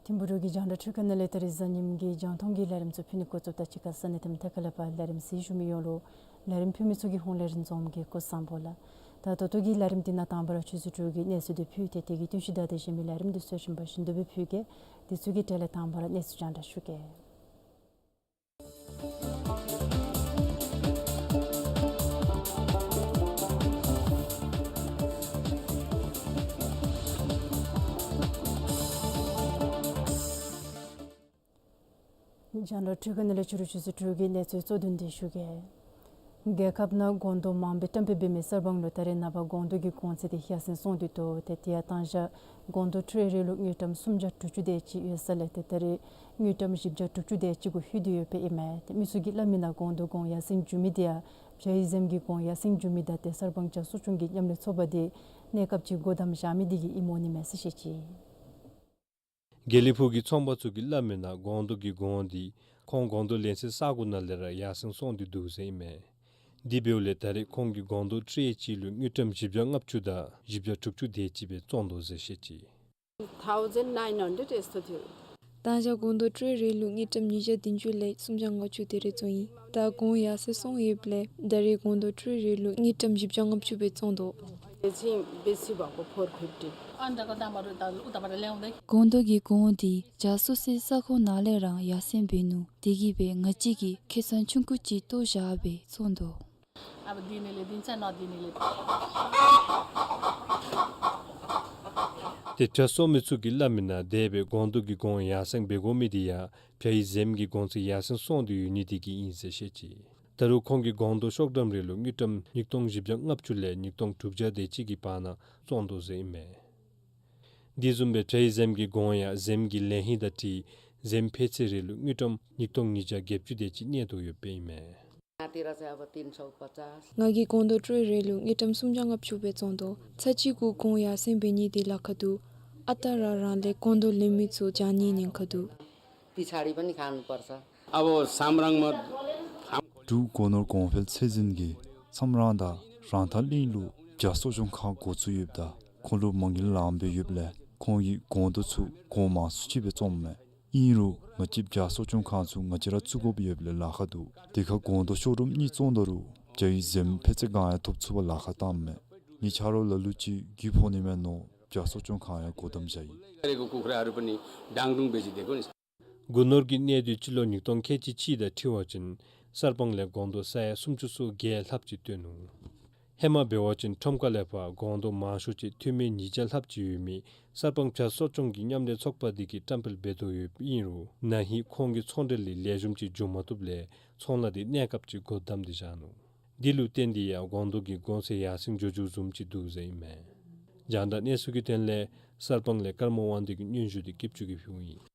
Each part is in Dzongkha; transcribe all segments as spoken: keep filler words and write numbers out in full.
ཐིམ་ཕུ་འབྲུག་གི་རྒྱང་བསྒྲགས་འཕྲུལ་ཁང་ནང་ལས་ད་རིས་གཟའ་ཉིམ་གི་རྒྱང་མཐོང་གི་ལས་རིམ་ཚུ་ཕུལ་ནི་འགོ་བཙུགསཔ་ད་གཅིག་ཁར་ས་གནས་དང་མཐའ་ཁག་ལས་ཕར་ལས་རིམ་གཟིགས་བཞུགས་མི་ཡོངས་ལུ་ལས་རིམ་ཕུལ་མི་ཚུ་གི་ཧོངས་ལས་རིན་འཛོམས་ཀྱིས་སྐུ་གཟུགས་བཟང་པོ་ལགས། ད་ད་ལྟོ་གི་ལས་རིམ་འདི་ནང་དང་པ་ར་ཆུ་ཚོད་དྲུག་གི་གནས་ཚུལ་འདི་ཕུལ་ཏེ་དེ་གི་བསྟུན་གཞི་བདའ་སྟེ་གཞན་མི་ལས་རིམ་འདི་ཚུ་བཞིན་པ་བཞིན་དུ་སྦེ་ཕུལ་གེ། དེ་ཚུ་གི་གྲས་ལས་དང་པ་ར་གནས་ཚུལ་རྒྱང་བསྒྲགས་ཞུ་གེ། རྒྱང་བསྒྲགས་འཕྲུལ་ཁང་ནང་ལས་ཕྱི་རུ་ཆུ་ཚོད་དྲུག་གི་གནས་ཚུལ་གཙོ་དོན་འདི་ཞུ་གེ། རྒྱལ་ཁབ་ནང་སྒོང་རྡོག་མང་པོ་བཀྲམ་སྤེལ་འབད་མི་གསར་སྤང་ལུ་ད་རེས་ནངས་པ་སྒོང་རྡོག་གི་གོང་ཚད་འདི་ཡར་སེང་སོང་སྟེ་འདུག། ཏེ་དེ་ཡང་དང་ཞག་སྒོང་རྡོག་ཊྲེ་རེ་ལུ་དངུལ་ཀྲམ་སུམ་བརྒྱ་དྲུག་ཅུ་དེ་ཅིག་ཡོད་ས་ལས་ཏེ་ད་རེས་དངུལ་ཀྲམ་བཞི་བརྒྱ་དྲུག་ཅུ་དེ་ཅིག་གུ་ལྷོད་དེ་ཡོདཔ་ཨིན་མས། ཏེ་མི་ཚུ་གིས་སླབ་མི་ནང་སྒོང་རྡོག་གོང་ཡར་སེང་འགྱོ་མི་འདི་ཡང་བྱ་ཡི་གཟིམ་གྱི་གོང་ཡར་སེང་འགྱོ་མི་དང་ཏེ་གསར་སྤང་བྱ་གསོ་སྐྱོང་གི་མཉམ་ལས་ཚོགས་པ་འདི་གནས་སྐབས་ཅིག་སྒོ་བསྡམས་བཞག་མི་འདི་གིས་ཨིནམ་འོང་ནི་མས་ཟེར་བཤད་ཅི། དགེ་ལེགས་ཕུག་གི་ཚོང་པ་ཚུ་གིས་སླབ་མི་ནང་སྒོང་རྡོག་གི་གོང་འདི་ཁོང་སྒོང་རྡོག་ལེན་སའི་ས་གོ་ནང་ལས་ར་ཡར་སེང་སོང་སྟེ་འདུག་ཟེར་ཨིན་མས། དེ་འབདཝ་ལས་ད་རེས་ཁོང་གིས་སྒོང་རྡོག་ཊྲེ་གཅིག་ལུ་དངུལ་ཀྲམ་བཞི་བརྒྱ་ལྔ་བཅུ་དང་བཞི་བརྒྱ་དྲུག་ཅུ་དེ་ཅིག་སྦེ་བཙོང་དོ་ཟེར་བཤད་ཅི། Thousand nine hundred ཨེས་ཐོ་ཐིའུ། དང་ཞག་སྒོང་རྡོག་ཊྲེ་རེ་ལུ་དངུལ་ཀྲམ་ཉིས་བརྒྱ་བདུན་ཅུ་ལས་སུམ་བརྒྱ་ལྔ་བཅུ་དེ་རེ་བཙོང་ཡི། ད་གོང་ཡར་སེང་སོང་ཡོདཔ་ལས་ད་རེས་སྒོང་རྡོག་ཊྲེ་རེ་ལུ་དངུལ་ཀྲམ་བཞི་བརྒྱ་ལྔ་བཅུ་སྦེ་བཙོང་དོ། It's in basic about four fifty. སྒོང་རྡོག་གི་གོང་འདི་བྱ་གསོ་སའི་ས་ཁོངས་ནང་ལས་ར་ཡར་སེང་འབད་ནུག། དེ་གིས་སྦེ་ང་བཅས་ཀྱིས་ཁེ་སང་ཆུང་ཀུ་ཅིག་བཏོག་བཞག་སྦེ་བཙོང་དོ། ཏེ་བྱ་གསོ་མི་ཚུ་གིས་སླབ་མི་ནང་དེ་སྦེ་སྒོང་རྡོག་གི་གོང་ཡར་སེང་འབད་དགོ་མི་འདི་ཡང་བྱ་ཡི་གཟིམ་གྱི་གོང་ཚད་ཡར་སེང་སོང་སྟེ་ཡོད་ནི་དེ་གིས་ཨིན་ཟེར་བཤད་ཅི། ད་རུང་ཁོང་གིས་སྒོང་རྡོག་ཤོག་འགྲམ་རེ་ལུ་དངུལ་ཀྲམ་ཉིས་སྟོང་བཞི་བརྒྱ་ལྔ་བཅུ་ལས་ཉིས་སྟོང་དྲུག་བརྒྱ་དེ་ཅིག་གི་བར་ན་བཙོང་དོ་ཟེར་ཨིན་མས། དེ་བཟུམ་སྦེ་བྱ་ཡི་གཟིམ་གྱི་གོང་ཡང་གཟིམ་གྱི་ལེན་ཧིང་དང་འཁྲིལ་གཟིམ་ཕད་ཚོད་རེ་ལུ་དངུལ་ཀྲམ་ཉིས་སྟོང་ཉིས་བརྒྱ་བརྒྱད་ཅུ་དེ་ཅིག་གནས་དོ་ཡོདཔ་ཨིན་མས། ང་གིས་སྒོང་རྡོག་ཊྲེ་རེ་ལུ་དངུལ་ཀྲམ་སུམ་བརྒྱ་ལྔ་བཅུ་སྦེ་བཙོང་དོ། ཚར་གཅིག་གུ་གོང་ཡར་སེང་འབད་ནི་འདི་ལཱ་ཁག་འདུག། ཨ་རྟག་ར་རང་ལས་སྒོང་རྡོག་ལེན་མི་ཚུ་བྱང་ནི་ཉེན་ཁ་འདུག། पछाडि पनि खानुपर्छ। अब साम्राङमा འབྲུག་སྒོ་ནོར་གོང་འཕེལ་ཚད་འཛིན་གྱིས་མཚམས་རང་དང་རང་ཐང་གླིང་ལུ་བྱ་གསོ་སྐྱོང་ཁང་འགོ་བཙུགས་ཡོདཔ་ད་ཁོང་ལུ་མ་དངུལ་ལངམ་སྦེ་ཡོདཔ་ལས་ཁོང་གིས་སྒོང་རྡོག་ཚུ་གོང་མང་སུ་ཅིག་སྦེ་བཙོངམ་མས། ཨིན་རུང་ང་བཅས་བྱ་གསོ་སྐྱོང་ཁང་ཚུ་ང་བཅས་ར་བཙུགས་དགོཔ་ཡོདཔ་ལས་ལཱ་ཁག་འདུག། དེ་ཁར་སྒོང་རྡོག་ཤོག་འགྲམ་གཉིས་བཙོང་ད་རུང་བྱ་ཡི་གཟིམ་ཕད་ཚོད་གང་ཡང་ཐོབ་ཚུགས་པར་ལཱ་ཁག་བཏངམ་མས། ངེའི་ཆ་རོགས་ལ་ལུ་ཅིག་རྒུད་ཕོག་ནི་མས་མནོ་བྱ་གསོ་སྐྱོང་ཁང་ཡང་སྒོ་བསྡམས་བཞག་ཡི། गरेको कुखुराहरू पनि डाङडुङ बेचिदिएको नि। སྒོ་ནོར་གྱི་གནས་སྡུད་སྤྱི་ལོ་ཉིས་སྟོང་ཁལ་གཅིག་གཅིག་དང་འཁྲིལ་བ་ཅིན་གསར་སྤང་ལས་སྒོང་རྡོག་ས་ཡ་སུམ་ཅུ་སོ་བརྒྱད་ལྷགཔ་ཅིག་བཏོན་ནུག། ཧེ་མ་འབད་བ་ཅིན་ཁྲོམ་ཁ་ལས་ཕར་སྒོང་རྡོག་མང་ཤོས་ཅིག་ཐུར་མེད་ཉིས་བརྒྱ་ལྷགཔ་ཅིག་ཡོད་མི་གསར་སྤང་བྱ་གསོ་སྐྱོང་གི་མཉམ་ལས་ཚོགས་པ་འདི་གིས་བཀྲམ་སྤེལ་འབད་དོ་ཡོདཔ་ཨིན་རུང་ན་ཧིང་ཁོང་གི་ཚོང་འབྲེལ་ལས་ལེགས་ཤོམ་ཅིག་འབྱུང་མ་བཏུབ་ལས་ཚོང་ལཱ་འདི་གནས་སྐབས་ཅིག་སྒོ་བསྡམས་ཏེ་བཞག་ནུག། འདི་ལུ་བརྟེན་ཏེ་ཡང་སྒོང་རྡོག་གི་གོང་ཚད་ཡར་སེང་འགྱོ་འགྱོཝ་བཟུམ་ཅིག་འདུག་ཟེར་ཨིན་མས། རྒྱང་བསྒྲགས་གནས་ཚུལ་གྱི་དོན་ལས་གསར་སྤང་ལས་ཀརྨ་དབང་འདུས་ཀྱི་སྙན་ཞུ་འདི་སྐྱིད་ཆུ་གིས་ཕུལཝ་ཨིན།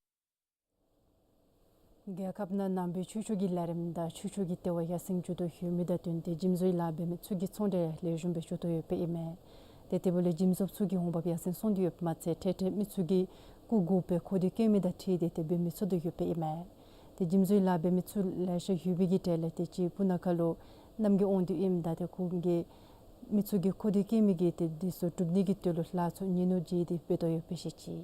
རྒྱལ་ཁབ་ནང་ནང་པའི་ཆོས་ཕྱོགས་ཀྱི་ལས་རིམ་དང་ཆོས་ཕྱོགས་ཀྱི་ལྟེ་བ་ཡར་སེང་འགྱོ་དོ་ཡོད་མི་དང་བསྟུན་ཏེ་འཇིམ་བཟོའི་ལཱ་འབད་མི་ཚུ་གི་ཚོང་འབྲེལ་ལེགས་ཤོམ་སྦེ་འགྱོ་དོ་ཡོདཔ་ཨིན་མས། ཏེ་དེ་འབདཝ་ལས་འཇིམ་བཟོཔ་ཚུ་གི་འོང་འབབ་ཡར་སེང་སོང་སྟེ་ཡོདཔ་མ་ཚད་ཏེ་ཏེ་མི་ཚུ་གིས་སྐུ་དགོ་པའི་མཁོ་འདོད་བསྐྱེད་མི་དང་འཁྲིལ་ཏེ་ཏེ་འབད་མི་ཚུ་དོ་ཡོདཔ་ཨིན་མས། ཏེ་འཇིམ་བཟོའི་ལཱ་འབད་མི་ཚུ་ལེ་ཤ་ཡོད་པའི་གི་གྲས་ལས་ཏེ་ཅིག་སྤུ་ན་ཁ་ལུ་གནམ་གྱི་དབང་དུ་ཨིནམ་ད་ཏེ་ཁོང་གིས་མི་ཚུ་གི་མཁོ་འདོད་བསྐྱེད་མི་གི་ཏེ་འདི་ཚུ་སྒྲུབ་ནི་གི་དོན་ལུ་ལཱ་ཚུ་ཉིན་ནུབ་བརྗེ་སྟེ་འབད་དོ་ཡོདཔ་སྦེ་བཤད་ཅི།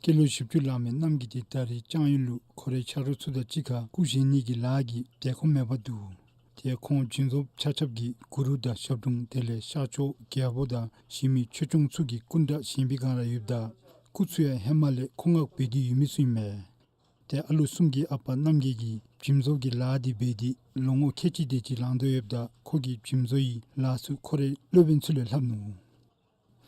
སྐྱེས་ལོ་བཞི་བཅུ་ལང་མི་རྣམ་རྒྱལ་འདི་ད་རེས་ལྕང་ཡུལ་ལུ་ཁོ་རའི་ཆ་རོགས་ཚུ་དང་གཅིག་ཁར་སྐུ་བཞེངས་ནི་གི་ལཱ་གི་དལ་ཁོམ་མེདཔ་འདུག། ཏེ་ཁོང་འཇིམ་བཟོཔ་ཆ་ཁྱབ་ཀྱིས་གུ་རུ་དང་ཞབས་དྲུང་དེ་ལས་ཤར་ཕྱོགས་རྒྱལ་པོ་དང་གཞན་མི་ཆོས་སྐྱོང་ཚུ་གི་སྐུ་འདྲ་བཞེངས་པའི་སྒང་ར་ཡོདཔ་ད་སྐུ་ཚུ་ཡང་ཧེ་མ་ལས་མཁོ་མངགས་འབད་དེ་ཡོད་མི་ཚུ་ཨིན་མས། ཏེ་ཨ་ལུ་གསུམ་གྱི་ཨ་པ་རྣམ་རྒྱལ་གྱིས་འཇིམ་བཟོ་གི་ལཱ་འདི་འབད་དེ་ལོ་ངོ་ཁལ་གཅིག་དེ་ཅིག་ལང་དོ་ཡོདཔ་ད་ཁོ་གིས་འཇིམ་བཟོ་ཡི་ལཱ་ཚུ་ཁོ་རའི་སློབ་དཔོན་ཚུ་ལས་ལྷབ་ནུག།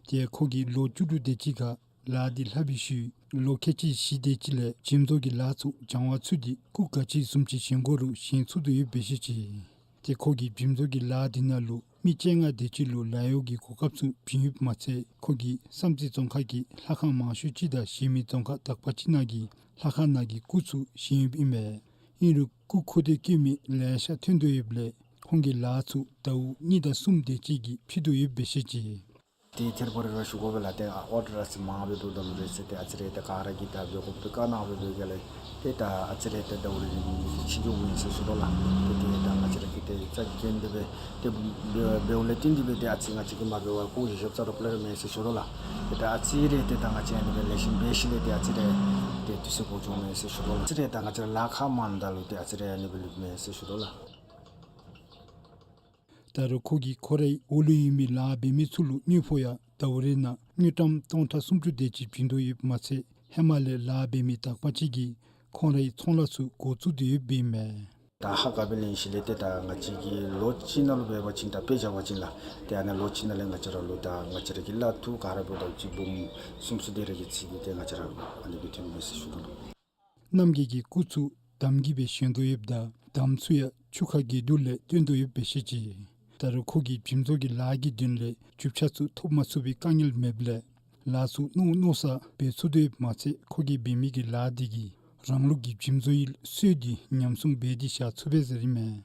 ཏེ་ཁོ་གིས་ལོ་བཅུ་དྲུག་དེ་ཅིག་ཁར་ལཱ་འདི་ལྷབ་པའི་ཤུལ་ལོ་ཁལ་གཅིག་བཞི་དེ་ཅིག་ལས་འཇིམ་བཟོ་གི་ལཱ་ཚུ་སྦྱང་བ་ཚུད་དེ་སྐུ་ག་ཅི་བཟུམ་ཅིག་བཞེངས་དགོ་རུང་བཞེངས་ཚུགས་དོ་ཡོདཔ་སྦེ་བཤད་ཅི། ཏེ་ཁོ་གིས་འཇིམ་བཟོ་གི་ལཱ་འདི་ནང་ལུ་མི་བཅོ་ལྔ་དེ་ཅིག་ལུ་ལཱ་གཡོག་གི་གོ་སྐབས་ཚུ་བྱིན་ཡོདཔ་མ་ཚད་ཁོ་གིས་བསམ་རྩེ་རྫོང་ཁག་གི་ལྷ་ཁང་མང་ཤོས་ཅིག་དང་གཞན་མི་རྫོང་ཁག་དག་པ་ཅིག་ནང་གི་ལྷ་ཁང་ནང་གི་སྐུ་ཚུ་བཞེངས་ཡོདཔ་ཨིན་མས། ཨིན་རུང་སྐུ་མཁོ་འདོད་བསྐྱེད་མི་ལེ་ཤ་ཐོན་དོ་ཡོདཔ་ལས་ཁོང་གི་ལཱ་ཚུ་ཟླཝ་གཉིས་དང་གསུམ་དེ་ཅིག་གིས་ཕྱེ་དོ་ཡོདཔ་སྦེ་བཤད་ཅི། ཏེ་ཐེར་པ་རེ་ར་ཞུ་དགོ་པས་ལགས། ཏེ་ཨ་ཨོར་ཌར་ཨ་ཙི་མངམ་སྦེ་འབདཝ་ད་ལུ་རེ་ཟེར་ཏེ་ཨ་ཙི་རེ་ཏེ་ག་ར་གིས་ད་འབད་དགོཔ་སྦེ་བཀའ་གནང་སྦེ་འབད་ག་ལགས། ཏེ་ད་ཨ་ཙི་རེ་ཏེ་ཟླཝ་རེ་རེ་ཕྱེ་འགྱོཝ་ཨིན་ཟེར་ཞུ་དོ་ལགས། ཏེ་ཏེ་ད་ང་བཅས་ར་གིས་ཏེ་རྩ་འགེངས་ཏེ་སྦེ་ཏེ་འབད་འབདཝ་ལས་བརྟེན་ཏེ་སྦེ་ཏེ་ཨ་ཙི་ང་བཅས་ཀྱིས་མ་འབད་བར་ཁོ་གིས་ཞབས་རྩ་རོགས་ཕར་ལས་ར་མེད་ཟེར་ཞུ་དོ་ལགས། ཏེ་ད་ཨ་ཙི་རེ་ཏེ་ད་ང་བཅས་ཨ་ནི་སྦེ་ལེགས་ཤོམ་འབད་ཞིནམ་ལས་ཏེ་ཨ་ཙི་རེ་ཏེ་དུས་ཚོད་འགོར་འགྱོཝ་མས་ཟེར་ཞུ་དོ་ལགས། ཨ་ཙི་རེ་ད་ང་བཅས་ར་ལཱ་ཁག་མངམ་ད་ལུ་ཏེ་ཨ་ཙི་རེ་ཨ་ནི་སྦེ་ལུསཔ་མས་ཟེར་ཞུ་དོ་ལགས། ད་རུང་ཁོ་གིས་ཁོ་རའི་འོག་ལུ་ཡོད་མི་ལཱ་འབད་མི་ཚུ་ལུ་དངུལ་ཕོགས་ཡང་ཟླཝ་རེ་ནང་དངུལ་ཀྲམ་སྟོང་ཕྲག་སུམ་ཅུ་དེ་ཅིག་བྱིན་དོ་ཡོདཔ་མ་ཚད་ཧེ་མ་ལས་ལཱ་འབད་མི་དག་པ་ཅིག་གིས་ཁོང་རའི་ཚོང་ལཱ་ཚུ་འགོ་བཙུགས་ཏེ་ཡོདཔ་ཨིན་མས། ད་ཧ་ག་སྦེ་ལེན་ཞིནམ་ལས་ཏེ་ད་ང་བཅས་ཀྱིས་ལོ་གཅིག་ནང་ལུ་འབད་བ་ཅིན་ད་དཔེ་བཞག་པ་ཅིན་ལགས། ཏེ་ཨ་ནཱ་ལོ་གཅིག་ནང་ལས་ང་བཅས་ར་ལུ་ད་ང་བཅས་ར་གི་གླ་འཐུས་ག་ར་འབདཝ་ད་ཅིག་འབུམ་སུམ་ཅུ་དེ་རེ་གི་ཚད་འདི་ཏེ་ང་བཅས་ར་ལུ་ཨ་ནི་སྦེ་ཐོནམ་མས་ཟེར་ཞུ་དོ་ལགས། རྣམ་རྒྱལ་གྱིས་སྐུ་ཚུ་འདམ་གྱིས་སྦེ་བཞེངས་དོ་ཡོདཔ་ད་འདམ་ཚུ་ཡང་ཆུ་ཁ་གི་རྡུལ་ལས་བཏོན་དོ་ཡོདཔ་སྦེ་བཤད་ཅི། ད་རུང་ཁོ་གིས་འཇིམ་བཟོ་གི་ལཱ་གི་དོན་ལས་རྒྱུ་ཆ་ཚུ་ཐོབ་མ་ཚུགས་པའི་དཀའ་ངལ་མེདཔ་ལས་ལཱ་ཚུ་མནོ་མནོ་ས་འབད་ཚུགས་དོ་ཡོདཔ་མ་ཚད་ཁོ་གིས་འབད་མི་གི་ལཱ་འདི་གིས་རང་ལུགས་ཀྱི་འཇིམ་བཟོ་ཡི་སྲོལ་འདི་ཉམས་སྲུང་འབད་དེ་བཞག་ཚུགས་པས་ཟེར་ཨིན་མས།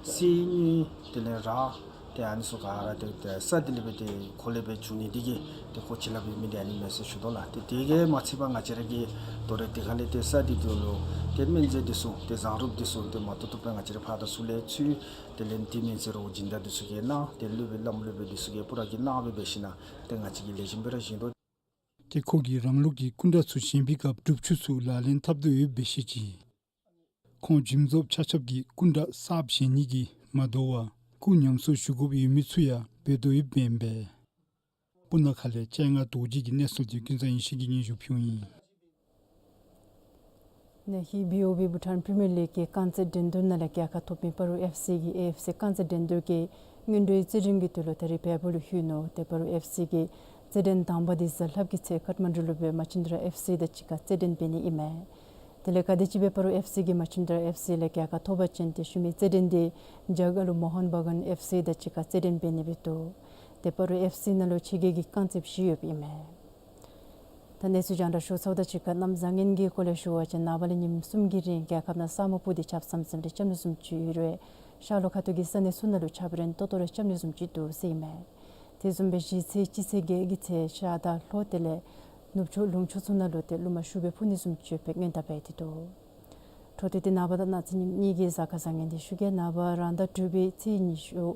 གསེར་དངུལ་དེ་ལས་རག་ཏེ་ཨ་ནི་ཚུ་ག་ར་ཏེ་ཏེ་ས་འདི་ལས་འབད་དེ་ཁོ་ལས་འབད་བྱུང་ནི་འདི་གིས་ཏེ་ཁོ་བྱིན་རླབས་ཡོད་མི་འདི་ཨ་ནི་མས་ཟེར་ཞུ་དོ་ལགས། ཏེ་དེ་གིས་མ་ཚད་པར་ང་བཅས་ར་གིས་དོ་རུང་དེ་ཁ་ལས་ཏེ་ས་འདི་ཚུ་ལུ་ཏེ་སྨན་རྫས་འདི་ཚུ་ཏེ་བཟང་རུབ་འདི་ཚུ་ཏེ་མ་ཏོག་ཏོ་སྦེ་ང་བཅས་ར་ཕར་དང་ཚུར་ལས་ཚུར་དེ་ལས་ཏེ་སྨན་རྫས་རོགས་སྦྱིན་བདག་འདི་ཚུ་གིས་གནང་ཏེ་སློབ་དཔོན་བླམ་སློབ་དཔོན་འདི་ཚུ་གིས་པུ་ར་གིས་གནང་སྦེ་འབད་ཞིནམ་ལས་ཏེ་ང་བཅས་ཀྱིས་ལེགས་ཤོམ་སྦེ་ར་བཞེངས་དོ། ཏེ་ཁོ་གིས་རང་ལུགས་ཀྱི་སྐུ་འདྲ་ཚུ་བཞེངས་པའི་སྐབས་སྒྲུབ་ཆུ་ཚུ་ལག་ལེན་འཐབ་དོ་ཡོདཔ་སྦེ་བཤད་ཅི། ཁོང་འཇིམ་བཟོཔ་ཆ་ཁྱབ་ཀྱིས་སྐུ་འདྲ་གསརཔ་བཞེངས་ནི་གིས་མ་དོ་བར་སྐུ་ཉམས་གསོ་ཞུ་དགོཔ་ཡོད་མི་ཚུ་ཡང་འབད་དོ་ཡོདཔ་ཨིན་པས། སྤུ་ན་ཁ་ལས་སྤྱན་སྔ་རྡོ་རྗེ་གི་གནས་ཚུལ་འདི་ཀུན་བཟང་ཡེ་ཤེས་ཀྱིས་སྙན་ཞུ་ཕུལཝ་ཨིན། ན་ཧིང་བི་ཨོ་བི་བྷུ་ཊཱན་པི་རི་མི་ཡར་ལིག་གི་རྐང་རྩེད་འགྲན་བསྡུར་ནང་ལས་རྒྱལ་ཁ་ཐོབ་མི་སྤ་རོ་ཨེཕ་སི་གིས་ཨེ་ཨེཕ་སི་རྐང་རྩེད་འགྲན་བསྡུར་གྱི་སྔོན་འགྲོའི་རྩེད་འགྲན་གྱི་དོན་ལུ་ད་རིས་བལ་པོ་ལུ་ལྷོད་ནུག། ཏེ་སྤ་རོ་ཨེཕ་སི་གི་རྩེད་འགྲན་དང་པ་འདི་གཟའ་ལྷགཔ་གི་ཚེ་ཀཏ་མན་ཌུ་ལུ་སྦེ་མ་ཆིན་དྲ་ཨེཕ་སི་དང་གཅིག་ཁར་རྩེད་འགྲན་འབད་ནི་ཨིན་མས། དེ་ལས་ག་དེམ་ཅིག་སྦེ་སྤ་རོ་ཨེཕ་སི་གིས་མ་ཆིན་དྲ་ཨེཕ་སི་ལས་རྒྱལ་ཁ་ཐོབ་པ་ཅིན་ཏེ་ཤུལ་མའི་རྩེད་འགྲན་འདི་རྒྱ་གར་ལུ་མོ་ཧན་བྷ་གན་ཨེཕ་སི་དང་གཅིག་ཁར་རྩེད་འགྲན་འབད་ནི་སྦེ་འདུག། ཏེ་སྤ་རོ་ཨེཕ་སི་ནང་ལུ་ཕྱི་རྒྱལ་གྱི་རྐང་རྩེདཔ་བཞི་ཡོདཔ་ཨིན་མས། ད་གནས་ཚུལ་རྒྱང་བསྒྲགས་ཞུ་ཚརཝ་དང་གཅིག་ཁར་གནམ་བཟང་ངན་གྱི་སྐོར་ལས་ཞུ་བ་ཅིན་ནངས་པ་ལས་ཉིནམ་གསུམ་གྱི་རིང་རྒྱལ་ཁབ་ནང་ས་སྨུག་སྤུབས་ཏེ་ཆརཔ་ཙམ་ཙམ་རེ་རྐྱབ་ནི་བཟུམ་ཅིག་ཡོད་རུང་ཤར་ལྷོ་ཁ་ཐུག་གི་ས་གནས་ཚུ་ནང་ལུ་ཆརཔ་རན་ཏོག་ཏོ་རེ་རྐྱབ་ནི་བཟུམ་ཅིག་འདུག་ཟེར་ཨིན་མས། དེ་བཟུམ་སྦེ་གཞེས་ཚེས་སྤྱི་ཚེས་བརྒྱད་ཀྱི་ཚེ་ཤར་དང་ལྷོ་དེ་ལས་ནུབ་ཕྱོགས་ལུང་ཕྱོགས་ཚུ་ནང་ལུ་ཏེ་རླུང་མ་ཤུགས་སྦེ་འཕུ་ནི་བཟུམ་ཅིག་ཡོད་པའི་སྔོན་བརྡ་འབད་དེ་འདུག། འཕྲོ་མཐུད་དེ་ནངས་པ་དང་གནངས་ཚེ་ཉིནམ་གཉིས་ཀྱི་གཟའ་སྐར་བཟང་ངན་འདི་ཞུ་གེ། ནངས་པ་རང་ཟླ་དྲུག་པའི་ཚེས་ཉི་ཤུ་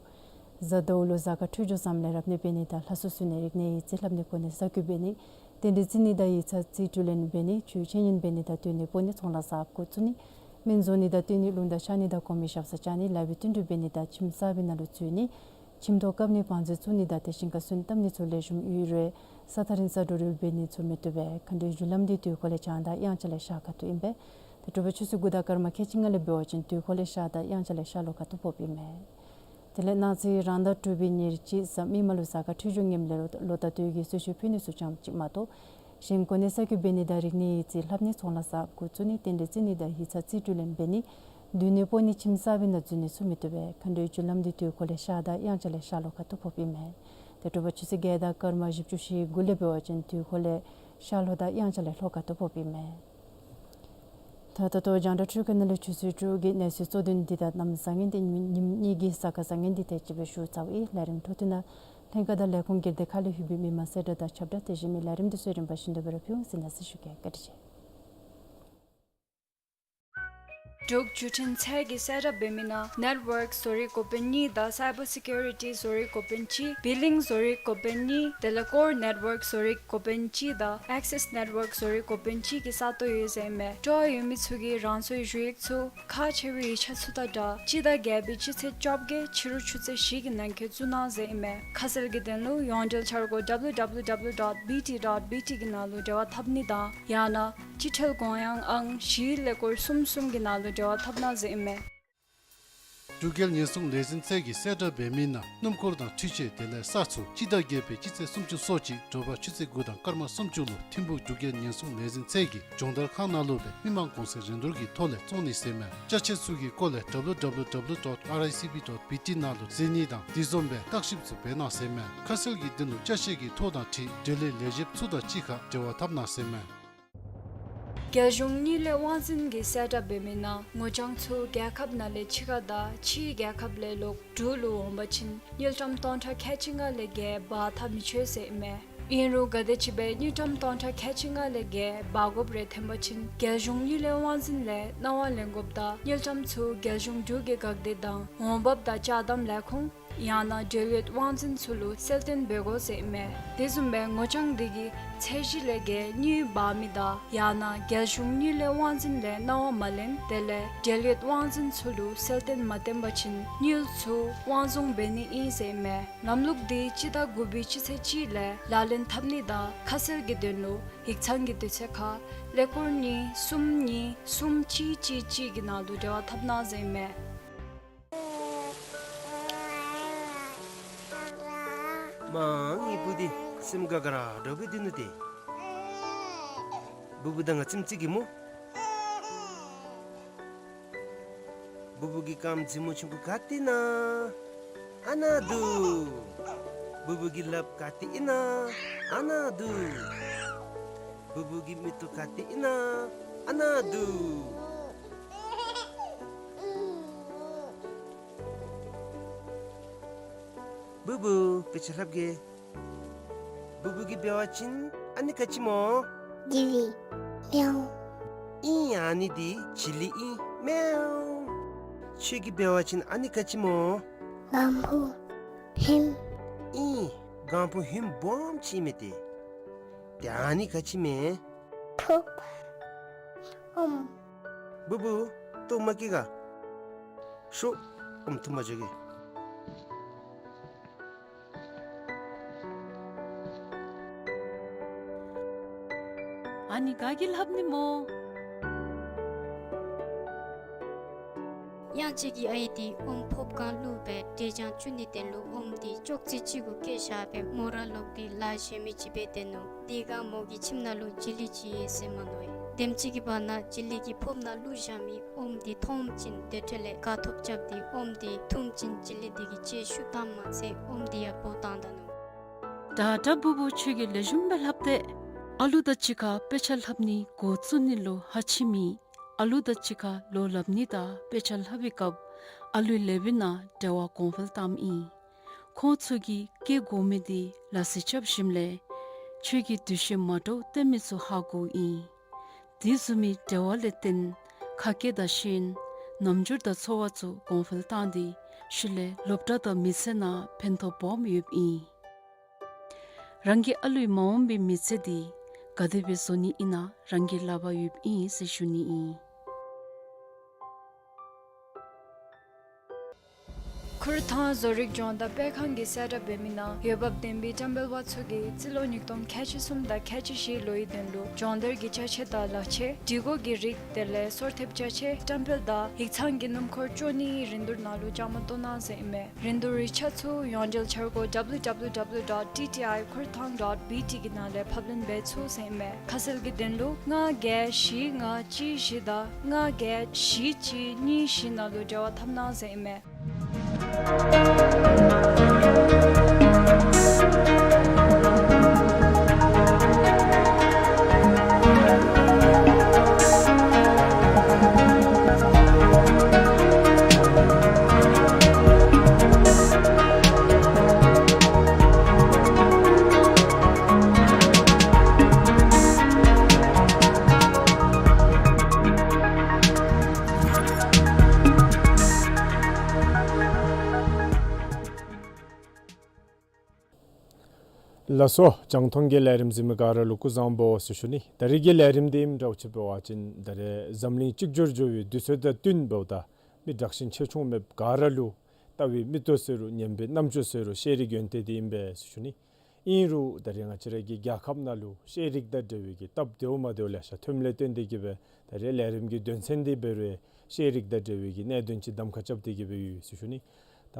གཟའ་ཟླཝ་ལུ་གཟའ་སྐར་འཕྲོད་སྦྱོར་བཟངམ་ལས་རབ་གནས་འབད་ནི་དང་ལྷ་གསོལ་གསོལ་ནི་རིག་གནས་ཡིག་རྩིས་ལྷབ་གནས་གོ་གནས་གསར་བསྐོ་འབད་ནི་རྟེན་འབྲེལ་བརྩི་ནི་དང་ཡིག་ཚང་རྩིས་སྤྲོད་ལེན་འབད་ནི་ཆོས་འཆད་ཉན་འབད་ནི་དང་སྡོད་གནས་སྤོ་ནི་ཚོང་ལཱ་གསརཔ་འགོ་བཙུགས་ནི་སྨན་བཟོ་ནི་དང་བསྟེན་ནི་རླུང་རྟ་ཤ་ནི་དང་གོང་མའི་ཞབས་སར་བཅར་ནི་ལཱ་གཡོག་བསྟུན་གྲོས་འབད་ནི་དང་ཁྱིམ་གསར་པའི་ནང་ལུ་འཛུལ་ནི་ཁྱིམ་ཐོག་བཀབ་ནི་བང་མཛོད་བཙུགས་ནི་དང་ཏེ་ཞིང་ཁར་སོན་བཏབ་ནི་ཚུ་ལེགས་ཤོམ་ཡོད་རུང་ས་ཐག་རིང་སར་འགྲོ་འགྲུལ་འབད་ནི་ཚུ་མི་བཏུབ་པས། མཁའ་འགྲོའི་རྒྱུ་ལམ་འདི་དུས་འཁོར་ལས་བྱང་དང་དབྱངས་འཆར་ལས་ཤར་ཁ་ཐུག་ཨིན་པས། ཏེ་དྲོ་པ་ཆུ་ཚོད་དགུ་དང་སྐར་མ་ཁལ་གཅིག་ལྔ་ལས་འབད་བ་ཅིན་དུས་འཁོར་ལས་ཤར་དང་དབྱངས་འཆར་ལས་ཤར་ལྷོ་ཁ་ཐུག་ཕོགཔ་ཨིན་མས། དེ་ལས་གནངས་ཚེ་རང་ཟླ་དྲུག་པའི་ཉེར་གཅིག་གཟའ་མིག་དམར་ལུ་གཟའ་སྐར་འཕྲོད་སྦྱོར་ངནམ་ལས་ལོ་ལོ་ཟླ་སྟོད་ཀྱི་གསོལ་མཆོད་ཕུལ་ནི་ཚུ་ཙམ་ཅིག་མ་གཏོགས་གཞན་གོ་གནས་གསར་བསྐོ་འབད་ནི་དང་རིག་གནས་ཡིག་རྩིས་ལྷབ་ནི་ཚོང་ལཱ་གསརཔ་འགོ་བཙུགས་ནི་རྟེན་འབྲེལ་བརྩི་ནི་དང་ཡིག་ཚང་རྩིས་སྤྲོད་ལེན་འབད་ནི་སྡོད་གནས་སྤོ་ནི་ཁྱིམ་གསར་པའི་ནང་འཛུལ་ནི་ཚུ་མི་བཏུབ་པས། མཁའ་འགྲོའི་རྒྱུ་ལམ་འདི་དུས་འཁོར་ལས་ཤར་དང་དབྱངས་འཆར་ལས་ཤར་ལྷོ་ཁ་ཐུག་ཕོགཔ་ཨིན་མས། ཏེ་དྲོ་པ་ཆུ་ཚོད་བརྒྱད་དང་སྐར་མ་བཞི་བཅུ་ཞེ་དགུ་ལས་འབད་བ་ཅིན་དུས་འཁོར་ལས་ཤར་ལྷོ་དང་དབྱངས་འཆར་ལས་ལྷོ་ཁ་ཐུག་ཕོགཔ་ཨིན་མས། ད་ད་ལྟོ་རྒྱང་བསྒྲགས་འཕྲུལ་ཁང་ནང་ལས་ཆུ་ཚོད་དྲུག་གི་གནས་ཚུལ་གཙོ་དོན་འདི་དང་གནམ་བཟང་ངན་འདི་ཉིནམ་གཉིས་ཀྱི་གཟའ་སྐར་བཟང་ངན་འདི་དེ་ཅིག་སྦེ་ཞུ་ཚརཝ་ཨིན། ལས་རིམ་འཕྲོ་མཐུད་ནང་ལྷན་ཁག་དང་ལས་ཁུངས་སྒེར་སྡེ་ཁག་ལས་ལྷོད་པའི་མི་མང་གསལ་བསྒྲགས་དང་ཁྱབ་བསྒྲགས་དེ་བཞིན་མི་ལས་རིམ་འདི་ཚུ་རིམ་པ་བཞིན་དུ་སྦེ་ར་ཕུལ་འོང་ཟེར་གནང་ཟེར་ཞུ་གེ། བཀའ་དྲིན་ཆེ། འབྲུག་བརྒྱུད་འཕྲིན་ཚད་ཀྱིས་གསལ་བསྒྲགས་འབད་མི་ནང་ནེཊ་ཝརཀ་བཟོ་རིག་འགོ་དཔོན་གཉིས་དང་སའི་བར་སེ་ཀུ་རི་ཊི་བཟོ་རིག་འགོ་དཔོན་གཅིག་བི་ལིང་བཟོ་རིག་འགོ་དཔོན་གཉིས་དེ་ལས་ཀོར་ནེཊ་ཝརཀ་བཟོ་རིག་འགོ་དཔོན་གཅིག་དང་ཨེག་སེས་ནེཊ་ཝརཀ་བཟོ་རིག་འགོ་དཔོན་གཅིག་གི་ས་སྟོང་ཡོད་ཟེར་ཨིན་མས། སྤྲོ་བ་ཡོད་མི་ཚུ་གིས་རང་སོའི་ཞུ་ཡིག་ཚུ་ཁག་ཆེ་བའི་ཡིག་ཆ་ཚུ་དང་སྦྲགས་སྤྱི་ཟླ་བརྒྱད་པའི་སྤྱི་ཚེས་བཅོ་བརྒྱད་ཕྱི་རུ་ཆུ་ཚོད་བཞི་གི་ནང་འཁོད་བཙུགས་གནང་ཟེར་ཨིན་མས། ཁ་གསལ་གྱི་དོན་ལུ་ཡོངས་འབྲེལ་འཆར་སྒོ་ཌབ་ལུ་ཌབ་ལུ་ཌབ་ལུ་ཌོཊ་བི་ཊི་ཌོཊ་བི་ཊི་གི་ནང་ལུ་འབྲེལ་བ་འཐབ་ནི་དང་ཡང་ན་སྤྱི་ཁྲལ་དགོངས་ཡངས་ཨང་བཞི་ཀླད་ཀོར་གསུམ་གསུམ་གྱི་ནང་ལུ་འབྲེལ་བ་འཐབ་གནང་ཟེར་ཨིན་མས། འབྲུག་རྒྱལ་ཉེན་སྲུང་ལས་འཛིན་ཚད་ཀྱིས་གསལ་བསྒྲགས་འབད་མི་ནང་སྣུམ་འཁོར་དང་འཕྲུལ་ཆས་དེ་ལས་ས་ཚུ་སྤྱི་ཟླ་བརྒྱད་པའི་སྤྱི་ཚེས་སུམ་ཅུ་སོ་གཅིག་དྲོ་པ་ཆུ་ཚོད་དགུ་དང་སྐར་མ་སུམ་ཅུ་ལུ་ཐིམ་ཕུག་འབྲུག་རྒྱལ་ཉེན་སྲུང་ལས་འཛིན་ཚད་ཀྱི་སྦྱོང་བརྡར་ཁང་ནང་ལུ་སྦེ་མི་མང་གོང་ཚད་རིན་བསྡུར་གྱི་ཐོག་ལས་བཙོང་ནི་ཟེར་ཨིན་མས། ཅ་ཆས་ཚུ་གི་སྐོར་ལས་ཌབ་ལུ་ཌབ་ལུ་ཌབ་ལུ་ཌོཊ་ཨར་ཨའི་སི་བི་ཌོཊ་བི་ཊི་ནང་ལུ་གཟིགས་ནི་དང་དེ་བཟུམ་སྦེ་བརྟག་ཞིབ་ཚུ་འབད་གནང་ཟེར་ཨིན་མས། ཁ་གསལ་གྱི་དོན་ལུ་ཅ་ཆས་ཀྱི་ཐོ་དང་འཁྲིལ་འབྲེལ་ཡོད་ལས་བྱེདཔ་ཚུ་དང་གཅིག་ཁར་འབྲེལ་བ་འཐབ་གནང་ཟེར་ཨིན་མས། རྒྱལ་གཞུང་དངུལ་ལས་དབང་འཛིན་གྱིས་གསལ་བསྒྲགས་འབད་མི་ནང་ངོ་རྐྱང་ཚུ་རྒྱལ་ཁབ་ནང་ལས་ཕྱི་ཁར་དང་ཕྱིའི་རྒྱལ་ཁབ་ལས་ལོག་འབྲུག་ལུ་འོང་པ་ཅིན་དངུལ་ཀྲམ་སྟོང་ཕྲག་ཁལ་གཅིག་ལྔ་ལས་བརྒལ་འབག་ཐག་མི་ཆོད་ཟེར་ཨིན་མས། ཨིན་རུང་ག་དེམ་ཅིག་སྦེ་དངུལ་ཀྲམ་སྟོང་ཕྲག་ཁལ་གཅིག་ལྔ་ལས་བརྒལ་འབག་དགོཔ་རེ་ཐོན་པ་ཅིན་རྒྱལ་གཞུང་དངུལ་ལས་དབང་འཛིན་ལས་གནང་བ་ལེན་དགོཔ་དང་དངུལ་ཀྲམ་ཚུ་རྒྱལ་གཞུང་འབྲུག་གི་འགག་སྡེ་དང་འོང་འབབ་དང་ཅ་དམ་ལས་ཁུངས་ཡང་ན་འབྲེལ་ཡོད་དབང་འཛིན་ཚུ་ལུ་གསལ་སྟོན་འབད་དགོ་ཟེར་ཨིན་མས། དེ་བཟུམ་སྦེ་ངོ་རྐྱང་དེ་གིས་ཚད་གཞི་ལས་བརྒལ་དངུལ་འབག་མི་དང་ཡང་ན་རྒྱལ་གཞུང་དངུལ་ལས་དབང་འཛིན་ལས་གནང་བ་མ་ལེན་དེ་ལས་འབྲེལ་ཡོད་དབང་འཛིན་ཚུ་ལུ་གསལ་སྟོན་མ་བཏོན་པ་ཅིན་དངུལ་ཚུ་དབང་བཟུང་འབད་ནི་ཨིན་ཟེར་ཨིན་མས། ལམ་ལུགས་འདི་སྤྱི་ཟླ་དགུ་པའི་སྤྱི་ཚེས་གཅིག་ལས་ལག་ལེན་འཐབ་ནི་དང་ཁ་གསལ་གྱི་དོན་ལུ་ཡིག་ཚང་གི་དུས་ཚོད་ཁར་ཀླད་ཀོར་གཉིས་གསུམ་གཉིས་གསུམ་གཅིག་གཅིག་གཅིག་གི་ནང་དུ་འབྲེལ་བ་འཐབ་གནང་ཟེར་ཨིན་མས། མ་ངེའི་བུ་འདི་སེམས་དགའ་དགའ་ར་འདྲཝ་སྦེ་སྡོད་ནུག་ཏེ། བུ་བུ་ད་ང་ཙིམ་ཙིག་གེ་སྨོ། བུ་བུ་གི་རྐངམ་རྫི་མོ་ཆུང་ཀུ་ག་ཏེ་ཨིན་ན། ཨ་ནཱ་འདུག། བུ་བུ་གི་ལགཔ་ག་ཏེ་ཨིན་ན། ཨ་ནཱ་འདུག། བུ་བུ་གི་མིག་ཏོ་ག་ཏེ་ཨིན་ན། ཨ་ནཱ་འདུག། བུ་བུ་དཔེ་ཆ་ལྷབ་གེ། བུ་བུ་གིས་འབད་བ་ཅིན་ཨ་ནི་ག་ཅི་སྨོ། ཇི་ལི། མེའོ། ཨིན། ཨ་ནི་འདི་ཇི་ལི་ཨིན། མེའོ། ཁྱོད་ཀྱིས་འབད་བ་ཅིན་ཨ་ནི་ག་ཅི་སྨོ། གང་ཕུ། ཧིམ། ཨིན། གང་ཕུ་ཧིམ་སྦོམ་ཅིག་མས་ཏེ། ཏེ་ཨ་ནི་ག་ཅི་མས། ཕུབ། ཨོམ། བུ་བུ་ལྟོཝ་མ་བཀྱེས་ག། ཤོག། ཨོམ་འཐུ་མ་འགྱོ་གེ། ཨ་ནི་ག་གིས་ལྷབ་ནི་སྨོ། གཡང་སྐྱིད་ཀྱི་ཨའི་འདི་ཨོམ་ཕོརཔ་སྒང་བླུགས་སྦེ་འབྲས་ལྗང་བཙུགས་ནིའི་དོན་ལུ་ཨོམ་འདི་ཅོག་ཙེ་ཅིག་གུ་བཀལ་བཞག་སྦེ་མོ་ར་ལོག་སྟེ་ལཱ་གཞན་མི་ཅིག་འབད་སྡོད་ནུག། དེ་སྒང་མོ་གི་ཁྱིམ་ནང་ལུ་ཇི་ལི་ཅིག་ཡོད་ཟེར་མ་མནོ་བས། དེམ་ཅིག་གི་བར་ན་ཇི་ལི་གིས་ཕོརཔ་ནང་བླུགས་བཞག་མི་ཨོམ་འདི་མཐོངམ་ཅིག་དེ་འཕྲོ་ལས་དགའ་ཐོབ་རྐྱབ་སྟེ་ཨོམ་འདི་འཐུངམ་ཅིག་ཇི་ལི་འདི་གིས་ལྕེ་ཤུགས་བཏངམ་མ་ཚད་ཨོམ་འདི་ཡང་འབོ་བཏང་ད་ནུག། དྲག་དྲག་བུ་བུ་ཁྱོད་ཀྱིས་ལེགས་ཤོམ་སྦེ་ལྷབ་སྟེ། ཨ་ལུ་དང་གཅིག་ཁར་དཔེ་ཆ་ལྷབ་ནི་འགོ་བཙུགས་ནི་ལུ་ཧ་ཅིག་མེད། ཨ་ལུ་དང་གཅིག་ཁར་ལོ་ལྷབ་ནི་དང་དཔེ་ཆ་ལྷབ་པའི་སྐབས་ཨ་ལུའི་ལགཔ་ནང་འབྲེལ་བ་གོང་འཕེལ་བཏངམ་ཨིན། ཁོང་ཚུ་གིས་བཀལ་དགོ་མི་འདི་ལགས་སོ་རྐྱབ་ཞིནམ་ལས་ཁྱོད་ཀྱིས་འདུ་ཤེས་མ་འདྲཝ་བསྟེན་མི་ཚུ་ཧ་གོཝ་ཨིན། དེ་བཟུམ་མའི་འབྲེལ་བ་ལས་བརྟེན་ཁ་སྐད་དང་ཤེས་ཡོན་རྣམ་འགྱུར་དང་འཚོ་བ་ཚུ་གོང་འཕེལ་བཏང་སྟེ་ཤུལ་ལས་སློབ་གྲྭ་དང་མི་ཚེ་ནང་ཕན་ཐོགས་སྦོམ་ཡོདཔ་ཨིན། རང་གི་ཨ་ལུའི་མ་འོངས་པའི་མི་ཚེ་འདི་ག་དེ་སྦེ་བཟོ་ནི་ཨིན་ན་རང་གི་ལགཔ་ཡོདཔ་ཨིན་ཟེར་ཞུ་ནི་ཨིན། ཁུར་ཐང་བཟོ་རིག་སྦྱོང་བརྡར་སྤེལ་ཁང་གིས་གསལ་བསྒྲགས་འབད་མི་ནང་འོས་འབབ་ལྡན་པའི་བཀྲམ་སྤེལ་པ་ཚུ་གིས་རྩིས་ལོ་ཉིས་སྟོང་ཁལ་གཅིག་གསུམ་དང་ཁལ་གཅིག་བཞི་ལོའི་དོན་ལུ་སྦྱོང་བརྡར་གྱི་ཅ་ཆས་དང་ལག་ཆས་སྒྲིག་གོ་གི་རིགས་དེ་ལས་སོར་ཐེབས་ཅ་ཆས་བཀྲམ་སྤེལ་དང་ཡིག་ཚང་གི་སྣུམ་འཁོར་སྐྱོང་ནིའི་རིན་བསྡུར་ནང་ལུ་བཅའ་མར་གཏོགས་གནང་ཟེར་ཨིན་མས། རིན་བསྡུར་རིགས་ཆ་ཚུ་ཡོངས་འབྲེལ་འཆར་སྒོ་W W W dot T T I khurthang dot B T གི་ནང་ལས་ཕབ་ལེན་འབད་ཚུགས་ཟེར་ཨིན་མས། ཁ་གསལ་གྱི་དོན་ལུ་ལྔ་བརྒྱད་བཞི་ལྔ་གཅིག་བཞི་དང་ལྔ་བརྒྱད་བཞི་གཅིག་གཉིས་བཞི་ནང་ལུ་འབྲེལ་བ་འཐབ་གནང་ཟེར་ཨིན་མས། ལགས་སོ། རྒྱང་མཐོང་གི་ལས་རིམ་གཟིགས་མི་ག་ར་ལུ་སྐུ་གཟུགས་བཟང་པོ་ཟེར་ཞུ་ནི། ད་རིས་ཀྱི་ལས་རིམ་འདི་ཨིནམ་འདྲཝ་ཅིག་འབད་བ་ཅིན་ད་རིས་འཛམ་གླིང་གཅིག་གྱུར་འགྱུར་བའི་དུས་ཚོད་དང་བསྟུན་འབདཝ་ད་མི་དྲག་ཞན་ཆེ་ཆུང་མེདཔ་ག་ར་ལུ་ལྟ་བའི་མིག་ཏོ་ཟེར་རུང་ཉན་པའི་རྣམ་ཅོ་ཟེར་རུང་ཤེས་རིག་ཡོན་ཏན་འདི་ཨིན་པས་ཟེར་ཞུ་ནི། ཨིན་རུང་ད་རིས་ང་བཅས་ར་གི་རྒྱལ་ཁབ་ནང་ལུ་ཤེས་རིག་དང་འབྲེལ་བའི་གི་སྟབས་བདེཝ་མ་བདེཝ་ལེ་ཤ་ཐོནམ་ལས་བརྟེན་ཏེ་གིས་སྦེ་ད་རིས་ལས་རིམ་གྱི་དོན་ཚན་འདི་འབད་རུང་ཤེས་རིག་དང་འབྲེལ་བའི་གི་གནད་དོན་ཅིག་གདམ་ཁ་རྐྱབ་སྟེ་གིས་སྦེ་ཡོད་ཟེར་ཞུ་ནི། ད་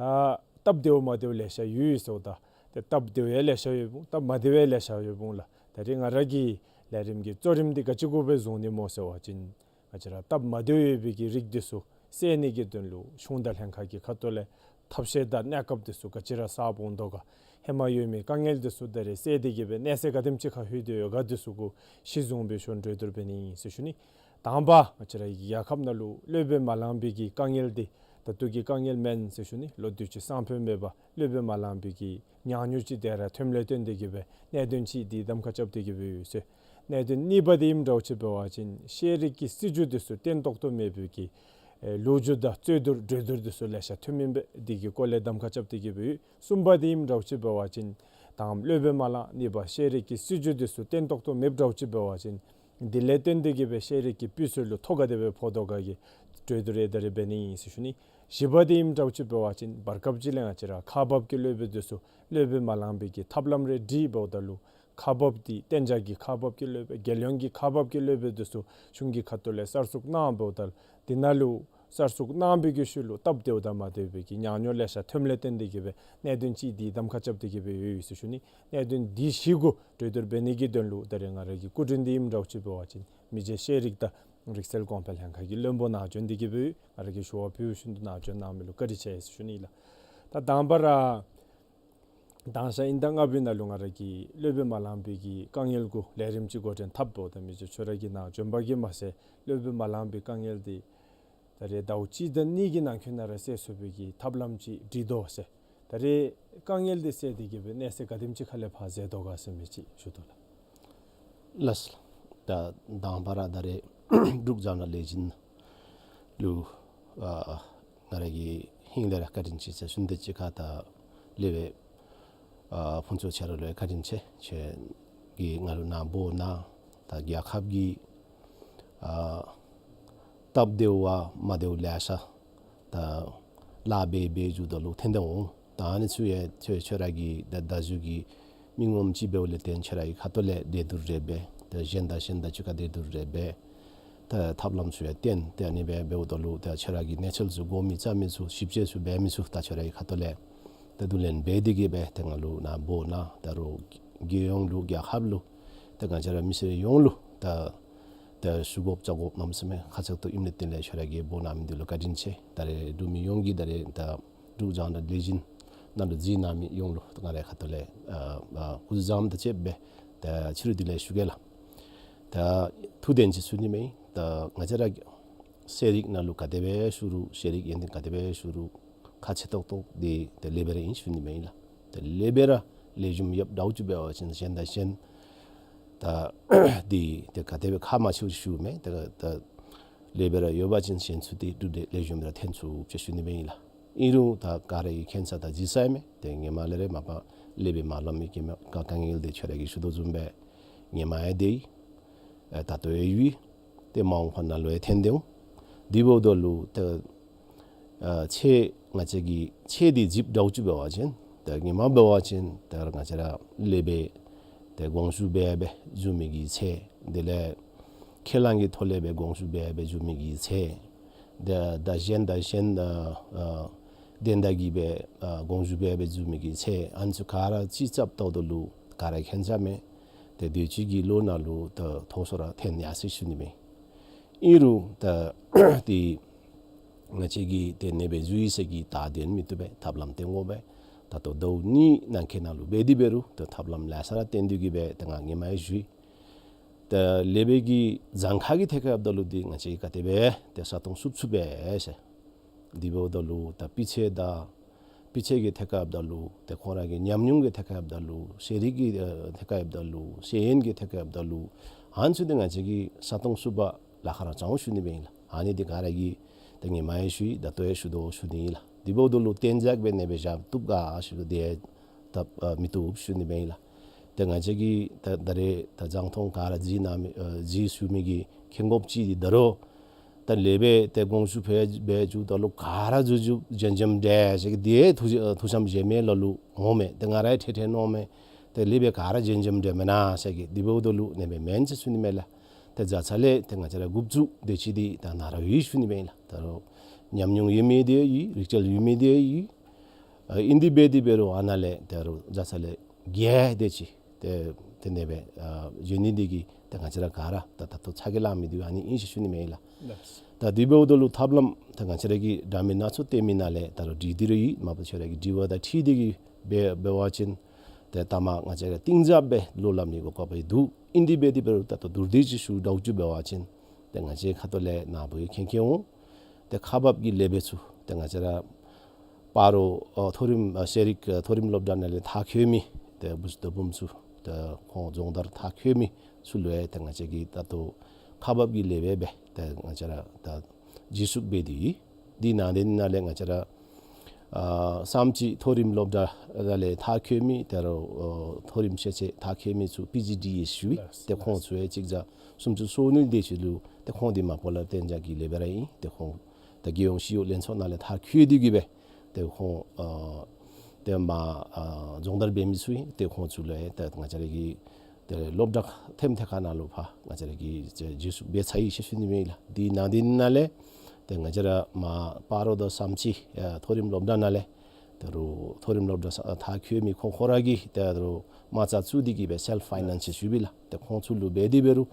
སྟབས་བདེཝ་མ་བདེཝ་ལེ་ཤ་ཡོད་ཟེརཝ་ད་ཏེ་སྟབས་བདེཝ་ཡང་ལེ་ཤ་ཡོདཔ་འོང་། སྟབས་མ་བདེཝ་ཡང་ལེ་ཤ་ཡོདཔ་འོང་ལགས། ད་རིས་ང་ར་གི་ལས་རིམ་གྱི་གཙོ་རིམ་འདི་ག་ཅི་གུ་སྦེ་བཟུང་ནི་སྨོ་ཟེར་བ་ཅིན་ང་བཅས་ར་སྟབས་མ་བདེཝ་ཡོད་པའི་གི་རིགས་འདི་ཚུ་སེལ་ནི་གི་དོན་ལུ་གཞུང་དང་ལྷན་ཁག་གི་ཁ་ཐུག་ལས་ཐབས་ཤེས་དང་གནས་སྐབས་འདི་ཚུ་ག་ཅི་ར་བསགས་འོང་དོ་ག། ཧེ་མ་ཡོད་མི་དཀའ་ངལ་འདི་ཚུ་ད་རེས་བསལ་ཏེ་གི་སྦེ་གནས་ཚད་ག་དེམ་ཅིག་ཁར་ལྷོད་དེ་ཡོད་ག་འདི་ཚུ་གུ་གཞི་བཟུང་སྦེ་ཞུ་གྲོས་བསྡུར་འབད་ནི་ཨིན་ཟེར་ཞུ་ནི། དང་པ་ང་བཅས་ར་གི་རྒྱལ་ཁབ་ནང་ལུ་སློབ་དཔོན་མ་ལང་པའི་གི་དཀའ་ངལ་འདི་ད་ལྟོ་གི་དཀའ་ངལ་མེན་ཟེར་ཞུ་ནི། ལོ་དུས་ཅི་སང་ཕོད་མེད་པར་སློབ་དཔོན་མ་ལང་པའི་གི་ཉག་ཉོག་ཅིག་དེ་ར་ཐོནམ་ལས་བརྟེན་ཏེ་གི་སྦེ་གནད་དོན་ཅིག་འདི་གདམ་ཁ་རྐྱབ་སྟེ་གི་སྦེ་ཡོད་ཟེར། གནད་དོན་གཉིས་པ་འདི་ཨིནམ་འདྲཝ་ཅིག་འབད་བ་ཅིན་ཤེས་རིག་གི་སྲིད་བྱུས་འདི་ཚུ་བརྟན་ཏོག་ཏོ་མེད་པའི་གི་ཨེ་ལོ་རྒྱུས་དང་རྩོད་བསྡུར་གྲོས་བསྡུར་འདི་ཚུ་ལེ་ཤ་ཐོནམ་ཨིན་པས། འདི་གི་སྐོར་ལས་གདམ་ཁ་རྐྱབ་སྟེ་གི་སྦེ་ཡོད། གསུམ་པ་འདི་ཨིནམ་འདྲཝ་ཅིག་འབད་བ་ཅིན་དང་པ་སློབ་དཔོན་མ་ལང་། གཉིས་པ་ཤེས་རིག་གི་སྲིད་བྱུས་འདི་ཚུ་བརྟན་ཏོག་ཏོ་མེདཔ་འདྲཝ་ཅིག་འབད་བ་ཅིན་འདི་ལས་བརྟེན་ཏེ་གི་སྦེ་ཤེས་རིག་གི་སྤུས་ཚད་ལུ་ཐོ་ག་དེ་སྦེ་ཕོག་དོ་ག་གི་གྲོས་བསྡུར་ཡང་ད་རེས་འབད་ནི་ཨིན་ཟེར་ཞུ་ནི། བཞི་པ་འདི་ཨིནམ་འདྲཝ་ཅིག་འབད་བ་ཅིན་བར་སྐབས་ཅིག་ལས་ང་བཅས་ར་ཁག་འབག་གི་སློབ་དཔོན་འདི་ཚུ་སློབ་དཔོན་མ་ལང་པའི་གི་ཐབས་ལམ་རེ་སྒྲིག་འབདཝ་ད་ལུ་ཁག་འབག་འདི་གཏན་འཇགས་ཀྱི་ཁག་འབག་གི་སློབ་དཔོན་རྒྱལ་ཡོངས་ཀྱི་ཁག་འབག་གི་སློབ་དཔོན་འདི་ཚུ་གཞུང་གི་ཁ་ཐུག་ལས་གསར་ཞུགས་གནང་འབདཝ་ད་ལུ་འདི་ནང་ལུ་གསར་ཞུགས་གནང་པའི་གི་ཤུལ་ལུ་སྟབས་བདེཝ་དང་མ་བདེ་བའི་གི་ཉག་ཉོག་ལེ་ཤ་ཐོནམ་ལས་བརྟེན་ཏེ་གི་སྦེ་གནད་དོན་ཅིག་འདི་གདམ་ཁ་རྐྱབ་སྟེ་གི་སྦེ་ཡོད་ཟེར་ཞུ་ནི། གནད་དོན་འདི་བཞི་གུ་གྲོས་བསྡུར་འབད་ནི་གི་དོན་ལུ་ད་རེས་ང་ར་གི་སྐུ་མགྲོན་འདི་ཨིནམ་འདྲཝ་ཅིག་འབད་བ་ཅིན་མི་རྗེ་ཤེས་རིག་དང་རིག་རྩལ་གོང་འཕེལ་ལྷན་ཁག་གི་བློན་པོ་ནཱ་བྱོན་ཏེ་གི་སྦེ་ཡོད། ང་ར་གིས་ཞུ་བ་ཕུལ་བཞིན་དུ་ནཱ་བྱོན་གནང་མི་ལུ་བཀའ་དྲིན་ཆེ་ཟེར་ཞུ་ནི་ལགས། ད་དང་པ་ར་དང་ཞག་དབྱིན་ཟླ་ལྔ་པའི་ནང་ལུ་ང་ར་གིས་སློབ་དཔོན་མ་ལང་པའི་གི་དཀའ་ངལ་གུ་ལས་རིམ་ཅིག་འགོ་འདྲེན་འཐབ་འབདཝ་ད་མི་རྗེ་ཁྱོད་ར་གིས་ནཱ་བྱོན་པ་གིས་མ་ཚད་སློབ་དཔོན་མ་ལང་པའི་དཀའ་ངལ་འདི་ད་རེས་ཟླཝ་གཅིག་དང་གཉིས་ཀྱི་ནང་འཁོད་ནང་ར་སེལ་ཚུགས་པའི་གི་ཐབས་ལམ་ཅིག་སྒྲིག་དོ་ཟེར། ད་རེས་དཀའ་ངལ་འདི་སེལ་ཏེ་གི་སྦེ་གནས་ཚད་ག་དེམ་ཅིག་ཁ་ལས་ཕར་འཛེགས་དོ་ག་ཟེར་མི་ཅིག་ཞུ་དོ་ལགས། ལགས། ད་དང་པ་ར་ད་རེས་འབྲུག་རྒྱང་བསྒྲགས་ལས་འཛིན་ལུ་ཨ་ང་ར་གི་ཧིང་ལས་ར་བཀའ་དྲིན་ཆེ་ཟེར་ཞུ་ནི། དེ་གཅིག་ཁར་ད་སློབ་དཔོན་ཨ་ཕུན་ཚོགས་ཁྱོད་ར་ལུ་ཡང་བཀའ་དྲིན་ཆེ། ཁྱོད་ཀྱིས་ང་ལུ་ནཱ་འབོ་གནང་། ད་རྒྱལ་ཁབ་ཀྱི་ཨ་སྟབས་བདེཝ་མ་བདེཝ་ལེ་ཤ་ད་ལཱ་འབད་འབད་འགྱོཝ་ད་ལུ་ཐོན་ཏེ་འོང་། ད་ཨ་ནི་ཚུ་ཡང་ཁྱོད་ཁྱོད་ར་གི་ད་ད་གཟོད་ཀྱི་མི་ངོམ་ཅིག་འབདཝ་ལས་བརྟེན་ཁྱོད་ར་གི་ཁ་ཐུག་ལས་གྲོས་བསྡུར་རེ་འབད། ད་གཞན་དང་གཞན་དང་གཅིག་ཁར་གྲོས་བསྡུར་རེ་འབད། ད་ཐབས་ལམ་ཚུ་ཡང་བཏོན། ད་ཨ་ནི་སྦེ་འབདཝ་ད་ལུ་ད་ཁྱོད་ར་གི་གནས་ཚུལ་ཚུ་གོ་མི་རྩ་མི་ཚུ་ཞིབ་དཔྱད་ཚུ་འབད་མི་ཚུ་ད་ཁྱོད་ར་གི་ཁ་ཐུག་ལས་ད་བསྡུ་ལེན་འབད་དེ་གི་སྦེ་ད་ང་ལུ་ནཱ་འབོ་གནང་། ད་རུང་རྒྱལ་ཡོངས་ལུ་རྒྱལ་ཁབ་ལུ་ད་ང་བཅས་ར་མི་སེར་ཡོངས་ལུ་ད་ད་ཞུ་དགོཔ་བཅར་དགོཔ་གནམ་མེད་ས་མེད་ཁག་ཆེ་ཏོག་ཏོ་ཨིནམ་ལས་བརྟེན་ལས་ཁྱོད་ར་གིས་འབོ་གནང་མི་འདི་ལུ་བཀའ་དྲིན་ཆེ། ད་རེས་འབྲུག་མི་ཡོངས་ཀྱིས་ད་རེས་ད་འབྲུག་རྒྱང་བསྒྲགས་ལས་འཛིན་ནང་ལུ་གཟིགས་གནང་མི་ཡོངས་ལུ་ད་ང་རའི་ཁ་ཐུག་ལས་ཨ་ཨ་སྐུ་གཟུགས་བཟང་པོ་དང་བཅས་པའི་ད་ཕྱི་རུ་དེ་ལས་ཞུ་གེ་ལགས། ད་ཐུགས་བདེན་ཅིག་ཞུ་ནི་མས། ད་ང་བཅས་ར་ཤེས་རིག་ནང་ལུ་ག་དེ་སྦེ་ཞུ་རུང་ཤེས་རིག་ཡོན་ཏན་ག་དེ་སྦེ་ཞུ་རུང་ཁག་ཆེ་ཏོག་ཏོ་འདི་ད་སློབ་དཔོན་ར་ཨིན་ཞུ་ནི་མས་ལགས། ད་སློབ་དཔོན་ར་ལེགས་ཤོམ་ཡོདཔ་འདྲཝ་ཅིག་འབད་བ་ཅིན་གཞན་དང་གཞན་ད་འདི་ད་ག་དེ་སྦེ་ཁ་མ་ཕྱེ་ཞུཝ་མས། ད་ད་སློབ་དཔོན་ར་ཡོད་པ་ཅིན་གཞན་ཚུ་འདི་འབྲུག་འདི་ལེགས་ཤོམ་ར་ཐོན་ཚུགས་ཟེར་ཞུ་ནི་མས་ལགས། ཨིན་རུང་ད་ག་ར་གིས་མཁྱེན་ས་དང་གཟིགས་ས་ཨིན་མས། ཏེ་ཧེ་མ་ལས་ར་མ་པ་སློབ་དཔོན་མ་ལང་མི་གི་མ་དཀའ་དཀའ་ངལ་འདི་ཁྱོད་ར་གིས་ཞུ་དོ་བཟུམ་སྦེ་ཧེ་མ་ཡང་འདི་ཨེ་ད་ལྟོ་ཡང་ཡོད། ཏེ་མ་འོངས་པ་ནང་ལུ་ཡང་ཐོན་ཏེ་འོང་། དེ་འབདཝ་ད་ལུ་ཏེ་ཨ་ཚད་ང་བཅས་ཀྱི་ཚད་འདི་གཟིགསཔ་འདྲཝ་ཅིག་འབད་བ་ཅིན་ཏེ་ཧེ་མ་འབད་བ་ཅིན་ཏེ་ང་བཅས་ར་སློབ་དཔོན་ཏེ་དགོངས་ཞུ་འབད་འབད་བཙུགས་མི་གི་ཚད་དེ་ལས་ཁས་བླངས་ཀྱི་ཐོག་ལས་སྦེ་དགོངས་ཞུ་འབད་འབད་བཙུགས་མི་གི་ཚད་ཏེ་ད་གཞན་དང་གཞན་ཨ་ཨ་དོན་དག་གི་སྦེ་ཨ་དགོངས་ཞུ་འབད་འབད་བཙུགས་མི་གི་ཚད་ཨ་ནི་ཚུ་ག་ར་ཅིག་རྐྱབ་བལྟཝ་ད་ལུ་ག་ར་མཁྱེན་ས་མས། ཏེ་དུས་ཅི་གི་ལོ་ནང་ལུ་ད་མཐོ་སུ་ར་ཐོན་ཡར་སོ་ཡི་ཞུ་ནི་མས། ཨིན་རུང་ད་ཏེ་ང་བཅས་ཀྱིས་ཏེ་ཨ་ནེ་སྦེ་འགྱོ་ཡི་ཟེར་གྱི་ད་དེ་མི་བཏུབ་པས། ཐབས་ལམ་བཏོན་དགོ་པས། ད་ལྟོ་ཟླཝ་གཉིས་ནང་འཁོད་ནང་ལུ་འབད་དེ་འབད་རུང་ད་ཐབས་ལམ་ལེ་ཤ་ར་བཏོན་ཏེ་གི་སྦེ་ད་ང་ཧེ་མ་ཡང་ཞུ་ཡི། ད་སློབ་དཔོན་གྱི་གྱངས་ཁ་གི་ཐད་ཁར་འབདཝ་ད་ལུ་འདི་ང་བཅས་ཀྱིས་ག་དེ་སྦེ་ཏེ་ས་སྟོང་བསུབ་ཚུགས་པས་ཟེར། དེ་འབདཝ་ད་ལུ་ད་སྤུས་ཚད་དང་སྤུས་ཚད་ཀྱི་ཐད་ཁར་འབདཝ་ད་ལུ་ཏེ་ཁོང་ར་གི་ཉམས་མྱོང་གི་ཐད་ཁར་འབདཝ་ད་ལུ་ཤེས་རིག་གི་ཨ་ཐད་ཁར་འབདཝ་ད་ལུ་ཤེས་ཡོན་གྱི་ཐད་ཁར་འབདཝ་ད་ལུ་ཨ་ནི་ཚུ་འདི་ང་བཅས་ཀྱིས་ས་སྟོང་བསུབ་པར་ལཱ་ཁག་ར་ཙང་ཞུ་ནི་མས་ལགས། ཨ་ནི་འདི་ག་ར་གིས་ད་ཧེ་མ་ཡང་ཞུ་ཡི། ད་ལྟོ་ཡང་ཞུ་དོ་ཞུ་ནི་ལགས། དེ་འབདཝ་ད་ལུ་གཏན་འཇགས་སྦེ་ཨ་ནེ་སྦེ་བཞག་བཏུབ་ག་ཞུ་དེ་ད་ཨ་མི་བཏུབ་ཞུ་ནི་མས་ལགས། ཏེ་ང་བཅས་ཀྱིས་ད་ད་རེས་ད་རྒྱང་མཐོང་ག་ར་གཟིགས་གནང་མི་ཨ་གཟིགས་ཞུ་མི་གི་ཁེངས་སྐྱུངས་ཅིག་འདི་ད་རུང་ད་སློབ་དཔོན་ཏེ་དགོངས་ཞུ་ཕུལ་འབད་འགྱོཝ་ད་ལུ་ག་ར་འགྱོ་འགྱོ་འཇམ་འཇམ་འདྲས་ཟེར་གྱི་འདི་ཐུགས་ཐུགས་བསམ་བཞེས་མི་ལ་ལུ་འོང་མས། ཏེ་ང་ར་ཡང་ཐེ་ཐེ་མནོཝ་མས། ཏེ་སློབ་དཔོན་ག་ར་འཇམ་འཇམ་འདྲས་མེན་ན་ཟེར་གྱི། དེ་འབདཝ་ད་ལུ་ཨ་ནེ་སྦེ་མེན་ཟེར་ཞུ་ནི་མས་ལགས། ཏེ་བྱ་ཚ་ལས་ཏེ་ང་བཅས་ར་འགོ་བཙུགས་དེ་ཅིག་འདི་ད་ནཱ་ར་ཡོད་ཞུ་ནི་མས་ལགས། ད་རུང་ཉམས་མྱོང་ཡོད་མི་འདི་ཡོད། རིག་རྩལ་ཡོད་མི་འདི་ཡོད། ཨ་ཨིན་དེ་འབད་དེ་འབད་རུང་ཨ་ནཱ་ལས་ད་རུང་བྱ་ཚ་ལས་རྒྱས་དེ་ཅིག་ཏེ་ཏེ་ཨ་ནེ་སྦེ་ཨ་འགྱོ་ནི་འདི་གིས་ཏེ་ང་བཅས་ར་ག་ར་ད་ད་ལྟོ་ཚ་གྱང་ལང་མི་འདི་ཨ་ནི་ཨིན་ཟེར་ཞུ་ནི་མས་ལགས། ལགས། ད་དེ་འབདཝ་ད་ལུ་ཐབས་ལམ་ད་ང་བཅས་ར་གིས་འདྲ་མིན་སྣ་ཚོགས་བཏོན་མི་ནང་ལས་ད་རུང་འདི་འདི་ར་ཡོད། མ་པ་ཁྱོད་ར་གི་དྲི་བ་དང་འཁྲིལ་ཏེ་གི་འབད་འབད་བ་ཅིན་ ཏེ་ད་མ་ང་བཅས་ར་གཏིང་ཟབ་སྦེ་ལུ་ལམ་ནི་གོ་སྐབས་འདུག། ཨིན་དེ་འབད་དེ་འབད་རུང་ད་ལྟོ་མདོར་བསྡུས་ཅིག་ཞུ་དགོཔ་ཅིག་འབད་བ་ཅིན་ཏེ་ང་བཅས་ཁ་ཐུག་ལས་ནཱ་བུ་མཁྱེན་མཁྱེན་འོང་། ཏེ་ཁག་འབག་གི་ལེགས་སྤྱད་ཚུ་ཏེ་ང་བཅས་ར་སྤ་རོ་ཨ་མཐོ་རིམ་ཨ་ཤེས་རིག་ཨ་མཐོ་རིམ་སློབ་གྲྭ་ནང་ལས་མཐར་འཁྱོལ་མི་ཏེ་བུཚ་དོ་བུམ་ཚུ་ཏེ་ཁོང་སྦྱོང་བརྡར་མཐར་འཁྱོལ་མི་ཚུ་ལུ་ཡང་ཏེ་ང་བཅས་ཀྱིས་ད་ལྟོ་ཁག་འབག་གི་ལེགས་སྤྱད་སྦེ་ཏེ་ང་བཅས་ར་ད་རྗེས་སུ་འབད་དེ་ཡོད། དེ་ནང་དེ་ནང་ལས་ང་བཅས་ར་ཨ་བསམ་རྩེ་མཐོ་རིམ་སློབ་གྲྭ་ལས་མཐར་འཁྱོལ་མི་ད་རུང་ཨ་མཐོ་རིམ་ཤེས་ཚད་མཐར་འཁྱོལ་མི་ཚུ་པི་ཇི་ཌི་ཨེསི་ཞུ་ཡི། ལགས། ཏེ་ཁོང་ཚུ་ཡང་གཅིག་བརྒྱ་སུམ་ཅུ་སོ་གཉིས་དེ་ཅིག་ལུ་ཏེ་ཁོང་འདི་མ་པ་ལས་གཏན་འཇགས་ཀྱི་ལེགས་སྤྱད་ར་ཨིན། ཏེ་ཁོང་ད་རྒྱལ་ཡོངས་ཤེས་ཡོན་ལྷན་ཚོགས་ནང་ལས་མཐར་འཁྱོལ་ཏེ་གིས་སྦེ་ཏེ་ཁོང་ཨ་ཏེ་མ་ཨ་སྦྱོང་བརྡར་འབད་མི་ཚུ་ཨིན། ཏེ་ཁོང་ཚུ་ལུ་ཡང་ཏེ་ང་བཅས་ར་གི་ཏེ་སློབ་གྲྭ་ཐེམ་ཐེ་ཁ་ནང་ལུ་ཕར་ང་བཅས་ར་གིས་རྗེས་སུ་འབད་ཚར་ཡི་ཟེར་ཞུ་ནི་མས་ལགས། དེ་ནང་དེ་ནང་ལས་ཏེ་ང་བཅས་ར་མ་སྤ་རོ་དང་བསམ་རྩེ་ཨ་མཐོ་རིམ་སློབ་གྲྭ་ནང་ལས་ད་རུང་མཐོ་རིམ་སློབ་གྲྭ་ས་མཐར་འཁྱོལ་མི་ཁོང་ཁོང་ར་གིས་ད་རུང་མ་རྩ་བཙུགས་ཏེ་གིས་སྦེ་སེལཕ་ཕའི་ནཱནསི་ཞུ་བས་ལགས། ཏེ་ཁོང་ཚུ་ལུ་འབད་དེ་འབད་རུང་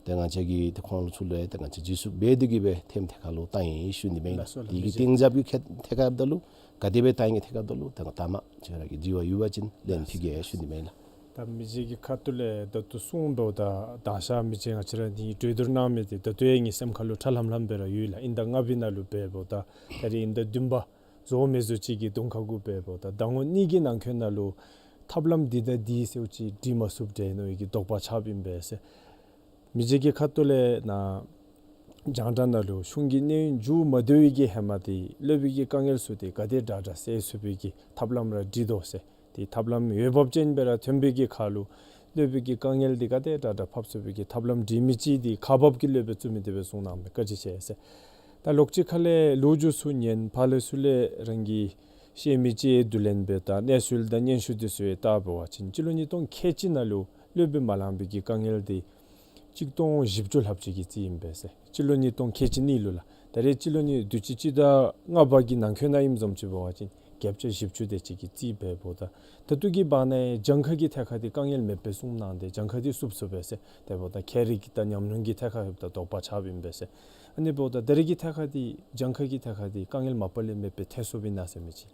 ཏེ་ང་བཅས་ཀྱིས་ཏེ་ཁོང་ཚུ་ལུ་ཡང་ཏེ་ང་བཅས་རྗེས་སུ་འབད་དེ་གིས་སྦེ་ཐེམ་ཐེ་ཁ་ལུ་བཏང་ཡི་ཟེར་ཞུ་ནི་མས་ལགས། ལགས་སོ་ལགས། དེ་གི་མི་རྗེ་སྟེང་རྒྱབ་ཀྱི་ཐད་ཐད་ཁར་ད་ལུ་ག་དེ་སྦེ་བཏང་ཡི་གི་ཐད་ཁར་ད་ལུ་ཏེ་ད་མ་ཁྱོད་ར་གིས་དྲི་བ་ཡོད་པ་ཅིན་ལན་ཕུལ་གེ་ཟེར་ཞུ་ནི་མས་ལགས། ད་མི་རྗེ་གི་ཁ་ཐུག་ལས་ད་ལྟོ་གསུངས་འབདཝ་ད་ད་ཞག་མི་རྗེ་ང་བཅས་ར་འདི་གྲོས་བསྡུར་གནང་མི་འདི་ད་ལྟོ་ཡང་ངེའི་སེམས་ཁ་ལུ་ཁྲ་ལམ་ལམ་སྦེ་ར་ཡོད་ལགས། དབྱིན་ཟླ་ལྔ་པའི་ནང་ལུ་འབདཝ་ད་ད་རེས་དབྱིན་ཟླ་བདུན་པ་རྫོགས་མི་རྫོགས་ཅིག་གི་གདོང་ཁ་གུ་འབདཝ་ད་ཟླ་ངོ་གཉིས་ཀྱི་ནང་འཁོད་ནང་ལུ་ཐབས་ལམ་འདི་དང་འདི་ཟེརཝ་ཅིག་སྒྲིག་མ་ཚུགསཔ་འདྲས་མནོ་བའི་གི་དོགས་པ་ཆགསཔ་ཨིན་པས་ཟེར། མི་རྗེ་གི་ཁ་ཐུག་ལས་ནཱ་རྒྱང་བསྒྲགས་ནང་ལུ་གཞུང་གི་གནས་ཡུན་མཇུག་མ་བསྡུ་བའི་གི་ཧེ་མ་འདི་སློབ་དཔོན་གྱི་དཀའ་ངལ་ཚུ་འདི་ག་དེ་དྲག་དྲག་སེལ་ཚུགས་པའི་གི་ཐབས་ལམ་ར་སྒྲིག་དོ་ཟེར། ཏེ་ཐབས་ལམ་འོས་འབབ་ཅན་སྦེ་ར་ཐོན་པའི་གི་ཁར་ལུ་སློབ་དཔོན་གྱི་དཀའ་ངལ་འདི་ག་དེ་དྲག་དྲག་ཕབ་ཚུགས་པའི་གི་ཐབས་ལམ་སྒྲིག་མི་ཅིག་འདི་ཁག་འབག་གི་ལེགས་སྤྱད་བཙུགས་མི་དེ་སྦེ་གསུངས་གནང་མི་བཀའ་དྲིན་ཆེ་ཟེར། ད་ལོགས་ཅིག་ཁ་ལས་ལོ་རྒྱུས་ཚུ་ཉན་ཕར་ལས་ཚུར་ལས་རང་གིས་ཤེས་མི་ཅིག་དང་བློ་ལེན་འབདཝ་ད་གནས་ཚུལ་དང་སྙན་ཞུ་འདི་ཚུ་ཡང་བལྟ་བ་ཅིན་སྤྱི་ལོ་ཉིས་སྟོང་ཁལ་གཅིག་ནང་ལུ་སློབ་དཔོན་མ་ལང་པའི་གི་དཀའ་ངལ་འདི་གཅིག་སྟོང་བཞི་བཅུ་ལྷགཔ་ཅིག་གིས་རྩིས་ཨིན་པས་ཟེར། སྤྱི་ལོ་ཉིས་སྟོང་ཁལ་གཅིག་གཉིས་ལུ་ལགས། ད་རེས་སྤྱི་ལོ་ཉིས་དུས་ཅི་སྤྱི་ཟླ་ལྔ་པ་གི་ནང་འཁོད་ནང་ཨིནམ་བཟུམ་ཅིག་འབད་བ་ཅིན་བརྒྱ་ཆ་བཞི་བཅུ་དེ་ཅིག་གིས་རྩིས་འབདཝ་ད་ད་ལྟོ་གི་བར་ན་གྱངས་ཁ་གི་ཐད་ཁར་འདི་དཀའ་ངལ་མེདཔ་སྦེ་གསུངས་གནང་སྟེ་གྱངས་ཁ་འདི་བསུབ་བསུབ་པས་ཟེར། དེ་འབདཝ་ད་ཁྱད་རིག་དང་ཉམས་མྱོང་གི་ཐད་ཁར་འབདཝ་ད་དོགས་པ་ཆགསཔ་ཨིན་པས་ཟེར། ཨ་ནི་འབདཝ་ད་ད་རེས་ཀྱི་ཐད་ཁར་འདི་གྱངས་ཁ་གི་ཐད་ཁར་འདི་དཀའ་ངལ་མ་པ་ལས་མེདཔ་སྦེ་ཐལ་སོངམ་ཨིན་ན་ཟེར་མི་ཅིག།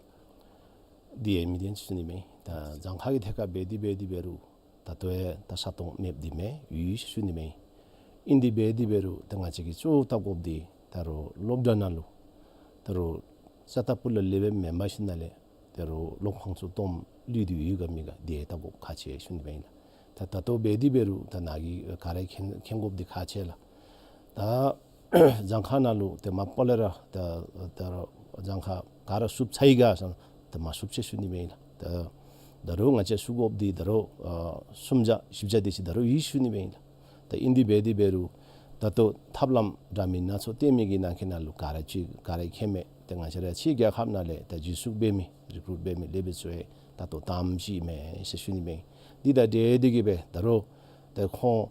འདི་ཡང་མི་བདེན་ཟེར་ཞུ་ནི་མས། ད་གྱངས་ཁ་གི་ཐད་ཁར་འབད་དེ་འབད་དེ་འབད་རུང་ད་ལྟོ་ཡང་ད་ས་སྟོང་མེདཔ་འདི་མེན་ཡོད་ཟེར་ཞུ་ནི་མས། ཨིན་དེ་འབད་དེ་འབད་རུང་ད་ང་བཅས་ཀྱིས་གཙོ་བོ་བལྟ་དགོཔ་འདི་ད་རུང་སློབ་གྲྭ་ནང་ལུ་ད་རུང་རྩ་བ་ལས་ལེགས་སྦེ་མེན་པར་ཞིནམ་ལས་ད་རུང་སློབ་ཁང་ཚུ་སྟོངམ་ལུས་ཏེ་ཡོད་ག་མེད་ག་འདི་ཡང་བལྟ་དགོཔ་ཁག་ཆེ་ཟེར་ཞུ་ནི་མས་ལགས། ད་ད་ལྟོ་འབད་དེ་འབད་རུང་ད་ནཱ་གིས་ག་ར་མཁྱེན་མཁྱེན་དགོཔ་འདི་ཁག་ཆེ་ལགས། ད་གྱངས་ཁ་ནང་ལུ་ཏེ་མ་པ་ལས་ར་ད་ད་རུང་གྱངས་ཁ་ག་ར་བསུབ་ཚར་ཡི་ག་ཟེར་ན་ད་མ་བསུབ་ཟེར་ཞུ་ནི་མས་ལགས། ད་ད་རུང་ང་བཅས་བསུབ་དགོཔ་འདི་ད་རུང་ཨ་སུམ་བརྒྱ་བཞི་བརྒྱ་དེ་ཅིག་ད་རུང་ཡོད་ཟེར་ཞུ་ནི་མས་ལགས། ད་ཨིན་དེ་འབད་དེ་འབད་རུང་ད་ལྟོ་ཐབས་ལམ་འདྲ་མིན་སྣ་ཚོགས་བཏོན་མི་གི་ནང་འཁོད་ནང་ལུ་ག་ར་ཅིག་ག་ར་མཁྱེན་མས། ཏེ་ང་བཅས་ར་ཕྱི་རྒྱལ་ཁབ་ནང་ལས་ད་རྗེས་སུ་འབད་མི་རི་ཀུ་རུཊ་འབད་མི་སློབ་དཔོན་ཚུ་ཡང་ད་ལྟོ་དམ་ཅིག་མས་ཟེར་ཞུ་ནི་མས། འདི་དང་འབྲེལ་ཏེ་གིས་སྦེ་ད་རུང་ཏེ་ཁོང་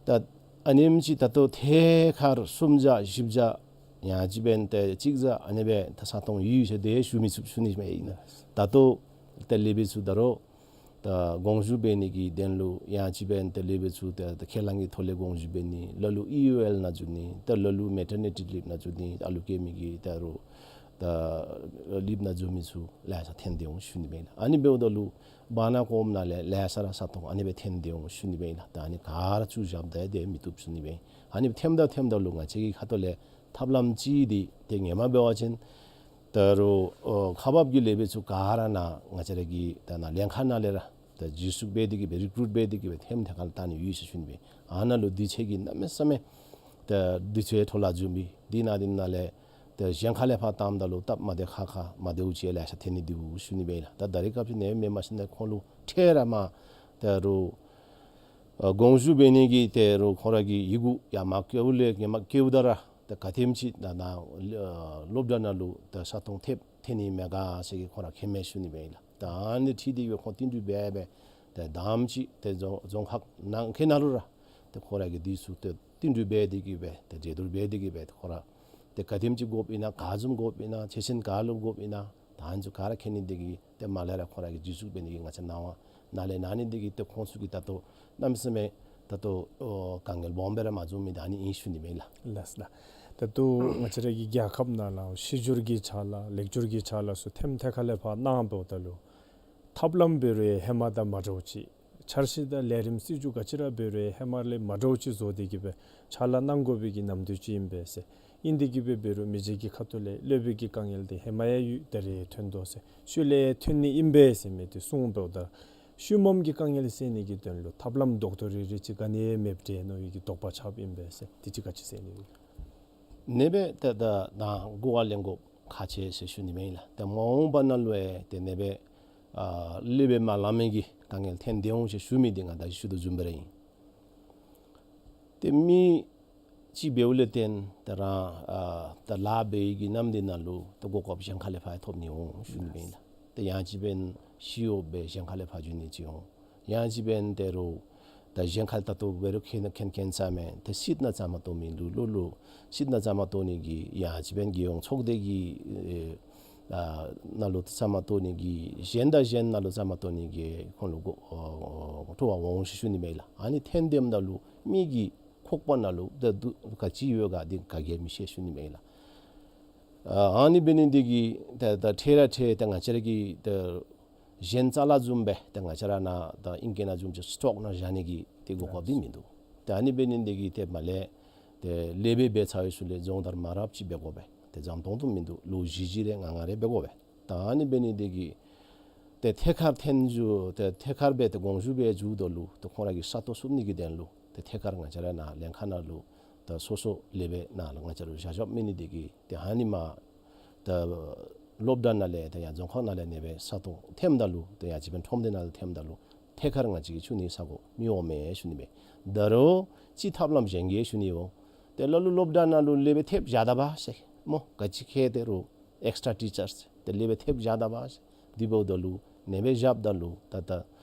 ད་ཨ་ནེམ་ཅིག་ད་ལྟོ་ཐད་ཀར་སུམ་བརྒྱ་བཞི་བརྒྱ་ཡང་ཅིན་འབདན་ཏེ་གཅིག་བརྒྱ་ཨ་ནི་སྦེ་ད་ས་སྟོང་ཡོད་ཟེར་ཏེ་ཞུ་མི་ཚུགས་ཞུ་ནི་མས་ཨིན་ན། ད་ལྟོ་ཏེ་སློབ་དཔོན་ཚུ་ད་རུང་ད་དགོངས་ཞུ་འབད་ནི་གི་དོན་ལུ་ཡང་ཅིན་འབདན་ཏེ་སློབ་དཔོན་ཚུ་ད་ད་ཁས་བླངས་ཀྱི་ཐོག་ལས་དགོངས་ཞུ་འབད་ནི་ལ་ལུ་ཨི་ཡུ་ཨེལ་ནང་འཛུལ་ནི་ད་ལ་ལུ་མེ་ཊར་ནི་ཊི་ལིབ་ནང་འཛུལ་ནི་ཨ་ལུ་སྐྱེ་མི་གི་ད་རུང་ད་ལིབ་ནང་འཛུལ་མི་ཚུ་ལེ་ཤ་ཐོན་ཏེ་འོང་ཞུ་ནི་མས་ལགས། ཨ་ནི་འབདཝ་ད་ལུ་བར་ན་གོངམ་ནང་ལས་ལེ་ཤ་ར་ས་སྟོང་ཨ་ནི་སྦེ་ཐོན་ཏེ་འོང་ཞུ་ནི་མས་ལགས། ད་ཨ་ནི་ག་ར་བཙུགས་བཞགཔ་ད་ཏེ་མི་བཏུབ་ཞུ་ནི་མས། ཨ་ནི་ཐོནམ་ད་ཐོནམ་ད་ལུ་ང་བཅས་ཀྱི་ཁ་ཐུག་ལས་ཐབས་ལམ་ཅིག་འདི་ཏེ་ངོ་མ་འབད་བ་ཅིན་ད་རུང་ཨོ་ཁག་འབག་གི་སློབ་དཔོན་ཚུ་ག་ར་ནཱ་ང་བཅས་ར་གི་ད་ནཱ་ལྷན་ཁག་ནང་ལས་ར་ད་རྗེས་སུ་འབད་དེ་གིས་སྦེ་རི་ཀུ་རུཊ་འབད་དེ་གིས་སྦེ་ཐོནམ་ཐད་ཁར་ལུ་བཏང་ནི་ཡོད་ཟེར་ཞུ་ནི་མས། ཨ་ནཱ་ལུ་དུས་ཚོད་ཀྱི་གནམ་མེད་ས་མེད་ད་དུས་ཚོད་འཕྲོ་བརླག་འགྱོ་མི་འདི་ནང་འདི་ནང་ལས་ད་གཞན་ཁ་ལས་ཕར་བཏངམ་ད་ལུ་སྟབས་མ་བདེ་ཁག་ཁ་མ་བདེཝ་ཅིག་ལེ་ཤ་ཐོན་ནི་འདུག་ཞུ་ནི་མས་ལགས། ད་ད་རེས་སྐབས་ཅིག་ནང་མེན་མ་ཤེས་ན་ཁོང་ལུ་འཕྲལ་ར་མར་ད་རུང་ཨ་དགོངས་ཞུ་འབད་ནི་གི་ད་རུང་ཁོང་ར་གི་ཡི་གུ་ཡར་མར་བཀལཝ་ལས་ཡར་མར་བཀལཝ་ད་ར་ད་ག་དེམ་ཅིག་ད་ནཱ་ཨ་སློབ་གྲྭ་ནང་ལུ་ད་ས་སྟོང་ཐེབས་ཐོན་ནི་མས་ག་ཟེར་གི་ཁོང་ར་མཁྱེན་མས་ཞུ་ནི་མས་ལགས། ད་ཨ་ནི་འཁྲིལ་ཏེ་གིས་སྦེ་ཁོང་བསྟུན་གྲོས་འབད་སྦེ་ད་དམ་ཅིག་ད་རྫོང་རྫོང་ཁག་ནང་འཁོད་ནང་ལུ་ར་ད་ཁོང་ར་གིས་འདི་ཚུ་ད་བསྟུན་གྲོས་འབད་དེ་གིས་སྦེ་ད་གྲོས་བསྡུར་འབད་དེ་གིས་སྦེ་ད་ཁོང་ར་ད་ག་དེམ་ཅིག་དགོཔ་ཨིན་ན་ག་བཟུམ་དགོཔ་ཨིན་ན་ཆོག་མཆན་ག་ལུ་དགོཔ་ཨིན་ན་ད་ཨ་ནི་ཚུ་ག་ར་མཁྱེན་ནི་འདི་གིས་ཏེ་མར་ལས་ར་ཁོང་ར་གིས་རྗེས་སུ་འབད་ནི་གི་ང་བཅས་གནང་བ་ནཱ་ལས་གནང་ནི་འདི་གིས་ཏེ་ཁོང་ཚུ་གིས་ད་ལྟོ་གནམ་མེད་ས་མེད་ད་ལྟོ་ཨོ་དཀའ་ངལ་སྦོམ་སྦེ་ར་མ་བྱུང་མི་ད་ཨ་ནི་ཨིན་ཞུ་ནི་མས་ལགས། ལགས་ལགས། ད་ལྟོ་ང་བཅས་ར་གི་རྒྱལ་ཁབ་ནང་ལུ་ཤེས་སྦྱོར་གྱི་ཕྱག་ལཱ་ལེགས་སྦྱོར་གྱི་ཕྱག་ལཱ་ཚུ་ཐེམ་ཐད་ཁ་ལས་ཕར་གནང་འབདཝ་ད་ལུ་ ཐབས་ལམ་འབད་རུང་ཧེ་མ་དང་མ་འདྲཝ་ཅིག། འཆར་གཞི་དང་ལས་རིམ་སྲིད་བྱུས་ག་ཅི་ར་འབད་རུང་ཧེ་མ་ལས་མ་འདྲཝ་ཅིག་བཟོ་སྟེ་གིས་སྦེ་ཕྱག་ལཱ་གནང་དགོ་པའི་གི་ནམ་དུས་ཅིག་ཨིན་པས་ཟེར། ཨིན་ཏེ་གིས་སྦེ་འབད་རུང་མི་རྗེ་གི་ཁ་ཐུག་ལས་སློབ་དཔོན་གྱི་དཀའ་ངལ་འདི་ཧེ་མ་ཡང་ཡོད། ད་རེས་ཐོན་དོ་ཟེར། ཤུལ་ལས་ཐོན་ནི་ཨིན་པས་ཟེར་མི་འདི་གསུངས་པའི་ད་ཤུལ་མམ་གྱི་དཀའ་ངལ་སེལ་ནི་གི་དོན་ལུ་ཐབས་ལམ་ལྡོག་ཏོ་རེ་རེ་ཅིག་ག་ནི་ཡང་མེདཔ་འདྲས་མནོ་བའི་གི་དོགས་པ་ཆགསཔ་ཨིན་པས་ཟེར། དེ་ཅིག་ག་ཅི་ཟེར་ནི་ཡོད། ཨ་ནི་སྦེ་ཏེ་ད་ནཱ་གོ་བ་ལེན་དགོཔ་ཁག་ཆེ་ཟེར་ཞུ་ནི་མས་ལགས། ཏེ་མ་འོངས་པ་ནང་ལུ་ཡང་ཏེ་ཨ་ནི་སྦེ་ཨ་སློབ་དཔོན་མ་ལང་མི་གི་དཀའ་ངལ་ཐོན་སྡོད་འོང་ཟེར་ཞུ་མི་འདི་ང་ད་ཞུ་དོ་བཟུམ་སྦེ་ར་ཨིན། ཏེ་མི་ཅིག་འབདཝ་ལས་བརྟེན་ཏེ་རང་ཨ་ད་ལཱ་འབད་བའི་གི་ནམ་དུས་ནང་ལུ་ཏེ་གོ་སྐབས་གཞན་ཁ་ལས་ཕར་ཐོབ་ནི་འོང་ཞུ་ནི་མས་ལགས། ཏེ་ཡང་ཅིན་འབདན་ཞི་གཡོགཔ་སྦེ་གཞན་ཁ་ལས་ཕར་འགྱོ་ནི་ཅིག་འོང་། ཡང་ཅིན་འབདན་ཏེ་རུང་ད་གཞན་ཁ་ལས་ད་ལྟོ་འབད་རུང་མཁྱེན་མཁྱེན་མཁྱེན་ས་མས། ཏེ་སྲིད་ནང་བཅའ་མར་གཏོགས་མི་ལུ་ལུ་ལུ་སྲིད་ནང་བཅའ་མར་གཏོགས་ནི་གི་ཡང་ཅིན་འབདན་རྒྱལ་ཡོངས་ཚོགས་སྡེ་གི་ཨེ་ཨ་ནང་ལུ་བཅའ་མར་གཏོགས་ནི་གི་གཞན་དང་གཞན་ནང་ལུ་བཅའ་མར་གཏོགས་ནི་གི་ཁོང་ལུ་གོ་ཨོ་སྤྲོ་བ་འོང་ཟེར་ཞུ་ནི་མས་ལགས། ཨ་ནི་ཐོན་སྡོདཔ་ད་ལུ་མི་གི་ཁོག་པ་ནང་ལུ་ད་དུ་ག་ཅི་ཡོད་ག་འདི་ག་གིས་མི་ཤེས་ཞུ་ནི་མས་ལགས། ཨ་ཨ་ནི་འབད་ནི་འདི་གིས་ད་ད་འཕྲལ་ར་འཕྲལ་ད་ང་བཅས་ར་གི་ད་གཞན་ཅ་ལ་བཟུམ་སྦེ་ད་ང་བཅས་ར་ནཱ་ད་ཨིང་སྐད་ནང་བཟུམ་ཅིག་སི་ཊོག་ནང་བཞག་ནི་གི་ཏེ་གོ་སྐབས་འདི་མིན་འདུག། ད་ཨ་ནི་འབད་ནི་འདི་གིས་ཏེ་མར་ལས་ཏེ་སློབ་དཔོན་འབད་ཚར་བའི་ཤུལ་ལས་སྦྱོང་བརྡར་མང་རབས་ཅིག་འབད་དགོ་པས། ཏེ་འཇམ་ཏོང་ཏོ་མིན་འདུག། ལོ་བཞི་བཞི་རེ་ལྔ་ལྔ་རེ་འབད་དགོ་པས། ད་ཨ་ནི་འབད་ནི་འདི་གིས་ཏེ་ཐད་ཀར་ཐོན་འགྱོ་ཏེ་ཐད་ཀར་སྦེ་ཏེ་དགོངས་ཞུ་འབད་འགྱོཝ་ད་ལུ་ཏེ་ཁོང་ར་གི་ས་སྟོང་བསུབ་ནི་གི་དོན་ལུ་ཏེ་ཐད་ཀར་ང་བཅས་ར་ནཱ་ལྷན་ཁག་ནང་ལུ་ད་སོ་སོ་སློབ་དཔོན་ནཱ་ལུ་ང་བཅས་ར་བཞག་བཞགཔ་མེད་ནི་འདི་གིས་ཏེ་ཨ་ནི་མར་ད་སློབ་གྲྭ་ནང་ལས་ཏེ་ཡང་རྫོང་ཁག་ནང་ལས་ཨ་ནི་སྦེ་ས་སྟོང་ཐོནམ་ད་ལུ་ཏེ་ཡང་ཅིན་འབདན་ཁྲོམ་སྡེ་ནང་ལུ་ཐོནམ་ད་ལུ་ཐད་ཀར་ང་བཅས་ཀྱིས་ཕྱུག་ནི་ས་གོ་མི་འོང་མས་ཞུ་ནི་མས། ད་རུང་ཅིག་ཐབས་ལམ་གཞན་གྱི་ཞུ་ནི་འོང་། ཏེ་ལ་ལུ་སློབ་གྲྭ་ནང་ལུ་སློབ་དཔོན་ཐེབས་བཞག་ད་པས་ཟེར་སྨོ། ག་ཅི་ཁེ་ཏེ་རུང་ཨེགསི་ཊྲ་ཊི་ཅར་ཟེར་ཏེ་སློབ་དཔོན་ཐེབས་བཞག་ད་པས་ཟེར། དེ་འབདཝ་ད་ལུ་ཨ་ནི་སྦེ་བཞགཔ་ད་ལུ་ད་ད་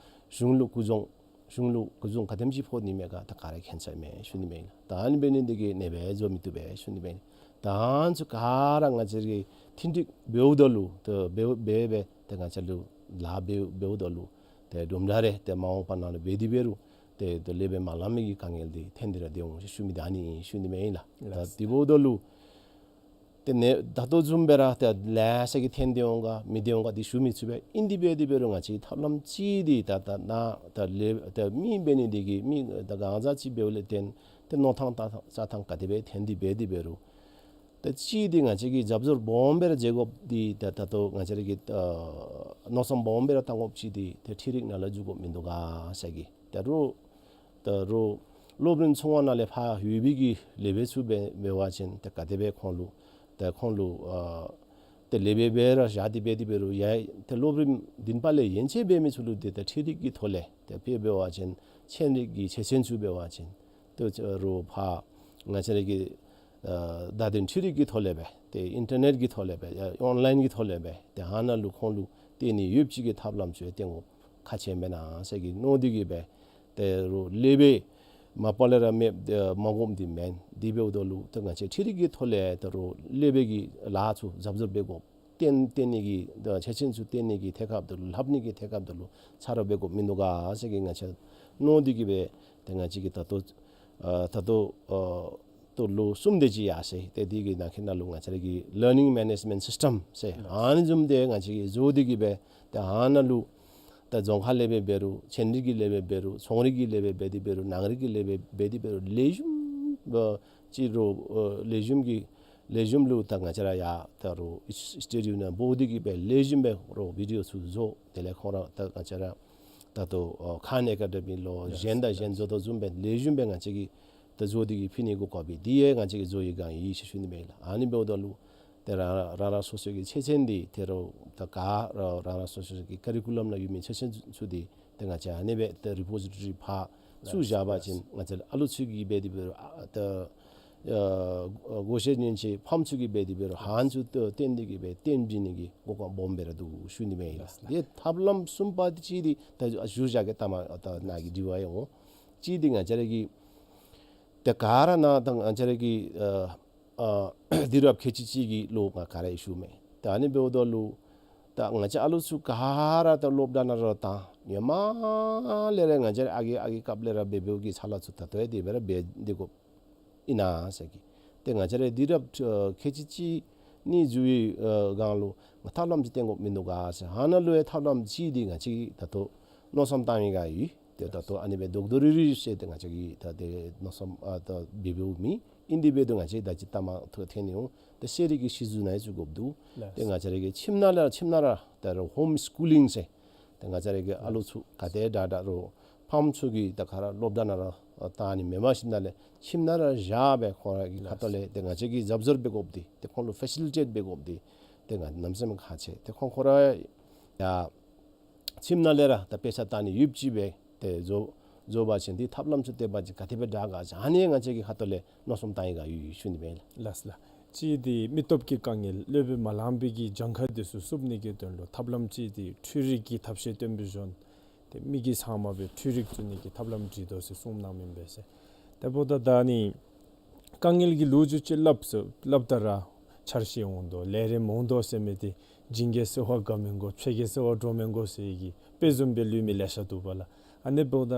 གཞུང་ལུ་སྐུ་གཞུང་གཞུང་ལུ་སྐུ་གཞུང་ག་དེམ་ཅིག་ཕོག་ནི་མས་ག་ད་ག་ར་མཁྱེན་ས་མས་ཞུ་ནི་མས། ད་ཨ་ནི་འབད་ནི་འདི་གིས་ཨ་ནི་སྦེ་བཟོ་མི་བཏུབ་པས་ཞུ་ནི་མས། ད་ཨ་ནི་ཚུ་ག་ར་ང་བཅས་ཀྱིས་མཐུན་འགྲིག་འབདཝ་ད་ལུ་ད་འབད་འབད་འབད་ཏེ་ང་བཅས་ལུ་ལཱ་འབད་འབདཝ་ད་ལུ་ཏེ་དུམ་གྲ་རེ་ཏེ་མ་འོངས་པ་ནང་ལུ་འབད་དེ་འབད་རུང་ཏེ་ད་སློབ་དཔོན་མ་ལང་མི་གི་དཀའ་ངལ་འདི་ཐོན་ཏེ་ར་སྡོད་འོང་ཞུ་མི་ད་ཨ་ནི་ཞུ་ནི་མས་ལགས། ད་དེ་འབདཝ་ད་ལུ་ཏེ་ནཱ་ད་ལྟོ་བཟུམ་སྦེ་ར་ཏེ་ལེ་ཤ་གིས་ཐོན་ཏེ་འོང་ག་མི་ཐོན་འོང་ག་འདི་ཞུ་མི་ཚུགས་པས། ཨིན་དེ་འབད་དེ་འབད་རུང་ང་བཅས་ཐབས་ལམ་ཅིག་འདི་ད་ད་ནཱ་ད་ལས་ད་མི་འབད་ནི་འདི་གིས་མི་ད་གང་ཟག་ཅིག་འབདཝ་ལས་བརྟེན་ཏེ་མནོ་ཐངས་ད་ད་ཐངས་ག་དེ་སྦེ་ཐོན་དེ་འབད་དེ་འབད་རུང་ད་ཅིག་འདི་ང་བཅས་ཀྱིས་རྒྱབ་སྐྱོར་སྦོམ་སྦེ་ར་མཛད་དགོཔ་འདི་ད་ད་ལྟོ་ང་བཅས་ར་གིས་ཨ་མནོ་བསམ་སྦོམ་སྦེ་ར་བཏང་དགོཔ་ཅིག་འདི་ཏེ་འཕྲུལ་རིག་ནང་ལུ་འཛུལ་དགོཔ་མིན་འདུག་ག་ཟེར་གི། ད་རུང་ད་རུང་སློབ་རིམ་ཆུང་བ་ནང་ལས་ཕར་ལྷོད་པའི་གི་སློབ་དཔོན་ཚུ་འབད་འབད་བ་ཅིན་ཏེ་ག་དེ་སྦེ་ཁོང་ལུ་ཏེ་ཁོང་ལུ་ཨ་ཏེ་སློབ་དཔོན་སྦེ་ར་བཞག་སྟེ་འབད་དེ་འབད་རུང་ཡང་ཏེ་སློབ་རིམ་བདུན་པ་ལས་ཡན་ཆད་འབད་མི་ཚུ་ལུ་ཏེ་ཏེ་འཕྲུལ་རིག་གི་ཐོག་ལས་ཏེ་དཔེ་འབད་བ་ཅིན་ཚན་རིག་གི་ཆེ་ཆེན་ཚུ་འབད་བ་ཅིན་ཏེ་རུང་ཕར་ང་བཅས་ར་གི་ཨ་བརྡ་དོན་འཕྲུལ་རིག་གི་ཐོག་ལས་སྦེ་ཏེ་ཨིན་ཊར་ནེཊ་གི་ཐོག་ལས་སྦེ་ཡ་ཨོན་ལཱའིན་གི་ཐོག་ལས་སྦེ་ཏེ་ཨ་ནཱ་ལུ་ཁོང་ལུ་སྟོན་ནི་ཡོདཔ་ཅིག་གི་ཐབས་ལམ་ཚུ་ཡང་སྟོན་དགོཔ་ཁག་ཆེ་མེན་ན་ཟེར་གི་མནོ་སྟེ་གིས་སྦེ་ཏེ་རུང་སློབ་དཔོན་མ་པ་ལས་ར་མེདཔ་ཏེ་མ་དགོཔ་འདི་མེན། དེ་འབདཝ་ད་ལུ་ཏེ་ང་བཅས་འཕྲུལ་རིག་གི་ཐོག་ལས་ད་རུང་སློབ་དཔོན་གྱི་ལཱ་ཚུ་རྒྱབ་སྐྱོར་འབད་དགོཔ་སྟོན་སྟོན་ནི་གི་ད་ཆེ་ཆེན་ཚུ་སྟོན་ནི་གི་ཐད་ཁར་ད་རུང་ལྷབ་ནི་གི་ཐད་ཁར་ད་རུང་ཚ་རོགས་འབད་དགོཔ་མིན་འདུག་ག་ཟེར་གི་ང་བཅས་མནོ་སྟེ་གིས་སྦེ་ཏེ་ང་བཅས་ཀྱིས་ད་ལྟོ་ཨ་ད་ལྟོ་ཨ་ད་ལོ་གསུམ་དེ་ཅིག་ཡར་སོང་ཡི། ཏེ་དེ་གི་ནང་འཁོད་ནང་ལུ་ང་བཅས་ར་གི་ལར་ནིང་མེ་ནེཇ་མེནཊ་སིསི་ཊམ་ཟེར་ཨ་ནི་བཟུམ་དེ་ང་བཅས་ཀྱིས་བཟོ་སྟེ་གིས་སྦེ་ཏེ་ཨ་ནཱ་ལུ་ད་རྫོང་ཁག་སློབ་དཔོན་འབད་རུང་ཚན་རིག་གི་སློབ་དཔོན་འབད་རུང་ཚོང་རིག་གི་སློབ་དཔོན་འབད་དེ་འབད་རུང་ནང་རིག་གི་སློབ་དཔོན་འབད་དེ་འབད་རུང་ལེགས་ཤོམ་ཨ་ཅིག་རུང་ཨ་ལེགས་ཤོམ་གྱི་ལེགས་ཤོམ་ལུ་ད་ང་བཅས་ར་ཡར་ད་རུང་སི་ཊུ་ཌིའོ་ནང་འབོ་སྟེ་གིས་སྦེ་ལེགས་ཤོམ་སྦེ་རུང་བི་ཌི་ཨོ་ཚུ་བཟོ། དེ་ལས་ཁོང་ར་ད་ང་བཅས་ར་ད་ལྟོ་ཨ་ཁཱན་ཨེ་ཀ་ཌེ་མི་ལོ་གཞན་དང་གཞན་བཟོ་དོ་བཟུམ་སྦེ་ལེགས་ཤོམ་སྦེ་ང་བཅས་ཀྱིས་ད་བཟོ་སྟེ་གིས་ཕུལ་ནི་གི་གོ་སྐབས་འདི་ཡང་ང་བཅས་ཀྱིས་བཟོ་བའི་བསྒང་ཨིན་ཟེར་ཞུ་ནི་མས་ལགས། ཨ་ནི་འབདཝ་ད་ལུ་ཏེ་རང་རང་རང་སོ་སོ་གི་ཆེ་ཆེན་འདི་ད་རུང་ད་ག་ར་རང་རང་སོ་སོ་གི་ཀ་རི་ཀུ་ལམ་ནང་ཡོད་མི་ཆེ་ཆེན་ཚུ་འདི་ཏེ་ང་བཅས་ཨ་ནི་སྦེ་ཏེ་རི་པོ་ཟི་ཊོ་རི་ཕར་བཙུགས་བཞག་པ་ཅིན་ང་བཅས་ཨ་ལུ་ཚུ་གིས་འབད་དེ་འབད་རུང་ཨ་ད་ཨ་གོ་ཤེས་ཉན་ཤེས་ཕམ་ཚུ་གིས་འབད་དེ་འབད་རུང་ཧན་ཚུ་ཏེ་སྟོན་ཏེ་གིས་སྦེ་སྟོན་བྱིན་ནི་གི་གོ་སྐབས་སྦོམ་སྦེ་ར་འདུག་ཞུ་ནི་མས་ལགས། ཏེ་ཐབས་ལམ་གསུམ་པ་འདི་ཅིག་འདི་ད་ཞུ་བཞག་གེ། ད་མ་ད་ནཱ་གི་དྲི་བ་ཡང་འོང་། ཅིག་འདི་ང་བཅས་ར་གི་ཏེ་ག་ར་ནཱ་ད་ང་བཅས་ར་གི་ཨ་ཨ་དུས་རབས་ཁལ་གཅིག་གཅིག་གི་ལོ་ང་ག་ར་ཡང་ཞུ་མས། ད་ཨ་ནི་འབདཝ་ད་ལུ་ད་ང་བཅས་ཨ་ལུ་ཚུ་ག་ར་ད་སློབ་གྲྭ་ནང་ར་ད་ཧེ་མ་ལས་ར་ང་བཅས་ར་ཨ་རྒས་ཨ་རྒས་སྐབས་ལས་ར་འབད་འབདཝ་གི་ཚ་ལ་ཚུ་ད་ལྟོ་ཡང་དེ་སྦེ་ར་འབད་དེ་གོ་ཨིན་ན་ཟེར་གི། ཏེ་ང་བཅས་ར་དུས་རབས་ཨ་ཁལ་གཅིག་གཅིག་ ནི་འགྱོ་བའི་ཨ་སྒང་ལུ་ང་ཐབས་ལམ་ཅིག་སྟོན་དགོཔ་མིན་འདུག་ག་ཟེར། ཨ་ནཱ་ལུ་ཡང་ཐབས་ལམ་ཅིག་འདི་ང་བཅས་ཀྱིས་ད་ལྟོ་མནོ་བསམ་བཏང་ཡི་ག་ཡོད། ཏེ་ད་ལྟོ་ཨ་ནི་སྦེ་རྡོག་རྡོག་རིལ་རིལ་ཟེར་ཏེ་ང་བཅས་ཀྱིས་ད་ཏེ་མནོ་བསམ་ཨ་ད་འབད་འབདཝ་མེན། ཨིན་དེ་འབད་དོ་ང་བཅས་ད་ཅི་ལྟ་མ་ཐོན་ནི་འོང་། ཏེ་ཤེས་རིག་གི་ཤེས་ཚུལ་ནང་ཡང་བཙུགས་དགོཔ་འདུག། ལགས། ཏེ་ང་བཅས་ར་གི་ཁྱིམ་ནང་ལས་ཁྱིམ་ནང་ར་ད་རུང་ཧོམ་སི་ཀུ་ལིང་ཟེར། ཏེ་ང་བཅས་ར་གི་ཨ་ལུ་ཚུ་ག་དེ་དྲག་དྲག་རུང་ཕམ་ཚུ་གིས་ད་ག་ར་སློབ་གྲྭ་ནང་ར་བཏང་ནི་མེན་པར་ཞིནམ་ལས་ཁྱིམ་ནང་ར་བཞག་སྦེ་ཁོང་ར་གི་ཁ་ཐུག་ལས་ཏེ་ང་བཅས་ཀྱིས་རྒྱབ་སྐྱོར་འབད་དགོཔ་འདི་ཏེ་ཁོང་ལུ་ཕེ་སི་ལི་ཊེཊ་འབད་དགོཔ་འདི་ཏེ་ང་གནམ་མེད་ས་མེད་ཁག་ཆེ། ཏེ་ཁོང་ཁོང་ར་ཡང་ཁྱིམ་ནང་ལས་ར་ད་དཔེ་ཆ་བལྟ་ནི་ཡོདཔ་ཅིག་སྦེ་ཏེ་བཟོ་བཟོ་བ་ཅིན་འདི་ཐབས་ལམ་ཚུ་སྟོན་པ་ཅིན་ག་དེ་སྦེ་དྲག་ག་ཟེར་ཨ་ནི་ང་བཅས་ཀྱིས་ཁ་ཐུག་ལས་མནོ་བསམ་བཏང་ཡི་ག་ཡོད་ཞུ་ནི་སྦེ་ཨིན་ལགས། ལགས་ལགས། གཅིག་འདི་མི་སྟོབས་ཀྱི་དཀའ་ངལ་སློབ་དཔོན་མ་ལང་པའི་གི་གྱངས་ཁ་འདི་ཚུ་བསུབ་ནི་གི་དོན་ལུ་ཐབས་ལམ་ཅིག་འདི་འཕྲུལ་རིག་གི་ཐབས་ཤེས་སྟོན་པའི་བཟུམ་ཏེ་མི་གིས་ཚང་མ་སྦེ་འཕྲུལ་རིག་བཙུགས་ནི་གི་ཐབས་ལམ་བྲིས་དོ་ཟེར་གསུངམ་གནངམ་ཨིན་པས་ཟེར། ཏེ་འབདཝ་ད་ད་ནི་དཀའ་ངལ་གྱི་ལོ་རྒྱུས་ཅིག་སླབ་ཟེར་སླབ་ད་ར་འཆར་གཞི་འོང་དོ་ལས་རིམ་འོང་དོ་ཟེར་མི་འདི་བྱིངས་ཀྱི་སེར་བ་དགའ་མི་དགོ་ཕྱེད་ཀྱི་སེར་བ་འདྲོག་མི་དགོ་ཟེར་གྱི་དཔེ་བཟུམ་སྦེ་ལུས་མི་ལེ་ཤ་འདུག་པ་ལགས། ཨ་ནི་འབདཝ་ད་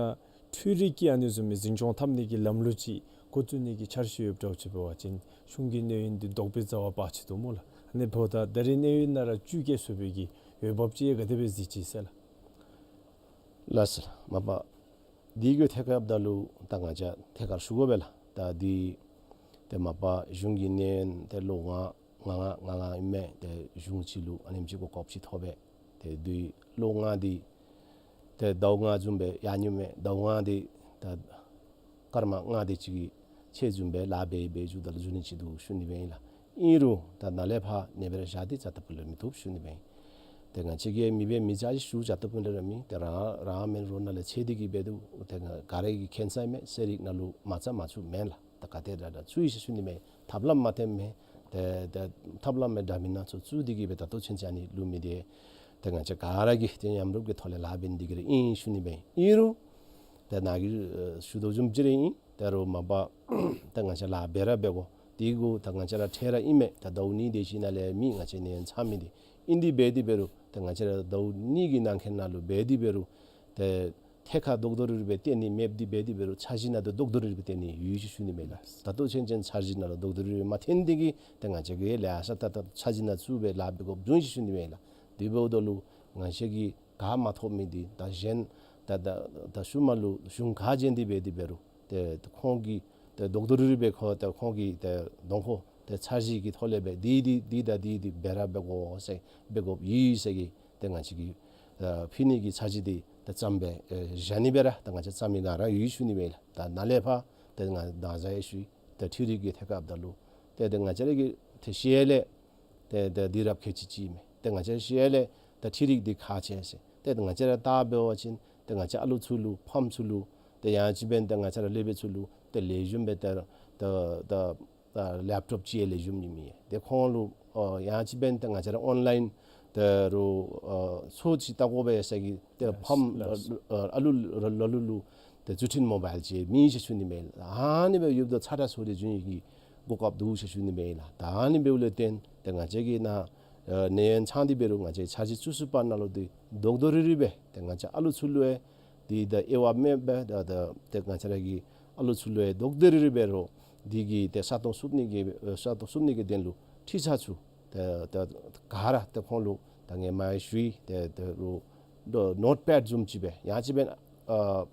འཕྲུལ་རིག་གིས་ཨ་ནི་བཟུམ་མའི་འཛིན་སྐྱོང་འཐབ་ནི་གི་ལམ་ལུགས་ཅིག་འགོ་བཙུགས་ནི་གི་འཆར་གཞི་ཡོདཔ་འདྲཝ་ཅིག་འབད་བ་ཅིན་གཞུང་གི་གནས་ཡུན་འདི་བཟློག་པའི་རྩ་བ་འབག་ཅི་འདུག་སྨོ་ལགས། ཨ་ནི་འབདཝ་ད་ད་རེས་གནས་ཡུན་ནང་ར་བཅུད་བསྐྱེད་ཚུགས་པའི་གི་འོས་འབབ་ཅིག་ག་དེ་སྦེ་གཟིགས་ཅི་ཟེར་ལགས། ལགས་སོ། མ་པ་འདི་གི་ཐད་ཁར་འབདཝ་ད་ལུ་ད་ང་བཅས་ཐད་ཁར་ཞུ་དགོ་པས་ལགས། ད་འདི་ཏེ་མ་པ་གཞུང་གི་གནས་ཡུན་ཏེ་ལོ་ལྔ་ལྔ་ལྔ་ལྔ་ལྔ་ཨིན་མས། ཏེ་གཞུང་གཅིག་ལུ་ཨ་ནེམ་ཅིག་གོ་སྐབས་ཅིག་ཐོབ་པས། ཏེ་འདི་ལོ་ལྔ་འདི་ཏེ་ཟླཝ་ལྔ་བཟུམ་སྦེ་ཡར་འགྱོཝ་མས། ཟླཝ་ལྔ་འདི་ད་སྐར་མ་ལྔ་དེ་ཅིག་གི་ཆེད་བཟུམ་སྦེ་ལཱ་འབད་འབད་འགྱོ་ད་ལུ་འགྱོ་ནི་ཅིག་འདུག་ཞུ་ནི་སྦེ་ཨིན་ལགས། ཨིན་རུང་ད་ནཱ་ལས་ཕར་ཨ་ནེ་སྦེ་ར་བཞག་སྟེ་བྱ་ད་པུ་ལས་མི་བཏུབ་ཞུ་ནི་སྦེ་ཨིན། ཏེ་ང་བཅས་ཀྱིས་མི་འབད་མི་བྱ་ཞུ་བྱ་ད་པུ་ལས་ར་མེན། ཏེ་རང་རང་མེན་རོགས་ནཱ་ལས་ཚེ་འདི་གིས་འབད་དོ། ཏེ་ང་ག་ར་གིས་མཁྱེན་ས་མས། ཤེས་རིག་ནང་ལུ་མ་རྩ་མ་ཚུད་མེན་ལགས། ད་ག་དེ་དྲག་དྲག་ཚུད་ཡི་ཟེར་ཞུ་ནི་མས། ཐབས་ལམ་མ་སྟོནམ་མས། ཏེ་ཏེ་ཐབས་ལམ་མེད་འདྲ་མིན་སྣ་ཚོགས་བཙུགས་ཏེ་གིས་སྦེ་ད་ལྟོ་ཚུན་ཚོད་ཨ་ནི་ལུས་མི་འདི་ཏེ་ང་བཅས་ག་ར་གིས་ཏེ་མཉམ་རུབ་ཀྱི་ཐོག་ལས་ལཱ་འབད་ནི་འདི་གིས་ར་ཨིན་ཞུ་ནི་སྦེ་ཨིན། ཨིན་རུང་ཏེ་ནཱ་གིས་ཨ་ཞུ་དོ་བཟུམ་ཅིག་ར་ཨིན། ད་རུང་མ་པ་ཏེ་ང་བཅས་ལཱ་འབད་ར་འབད་དགོ། དེ་གུ་ད་ང་བཅས་ར་འཕྲལ་ར་ཨིན་མས། ད་ཟླཝ་གཉིས་དེ་ཅིག་ནང་ལས་མི་ང་བཅས་གནས་ཡུན་ཚང་མི་འདི་ཨིན། དེ་འབད་དེ་འབད་རུང་ད་ང་བཅས་ར་ཟླཝ་གཉིས་ཀྱི་ནང་འཁོད་ནང་ལུ་འབད་དེ་འབད་རུང་ཏེ་ཐད་ཁར་རྡོག་རྡོག་རིལ་རིལ་སྦེ་སྟོན་ནི་མེདཔ་དེ་འབད་དེ་འབད་རུང་འཆར་གཞི་ནང་ད་རྡོག་རྡོག་རིལ་རིལ་སྦེ་སྟོན་ནི་ཡོད་ཅིག་ཞུ་ནི་མས་ལགས། ད་ལྟོ་ཚུན་ཚོད་འཆར་གཞི་ནང་ལུ་རྡོག་རྡོག་རིལ་རིལ་མ་སྟོན་དེ་གིས་ཏེ་ང་བཅས་ཀྱིས་ལེ་ཤ་ད་ད་འཆར་གཞི་ནང་བཙུགས་སྦེ་ལཱ་འབད་དགོཔ་བྱུང་ཅིག་ཞུ་ནི་མས་ལགས། དེ་འབདཝ་ད་ལུ་ང་བཅས་ཀྱིས་ག་མ་ཐོབ་མི་འདི་ད་གཞན་ད་ད་ད་ཤུལ་མ་ལུ་གཞུང་ག་བྱོན་ཏེ་འབད་དེ་འབད་རུང་ཏེ་ཏེ་ཁོང་གིས་ཏེ་རྡོག་རྡོག་རིལ་རིལ་སྦེ་ཁོ་ཏེ་ཁོང་གིས་ཏེ་གདོང་ཁ་ཏེ་འཆར་གཞི་གི་ཐོག་ལས་སྦེ་འདི་འདི་འདི་དང་འདི་འདི་འབད་ར་འབད་དགོ་ཟེར་འབད་དགོཔ་ཡོད་ཟེར་གྱི་ཏེ་ང་བཅས་ཀྱིས་ཨ་ཕུལ་ནི་གི་འཆར་གཞི་འདི་ཏེ་བརྩམས་སྦེ་ཨེ་བཞག་ནི་སྦེ་ར་ད་ང་བཅས་བརྩམས་མི་ག་ར་ཡོད་ཞུ་ནི་མས་ལགས། ད་ནཱ་ལས་ཕར་ཏེ་ང་ད་ཟེར་ཞུ་ཡི། ཏེ་འཕྲུལ་རིག་གི་ཐད་ཁར་འབདཝ་ད་ལུ་ཏེ་ཏེ་ང་བཅས་ར་གི་ཏེ་ཤེས་ལས་ཏེ་ཏེ་འདི་རབས་ཁལ་གཅིག་གཅིག་མས། ཏེ་ང་བཅས་ཤེས་ལས་ཏེ་འཕྲུལ་རིག་འདི་ཁག་ཆེ་ཟེར། ཏེ་ང་བཅས་ར་ད་འབད་བ་ཅིན་ཏེ་ང་བཅས་ཨ་ལུ་ཚུ་ལུ་ཕམ་ཚུ་ལུ་ཏེ་ཡང་ཅིན་འབདན་ཏེ་ང་བཅས་ར་སློབ་དཔོན་ཚུ་ལུ་ཏེ་ལེགས་ཤོམ་སྦེ་ཏེ་ཏེ་ཏེ་ལེབ་ཊོབ་ཅིག་ལེགས་ཤོམ་ཨིན་མས། ཏེ་ཁོང་ལུ་ཨ་ཡང་ཅིན་འབདན་ཏེ་ང་བཅས་ར་ཨོན་ལཱའིན་ཏེ་རུང་ཨ་ཚུ་ཅིག་བལྟ་དགོ་པས་ཟེར་གྱི་ཏེ་ཕམ་ལགས། ཨ་ལུ་ལ་ལུ་ལུ་ཏེ་འཛུལ་ཁྲིམས་མོ་བཱའིལ་ཅིག་མེད་ཟེར་ཞུ་ནི་མས་ལགས། ཨ་ནི་སྦེ་ཡོདཔ་ད་ཚ་དྲགས་ཚོར་ཏེ་འགྱོ་ནི་གི་གོ་སྐབས་འདུག་ཟེར་ཞུ་ནི་མས་ལགས། ད་ཨ་ནི་འབདཝ་ལས་བརྟེན་ཏེ་ང་བཅས་ཀྱིས་ནཱ་ཨ་གནས་ཡུན་ཚང་སྟེ་འབད་རུང་ང་བཅས་འཆར་གཞི་བཙུགས་ཚུགས་པ་ནང་ལུ་འདི་རྡོག་རྡོག་རིལ་རིལ་སྦེ་ཏེ་ང་བཅས་ཨ་ལུ་ཚུ་ལུ་ཡང་འདི་ད་དབྱེ་བ་མེད་པར་ད་ད་ཏེ་ང་བཅས་ར་གི་ཨ་ལུ་ཚུ་ལུ་ཡང་རྡོག་རྡོག་རིལ་རིལ་སྦེ་རོགས་འདི་གི་ཏེ་ས་སྟོང་བསུབ་ནི་གི་ཨེ་ས་སྟོང་བསུབ་ནི་གི་དོན་ལུ་ཁྲིད་ཆ་ཚུ་ཏེ་ཏེ་ག་ར་ཏེ་ཁོང་ལུ་ད་ངོ་མ་ཞུ་ཡི། ཏེ་ཏེ་རུང་ནོཊ་པེཌ་བཟུམ་ཅིག་སྦེ་ཡང་ཅིན་འབདན་ཨ་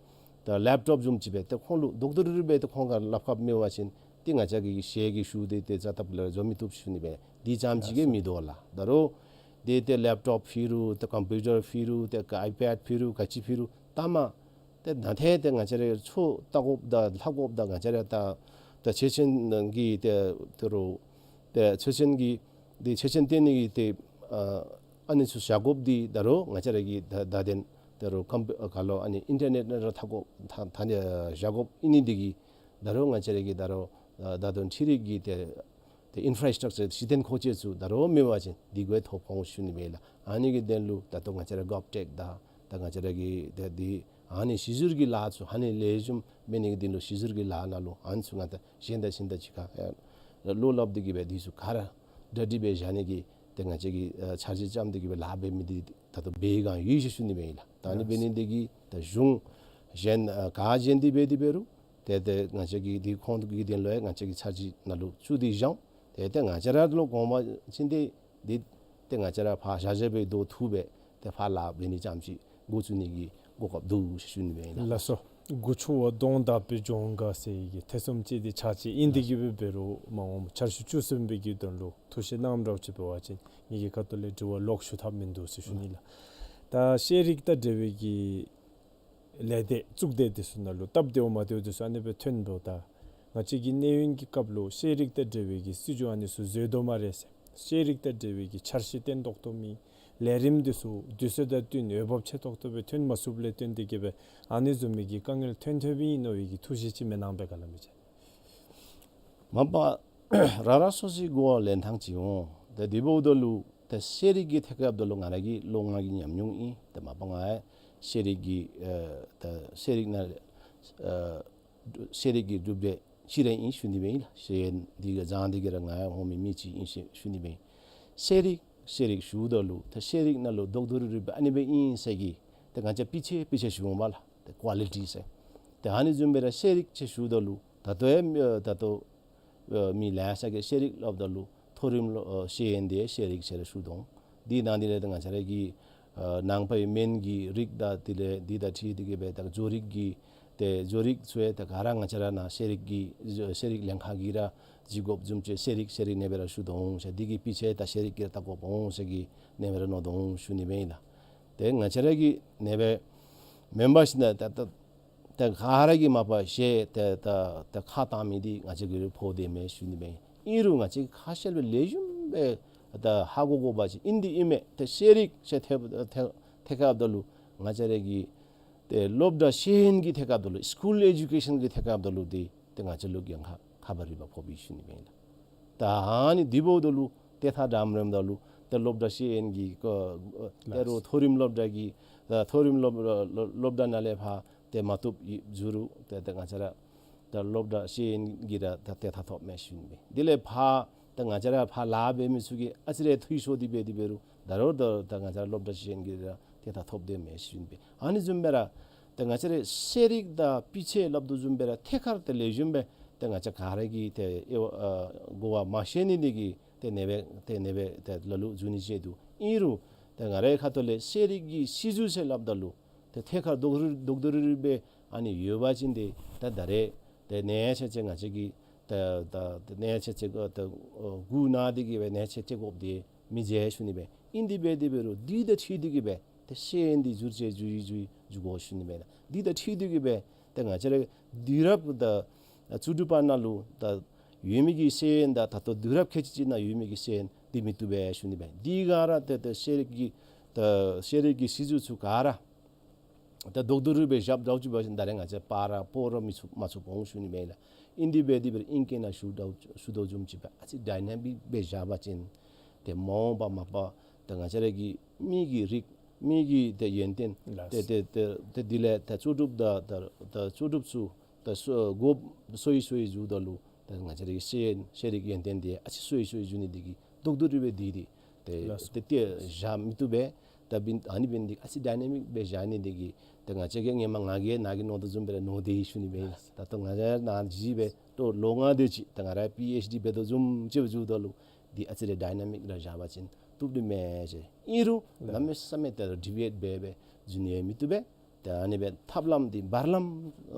ད་ལེབ་ཊོབ་བཟུམ་ཅིག་སྦེ་ཏེ་ཁོང་ལུ་རྡོག་རྡོག་རིལ་རིལ་སྦེ་ཏེ་ཁོང་ག་ར་སླབ་ཁག་མི་འོང་པ་ཅིན་ཏེ་ང་བཅས་ཀྱིས་ཞལ་གྱིས་ཞུ་སྟེ་ཏེ་ཟེར་ད་པུ་ལས་ར་འགྱོ་མི་བཏུབ་ཞུ་ནི་སྦེ། འདི་ཙམ་ཅིག་གིས་མི་དོ་ལགས། ད་རུང་ཏེ་ཏེ་ལེབ་ཊོབ་ཕུལ་རུང་ཏེ་ཀམ་པིའུ་ཊར་ཕུལ་རུང་ཏེ་ཨའི་པེཌ་ཕུལ་རུང་ག་ཅི་ཕུལ་རུང་ལྟ་མ་ཏེ་ད་ཏེ་ཏེ་ང་བཅས་ར་ཚུ་བལྟ་དགོཔ་དང་ལྷབ་དགོཔ་དང་ང་བཅས་ར་ད་ད་ཆོས་ཅན་གྱི་ཏེ་ད་རུང་ཏེ་ཆོས་ཅན་གྱི་འདི་ཆོས་ཅན་སྟོན་ནི་གི་ཏེ་ཨ་ཨ་ནི་ཚུ་བཞག་དགོཔ་འདི་ད་རུང་ང་བཅས་ར་གི་ད་ད་དེ་ད་རུང་ཀམ་པི་ག་ལོ་ཨ་ནི་ཨིན་ཊར་ནེཊ་ནང་ར་ཐག་དགོཔ་ད་ད་ནི་བཞག་དགོཔ་ཨིན་ནི་འདི་གིས་ད་རུང་ང་བཅས་ར་གི་ད་རུང་ད་ད་དུང་འཕྲུལ་རིག་གི་ཏེ་ཏེ་ཨིན་ཕ་ར་སི་ཊག་ཅར་གཞི་རྟེན་མཁོ་ཆས་ཚུ་ད་རུང་མེད་པ་ཅིན་འདི་གུ་ཡང་ཐོ་ཕོག་འོང་ཞུ་ནི་མས་ལགས། ཨ་ནི་གི་དོན་ལུ་ད་ལྟོ་ང་བཅས་ར་གོབ་ཊེཀ་དང་ད་ང་བཅས་ར་གི་ཏེ་འདི་ཨ་ནི་ཤེས་ཚུལ་གྱི་ལཱ་ཚུ་ཨ་ནི་ལེགས་ཤོམ་འབད་ནི་གི་དོན་ལུ་ཤེས་ཚུལ་གྱི་ལཱ་ནང་ལུ་ཨ་ནི་ཚུ་ང་ད་གཞན་དང་གཞན་དང་གཅིག་ཁར་ཨེ་བློ་སླབ་སྟེ་གིས་སྦེ་འདི་ཚུ་ག་ར་གྲ་སྒྲིག་སྦེ་བཞག་ནི་གི་ཏེ་ང་བཅས་ཀྱིས་ཨེ་འཆར་གཞི་བརྩམས་ཏེ་གིས་སྦེ་ལཱ་འབད་མི་འདི་ད་ལྟོ་འབད་བའི་སྒང་ཡོད་ཟེར་ཞུ་ནི་མས་ལགས། ད་ཨ་ནི་འབད་ནི་འདི་གིས་ད་གཞུང་གཞན་ཨེ་ག་གཞན་འདི་འབད་དེ་འབད་རུང་ཏེ་ཏེ་ང་བཅས་ཀྱིས་འདི་ཁོང་གི་དོན་ལུ་ཡང་ང་བཅས་ཀྱིས་འཆར་གཞི་ནང་ལུ་བཙུགས་ཏེ་བཞག་འོང་། ཏེ་ཏེ་ང་བཅས་ར་ལུ་དགོངསམ་ཅིན་ཏེ་འདི་ཏེ་ང་བཅས་ར་ཕར་བཞག་བཞག་སྦེ་སྡོད་ཐུབ་པས། ཏེ་ཕར་ལཱ་འབད་ནི་ཙམ་ཅིག་འགོ་བཙུགས་ནི་གི་གོ་སྐབས་འདུག་ཟེར་ཞུ་ནི་སྦེ་ཨིན་ལགས། ལགས་སོ། མགུ་ཆུ་བ་གདོང་བརྡབ་པའི་ལྗོངས་འགའ་ཟེར་ཡི་གི་ཐེ་ཚོམ་ཅིག་འདི་ཆགས་ཅི། ཨིན་ཏེ་གི་སྦེ་འབད་རུང་མ་འོངས་འཆར་གཞི་བཅུ་གསུམ་པའི་གི་དོན་ལུ་ཐུགས་བཞེད་གནངམ་འདྲཝ་ཅིག་འབད་བ་ཅིན་ངེ་གི་ཁ་ཐུག་ལས་དྲི་བ་ལོག་ཞུ་ཐབས་མིན་འདུག་ཟེར་ཞུ་ནི་ལགས། ད་ཤེས་རིག་དང་འབྲེལ་བའི་གི་ལས་སྡེ་གཙུག་སྡེ་འདི་ཚུ་ནང་ལུ་སྟབས་བདེཝ་མ་བདེཝ་འདི་ཚུ་ཨ་ནི་སྦེ་ཐོན་འབདཝ་ད་ང་བཅས་ཀྱི་གནས་ཡུན་གྱི་སྐབས་ལུ་ཤེས་རིག་དང་འབྲེལ་བའི་གི་སྲིད་བྱུས་ཨ་ནི་ཚུ་འཛོལ་དོ་སྨ་རེ་ཟེར། ཤེས་རིག་དང་འབྲེལ་བའི་གི་འཆར་གཞི་བརྟན་ཏོག་ཏོ་མེད། ལས་རིམ་འདི་ཚུ་དུས་ཚོད་དང་བསྟུན་འོས་འབབ་ཆེ་ཏོག་ཏོ་སྦེ་ཐོན་མ་ཚུགསཔ་ལས་བརྟེན་ཏེ་གི་སྦེ་ཨ་ནི་བཟུམ་མའི་གི་དཀའ་ངལ་ཐོན་ཐོནམ་ཨིན་མནོ་བའི་གི་ཐུགས་བཞེད་ཅིག་མེན་ན་སྦེ་ག་ལ་མི་ཅིག། མ་པ་རང་རང་སོ་སོའི་གོ་བ་ལེན་ཐངས་ཅིག་འོང་། ཏེ་དེ་འབདཝ་ད་ལུ་ཏེ་ཤེས་རིག་གི་ཐད་ཁར་འབདཝ་ད་ལུ་ང་ར་གི་ལོ་ལྔ་གི་ཉམས་མྱོང་ཨིན། ཏེ་མ་པ་ང་ཡང་ཤེས་རིག་གི་ཨ་ཏེ་ཤེས་རིག་ནང་ཨ་ཤེས་རིག་གི་གྲུབ་འབྲས་ཅིག་ར་ཨིན་ཞུ་ནི་སྦེ་ཨིན་ལགས། ཤེས་ཡོན་འདི་གི་སྦྱང་འདི་གི་ར་ང་ཡང་འོང་མི་མི་ཅིག་ཨིན་ཞུ་ཞུ་ནི་སྦེ་ཨིན། ཤེས་རིག་ཤེས་རིག་ཞུཝ་ད་ལུ་ཏེ་ཤེས་རིག་ནང་ལུ་རྡོག་རྡོག་རིལ་རིལ་སྦེ་ཨ་ནི་སྦེ་ཨིན་ཟེར་གི་ཏེ་ང་བཅས་སྤུས་ཚད་སྤུས་ཚད་ཞུ་འོང་པ་ལགས། ཏེ་ཀོ་ལི་ཊི་ཟེར། ཏེ་ཨ་ནི་བཟུམ་སྦེ་ར་ཤེས་རིག་ཅིག་ཞུཝ་ད་ལུ་ད་ལྟོ་ཡང་ཨ་ད་ལྟོ་ཨ་མི་ལེ་ཤ་གིས་ཤེས་རིག་སླབ་ད་ལུ་མཐོ་རིམ་ལོ་ཨ་ཤེས་ཡོན་འདི་ཤེས་རིག་ཟེར་ཞུ་དོ། འདི་ནང་འདི་ལས་ཏེ་ང་བཅས་ར་གི་ཨ་ནང་པའི་སྨན་གྱི་རིགས་དང་དེ་ལས་འདི་དང་འཁྲིལ་ཏེ་གི་སྦེ་ད་བཟོ་རིག་གི་ཏེ་བཟོ་རིག་ཚུ་ཡང་ཏེ་ག་ར་ང་བཅས་ར་ནཱ་ཤེས་རིག་གི་ཤེས་རིག་ལྷན་ཁག་གིས་ར་བཟོ་དགོཔ་བཟུམ་ཅིག་ཤེས་རིག་ཤེས་རིག་ཨ་ནི་སྦེ་ར་ཞུ་དོ་ཟེར། འདི་གི་སྤུས་ཚད་ད་ཤེས་རིག་གིས་ར་བལྟ་དགོཔ་འོང་ཟེར་གི་ཨ་ནི་སྦེ་ར་མནོ་དོ་ཞུ་ནི་སྦེ་ཨིན་ལགས། ཏེ་ང་བཅས་ར་གི་ཨ་ནི་སྦེ་མེན་པར་ཞིནམ་ད་ད་ད་ག་ར་གིས་མ་པ་ཤེས་ཏེ་ད་ད་ཁ་བཏང་མི་འདི་ང་བཅས་ཀྱི་ཕོག་སྟེ་མེད་ཞུ་ནི་སྦེ་ཨིན། ཨིན་རུང་ང་བཅས་ཁ་གསལ་སྦེ་ལེགས་ཤོམ་སྦེ་ད་ཧ་གོ་དགོ་པ་ཅིན་ཨིན་འདི་ཨིན་མས། ཏེ་ཤེས་རིག་ཟེར་ཐད་ཐད་ཐད་ཁར་འབདཝ་ད་ལུ་ང་བཅས་ར་གི་ཏེ་སློབ་གྲྭ་ཤེས་ཡོན་གྱི་ཐད་ཁར་འབདཝ་ད་ལུ་སི་ཀུལ་ཨེ་ཌུ་ཀེ་ཤཱན་གྱི་ཐད་ཁར་འབདཝ་ད་ལུ་འདི་ཏེ་ང་བཅས་ལུ་གྱངས་ཁ་ཁ་བ་རི་བ་ཕོག་པས་ཞུ་ནི་སྦེ་ཨིན་ལགས། ད་ཨ་ནི་འདི་འབདཝ་ད་ལུ་ཏེ་ད་འགྲམ་རེམ་ད་ལུ་ཏེ་སློབ་གྲྭ་ཤེས་ཡོན་གྱི་ཀོ་ཏེ་རུང་མཐོ་རིམ་སློབ་གྲྭ་གི་ད་མཐོ་རིམ་སློབ་སློབ་སློབ་གྲྭ་ནང་ལས་ཕར་ཏེ་མ་བཏུབ་ཟུར་རུང་ཏེ་ཏེ་ང་བཅས་ར་ད་སློབ་གྲྭ་ཤེས་ཡོན་གྱི་ར་ད་ཏེ་ད་ཐོབ་མས་ཞུ་ནི་སྦེ། དེ་ལས་ཕར་ད་ང་བཅས་ར་ཕར་ལཱ་འབད་མི་ཚུ་གིས་ཨ་ཙི་རེ་འཐུས་ཤོར་ཏེ་འབད་དེ་འབད་རུང་ད་རུང་ད་ད་ང་བཅས་ར་སློབ་གྲྭ་ཤེས་ཡོན་གྱི་ར་ཏེ་ད་ཐོབ་སྟེ་མས་ཞུ་ནི་སྦེ། ཨ་ནི་བཟུམ་སྦེ་ར་ཏེ་ང་བཅས་ར་ཤེས་རིག་དང་སྤུས་ཚད་སླབ་དོ་བཟུམ་སྦེ་ར་ཐད་ཀར་ཏེ་ལེགས་ཤོམ་སྦེ་ཏེ་ང་བཅས་ག་ར་གིས་ཏེ་ཨེ་ཨ་གོ་བ་མ་ཤེས་ནི་འདི་གིས་ཏེ་ཨ་ནི་སྦེ་ཏེ་ཨ་ནི་སྦེ་ཏེ་ལ་ལུ་འཛུལ་ནི་ཅིག་འདུག། ཨིན་རུང་ཏེ་ང་རའི་ཁ་ཐུག་ལས་ཤེས་རིག་གི་སྲིད་བྱུས་ཟེར་སླབ་ད་ལུ་ཏེ་ཐད་ཀར་རྡོག་རྡོག་རྡོག་རྡོག་རིལ་རིལ་སྦེ་ཨ་ནི་ཡོད་པ་ཅིན་ཏེ་ད་ད་རེས་ཏེ་གནས་ཆེ་ཆེ་ང་བཅས་ཀྱིས་ད་ད་ད་གནས་ཆེ་ཆེ་གི་ད་ཨོ་གུ་ན་འདི་གིས་སྦེ་གནས་ཆེ་ཆེ་དགོཔ་འདི་མི་འཛོལ་ཞུ་ནི་སྦེ། ཨིན་དེ་སྦེ་དེ་འབད་རུང་འདི་དང་འཁྲིལ་ཏེ་གི་སྦེ་ཏེ་ཤེས་ཡོན་འདི་བསྒྱུར་བཅོས་བསྒྱུར་བསྒྱུར་བསྒྱུར་དགོ་ཞུ་ནི་སྦེ་ལགས། འདི་དང་འཁྲིལ་ཏེ་གི་སྦེ་ཏེ་ང་བཅས་ར་དུས་རབས་ད་བཙུགས་གྲུབ་པ་ནང་ལུ་ད་ཡོད་མི་གི་ཤེས་ཡོན་དང་ད་ལྟོ་དུས་རབས་ཁལ་གཅིག་གཅིག་ནང་ཡོད་མི་གི་ཤེས་ཡོན་འདི་མི་བཏུབ་པས་ཞུ་ནི་སྦེ། འདི་ག་ར་ཏེ་ཏེ་ཤེས་རིག་གི་ད་ཤེས་རིག་གི་སྲིད་བྱུས་ཚུ་ག་ར་ད་རྡོག་རྡོག་རིལ་རིལ་སྦེ་བཞགཔ་འདྲཝ་ཅིག་འབད་བ་ཅིན་ད་རེས་ང་བཅས་པར་ར་སྤོ་ར་མི་ཚུགས་མ་ཚུགསཔ་འོང་ཞུ་ནི་མས་ལགས། ཨིན་དེ་སྦེ་དེ་སྦེ་ཨིང་སྐད་ནང་ཞུ་དོ་ཞུ་དོ་བཟུམ་ཅིག་སྦེ་ཨ་ཙི་ཌའི་ནེ་མིཀ་སྦེ་བཞག་པ་ཅིན་ཏེ་མ་འོངས་པ་མ་པ་ད་ང་བཅས་ར་གི་མི་གི་རིགས་མི་གི་ཏེ་ཡོན་ཏན་ལགས། ཏེ་ཏེ་ཏེ་ཏེ་དེ་ལས་ད་ལྕོགས་གྲུབ་ད་ད་ད་ལྕོགས་གྲུབ་ཚུ་ད་སོ་སྒོ་སོ་ཡི་སོ་ཡི་འཛུལཝ་ད་ལུ་ད་ང་བཅས་ར་གི་ཤེས་ཡོན་ཤེས་རིག་ཡོན་ཏན་འདི་ཨ་ཙི་སོ་ཡི་སོ་ཡི་འཛུལ་ནི་འདི་གིས་རྡོག་རྡོག་རིལ་རིལ་སྦེ་འདི་འདི་ཏེ་ལགས་སོ། ཏེ་ཏེ་བཞག་མི་བཏུབ་པས། ད་འབདན་ཨ་ནི་འབདན་འདི་ཨ་ཙི་ཌའི་ནེ་མིཀ་སྦེ་བཞག་ནི་འདི་གིས་ད་ང་བཅས་ཀྱིས་ཧེ་མ་ང་གིས་ནཱ་གིས་མནོ་དོ་བཟུམ་སྦེ་ར་མནོ་སྟེ་ཞུ་ནི་སྦེ་ཨིན་ལགས། ད་ལྟོ་ང་བཅས་ནཱ་གཞི་སྦེ་ལོ་ལོ་ལྔ་དེ་ཅིག་ད་ང་ར་པི་ཨེཆ་ཌི་འབད་དོ་བཟུམ་ཅིག་འཛུལཝ་ད་ལུ་འདི་ཨ་ཙི་རེ་ཌའི་ནེ་མིཀ་ར་བཞག་པ་ཅིན་བཏུབ་ནི་མས་ཟེར། ཨིན་རུང་ལགས། གནམ་མེད་ས་མེད་ད་ཌི་ཝི་ཨེཊ་འབད་སྦེ་འཛུལ་ནི་མི་བཏུབ་པས། ཏེ་ཨ་ནི་སྦེ་ཐབས་ལམ་འདི་བར་ལམ་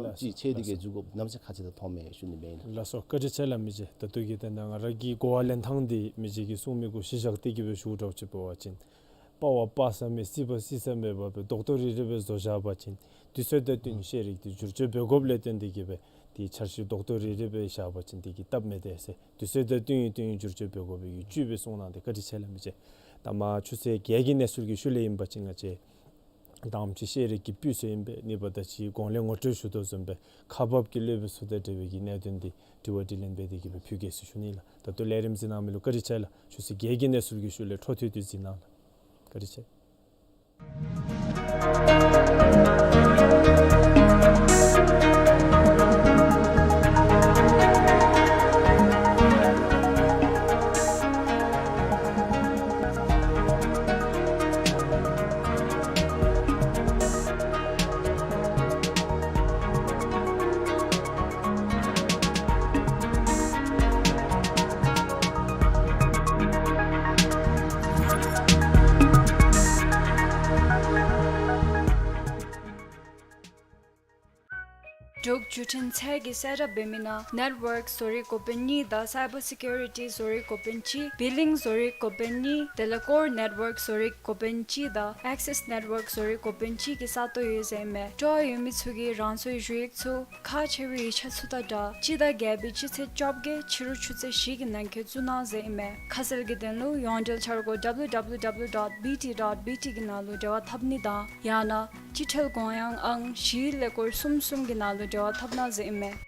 ལགས་སོ། ཅིག་ཕྱེ་སྟེ་གི་ལགས་སོ། འཛུལ་དགོཔ་གནམ་ས་ཁ་ཚིག་ད་མཐོངམ་མས་ཞུ་ནི་སྦེ་ཨིན་ལགས། ལགས་སོ། བཀའ་དྲིན་ཆེ་ལགས། མི་རྗེ་ད་ལྟོ་གི་ཏེ་ནཱ་ང་ར་གི་གོ་བ་ལེན་ཐངས་འདི་མི་རྗེ་གིས་གསུང་མི་གུ་གཞི་བཞག་སྟེ་གི་སྦེ་ཞུ་འདྲཝ་ཅིག་འབད་བ་ཅིན་དཔའ་བ་དཔའ་ས་མེད་སྲིད་པ་སྲིད་ས་མེད་པ་སྦེ་རྡོག་རྡོག་རིལ་རིལ་སྦེ་བཟོ་བཞག་པ་ཅིན་དུས་ཚོད་དང་བསྟུན་ཤེས་རིག་འདི་བསྒྱུར་བཅོས་འབད་དགོཔ་ལས་བརྟེན་ཏེ་གི་སྦེ་འདི་འཆར་གཞི་རྡོག་རྡོག་རིལ་རིལ་སྦེ་བཞག་པ་ཅིན་འདི་གིས་སྟབས་མི་བདེ་ཟེར་དུས་ཚོད་དང་བསྟུན་བསྟུན་བསྒྱུར་བཅོས་འབད་དགོ་པའི་གི་བཅུད་སྦེ་གསུངས་གནང་སྟེ་བཀའ་དྲིན་ཆེ་ལགས་མི་རྗེ། ད་མ་ཆུ་ཚོད་བརྒྱད་ཀྱི་གནས་ཚུལ་གྱི་ཤུལ་ལས་ཨིན་པ་ཅིན་ང་བཅས་དང་པ་ཅིག་ཤེས་རིག་གི་སྤུས་ཚད་ཨིན་པས། གཉིས་པ་ད་ཅི་གོང་ལས་ངོ་སྤྲོད་ཞུ་དོ་བཟུམ་སྦེ་ཁག་འབག་གི་སློབ་དཔོན་ཚུ་དང་འབྲེལ་བའི་གི་གནད་དོན་འདི་དྲི་བ་དྲིས་ལན་འབད་དེ་གི་སྦེ་ཕུལ་གེ་ཟེར་ཞུ་ནི་ལགས། ད་ལྟོ་ལས་རིམ་གཟིགས་གནང་མི་ལུ་བཀའ་དྲིན་ཆེ་ལགས། ཆུ་ཚོད་བརྒྱད་ཀྱི་གནས་ཚུལ་གྱི་ཤུལ་ལས་འཕྲོ་མཐུད་དེ་གཟིགས་གནང་ལགས། བཀའ་དྲིན་ཆེ། འབྲུག་བརྒྱུད་འཕྲིན་ཚད་ཀྱིས་གསལ་བསྒྲགས་འབད་མི་ནང་network བཟོ་རིགས་འགོ་དཔོན་གཉིས་དང་cyber security བཟོ་རིགས་འགོ་དཔོན་གཅིག། billing བཟོ་རིགས་འགོ་དཔོན་གཉིས། དེ་ལས་core network བཟོ་རིགས་འགོ་དཔོན་གཅིག་དང་access network བཟོ་རིགས་འགོ་དཔོན་གཅིག་གི་ས་སྟོང་ཡོད་ཟེར་ཨིན་མས། སྤྲོ་བ་ཡོད་མི་ཚུ་གིས་རང་སོའི་ཞུ་ཡིག་ཚུ་ཁག་ཆེ་བའི་ཡིག་ཆ་ཚུ་དང་སྦྲགས་སྤྱི་ཟླ་བརྒྱད་པའི་སྤྱི་ཚེས་བཅོ་བརྒྱད་ཕྱི་རུ་ཆུ་ཚོད་བཞི་གི་ནང་འཁོད་བཙུགས་གནང་ཟེར་ཨིན་མས། ཁ་གསལ་གྱི་དོན་ལུ་ཡོངས་འབྲེལ་འཆར་སྒོ་W W W dot B T dot B T གི་ནང་ལུ་འབྲེལ་བ་འཐབ་ནི་དང་ཡང་ན་སྤྱི་ཁྲལ་དགོངས་ཡངས་ཨང་བཞི་ཀླད་ཀོར་གསུམ་གསུམ་གྱི་ནང་ལུ་འབྲེལ་བ་འཐབ་གནང་ཟེར་ཨིན་མས།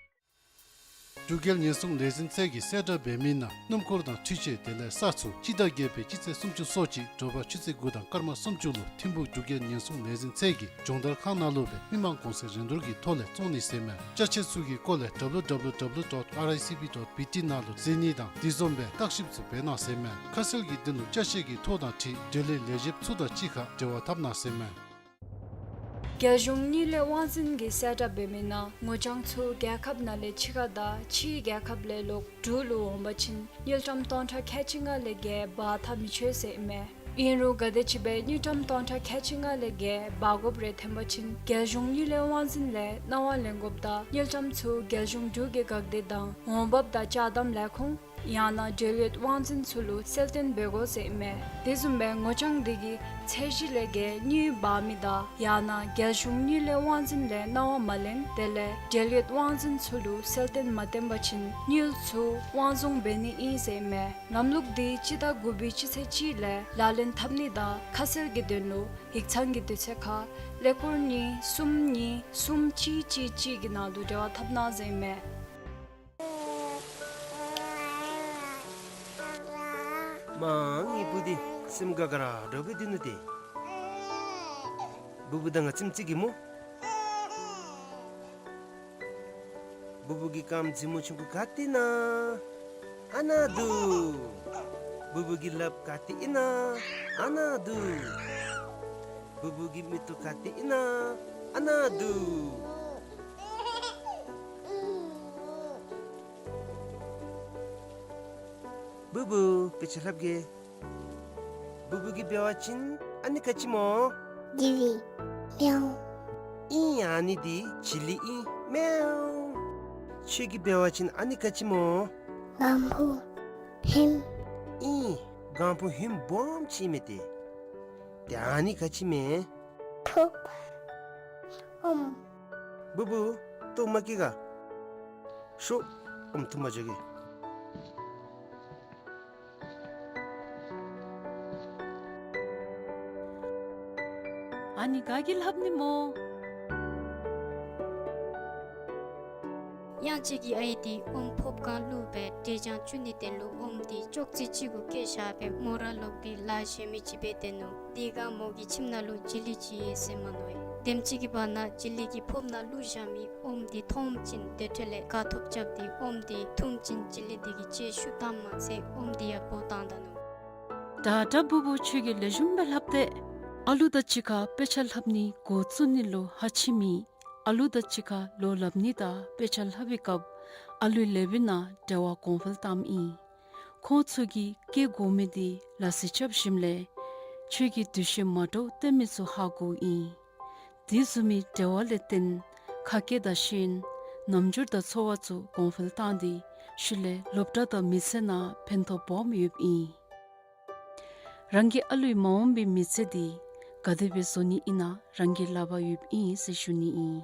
འབྲུག་རྒྱལ་ཉེན་སྲུང་ལས་འཛིན་ཚད་ཀྱིས་གསལ་བསྒྲགས་འབད་མི་ནང་སྣུམ་འཁོར་དང་འཕྲུལ་ཆས་དེ་ལས་ས་ཚུ་སྤྱི་ཟླ་བརྒྱད་པའི་སྤྱི་ཚེས་སུམ་ཅུ་སོ་གཅིག་དྲོ་པ་ཆུ་ཚོད་དགུ་དང་སྐར་མ་སུམ་ཅུ་ལུ་ཐིམ་ཕུག་འབྲུག་རྒྱལ་ཉེན་སྲུང་ལས་འཛིན་ཚད་ཀྱི་སྦྱོང་བརྡར་ཁང་ནང་ལུ་སྦེ་མི་མང་གོང་ཚད་རིན་བསྡུར་གྱི་ཐོག་ལས་བཙོང་ནི་ཟེར་མས། ཅ་ཆས་ཚུ་གི་སྐོར་ལས་W W W dot R I C B dot B T ནང་ལུ་གཟིགས་ནི་དང་དེ་བཟུམ་སྦེ་བརྟག་ཞིབ་ཚུ་འབད་གནང་ཟེར་མས། ཁ་གསལ་གྱི་དོན་ལུ་ཅ་ཆས་ཀྱི་ཐོ་དང་འཁྲིལ་འབྲེལ་ཡོད་ལས་བྱེདཔ་ཚུ་དང་གཅིག་ཁར་འབྲེལ་བ་འཐབ་གནང་ཟེར་མས། རྒྱལ་གཞུང་དངུལ་ལས་དབང་འཛིན་གྱིས་གསལ་བསྒྲགས་འབད་མི་ནང་ངོ་རྐྱང་ཚུ་རྒྱལ་ཁབ་ནང་ལས་ཕྱི་ཁར་དང་ཕྱིའི་རྒྱལ་ཁབ་ལས་ལོག་འབྲུག་ལུ་འོང་པ་ཅིན་དངུལ་ཀྲམ་སྟོང་ཕྲག་ཁལ་གཅིག་ལྔ་ལས་བརྒལ་འབག་འཐབ་མི་ཆོག་ཟེར་ཨིན་མས། ཨིན་རུང་ག་དེམ་ཅིག་སྦེ་དངུལ་ཀྲམ་སྟོང་ཕྲག་ཁལ་གཅིག་ལྔ་ལས་བརྒལ་འབག་དགོཔ་རེ་ཐོན་པ་ཅིན་རྒྱལ་གཞུང་དངུལ་ལས་དབང་འཛིན་ལས་གནང་བ་ལེན་དགོཔ་དང་དངུལ་ཀྲམ་ཚུ་རྒྱལ་གཞུང་འབྲུག་གི་འགག་སྡེ་དང་འོང་འབབ་དང་ཅ་དམ་ལས་ཁུངས་ཡང་ན་འབྲེལ་ཡོད་དབང་འཛིན་ཚུ་ལུ་གསལ་སྟོན་འབད་དགོ་ཟེར་ཨིན་མས། དེ་བཟུམ་སྦེ་ངོ་རྐྱང་དེ་གིས་ཚད་གཞི་ལས་བརྒལ་དངུལ་འབག་མི་དང་ཡང་ན་རྒྱལ་གཞུང་དངུལ་ལས་དབང་འཛིན་ལས་གནང་བ་མ་ལེན་དེ་ལས་འབྲེལ་ཡོད་དབང་འཛིན་ཚུ་ལུ་གསལ་སྟོན་མ་བཏོན་པ་ཅིན་དངུལ་ཚུ་དབང་བཟུང་འབད་ནི་ཨིན་ཟེར་ཨིན་མས། ལམ་ལུགས་འདི་སྤྱི་ཟླ་དགུ་པའི་སྤྱི་ཚེས་གཅིག་ལས་ལག་ལེན་འཐབ་ནི་དང་ཁ་གསལ་གྱི་དོན་ལུ་ཡིག་ཚང་གི་དུས་ཚོད་ཁར་ཀླད་ཀོར་གཉིས་གསུམ་གཉིས་གསུམ་གཅིག་གཅིག་གཅིག་གི་ནང་དུ་འབྲེལ་བ་འཐབ་གནང་ཟེར་ཨིན་མས། མ་ངེའི་བུ་འདི་སེམས་དགའ་དགའ་ར་འདྲཝ་སྦེ་སྡོད་ནུག་ཏེ། བུ་བུ་དང་ང་ཙམ་ཅིག་གིས་སྨོ། བུ་བུ་གི་རྐངམ་མཛེས་མོ་ཆུང་ཀུ་ག་ཏེ་ཨིན་ན། ཨ་ནཱ་འདུག། བུ་བུ་གི་ལགཔ་ག་ཏེ་ཨིན་ན། ཨ་ནཱ་འདུག། བུ་བུ་གི་མིག་ཏོ་ག་ཏེ་ཨིན་ན། ཨ་ནཱ་འདུག། བུ་བུ་དཔེ་ཆ་ལྷབ་གེ། བུ་བུ་གིས་འབད་བ་ཅིན་ཨ་ནི་ག་ཅི་སྨོ། ཇི་ལི། མེའོ། ཨིན། ཨ་ནི་འདི་ཇི་ལི་ཨིན། མེའོ། ཁྱོད་ཀྱིས་འབད་བ་ཅིན་ཨ་ནི་ག་ཅི་སྨོ། གང་བུ་ཧིམ། ཨིན། གང་བུ་ཧིམ་སྦོམ་ཅིག་ཨིན་མས་ཏེ། ཏེ་ཨ་ནི་ག་ཅི་སྨོ། ཕུགཔ། ཨོམ། བུ་བུ་ལྟོཝ་མ་བཀྱེས་ག། ཤོག། ཨོམ་འཐུ་མ་འགྱོ་གེ། ཨ་ནི་ག་གིས་ལྷབ་ནི་སྨོ། གཡང་སྐྱིད་ཀྱི་ཨའི་འདི་ཨོམ་ཕོརཔ་སྒང་བླུགས་སྦེ་འབྲས་ལྗང་བཙུགས་ནིའི་དོན་ལུ་ཨོམ་འདི་ཅོག་ཙེ་གཅིག་གུ་བཀལ་བཞག་སྦེ་མོ་ར་ལོག་སྟེ་ལཱ་གཞན་མི་ཅིག་འབད་སྡོད་ནུག། དེ་སྒང་མོ་གི་ཁྱིམ་ནང་ལུ་ཇི་ལི་ཅིག་ཡོད་ཟེར་མནོ་ཡི། དེམ་ཅིག་གི་བར་ན་ཇི་ལི་གི་ཕོརཔ་ནང་བླུགས་བཞག་མི་ཨོམ་འདི་མཐོངམ་ཅིག་དེ་འཕྲོ་ལས་དགའ་ཐོབ་རྐྱབ་སྟེ་ཨོམ་འདི་འཐུངམ་ཅིག་ཇི་ལི་འདི་གིས་ལྕེ་ཤུགས་བཏངམ་མ་ཚད་ཨོམ་འདི་ཡང་བོ་བཏང་ད་ནུག། ད་ད་བུ་བུ་ཁྱོད་ཀྱིས་ལེགས་ཤོམ་སྦེ་ལྷབ་སྟེ། ཨ་ལུ་དང་གཅིག་ཁར་དཔེ་ཆ་ལྷབ་ནི་འགོ་བཙུགས་ནི་ལུ་ཧ་ཆི་མེད། ཨ་ལུ་དང་གཅིག་ཁར་ལོ་ལྷབ་ནི་དང་དཔེ་ཆ་ལྷབ་པའི་སྐབས་ཨ་ལུའི་ལེ་བའི་ནང་འབྲེལ་བ་གོང་འཕེལ་བཏངམ་ཨིན། ཁོང་ཚུ་གིས་བཀལ་དགོ་མི་འདི་ལ་སི་རྐྱབ་ཞིནམ་ལས་ཁྱོད་ཀྱིས་འདུ་ཤེས་མ་འདྲཝ་སྟོན་མི་ཚུ་ཧ་གོཝ་ཨིན། དེ་བཟུམ་མའི་འབྲེལ་བ་ལས་བརྟེན་ཁ་སྐད་དང་ཤེས་ཡོན་རྣམ་འགྱུར་དང་ཚོར་བ་ཚུ་གོང་འཕེལ་བཏང་སྟེ་ཤུལ་ལས་སློབ་གྲྭ་དང་མི་ཚེ་ནང་ཕན་ཐོགས་སྦོམ་ཡོདཔ་ཨིན། རང་གི་ཨ་ལུའི་མ་འོངས་པའི་མི་ཚེ་འདི་ག་དེ་སྦེ་བཟོ་ནི་ཨིན་ན་རང་གི་ལག་པར་ཡོདཔ་ཨིན་ཟེར་ཞུ་ནི་ཨིན།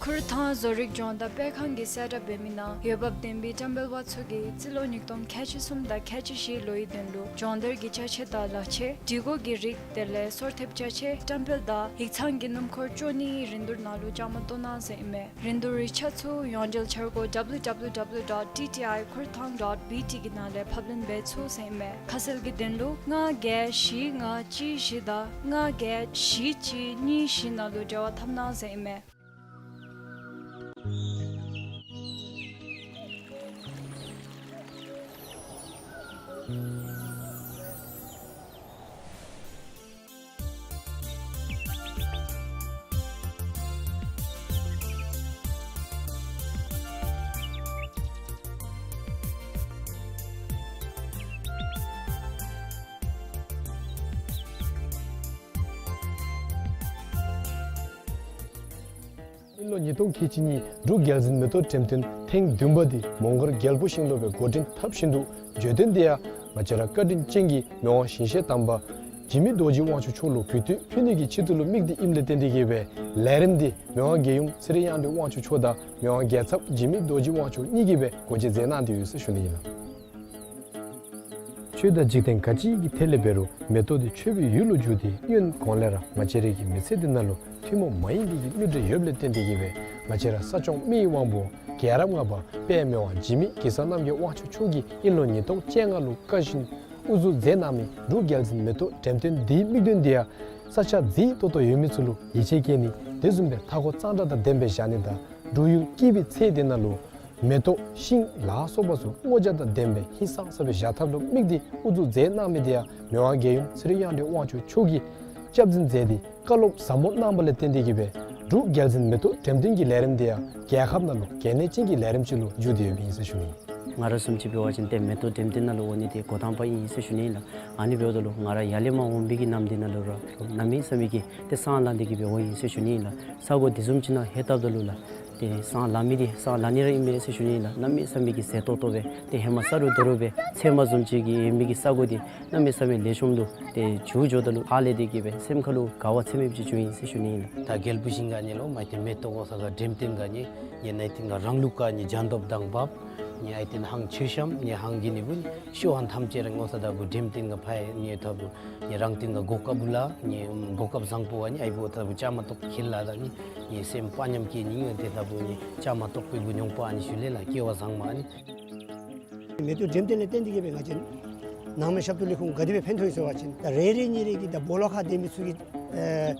ཁུར་ཐང་བཟོ་རིག་སྦྱོང་བརྡར་སྤེལ་ཁང་གིས་གསལ་བསྒྲགས་འབད་མི་ནང་འོས་འབབ་ལྡན་པའི་བཀྲམ་སྤེལ་པ་ཚུ་གིས་རྩིས་ལོ་ཉིས་སྟོང་ཁལ་གཅིག་གསུམ་དང་ཁལ་གཅིག་བཞི་ལོའི་དོན་ལུ་སྦྱོང་བརྡར་གྱི་ཅ་ཆས་དང་ལག་ཆས་སྒྲིག་གོ་གི་རིགས་དེ་ལས་སོར་ཐེབས་ཅ་ཆས་བཀྲམ་སྤེལ་དང་ཡིག་ཚང་གི་སྣུམ་འཁོར་བཅོ་གཉིས་རིན་བསྡུར་ནང་ལུ་བཅའ་མར་གཏོགས་གནང་ཟེར་ཨིན་མས། རིན་བསྡུར་ཡིག་ཆ་ཚུ་ཡོངས་འབྲེལ་འཆར་སྒོ་W W W dot T T I kurthang dot B T གི་ནང་ལས་ཕབ་ལེན་འབད་ཚུགས་ཟེར་ཨིན་མས། ཁ་གསལ་གྱི་དོན་ལུ་ལྔ་བརྒྱད་བཞི་ལྔ་གཅིག་བཞི་དང་ལྔ་བརྒྱད་བཞི་གཅིག་གཉིས་བཞི་ནང་ལུ་འབྲེལ་བ་འཐབ་གནང་ཟེར་ཨིན་མས། ལོ་ཉིས་སྟོང་ཁལ་གཅིག་གཉིས་འབྲུག་རྒྱལ་འཛིན་མེ་ཏོག་འགྲེམས་སྟོན་ཐེངས་བདུན་པ་འདི་མོང་སྒར་རྒྱལ་པོ་ཤིང་ལུ་སྦེ་འགོ་འདྲེན་འཐབ་བཞིན་དུ་བརྗོད་དོན་འདི་ཡང་ང་བཅས་ར་བཀའ་དྲིན་ཅན་གྱི་མི་དབང་ཞིང་གཤེགས་དམ་པ་འཇིགས་མེད་རྡོ་རྗེ་དབང་ཕྱུག་མཆོག་ལུ་གུས་བཏུད་ཕུལ་ནི་གི་ཆེད་དུ་ལུ་དམིགས་ཏེ་ཨིནམ་ལས་བརྟེན་ཏེ་གིས་སྦེ་ལས་རིམ་འདི་མི་དབང་རྒྱལ་ཡུམ་ཚེ་རིང་དབྱངས་སྒྲོན་དབང་ཕྱུག་མཆོག་དང་མི་དབང་རྒྱལ་ཚབ་འཇིགས་མེད་རྡོ་རྗེ་དབང་ཕྱུག་གཉིས་ཀྱིས་སྦེ་འགོ་འབྱེད་མཛད་གནང་སྟེ་ཡོད་ཟེར་ཞུ་ནི་ཨིན་ལགས། ཆོས་དང་འཇིག་རྟེན་ག་ཅི་གི་ཐད་ལས་འབད་རུང་མེ་ཏོག་འདི་ཆོས་པའི་ཡུལ་ལུ་བསྒྱུར་ཏེ་གཡོན་གོང་ལས་ར་ང་བཅས་རའི་གི་མི་ཚེ་འདི་ནང་ལུ་ཐུན་མོང་མ་ཡིན་པའི་གི་མིག་འབྲས་ཡོདཔ་ལས་བརྟེན་ཏེ་གིས་སྦེ་ང་བཅས་ར་ས་སྐྱོང་མི་ཡི་དབང་པོ་རྒྱལ་རབས་ལྔ་པ་དཔལ་མི་དབང་འཇིགས་མེད་གེ་སར་རྣམ་རྒྱལ་དབང་ཕྱུག་མཆོག་གིས་དབྱིན་ལོ་ཉིས་སྟོང་བཅོ་ལྔ་ལུ་བཀའ་བཞིན་དབུ་འཛུགས་མཛད་གནང་མི་འབྲུག་རྒྱལ་འཛིན་མེ་ཏོག་འགྲེམས་སྟོན་འདིའི་དམིགས་དོན་འདི་ཡང་ས་ཆ་མཛེས་ཏོག་ཏོ་ཡོད་མི་ཚུ་ལུ་ཡིད་ཆེས་བསྐྱེད་ནི་དེ་བཟུམ་སྦེ་མཐའ་འཁོར་གཙང་སྦྲ་དང་ལྡན་པའི་བཞག་ནི་དང་འབྲུག་ཡུལ་སྐྱིད་པའི་ཚལ་འདི་ནང་ལུ་མེ་ཏོག་ཤིང་ལ་སོགས་པ་ཚུ་སྔོ་ཆ་དང་ལྡན་པའི་ཧིང་སངས་ས་སྦེ་བཞག་ཐབས་ལུ་དམིགས་ཏེ་དབུ་འཛུགས་མཛད་གནང་མི་དེ་ཡང་མི་དབང་རྒྱལ་ཡུམ་ཚེ་རིང་དབྱངས་སྒྲོན་དབང་ཕྱུག་མཆོག་གིས་སྐྱབས་འཛིན་མཛད་དེ་བཀའ་སློབ་ཟབ་མོ་གནང་བ་ལས་བརྟེན་ཏེ་གིས་སྦེ་འབྲུག་རྒྱལ་འཛིན་མེ་ཏོག་འགྲེམས་སྟོན་གྱི་ལས་རིམ་དེ་ཡང་རྒྱལ་ཁབ་ནང་ལུ་གལ་གནད་ཅན་གྱི་ལས་རིམ་ཅིག་ལུ་འགྱུར་ཏེ་ཡོདཔ་ཨིན་ཟེར་ཞུ་ནི། ང་ར་བཟུམ་ཅིག་འབད་བ་ཅིན་ཏེ་མེ་ཏོག་འགྲེམས་སྟོན་ནང་ལུ་འོང་ནི་དེ་འགོ་དང་པ་ཨིན་ཟེར་ཞུ་ནི་ཨིན་ལགས། ཨ་ནི་འབདཝ་ད་ལུ་ང་ར་ཡར་ལས་མར་འོང་མི་གི་ནམ་དེ་ནང་ལུ་ར་གནམ་མེད་ས་མེད་ཀྱི་ཏེ་སང་ལངས་ཏེ་གིས་སྦེ་འོང་ཡི་ཟེར་ཞུ་ནི་ཨིན་ལགས། ས་གོ་དེ་བཟུམ་ཅིག་ནང་ལྷོད་བཏབ་ད་ལུ་ལགས། ཏེ་སང་ལངས་མི་འདི་སང་ལངས་ནི་ར་ཨིན་མས་ཟེར་ཞུ་ནི་ཨིན་ལགས། གནམ་མེད་ས་མེད་ཀྱི་མཛེས་ཏོག་ཏོ་སྦེ་ཏེ་ཧེ་མ་ས་རུ་རྡོ་རུ་སྦེ་ཚལ་མ་བཟུམ་ཅིག་གི་ཡོད་མི་གི་ས་གོ་འདི་གནམ་མེད་ས་མེད་ལེགས་ཤོམ་ལུ་ཏེ་འགྱུར་འགྱོཝ་ད་ལུ་ཧ་ལས་ཏེ་གིས་སྦེ་སེམས་ཁ་ལུ་དགའ་བ་ཚད་མེདཔ་ཅིག་བྱུང་ཡི་ཟེར་ཞུ་ནི་ཨིན་ལགས། ད་རྒྱལ་པོ་ཞིང་ག་ནི་ལུ་མ་ཏེ་མེ་ཏོག་འོང་ས་ག་འགྲེམས་སྟོན་ག་ནི་ནི་ནཱ་ཏེ་ག་རང་ལུགས་ག་ནི་སྦྱང་དོཔ་དང་འབདཝ་ནི་ཨའི་ཏེན་ཧང་ཆོས་བཤམ་ནི་ཧང་གི་ནི་བུ་ནི་ཤོ་ཧང་ཐམས་ཅད་ར་འོང་ས་ད་བུ་འགྲེམས་སྟོན་ག་ཕར་ཡང་ནི་ད་བུ་ནི་རང་སྟོན་ག་གོ་སྐབས་བུ་ལ་ནི་གོ་སྐབས་བཟང་པོ་ཨ་ནི་ཨའི་བུ་ད་བུ་བཅའ་མར་གཏོགས་ཁེལ་ལ་ད་ནི་ནི་སེམས་དཔའ་ཉམས་སྐྱེ་ནི་ཡོད། ཏེ་ད་བུ་ནི་བཅའ་མར་གཏོགས་པའི་བུ་མྱོང་པ་ཨ་ནི་ཞུ་ལེ་ལགས། སྐལ་བ་བཟང་མ་ཨ་ནི། མེ་ཏོག་འགྲེམས་སྟོན་ལས་བརྟེན་ཏེ་གིས་སྦེ་ང་བཅས་ནང་པའི་ཞབས་ཏོག་ལས་ཁུངས་ག་དེ་སྦེ་ཕན་ཐོགས་ཡི་ཟེར་བ་ཅིན་ད་རེ་རེ་གཉིས་རེ་གིས་ད་སྦོ་ལོགས་ཁར་སྡོད་མི་ཚུ་གིས་ཨེ་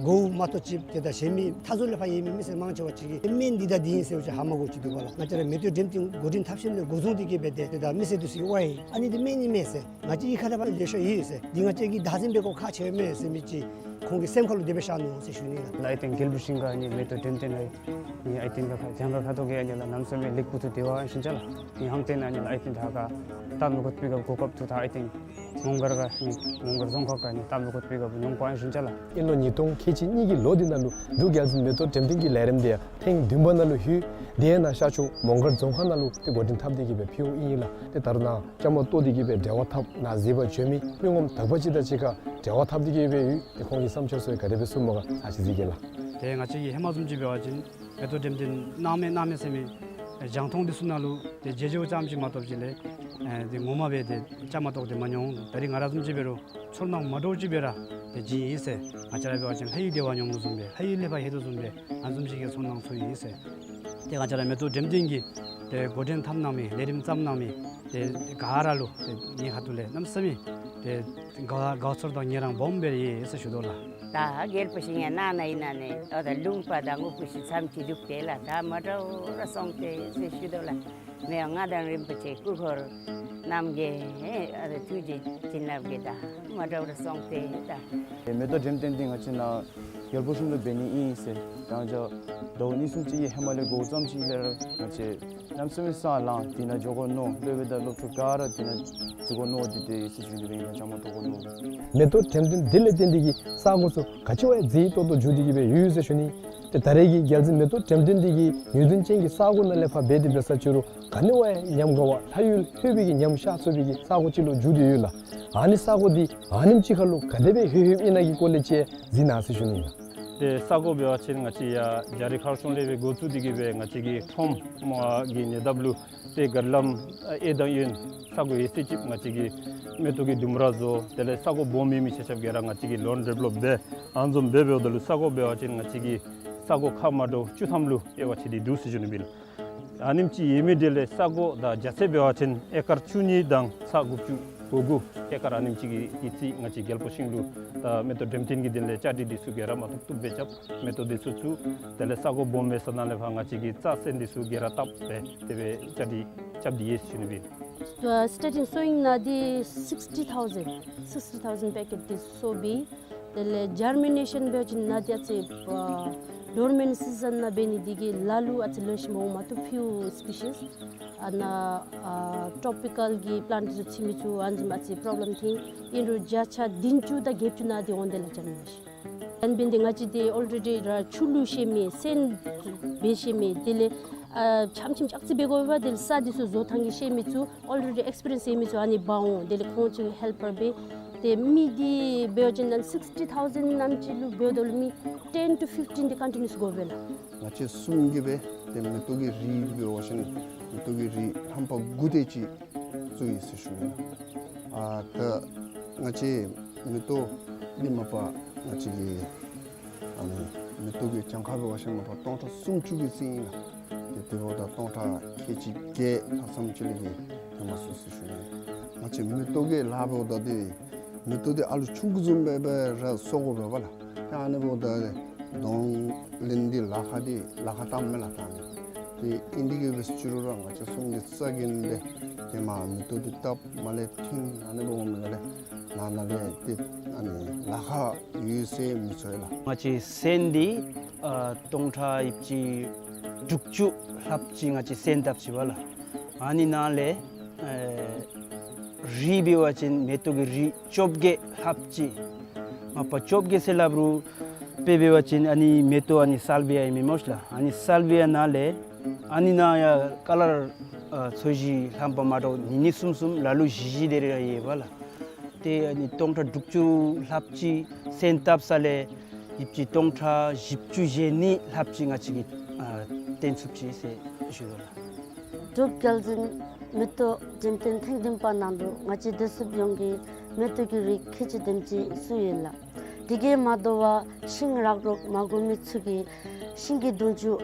གོཝ་མ་གཏོགས་ཅིག་ཏེ་ད་གཞན་མི་མཐའ་ཟུར་ལས་ཕར་ཡོད་མི་མི་སེར་མང་ཆེ་བ་ཅིག་གིས་སྨན་འདི་དང་འདི་ཨིན་ཟེར་བ་ཅིན་ཧ་མ་གོཝ་ཅིག་འདུག་པ་ལགས། ང་བཅས་ར་མེ་ཏོག་འགྲེམས་སྟོན་འགོ་འདྲེན་འཐབ་ཞིནམ་ལས་འགོ་བཟུང་སྟེ་གིས་སྦེ་ཏེ་ཏེ་ད་མི་སེར་འདི་ཚུ་གིས་ཝའི་ཨ་ནི་འདི་སྨན་ཨིན་མས་ཟེར། ང་བཅས་ཀྱི་ཁ་ཐུག་ལས་ཤོར་ཡི་ཟེར། འདི་ང་བཅས་ཀྱིས་བདག་འཛིན་འབད་དགོཔ་ཁག་ཆེ་མས་ཟེར་མི་ཅིག་ཁོང་གི་སེམས་ཁ་ལུ་དེ་སྦེ་ཤར་ནུག་ཟེར་ཞུ་ནི་ལགས། ལགས་ཨའི་ཏེན་རྒྱལ་པོ་ཞིང་ག་ནི་མེ་ཏོག་འགྲེམས་སྟོན་ལགས་ནི་ཨའི་ཏེན་ག་ཁ་གྱངས་ཁ་ཁ་ཐུག་གི་ཨ་ནི་ལགས་གནམ་མེད་ས་མེད་ལེགས་པོ་ཐུག་སྟེ་བ་ཨིན་ཞིན་ཅ་ལགས། ནི་ཧང་ཏེན་ཨ་ནི་ལགས་ཨའི་ཏེན་ད་ག་སྟབས་མ་བཀོད་པའི་གོ་སྐབས་ཐོབ་ད་ཨའི་ཏེན་མོང་སྒར་ག་ནི་མོང་སྒར་རྫོང་ཁག་ག་ནི་སྟབས་མ་བཀོད་པའི་གོ་སྐབས་མྱོང་པ་ཨིན་ཞིན་ཅ་ལགས། དབྱིན་ལོ་ཉིས་སྟོང་ཁལ་གཅིག་གཉིས་ཀྱི་ལོ་འདི་ནང་ལུ་འབྲུག་རྒྱལ་འཛིན་མེ་ཏོག་འགྲེམས་སྟོན་གྱི་ལས་རིམ་དེ་ཡང་ཐེངས་བདུན་པ་ནང་ལུ་ལྷོད། དེ་ཡང་ནཱ་ཤར་ཕྱོགས་མོང་སྒར་རྫོང་ཁག་ནང་ལུ་ཏེ་འགོ་འདྲེན་འཐབ་སྟེ་གིས་སྦེ་ཕུལཝ་ཨིན་ལགས། ཏེ་ད་རུང་ནཱ་བཅའ་མར་གཏོགས་ཏེ་གིས་སྦེ་འབྲེལ་བ་འཐབ་ནཱ་གཟིགས་པར་བྱོན་མི་མི་ངོམ་དག་པ་ཅིག་དང་གཅིག་ཁར་འབྲེལ་བ་འཐབ་སྟེ་གིས་སྦེ་ཡོད། ཏེ་ཁོང་གི་བསམ་འཆར་ཚུ་ག་དེ་སྦེ་གསུངམ་མས་ག་ཨ་ཅིག་གཟིགས་གེ་ལགས། ཏེ་ང་བཅས་ཀྱིས་ཧེ་མ་བཟུམ་ཅིག་འབད་བ་ཅིན་མེ་ཏོག་འགྲེམས་སྟོན་གནང་མི་གནང་མི་ཟེར་མི་རྒྱང་མཐོང་འདི་ཚུ་ནང་ལུ་ཏེ་མཇལ་མཇལཝ་ཙམ་ཅིག་མ་གཏོགས་ཅིག་ལས་ཨེ་ཏེ་ངོ་མ་སྦེ་ཏེ་བཅའ་མར་གཏོགས་ཏེ་མ་མྱོང་། ད་རིས་ང་ར་བཟུམ་ཅིག་འབད་རུང་ཚོར་སྣང་མ་འདྲཝ་ཅིག་སྦེ་ར་ཏེ་བྱིན་ཡི་ཟེར། ང་བཅས་ར་འབད་བ་ཅིན་ལྷ་ཡུལ་བདེ་བ་མྱོང་དོ་བཟུམ་སྦེ་ལྷ་ཡུལ་ལས་ཕར་ལྷོད་དོ་བཟུམ་སྦེ་ཨ་ནི་བཟུམ་ཅིག་གི་ཚོར་སྣང་ཚོར་ཡི་ཟེར། ཏེ་ང་བཅས་ར་མེ་ཏོག་འགྲེམས་སྟོན་གྱི་ཏེ་འགོ་འདྲེན་འཐབ་གནང་མི་ལས་རིམ་བརྩམ་གནང་མི་ཏེ་ག་ར་ལུ་ཏེ་ངེའི་ཁ་ཐུག་ལས་གནམ་མེད་ས་མེད་ཏེ་དགའ་དགའ་ཚོར་དང་ངལ་རངས་སྦོམ་སྦེ་ཡོད་ཟེར་ཞུ་དོ་ལགས། ད་རྒྱལ་པོ་ཞིང་ག་ནང་ན་ཨིན་ན་ནི་ཨོ་ད་ལུང་པ་དང་ཨུ་པུ་ཤི་ཙམ་ཅིག་འདུག་སྟེ་ལགས། ད་མ་འདྲཝ་ར་སོང་སྟེ་ཟེར་ཞུ་དོ་ལགས། མི་དབང་མངའ་བདག་རིན་པོ་ཆེ་སྐུ་འཁོར་རྣམས་ཀྱི་ཨ་ཐུགས་རྗེ་བྱིན་རླབས་ཀྱིས་ད་མ་འདྲཝ་ར་སོང་སྟེ་ད། མེ་ཏོག་འགྲེམས་སྟོན་འདི་ང་བཅས་ནཱ་རྒྱལ་པོ་ཞིང་ལུ་འབད་ནི་ཨིན་ཟེར། ད་ང་བཅས་ཟླཝ་གཉིས་གསུམ་ཅིག་གི་ཧེ་མ་ལས་འགོ་བརྩམས་ཅི་ལས་ར་ང་བཅས་གནམ་མེད་ས་མེད་སང་ལངས་ཏེ་ནཱ་འགྱོ་དགོ་མནོ། སློབ་དཔོན་དང་སློབ་ཕྲུག་ག་ར་ཏེ་ནཱ་འགྱོ་དགོ་མནོ་སྟེ་ཏེ་ཟེར་ཞུ་ནི་སྦེ་ནཱ་བཅའ་མར་གཏོགས་དགོ་མནོ། མེ་ཏོག་འགྲེམས་སྟོན་འདི་ལས་བརྟེན་ཏེ་གིས་ས་གོ་ཚུ་ག་ཅི་བ་ཡང་མཛེས་ཏོག་ཏོ་འགྱུར་ཏེ་གིས་སྦེ་ཡོད་ཟེར་ཞུ་ནི། ཏེ་ད་རེས་ཀྱི་རྒྱལ་འཛིན་མེ་ཏོག་འགྲེམས་སྟོན་འདི་གིས་ཡུན་བརྟན་ཅན་གྱི་ས་གོ་ནང་ལས་ཕར་འབད་དེ་འབད་ས་ཅིག་རུང་ག་ནི་བ་ཡང་ཉམས་དགའ་བ་ལྷ་ཡུལ་ལྷོད་པའི་གི་ཉམས་ཤར་ཚུགས་པའི་གི་ས་གོ་ཅིག་ལུ་འགྱུར་ཏེ་ཡོད་ལགས། ཨ་ནི་ས་གོ་འདི་ཨ་ནེམ་ཅིག་ཁར་ལུ་ག་དེ་སྦེ་ལྷོད་ལྷོདཔ་ཨིན་ན་གི་སྐོར་ལས་ཅིག་གཟིགས་གནང་ཟེར་ཞུ་ནི་ཨིན་ལགས། ཏེ་ས་གོ་འབད་བ་ཅིན་ང་བཅས་ཡར་རྒྱ་རི་མཁར་གཞུང་ལས་སྦེ་འགོ་བཙུགས་ཏེ་གིས་སྦེ་ང་བཅས་ཀྱི་ཁྲོམ་གྱི་ཉེ་འདབས་ལུ་ཏེ་གར་ལམ་གཡས་དང་གཡོན་ས་གོ་ཡོད་ཚད་ཅིག་ང་བཅས་ཀྱིས་མེ་ཏོག་གི་ལྡུམ་ར་བཟོ། དེ་ལས་ས་གོ་སྦོམ་མེད་མི་ཆ་ཁྱབ་ག་ར་ང་བཅས་ཀྱིས་ལོན་ཌེ་བེ་ལོབ་འབད། ཨ་ནི་བཟུམ་འབད་འབདཝ་ད་ལུ་ས་གོ་འབད་བ་ཅིན་ང་བཅས་ཀྱིས་ས་གོ་ཁག་མ་འདྲཝ་བཅུ་ཐམ་ལུ་དབྱེ་བ་ཕྱེ་སྟེ་འདུག་ཟེར་ཞུ་ནི་ཨིན་ལགས། ཨ་ནེམ་ཅིག་ཡོད་མི་དེ་ལས་ས་གོ་དང་རྒྱ་ཚད་འབད་བ་ཅིན་ཨེ་ཀར་བཅུ་གཉིས་དང་ས་དགུ་བཅུ་གོ་དགུ་ཨེ་ཀར་ཨ་ནེམ་ཅིག་གི་ཡོད་ཚད་ང་བཅས་རྒྱལ་པོ་ཤིང་ལུ་ད་མེ་ཏོག་འགྲེམས་སྟོན་གྱི་དོན་ལས་བཅའ་སྒྲིག་འདི་ཚུ་ག་ར་མ་ཐུབ་ཐུབ་སྦེ་རྐྱབ། མེ་ཏོག་འདི་ཚུ་བཙུགས། དེ་ལས་ས་གོ་སྦོམ་མེད་ས་ནང་ལས་ཕར་ང་བཅས་ཀྱིས་རྩྭ་སེར་འདི་ཚུ་ག་ར་བཏབ་སྦེ་དེ་སྦེ་བཅའ་སྒྲིག་རྐྱབ་སྟེ་ཡོད་ཟེར་ཞུ་ནི་ཨིན། ད་སི་ཊར་ཊིང་སོ་ཝིང་ནང་འདི་སིགས་ཊི་ཐའུ་ཟེན་སིགས་ཊི་ཐའུ་ཟེན་པེ་ཀེཊ་འདི་སོ་བི། དེ་ལས་ཇར་མི་ནེ་ཤཱན་འབད་བ་ཅིན་ནཱ་འདི་ཨ་ཙི་ཌོར་མེནཊ་སི་ཛན་ནང་འབད་ནི་འདི་གིས་ལ་ལུ་ཨ་ཙི་ལེགས་ཤོམ་འོང་མ་བཏུབ། ཕིའུ་སི་པི་ཤིས་ཨ་ནཱ་ཨ་ཊོ་པི་ཀལ་གྱི་པི་ལཱནཊ་ཚུ་ཚུད་མི་ཚུ་ཨ་ནི་བཟུམ་ཨ་ཙི་པོརོབ་ལེམ་ཐོན། ཨིན་རུང་བརྒྱ་ཆ་བདུན་ཅུ་དང་བརྒྱད་ཅུ་ནང་འདི་འོང་དེ་ལགས་ཇར་མི་ནེ་ཤཱན། ཨ་ནི་འབདཝ་ད་ང་བཅས་འདི་ཨོལ་རེ་ཌི་ར་ཆུ་བླུག་ཤེས་མི་སོན་འབད་ཤེས་མི་དེ་ལས་ཨ་ཆམ་ཆིམ་ཅོག་རྩིས་འབད་དགོ་པས། དེ་ལས་ས་འདི་ཚུ་བཟོ་ཐངས་ཀྱི་ཤེས་མི་ཚུ་ཨོལ་རེ་ཌི་ཨེགསི་པི་རི་ཡེནསི་ཡོད་མི་ཚུ་ཨ་ནི་འབག་འོང་། དེ་ལས་ཁོང་ཚུ་ཧེལ་པར་འབད། ཏེ་མི་འདི་འབད་བ་ཅིན་ཨ་ནི་སིགསི་ཊི་ཐའུ་ཟེན་ནང་ཅིག་ལུ་འབདཝ་ད་ལུ་མི་ཊེན་ཊུ་ཕིཕ་ཊིན་འདི་ཀོན་ཊི་ནིའུ་སི་དགོ་པས་ལགས། ང་བཅས་གསུམ་གྱིས་སྦེ་ཏེ་མེ་ཏོག་གི་རིགས་འབད་བ་ཅིན་མེ་ཏོག་གི་རིགས་རྣམ་པ་དགུ་དེ་ཅིག་བཙུགས་ཡི་ཟེར་ཞུ་ནི། ཨ་ད་ང་བཅས་མེ་ཏོག་འདི་མ་པ་ང་བཅས་ཀྱི་ཨ་ནི་མེ་ཏོག་གི་གྱངས་ཁ་འབད་བ་ཅིན་མ་པ་སྟོང་ཕྲག་སུམ་ཅུ་གི་རྩིས་ཨིན་ལགས། ཏེ་དེ་འབདཝ་ད་སྟོང་ཕྲག་ཁལ་གཅིག་བརྒྱད་ལྷག་ཙམ་ཅིག་ལས་ཀྱི་ཐོན་མ་ཚུགས་ཟེར་ཞུ་ནི། ང་བཅས་མེ་ཏོག་གི་ལཱ་འབདཝ་ད་འདི་མེ་ཏོག་འདི་ཨ་ལུ་ཆུང་ཀུ་བཟུམ་སྦེ་སྦེ་ར་བཟོ་དགོ་པས་ལགས། ཏེ་ཨ་ནི་འབདཝ་ད་གདོང་ལེན་འདི་ལཱ་ཁག་འདི་ལཱ་ཁག་དྲགས་མས་ལགས་ད་ནི། ཏེ་ཨིན་དེ་གིས་འབད་ཟེར་ཞུ་རུང་ར་ང་བཅས་གསུམ་གྱིས་རྩ་འགེངས་ཏེ་ཏེ་མ་མེ་ཏོག་འདི་བཏབ་མ་ལས་ཐོན་ཨ་ནི་འབདཝ་མས་ལགས། ནང་ན་ལས་ཏེ་ཨ་ནི་ལཱ་ཁག་ཡོད་ཟེར་མི་ཚོར་ལགས། ང་བཅས་སོན་འདི་ཨ་སྟོང་ཕྲག་ཡིབ་ཅི་དྲུག་ཅུ་ལྷགཔ་ཅིག་ང་བཅས་སོན་བཏབ་ཅི་པ་ལགས། ཨ་ནི་ནང་ལས་ཨེ་རིགས་འབད་བ་ཅིན་མེ་ཏོག་གི་རིགས་བཅོ་བརྒྱད་ལྷགཔ་ཅིག། མ་པ་བཅོ་བརྒྱད་ཟེར་སླབ་རུང་དཔེ་འབད་བ་ཅིན་ཨ་ནི་མེ་ཏོག་ཨ་ནི་སཱལ་བི་ཡ་ཨིན་མས་སྨོ་ཤི་ལགས། ཨ་ནི་སཱལ་བི་ཡ་ནང་ལས་ཨ་ནི་ནང་ཡང་ཀ་ལར་ཨ་ཚོས་གཞི་རྣམ་པ་མ་འདྲཝ་གཉིས་གཉིས་གསུམ་གསུམ་ལ་ལུ་བཞི་བཞི་དེ་རེ་རེ་ཡོད་པ་ལགས། ཏེ་ཨ་ནི་སྟོང་ཕྲག་དྲུག་ཅུ་ལྷགཔ་ཅིག་སོན་བཏབ་ས་ལས་ཡིབ་ཅི་སྟོང་ཕྲག་བཞི་བཅུ་ཞེ་གཉིས་ལྷགཔ་ཅིག་ང་བཅས་ཀྱིས་ཨ་བཏོན་ཚུགས་ཅི་ཟེར་ཞུ་དོ་ལགས། འབྲུག་རྒྱལ་འཛིན་མེ་ཏོག་འགྲེམས་སྟོན་ཐེངས་བདུན་པ་ནང་ལུ་ང་བཅས་བདེ་སྲུངཔ་ཡོངས་ཀྱིས་མེ་ཏོག་གི་རིགས་ཁལ་གཅིག་དེམ་ཅིག་བཙུགས་ཡི་ལགས། དེ་གིས་མ་དོ་བར་ཤིང་རག་རོག་མ་དགོ་མི་ཚུ་གིས་ཤིང་གི་སྡོང་ཆུང་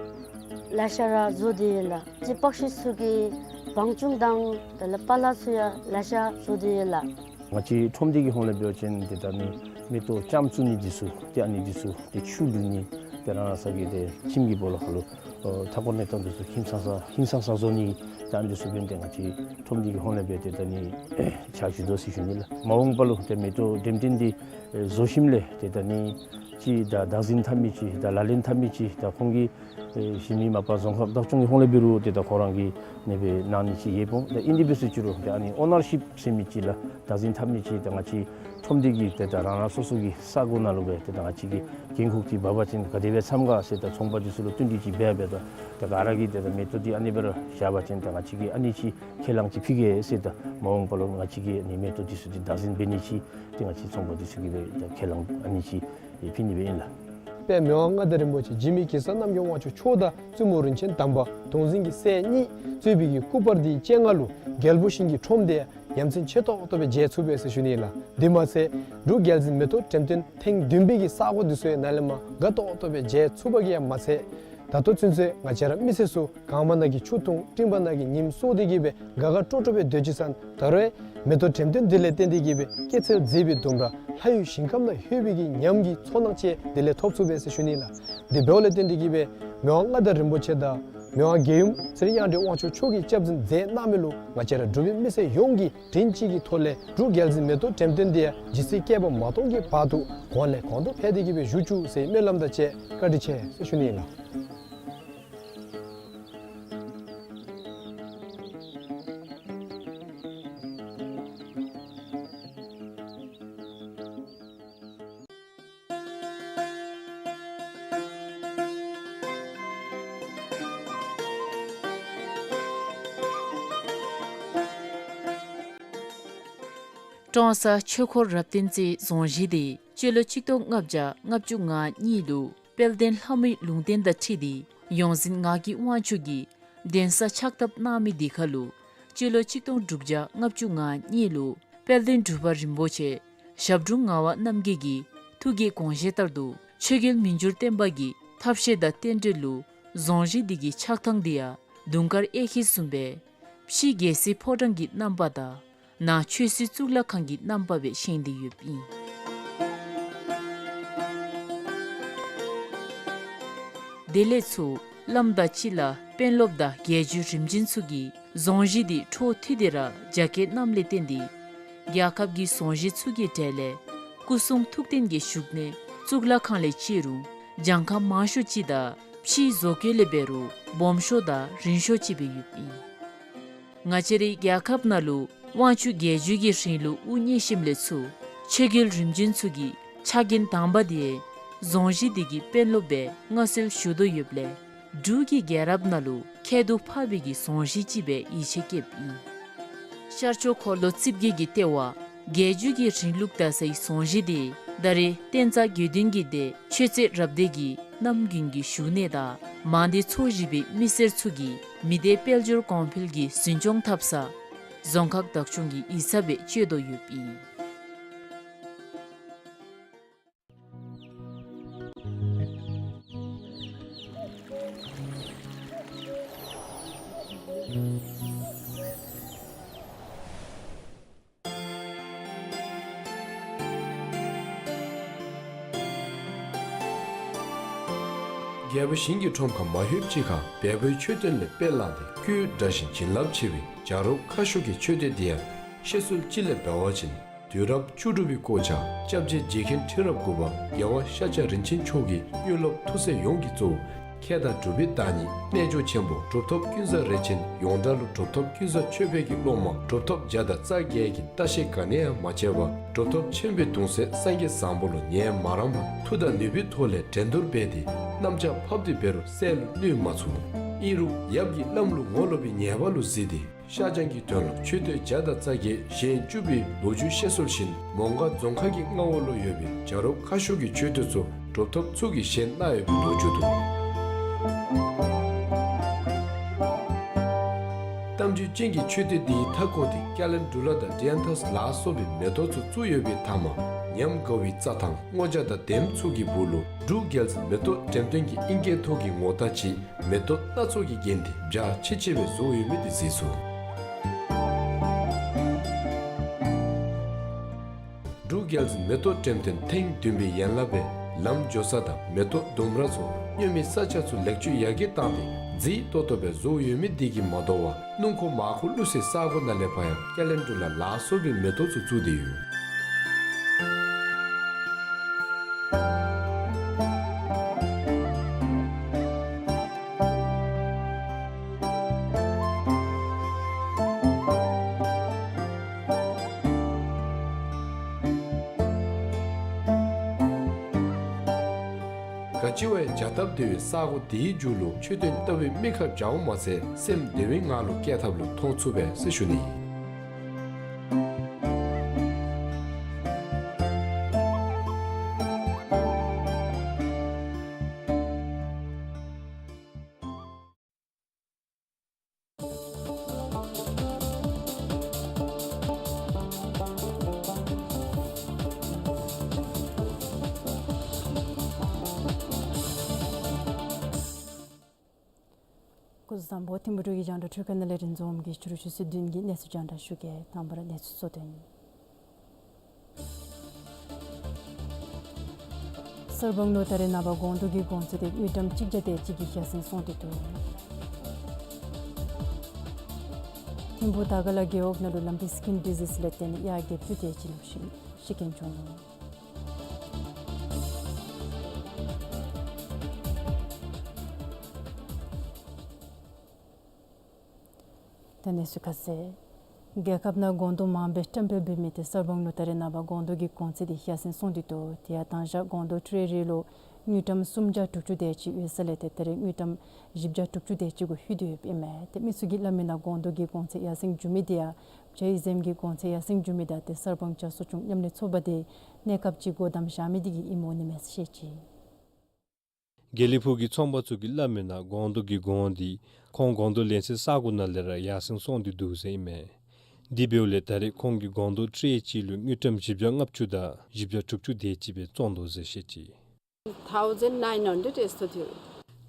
ལེ་ཤ་ར་བཟོ་སྟེ་ཡོད་ལགས། ཅིག་པགས་ཤུ་ཚུ་གིས་བང་ཅུང་དང་དེ་ལས་པ་ལ་ཚུ་ཡང་ལེ་ཤ་བཟོ་སྟེ་ཡོད་ལགས། ང་བཅས་ཁྲོམ་སྡེ་གི་ཧོངས་ལས་འབད་བ་ཅིན་ཏེ་ད་ནི་མེ་ཏོག་ལྕངམ་བཙུགས་ནི་འདི་ཚུ་ཏེ་ཨ་ནི་འདི་ཚུ་ཏེ་ཆུ་བླུག་ནི་ཏེ་རང་རང་ས་གི་ཏེ་ཁྱིམ་གྱི་སྦོ་ལོགས་ཁར་ལུ་ཨོ་མཐའ་འཁོར་གནས་སྟངས་འདི་ཚུ་ཧིང་སངས་ས་ཧིང་སངས་ས་བཟོ་ནི་ཏེ་ཨ་ནི་འདི་ཚུ་འབདན་ཏེ་ང་བཅས་ཁྲོམ་སྡེ་གི་ཧོངས་ལས་འབད་ཏེ་ད་ནི་ཕྱག་ཞུ་དོ་ཟེར་ཞུ་ནི་ལགས། མ་འོངས་པ་ལུ་ཏེ་མེ་ཏོག་འགྲེམས་སྟོན་འདི་ཨེ་བཟོ་ཞིནམ་ལས་ཏེ་ད་ནི་ཅིག་ད་བདག་འཛིན་འཐབ་མི་ཅིག་ད་ལག་ལེན་འཐབ་མི་ཅིག་ད་ཁོང་གི་ཨེ་གཞི་མི་མ་པ་རྫོང་ཁག་བདག་སྐྱོང་གི་ཧོངས་ལས་འབད་རུང་ཏེ་ད་ཁོ་ར་གིས་ཨ་ནི་སྦེ་གནང་ནི་ཅིག་ཡོདཔ་འོང་། ད་ཨིན་དེ་འབད་ཟེར་ཞུ་རུང་ད་ཨ་ནི་ཨོ་ནར་ཤིཔ་ཟེར་མི་ཅིག་ལགས། བདག་འཛིན་འཐབ་མི་ཅིག་ད་ང་བཅས་ཁྲོམ་སྡེ་གི་ཏེ་ད་རང་རང་སོ་སོ་གི་ས་གོ་ནང་ལུ་སྦེ་ཏེ་ད་ང་བཅས་ཀྱིས་འགན་ཁུར་ཅིག་འབག་པ་ཅིན་ག་དེ་སྦེ་འཚམས་ག་ཟེར་ད་ཚོང་པ་འདི་ཚུ་ལུ་བསྟུན་གྲོས་ཅིག་འབད་འབད་ད་ད་ག་ར་གིས་ཏེ་ད་མེ་ཏོག་འདི་ཨ་ནི་སྦེ་ར་བཞག་པ་ཅིན་ད་ང་བཅས་ཀྱིས་ཨ་ནི་ཅིག་ཁས་བླངས་ཅིག་ཕུལ་གེ་ཟེར་ད་མ་འོངས་པ་ལུ་ང་བཅས་ཀྱིས་ཨ་ནི་མེ་ཏོག་འདི་ཚུ་འདི་བདག་འཛིན་འབད་ནི་ཅིག་ཏེ་ང་བཅས་ཚོང་པ་འདི་ཚུ་གིས་སྦེ་ད་ཁས་བླངས་ཨ་ནི་ཅིག་ཕུལ་ནི་སྦེ་ཨིན་ལགས། དཔལ་མི་དབང་མངའ་བདག་རིན་པོ་ཆེ་འཇིགས་མེད་གེ་སར་རྣམ་རྒྱལ་དབང་ཕྱུག་མཆོག་དང་བཙུན་མོ་རིན་ཆེན་དམ་པ་གདུང་འཛིན་གྱི་སྲས་གཉིས་གཙོས་པའི་གི་སྐུ་པར་འདི་སྤྱན་སྔ་ལུ་རྒྱལ་པོ་ཞིང་གི་ཁྲོམ་སྡེ་ཡ་ཡ་མཚན་ཆེ་ཏོག་ཏོ་སྦེ་མཇལ་ཚུགས་པས་ཟེར་ཞུ་ནི་ལགས། དེ་མ་ཚད་འབྲུག་རྒྱལ་འཛིན་མེ་ཏོག་འགྲེམས་སྟོན་ཐེངས་བདུན་པའི་གི་ས་གོ་འདི་ཚུ་ཡང་ནཱ་ལས་མར་དགའ་ཏོག་ཏོ་སྦེ་མཇལ་ཚུགས་པ་གིས་ཡང་མ་ཚད་ད་ལྟོ་ཚུན་ཚོད་ང་བཅས་ར་མི་སེར་ཚུ་གངམ་ནང་གི་ཆུ་འཐུང་སྤྲིནམ་ནང་གི་ཉིམ་གསོ་སྟེ་གིས་སྦེ་དགའ་དགའ་སྤྲོ་སྤྲོ་སྦེ་སྡོད་ཅི་ཟེར་ན་ད་རུང་མེ་ཏོག་འགྲེམས་སྟོན་འདི་ལས་བརྟེན་ཏེ་གིས་སྦེ་སྐྱེད་ཚལ་མཛེས་པའི་ལྡུམ་ར་ལྷ་ཡུལ་ཞིང་ཁམས་ནང་ལྷོད་པའི་གི་ཉམས་ཀྱི་ཚོར་སྣང་ཅིག་དེ་ལས་ཐོབ་ཚུགས་པས་ཟེར་ཞུ་ནི་ལགས། དེ་འབདཝ་ལས་བརྟེན་ཏེ་གིས་སྦེ་མི་དབང་མངའ་བདག་རིན་པོ་ཆེ་དང་མི་དབང་རྒྱལ་ཡུམ་ཚེ་རིང་དབྱངས་སྒྲོན་དབང་ཕྱུག་མཆོག་གིས་སྐྱབས་འཛིན་མཛད་གནང་མི་ལུ་ང་བཅས་ར་འབྲུག་པའི་མི་སེར་ཡོངས་ཀྱིས་དྲིན་གཅིག་གི་ཐོག་ལས་འབྲུག་རྒྱལ་འཛིན་མེ་ཏོག་འགྲེམས་སྟོན་འདི་ཡང་ཇི་སྲིད་བསྐལ་པ་མ་སྟོངས་ཀྱི་བར་དུ་གོང་ལས་གོང་དུ་འཕེལ་ཏེ་གིས་སྦེ་བཞུགས་བཅུག་ཟེར་སྨོན་ལམ་དང་བཅས་བཀའ་དྲིན་ཆེ་ཟེར་ཞུ་ནི་ལགས། ཀྲོང་གསར་ཆོས་འཁོར་རབ་བརྟན་རྩེའི་རྫོང་གཞིས་འདི་སྤྱི་ལོ་ཆིག་སྟོང་ལྔ་བརྒྱ་ལྔ་བཅུ་ང་གཉིས་ལུ་དཔལ་ལྡན་ལྷ་མོའི་ལུང་བསྟན་དང་འཁྲིལ་ཏེ་ཡོངས་འཛིན་ངག་གི་དབང་ཕྱུག་གིས་གདན་ས་ཕྱག་བཏབ་གནང་མི་འདི་ཁར་ལུ་སྤྱི་ལོ་ཆིག་སྟོང་དྲུག་བརྒྱ་ལྔ་བཅུ་ང་གཉིས་ལུ་དཔལ་ལྡན་འབྲུག་པ་རིན་པོ་ཆེ་ཞབས་དྲུང་ངག་དབང་རྣམ་རྒྱལ་གྱི་ཐུགས་ཀྱི་དགོངས་བཞེད་ལྟར་དུ་ཆོས་རྒྱལ་མི་འགྱུར་བརྟན་པ་གི་ཐབས་ཤེས་དང་རྟེན་འབྲེལ་ལུ་རྫོང་གཞིས་འདི་གི་ཆགས་ཐངས་འདི་ཡང་དུང་དཀར་གཡས་འཁྱིལ་བཟུམ་སྦེ་ཕྱི་རྒྱལ་སྲིད་ཕོ་བྲང་གི་རྣམ་པ་དང་ནང་ཆོས་སྲིད་གཙུག་ལག་ཁང་གི་རྣམ་པ་སྦེ་བཞེངས་ཏེ་ཡོདཔ་ཨིན། དེ་ལས་ཚུར་བླམ་དང་སྤྱི་བླ་དཔོན་སློབ་དང་རྒྱལ་བརྒྱུད་རིམ་བྱོན་ཚུ་གིས་རྫོང་གཞིས་འདི་འཕྲོ་མཐུད་དེ་ར་རྒྱ་སྐྱེད་གནངམ་ལས་བརྟེན་ཏེ་རྒྱལ་ཁབ་ཀྱི་རྫོང་གཞིས་ཚུ་གི་གྲས་ལས་སྐུ་གསུང་ཐུགས་རྟེན་གྱི་བཞུགས་གནས་གཙུག་ལག་ཁང་ལས་བརྩི་རུང་གྱངས་ཁ་མང་ཤོས་ཅིག་དང་ཕྱིའི་བཟོ་བཀོད་ལས་འབད་རུང་སྦོམ་ཤོས་དང་རིང་ཤོས་ཅིག་སྦེ་ཡོདཔ་ཨིན། ང་བཅས་རའི་རྒྱལ་ཁབ་ནང་ལུ་དབང་ཕྱུག་རྒྱལ་བརྒྱུད་ཀྱི་རིང་ལུགས་དབུ་བརྙེས་ཞིནམ་ལས་ཚུར་ཆོས་རྒྱལ་རིམ་བྱོན་ཚུ་གི་ཕྱག་འགན་དང་པ་འདི་ རྫོང་གཞི་དེ་གི་དཔོན་སློབ་སྦེ་མངའ་གསོལ་ཞུ་དོ་ཡོདཔ་ལས་འབྲུག་གི་རྒྱལ་རབས་ནང་ལུ་ཁྱད་དུ་འཕགས་པའི་གི་རྫོང་གཞི་ཅིག་སྦེ་ཡིད་ཆེས་བསྐྱེདཔ་ཨིན། ཤར་ཕྱོགས་འཁོར་ལོ་རྩིབས་བརྒྱད་ཀྱི་ལྟེ་བ་རྒྱལ་བརྒྱུད་ཀྱི་རིང་ལུགས་དར་སའི་རྫོང་གཞི་དེ་ད་རེས་བསྟན་རྩ་དགེ་འདུན་གྱི་སྡེ་ཆོས་རྩེ་རབ་སྡེ་གི་རྣམ་རྒྱུན་གྱི་བཞུགས་གནས་དང་མང་སྡེ་ཚོ་བཞི་པའི་མི་སེར་ཚུ་གིས་མི་སྡེ་དཔལ་འབྱོར་གོང་འཕེལ་གྱི་འཛིན་སྐྱོང་འཐབ་ས་རྫོང་ཁག་བདག་སྐྱོང་གི་ཡིག་ཚང་སྦེ་སྤྱོད་དོ་ཡོདཔ་ཨིན། རྒྱལ་པོ་ཞིང་གི་ཁྲོམ་ཁ་མ་ལྷོདཔ་ཅིག་ཁར་བལ་པོའི་མཆོད་རྟེན་ལས་དཔེ་བླངས་ཏེ་སྐུའི་འདྲ་ཞིང་བྱིན་རླབས་ཆེ་བའི་བྱ་རོག་ཁ་ཤོར་གྱི་མཆོད་རྟེན་འདི་ཡང་བཤད་སྲོལ་ཅིག་ལས་འབད་བ་ཅིན་དུས་རབས་བཅུ་དྲུག་པའི་སྐོར་ཆ་སྐྱབས་རྗེ་རྗེ་མཁན་ཁྲི་རབས་དགུ་པ་རྒྱལ་བ་ཤཱཀྱ་རིན་ཆེན་མཆོག་གིས་དངོས་སློབ་ཐུགས་སྲས་ཡོངས་ཀྱིས་གཙོ་བོ་མཁས་དང་གྲུབ་པའི་བདག་ཉིད་རྣལ་འབྱོར་ཆེན་པོ་གྲུབ་ཐོབ་ཀུན་བཟང་རས་ཆེན་ཡོངས་གྲགས་ལུ་གྲུབ་ཐོབ་ཀུན་བཟང་ཆོས་འཕེལ་གྱི་སློབ་མ་གྲུབ་ཐོབ་བརྒྱ་དང་རྩ་བརྒྱད་ཀྱིས་ལྟ་བཤལ་ག་ནི་ཡང་མ་བྱས་པར་གྲུབ་ཐོབ་ཆེན་པོའི་གདུང་སྲས་སངས་རྒྱས་བཟང་པོ་ལུ་ཉན་མ་རངས་པར་མཐུ་དང་ནུས་པའི་ཐོག་ལས་འགྲན་བསྡུར་འབད་དེ་གནམ་ལྕགས་ཕབ་སྟེ་འབད་རུང་བསལ་ལུ་བསྣུན་མ་ཚུགས། ཨིན་རུང་ཡབ་ཀྱིས་བླམ་ལུ་ངོ་ལོག་པའི་ཉེས་པ་ལུ་གཟིགས་ཏེ་ཤར་བྱང་གི་དོན་ལུ་མཆོད་རྟེན་བརྒྱ་དང་རྩ་བརྒྱད་བཞེངས་བཅུག་པའི་ལོ་རྒྱུས་བཤད་སྲོལ་བཞིན་མོང་སྒར་རྫོང་ཁག་གི་མངའ་འོག་ལུ་ཡོད་པའི་བྱ་རོག་ཁ་ཤོར་གྱི་མཆོད་རྟེན་ཚུ་གྲུབ་ཐོབ་ཚུ་གིས་བཞེངས་གནང་ཡོད་པའི་ལོ་རྒྱུས་འདུག། གཏམ་རྒྱུད་ཅན་གྱི་མཆོད་རྟེན་འདིའི་མཐའ་སྐོར་དེ་ཀ་ལན་ཌུ་ལ་དང་ཌི་ཡན་ཐཱས་ལ་སོགས་པའི་མེ་ཏོག་ཚུ་བཙུགས་ཡོད་པའི་མཐའ་མར་ཉམས་དགའ་བའི་རྩྭ་ཐང་སྔོ་ཇ་དང་ལྡེམ་ཚུ་གི་སྦུག་ལུ་འབྲུག་རྒྱལ་བཙུན་མེ་ཏོག་འགྲེམས་སྟོན་གྱི་ཨིན་སྐད་ཐོག་གི་ངོ་རྟགས་ཅིག་མེ་ཏོག་སྣ་ཚོགས་ཀྱིས་བརྒྱན་ཏེ་འཇའ་ཆི་ཆི་སྦེ་བཟོ་ཡོད་མི་དེ་གཟིགས་ཚུགས། འབྲུག་རྒྱལ་བཙུན་མེ་ཏོག་འགྲེམས་སྟོན་ཐེངས་བདུན་པའི་ཡན་ལག་སྦེ་ལམ་འགྱོ་ས་དང་མེ་ཏོག་ལྡུམ་ར་ཚུ་སྙོ་མི་ས་ཆ་ཚུ་ལེགས་བཅོས་ཡར་རྒྱས་བཏང་སྟེ་མཛེས་ཏོག་ཏོ་སྦེ་བཟོ་ཡོད་མི་དེ་གིས་མ་དོ་བར་སྣུམ་འཁོར་མར་འཁོར་བླུགས་སའི་ས་གོ་ནང་ལས་ཕར་ཡང་ཀ་ལན་ཌུ་ལ་ལ་སོགས་པའི་མེ་ཏོག་ཚུ་བཙུགས་ཏེ་ཡོད། ག་ཅི་བ་ཡང་བྱ་སྟབས་བདེ་བའི་ས་གོ་དེའི་མཇུག་ལུ་མཆོད་རྟེན་ལྟ་བུའི་མིག་ཁར་འཇའ་འོང་མ་ཚད་སེམས་བདེ་བའི་ངང་ལུ་བསྐྱལ་ཐབས་ལུ་མཐོང་ཚུགས་པས་ཟེར་ཞུ་ནི་ཨིན། སྐུ་གཟུགས་བཟང་པོ། ཐིམ་ཕུ་འབྲུག་གི་རྒྱང་བསྒྲགས་འཕྲུལ་ཁང་ནང་ལས་རིན་འཛོམས་གིས་ཕྱི་རུ་ཆུ་ཚོད་བདུན་གྱི་གནས་ཚུལ་རྒྱང་བསྒྲགས་ཞུ་གེ། དང་པ་ར་གནས་ཚུལ་གཙོ་དོན། གསར་སྤང་ལུ་ད་རེས་ནངས་པ་སྒོང་རྡོག་གི་གོང་ཚད་དེ་དངུལ་ཀྲམ་གཅིག་བརྒྱ་དེ་ཅིག་གིས་ཡར་སེང་སོང་སྟེ་འདུག། ཐིམ་ཕུ་དར་དཀར་ལ་རྒེད་འོག་ནང་ལུ་ལམ་པི་སི་ཀིན་ཌི་ཟིས་ལས་བརྟེན་ཡར་བརྒྱད་ཅུ་དེ་ཅིག་ལུ་ཤི་ཤི་རྐྱེན་བྱུང་ནུག། ད་གནས་ཚུལ་ཁ་གསལ། རྒྱལ་ཁབ་ནང་སྒོང་རྡོག་མང་སྦེ་བཀྲམ་སྤེལ་འབད་མི་དེ་གསར་སྤང་ལུ་ད་རེས་ནངས་པ་སྒོང་རྡོག་གི་གོང་ཚད་དེ་ཡར་སེང་སོང་སྟེ་འདུག། དེ་ཡང་དང་ཞག་སྒོང་རྡོག་ཊེ་རེ་རེ་ལུ་དངུལ་ཀྲམ་སུམ་བརྒྱ་དྲུག་ཅུ་དེ་ཅིག་ཡོད་ས་ལས་ཏེ་ད་རེས་དངུལ་ཀྲམ་བཞི་བརྒྱ་དྲུག་ཅུ་དེ་ཅིག་གུ་ལྷོད་དེ་ཡོདཔ་ཨིན་མས། ཏེ་མི་ཚུ་གིས་སླབ་མི་ནང་སྒོང་རྡོག་གི་གོང་ཚད་ཡར་སེང་འགྱོ་མི་དེ་ཡང་བྱ་ཡི་གཟིམ་གྱི་གོང་ཚད་ཡར་སེང་འགྱོ་མི་དང་ཏེ་གསར་སྤང་བྱ་གསོ་སྐྱོང་མཉམ་ལས་ཚོགས་པ་དེ་གནས་སྐབས་ཅིག་སྒོ་བསྡམས་བཞག་མི་དེ་གིས་ཨིནམ་འོང་ནི་མས་ཟེར་བཤད་ཅི། དགེ་ལེགས་ཕུག་གི་ཚོང་པ་ཚུ་གིས་སླབ་མི་ནང་སྒོང་རྡོག་གི་གོང་འདི་ཁོང་སྒོང་རྡོག་ལེན་སའི་ས་གོ་ནང་ལས་ར་ཡར་སེང་སོང་སྟེ་འདུག་ཟེར་ཨིན་མས། དེ་འབདཝ་ལས་ད་རེས་ཁོང་གིས་སྒོང་རྡོག་ཊེ་རེ་གཅིག་ལུ་དངུལ་ཀྲམ་བཞི་བརྒྱ་ལྔ་བཅུ་དང་བཞི་བརྒྱ་དྲུག་ཅུ་དེ་ཅིག་སྦེ་བཙོང་དོ་ཟེར་བཤད་ཅི། Thousand nine hundred ཨེས་ཐོ་ཐིའུ།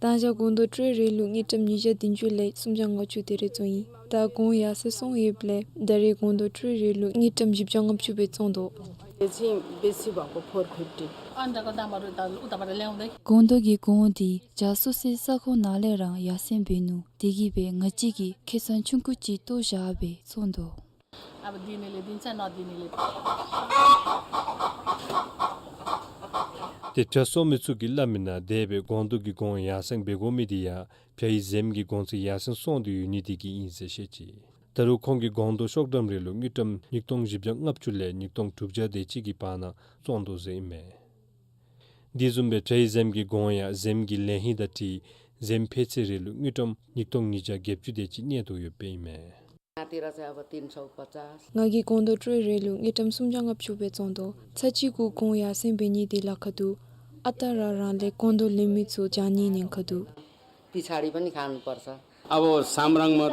དང་ཞག་སྒོང་རྡོག་ཊེ་རེ་རེ་ལུ་དངུལ་ཀྲམ་ཉིས་བརྒྱ་བདུན་ཅུ་ལས་སུམ་བརྒྱ་ལྔ་བཅུ་དེ་རེ་བཙོང་ཡི། ད་གོང་ཡར་སེང་སོང་ཡོདཔ་ལས་ད་རེས་སྒོང་རྡོག་ཊེ་རེ་རེ་ལུ་དངུལ་ཀྲམ་བཞི་བརྒྱ་ལྔ་བཅུ་སྦེ་བཙོང་དོ། It's in basic about four fifty. སྒོང་རྡོག་གི་གོང་འདི་བྱ་གསོ་སའི་ས་གོ་ནང་ལས་ར་ཡར་སེང་འབད་ནུག། དེ་གིས་སྦེ་ང་བཅས་ཀྱིས་ཁེ་སང་ཆུང་ཀུ་ཅིག་བཏོག་བཞག་སྦེ་བཙོང་དོ། ཏེ་བྱ་གསོ་མི་ཚུ་གིས་སླབ་མི་ནང་དེ་སྦེ་སྒོང་རྡོག་གི་གོང་ཡར་སེང་འབད་དགོ་མི་དེ་ཡང་བྱ་ཡི་གཟིམ་གྱི་གོང་ཚད་ཡར་སེང་སོང་སྟེ་ཡོད་ནི་དེ་གིས་ཨིན་ཟེར་བཤད་ཅི། ད་རུང་ཁོང་གིས་སྒོང་རྡོག་ཤོག་འགྲམ་རེ་ལུ་དངུལ་ཀྲམ་ཉིས་སྟོང་བཞི་བརྒྱ་ལྔ་བཅུ་ལས་ཉིས་སྟོང་དྲུག་བརྒྱ་དེ་ཅིག་གི་བར་ན་བཙོང་དོ་ཟེར་ཨིན་མས། དེ་བཟུམ་སྦེ་བྲེ་ཡི་གཟིམ་གྱི་གོང་ཡང་གཟིམ་གྱི་ལེན་གཡོག་དང་འཁྲིལ་གཟིམ་ཕལ་ཆེར་རེ་ལུ་དངུལ་ཀྲམ་ཉིས་སྟོང་ཉིས་བརྒྱ་བརྒྱད་ཅུ་དེ་ཅིག་གནས་དོ་ཡོདཔ་ཨིན་མས། ང་གིས་སྒོང་རྡོག་ཀྲོའི་རེ་ལུ་དངུལ་ཀྲམ་སུམ་བརྒྱ་ལྔ་བཅུ་སྦེ་བཙོང་དོ། ཚར་གཅིག་གུ་གོང་ཡར་སེང་འབད་ནི་དེ་ལཱ་ཁག་འདུག། ཨ་རྟག་ར་རང་ལས་སྒོང་རྡོག་ལེན་མི་ཚུ་བྱང་ཉེས་ཉེན་ཁ་འདུག། पछाडि पनि खानु पर्छ। अब सामराङमा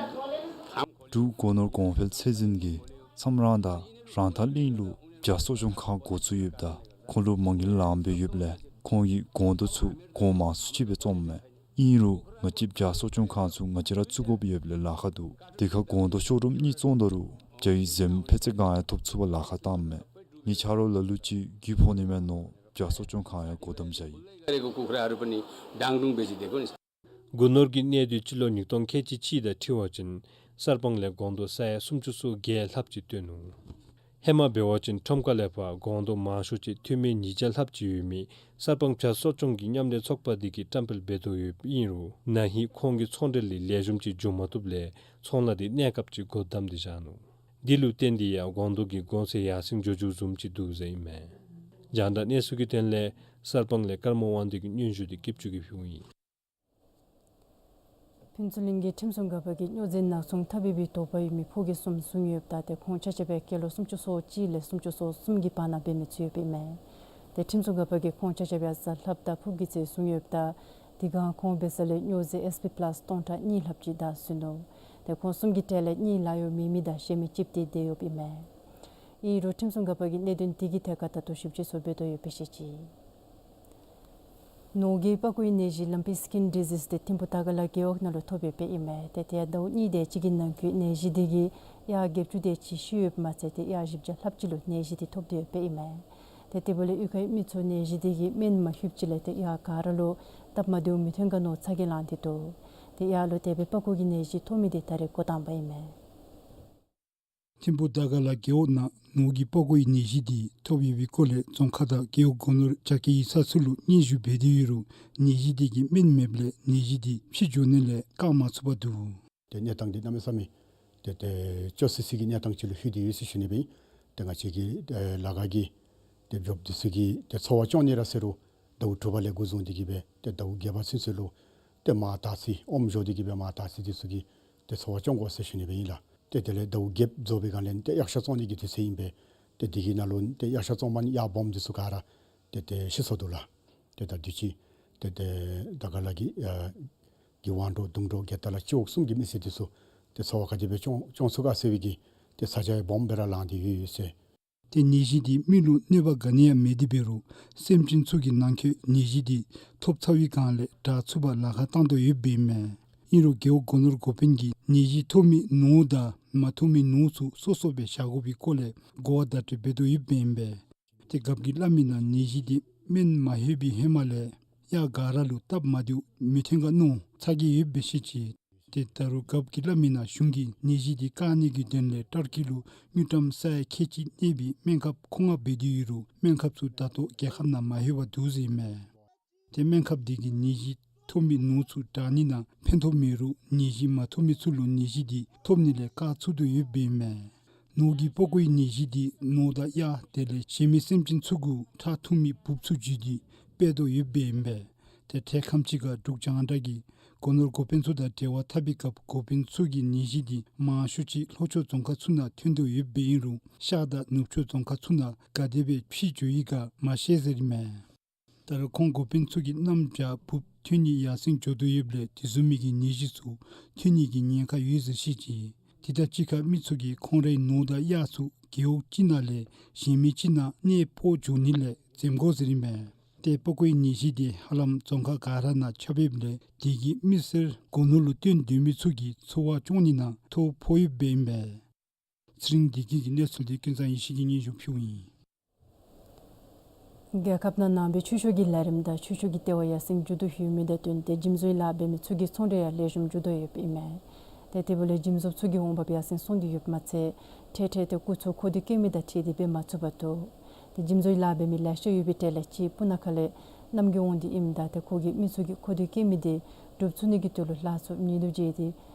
འབྲུག་སྒོ་ནོར་གོང་འཕེལ་ཚད་འཛིན་གྱིས་མཚམས་རང་དང་རང་ཐག་གླིང་ལུ་བྱ་གསོ་སྐྱོང་ཁང་འགོ་བཙུགས་ཡོདཔ་ད་ཁོང་ལུ་མ་དངུལ་ལངམ་སྦེ་ཡོདཔ་ལས་ཁོང་གིས་སྒོང་རྡོག་ཚུ་གོང་མང་སུ་ཅིག་སྦེ་བཙོངམ་མས། ཨིན་རུང་ང་བཅས་བྱ་གསོ་སྐྱོང་ཁང་ཚུ་ང་བཅས་ར་བཙུགས་དགོཔ་ཡོདཔ་ལས་ལཱ་ཁག་འདུག། དེ་ཁར་སྒོང་རྡོག་ཤོག་དྲུམ་གཉིས་བཙོང་ད་རུང་བྱ་ཡི་གཟིམ་ཕལ་ཆེར་གང་ཡང་ཐོབ་ཚུགས་པར་ལཱ་ཁག་བཏངམ་མས། ངེའི་ཆ་རོགས་ལ་ལུ་ཅིག་རྒུད་ཕོག་ནི་མས་མནོ་བྱ་གསོ་སྐྱོང་ཁང་ཡང་སྒོ་བསྡམས་བཞག་ཡི། कुखुराहरू पनि डाङडुङ बेचिदिएको नि। སྒོ་ནོར་གྱི་གནས་སྡུད་སྤྱི་ལོ་ཉིས་སྟོང་ཁལ་གཅིག་གཅིག་དང་འཁྲིལ་བ་ཅིན་གསར་སྤང་ལས་སྒོང་རྡོག་ས་ཡ་སུམ་ཅུ་སོ་བརྒྱད་ལྷགཔ་ཅིག་བཏོན་ནུག། ཧེ་མ་འབད་བ་ཅིན་ཁྲོམ་ཁ་ལས་ཕར་སྒོང་རྡོག་མང་ཤོས་ཅིག་ཐོན་མི་ཉིས་བརྒྱ་ལྷགཔ་ཅིག་ཡོད་མི་གསར་སྤང་བྱ་གསོ་སྐྱོང་གི་མཉམ་ལས་ཚོགས་པ་འདི་གིས་བཀྲམ་སྤེལ་འབད་དོ་ཡོདཔ་ཨིན་རུང་ན་ཧིང་ཁོང་གི་ཚོང་འབྲེལ་ལས་ལེགས་ཤོམ་ཅིག་འགྱོ་མ་བཏུབ་ལས་ཚོང་ལཱ་འདི་གནས་སྐབས་ཅིག་སྒོ་བསྡམས་ཏེ་བཞག་ནུག། འདི་ལུ་བརྟེན་ཏེ་ཡང་སྒོང་རྡོག་གི་གོང་ཚད་ཡར་སེང་འགྱོ་འགྱོཝ་བཟུམ་ཅིག་འདུག་ཟེར་ཨིན་མས། རྒྱང་བསྒྲགས་གནས་ཚུལ་གྱི་དོན་ལས་གསར་སྤང་ལས་ཀརྨ་དབང་འདུས་ཀྱི་སྙན་ཞུ་འདི་སྐྱིད་ཆུ་གིས་ཕུལཝ་ཨིན། ཕུན་ཚོགས་གླིང་གི་ཁྲིམས་སྲུང་འགག་པ་གིས་སྨྱོ་རྫས་ནག་ཚོང་འཐབ་པའི་དོགས་པ་ཡོད་མི་ཕོ་སྐྱེས་གསུམ་བཟུང་ཡོདཔ་ད་ཏེ་ཁོང་ཆ་ཁྱབ་སྐྱེས་ལོ་སུམ་ཅུ་སོ་གཅིག་ལས་སུམ་ཅུ་སོ་གསུམ་གྱི་བར་ན་འབད་མི་ཚུ་ཡོདཔ་ཨིན་མས། ཏེ་ཁྲིམས་སྲུང་འགག་པ་གིས་ཁོང་ཆ་ཁྱབ་གཟའ་ལྷགཔ་དང་ཕུརབ་ཀྱི་ཚེ་བཟུང་ཡོདཔ་ད་དེ་སྒང་ཁོང་འབད་ས་ལས་སྨྱོ་རྫས་ཨེས་པི་པ་ལཱསི་སྟོང་ཕྲག་གཉིས་ལྷགཔ་ཅིག་བདའ་ཟུན་ནུག། ཏེ་ཁོང་གསུམ་གྱི་གྲས་ལས་གཉིས་ལཱ་གཡོག་མེད་མི་དང་གཞན་མི་གཅིགཔོ་དེ་སྡོད་ཡོདཔ་ཨིན་མས། ཨིན་རུང་ཁྲིམས་སྲུང་འགག་པ་གིས་གནད་དོན་དེ་གི་ཐད་ཁར་ད་ལྟོ་ཞིབ་དཔྱད་ཚུ་འབད་དོ་ཡོདཔ་སྦེ་བཤད་ཅི། ནོར་གྱི་པགས་ཀོའི་ནད་གཞི་ལམ་པི་སི་ཀིན་ཌི་ཟིས་དེ་ཐིམ་ཕུག་དར་དཀར་ལ་རྒེད་འོག་ནང་ལུ་ཐོབ་ཡོདཔ་ཨིན་མས། ཏེ་ཏེ་ཟླཝ་གཉིས་དེ་ཅིག་གི་ནང་འཁོད་ནད་གཞི་དེ་གིས་གཡག་བརྒྱད་ཅུ་དེ་ཅིག་ཤི་ཡོདཔ་མ་ཚད་ཏེ་གཡག་བཞི་བརྒྱ་ལྷགཔ་ཅིག་ལུ་ནད་གཞི་དེ་ཐོབ་སྟེ་ཡོདཔ་ཨིན་མས། ཏེ་དེ་འབདཝ་ལས་གཡུས་ཁའི་མི་ཚུ་ནད་གཞི་དེ་གིས་སྨན་མ་ལྷོདཔ་ཅིག་ལས་ཏེ་གཡག་ག་ར་ལུ་སྟབས་མ་བདེཝ་མི་ཐོན་ག་མནོ་ཚ་གྱང་ལང་སྟེ་འདུག། ཏེ་གཡག་ལུ་དེ་སྦེ་པགས་ཀོ་གི་ནད་གཞི་ཐོབ་མི་དེ་ད་རེས་འགོ་དང་པ་ཨིན་མས། ཐིམ་ཕུག་དར་དཀར་ལ་རྒེད་འོག་ནང་ནོར་གྱི་པགས་ཀོའི་ནད་གཞི་དེ་ཐོབ་ཡོད་པའི་སྐོར་ལས་རྫོང་ཁག་དང་རྒེད་འོག་སྒོ་ནོར་རྒྱ་སྐྱེད་ཡིག་ཚང་ཚུ་ལུ་སྙན་ཞུ་འབད་དེ་ཡོད་རུང་ནད་གཞི་དེ་གི་སྨན་མེདཔ་ལས་ནད་གཞི་དེ་ཕྱི་འགྱོ་ནི་ལས་བཀག་མ་ཚུགས་པར་འདུག། ཏེ་གནས་སྟངས་འདི་གནམ་མེད་ས་མེད་ཏེ་ཏེ་སྐྱོ་སི་སི་གི་གནས་སྟངས་ཅིག་ལུ་ལྷོད་དེ་ཡོད་ཟེར་ཞུ་ནི་སྦེ་ཨིན། ཏེ་ང་བཅས་ཀྱི་ཨེ་ལ་དགའ་གི་ཏེ་འབྱོརཔ་འདི་ཚུ་གིས་ཏེ་འཚོ་བ་སྐྱོང་ནི་ར་ཟེར་རུང་ཟླཝ་དྲུག་པ་ལས་འགོ་བཟུང་སྟེ་གིས་སྦེ་ཏེ་ཟླཝ་བརྒྱད་པ་ཚུན་ཚོད་ལུ་ཏེ་མར་དར་ཚི་ཨོམ་བཞོ་སྟེ་གིས་སྦེ་མར་དར་ཚི་འདི་ཚུ་གིས་ཏེ་འཚོ་བ་སྐྱོང་དགོ་ཟེར་ཞུ་ནི་སྦེ་ཨིན་ལགས། ཏེ་དེ་ལས་ཟླཝ་བརྒྱད་རྫོགས་པའི་སྒང་ལས་ཏེ་གཡག་ཤ་བཙོང་ནི་གི་དུས་ཚོད་ཨིན་པས། ཏེ་དེ་གི་ནང་ལུ་ཏེ་གཡག་ཤ་བཙོང་མ་ནི་གཡག་སྦོམ་འདི་ཚུ་ག་ར་ཏེ་ཏེ་ཤི་སོ་འདུག་ལགས། ཏེ་ད་དུས་ཅི་ཏེ་ཏེ་དར་དཀར་ལ་གི་ཨ་གི་ཝང་གྲོ་གདུང་གྲོ་དགེ་རྟ་ལ་སྤྱི་འོག་གསུམ་གྱི་མི་སེར་འདི་ཚུ་ཏེ་འཚོ་བ་ག་དེ་སྦེ་སྐྱོང་སྐྱོང་ཚུགས་ག་ཟེར་བའི་གི་ཏེ་ཚ་གྱང་སྦོམ་སྦེ་ར་ལངས་ཏེ་ཡོད་ཡོད་ཟེར། ཏེ་ནད་གཞི་འདི་མི་ལུ་གནོད་པ་ག་ནི་ཡང་མེད་དེ་འབད་རུང་སེམས་ཅན་ཚུ་གི་ནང་འཁོད་ནད་གཞི་འདི་ཐོབ་ཚར་བའི་སྒང་ལས་དྲག་ཚུགས་པར་ལཱ་ཁག་བཏང་དོ་ཡོདཔ་ཨིན་མས། ཨིན་རུང་རྒེད་འོག་སྒོ་ནོར་འགོ་དཔོན་གྱིས་ནད་གཞི་ཐོབ་མི་ནོར་དང་མ་ཐོབ་མི་ནོར་ཚུ་སོ་སོ་སྦེ་བཞག་དགོ་པའི་སྐོར་ལས་གོ་བ་བརྡ་སྤྲོད་འབད་དོ་ཡོདཔ་ཨིན་པས། ཏེ་རྒཔོ་གིས་སླབ་མི་ནང་ནད་གཞི་འདི་སྨན་མ་ལྷོད་པའི་ཧེ་མ་ལས་གཡག་ག་ར་ལུ་སྟབས་མ་བདེཝ་མི་ཐོན་ག་མནོ་ཚ་གྱང་ཡོདཔ་སྦེ་བཤད་ཅི། ཏེ་ད་རུང་རྒཔོ་གིས་སླབ་མི་ནང་གཞུང་གིས་ནད་གཞི་འདི་བཀག་ནི་གི་དོན་ལས་ཊར་ཀི་ལུ་དངུལ་ཀྲམ་ས་ཡ་ཁལ་གཅིག་གནས་པའི་སྨན་ཁབ་མཁོ་མངགས་འབད་དེ་ཡོད་རུང་སྨན་ཁབ་ཚུ་ད་ལྟོ་རྒྱལ་ཁབ་ནང་མ་ལྷོད་པར་འདུག་ཟེར་ཨིན་མས། ཏེ་སྨན་ཁབ་འདི་གིས་ནད་གཞི་ཐོབ་མི་ནོར་ཚུ་དྲག་ནི་ནང་ཕན་ཐོགས་མེད་རུང་ནད་གཞི་མ་ཐོབ་མི་ཚུ་ལུ་ནད་གཞི་འདི་ཐོབ་ནི་ལས་བཀག་ཚུགས་དོ་ཡོདཔ་ཨིན་མས། ནོར་གྱི་པགས་ཀོའི་ནད་གཞི་འདི་ནོར་དང་གཡག་དེ་ལས་གཞན་མི་སེམས་ཅན་ཚུ་གུ་ཁྲག་འཐུང་མི་འབུཔ་ཚུ་འཇུས་ཏེ་འཕེལ་དོ་ཡོདཔ་ཨིན་པས། ཏེ་འཕྲལ་ཁམས་ཅིག་ཁར་འབྲུག་རྒྱང་བསྒྲགས་ཀྱིས་སྒོ་ནོར་འགོ་དཔོན་ཚུ་དང་འབྲེལ་བ་འཐབ་པའི་སྐབས་འགོ་དཔོན་ཚུ་གིས་ནད་གཞི་འདི་མང་ཤོས་ཅིག་ལྷོ་ཕྱོགས་རྫོང་ཁག་ཚུ་ནང་ཐོན་དོ་ཡོདཔ་ཨིན་རུང་ཤར་དང་ནུབ་ཕྱོགས་རྫོང་ཁག་ཚུ་ནང་ག་དེ་སྦེ་ཕྱི་འགྱོ་ཡི་ག་མ་ཤེས་ཟེར་ཨིན་མས། ད་རུང་ཁོང་འགོ་དཔོན་ཚུ་གིས་གནམ་བྱཱར་འབུཔ་ཐོན་ནི་ཡར་སེང་འགྱོ་དོ་ཡོདཔ་ལས་དེ་བཟུམ་མའི་གི་ནད་གཞི་ཚུ་ཐོན་ནི་གི་ཉེན་ཁ་ཡོད་ཟེར་བཤད་ཅི། དེ་དང་གཅིག་ཁར་མི་ཚུ་གིས་ཁོང་རའི་ནོར་དང་གཡག་ཚུ་རྒེད་འོག་གཅིག་ནང་ལས་གཞན་མི་གཅིག་ནང་གནས་སྤོ་འགྱོ་ནི་ལས་འཛེམ་དགོ་ཟེར་ཨིན་མས། ཏེ་པགས་ཀོའི་ནད་གཞི་འདི་ཧ་ལམ་རྫོང་ཁག་ག་ར་ནང་ཁྱབ་ཡོདཔ་ལས་དེ་གིས་མི་སེར་སྒོ་ནོར་ལུ་བརྟེན་སྡོད་མི་ཚུ་གི་འཚོ་བ་སྐྱོང་ནི་ནང་ཐོ་ཕོག་ཡོདཔ་ཨིན་པས། ཚེ་རིང་བདེ་སྐྱིད་ཀྱི་གནས་ཚུལ་འདི་ཀུན་བཟང་ཡེ་ཤེས་ཀྱིས་སྙན་ཞུ་ཕུལཝ་ཨིན། རྒྱལ་ཁབ་ནང་ནང་པའི་ཆོས་ཕྱོགས་ཀྱི་ལས་རིམ་དང་ཆོས་ཕྱོགས་ཀྱི་ལྟེ་བ་ཡར་སེང་འགྱོ་དོ་ཡོད་མི་དང་བསྟུན་ཏེ་འཇིམ་བཟོའི་ལཱ་འབད་མི་ཚུ་གི་ཚོང་འབྲེལ་ཡང་ལེགས་ཤོམ་འགྱོ་དོ་ཡོདཔ་ཨིན་མས། ཏེ་དེ་འབདཝ་ལས་འཇིམ་བཟོཔ་ཚུ་གི་འོང་འབབ་ཡར་སེང་སོང་སྟེ་ཡོདཔ་མ་ཚད་འཕྲལ་འཕྲལ་ཏེ་སྐུ་ཚེ་མཁོ་འདོད་བསྐྱེད་མི་དང་འཁྲིལ་ཏེ་འབད་མ་ཚུགས་པར་འདུག། ཏེ་འཇིམ་བཟོའི་ལཱ་འབད་མི་ལེ་ཤ་ཡོད་པའི་གྲས་ལས་གཅིག་སྤུ་ན་ཁ་ལས་གནམ་གྱི་དབང་འདུས་ཨིནམ་ད་ཏེ་ཁོ་གིས་མི་ཚུ་གི་མཁོ་འདོད་བསྐྱེད་མི་དེ་འགྲུབ་ཚུགས་ནི་གི་དོན་ལུ་ལཱ་ཚུ་ཉིན་དུ་བྱས་ཏེ་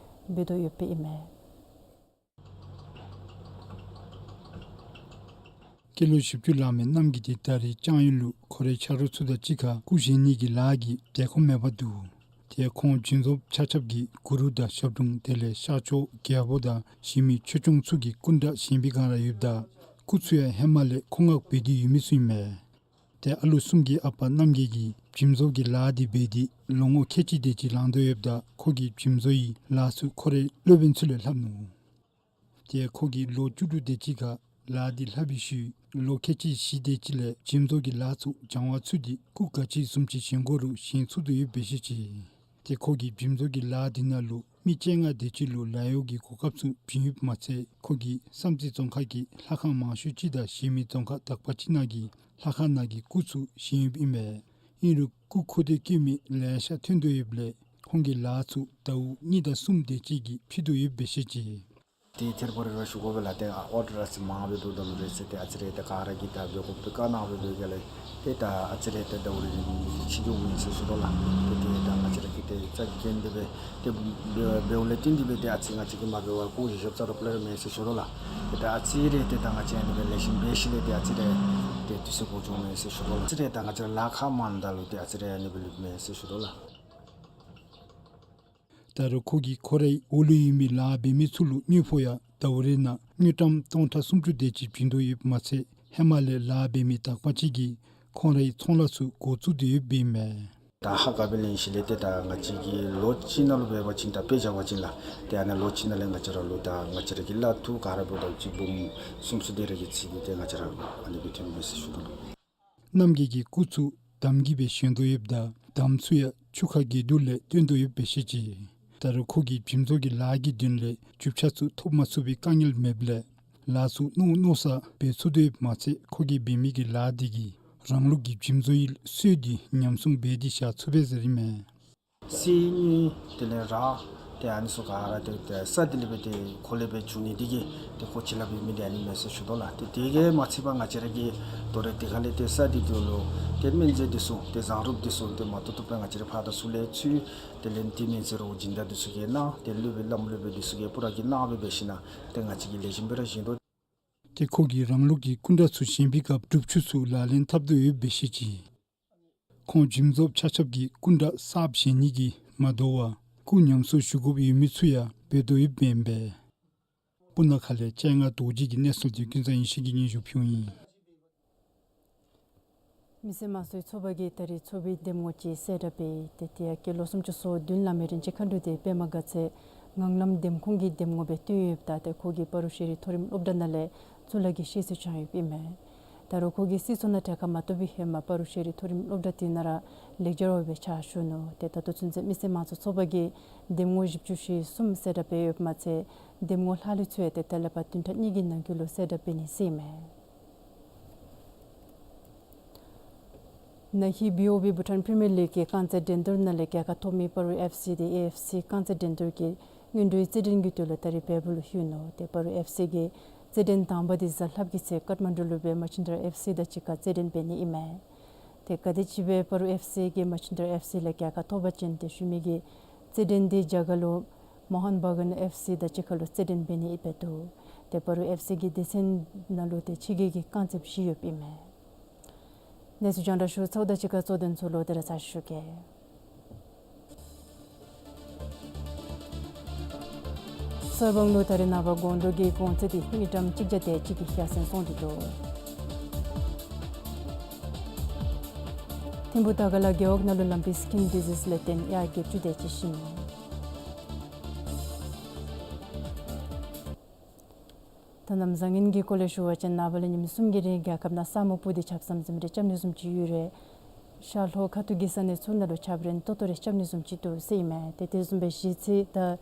འབད་དོ་ཡོདཔ་ཨིན་མས། སྐྱེས་ལོ་བཞི་བཅུ་ལང་མི་རྣམ་རྒྱལ་འདི་ད་རིས་ལྕང་ཡུལ་ལུ་ཁོ་རའི་ཆ་རོགས་ཚུ་དང་གཅིག་ཁར་སྐུ་བཞེངས་ནི་གི་ལཱ་གིས་བདེ་ཁོམ་མེདཔ་འདུག། ཏེ་ཁོང་འཇིམ་བཟོཔ་ཆ་ཁྱབ་ཀྱིས་གུ་རུ་དང་ཞབས་དྲུང་དེ་ལས་ཤར་ཕྱོགས་རྒྱལ་པོ་དང་གཞན་མི་ཆོས་སྐྱོང་ཚུ་གི་སྐུ་འདྲ་བཞེངས་པའི་སྒང་ར་ཡོདཔ་ད་སྐུ་ཚུ་ཡང་ཧེ་མ་ལས་མཁོ་མངགས་འབད་དེ་ཡོད་མི་ཚུ་ཨིན་མས། ཏེ་ཨ་ལུ་གསུམ་གྱི་ཨ་པ་རྣམ་རྒྱལ་གྱིས་འཇིམ་བཟོ་གི་ལཱ་འདི་འབད་དེ་ལོ་ངོ་ཁལ་གཅིག་དེ་ཅིག་ལང་དོ་ཡོདཔ་ད་ཁོ་གིས་འཇིམ་བཟོ་ཡི་ལཱ་ཚུ་ཁོ་རའི་སློབ་དཔོན་ཚུ་ལས་ལྷབ་ནུག། ཏེ་ཁོ་གིས་ལོ་བཅུ་དྲུག་དེ་ཅིག་ཁར་ལཱ་འདི་ལྷབ་པའི་ཤུལ་ལོ་ཁལ་གཅིག་བཞི་དེ་ཅིག་ལས་འཇིམ་བཟོ་གི་ལཱ་ཚུ་སྦྱང་བ་ཚུད་དེ་སྐུ་ག་ཅི་བཟུམ་ཅིག་བཞེངས་དགོ་རུང་བཞེངས་ཚུགས་དོ་ཡོདཔ་སྦེ་བཤད་ཅི། ཏེ་ཁོ་གིས་འཇིམ་བཟོ་གི་ལཱ་འདི་ནང་ལུ་མི་བཅོ་ལྔ་དེ་ཅིག་ལུ་ལཱ་གཡོག་གི་གོ་སྐབས་ཚུ་བྱིན་ཡོདཔ་མ་ཚད་ཁོ་གིས་བསམ་རྩེ་རྫོང་ཁག་གི་ལྷ་ཁང་མང་ཤོས་ཅིག་དང་གཞན་མི་རྫོང་ཁག་དག་པ་ཅིག་ནང་གི་ལྷ་ཁང་ནང་གི་སྐུ་ཚུ་བཞེངས་ཡོདཔ་ཨིན་མས། ཨིན་རུང་སྐུ་མཁོ་འདོད་བསྐྱེད་མི་ལེ་ཤ་ཐོན་དོ་ཡོདཔ་ལས་ཁོང་གི་ལཱ་ཚུ་ཟླཝ་གཉིས་དང་གསུམ་དེ་ཅིག་གི་འཕྱིད་དོ་ཡོདཔ་སྦེ་བཤད་ཅི། ཏེ་ཐེར་པ་རེ་ར་ཞུ་དགོ་པས་ལགས། ཏེ་ཨ་ཨོར་ཌར་ཨ་ཙི་མངམ་སྦེ་འདུག་ད་ལུ་རེ་ཟེར་ཏེ་ཨ་ཙི་རེ་ཏེ་ག་ར་གིས་ད་འབད་དགོཔ་སྦེ་བཀའ་གནང་སྦེ་འབད་གེ་ལགས། ཏེ་ད་ཨ་ཙི་རེ་ཏེ་ཟླཝ་རེ་རེ་ནི་ཕྱིད་འགྱོཝ་མས་ཟེར་ཞུ་དོ་ལགས། ཏེ་ཏེ་ད་ང་བཅས་ར་གིས་ཏེ་རྩ་འགེངས་ཏེ་སྦེ་ཏེ་འབད་འབདཝ་ལས་བརྟེན་ཏེ་སྦེ་ཏེ་ཨ་ཙི་ང་བཅས་ཀྱིས་མ་འབད་བར་སྐུ་བཞེངས་ཞབས་རྩ་རོགས་ཕར་ལས་ར་མེད་ཟེར་ཞུ་དོ་ལགས། ཏེ་ད་ཨ་ཙི་རེ་ཏེ་ད་ང་བཅས་ཨ་ནི་སྦེ་ལེགས་ཤོམ་འབད་ཞིནམ་ལས་ཏེ་ཨ་ཙི་རེ་ཏེ་དུས་ཚོད་འགོར་འགྱོཝ་མས་ཟེར་ཞུ་དོ་ལགས། ཨ་ཙི་རེ་ད་ང་བཅས་ར་ལཱ་ཁག་མངམ་ད་ལུ་ཏེ་ཨ་ཙི་རེ་ཨ་ནི་སྦེ་ལུསཔ་མས་ཟེར་ཞུ་དོ་ལགས། ད་རུང་ཁོ་གིས་ཁོ་རའི་འོག་ལུ་ཡོད་མི་ལཱ་འབད་མི་ཚུ་ལུ་དངུལ་ཕོགས་ཡང་ཟླཝ་རེ་ནང་དངུལ་ཀྲམ་སྟོང་ཕྲག་སུམ་ཅུ་དེ་ཅིག་བྱིན་དོ་ཡོདཔ་མ་ཚད་ཧེ་མ་ལས་ལཱ་འབད་མི་དག་པ་ཅིག་གིས་ཁོང་རའི་ཚོང་ལཱ་ཚུ་འགོ་བཙུགས་ཏེ་ཡོདཔ་ཨིན་མས། ད་ཧ་ག་སྦེ་ལེན་ཞིནམ་ལས་ཏེ་ད་ང་བཅས་ཀྱིས་ལོ་གཅིག་ནང་ལུ་འབད་བ་ཅིན་ད་དཔེ་བཞག་པ་ཅིན་ལགས། ཏེ་ཨ་ནཱ་ལོ་གཅིག་ནང་ལས་ང་བཅས་ར་ལུ་ད་ང་བཅས་ར་གི་གླ་འཐུས་ག་ར་འབདཝ་ད་གཅིག་འབུམ་གསུམ་སུ་དེ་ར་གི་ཚད་ཏེ་ང་བཅས་ར་ཨ་ནི་སྦེ་ཐོན་མས་ཟེར་ཞུ་དོ་ལགས། རྣམ་རྒྱལ་གྱིས་སྐུ་ཚུ་དམ་གྱིས་སྦེ་བཞེངས་དོ་ཡོདཔ་ད་དམ་ཚུ་ཡང་ཆུ་ཁ་གི་དུག་ལས་བཏོན་དོ་ཡོདཔ་སྦེ་བཤད་ཅི། ད་རུང་ཁོ་གིས་འཇིམ་བཟོ་གི་ལཱ་གི་དོན་ལས་རྒྱུ་ཆ་ཚུ་ཐོབ་མ་ཚུགས་པའི་དཀའ་ངལ་མེདཔ་ལས་ལཱ་ཚུ་མནོ་མནོ་ས་འབད་ཚུགས་དོ་ཡོདཔ་མ་ཚད་ཁོ་གིས་འབད་མི་གི་ལཱ་འདི་གིས་རང་ལུགས་ཀྱི་འཇིམ་བཟོ་ཡི་སྲོལ་འདི་ཉམས་སྲུང་འབད་དེ་བཞག་ཚུགས་པས་ཟེར་ཨིན་མས། གསེར་དངུལ་དེ་ལས་རག་ཏེ་ཨ་ནི་ཚུ་ག་ར་ཏེ་ཏེ་ས་འདི་ལས་སྦེ་ཏེ་ཁོ་ལས་སྦེ་འབྱུང་ནི་འདི་གིས་ཏེ་ཁོ་ཆེ་ལ་འབད་མི་འདི་ཨ་ནི་མས་ཟེར་ཞུ་དོ་ལགས། ཏེ་དེ་གིས་མ་ཚད་པར་ང་བཅས་ར་གིས་དོ་རུང་དེ་ཁ་ལས་ཏེ་ས་འདི་འདི་ལུ་ཏེ་སྨན་རྫས་འདི་ཚུ་ཏེ་བཟང་རུབ་འདི་ཚུ་ཏེ་མ་ཏོག་ཏོ་སྦེ་ང་བཅས་ར་ཕར་དང་ཚུར་ལས་ཚུ་དེ་ལས་ཏེ་སྨན་རྫས་རོགས་སྦྱིན་བདག་འདི་ཚུ་གིས་གནང་། ཏེ་སློབ་དཔོན་བླམ་སློབ་དཔོན་འདི་ཚུ་གིས་པུ་ར་གིས་གནང་སྦེ་འབད་ཞིནམ་ལས་ཏེ་ང་བཅས་ཀྱིས་ལེགས་ཤོམ་སྦེ་ར་བཞེངས་དོ། ཏེ་ཁོ་གིས་རང་ལུགས་ཀྱི་སྐུ་འདྲ་ཚུ་བཞེངས་པའི་སྐབས་སྒྲུབ་ཆུ་ཚུ་ལག་ལེན་འཐབ་དོ་ཡོདཔ་སྦེ་བཤད་ཅི། ཁོང་འཇིམ་བཟོཔ་ཆ་ཁྱབ་ཀྱིས་སྐུ་འདྲ་གསརཔ་བཞེངས་ནི་གིས་མ་དོ་བར་སྐུ་ཉམས་གསོ་ཞུ་དགོཔ་ཡོད་མི་ཚུ་ཡང་འབད་དོ་ཡོདཔ་ཨིན་པས། སྤུ་ན་ཁ་ལས་སྤྱན་སྔ་རྡོ་རྗེ་གི་གནས་ཚུལ་འདི་ཀུན་བཟང་ཡེ་ཤེས་ཀྱིས་སྙན་ཞུ་ཕུལཝ་ཨིན། མི་སེར་དམངས་གཙོའི་ཚོགས་པ་གིས་ད་རིས་ཚོགས་པའི་འདེམས་ངོ་ཅིག་གསལ་བསྒྲགས་འབད་ཡི། ཏེ་དེ་ཡང་སྐྱེས་ལོ་སུམ་ཅུ་སོ་བདུན་ལང་མི་རིན་ཆེན་མཁའ་འགྲོ་འདི་པདྨ་དགའ་ཚལ་ངང་ལམ་འདེམས་ཁོངས་ཀྱི་འདེམས་ངོ་སྦེ་བཏོན་ཡོདཔ་ད་ཏེ་ཁོ་གིས་སྤ་རོ་ཤེས་རིག་མཐོ་རིམ་སློབ་གྲྭ་ནང་ལས་གཙུག་ལག་གི་ཤེས་ཚད་སྦྱངས་ཡོདཔ་ཨིན་མས། ད་རུང་ཁོ་གིས་སྲིད་ཚོགས་ནང་གྲལ་ཁར་མ་གཏོགས་པའི་ཧེ་མ་སྤ་རོ་ཤེས་རིག་མཐོ་རིམ་སློབ་གྲྭ་དེ་ནང་ར་ལེགས་སྦྱར་བ་སྦེ་ཕྱག་ཞུ་ནུག། ཏེ་ད་ལྟོ་ཚུན་ཚོད་མི་སེར་དམངས་གཙོའི་ཚོགས་པ་གིས་འདེམས་ངོ་བཞི་བཅུ་ཞེ་གསུམ་གསལ་བསྒྲགས་འབད་ཡོདཔ་མ་ཚད་འདེམས་ངོ་ལྷག་ལུས་ཚུ་ཡང་ཏེ་ད་ལས་ཕར་བདུན་ཕྲག་གཉིས་ཀྱི་ནང་འཁོད་ལུ་གསལ་བསྒྲགས་འབད་ནི་ཟེར་ཨིན་མས། ན་ཧིང་བི་ཨོ་བི་བྷུ་ཊཱན་པི་རི་མི་ཡར་ལིག་གི་རྐང་རྩེད་འགྲན་བསྡུར་ནང་ལས་རྒྱལ་ཁ་ཐོབ་མི་སྤ་རོ་ཨེཕ་སི་དེ་ཨེ་ཨེཕ་སི་རྐང་རྩེད་འགྲན་བསྡུར་གྱི་སྔོན་འགྲོའི་རྩེད་འགྲན་གྱི་དོན་ལུ་ད་རིས་བལ་པོ་ལུ་ལྷོད་ནུག། ཏེ་སྤ་རོ་ཨེཕ་སི་གི་རྩེད་འགྲན་དང་པ་དེ་གཟའ་ལྷགཔ་གི་ཚེ་ཀཏ་མན་ཌུ་ལུ་སྦེ་མ་ཆུན་དར་ཨེཕ་སི་དང་གཅིག་ཁར་རྩེད་འགྲན་འབད་ནི་ཨིན་མས། ཏེ་ག་དེམ་ཅིག་སྦེ་སྤ་རོ་ཨེཕ་སི་གིས་མ་ཆུན་དར་ཨེཕ་སི་ལས་རྒྱལ་ཁ་ཐོབ་པ་ཅིན་ཏེ་ཤུལ་མའི་གི་རྩེད་འགྲན་དེ་རྒྱ་གར་ལུ་མོ་ཧན་བྷ་གན་ཨེཕ་སི་དང་གཅིག་ཁར་ལུ་རྩེད་འགྲན་འབད་ནི་ཨིན་པས་འདུག། ཏེ་སྤ་རོ་ཨེཕ་སི་གི་སྡེ་ཚན་ནང་ལུ་ཏེ་ཕྱི་རྒྱལ་གྱི་རྐང་རྩེདཔ་བཞི་ཡོདཔ་ཨིན་མས། གནས་ཚུལ་རྒྱང་བསྒྲགས་ཞུ་ཚརཝ་དང་གཅིག་ཁར་གཙོ་དོན་ཚུ་ལོག་སྟེ་ར་ཚར་ཞུ་གེ། གསར་སྤང་ལུ་ད་རིས་ནངས་པ་སྒོང་རྡོག་གི་གོང་ཚད་དེ་དངུལ་ཀྲམ་གཅིག་བརྒྱ་དེ་ཅིག་གི་ཡར་སེང་སོང་སྟེ་འདུག། ཐིམ་ཕུ་དར་དཀར་ལ་རྒེད་འོག་ནང་ལུ་ལམ་པི་སི་ཀིན་ཌི་ཟིས་ལས་བརྟེན་ཡར་བརྒྱད་ཅུ་དེ་ཅིག་ཤི་ནུག། ད་གནམ་བཟང་ངན་གྱི་སྐོར་ལས་ཞུ་བ་ཅིན་ནངས་པ་ལས་ཉིནམ་གསུམ་གྱི་རིང་རྒྱལ་ཁབ་ནང་ས་སྨུག་སྤུབས་ཏེ་ཆབ་གསང་འཛིངམ་རེ་རྐྱབ་ནི་བཟུམ་ཅིག་ཡོད་རུང་ཤར་ལྷོ་ཁ་ཐུག་གི་ས་གནས་ཚུ་ནང་ལུ་ཆརཔ་རན་ཏོག་ཏོ་རེ་རྐྱབ་ནི་བཟུམ་ཅིག་འདུག་ཟེར་ཨིན་མས། ཏེ་དེ་བཟུམ་སྦེ་གཞེས་ཚེས་དང་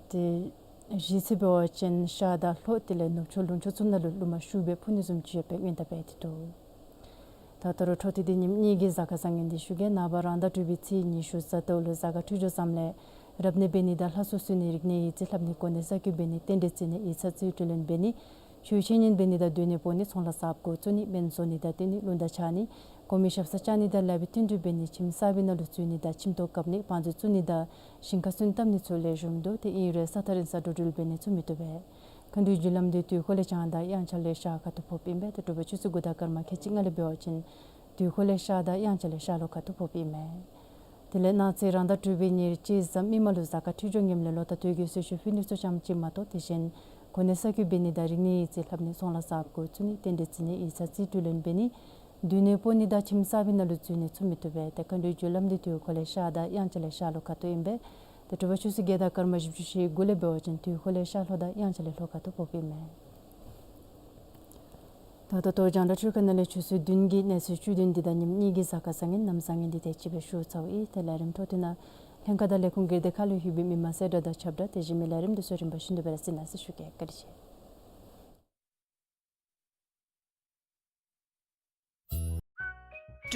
ཏེ་གཞེས་ཚེས་འབད་བ་ཅིན་ཤར་དང་ལྷོ་དེ་ལས་ནུབ་ཕྱོགས་ལུང་ཕྱོགས་ཚུ་ནང་ལུ་རླུང་མ་ཤུགས་སྦེ་འཕུ་ནི་བཟུམ་ཅིག་ཡོདཔ་སྦེ་སྔོན་བརྡ་འབད་དེ་འདུག། ད་ད་རུང་འཕྲོ་མཐུད་དེ་ཉིནམ་གཉིས་ཀྱི་གཟའ་སྐར་བཟང་ངན་འདི་ཞུ་གེ། ནངས་པ་རང་ཟླ་དྲུག་པའི་ཚེས་ཉི་ཤུ་གཟའ་ཟླཝ་ལུ་གཟའ་སྐར་འཕྲོད་སྦྱོར་བཟངམ་ལས་རབ་གནས་འབད་ནི་དང་ལྷ་སྲུང་གསོལ་ནི་རིག་གནས་ཡིག་རྩིས་ལྷབ་ནི་གོ་གནས་གསར་བསྐོ་འབད་ནི་རྟེན་འབྲེལ་བརྩི་ནི་ཡིག་ཚང་རྩིས་སྤྲོད་ལེན་འབད་ནི་ཆོས་འཆད་ཉན་འབད་ནི་དང་སྡོད་གནས་སྤོ་ནི་ཚོང་ལཱ་གསརཔ་འགོ་བཙུགས་ནི་སྨན་བཟོ་ནི་དང་བསྟེན་ནི་རླུང་རྟ་འཕྱར་ནི་གོང་མའི་ཞབས་སར་བཅར་ནི་དང་ལེགས་པའི་བསྟུན་གྲོས་འབད་ནི་ཁྱིམ་གསར་པའི་ནང་ལུ་འཛུལ་ནི་དང་ཁྱིམ་ཐོག་བཀབ་ནི་བང་མཛོད་བཙུགས་ནི་དང་ཞིང་ཁ་སོན་བཏབ་ནི་ཚུ་ལེགས་ཤོམ་འདུག། ཏེ་ཨིན་རུང་ས་ཐག་རིང་སར་འགྲོ་འགྲུལ་འབད་ནི་ཚུ་མི་བཏུབ་པས། མཁའ་འགྲོའི་རྒྱུ་ལམ་འདི་དུས་འཁོར་ལས་བྱང་དང་དབྱངས་འཆར་ལས་ཤར་ཁ་ཐུག་ཕོགཔ་ཨིན་པས། ཏེ་དྲོ་པ་ཆུ་ཚོད་དགུ་དང་སྐར་མ་ཁལ་གཅིག་ལྔ་ལས་འབད་བ་ཅིན་དུས་འཁོར་ལས་ཤར་དང་དབྱངས་འཆར་ལས་ཤར་ལྷོ་ཁ་ཐུག་ཕོགཔ་ཨིན་མས། དེ་ལས་གནངས་ཚེ་རང་ཟླ་དྲུག་པའི་ཉེར་གཅིག་གཟའ་མིག་དམར་ལུ་གཟའ་སྐར་འཕྲོད་སྦྱོར་ངནམ་ལས་ལོ་ཟླ་དུས་ཀྱི་གསོལ་མཆོད་ཕུལ་ནི་ཚུ་ཙམ་ཅིག་མ་གཏོགས་དེ་བཞིན་གོ་གནས་གསར་བསྐོ་འབད་ནི་དང་རིག་གནས་ཡིག་རྩིས་ལྷབ་ནི་ཚོང་ལཱ་གསརཔ་འགོ་བཙུགས་ནི་རྟེན་འབྲེལ་བརྩི་ནི་ཡིག་ཚང་རྩིས་སྤྲོད་ལེན་འབད་ནི་སྡོད་གནས་སྤོ་ནི་དང་ཁྱིམ་གསར་པའི་ནང་ལུ་འཛུལ་ནི་ཚུ་མི་བཏུབ་པས། ཏེ་མཁའ་འགྲོའི་རྒྱུ་ལམ་འདི་དུས་འཁོར་ལས་ཤར་དང་དབྱངས་འཆར་ལས་ཤར་ལྷོ་ཁ་ཐུག་ཨིན་པས། ཏེ་དྲོ་པ་ཆུ་ཚོད་བརྒྱད་དང་སྐར་མ་བཞི་བཅུ་ཞེ་དགུ་ལས་འབད་བ་ཅིན་དུས་འཁོར་ལས་ཤར་ལྷོ་དང་དབྱངས་འཆར་ལས་ལྷོ་ཁ་ཐུག་ཕོགཔ་ཨིན་མས། ད་ལྟོ་རྒྱང་བསྒྲགས་འཕྲུལ་ཁང་ནང་ལས་ཆུ་ཚོད་བདུན་གྱི་གནས་ཚུལ་བཅུད་བསྡུས་འདི་དང་ཉིནམ་གཉིས་ཀྱི་གཟའ་སྐར་བཟང་ངན་གནམ་བཟང་ངན་འདི་དེ་ཅིག་སྦེ་ཞུ་ཚརཝ་ཨིན། ཏེ་ལས་རིམ་འཕྲོ་མཐུད་ནང་ལྷན་ཁག་དང་ལས་ཁུངས་སྒེར་སྡེ་ཁག་ལུ་ལྷོད་པའི་མི་མང་གསལ་བསྒྲགས་དང་ཁྱབ་བསྒྲགས་དེ་བཞིན་མི་ལས་རིམ་འདི་ཚུ་རིམ་པ་བཞིན་དུ་སྦེ་ར་གཟིགས་གནང་ཟེར་ཞུ་གེ། བཀའ་དྲིན་ཆེ།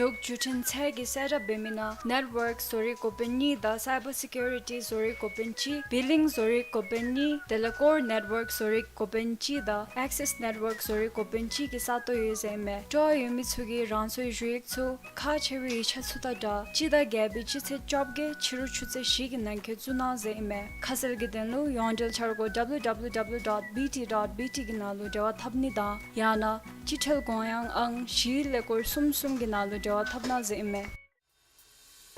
འབྲུག་བརྒྱུད་འཕྲིན་ཚད་ཀྱིས་གསལ་བསྒྲགས་འབད་མི་ནང་network བཟོ་རིག་འགོ་དཔོན་གཉིས་དང་cyber security བཟོ་རིག་འགོ་དཔོན་གཅིག billing བཟོ་རིག་འགོ་དཔོན་གཉིས་དེ་ལས་core network བཟོ་རིག་འགོ་དཔོན་གཅིག་དང་access network བཟོ་རིག་འགོ་དཔོན་གཅིག་གི་ས་སྟོང་ཡོད་ཟེར་ཨིན་མས། སྤྲོ་བ་ཡོད་མི་ཚུ་གིས་རང་སོའི་ཞུ་ཡིག་ཚུ་ཁག་ཆེ་བའི་ཡིག་ཆ་ཚུ་དང་སྦྲགས་སྤྱི་ཟླ་བརྒྱད་པའི་སྤྱི་ཚེས་བཅོ་བརྒྱད་ཕྱི་རུ་ཆུ་ཚོད་བཞི་གི་ནང་འཁོད་བཙུགས་གནང་ཟེར་ཨིན་མས། ཁ་གསལ་གྱི་དོན་ལུ་ཡོངས་འབྲེལ་འཆར་སྒོ་www dot bt dot bt གི་ནང་ལུ་འབྲེལ་བ་འཐབ་ནི་དང་ཡང་ན་སྤྱི་ཁྲལ་དགོངས་ཡངས་ཨང་བཞི་ཀླད་ཀོར་གསུམ་གསུམ་གྱི་ནང་ལུ་འབྲེལ་བ་འཐབ་གནང་ཟེར་ཨིན་མས།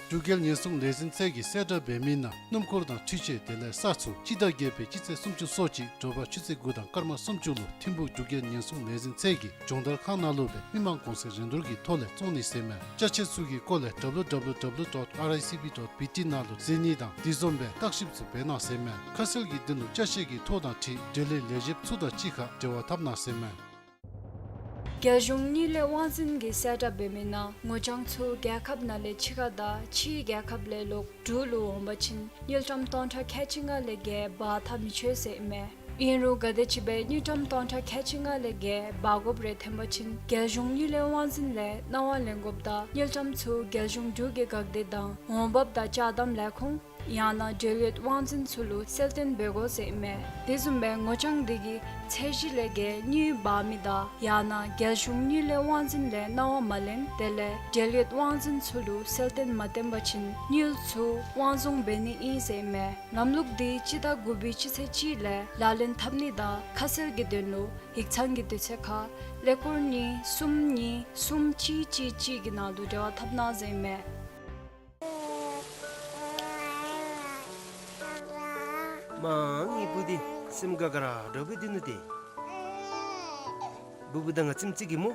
འབྲུག་རྒྱལ་ཉེན་སྲུང་ལས་འཛིན་ཚད་ཀྱིས་གསལ་བསྒྲགས་འབད་མི་ནང་སྣུམ་འཁོར་དང་འཕྲུལ་ཆས་དེ་ལས་ས་ཚུ་སྤྱི་ཟླ་བརྒྱད་པའི་སྤྱི་ཚེས་སུམ་ཅུ་སོ་གཅིག་དྲོ་པ་ཆུ་ཚོད་དགུ་དང་སྐར་མ་སུམ་ཅུ་ལུ་ཐིམ་ཕུག་འབྲུག་རྒྱལ་ཉེན་སྲུང་ལས་འཛིན་ཚད་ཀྱི་སྦྱོང་བརྡར་ཁང་ནང་ལུ་སྦེ་མི་མང་གོང་ཚད་རིན་བསྡུར་གྱི་ཐོག་ལས་བཙོང་ནི་ཟེར་ཨིན་མས། ཅ་ཆས་ཚུ་གི་སྐོར་ལས་www dot ricb dot bt ནང་ལུ་གཟིགས་ནི་དང་དེ་བཟུམ་སྦེ་བརྟག་ཞིབ་ཚུ་འབད་གནང་ཟེར་ཨིན་མས། ཁ་གསལ་གྱི་དོན་ལུ་ཅ་ཆས་ཀྱི་ཐོ་དང་འཁྲིལ་འབྲེལ་ཡོད་ལས་བྱེདཔ་ཚུ་དང་གཅིག་ཁར་འབྲེལ་བ་འཐབ་གནང་ཟེར་ཨིན་མས། རྒྱལ་གཞུང་དངུལ་ལས་དབང་འཛིན་གྱིས་གསལ་བསྒྲགས་འབད་མི་ནང་ངོ་རྐྱང་ཚུ་རྒྱལ་ཁབ་ནང་ལས་ཕྱི་ཁར་དང་ཕྱིའི་རྒྱལ་ཁབ་ལས་ལོག་འབྲུག་ལུ་འོང་པ་ཅིན་དངུལ་ཀྲམ་སྟོང་ཕྲག་ཁལ་གཅིག་ལྔ་ལས་བརྒལ་འབག་འཐབ་མི་ཆོག་ཟེར་ཨིན་མས། ཨིན་རུང་ག་དེམ་ཅིག་སྦེ་དངུལ་ཀྲམ་སྟོང་ཕྲག་ཁལ་གཅིག་ལྔ་ལས་བརྒལ་འབག་དགོཔ་རེ་ཐོན་པ་ཅིན་རྒྱལ་གཞུང་དངུལ་ལས་དབང་འཛིན་ལས་གནང་བ་ལེན་དགོཔ་དང་དངུལ་ཀྲམ་ཚུ་རྒྱལ་གཞུང་འབྲུག་གི་འགག་སྡེ་དང་འོང་འབབ་དང་ཅ་དམ་ལས་ཁུངས་ཡང་ན་འབྲེལ་ཡོད་དབང་འཛིན་ཚུ་ལུ་གསལ་སྟོན་འབད་དགོ་ཟེར་ཨིན་མས། དེ་བཟུམ་སྦེ་ངོ་རྐྱང་འདི་གིས་ཚད་གཞི་ལས་བརྒལ་དངུལ་འབག་མི་དང་ཡང་ན་རྒྱལ་གཞུང་དངུལ་ལས་དབང་འཛིན་ལས་གནང་བ་མ་ལེན་དེ་ལས་འབྲེལ་ཡོད་དབང་འཛིན་ཚུ་ལུ་གསལ་སྟོན་མ་བཏོན་པ་ཅིན་དངུལ་ཚུ་དབང་བཟུང་འབད་ནི་ཨིན་ཟེར་ཨིན་མས། ལམ་ལུགས་འདི་སྤྱི་ཟླ་དགུ་པའི་སྤྱི་ཚེས་གཅིག་ལས་ལག་ལེན་འཐབ་ནི་དང་ཁ་གསལ་གྱི་དོན་ལུ་ཡིག་ཚང་གི་དུས་ཚོད་ཁར་ཀླད་ཀོར་གཉིས་གསུམ་གཉིས་གསུམ་གཅིག་གཅིག་གཅིག་གི་ནང་དུ་འབྲེལ་བ་འཐབ་གནང་ཟེར་ཨིན་མས། མ་ངེའི་བུ་འདི་སེམས་དགའ་དགའ་ར་འདྲཝ་སྦེ་སྡོད་ནུག་ཏེ། བུ་བུ་དང་ང་ཙམ་ཅིག་གིས་སྨོ།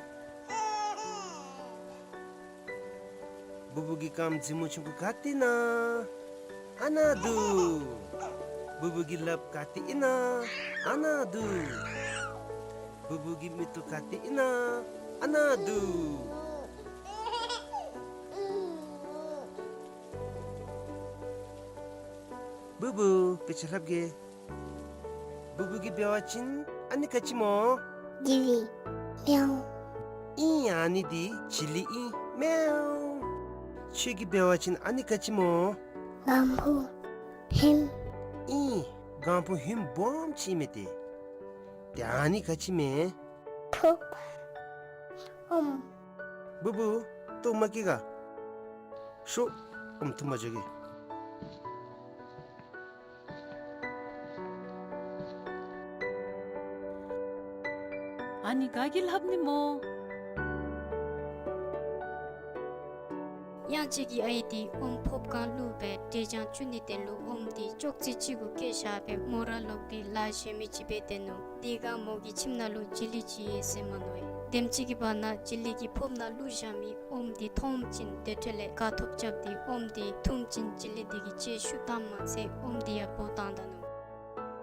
བུ་བུ་གི་རྐངམ་མཛེས་མོ་ཆུང་ཀུ་ག་ཏེ་ཨིན་ན། ཨ་ནཱ་འདུག། བུ་བུ་གི་ལགཔ་ག་ཏེ་ཨིན་ན། ཨ་ནཱ་འདུག། བུ་བུ་གི་མིག་ཏོ་ག་ཏེ་ཨིན་ན། ཨ་ནཱ་འདུག། བུ་བུ་དཔེ་ཆ་ལྷབ་གེ། བུ་བུ་གིས་འབད་བ་ཅིན་ཨ་ནི་ག་ཅི་སྨོ། ཇི་ལི། མེའོ། ཨིན། ཨ་ནི་འདི་ཇི་ལི་ཨིན། མེའོ། ཁྱོད་ཀྱིས་འབད་བ་ཅིན་ཨ་ནི་ག་ཅི་སྨོ། གང་ཕུ་ཧིམ། ཨིན། གང་ཕུ་ཧིམ་སྦོམ་ཅིག་ཨིན་མས་ཏེ། ཏེ་ཨ་ནི་ག་ཅི་མས། ཕུབ། ཨོམ། བུ་བུ་ལྟོཝ་མ་བཀྱེས་ག། ཤོག། ཨོམ་འཐུ་མ་འགྱོ་གེ། ཨ་ནི་ག་གིས་ལྷབ་ནི་སྨོ། དབྱངས་ཅན་གྱི་ཨའི་འདི་ཨོམ་ཕོརཔ་སྒང་བླུགས་སྦེ་འབྲས་ལྗང་བཙུགས་ནི་དོན་ལུ་ཨོམ་འདི་ཅོག་ཙེ་ཅིག་གུ་བཀལ་བཞག་སྦེ་མོ་ར་ལོག་སྟེ་ལཱ་གཞན་མི་ཅིག་འབད་དེ་ནུག། དེ་སྒང་མོ་གི་ཁྱིམ་ནང་ལུ་ཇི་ལི་ཅིག་ཡོད་ཟེར་མ་མནོ་བས། དེམ་ཅིག་གི་བར་ན་ཇི་ལི་གི་ཕོརཔ་ནང་བླུགས་བཞག་མི་ཨོམ་འདི་མཐོངམ་ཅིག་དེ་འཕྲོ་ལས་དགའ་ཐོབ་རྐྱབ་སྟེ་ཨོམ་འདི་འཐུངམ་ཅིག་ཇི་ལི་འདི་གི་ལྕེ་ཤུབ་བཏངམ་མ་ཚད་ཨོམ་འདི་ཡང་སྦོ་བཏང་ད་ནུག།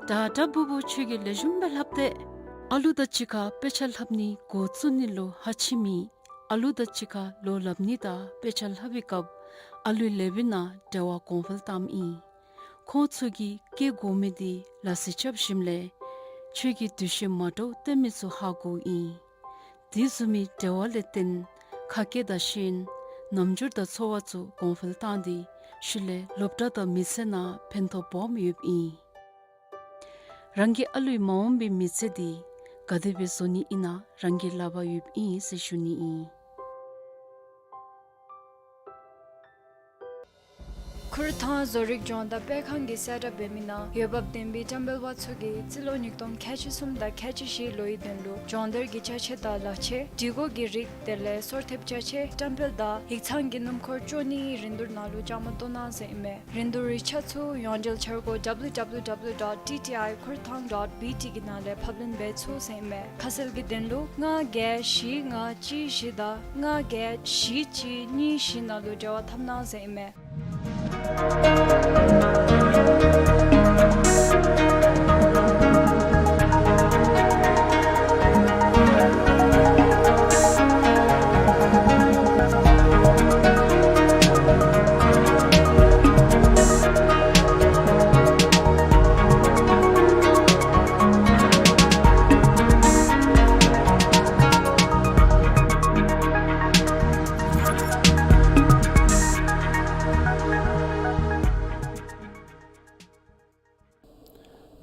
ད་ད་བུ་བུ་ཁྱོད་ཀྱིས་ལེགས་ཤོམ་སྦེ་ལྷབ་སྟེ། ཨ་ལུ་དང་གཅིག་ཁར་དཔེ་ཆ་ལྷབ་ནི་འགོ་བཙུགས་ནི་ལུ་ཧ་ཅིག་མེད། ཨ་ལུ་དང་གཅིག་ཁར་ལོ་ལྷབ་ནི་དང་དཔེ་ཆ་ལྷབ་པའི་སྐབས་ཨ་ལུའི་ལགཔ་ནང་འབྲེལ་བ་གོང་འཕེལ་བཏངམ་ཨིན། ཁོང་ཚུ་གིས་བཀལ་དགོ་མི་འདི་ལག་རྩལ་རྐྱབ་ཞིནམ་ལས་ཁྱོད་ཀྱིས་འདུ་ཤེས་མ་འདྲཝ་སྟོན་མི་ཚུ་ཧ་གོཝ་ཨིན། དེ་བཟུམ་མའི་འབྲེལ་བ་ལས་བརྟེན་ཁ་སྐད་དང་ཤེས་ཡོན་རྣམ་འགྱུར་དང་འཚོ་བ་ཚུ་གོང་འཕེལ་བཏང་སྟེ་ཤུལ་ལས་སློབ་གྲྭ་དང་མི་ཚེ་ནང་ཕན་ཐོགས་སྦོམ་ཡོདཔ་ཨིན། རང་གི་ཨ་ལུའི་མ་འོངས་པའི་མི་ཚེ་འདི་ག་དེ་སྦེ་བཟོ་ནི་ཨིན་ན་རང་གི་ལག་པར་ཡོདཔ་ཨིན་ཟེར་ཞུ་ནི་ཨིན། ཁུར་ཐང་བཟོ་རིག་སྦྱོང་བརྡར་སྤེལ་ཁང་གིས་གསལ་བསྒྲགས་འབད་མི་ནང་འོས་འབབ་ལྡན་པའི་བཀྲམ་སྤེལ་པ་ཚུ་གིས་རྩིས་ལོ་ཉིས་སྟོང་ཁལ་གཅིག་གསུམ་དང་ཁལ་གཅིག་བཞིའི་ལོའི་དོན་ལུ་སྦྱོང་བརྡར་གྱི་ཅ་ཆས་དང་ལག་ཆས་སྒྲིག་གོ་གི་རིགས་དེ་ལས་སོར་ཐེབས་ཅ་ཆས་བཀྲམ་སྤེལ་དང་ཡིག་ཚང་གི་སྣུམ་འཁོར་བཅུ་གཉིས་རིན་བསྡུར་ནང་ལུ་བཅའ་མར་གཏོགས་གནང་ཟེར་ཨིན་མས། རིན་བསྡུར་རིགས་ཆ་ཚུ་ཡོངས་འབྲེལ་འཆར་སྒོ་W W W dot T T I kurthang dot B T གི་ནང་ལས་ཕབ་ལེན་འབད་ཚུགས་ཟེར་ཨིན་མས། ཁ་གསལ་གྱི་དོན་ལུ་ལྔ་བརྒྱད་བཞི་ལྔ་གཅིག་བཞི་དང་ལྔ་བརྒྱད་བཞི་གཅིག་གཉིས་བཞི་ནང་ལུ་འབྲེལ་བ་འཐབ་གནང་ཟེར་ཨིན་མས།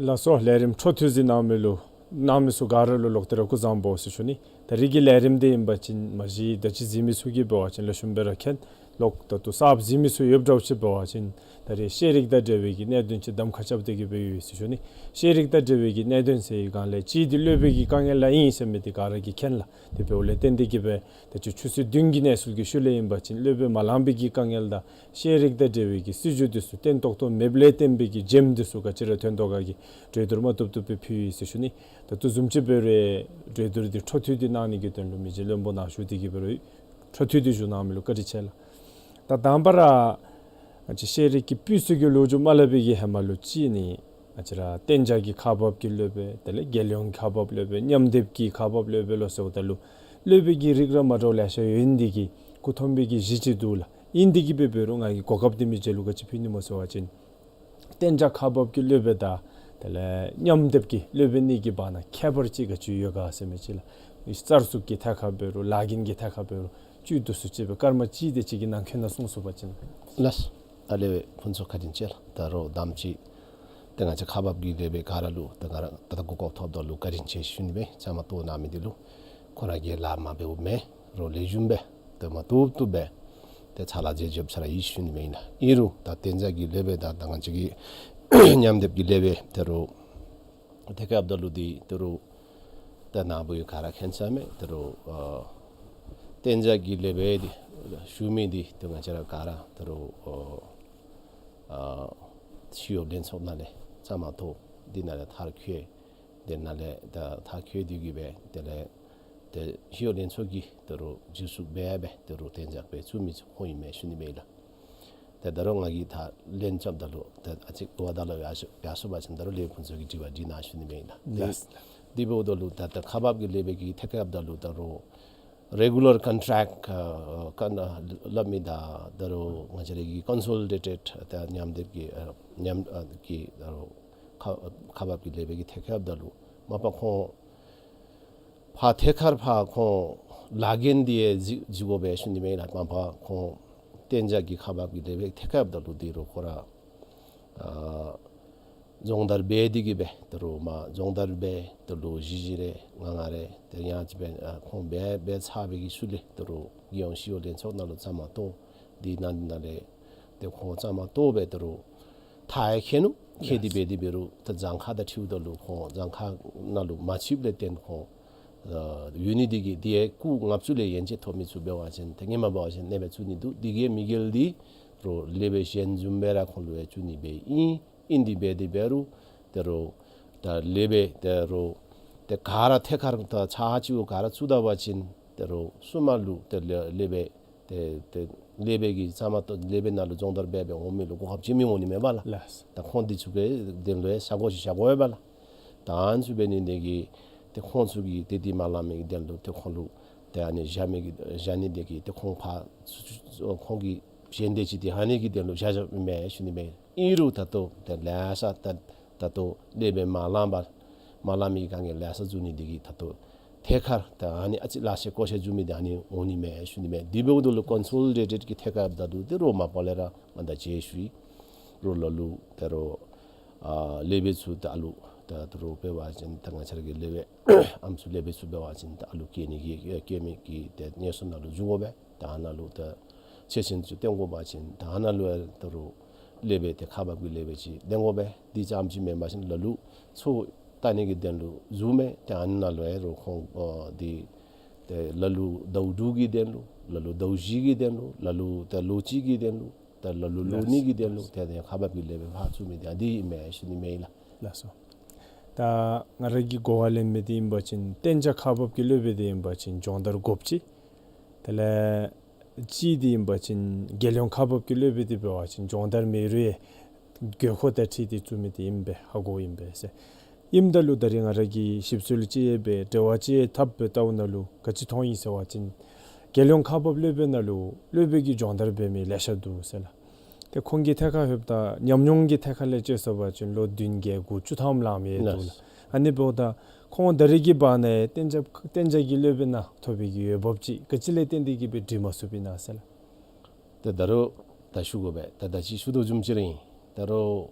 ལགས་སོ། ལས་རིམ་འཕྲོ་མཐུད་ཅིག་གནང་མི་ལུ་གནང་མི་ཚུ་ག་ར་ལུ་ལོག་སྟེ་ར་སྐུ་གཟུགས་བཟང་པོ་ཟེར་ཞུ་ནི། ད་རིས་ཀྱི་ལས་རིམ་འདི་ཨིན་པ་ཅིན་མ་གཞི་ད་ཅི་གཟིགས་མི་ཚུ་གིས་འབད་བ་ཅིན་ལེགས་ཤོམ་སྦེ་ར་མཁྱེན། ལོག་ད་ལྟོ་གསརཔ་གཟིགས་མི་ཚུ་ཡོདཔ་འདྲཝ་ཅིག་འབད་བ་ཅིན་ད་རིས་ཤེས་རིག་དང་འབྲེལ་བའི་གི་གནད་དོན་ཅིག་གདམ་ཁ་རྐྱབ་སྟེ་གི་སྦེ་ཡོད་ཟེར་ཞུ་ནི། ཤེས་རིག་དང་འབྲེལ་བའི་གི་གནད་དོན་ཟེར་བའི་སྒང་ལས་གཅིག་འདི་སློབ་དཔོན་གྱི་དཀའ་ངལ་ལ་ཨིན་ཟེར་མི་འདི་ག་ར་གིས་མཁྱེན་ལགས། དེ་འབདཝ་ལས་བརྟེན་ཏེ་གི་སྦེ་ད་ཅི་ཆུ་ཚོད་བདུན་གྱི་གནས་ཚུལ་གྱི་ཤུལ་ལས་ཨིན་པ་ཅིན་སློབ་དཔོན་མ་ལང་པའི་གི་དཀའ་ངལ་དང་ཤེས་རིག་དང་འབྲེལ་བའི་གི་སྲིད་བྱུས་འདི་ཚུ་བརྟན་ཏོག་ཏོ་མེདཔ་ལས་བརྟེན་པའི་གི་འཇམ་འདི་ཚུ་ག་ཅི་ར་ཐོན་དོ་ག་གི་གྲོས་བསྡུར་མ་བཏུབ་བཏུབ་སྦེ་ཕུལ་ཡི་ཟེར་ཞུ་ནི། ད་ལྟོ་བཟུམ་ཅིག་འབད་རུང་གྲོས་བསྡུར་འདི་འཕྲོ་མཐུད་དེ་གནང་ནི་གི་དོན་ལུ་མི་རྗེ་བློན་པོ་ནཱ་བཞུགས་ཏེ་གི་འབད་རུང་འཕྲོ་མཐུད་དེ་བཞུགས་གནང་མི་ལུ་བཀའ་དྲིན་ཆེ་ལགས། ད་དང་པ་ར་ང་བཅས་ཤེས་རིག་གི་སྤུས་ཚད་ཀྱི་ལོ་རྒྱུས་མ་སླབ་པའི་གི་ཧེ་མ་ལུ་ཅིག་ནི་ང་བཅས་ར་གཏན་འཇགས་ཀྱི་ཁག་འབགཔ་ཀྱི་སློབ་དཔོན་དེ་ལས་རྒྱལ་ཡོངས་ཁག་འབགཔ་སློབ་དཔོན་མཉམ་སྡེབ་ཀྱི་ཁག་འབགཔ་སློབ་དཔོན་ལོ་ཟེརཝ་ད་ལུ་སློབ་དཔོན་གྱི་རིགས་ར་མ་འདྲཝ་ལེ་ཤ་ཡོད་ནི་འདི་གིས་སྐུ་མཐོན་པོའི་གི་གཞི་ཅིག་འདུག་ལགས། ཨིན་ཏེ་གི་སྦེ་འབད་རུང་ང་གིས་གོ་སྐབས་འདི་མི་རྗེ་ལུ་ག་ཅི་ཕུལ་ནི་སྨོ་ཟེར་བ་ཅིན་གཏན་འཇགས་ཁག་འབགཔ་ཀྱི་སློབ་དཔོན་དང་དེ་ལས་མཉམ་སྡེབ་ཀྱི་སློབ་དཔོན་གཉིས་ཀྱི་བར་ན་ཁྱད་པར་ཅིག་ག་ཅི་ཡོད་ག་ཟེར་མི་ཅིག་ལགས། གསར་བཙུགས་ཀྱི་ཐད་ཁར་འབད་རུང་ལཱ་འགན་གྱི་ཐད་ཁར་འབད་རུང་བཅུད་བསྡུ་སུ་ཅིག་སྦེ་སྐར་མ་གཅིག་དེ་ཅིག་གི་ནང་འཁོད་ནང་གསུང་ཚུགས་པ་ཅིན། ལགས། ཨ་ལས་ཕུན་ཚོགས་བཀའ་དྲིན་ཆེ་ལགས། ད་རུང་དང་པ་ཅིག་ཏེ་ང་བཅས་ཁག་འབགཔ་ཀྱི་སློབ་དཔོན་ག་ར་ལུ་ད་ག་ར་ད་ལྟོ་གོ་སྐབས་ཐོབ་ད་ལུ་བཀའ་དྲིན་ཆེ་ཞུ་ནི་སྦེ་བཅའ་མར་གཏོགས་གནང་མི་འདི་ལུ་ཁོང་ར་གིས་ལཱ་མ་འབདཝ་མེན། རོགས་ལེགས་ཤོམ་སྦེ་ཏེ་མ་བཏུབ་བཏུབ་སྦེ་ཏེ་ཕྱག་ལཱ་མཛད་མཛདཔ་ས་ར་ཨིན་ཞུ་ནི་མེན་ན། ཨིན་རུང་ད་གཏན་འཇགས་ཀྱི་སློབ་དཔོན་དང་ད་ང་བཅས་ཀྱི་མཉམ་སྡེབ་ཀྱི་སློབ་དཔོན་དེ་རུ་ཐད་ཁར་འབདཝ་ད་ལུ་འདི་དེ་རུ་ད་ནཱ་བུ་ག་ར་མཁྱེན་ས་མས། དེ་རུ་ཨ་གཏན་འཇགས་ཀྱི་སློབ་དཔོན་འདི་ཞུ་མི་འདི་ཏེ་ང་བཅས་ར་ག་ར་དེ་རུ་ཨ་ཨ་ཤེས་ཡོན་ལྷན་ཚོགས་ནང་ལས་བཅའ་མར་གཏོགས་འདི་ནང་ལས་མཐར་འཁྱོལ། དེ་ནང་ལས་ད་མཐར་འཁྱོལ་ཏེ་གི་སྦེ་དེ་ལས་ཏེ་ཤེས་ཡོན་ལྷན་ཚོགས་ཀྱིས་དེ་རུ་བརྩི་སྲུང་འབད་སྦེ་དེ་རུ་གཏན་འཇགས་སྦེ་བཙུགས་མི་ཚུ་ཁོང་ཨིན་མས་ཞུ་ནི་མས་ལགས། ཏེ་ད་རུང་ང་གིས་ད་ལན་རྐྱབ་ད་ལུ་ཏེ་ཨ་ཙི་གོ་བ་ད་ལུ་ཡར་སོ་ཡར་སོ་བ་ཅིན་ད་རུང་སློབ་དཔོན་ཕུན་ཚོགས་ཀྱིས་དྲི་བ་དྲི་གནང་ཞུ་ནི་མས་ལགས། ལགས། དེ་འབདཝ་ད་ལུ་ད་ད་ཁག་འབགཔ་ཀྱི་སློབ་དཔོན་གྱི་ཐད་ཁར་འབདཝ་ད་ལུ་ད་རུང་རེ་གུ་ལར་ཀོན་ཊེཀཊ་ཨ་ཀོན་སླབ་མི་དང་ད་རུང་ང་བཅས་ར་གི་ཀོན་སོ་ལི་ཌེ་ཊེཌ་ད་མཉམ་སྡེབ་ཀྱི་ཨ་མཉམ་ཨ་ཀྱི་ད་རུང་ཁག་ཁག་འབགཔ་ཀྱི་སློབ་དཔོན་གྱི་ཐད་ཁར་འབདཝ་ད་ལུ་མ་པ་ཁོང་ཕར་ཐད་ཁར་ཕར་ཁོང་ལཱ་འགན་འདི་ཡང་གཟིགས་གཟིགས་དགོ་པས་ཞུ་ནི་མས་ལགས། མ་པ་ཁོང་གཏན་འཇགས་ཀྱི་ཁག་འབགཔ་ཀྱི་སློབ་དཔོན་ཐད་ཁར་འབདཝ་ད་ལུ་འདི་རུ་ཁོ་ར་ཨ་སྦྱོང་བརྡར་འབད་དེ་གི་སྦེ་དེ་རུ་མ་སྦྱོང་བརྡར་འབད་དེ་ལུ་བཞི་བཞི་རེ་ལྔ་ལྔ་རེ་ཏེ་ཡང་ཅིག་སྦེ་ཨ་ཁོང་འབད་འབད་ཚར་བའི་གི་ཤུལ་ལས་དེ་རུ་རྒྱལ་ཡོངས་ཤེས་ཡོན་ལྷན་ཚོགས་ནང་ལུ་བཅའ་མར་གཏོགས། འདི་ནང་འདི་ནང་ལས་ཏེ་ཁོང་བཅའ་མར་གཏོགས་སྦེ་དེ་རུ་མཐར་ཡང་འཁྱོལ་ནུག། འཁྱོལ་ཏེ་འབད་དེ་འབད་རུང་ད་གྱངས་ཁ་དང་འཁྲིལཝ་ད་ལུ་ཁོང་གྱངས་ཁ་ནང་ལུ་མ་ཚུདཔ་ལས་བརྟེན་ཁོང་ཨ་ཡོད་ནི་འདི་གིས་འདི་ཡང་སྐུགས་ལྔ་བཅུ་ལས་ཡན་ཆད་ཐོབ་མི་ཚུ་འབད་བ་ཅིན་ཏེ་ཧེ་མ་འབད་བ་ཅིན་གནས་པ་བཙུགས་ནི་འདུག། འདི་གིས་མི་འགལ་འདི་རུང་སློབ་དཔོན་གཞན་བཟུམ་སྦེ་ར་ཁོང་ལུ་ཡང་བཙུགས་ནི་སྦེ་ཨིན། ཨིན་དེ་འབད་དེ་འབད་རུང་དེ་རུ་ད་སློབ་དཔོན་དེ་རུ་ཏེ་ག་ར་ཐད་ཁར་ད་ཚར་གཅིག་ག་ར་བཙུགས་ད་པ་ཅིན་དེ་རུ་སོ་མ་ལུ་ཏེ་སློབ་དཔོན་ཏེ་ཏེ་སློབ་དཔོན་གྱི་བཅའ་མར་གཏོགས་སློབ་དཔོན་ནང་ལུ་སྦྱོང་བརྡར་འབད་འབད་འོང་མི་ལུ་གོ་སྐབས་ཅིག་མི་འོང་ནི་མས་པ་ལགས། ལགས། ད་ཁོང་འདི་ཚུ་གི་དོན་ལུ་ཡང་ས་གོ་ཅིག་བཞག་དགོ་པས་པ་ལགས། ད་ཨ་ནི་ཚུ་འབད་ནི་འདི་གིས་ཏེ་ཁོང་ཚུ་གིས་ཏེ་འདི་མ་ལང་མི་གི་དོན་ལུ་ཏེ་ཁོང་ལུ་ཏེ་ཨ་ནི་བཞག་མི་གི་བཞག་ནི་འདི་གིས་ཏེ་ཁོང་ཕར་ཁོང་གི་ཞལ་འདེབས་ཅིག་འདི་ཨ་ནི་གི་དོན་ལུ་བཞག་བཞགཔ་མས་ཞུ་ནི་མས། ཨིན་རུང་ད་ལྟོ་ཏེ་ལེ་ཤ་ད་ད་ལྟོ་སློབ་དཔོན་མ་ལང་པར་མ་ལང་མི་གི་དཀའ་ངལ་ལེ་ཤ་འཛུལ་ནི་འདི་གིས་ད་ལྟོ་ཐད་ཁར་ད་ཨ་ནི་ཨ་ཙི་ལག་ཤེས་བཀོལ་སྤྱོད་འཛུལ་མི་འདི་ཨ་ནི་འོང་ནི་མས་ཞུ་ནི་མས། དེ་འབདཝ་ད་ལུ་ཀོན་སོ་ལི་ཌེ་ཊེཌ་ཀྱི་ཐད་ཁར་འབདཝ་ད་ལུ་ཏེ་རོགས་མ་པ་ལས་ར་ང་དང་ཅིག་ཞུ་ཡི། རོགས་ལ་ལུ་ད་རུང་ཨ་སློབ་དཔོན་ཚུ་ད་ཨ་ལུ་ད་ད་རུང་འབད་བ་ཅིན་ད་ང་བཅས་ར་གི་སློབ་དཔོན་ཨམ་སྲུ་སློབ་དཔོན་ཚུ་འབད་བ་ཅིན་ད་ཨ་ལུ་སྐྱེལ་ནི་གི་སྐྱེལ་མི་གི་ཏེ་གནས་ཚུལ་ནང་ལུ་འཛུལ་དགོ་པས། ད་ཨ་ནཱ་ལུ་ད་ཆེ་ཆུང་ཚུ་བཏོན་དགོ་པ་ཅིན་ད་ཨ་ནཱ་ལུ་ད་རུང་ ལེགས་སྦེ་ཏེ་ཁག་འབགཔ་གི་ལེགས་སྦེ་ཅིག་འདེང་དགོ་པས། དེ་ཙམ་ཅིག་མེན་པར་ཞིན་ལ་ལུ་ཚོགས་བཏང་ནི་གི་དོན་ལུ་བཟུམ་སྦེ་ཏེ་ཨ་ནཱ་ལུ་ཡང་རོགས་ཁོང་ཨ་དེ་ཏེ་ལ་ལུ་ཟླཝ་དྲུག་གི་དོན་ལུ་ལ་ལུ་ཟླཝ་བཞི་གི་དོན་ལུ་ལ་ལུ་ཏེ་ལོ་གཅིག་གི་དོན་ལུ་ཏེ་ལ་ལུ་ལོ་ལགས་གཉིས་ཀྱི་དོན་ལུ། ལགས། ཏེ་ཏེ་ཁག་འབགཔ་གི་ལེགས་སྦེ་ཕར་བཙུགས་མི་འདི་ཨ་འདི་ཨིན་མས་ཞུ་ནི་མས་ལགས། ལགས་སོ། ད་ང་ར་གིས་གོ་བ་ལེན་མི་འདི་ཨིན་པ་ཅིན་གཏན་འཇགས་ཁག་འབགཔ་གི་སློབ་དཔོན་འདི་ཨིན་པ་ཅིན་སྦྱོང་བརྡར་དགོཔ་ཅིག། དེ་ལས་གཅིག་འདི་ཨིན་པ་ཅིན་རྒྱལ་ཡོངས་ཁག་འབགཔ་གི་སློབ་དཔོན་འདི་འབད་བ་ཅིན་སྦྱོང་བརྡར་མེད་རུང་ཡང་དགོས་མཁོ་དང་འཁྲིལ་ཏེ་བཙུགས་མི་འདི་ཨིན་པས། ཧ་གོཝ་ཨིན་པས་ཟེར། ཨིནམ་ད་ལུ་ད་རིས་ང་ར་གིས་ཞིབ་འཚོལ་ཅིག་ཡོད་པའི་འབྲེལ་བ་ཅིག་འཐབ་པའི་ལྟཝ་ད་ལུ་ག་ཅི་མཐོང་ཡི་ཟེར་བ་ཅིན་རྒྱལ་ཡོངས་ཁག་འབགཔ་སློབ་དཔོན་ནང་ལུ་སློབ་དཔོན་གྱི་སྦྱོང་བརྡར་འབད་མི་ལེ་ཤ་འདུག་ཟེར་ལགས། ཏེ་ཁོང་གི་ཐད་ཁར་ལྷོདཔ་ད་ཉམས་མྱོང་གི་ཐད་ཁར་ལས་དཔྱད་ཟེར་བ་ཅིན་ལོ་བདུན་བརྒྱད་དགུ་བཅུ་ཐམ་ལང་མི་འདུག་ལགས། ལགས། ཨ་ནི་འབདཝ་ད་ཁོང་ད་རིས་ཀྱི་བར་ན་གཏན་འཇགས་གཏན་འཇགས་ཀྱི་སློབ་དཔོན་ནང་ཐོབ་པའི་གི་འོས་འབབ་ཅིག་ག་ཅི་ལས་བརྟེན་ཏེ་གིས་སྦེ་འགྲིག་མ་ཚུགསཔ་ཨིན་ན་ཟེར་ལགས། ཏེ་ད་རུང་ད་ཞུ་དགོ་པས། ད་ད་ཅི་ཞུ་དོ་བཟུམ་ཅིག་ར་ཨིན། ད་རུང་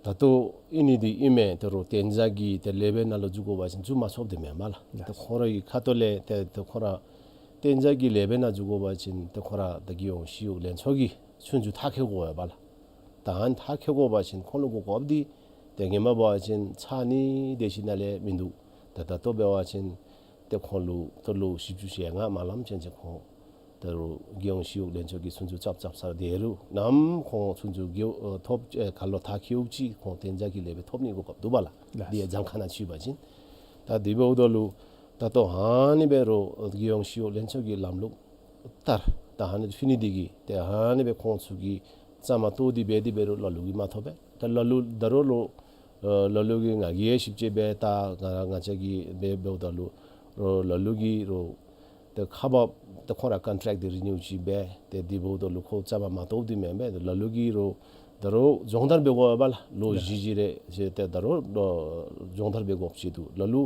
ད་ལྟོ་ཨིན་ནི་འདི་ཨིན་མས། ད་རུང་གཏན་འཇགས་ཀྱི་ཏེ་སློབ་དཔོན་ནང་ལུ་འཛུལ་དགོ་པ་ཅིན་འཛུལ་མ་ཚུགསཔ་འདི་མེན་མས་ལགས། ཏེ་ཁོང་རའི་ཁ་ཐུག་ལས་ཏེ་ཏེ་ཁོང་ར་གཏན་འཇགས་ཀྱི་སློབ་དཔོན་ནང་འཛུལ་དགོ་པ་ཅིན་ཏེ་ཁོང་ར་ད་རྒྱལ་ཡོངས་ཞི་གཡོག་ལྷན་ཚོགས་ཀྱི་ཆུང་ཆུང་མཐར་འཁྱོལ་དགོ་པས་ལགས། ད་ཨ་ནི་མཐར་འཁྱོལ་དགོ་པ་ཅིན་ཁོང་ལུ་གོ་སྐབས་འདི་ཏེ་ངོ་མ་འབད་བ་ཅིན་ཚར་ནི་དེ་ཅིག་ནང་ལས་མིན་འདུག། ད་ད་ལྟོ་འབད་བ་ཅིན་ཏེ་ཁོང་ལུ་ད་ལོ་བཞི་བཅུ་ཞེ་ལྔ་མ་ལངམ་ཅིག་ཁོང་ད་རུང་རྒྱལ་ཡོངས་ཞི་གཡོག་ལྷན་ཚོགས་ཀྱི་ཆུང་ཆུང་རྐྱབ་རྐྱབ་ས་དེ་རུང་ནམ་ཁོང་ཆུང་ཆུང་རྒེད་འོག་ཐོབ་ཨེ་ཁ་ལོ་མཐར་འཁྱོལཝ་ཅིག་ཁོང་གཏན་འཇགས་ཀྱི་སློབ་དཔོན་ཐོབ་ནི་གོ་སྐབས་འདུག་པ་ལགས། ལགས། འདི་ཡང་གཟའ་ཁང་ནང་ཅིག་འབད་བ་ཅིན། ད་དེ་འབདཝ་ད་ལུ་ད་ལྟོ་ཨ་ནི་འབད་རུང་རྒྱལ་ཡོངས་ཞི་གཡོག་ལྷན་ཚོགས་ཀྱི་ལམ་ལུགས་ལྟར་ད་ཨ་ནི་ཕུལ་ནི་འདི་གིས་ཏེ་ཨ་ནི་སྦེ་ཁོང་ཚུ་གིས་བཙག་མ་བཏོག་སྟེ་འབད་དེ་འབད་རུང་ལ་ལུ་གིས་མ་ཐོབ་པས། ད་ལ་ལུ་ད་རུང་ལོ་ཨ་ལ་ལུ་གིས་ང་གིས་ཞིབ་དཔྱད་འབད་ད་ང་ར་ང་བཅས་ཀྱིས་འབད་འབདཝ་ད་ལུ་རོགས་ལ་ལུ་གིས་རོགས་ཏེ་ཁག་འབགཔ་ཏེ་ཁོང་ར་ཀོན་ཊེཀཊ་འདི་རི་ནིའུ་ཅིག་འབད་ཏེ་དེ་འབདཝ་ད་ལུ་ཁོ་བཙག་མ་མ་བཏོགཔ་འདི་མེན་པས། ཏེ་ལ་ལུ་གིས་རོགས་ད་རུང་སྦྱོང་བརྡར་འབད་དགོ་པས་ལགས། ལོ་བཞི་བཞི་རེ་ཟེར་ཏེ་ད་རུང་ལོ་སྦྱོང་བརྡར་འབད་དགོཔ་ཅིག་འདུག། ལ་ལུ་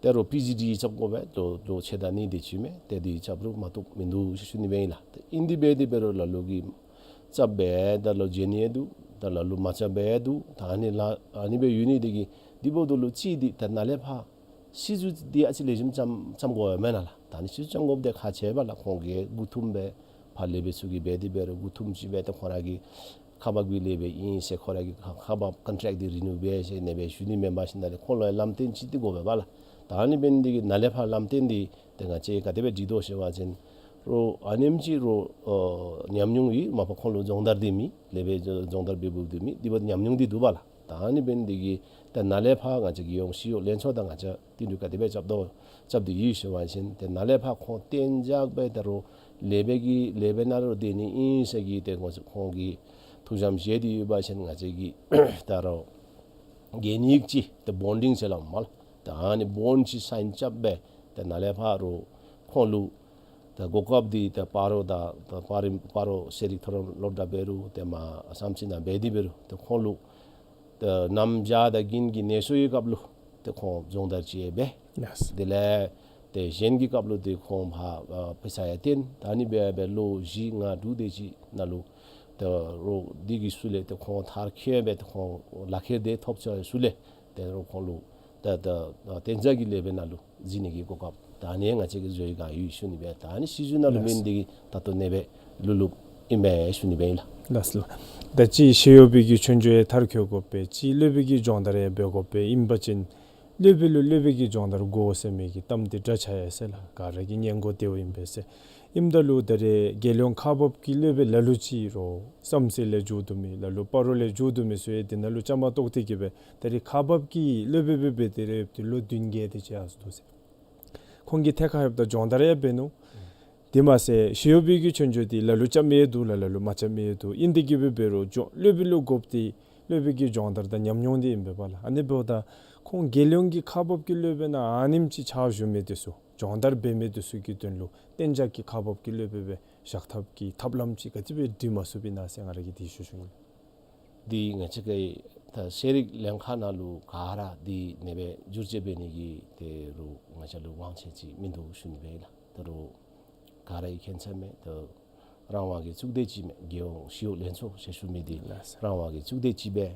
ད་རུང་པི་ཇི་ཌི་རྐྱབ་དགོ་པས། ལོ་ལོ་ཕྱེད་དང་གཉིས་དེ་ཅིག་མས། ཏེ་དེ་རྐྱབ་རུང་མ་བཏུབ་མིན་འདུག་ཞུ་ནི་སྦེ་ཨིན་ལགས། ཏེ་ཨིན་དེ་འབད་དེ་འབད་རུང་ལ་ལུ་གིས་རྐྱབ་སྦེ་ད་ལོ་བྱིན་ནི་འདུག། ད་ལ་ལུ་མ་རྐྱབ་སྦེ་འདུག། ད་ཨ་ནི་ལགས་ཨ་ནི་སྦེ་ཡོད་ནི་འདི་གིས་དེ་འབདཝ་ད་ལུ་གཅིག་འདི་ད་ནཱ་ལས་ཕར་སྲིད་བྱུས་འདི་ཨ་ཙི་ལེགས་ཤོམ་རྐྱབ་རྐྱབ་དགོ་པས་མེན་ན་ལགས། ད་ཨ་ནི་སྲིད་བྱུས་རྐྱབ་དགོཔ་འདི་ཁག་ཆེ་བས་ལགས། ཁོང་གིས་མགུ་འཐོམ་སྦེ་ཕར་ལས་འབད་ཚུ་གིས་འབད་དེ་འབད་རུང་མགུ་འཐོམ་ཅིག་སྦེ་ཏེ་ཁོང་ར་གི་ཁག་འབག་པའི་སློབ་དཔོན་ཨིན་ཟེར་ཁོང་ར་གི་ཁག་ཁག་འབགཔ་ཀོན་ཊེཀཊ་འདི་རི་ནིའུ་འབད་ཟེར་ཨ་ནི་སྦེ་ཞུ་ནི་མེན་པར་ཞིན་ད་ལས་ཁོང་ལུ་ཡང་ལམ་སྟོན་ཅིག་འདི་དགོ་པས་ལགས། ད་ཨ་ནི་འབད་ནི་འདི་གིས་ནཱ་ལས་ཕར་ལམ་སྟོན་འདི་ཏེ་ང་བཅས་ག་དེ་སྦེ་སྒྲིག་དོ་ཟེར་བ་ཅིན་རོགས་ཨ་ནེམ་ཅིག་རོགས་ཨ་ཉམས་མྱོང་ཡོད་མ་པ་ཁོང་ལུ་སྦྱོང་བརྡར་འདི་མེད། སློབ་དཔོན་སྦྱོང་བརྡར་འབད་འབདཝ་འདི་མེད། དེ་འབདཝ་ད་ཉམས་མྱོང་འདི་འདུག་པ་ལགས། ད་ཨ་ནི་འབད་ནི་འདི་གིས་ད་ནཱ་ལས་ཕར་ང་བཅས་ཀྱི་ཡོངས་ཞི་གཡོག་ལྷན་ཚོགས་དང་ང་བཅས་དེ་འདྲ་ག་དེ་སྦེ་རྐྱབ་དོ་རྐྱབ་སྟེ་ཡོད་ཟེར་བ་ཅིན་ཏེ་ནཱ་ལས་ཕར་ཁོང་གཏན་འཇགས་སྦེ་ད་རུང་སློབ་དཔོན་གྱི་སློབ་དཔོན་ནང་ལུ་སྡོད་ནི་ཨིན་ཟེར་གྱི་ཏེ་ཁོང་ཁོང་གིས་ཐུགས་བཞེད་བཞེས་ཏེ་ཡོད་པ་ཅིན་ང་བཅས་ཀྱིས་ད་རུང་གན་ཡིག་ཅིག་ཏེ་བོན་ཌིང་ཟེར་སླབ་མས་ལགས། ད་ཨ་ནི་བོན་ཅིག་སའིན་རྐྱབ་སྦེ་ཏེ་ནཱ་ལས་ཕར་རོགས་ཁོང་ལུ་ད་གོ་སྐབས་འདི་ད་སྤ་རོ་དང་ད་སྤ་རོ་སྤ་རོ་ཤེས་རིག་མཐོ་རིམ་སློབ་གྲྭ་འབད་རུང་ཏེ་མ་ཨ་སམ་ཅིག་ནང་འབད་དེ་འབད་རུང་ཏེ་ཁོང་ལུ་ད་གནམ་བྱཱར་དང་དགུན་གྱི་ནད་གསོ་གི་སྐབས་ལུ་ཏེ་ཁོང་སྦྱོང་བརྡར་ཅིག་འབད། ལགས། དེ་ལས་ཏེ་གཞན་གྱི་སྐབས་ལུ་ཏེ་ཁོང་ཕར་ཨ་དཔེ་ཆ་ཡང་སྟོན། ད་ཨ་ནི་སྦེ་སྦེ་ལོ་བཞི་ལྔ་དྲུག་དེ་ཅིག་ནང་ལུ་ད་རོགས་འདི་གི་ཤུལ་ལས་ཏེ་ཁོང་མཐར་འཁྱོལ་སྦེ་ཏེ་ཁོང་ལག་ཁྱེར་དེ་ཐོབ་ཚར་ཤུལ་ལས་ཏེ་རོགས་ཁོང་ལུ་ད་ད་ད་གཏན་འཇགས་ཀྱི་སློབ་དཔོན་ནང་ལུ་འཛུལ་ནི་གི་གོ་སྐབས་ད་ཨ་ནི་ང་བཅས་ཀྱིས་བཟོ་ཡི་ག་ཡོད་ཞུ་ནི་སྦེ། ད་ཨ་ནི་སྲིད་བྱུས་ནང་ལུ་ལགས། མེད་ནི་འདི་གིས་ད་ལྟོ་ཨ་ནེ་སྦེ་ལུ་ལུ་ཨིན་པས་ཞུ་ནི་སྦེ་ཨིན་ལགས། ལགས་ལགས། ད་ཅི་ཞི་གཡོགཔ་གི་ཆོས་རྒྱུགས་ཡང་མཐར་འཁྱོལ་དགོ་པས། ཅི་སློབ་དཔོན་གྱི་སྦྱོང་བརྡར་ཡང་འབད་དགོ་པས། ཨིན་པ་ཅིན་སློབ་དཔོན་ལུ་སློབ་དཔོན་གྱི་སྦྱོང་བརྡར་དགོ་ཟེར་མི་གི་གཏམ་འདི་འདྲ་ཆགས་ཡི་ཟེར་ལགས། ག་ར་གིས་ཉན་དགོཔ་དེ་བ་ཨིན་པས་ཟེར། ཨིནམ་ད་ལུ་ད་རེས་རྒྱལ་ཡོངས་ཁག་འབགཔ་གི་སློབ་དཔོན་ལ་ལུ་ཅིག་རོགས་བསམ་རྩེ་ལས་འགྱོ་དོ་མི་ལ་ལུ་སྤ་རོ་ལས་འགྱོ་དོ་མི་ཚུ་ཡང་དེ་ནང་ལུ་བཅའ་མར་གཏོགས་ཏེ་གིས་སྦེ་ད་རེས་ཁག་འབགཔ་གི་སློབ་དཔོན་སྦེ་འབད་དེ་ར་ཡོདཔ་ད་ལོ་བདུན་བརྒྱད་དེ་ཅིག་ཡར་སོ་འདུག་ཟེར། ཁོང་གི་ཐད་ཁར་ལྷོདཔ་ད་སྦྱོང་བརྡར་ཡང་འབད་ནུག། དེ་མ་ཚད་ཞི་གཡོགཔ་གི་ཆོས་རྒྱུགས་འདི་ལ་ལུ་རྐྱབ་མི་ཡང་འདུག་ལགས། ལ་ལུ་མ་རྐྱབ་མི་ཡང་འདུག། ཨིན་དེ་གིས་སྦེ་འབད་རུང་སྦྱོང་སློབ་དཔོན་ལུ་དགོཔ་འདི་སློབ་དཔོན་གྱི་སྦྱོང་བརྡར་དང་ཉམས་མྱོང་འདི་ཨིན་པས་ལགས། ཨ་ནི་འབདཝ་ད་ཁོང་རྒྱལ་ཡོངས་ཀྱི་ཁག་འབགཔ་གི་སློབ་དཔོན་ནང་ཨ་ནེམ་ཅིག་ཕྱག་ཞུ་མི་འདི་ཚུ་སྦྱོང་བརྡར་འབད་མི་འདི་ཚུ་གི་དོན་ལུ་གཏན་འཇགས་ཀྱི་ཁག་འབགཔ་གི་སློབ་དཔོན་སྦེ་བཞག་ཐབས་ཀྱི་ཐབས་ལམ་ཅིག་ག་དེ་སྦེ་སྒྲིག་མ་ཚུགསཔ་ཨིན་ན་ཟེར་ང་ར་གིས་འདི་ཞུ་ཞུ་ནི། འདི་ང་བཅས་ཀྱི་ད་ཤེས་རིག་ལྷན་ཁག་ནང་ལུ་ག་ར་འདི་ཨ་ནེ་སྦེ་བསྒྱུར་བཅོས་འབད་ནི་གི་ཏེ་རོགས་ང་བཅས་ལུ་དབང་ཆ་ཅིག་མིན་འདུག་ཞུ་ནི་སྦེ་ཨིན་ལགས། ད་རོགས་ག་ར་གིས་མཁྱེན་ས་མས། ད་རང་དབང་གི་གཙུག་སྡེ་ཅིག་མས། རྒྱལ་ཡོངས་ཞི་གཡོག་ལྷན་ཚོགས་ཞེས་ཞུ་མི་འདི་ལགས། རང་དབང་གི་གཙུག་སྡེ་ཅིག་སྦེ་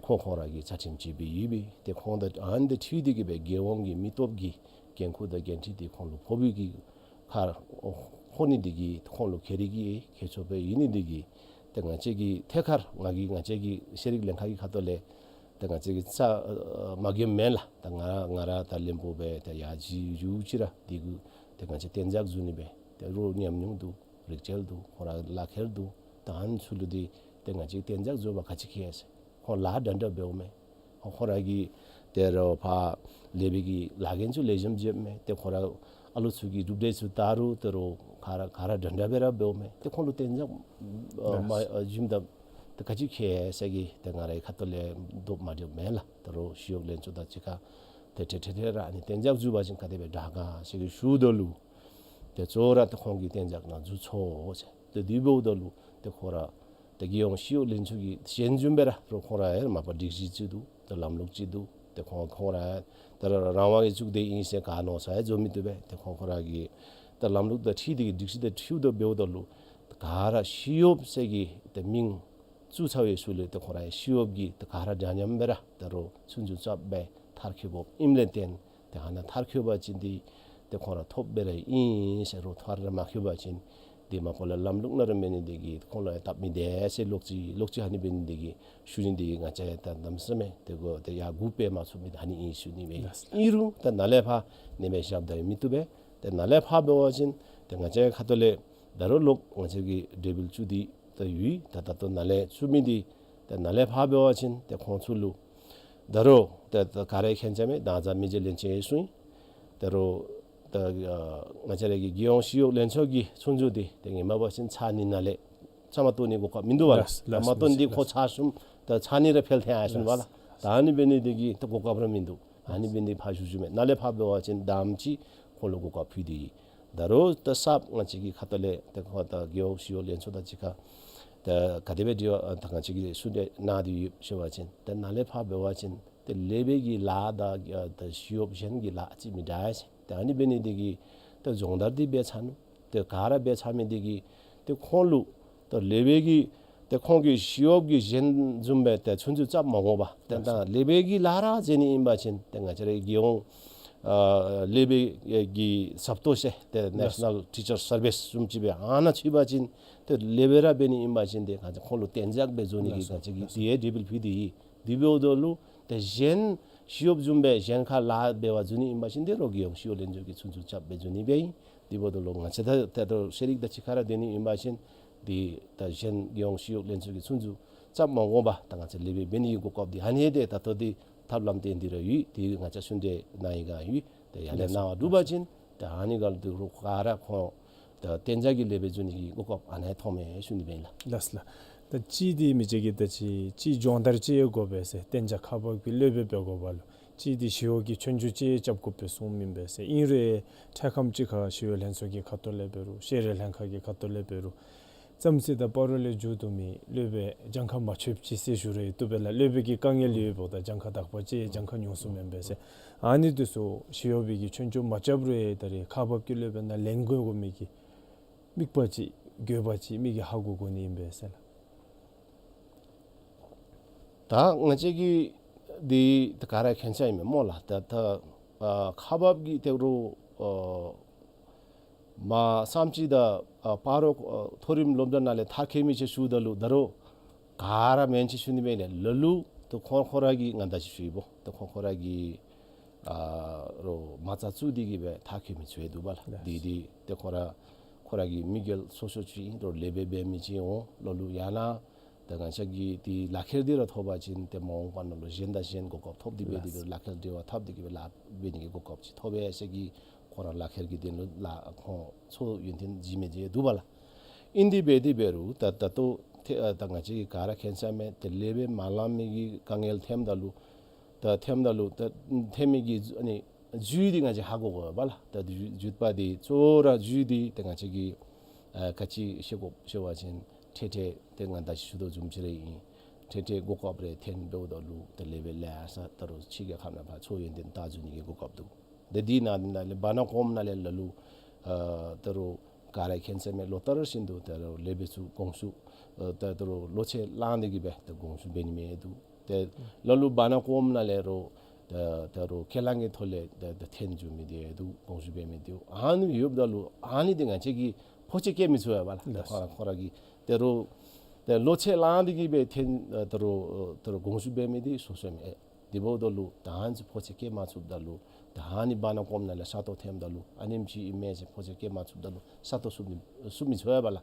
ཁོང་ཁོང་ར་གི་བཅའ་ཁྲིམས་ཅིག་སྦེ་ཡོད་པས། ཏེ་ཁོང་དང་ཨ་ནི་དང་འཁྲིལ་ཏེ་གིས་སྦེ་རྒྱལ་ཡོངས་ཀྱི་མི་སྟོབས་ཀྱི་འགན་ཁུར་དང་འགན་འཁྲི་འདི་ཁོང་ལུ་ཕོག་པའི་གི་ཁར་ཨོ་ཁོ་ནི་འདི་གིས་ཁོང་ལུ་ཁེ་རིག་གི་ཁེ་ཕྱོགས་སྦེ་ཡོད་ནི་འདི་གིས་ ཏེ་ང་བཅས་ཀྱི་ཐད་ཁར་ང་གིས་ང་བཅས་ཀྱི་ཤེས་རིག་ལྷན་ཁག་གི་ཁ་ཐུག་ལས་ཏེ་ང་བཅས་ཀྱིས་རྩ་མ་འགེངས་མེན་ལགས། ད་ང་ར་ང་ར་ད་བློན་པོ་སྦེ་ད་ཡར་ཅིག་རུ་ཅིག་ར་འདི་གུ་ཏེ་ང་བཅས་གཏན་འཇགས་བཟོ་ནི་སྦེ་ཏེ་རོགས་ཉམས་མྱོང་འདུག། རིག་རྩལ་འདུག། ཁོང་ར་ལག་ཁྱེར་འདུག། ད་ཨ་ནི་ཚུ་ལུ་འདི་ཏེ་ང་བཅས་གཏན་འཇགས་བཟོ་བར་ག་ཅི་ཁེ་ཟེར། ཁོང་ལཱ་འདྲ་འདྲ་འབདཝ་མས། ཁོང་ཁོང་ར་གི་ཏེ་རོགས་ཕར་ལས་པའི་གི་ལཱ་འགན་ཚུ་ལེགས་ཤོམ་འབདཝ་མས། ཏེ་ཁོང་ར་ཨ་ལོ་ཚུ་གི་གྲུབ་འབྲས་ཚུ་ད་རུང་ཏེ་རོགས་ག་ར་ག་ར་འདྲ་འདྲ་སྦེ་ར་འབདཝ་མས། ཏེ་ཁོང་ལུ་གཏན་འཇགས་ཨ་མ་ཨ་བཟུམ་ད་ཏེ་ག་ཅི་ཁེ་ཟེར་གི་ཏེ་ང་རའི་ཁ་ཐུག་ལས་དོགས་མ་འདྲཝ་མེན་ལགས། ད་རུང་ཞི་གཡོག་ལྷན་ཚོགས་དང་གཅིག་ཁར་ཏེ་ཏེ་ཏེ་ཏེ་ར་ཨ་ནི་གཏན་འཇགས་བཟོ་བ་ཅིན་ག་དེ་སྦེ་དྲག་ག་ཟེར་གི་ཞུཝ་ད་ལུ་ཏེ་གཙོ་བོ་ར་ཏེ་ཁོང་གིས་གཏན་འཇགས་ནང་འཛུལ་ཚུགས་ཟེར། ཏེ་དེ་འབདཝ་ད་ལུ་ཏེ་ཁོང་ར་ཏེ་རྒྱལ་ཡོངས་ཞི་གཡོག་ལྷན་ཚོགས་ཀྱི་གཞན་བཟུམ་སྦེ་ར་རོགས་ཁོང་ར་ཡང་མ་པ་སྒྲིག་གཞི་ཅིག་འདུག། ཏེ་ལམ་ལུགས་ཅིག་འདུག། ཏེ་ཁོང་ཁོང་ར་ཡང་ད་རང་དབང་གི་གཙུག་སྡེ་ཨིན་ཟེར་ག་མནོ་ས་ཡང་བཟོ་མི་བཏུབ་པས། ཏེ་ཁོང་ཁོང་ར་གི་ཏེ་ལམ་ལུགས་དང་འཁྲིལ་ཏེ་གི་སྒྲིག་གཞི་དང་འཁྲིལཝ་ད་འབདཝ་ད་ལུ་ག་ར་ཞི་གཡོགཔ་ཟེར་གི་ཏེ་མིང་བཙུགས་ཚར་བའི་ཤུལ་ལས་ཏེ་ཁོང་ར་ཡང་ཞི་གཡོགཔ་གི་ཏེ་ག་ར་འདྲ་མཉམ་སྦེ་ར་ད་རུང་ཚུན་ཚོད་རྐྱབ་སྦེ་མཐར་འཁྱོལ་དགོཔ་ཨིནམ་ལས་བརྟེན་ཏེ་ཨ་ནཱ་མཐར་འཁྱོལ་བ་ཅིན་འདི་ཏེ་ཁོང་ར་ཐོབ་སྦེ་ར་ཨིན་ཟེར། རོགས་མཐར་ར་མ་འཁྱོལ་བ་ཅིན་འདི་མ་པ་ལས་ལམ་ལུགས་ནང་ར་མེད་ནི་འདི་གིས་ཁོང་ལུ་ཡང་སྟབས་མི་བདེ་ཟེར་ལོག་ཅི་ལོག་ཅི་ཨ་ནི་འབད་ནི་འདི་གིས་ཞུ་ནི་འདི་གིས་ང་བཅས་ཡང་ད་གནམ་མེད་ས་མེད་ཏེ་གོ་ཏེ་ཡར་འགོ་སྤེལ་མ་ཚུགས་མི་ད་ཨ་ནི་ཨིན་ཞུ་ནི་མས། ལགས་སོ། ཨིན་རུང་ད་ནཱ་ལས་ཕར་ཨ་ནེམ་སྦེ་བཞགཔ་ད་ཡང་མི་བཏུབ་པས། ཏེ་ནཱ་ལས་ཕར་འབད་བ་ཅིན་ཏེ་ང་བཅས་ཁ་ཐུག་ལས་ད་རུང་ལོག་ང་བཅས་ཀྱིས་གྲོས་འབུལ་བཙུགས་ཏེ་ད་ཡོད། ད་ད་ལྟོ་ནཱ་ལས་བཙུགས་མི་འདི་ཏེ་ནཱ་ལས་ཕར་འབད་བ་ཅིན་ཏེ་ཁོང་ཚུ་ལུ་ད་རུང་ཏེ་ད་ག་ར་མཁྱེན་ཅ་མས། ད་ང་བཅས་མི་རྗེ་བློན་ཆེན་ཡང་གསུངས་ཡི། ད་རུང་ད་ཨ་ང་བཅས་ར་གི་རྒྱལ་ཡོངས་ཞི་གཡོག་ལྷན་ཚོགས་ཀྱི་ཚོགས་འཛུལ་འདི་ཏེ་ཧེ་མ་འབད་བ་ཅིན་ཚར་གཉིས་ནང་ལས་བཙག་མ་བཏོན་ནི་གོ་སྐབས་མིན་འདུག་པ་ལགས། ལགས། བཙག་མ་བཏོན་ཏེ་ཁོ་ཚར་གསུམ་ད་ཚར་གཉིས་ར་འཕེལ་ཏེ་ཡར་སོང་པ་ལགས། ལགས། ད་ཨ་ནི་འབད་ནི་འདི་གིས་ད་གོ་སྐབས་ར་མིན་འདུག། ཨ་ནི་འབད་ནི་ཕར་བཞུགས་བཞུགསཔ་མས། ནཱ་ལས་ཕར་འབད་བ་ཅིན་དང་པ་ཅིག་ཁོང་ལུ་གོ་སྐབས་ཕུལ་ཏེ་ཡོད། ད་རུང་ད་གསརཔ་ང་བཅས་ཀྱི་ཁ་ཐུག་ལས་ཏེ་ཁོང་ད་རྒེད་འོག་ཞི་གཡོག་ལྷན་ཚོགས་དང་གཅིག་ཁར་ད་ག་དེ་སྦེ་འབྲེལ་བ་ད་ང་བཅས་ཀྱིས་གསུང་གྲོས་གནང་སྟེ་ཡོད་ཟེར་བ་ཅིན་ཏེ་ནཱ་ལས་ཕར་འབད་བ་ཅིན་ཏེ་ལས་པའི་གི་ལཱ་དང་ད་ཞི་གཡོགཔ་གཞན་གྱི་ལཱ་ཅིག་མི་འདྲ་ཟེར། ཏེ་ཨ་ནི་འབད་ནི་འདི་གིས་ད་སྦྱོང་བརྡར་འདི་འབད་ཚར་ནུག། ཏེ་ག་ར་འབད་ཚར་མི་འདི་གིས་ཏེ་ཁོང་ལུ་ད་ལས་པའི་གི་ཏེ་ཁོང་གིས་ཞི་གཡོགཔ་གི་གཞན་བཟུམ་སྦེ་ཏེ་ཚུན་ཚོད་རྐྱབ་མ་དགོ་པར་ཏེ་ད་ལས་པའི་གི་ལཱ་ར་མཛད་ནི་ཨིན་པ་ཅིན་ཏེ་ང་བཅས་རའི་རྒྱལ་ཡོངས་ཨ་ལས་པའི་གི་ཟབ་ཏོག་ཟེར་ཏེ་National Teacher Service བཟུམ་ཅིག་སྦེ་ཨ་ནཱ་ཚུད་པ་ཅིན་ཏེ་ལས་པ་ར་འབད་ནི་ཨིན་པ་ཅིན་ཏེ་ང་བཅས་ཁོང་ལུ་གཏན་འཇགས་སྦེ་བཟོ་ནི་གི་ང་བཅས་ཀྱིས་དེ་ཡང་གྲོས་འབུལ་ཕུལ་ཏེ་ཡོད། དེ་འབདཝ་ད་ལུ་ཏེ་གཞན་ཞི་གཡོགཔ་བཟུམ་སྦེ་གཞན་ཁར་ལཱ་འབད་བར་འཛུལ་ནི་ཨིན་པ་ཅིན་ཏེ་རོགས་རྒྱལ་ཡོངས་ཞི་གཡོག་ལྷན་ཚོགས་ཀྱིས་ཚུན་ཚོད་རྐྱབ་སྦེ་འཛུལ་ནི་སྦེ་ཨིན། དེ་འབདཝ་ད་ལུ་ང་བཅས་ད་ད་ལྟོ་ཤེས་རིག་དང་གཅིག་ཁར་སྡོད་ནི་ཨིན་པ་ཅིན་འདི་ད་གཞན་རྒྱལ་ཡོངས་ཞི་གཡོག་ལྷན་ཚོགས་ཀྱིས་ཚུན་ཚོད་རྐྱབ་མ་དགོ་པར་ད་ང་བཅས་ལས་པ་འབད་ནི་གི་གོ་སྐབས་འདི་ཨ་ནི་ཏེ་ད་ལྟོ་འདི་ཐབས་ལམ་བཏོན་ཏེ་ར་ཡོད། དེ་ང་བཅས་གསུང་གྲོས་གནང་ཡི་ག་ཡོད། ཏེ་ཡར་ལས་གནང་བ་འདུག་པ་ཅིན་ད་ཨ་ནི་ག་ལུ་ཏེ་རོགས་ག་ར་ཁོང་ད་གཏན་འཇགས་ཀྱི་ལས་པ་འཛུལ་ནི་གི་གོ་སྐབས་ཨ་ནཱ་ཐོབ་མས་ཞུ་ནི་སྦེ་ཨིན་ལགས། ལགས་ལགས། ད་ཅི་འདི་མི་རྗེ་གིས་ད་ཅི་ཅི་སྦྱོང་བརྡར་ཅིག་ཡང་དགོ་པས་ཟེར། གཏན་འཇགས་ཁག་འབག་པའི་སློབ་དཔོན་འབད་དགོ་པ་ལུ་ཅི་འདི་ཞི་གཡོག་གི་ཆོས་རྒྱུགས་ཅིག་རྐྱབ་དགོ་པས་གསུངམ་ཨིན་པས་ཟེར། ཨིན་རུང་འཕྲལ་ཁམས་ཅིག་ཁར་ཞི་གཡོག་ལྷན་ཚོགས་ཀྱི་ཁ་ཐུག་ལས་འབད་རུང་ཤེས་རིག་ལྷན་ཁག་གི་ཁ་ཐུག་ལས་འབད་རུང་རྩམ་ཟེ་དང་སྤ་རོ་ལས་མཇུག་བསྡུ་མི་སློབ་དཔོན་གྱངས་ཁ་མ་ཆོདཔ་ཅིག་ཟེར་ཞུ་རུང་བཏུབ་པས་ལགས། སློབ་དཔོན་གྱི་དཀའ་ངལ་ཡོདཔ་ད་གྱངས་ཁ་དག་པ་ཅིག་གྱངས་ཁ་ཉུང་སུ་མེན་པས་ཟེར། ཨ་ནི་འདི་ཚུ་ཞི་གཡོག་པའི་གི་ཆོས་རྒྱུགས་མ་རྐྱབ་རུང་ད་རེས་ཁག་འབག་གི་སློབ་དཔོན་ནང་ལེན་དགོ་དགོ་མི་གི་དམིགས་པ་ཅིག་དགོས་པ་ཅིག་མི་གིས་ཧ་གོ་དགོ་ནི་ཨིན་པས་ཟེར་ལགས། ད་ང་བཅས་ཀྱིས་འདི་ད་ག་ར་མཁྱེན་ཅ་ཨིན་མས་སྨོ་ལགས། ད་ད་ཨ་ཁག་འབག་གི་ཏེ་རོགས་ཨ་མ་བསམ་རྩེ་དང་ཨ་སྤ་རོ་ཨ་མཐོ་རིམ་སློབ་གྲྭ་ནང་ལས་མཐར་འཁྱོལ་མི་ཅིག་ཞུཝ་ད་ལུ་ད་རུང་ག་ར་མེན་ཅིག་ཞུ་ནི་མེན་ལགས། ལ་ལུ་ད་ཁོང་ཁོང་ར་གིས་ང་ད་ཅིག་ཞུ་ཡི་སྨོ། ད་ཁོང་ཁོང་ར་གིས་ཨ་རོགས་མ་རྩ་བཙུགས་ཏེ་གི་སྦེ་མཐར་འཁྱོལ་མི་ཚུ་ཡང་འདུག་པ་ལགས། ལགས། དེ་དེ་ཏེ་ཁོང་ར་ཁོང་ར་གི་དམིགས་ཡུལ་སོ་སོ་ཅིག་ཨིན། རོགས་ལས་པ་འབད་མི་ཅིག་འོང་། ལ་ལུ་ཡང་ན་ད་ང་བཅས་ཀྱིས་དེ་ལག་ཁྱེར་འདི་ར་ཐོབ་པ་ཅིན་ཏེ་མ་འོངས་པ་ནང་ལུ་གཞན་དང་གཞན་གོ་སྐབས་ཐོབ་སྟེ་འབད་དེ་ལགས། ལག་ཁྱེར་འབྲེལ་བ་འཐབ་སྟེ་གི་སྦེ་ལཱ་འབད་ནི་གི་གོ་སྐབས་ཅིག་ཐོབ་པས་ཟེར་གི་ཁོང་ར་ལག་ཁྱེར་གྱི་དོན་ལུ་ལཱ་ཁོང་ཚུ་ཡོན་ཏན་གཟིགས་མི་ཅིག་འདུག་པ་ལགས། ཨིན་དེ་འབད་དེ་འབད་རུང་ད་ད་ལྟོ་ཏེ་ཨ་ད་ང་བཅས་ཀྱིས་ག་ར་མཁྱེན་ཅ་མས། ཏེ་ལས་པ་མ་ལང་མི་གི་དཀའ་ངལ་ཐོནམ་ད་ལུ་ད་ཐོནམ་ད་ལུ་ད་ཐོན་མི་གི་ཨ་ནི་རྒྱུ་འདི་ང་བཅས་ཧ་གོ་དགོ་པས་ལགས། ད་རྒྱུ་རྒྱུ་པ་འདི་གཙོ་བོ་ར་རྒྱུ་འདི་ཏེ་ང་བཅས་ཀྱིས་ཨ་ག་ཅི་ཤེས་དགོཔ་ཟེར་བ་ཅིན་འཕྲལ་འཕྲལ་ཏེ་ང་ད་ཅི་ཞུ་དོ་བཟུམ་ཅིག་ར་ཨིན། འཕྲལ་འཕྲལ་གོ་སྐབས་རེ་ཐོན་འབདཝ་ད་ལུ་ཏེ་ལས་པ་ལེ་ཤ་ད་རུང་ཕྱི་རྒྱལ་ཁབ་ནང་ཕར་ཚུར་ཡོན་ཏན་བཏང་འཛུལ་ནི་གི་གོ་སྐབས་འདུག། ཏེ་འདི་ནང་ན་ལས་བར་ན་གོངམ་ན་ལས་ལ་ལུ་ཨ་ད་རུང་ག་ར་མཁྱེན་ཅ་མས། ལོ་ལྟར་བཞིན་དུ་ད་རུང་ལས་པ་ཚུ་དགོངས་ཞུ་ཨ་ད་ད་རུང་ལོ་ཚད་བླངས་ཏེ་གི་སྦེ་ད་དགོངས་ཞུ་འབད་ནི་མེད་འདུག། ཏེ་ལ་ལུ་བར་ན་གོངམ་ན་ལས་རོགས་ད་ད་རུང་ཁས་བླངས་ཀྱི་ཐོག་ལས་ད་ད་ཐོན་འགྱོ་མི་འདི་འདུག། དགོངས་ཞུ་འབད་མི་འདི་འདུག། ཨ་ནི་ཡོདཔ་ད་ལུ་ཨ་ནི་འདི་ང་བཅས་ཀྱིས་ཕོ་ཆས་བཀལ་མི་ཚུགས་པས་ལགས། ད་ལགས། ཁོ་ར་ཁོ་ར་གི་ད་རུང་ ཏེ་ལོ་ཚད་ལངས་ཏེ་གི་སྦེ་ཐོན་ཨ་ད་རུང་ཨ་ད་རུང་དགོངས་ཞུ་འབད་མི་འདི་སོ་སོ་ཨིན་མས། དེ་འབདཝ་ད་ལུ་ད་ཨ་ནི་ཚུ་ཕོ་ཚོད་བསྐྱལ་མ་ཚུགསཔ་ད་ལུ་ད་ཨ་ནི་བར་ན་ཁོང་ནཱ་ལས་ས་སྟོང་ཐོནམ་ད་ལུ་ཨ་ནེམ་ཅིག་ཨིན་མས་ཟེར་ཕོ་ཚོད་བསྐྱལ་མ་ཚུགསཔ་ད་ལུ་ས་སྟོང་བསུ་མི་བསུ་མི་ཚུགས་པས་ལགས།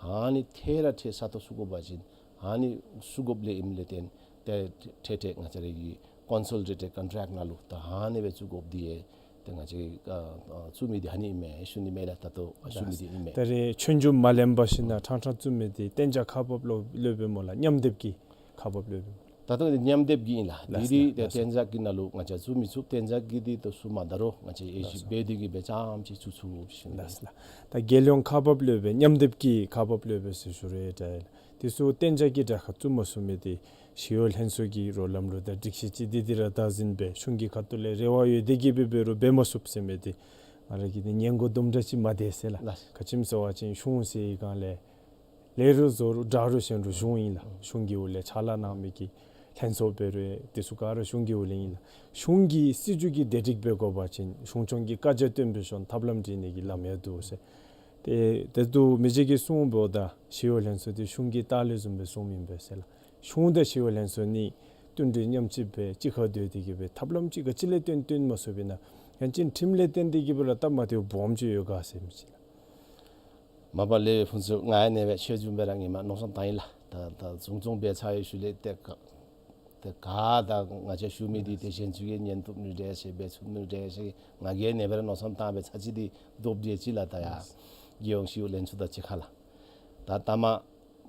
ཨ་ནི་ཐད་ར་ཐད་ས་སྟོང་བསུ་དགོ་པ་ཅིན་ཨ་ནི་བསུ་དགོཔ་ལས་ཨིནམ་ལས་བརྟེན་ཏེ་ཐད་ཐད་ང་བཅས་ར་གི་ཀོན་སོ་ལི་ཌེ་ཊེཌ་ཀོན་ཊེཀཊ་ནང་ལུ་ད་ཨ་ནི་སྦེ་བཙུགས་དགོཔ་འདི་ཡང་ཏེ་ང་བཅས་ཀྱིས་ཨ་ཨ་བཙུགས་མི་འདི་ཨ་ནི་ཨིན་མས་ཞུ་ནི་མས་ལགས། ད་ལྟོ་བཙུགས་མི་འདི་ཨིན་མས། ད་རེས་ཆོས་འབྱུང་མ་ལེན་པར་ཞིན་ན་ཕྲང་ཕྲང་བཙུགས་མི་འདི་གཏན་འཇགས་ཁག་འབགཔ་སློབ་སློབ་དཔོན་སྨོ་ལགས། མཉམ་སྡེབ་ཀྱི་ཁག་འབགཔ་སློབ་དཔོན་སྨོ་ལགས། ད་ལྟོ་འདི་མཉམ་སྡེབ་ཀྱི་ཨིན་ལགས། ལགས་འདི་འདི་ལགས་ཏེ་གཏན་འཇགས་ཀྱི་ནང་ལུ་ང་བཅས་བཙུགས་མི་ཚུགས། གཏན་འཇགས་ཀྱི་འདི་ད་བཙུགས་མ་ད་རུང་ང་བཅས་དབྱེ་ཞིབ་འབད་དེ་གི་སྦེ་རྐྱངམ་ཅིག་བཙུགས་ཚུགས་ཞུ་ནི་ཨིན་ལགས། ལགས་ལགས། ད་རྒྱལ་ཡོངས་ཁག་འབགཔ་སློབ་དཔོན་མཉམ་སྡེབ་ཀྱི་ཁག་འབགཔ་སློབ་དཔོན་ཟེར་ཞུ་རུང་ད་དེ་ཚུ་གཏན་འཇགས་ཀྱི་གྲལ་ཁར་བཙུགས་མ་ཚུགས་མི་འདི་ཞི་གཡོག་ལྷན་ཚོགས་ཀྱི་རོགས་ལམ་ལུ་ད་སྒྲིག་གཞི་ཅིག་འདི་འདི་ར་བདག་འཛིན་འབད་གཞུང་གི་ཁ་ཐུག་ལས་རེ་བ་ཡོད་དེ་གི་སྦེ་འབད་རུང་འབད་མ་ཚུགསཔ་ཟེར་མི་འདི་ང་ར་གིས་འདི་ཉན་དགོཔ་དུམ་གྲ་ཅིག་མ་དེ་ཟེར་ལགས། ལགས། ག་ཅི་སྨོ་ཟེར་བ་ཅིན་གཞུང་ཟེར་བའི་སྒང་ལས་ལེགས་རུང་བཟང་རུང་དྲག་རུང་ཞན་རུང་གཞུང་ཨིན་ལགས། གཞུང་གི་འོག་ལས་ཕྱག་ལཱ་གནང་མི་གི་ལྷན་ཚོགས་འབད་རུང་དེ་ཚུ་ག་ར་གཞུང་གི་འོག་ལས་ཨིན་ལགས། གཞུང་གི་སྲིད་བྱུས་ཀྱི་བདེ་སྒྲིག་འབད་དགོ་པ་ཅིན་གཞུང་སྐྱོང་གི་བཀའ་རྒྱ་བཏོན་པའི་ཤུལ་ཐབས་ལམ་སྒྲིག་ནི་གི་ལམ་ཡང་འདུག་ཟེར། ཏེ་དེ་འདུག་མི་རྗེ་གིས་གསུངམ་ད་ཞི་གཡོག་ལྷན་ཚོགས་འདི་གཞུང་གི་ལྟག་ལས་བཟུམ་སྦེ་བཟུམ་ཨིན་པས་ཟེར་ལགས། གཞུང་དང་ཞི་གཡོག་ལྷན་ཚོགས་གཉིས་མཐུན་སྒྲིལ་མཉམ་གཅིག་སྦེ་གཅིག་ཁར་སྡོད་དེ་གི་སྦེ་ཐབས་ལམ་ཅིག་ག་ཅི་ལས་བཏོན་བཏོན་མ་ཚུགས་པས་ན་ཡང་ཅིན་ཁྲིམས་ལས་བརྟེན་ཏེ་གི་སྦེ་ར་སྟབས་མ་བདེཝ་སྦོམ་ཅིག་ཡོད་ག་ཟེར་མི་ཅིག་ལགས། མ་པ་ལས་ཕུན་ཚོགས་ང་ཡང་ཨ་ནེ་སྦེ་ཆོས་འབྱུང་སྦེ་ར་ངེ་མ་མནོ་བསམ་བཏང་ཡི་ལགས། ད་ད་གཞུང་སྐྱོང་འབད་ཚར་བའི་ཤུལ་ལས་ཏེ་ག་ཏེ་ག་ད་ང་བཅས་ཞུ་མི་འདི་ཏེ་གཞན་ཚུ་གིས་ཉན་བཏུབ་ནི་འདྲས་ཟེར་འབད་ཚུགས་ནི་འདྲས་ཟེར་ང་གིས་ཨ་ནེ་སྦེ་ར་མནོ་བསམ་བཏང་སྦེ་ཚར་གཅིག་འདི་བཟློག་སྟེ་ཅིག་ལགས། ད་ཡར་རྒྱལ་ཡོངས་ཞི་གཡོག་ལྷན་ཚོགས་དང་གཅིག་ཁར་ལགས། ད་ད་མ་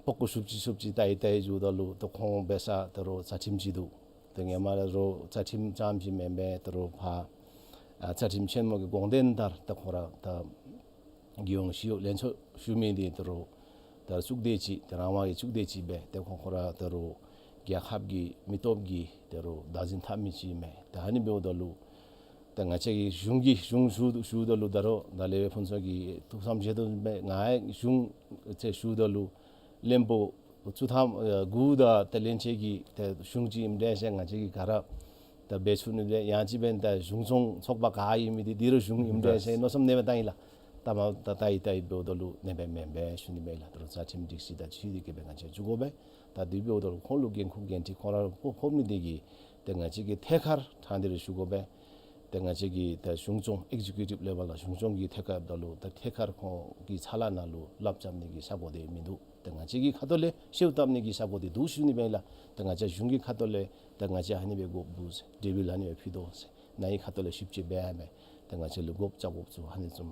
པག་ཀོ་ཤུབ་ཅིག་ཤུབ་ཅིག་བལྟ་ཡི་བལྟ་ཡི་འགྱོཝ་ད་ལུ་ད་ཁོང་འབད་ས་ད་རུང་རྩ་ཁྲིམས་ཅིག་འདུག། ཏེ་ངེ་མ་ར་རོགས་རྩ་ཁྲིམས་རྐྱངམ་ཅིག་མེན་པར་ད་རུང་ཕར་ཨ་རྩ་ཁྲིམས་ཆེན་མོ་གི་དགོངས་དོན་ལྟར་ད་ཁོ་ར་ད་རྒྱལ་ཡོངས་ཞི་གཡོག་ལྷན་ཚོགས་ཞུ་མི་འདི་ད་རུང་ད་གཙུག་སྡེ་ཅིག་ད་རང་དབང་གི་གཙུག་སྡེ་ཅིག་སྦེ་ཏེ་ཁོང་ཁོ་ར་ད་རུང་རྒྱལ་ཁབ་ཀྱི་མི་སྟོབས་ཀྱི་ད་རུང་བདག་འཛིན་འཐབ་མི་ཅིག་མས། ད་ཨ་ནི་འབདཝ་ད་ལུ་ད་ང་བཅས་ཀྱིས་གཞུང་གི་གཞུང་ཞུ་ཞུཝ་ད་ལུ་ད་རུང་ད་ལས་སྦེ་ཕུན་ཚོགས་ཀྱིས་ཐུགས་བསམ་བཞེས་དོ་མས། ང་གཞུང་ཟེར་ཞུཝ་ད་ལུ་བློན་པོ་བཅུ་ཐམ་ཨ་དགུ་དང་ཏེ་བློན་ཆེན་གྱི་ཏེ་གཞུང་ཅིག་ཨིནམ་འདྲས་ཟེར་ང་བཅས་ཀྱིས་ག་ར་ད་འབད་ཚུགས་ནི་འདྲས། ཡང་ཅིན་འབདན་ད་གཞུང་སྐྱོང་ཚོགས་པ་ག་ཨིན་མི་འདི་འདི་རུ་གཞུང་ཨིནམ་འདྲས་ཟེར་མནོ་བསམ་ཨ་ནེ་སྦེ་བཏང་ཡི་ལགས། ད་མ་ད་བལྟ་ཡི་བལྟ་ཡི་འབདཝ་ད་ལུ་ཨ་ནེ་སྦེ་མེན་པས་ཞུ་ནི་མས་ལགས། ད་རུང་རྩ་ཁྲིམས་སྒྲིག་གཞི་དང་འཁྲིལ་ཏེ་གི་སྦེ་ང་བཅས་འགྱོ་དགོ་པས། ད་དེ་འབདཝ་ད་ལུ་ཁོང་ལུ་འགན་ཁུར་འགན་འཁྲི་ཁོང་ར་ཕོག་ཕོག་མི་འདི་གིས་ཏེ་ང་བཅས་ཀྱིས་ཐད་ཀར་དྲང་སྟེ་ར་ཞུ་དགོ་པས། ཏེ་ང་བཅས་ཀྱིས་ད་གཞུང་སྐྱོང་ཨེག་ཇི་ཀིའུ་ཊིབ་ལེ་བཱལ་ལགས་གཞུང་སྐྱོང་གི་ཐད་ཁར་འབདཝ་ད་ལུ་ད་ཐད་ཀར་ཁོང་གི་ཚབ་ལཱ་ནང་ལུ་ལགཔ་རྐྱབ་ནི་གི་ས་གོ་འདི་མིན་འདུག། ཏེ་ང་བཅས་ཀྱི་ཁ་ཐུག་ལས་ཤེའུ་བཏབ་ནི་གི་ས་གོ་འདི་འདུག་ཞུ་ནི་མས་ལགས། ཏེ་ང་བཅས་གཞུང་གི་ཁ་ཐུག་ལས་ཏེ་ང་བཅས་ཨ་ནི་སྦེ་དགོཔ་འདུག་ཟེར་ཌི་བིལ་ཨ་ནི་སྦེ་ཕུལ་དོ་ཟེར་ནཱ་གི་ཁ་ཐུག་ལས་ཞིབ་དཔྱད་འབད་ཡ་མས། ཏེ་ང་བཅས་ལུ་དགོཔ་རྐྱབ་དགོཔ་ཚུ་ཨ་ནི་བཟུམ་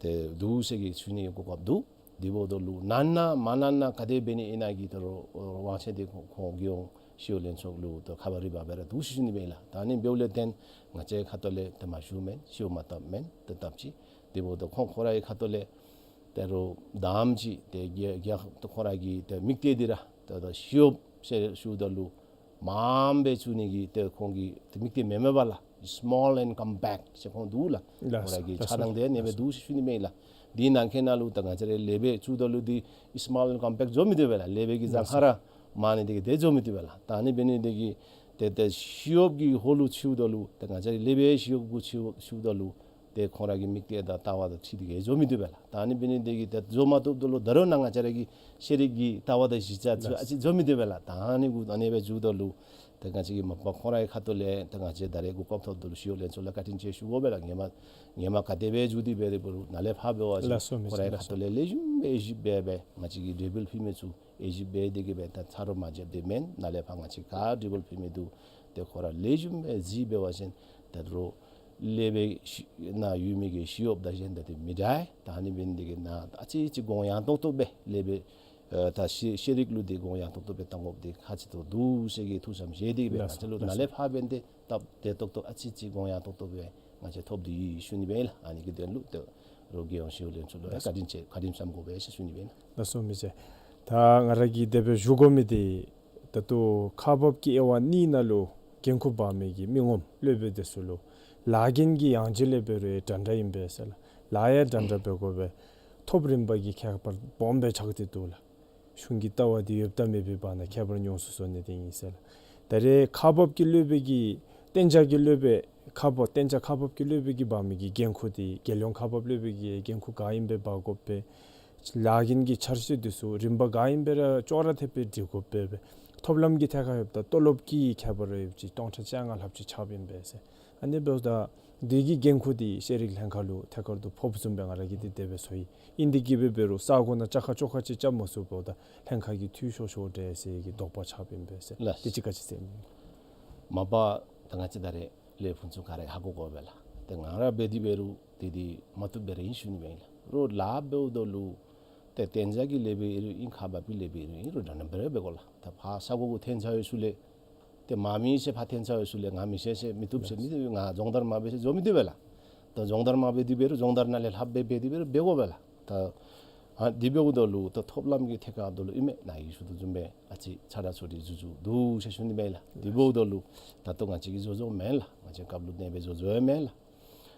ཏེ་འདུག་ཟེར་གི་ཞུ་ནི་གི་གོ་སྐབས་འདུག། དེ་འབདཝ་ད་ལུ་ནན་ན་མ་ནན་ན་ག་དེ་འབད་ནི་ཨིན་ན་གི་ད་རུང་དབང་ཆ་འདི་ཁོང་ཁོང་རྒྱལ་ཡོངས་ཞི་གཡོག་ལྷན་ཚོགས་ལུ་ད་ཁ་པར་རི་བ་འབད་ར་འདུག་ཞུ་ནི་མས་ལགས། ད་ཨ་ནི་འབདཝ་ལས་བརྟེན་ང་བཅས་ཁ་ཐུག་ལས་ཏེ་མ་ཞུ་མེན་ཤེའུ་མ་བཏབ་མེན་ཏེ་བཏབ་ཅི། དེ་འབདཝ་ད་ཁོང་ཁོ་རའི་ཁ་ཐུག་ལས་ད་རུང་དང་པ་ཅིག་ཏེ་རྒྱལ་རྒྱལ་ཁབ་ཏེ་ཁོ་ར་གི་ཏེ་དམིགས་གཏད་འདི་ར་ཏེ་ད་ཞི་གཡོགཔ་ཟེར་ཞུཝ་ད་ལུ་མངམ་སྦེ་བཙུགས་ནི་གི་ཏེ་ཁོང་གི་ཏེ་དམིགས་གཏད་མེན་མེན་པ་ལགས། སི་མོལ་ཨེནཌ་ཀམ་པེཀཊ་ཟེར་ཁོང་འདུག་ལགས། ལགས་སོ། ཁོ་ར་གི་ལགས་སོ། ཆ་ནང་འདི་ཨ་ནི་སྦེ་འདུག་ཞུ་ནི་མས་ལགས། འདི་ནང་འཁོད་ནང་ལུ་ད་ང་བཅས་ར་ལེགས་སྦེ་བཙུགས་ད་ལུ་འདི་སི་མོལ་ཨེནཌ་ཀམ་པེཀཊ་འཛོམས་མི་བཏུབ་པས་ལགས། ལེགས་སྦེ་གི་ལགས་སོ། གཟའ་ཁ་ར་མ་ནི་འདི་གིས་ཏེ་འཛོམས་མི་བཏུབ་པས་ལགས། ད་ཨ་ནི་འབད་ནི་འདི་གིས་ཏེ་ཏེ་ཞི་གཡོགཔ་གི་ཧོང་ལུ་ཚུད་ད་ལུ་ཏེ་ང་བཅས་ར་ལེགས་སྦེ་ཞི་གཡོགཔ་གུ་ཚུད་ཚུད་ད་ལུ་ཏེ་ཁོང་ར་གི་དམིགས་གཏད་དང་ལྟ་བ་དང་འཁྲིལ་ཏེ་གི་འཛོམས་མི་བཏུབ་པས་ལགས། ད་ཨ་ནི་འབད་ནི་འདི་གིས་ཏེ་འཛོམས་མ་བཏུབ་ད་ལུ་ད་རུང་ནཱ་ང་བཅས་ར་གི་ཤེས་རིག་གི་ལྟ་བ་དང་གཞི་རྩ་ཚུ་ཨ་ཙི་འཛོམས་མི་བཏུབ་པས་ལགས། ད་ཨ་ནི་གུ་ཨ་ནི་སྦེ་བཙུགས་ད་ལུ་ཏེ་ང་བཅས་ཀྱིས་མ་པ་ཁོང་རའི་ཁ་ཐུག་ལས་ཏེ་ང་བཅས་ད་རེས་གོ་སྐབས་ཐོབ་ད་ལུ་ཞི་གཡོག་ལྷན་ཚོགས་ལུ་བཀའ་དྲིན་ཆེ་ཞུ་དགོ་པས་ལགས། ངེ་མ་ངེ་མ་ག་དེ་སྦེ་བཙུགས་ཏེ་འབད་རུང་ནཱ་ལས་ཕར་འབད་བ་ཅིན་ལགས་སོ་མི་ཁོང་རའི་ཁ་ཐུག་ལས་ལེགས་ཤོམ་སྦེ་དབྱེ་ཞིབ་འབད་སྦེ་ང་བཅས་ཀྱི་འབྲས་བུ་ཕུལ་མི་ཚུ་དབྱེ་ཞིབ་འབད་དེ་གི་སྦེ་ད་ཚར་རོགས་མ་རྐྱབ་སྟེ་མེན་ནཱ་ལས་ཕར་ང་བཅས་ག་འབྲས་བུ་ཕུལ་མི་འདུག། ཏེ་ཁོང་ར་ལེགས་ཤོམ་སྦེ་གཟིགས་འབད་བ་ཅིན་ད་རུང་ལེགས་སྦེ་ཤི་ནཱ་ཡོད་མི་གི་ཞི་གཡོགཔ་དང་གཞན་དང་ཏེ་མི་འདྲ། ད་ཨ་ནི་འབད་ནི་འདི་གིས་ནཱ་ཨ་ཙི་ཅིག་གོང་ཡངས་ཏོག་ཏོ་སྦེ་ལེགས་སྦེ་ཨ་ད་ཤེས་ཤེས་རིག་ལུ་འདི་གོང་ཡངས་ཏོག་ཏོ་སྦེ་གཏང་དགོཔ་འདི་ཁག་ཆེ་ཏོག་ཏོ་འདུག་ཟེར་གི་ཐུགས་བསམ་བཞེས་ཏེ་གི་སྦེ་ལགས་སོ། ང་བཅས་ལུ་ལགས་ནཱ་ལས་ཕར་འབདན་ཏེ་སྟབས་བདེ་ཏོག་ཏོ་ཨ་ཙི་ཅིག་གོང་ཡངས་ཏོག་ཏོ་སྦེ་ང་བཅས་ཐོབ་སྟེ་ཡོད་ཞུ་ནི་སྦེ་ལགས། ཨ་ནི་གི་དོན་ལུ་ཏེ་རོགས་རྒྱལ་ཡོངས་ཞི་གཡོག་ལྷན་ཚོགས་ལུ་ཡང་ལགས་སོ། བཀའ་དྲིན་ཆེ་བཀའ་དྲིན་བསམ་དགོ་པས་ཟེར་ཞུ་ནི་སྦེ་ལགས། ལགས་སོ་མི་རྗེ། ད་ང་ར་གིས་དེ་སྦེ་ཞུ་དགོ་མི་འདི་ད་ལྟོ་ཁག་འབགཔ་ཀྱི་དབྱེ་བ་གཉིས་ནང་ལུ་འགན་ཁུར་འབག་མི་གི་མི་ངོམ་སློབ་དཔོན་དེ་ཚུ་ལུ་ལཱ་འགན་གྱི་ཡང་ལྗིད་ལས་འབད་རུང་འདྲན་འདྲ་ཨིན་པས་ཟེར་ལགས། ལཱ་ཡང་འདྲན་འདྲ་འབད་དགོ་པས། ཐོབ་རིམ་པ་གི་ཁྱད་པར་སྦོམ་སྦེ་ཆགས་ཏེ་འདུག་ལགས། གཞུང་གི་ལྟ་བ་འདི་ཡོདཔ་དང་མེདཔ་གི་བར་ན་ཁྱད་པར་ཉུང་སུ་སོང་ནི་འདི་ཨིན་ཟེར་ལགས། ད་རེས་ཁག་འབགཔ་ཀྱི་སློབ་དཔོན་གྱི་གཏན་འཇགས་ཀྱི་སློབ་དཔོན་ཁག་འབགཔ་གཏན་འཇགས་ཁག་འབགཔ་ཀྱི་སློབ་དཔོན་གྱིས་འབག་མི་གི་འགན་ཁུར་འདི་རྒྱལ་ཡོངས་ཁག་འབགཔ་སློབ་དཔོན་གྱི་འགན་ཁུར་ག་ཨིནམ་སྦེ་འབག་དགོ་པས། ལཱ་འགན་གྱི་འཆར་གཞི་འདི་ཚུ་རིམ་པ་ག་ཨིན་པ་ར་ཅོག་ར་འཐདཔ་སྦེ་སྒྲིག་དགོ་པས་སྦེ། ཐོབ་ལམ་གྱི་ཐད་ཁར་འབདཝ་ད་ཏོ་ལོབ་ཀྱི་ཁྱད་པར་ར་ཡོདཔ་ཅིག་སྟོང་ཕྲག་བཅོ་ལྔ་ལྷགཔ་ཅིག་ཆགསཔ་ཨིན་པས་ཟེར། ཨ་ནི་འབདཝ་ད་འདི་གི་འགན་ཁུར་འདི་ཤེས་རིག་ལྷན་ཁག་ལུ་ཐད་ཀར་དུ་ཕོགཔ་བཟུམ་སྦེ་ང་ར་གིས་འདི་དེ་སྦེ་ཚོར་ཡི། ཨིན་འདི་གིས་འབད་འབད་རུང་ས་གོ་ནང་བཅའ་ཁ་བཅོ་ཁ་ཅིག་རྐྱབ་མ་ཚུགསཔ་ད་ལྷན་ཁག་གི་འཐུས་ཤོར་ཤོར་འདྲས་ཟེར་གྱི་དོགས་པ་ཆགསཔ་ཨིན་པས་ཟེར། ལགས། དེ་ཅིག་ག་ཅི་ཟེར་ཨིན་མས། མ་པ་ད་ང་བཅས་ད་རེས་ལས་ཕུན་ཚོགས་ག་ར་ཧ་གོ་དགོ་པས་ལགས། ཏེ་ང་ར་འབད་དེ་འབད་རུང་དེ་འདི་མ་བཏུབ་སྦེ་ར་ཨིན་ཞུ་ནི་མས་ལགས། རོགས་ལཱ་འབདཝ་ད་ལུ་ཏེ་གཏན་འཇགས་ཀྱི་ལས་འབད་རུང་ཨིན་ཁག་འབག་པའི་ལས་འབད་རུང་ཨིན་རོགས་འདྲ་འདྲ་སྦེ་ར་འབད་དགོ་ལགས། ད་ཕར་ས་གོ་གུ་འཐོན་ཚར་བའི་ཤུལ་ལས་ཏེ་མ་མེད་ཟེར་ཕར་འཐོན་ཚར་བའི་ཤུལ་ལས་ང་མི་ཤེས་ཟེར་མི་བཏུབ་ཟེར་མི་བཏུབ། ང་སྦྱོང་བརྡར་མ་འབད་ཟེར་བཟོ་མི་བཏུབ་པས་ལགས། ད་སྦྱོང་བརྡར་མ་འབད་དེ་འབད་རུང་སྦྱོང་བརྡར་ནང་ལས་ལྷགཔ་སྦེ་འབད་དེ་འབད་རུང་འབད་དགོ་པས་ལགས། ད་ཨ་དེ་འབདཝ་ད་ལུ་ད་ཐོབ་ལམ་གྱི་ཐད་ཁར་འབདཝ་ད་ལུ་ཨིན་མས། ནཱ་གིས་ཞུ་དོ་བཟུམ་སྦེ་ཨ་ཙི་ཚ་དྲག་ཚུ་འདི་བཟོ་བཟོཝ་འདུག་ཟེར་ཞུ་ནི་མས་ལགས། དེ་འབདཝ་ད་ལུ་ད་ལྟོ་ང་བཅས་ཀྱིས་བཟོ་བཟོཝ་མེན་ལགས། ང་བཅས་སྐབས་ལུ་ཨ་ནེ་སྦེ་བཟོ་བཟོཝ་མེན་ལགས།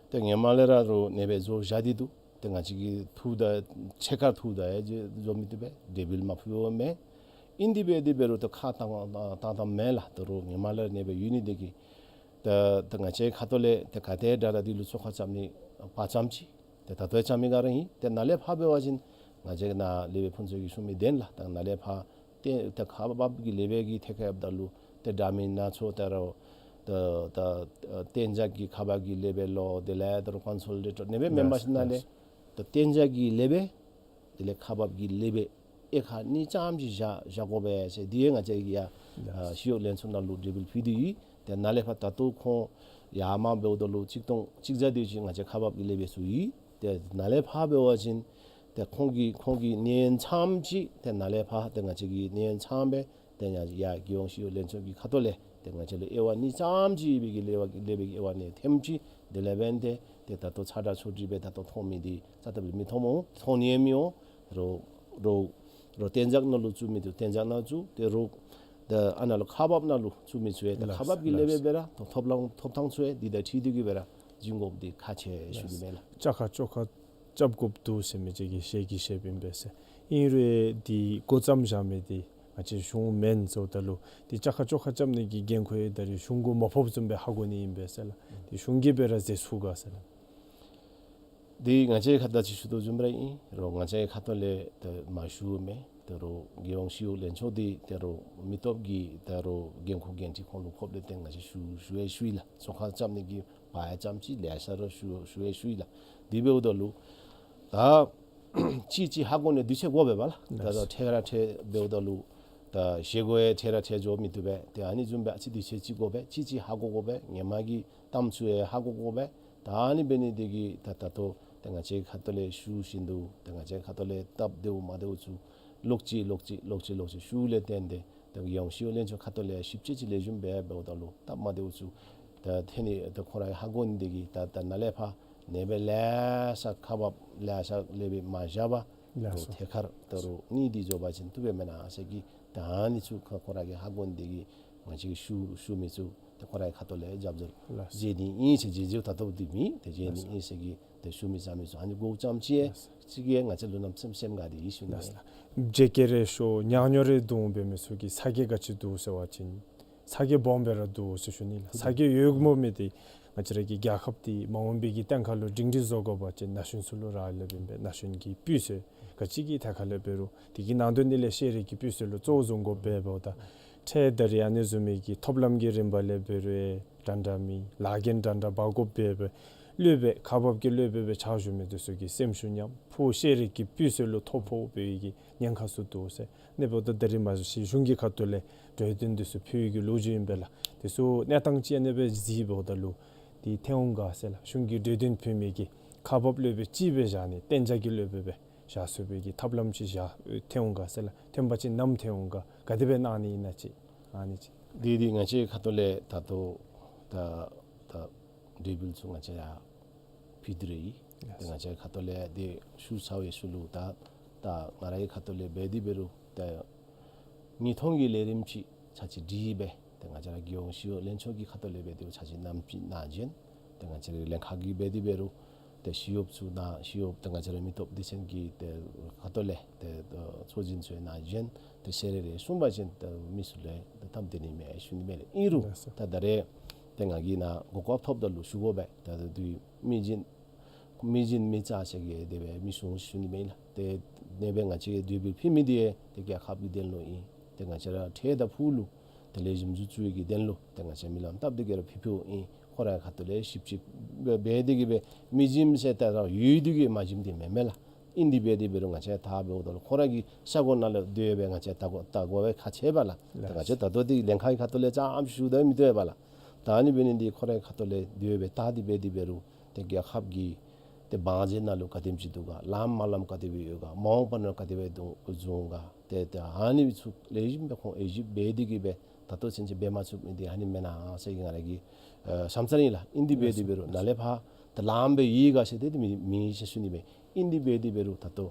ཏེ་ཧེ་མ་ལས་ར་རོགས་ཨ་ནེ་སྦེ་བཟོ་བཞག་སྟེ་འདུག། ཏེ་ང་བཅས་ཀྱིས་ཐུགས་དང་ཕྱེད་ཀ་ཐུགས་དང་ཡང་བཟོ་མི་བཏུབ་པས། འགྲེལ་བརྗོད་མ་ཕུལ་བ་མེན། ཨིན་དེ་འབད་དེ་འབད་རུང་ཏེ་ཁ་བཏང་བཏང་བཏངམ་མེན་ལགས། ད་རོགས་ཧེ་མ་ལས་ར་ཨ་ནེ་སྦེ་ཡོད་ནི་དེ་གིས་ད་ད་ང་བཅས་ཁ་ཐུག་ལས་ཏེ་ག་དེ་དྲག་དྲག་འདི་ལུ་ཚོགས་ཁང་རྐྱབ་ནི་བར་རྐྱངམ་ཅིག་ཏེ་ད་ལྟོ་ཡང་རྐྱབ་མི་ག་ར་ཨིན། ཏེ་ནཱ་ལས་ཕར་འབད་བ་ཅིན་ང་བཅས་ནཱ་ལས་སྦེ་ཕུན་ཚོགས་ཀྱིས་ཞུ་མི་བདེན་ལགས། ད་ནཱ་ལས་ཕར་ཏེ་ད་ཁག་འབག་གི་ལས་འབད་གི་ཐད་ཁར་འབདཝ་ད་ལུ་ཏེ་འདྲ་མིན་སྣ་ཚོགས་ད་རོགས་ད་ད་གཏན་འཇགས་ཀྱི་ཁག་འབག་གི་ལས་འབད་ལོ། དེ་ལས་ད་རོགས་ཀོན་སོ་ལི་ཌེ་ཊར་ཨ་ནེ་སྦེ་མེན་པར་ཞིནམ་ལས་ད་གཏན་འཇགས་ཀྱི་ལས་འབད་དེ་ལས་ཁག་འབག་གི་ལས་འབད་ཨེ་ཁག་གཉིས་ཙམ་ཅིག་བཞག་བཞག་དགོ་པས་ཟེར་དེ་ཡང་ང་བཅས་ཀྱིས་ཡང་ཨ་ཞི་གཡོག་ལྷན་ཚོགས་ནང་ལུ་འགྲེལ་བརྗོད་ཕུལ་ཏེ་ཡོད། ཏེ་ནཱ་ལས་ཕར་ད་ལྟོ་ཁོང་ཡར་མར་འབདཝ་ད་ལུ་གཅིག་སྟོང་གཅིག་བརྒྱ་དེ་ཅིག་ང་བཅས་ཁག་འབག་གི་ལས་འབད་ཚུ་ཡོད། ཏེ་ནཱ་ལས་ཕར་འབད་བ་ཅིན་ཏེ་ཁོང་གི་ཁོང་གི་གནས་ཡུན་ཙམ་ཅིག་ཏེ་ནཱ་ལས་ཕར་ཏེ་ང་བཅས་ཀྱི་གནས་ཡུན་ཙམ་སྦེ་ཏེ་ཡར་ཡར་རྒྱལ་ཡོངས་ཞི་གཡོག་ལྷན་ཚོགས་ཀྱི་ཁ་ཐུག་ལས་ཏེ་ང་བཅས་ལུ་དབྱེ་བ་གཉིས་ཙམ་ཅིག་སྦེ་གི་ལས་འབད་གི་ལས་འབད་གི་དབྱེ་བ་གཉིས་ཐེངས་ཅིག་དེ་ལས་འབདན་ཏེ་ཏེ་ད་ལྟོ་ཚ་དྲག་ཚུ་འདི་སྦེ་ད་ལྟོ་མཐོང་མི་འདི་རྩ་དག་སྦེ་མི་མཐོངམ་འོང་། མཐོང་ནི་ཡང་མི་འོང་། རོགས་རོགས་རོགས་གཏན་འཇགས་ནང་ལུ་བཙུགས་མི་འདི་གཏན་འཇགས་ནང་བཙུགས། ཏེ་རོགས་ད་ཨ་ནཱ་ལུ་ཁག་འབག་ནང་ལུ་བཙུགས་མི་ཚུ་ཡང་ཏེ་ཁག་འབག་གི་ལས་འབད་འབད་ར་ཐོབ་ཐང་ཐོབ་ཐང་ཚུ་ཡང་འདི་དང་འཁྲིལ་ཏེ་གི་སྦེ་ར་བྱིན་དགོཔ་འདི་ཁག་ཆེ་ཞུ་ནི་མས་ལགས། བཅའ་ཁ་བཅོ་ཁ་རྐྱབ་དགོཔ་འདུག་ཟེར་མི་ཅིག་གིས་ཞལ་གྱིས་བཞེས་པ་ཨིན་པས་ཟེར། ཨིན་རུང་འདི་འགོ་བརྩམས་བཞག་མི་འདི་ང་བཅས་གཞུང་མེན་ཟེརཝ་ད་ལུ་འདི་བཅའ་ཁ་བཅོ་ཁ་རྐྱབ་ནི་གི་འགན་ཁུར་ཡང་ད་རེས་གཞུང་གུ་མ་ཕོགཔ་བཟུམ་སྦེ་ཧ་གོ་ནི་ཨིན་པས་ཟེར་ལགས། འདི་གཞུང་གིས་འབད་ར་མཛད་ཚུགས་ག་ཟེར་ལགས། འདི་ང་བཅས་ཁ་ཐུག་ཅིག་ཞུ་དོ་བཟུམ་ར་ཨིན་རུང་ང་བཅས་ཁ་ཐུག་ལས་ཏེ་མ་ཞུཝ་མེན། ད་རུང་རྒྱལ་ཡོངས་ཞི་གཡོག་ལྷན་ཚོགས་འདི་ད་རུང་མི་སྟོབས་ཀྱི་ད་རུང་འགན་ཁུར་འགན་འཁྲི་ཁོང་ལུ་ཕོགཔ་ལས་ཏེ་ང་བཅས་ཞུ་ཞུ་ཡང་ཞུ་ཡི་ལགས། ཚོགས་ཁང་རྐྱབ་ནི་གི་བར་ཡང་རྐྱངམ་ཅིག་ལེ་ཤ་ར་ཞུ་ཞུ་ཡང་ཞུ་ཡི་ལགས། དེ་འབདཝ་ད་ལུ་ད་གཅིག་གཅིག་ཧ་གོ་ནི་དུས་ཚོད་དགོ་པས་ལགས། ད་ད་ལགས། འཕྲལ་ར་འཕྲལ་འབདཝ་ད་ལུ་ད་བཞེས་སྒོ་ཡང་འཕྲལ་ར་འཕྲལ་འགྱོ་མི་བཏུབ་པས། ཏེ་ཨ་ནི་བཟུམ་སྦེ་ཨ་ཙི་དུས་ཚོད་ཅིག་དགོ་པས། གཅིག་གཅིག་ཧ་གོ་དགོ་པས། ཧེ་མ་གི་གཏམ་ཚུ་ཡང་ཧ་གོ་དགོ་པས། ད་ཨ་ནི་འབད་ནི་དེ་གིས་ད་ད་ལྟོ་ཏེ་ང་བཅས་ཁ་ཐུག་ལས་ཞུ་བཞིན་དུ་ཏེ་ང་བཅས་ཁ་ཐུག་ལས་སྟབས་བདེཝ་མ་བདེཝ་ཚུ་ལོག་ཅི་ལོག་ཅི་ལོག་ཅི་ལོག་ཅི་ཞུཝ་ལས་བརྟེན་ཏེ་ཏེ་རྒྱལ་ཡོངས་ཞི་གཡོག་ལྷན་ཚོགས་ཁ་ཐུག་ལས་ཞིབ་དཔྱད་ཅིག་ལེགས་ཤོམ་སྦེ་འབདཝ་ད་ལུ་སྟབས་མ་བདེཝ་ཚུ་ཏེ་ཐོན་ནི་ཏེ་ཁོང་ར་ཧ་གོ་ནི་དེ་གིས་ད་ད་ནཱ་ལས་ཕར་ཨ་ནེ་སྦེ་ལེ་ཤ་ཁག་འབག་ལེ་ཤ་ལས་འབད་མ་བཞག་པར་ལགས་སོ། ཐད་ཀར་ད་རུང་ཨ་ནི་འདི་འགྱོ་བ་ཅིན་བཏུབ་པས་མེན་ན་ཟེར་གྱི་ད་ཨ་ནི་ཚུ་ཁོང་ཁོང་ར་གིས་ཧ་གོ་ནི་དེ་གིས་ང་བཅས་ཀྱིས་ཞུ་ཞུ་མི་ཚུ་ཏེ་ཁོང་རའི་ཁ་ཐུག་ལས་རྒྱབ་སྐྱོར་ལགས། མཛད་ནི་ཨིན་ཟེར་རྗེས་འཇུག་ད་ལྟོ་འདི་མེད། ཏེ་མཛད་ནི་ཨིན་ཟེར་གྱི་ཏེ་ཞུ་མི་བཟའ་མི་ཚུ་ཨ་ནི་གོཝ་ཙམ་ཅིག་ཡང་ཅིག་ཡང་ང་བཅས་ལུ་གནམ་མེད་ས་མེད་སེམས་དགའ་སྟེ་ཡོད་ཞུ་ནི་ཨིན། བརྗེ་སྐྱེས་རེ་ཤོ་ཉག་ཉོག་རེ་འདུག་འབད་མི་ཚུ་གིས་ཚ་གྱང་ག་ཅི་འདུག་ཟེར་བ་ཅིན་ཚ་གྱང་སྦོམ་སྦེ་ར་འདུག་ཟེར་ཞུ་ནི་ལགས། ཚ་གྱང་ཡོད་མི་འདི་ང་བཅས་ར་གི་རྒྱལ་ཁབ་འདི་མ་འོངས་པའི་གི་གཏན་ཁ་ལུ་སྒྲིང་སྒྲི་བཟོ་དགོ་པ་ཅིན་ན་གཞོན་ཚུ་ལུ་རག་ལསཔ་ཨིན་པས། ན་གཞོན་གྱི་སྤུས་ཚད་ག་ཅི་གི་ཐད་ཁ་ལས་འབད་རུང་དེ་གི་ནང་དོན་འདི་ལས་ཤེས་རིག་གི་སྤུས་ཚད་ལུ་གཙོ་བོ་བཟུང་དགོ་པས། འབདཝ་ད་ཏེ་ད་རེས་ཨ་ནི་བཟུམ་མའི་གི་ཐོབ་ལམ་གྱི་རིམ་པ་ལས་འབད་རུང་འདྲ་འདྲ་མི་ལཱ་འགན་འདྲ་འདྲ་འབག་དགོཔ་འབད་བའི་སློབ་དཔོན་ཁག་འབག་གི་སློབ་དཔོན་སྦེ་ཕྱག་ཞུ་མི་འདི་ཚུ་གི་སེམས་ཤུགས་ཉམས་ཕར་ཤེས་རིག་གི་སྤུས་ཚད་ལུ་ཐོ་ཕོག་པའི་གི་ཉེན་ཁ་ཚུ་འདུག་ཟེར། ཨ་ནི་འབདཝ་ད་ད་རེས་མ་གཞི་གཞུང་གི་ཁ་ཐུག་ལས་གྲོས་དོན་འདི་ཚུ་ཕུལ་བའི་གི་ལོ་རྒྱུས་ཨིན་པས་ལགས། དེ་ཚུ་གནས་སྟངས་ཅིག་ཨ་ནེ་སྦེ་གཟིགས་འབདཝ་ད་ལུ་དེ་ཐོན་འོང་ག་ཟེར་ལགས། གཞུང་གིས་གྲོས་དོན་ཕུལ་མི་གི་ཁག་འབག་སློབ་དཔོན་གཅིག་སྦེ་བཞག་ནི་གཏན་འཇགས་ཀྱི་སློབ་དཔོན་སྦེ་བཞག་ཚུགས་པའི་གི་ཐབས་ལམ་ཅིག་བཞག་ཐོན་འོང་ག་ཟེར་ལགས། ཐོན་པ་ཅིན་ནམ་ཐོན་འོང་ག་ག་དེ་སྦེ་གནང་ནི་ཨིན་ན་ཅིག་ཨ་ནི་ཅིག། དེ་འདི་ང་བཅས་ཁ་ཐུག་ལས་ད་ལྟོ་ད་ད་འགྲེལ་བརྗོད་ཚུ་ང་བཅས་ཡང་ཕུལ་ཏེ་ར་ཡོད། ཏེ་ང་བཅས་ཁ་ཐུག་ལས་དེ་ཞུ་ཚར་བའི་ཤུལ་ལུ་ད་ད་ང་རའི་ཁ་ཐུག་ལས་འབད་དེ་འབད་རུང་ད་ཉིས་སྟོང་གི་ལས་རིམ་ཅིག་ཚར་ཅིག་སྒྲིག་སྦེ་ཏེ་ང་བཅས་ར་རྒྱལ་ཡོངས་ཞི་གཡོག་ལྷན་ཚོགས་ཀྱི་ཁ་ཐུག་ལས་འབད་དེ་ཚར་ཅིག་ནམ་ཅིག་ནང་བཞིན་ཏེ་ང་བཅས་ར་ལྷན་ཁག་གིས་འབད་དེ་འབད་རུང་ཏེ་ཞི་གཡོགཔ་ཚུ་ནང་ཞི་གཡོགཔ་ཏེ་ང་བཅས་ར་མི་སྟོབས་སྡེ་ཚན་གྱི་ཏེ་ཁ་ཐུག་ལས་ཏེ་ཚོགས་འཛིན་ཚུ་ནང་བཞིན་ཏེ་ཟེར་རེ་རེ་གསུངས་པ་ཅིན་ཏེ་མི་ཚུ་ལས་ཏེ་གཏམ་དེ་ནི་མེད་ཞུ་ནི་མས་ལགས། ཨིན་རུང་ལགས་སོ། ད་ད་རེས་ཏེ་ང་གིས་ནཱ་གོ་སྐབས་ཐོབ་ད་ལུ་ཞུ་དགོ་པས། ད་ད་དུས་མི་སྦྱིན་མི་སྦྱིན་མི་གཙང་ཟེར་གྱི་དེ་སྦེ་མི་གསུང་ཞུ་ནི་མས་ལགས། ཏེ་ཨ་ནེ་སྦེ་ང་བཅས་ཀྱིས་དུས་སྦེ་ཕུལ་མི་འདི་ཏེ་རྒྱལ་ཁབ་ཀྱི་དོན་ལུ་ཨིན། ཏེ་ང་བཅས་ར་ཁྲལ་དང་ཕུག་ལུ་ཏེ་ལེགས་ཤོམ་བཟོ་ཚུགས་པའི་གི་དོན་ལུ་ཏེ་ང་བཅས་སྨོན་ལམ་བཏབ་སྟེ་གི་ར་ཕུལ་ཕུལཝ་ཨིན། ཁོ་རའི་ཁ་ཐུག་ལས་ཞིབ་ཞིབ་འབད་དེ་གི་སྦེ་མི་བྱིནམ་ཟེར་ཏེ་ར་ཡོད་དེ་གི་མ་བྱིནམ་འདི་མེན་མས་ལགས། ཨིན་དེ་འབད་དེ་འབད་རུང་ང་བཅས་ད་འབདཝ་ད་ལུ་ཁོ་ར་གི་ས་གོ་ནང་ལུ་སྡོད་སྦེ་ང་བཅས་ད་གོ་ད་གོ་སྦེ་ཁ་ཕྱེ་བས་ལགས། ཏེ་ང་བཅས་ད་ལྟོ་འདི་ལན་ཁག་གི་ཁ་ཐུག་ལས་ཙམ་ཞུཝ་ད་མི་བཏུབ་པས་ལགས། ད་ཨ་ནི་འབད་ནི་འདི་ཁོ་རའི་ཁ་ཐུག་ལས་སྡོད་སྦེ་ད་དེ་འབད་དེ་འབད་རུང་ཏེ་རྒྱལ་ཁབ་ཀྱི་ཏེ་བང་མཛོད་ནང་ལུ་ག་དེམ་ཅིག་འདུག་ག། ལམ་མ་ལམ་ག་དེ་སྦེ་ཡོད་ག། མ་འོངས་པ་ནང་ག་དེ་སྦེ་འདུག་འབྱུང་ག། ཏེ་ཏེ་ཨ་ནི་ཚུ་ལེགས་ཤོམ་སྦེ་ཁོང་ཨེ་ཞིབ་འབད་དེ་གི་སྦེ་ད་ལྟོ་ཚུན་ཚོད་འབད་མ་ཚུགས་མི་འདི་ཨ་ནི་མེན་ན་ཟེར་གི་ང་ར་གི་ཨ་བསམ་ཚར་ཨིན་ལགས། ཨིན་དེ་འབད་དེ་འབད་རུང་ནཱ་ལས་ཕར་ཏེ་ལངམ་སྦེ་ཡོད་ག་ཟེར་ཏེ་དེ་མེད་མེད་ཟེར་ཞུ་ནི་སྦེ། ཨིན་དེ་འབད་དེ་འབད་རུང་ད་ལྟོ་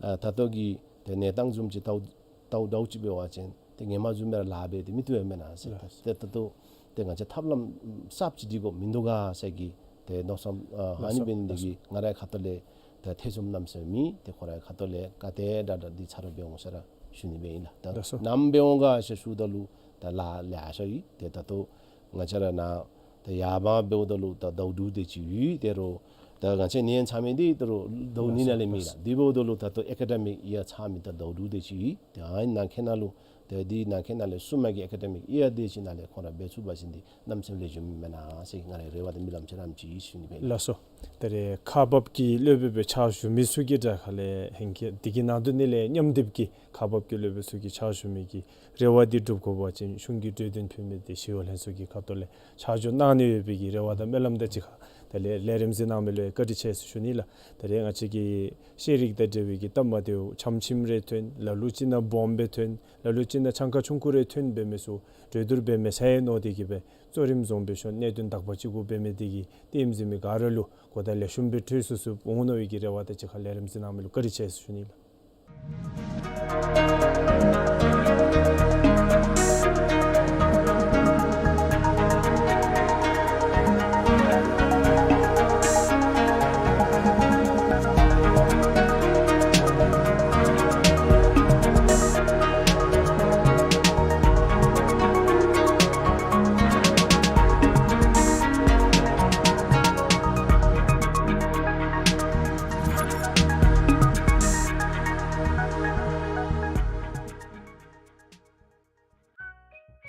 ཨ་ད་ལྟོ་གི་ཏེ་གནས་སྟངས་བཟུམ་ཅིག་ལྟཝ་ལྟཝ་ལྟཝ་ཅིག་འབད་བ་ཅིན་ཏེ་སྔོན་མ་བཟུམ་སྦེ་ར་ལཱ་འབད་དེ་མི་བཏུབ་པས་མེན་ན་ཟེར། ལགས། ཏེ་ད་ལྟོ་ཏེ་ང་བཅས་ཐབས་ལམ་གསརཔ་ཅིག་སྒྲིག་དགོཔ་མིན་འདུག་ག་ཟེར་གི་ཏེ་མནོ་བསམ་ཨ་ཨ་ནི་འབད་ནི་འདི་གིས་ང་རའི་ཁ་ཐུག་ལས་ཏེ་ཐེ་ཚོམ་གནམ་མེད་ས་མེད་མེད། ཏེ་ཁོ་རའི་ཁ་ཐུག་ལས་ག་དེ་དྲག་དྲག་འདི་ཚར་འབད་འོང་ཟེར་ར་ཞུ་ནི་སྦེ་ཨིན་ལགས། ད་ལགས་སོ། ནམ་འབད་འོང་ག་ཟེར་ཞུཝ་ད་ལུ་ད་ལཱ་ལེ་ཤ་ཡོད། ཏེ་ད་ལྟོ་ང་བཅས་ར་ནཱ་ཏེ་ཡར་མར་འབདཝ་ད་ལུ་ད་ཟླཝ་དྲུག་དེ་ཅིག་ཡོད། ཏེ་རུང་ད་ང་བཅས་ནི་ཡང་ཚང་མི་འདི་ད་རུང་ཟླཝ་གཉིས་ནང་ལས་མེད་ལགས། དེ་འབདཝ་ད་ལུ་ད་ལྟོ་ཨེ་ཀ་ཌེ་མིག་ཡར་ཚང་མི་ད་ཟླཝ་དྲུག་དེ་ཅིག་ཡོད། ཏེ་ཨ་ནི་ནང་འཁོད་ནང་ལུ་ཏེ་འདི་ནང་འཁོད་ནང་ལས་གསུམ་མ་གི་ཨེ་ཀ་ཌེ་མིག་ཡར་དེ་ཅིག་ནང་ལས་ཁོང་ར་འབད་ཚུགས་པ་ཅིན་འདི་གནམ་མེད་ས་མེད་ལེགས་ཤོམ་མེན་ན་ཟེར་ང་རའི་རེ་བ་དང་སྨོན་ལམ་ཅིག་ར་ཨ་ནེམ་ཅིག་ཞུ་ནི་སྦེ་ཨིན་ལགས། ལགས་སོ། ད་རེས་ཁག་འབགཔ་གི་སློབ་དཔོན་སྦེ་ཕྱག་ཞུ་མི་ཚུ་གི་གྲལ་ཁ་ལས་ཧེང་སྐལ་འདི་གི་ནང་དོན་ནི་ལས་མཉམ་སྡེབ་ཀྱི་ཁག་འབགཔ་གི་སློབ་དཔོན་ཚུ་གི་ཕྱག་ཞུ་མི་གི་རེ་བ་འདི་འགྲུབ་དགོ་པ་ཅིན་གཞུང་གི་གྲོས་དོན་ཕུལ་མི་འདི་ཞི་གཡོག་ལྷན་ཚོགས་ཀྱི་ཁ་ཐུག་ལས་ཕྱག་ཞུ་གནང་ནི་ཡོད་པའི་གི་རེ་བ་དང་སྨོན་ལམ་དང་གཅིག་ཁར་ད་ལས་ལས་རིམ་གཟིགས་གནང་མི་ལུ་བཀའ་དྲིན་ཆེ་ཟེར་ཞུ་ནི་ལགས། ད་རེས་ང་བཅས་ཀྱི་ཤེས་རིག་དང་འབྲེལ་བའི་གི་སྟབས་མ་བདེཝ་ཆམ་ཆིམ་རེ་ཐོན། ལ་ལུ་ཅིག་ནང་སྦོམ་སྦེ་ཐོན། ལ་ལུ་ཅིག་ནང་ཆང་ཁ་ཆུང་ཀུ་རེ་ཐོན་འབད་མི་ཚུ་གྲོས་བསྡུར་འབད་མི་ཚར་ཡི་མནོ་སྟེ་གི་སྦེ་གཙོ་རིམ་བཟུམ་སྦེ་ཞུ་གནད་དོན་དག་པ་ཅིག་གུ་འབད་མི་འདི་གིས་ལྟདམོ་གཟིགས་མི་ག་ར་ལུ་གོ་བརྡ་ལེགས་ཤོམ་སྦེ་འཕྲོད་ཚུགས་ཚུགསཔ་འོང་ནི་ཡོད་པའི་གི་རེ་བ་དང་གཅིག་ཁར་ལས་རིམ་གཟིགས་གནང་མི་ལུ་བཀའ་དྲིན་ཆེ་ཟེར་ཞུ་ནི་ལགས།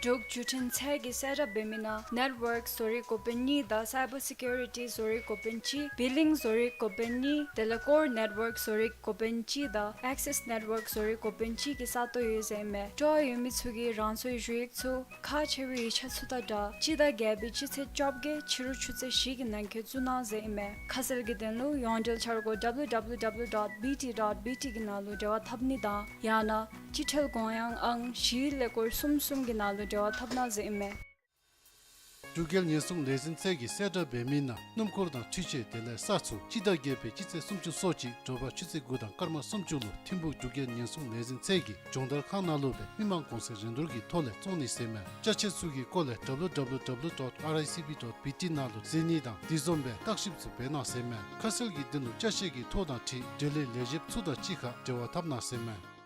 འབྲུག་བརྒྱུད་འཕྲིན་ཚད་ཀྱིས་གསལ་བསྒྲགས་འབད་མི་ནང་ནེཊ་ཝརཀ་བཟོ་རིག་འགོ་དཔོན་གཉིས་དང་སའི་བར་སི་ཀིའུ་རི་ཊི་བཟོ་རིག་འགོ་དཔོན་གཅིག། བི་ལིང་བཟོ་རིག་འགོ་དཔོན་གཉིས། དེ་ལས་ཀོར་ནེཊ་ཝརཀ་བཟོ་རིག་འགོ་དཔོན་གཅིག་དང་ཨེག་སེས་ནེཊ་ཝརཀ་བཟོ་རིག་འགོ་དཔོན་གཅིག་གི་ས་སྟོང་ཡོད་ཟེར་ཨིན་མས། སྤྲོ་བ་ཡོད་མི་ཚུ་གིས་རང་སོའི་ཞུ་ཡིག་ཚུ་ཁག་ཆེ་བའི་ཡིག་ཆ་ཚུ་དང་སྦྲགས་སྤྱི་ཟླ་བརྒྱད་པའི་སྤྱི་ཚེས་བཅོ་བརྒྱད་ཕྱི་རུ་ཆུ་ཚོད་བཞི་གི་ནང་འཁོད་བཙུགས་གནང་ཟེར་ཨིན་མས། ཁ་གསལ་གྱི་དོན་ལུ་ཡོངས་འབྲེལ་འཆར་སྒོ་ཌབ་ལུ་ཌབ་ལུ་ཌབ་ལུ་ཌོཊ་བི་ཊི་ཌོཊ་བི་ཊི་གི་ནང་ལུ་འབྲེལ་བ་འཐབ་ནི་དང་ཡང་ན་སྤྱི་ཁྲལ་དགོངས་ཡངས་ཨང་བཞི་ཀླད་ཀོར་གསུམ་གསུམ་གྱི་ནང་ལུ་འབྲེལ་བ་འཐབ་གནང་ཟེར་ཨིན་མས། འབྲུག་རྒྱལ་ཉེན་སྲུང་ལས་འཛིན་ཚད་ཀྱིས་གསལ་བསྒྲགས་འབད་མི་ནང་སྣུམ་འཁོར་དང་འཕྲུལ་ཆས་དེ་ལས་ས་ཚུ་སྤྱི་ཟླ་བརྒྱད་པའི་སྤྱི་ཚེས་སུམ་ཅུ་སོ་གཅིག་དྲོ་པ་ཆུ་ཚོད་དགུ་དང་སྐར་མ་སུམ་ཅུ་ལུ་ཐིམ་ཕུག་འབྲུག་རྒྱལ་ཉེན་སྲུང་ལས་འཛིན་ཚད་ཀྱི་སྦྱོང་བརྡར་ཁང་ནང་ལུ་སྦེ་མི་མང་གོང་ཚད་རིན་བསྡུར་གྱི་ཐོག་ལས་བཙོང་ནི་ཟེར་ཨིན་མས། ཅ་ཆས་ཚུ་གི་སྐོར་ལས་ཌབ་ལུ་ཌབ་ལུ་ཌབ་ལུ་ཌོཊ་ཨར་ཨའི་སི་བི་ཌོཊ་བི་ཊི་ནང་ལུ་གཟིགས་ནི་དང་དེ་བཟུམ་སྦེ་བརྟག་ཞིབ་ཚུ་འབད་གནང་ཟེར་ཨིན་མས། ཁ་གསལ་གྱི་དོན་ལུ་ཅ་ཆས་ཀྱི་ཐོ་དང་འཁྲིལ་འབྲེལ་ཡོད་ལས་བྱེདཔ་ཚུ་དང་གཅིག་ཁར་འབྲེལ་བ་འཐབ་གནང་ཟེར་ཨིན་མས།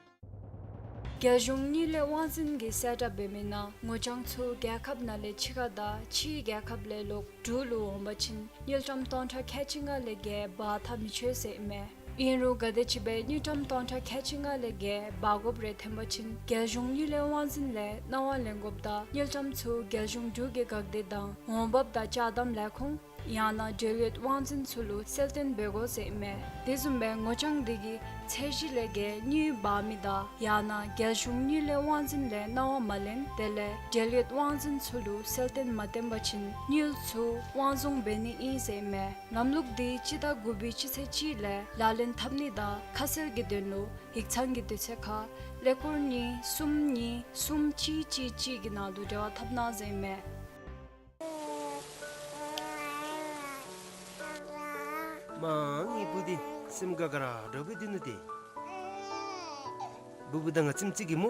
རྒྱལ་གཞུང་དངུལ་ལས་དབང་འཛིན་གྱིས་གསལ་བསྒྲགས་འབད་མི་ནང་ངོ་རྐྱང་ཚུ་རྒྱལ་ཁབ་ནང་ལས་ཕྱི་ཁར་དང་ཕྱིའི་རྒྱལ་ཁབ་ལས་ལོག་འབྲུག་ལུ་འོང་པ་ཅིན་དངུལ་ཀྲམ་སྟོང་ཕྲག་ཁལ་གཅིག་ལྔ་ལས་བརྒལ་འབག་འཐབ་མི་ཆོག་ཟེར་ཨིན་མས། ཨིན་རུང་ག་དེམ་ཅིག་སྦེ་དངུལ་ཀྲམ་སྟོང་ཕྲག་ཁལ་གཅིག་ལྔ་ལས་བརྒལ་འབག་དགོཔ་རེ་ཐོན་པ་ཅིན་རྒྱལ་གཞུང་དངུལ་ལས་དབང་འཛིན་ལས་གནང་བ་ལེན་དགོཔ་དང་དངུལ་ཀྲམ་ཚུ་རྒྱལ་གཞུང་འབྲུག་གི་འགག་སྡེ་དང་འོང་འབབ་དང་ཅ་དམ་ལས་ཁུངས་ཡང་ན་འབྲེལ་ཡོད་དབང་འཛིན་ཚུ་ལུ་གསལ་སྟོན་འབད་དགོ་ཟེར་ཨིན་མས། དེ་བཟུམ་སྦེ་ངོ་རྐྱང་འདི་གི་ཚད་གཞི་ལས་བརྒལ་དངུལ་འབག་མི་དང་ཡང་ན་རྒྱལ་གཞུང་དངུལ་ལས་དབང་འཛིན་ལས་གནང་བ་མ་ལེན་དེ་ལས་འབྲེལ་ཡོད་དབང་འཛིན་ཚུ་ལུ་གསལ་སྟོན་མ་བཏོན་པ་ཅིན་དངུལ་ཚུ་དབང་བཟུང་འབད་ནི་ཨིན་ཟེར་ཨིན་མས། ལམ་ལུགས་འདི་སྤྱི་ཟླ་དགུ་པའི་སྤྱི་ཚེས་གཅིག་ལས་ལག་ལེན་འཐབ་ནི་དང་ཁ་གསལ་གྱི་དོན་ལུ་ཡིག་ཚང་གི་དུས་ཚོད་ཁར་ཀླད་ཀོར་གཉིས་གསུམ་གཉིས་གསུམ་གཅིག་གཅིག་གཅིག་གི་ནང་དུ་འབྲེལ་བ་འཐབ་གནང་ཟེར་ཨིན་མས། མ་ངེའི་བུ་འདི་སེམས་དགའ་དགའ་ར་འདྲཝ་སྦེ་སྡོད་ནུག་ཏེ། བུ་བུ་དང་ང་ཙམ་ཅིག་གིས་སྨོ།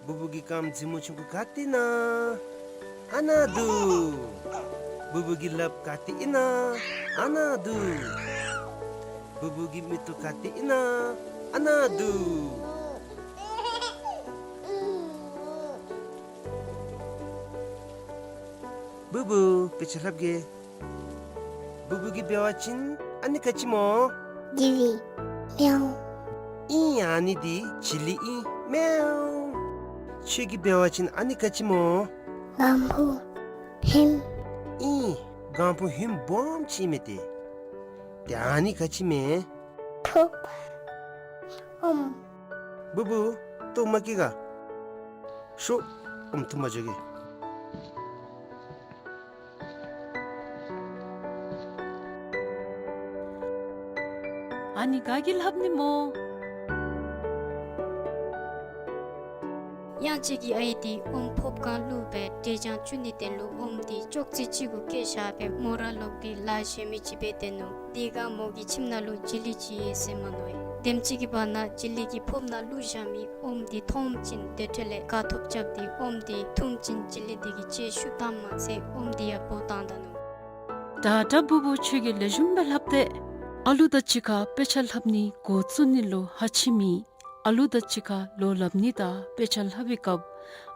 བུ་བུ་གི་རྐངམ་རྫི་མོ་ཆུང་ཀུ་ག་ཏེ་ཨིན་ན། ཨ་ནཱ་འདུག། བུ་བུ་གི་ལགཔ་ག་ཏེ་ཨིན་ན། ཨ་ནཱ་འདུག། བུ་བུ་གི་མིག་ཏོ་ག་ཏེ་ཨིན་ན། ཨ་ནཱ་འདུག། བུ་བུ་དཔེ་ཆ་ལྷབ་གེ། བུ་བུ་གིས་འབད་བ་ཅིན་ ཨ་ནི་ག་ཅི་སྨོ། གྱི་ཝི། མེའོ། ཨིན། ཨ་ནི་འདི་བྱི་ལི་ཨིན། མེའོ། ཁྱོད་ཀྱིས་འབད་བ་ཅིན་ཨ་ནི་ག་ཅི་སྨོ། གང་བུ་ཧིམ། ཨིན། གང་བུ་ཧིམ་སྦོམ་ཅིག་མས་ཏེ། ཏེ་ཨ་ནི་ག་ཅི་མས། ཕུབ། ཨོམ། བུ་བུ། ལྟོ་མ་བཀྱེས་ག། ཤོག། ཨོམ་འཐུང་པར་འགྱོ་གེ། ཨ་ནི་ག་གིས་ལྷབ་ནི་སྨོ། དབྱངས་ཅན་གྱི་ཨའི་འདི་ཨོམ་ཕོརཔ་སྒང་བླུགས་སྦེ་འབྲས་ལྗང་བཙུགས་ནིའི་དོན་ལུ་ཨོམ་འདི་ཅོག་ཙེ་ཅིག་གུ་བཀལ་བཞག་སྦེ་མོ་ར་ལོག་སྟེ་ལཱ་གཞན་མི་ཅིག་འབད་དེ་ནུག། དེ་སྒང་མོ་གིས་ཁྱིམ་ནང་ལུ་བྱི་ལི་ཅིག་ཡོད་ཟེར་མ་མནོ་བས། དེམ་ཅིག་གི་བར་ན་བྱི་ལི་གིས་ཕོརཔ་ནང་བླུགས་བཞག་མི་ཨོམ་འདི་མཐོངམ་ཅིག་དེ་འཕྲོ་ལས་དགའ་ཐོབ་རྐྱབ་སྟེ་ཨོམ་འདི་འཐུངམ་ཅིག་བྱི་ལི་འདི་གིས་ལྕེ་བཤུད་བཏངམ་མ་ཚད་ཨོམ་འདི་ཡང་འབོ་བཏང་ད་ནུག། ད་ད་བུ་བུ་ཁྱོད་ཀྱིས་ལེགས་ཤོམ་སྦེ་ལྷབ་སྟེ། ཨ་ལུ་དང་གཅིག་ཁར་དཔེ་ཆ་ལྷབ་ནི་འགོ་བཙུགས་ནི་ལུ་ཧ་ཅིག་མེད། ཨ་ལུ་དང་གཅིག་ཁར་ལོ་ལྷབ་ནི་དང་དཔེ་ཆ་ལྷབ་པའི་སྐབས་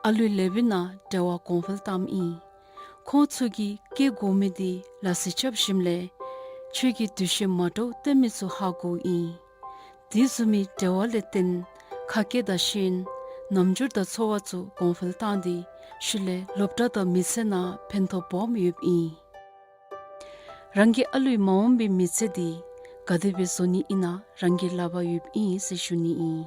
ཨ་ལུའི་ལེ་བའི་ནང་འབྲེལ་བ་གོང་འཕེལ་བཏངམ་ཨིན། ཁོང་ཚུ་གིས་སྐྱེ་དགོ་མི་འདི་ལ་སི་རྐྱབ་ཞིནམ་ལས་ཁྱོད་ཀྱིས་འདུ་ཤེས་མ་འདྲཝ་སྟོན་མི་ཚུ་ཧ་གོཝ་ཨིན། དེ་བཟུམ་མའི་འབྲེལ་བ་ལས་བརྟེན་ཁ་སྐད་དང་ཤེས་ཡོན་རྣམ་འགྱུར་དང་ཚོར་བ་ཚུ་གོང་འཕེལ་བཏང་སྟེ་ཤུལ་ལས་སློབ་གྲྭ་དང་མི་ཚེ་ནང་ཕན་ཐོགས་སྦོམ་ཡོདཔ་ཨིན། རང་གིས་ཨ་ལུའི་མ་འོངས་པའི་མི་ཚེ་འདི་ག་དེ་སྦེ་བཟོ་ནི་ཨིན་ན་རང་གི་ལག་པར་ཡོདཔ་ཨིན་ཟེར་ཞུ་ནི་ཨིན།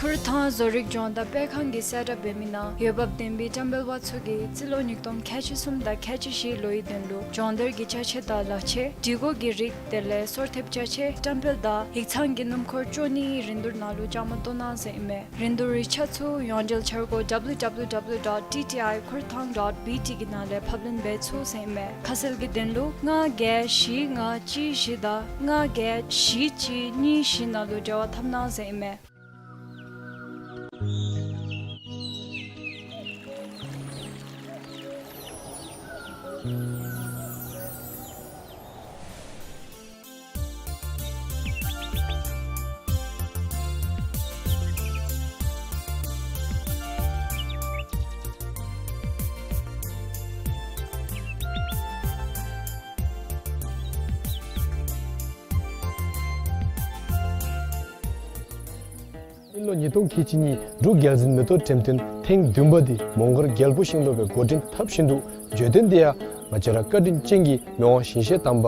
ཁུར་ཐང་བཟོ་རིག་སྦྱོང་བརྡར་སྤེལ་ཁང་གིས་གསལ་བསྒྲགས་འབད་མི་ནང་འོས་འབབ་ལྡན་པའི་བཀྲམ་སྤེལ་པ་ཚུ་གིས་རྩིས་ལོ་ཉིས་སྟོང་ཁལ་གཅིག་གསུམ་དང་ཁལ་གཅིག་བཞི་ལོའི་དོན་ལུ་སྦྱོང་བརྡར་གྱི་ཅ་ཆས་དང་ལག་ཆས་སྒྲིག་གོ་གི་རིགས་དེ་ལས་སོར་ཐེབས་ཅ་ཆས་བཀྲམ་སྤེལ་དང་ཡིག་ཚང་གི་སྣུམ་འཁོར་བཅོ་ལྔའི་རིན་བསྡུར་ནང་ལུ་བཅའ་མར་གཏོགས་གནང་ཟེར་ཨིན་མས། རིན་བསྡུར་རིགས་ཆ་ཚུ་ཡོངས་འབྲེལ་འཆར་སྒོ་W W W dot T T I kurthang dot B T གི་ནང་ལས་ཕབ་ལེན་འབད་ཚུགས་ཟེར་ཨིན་མས། ཁ་གསལ་གྱི་དོན་ལུ་ལྔ་བརྒྱད་བཞི་ལྔ་གཅིག་བཞི་དང་ལྔ་བརྒྱད་བཞི་གཅིག་གཉིས་བཞི་ནང་ལུ་འབྲེལ་བ་འཐབ་གནང་ཟེར་ཨིན་མས། ཨིན་ལོ་ཉིས་སྟོང་ཁལ་གཅིག་གཉིས་འབྲུག་རྒྱལ་འཛིན་མེ་ཏོག་འགྲེམས་སྟོན་ཐེངས་བདུན་པ་འདི་མོང་སྒར་རྒྱལ་པོ་ཞིང་ལོ་སྦེ་འགོ་འདྲེན་འཐབ་བཞིན་འདུག། བརྗོད་དོན་འདི་ཡང་ང་བཅས་ར་བཀའ་དྲིན་ཅན་གྱི་མི་དབང་ཞིང་གཤེགས་དམ་པ་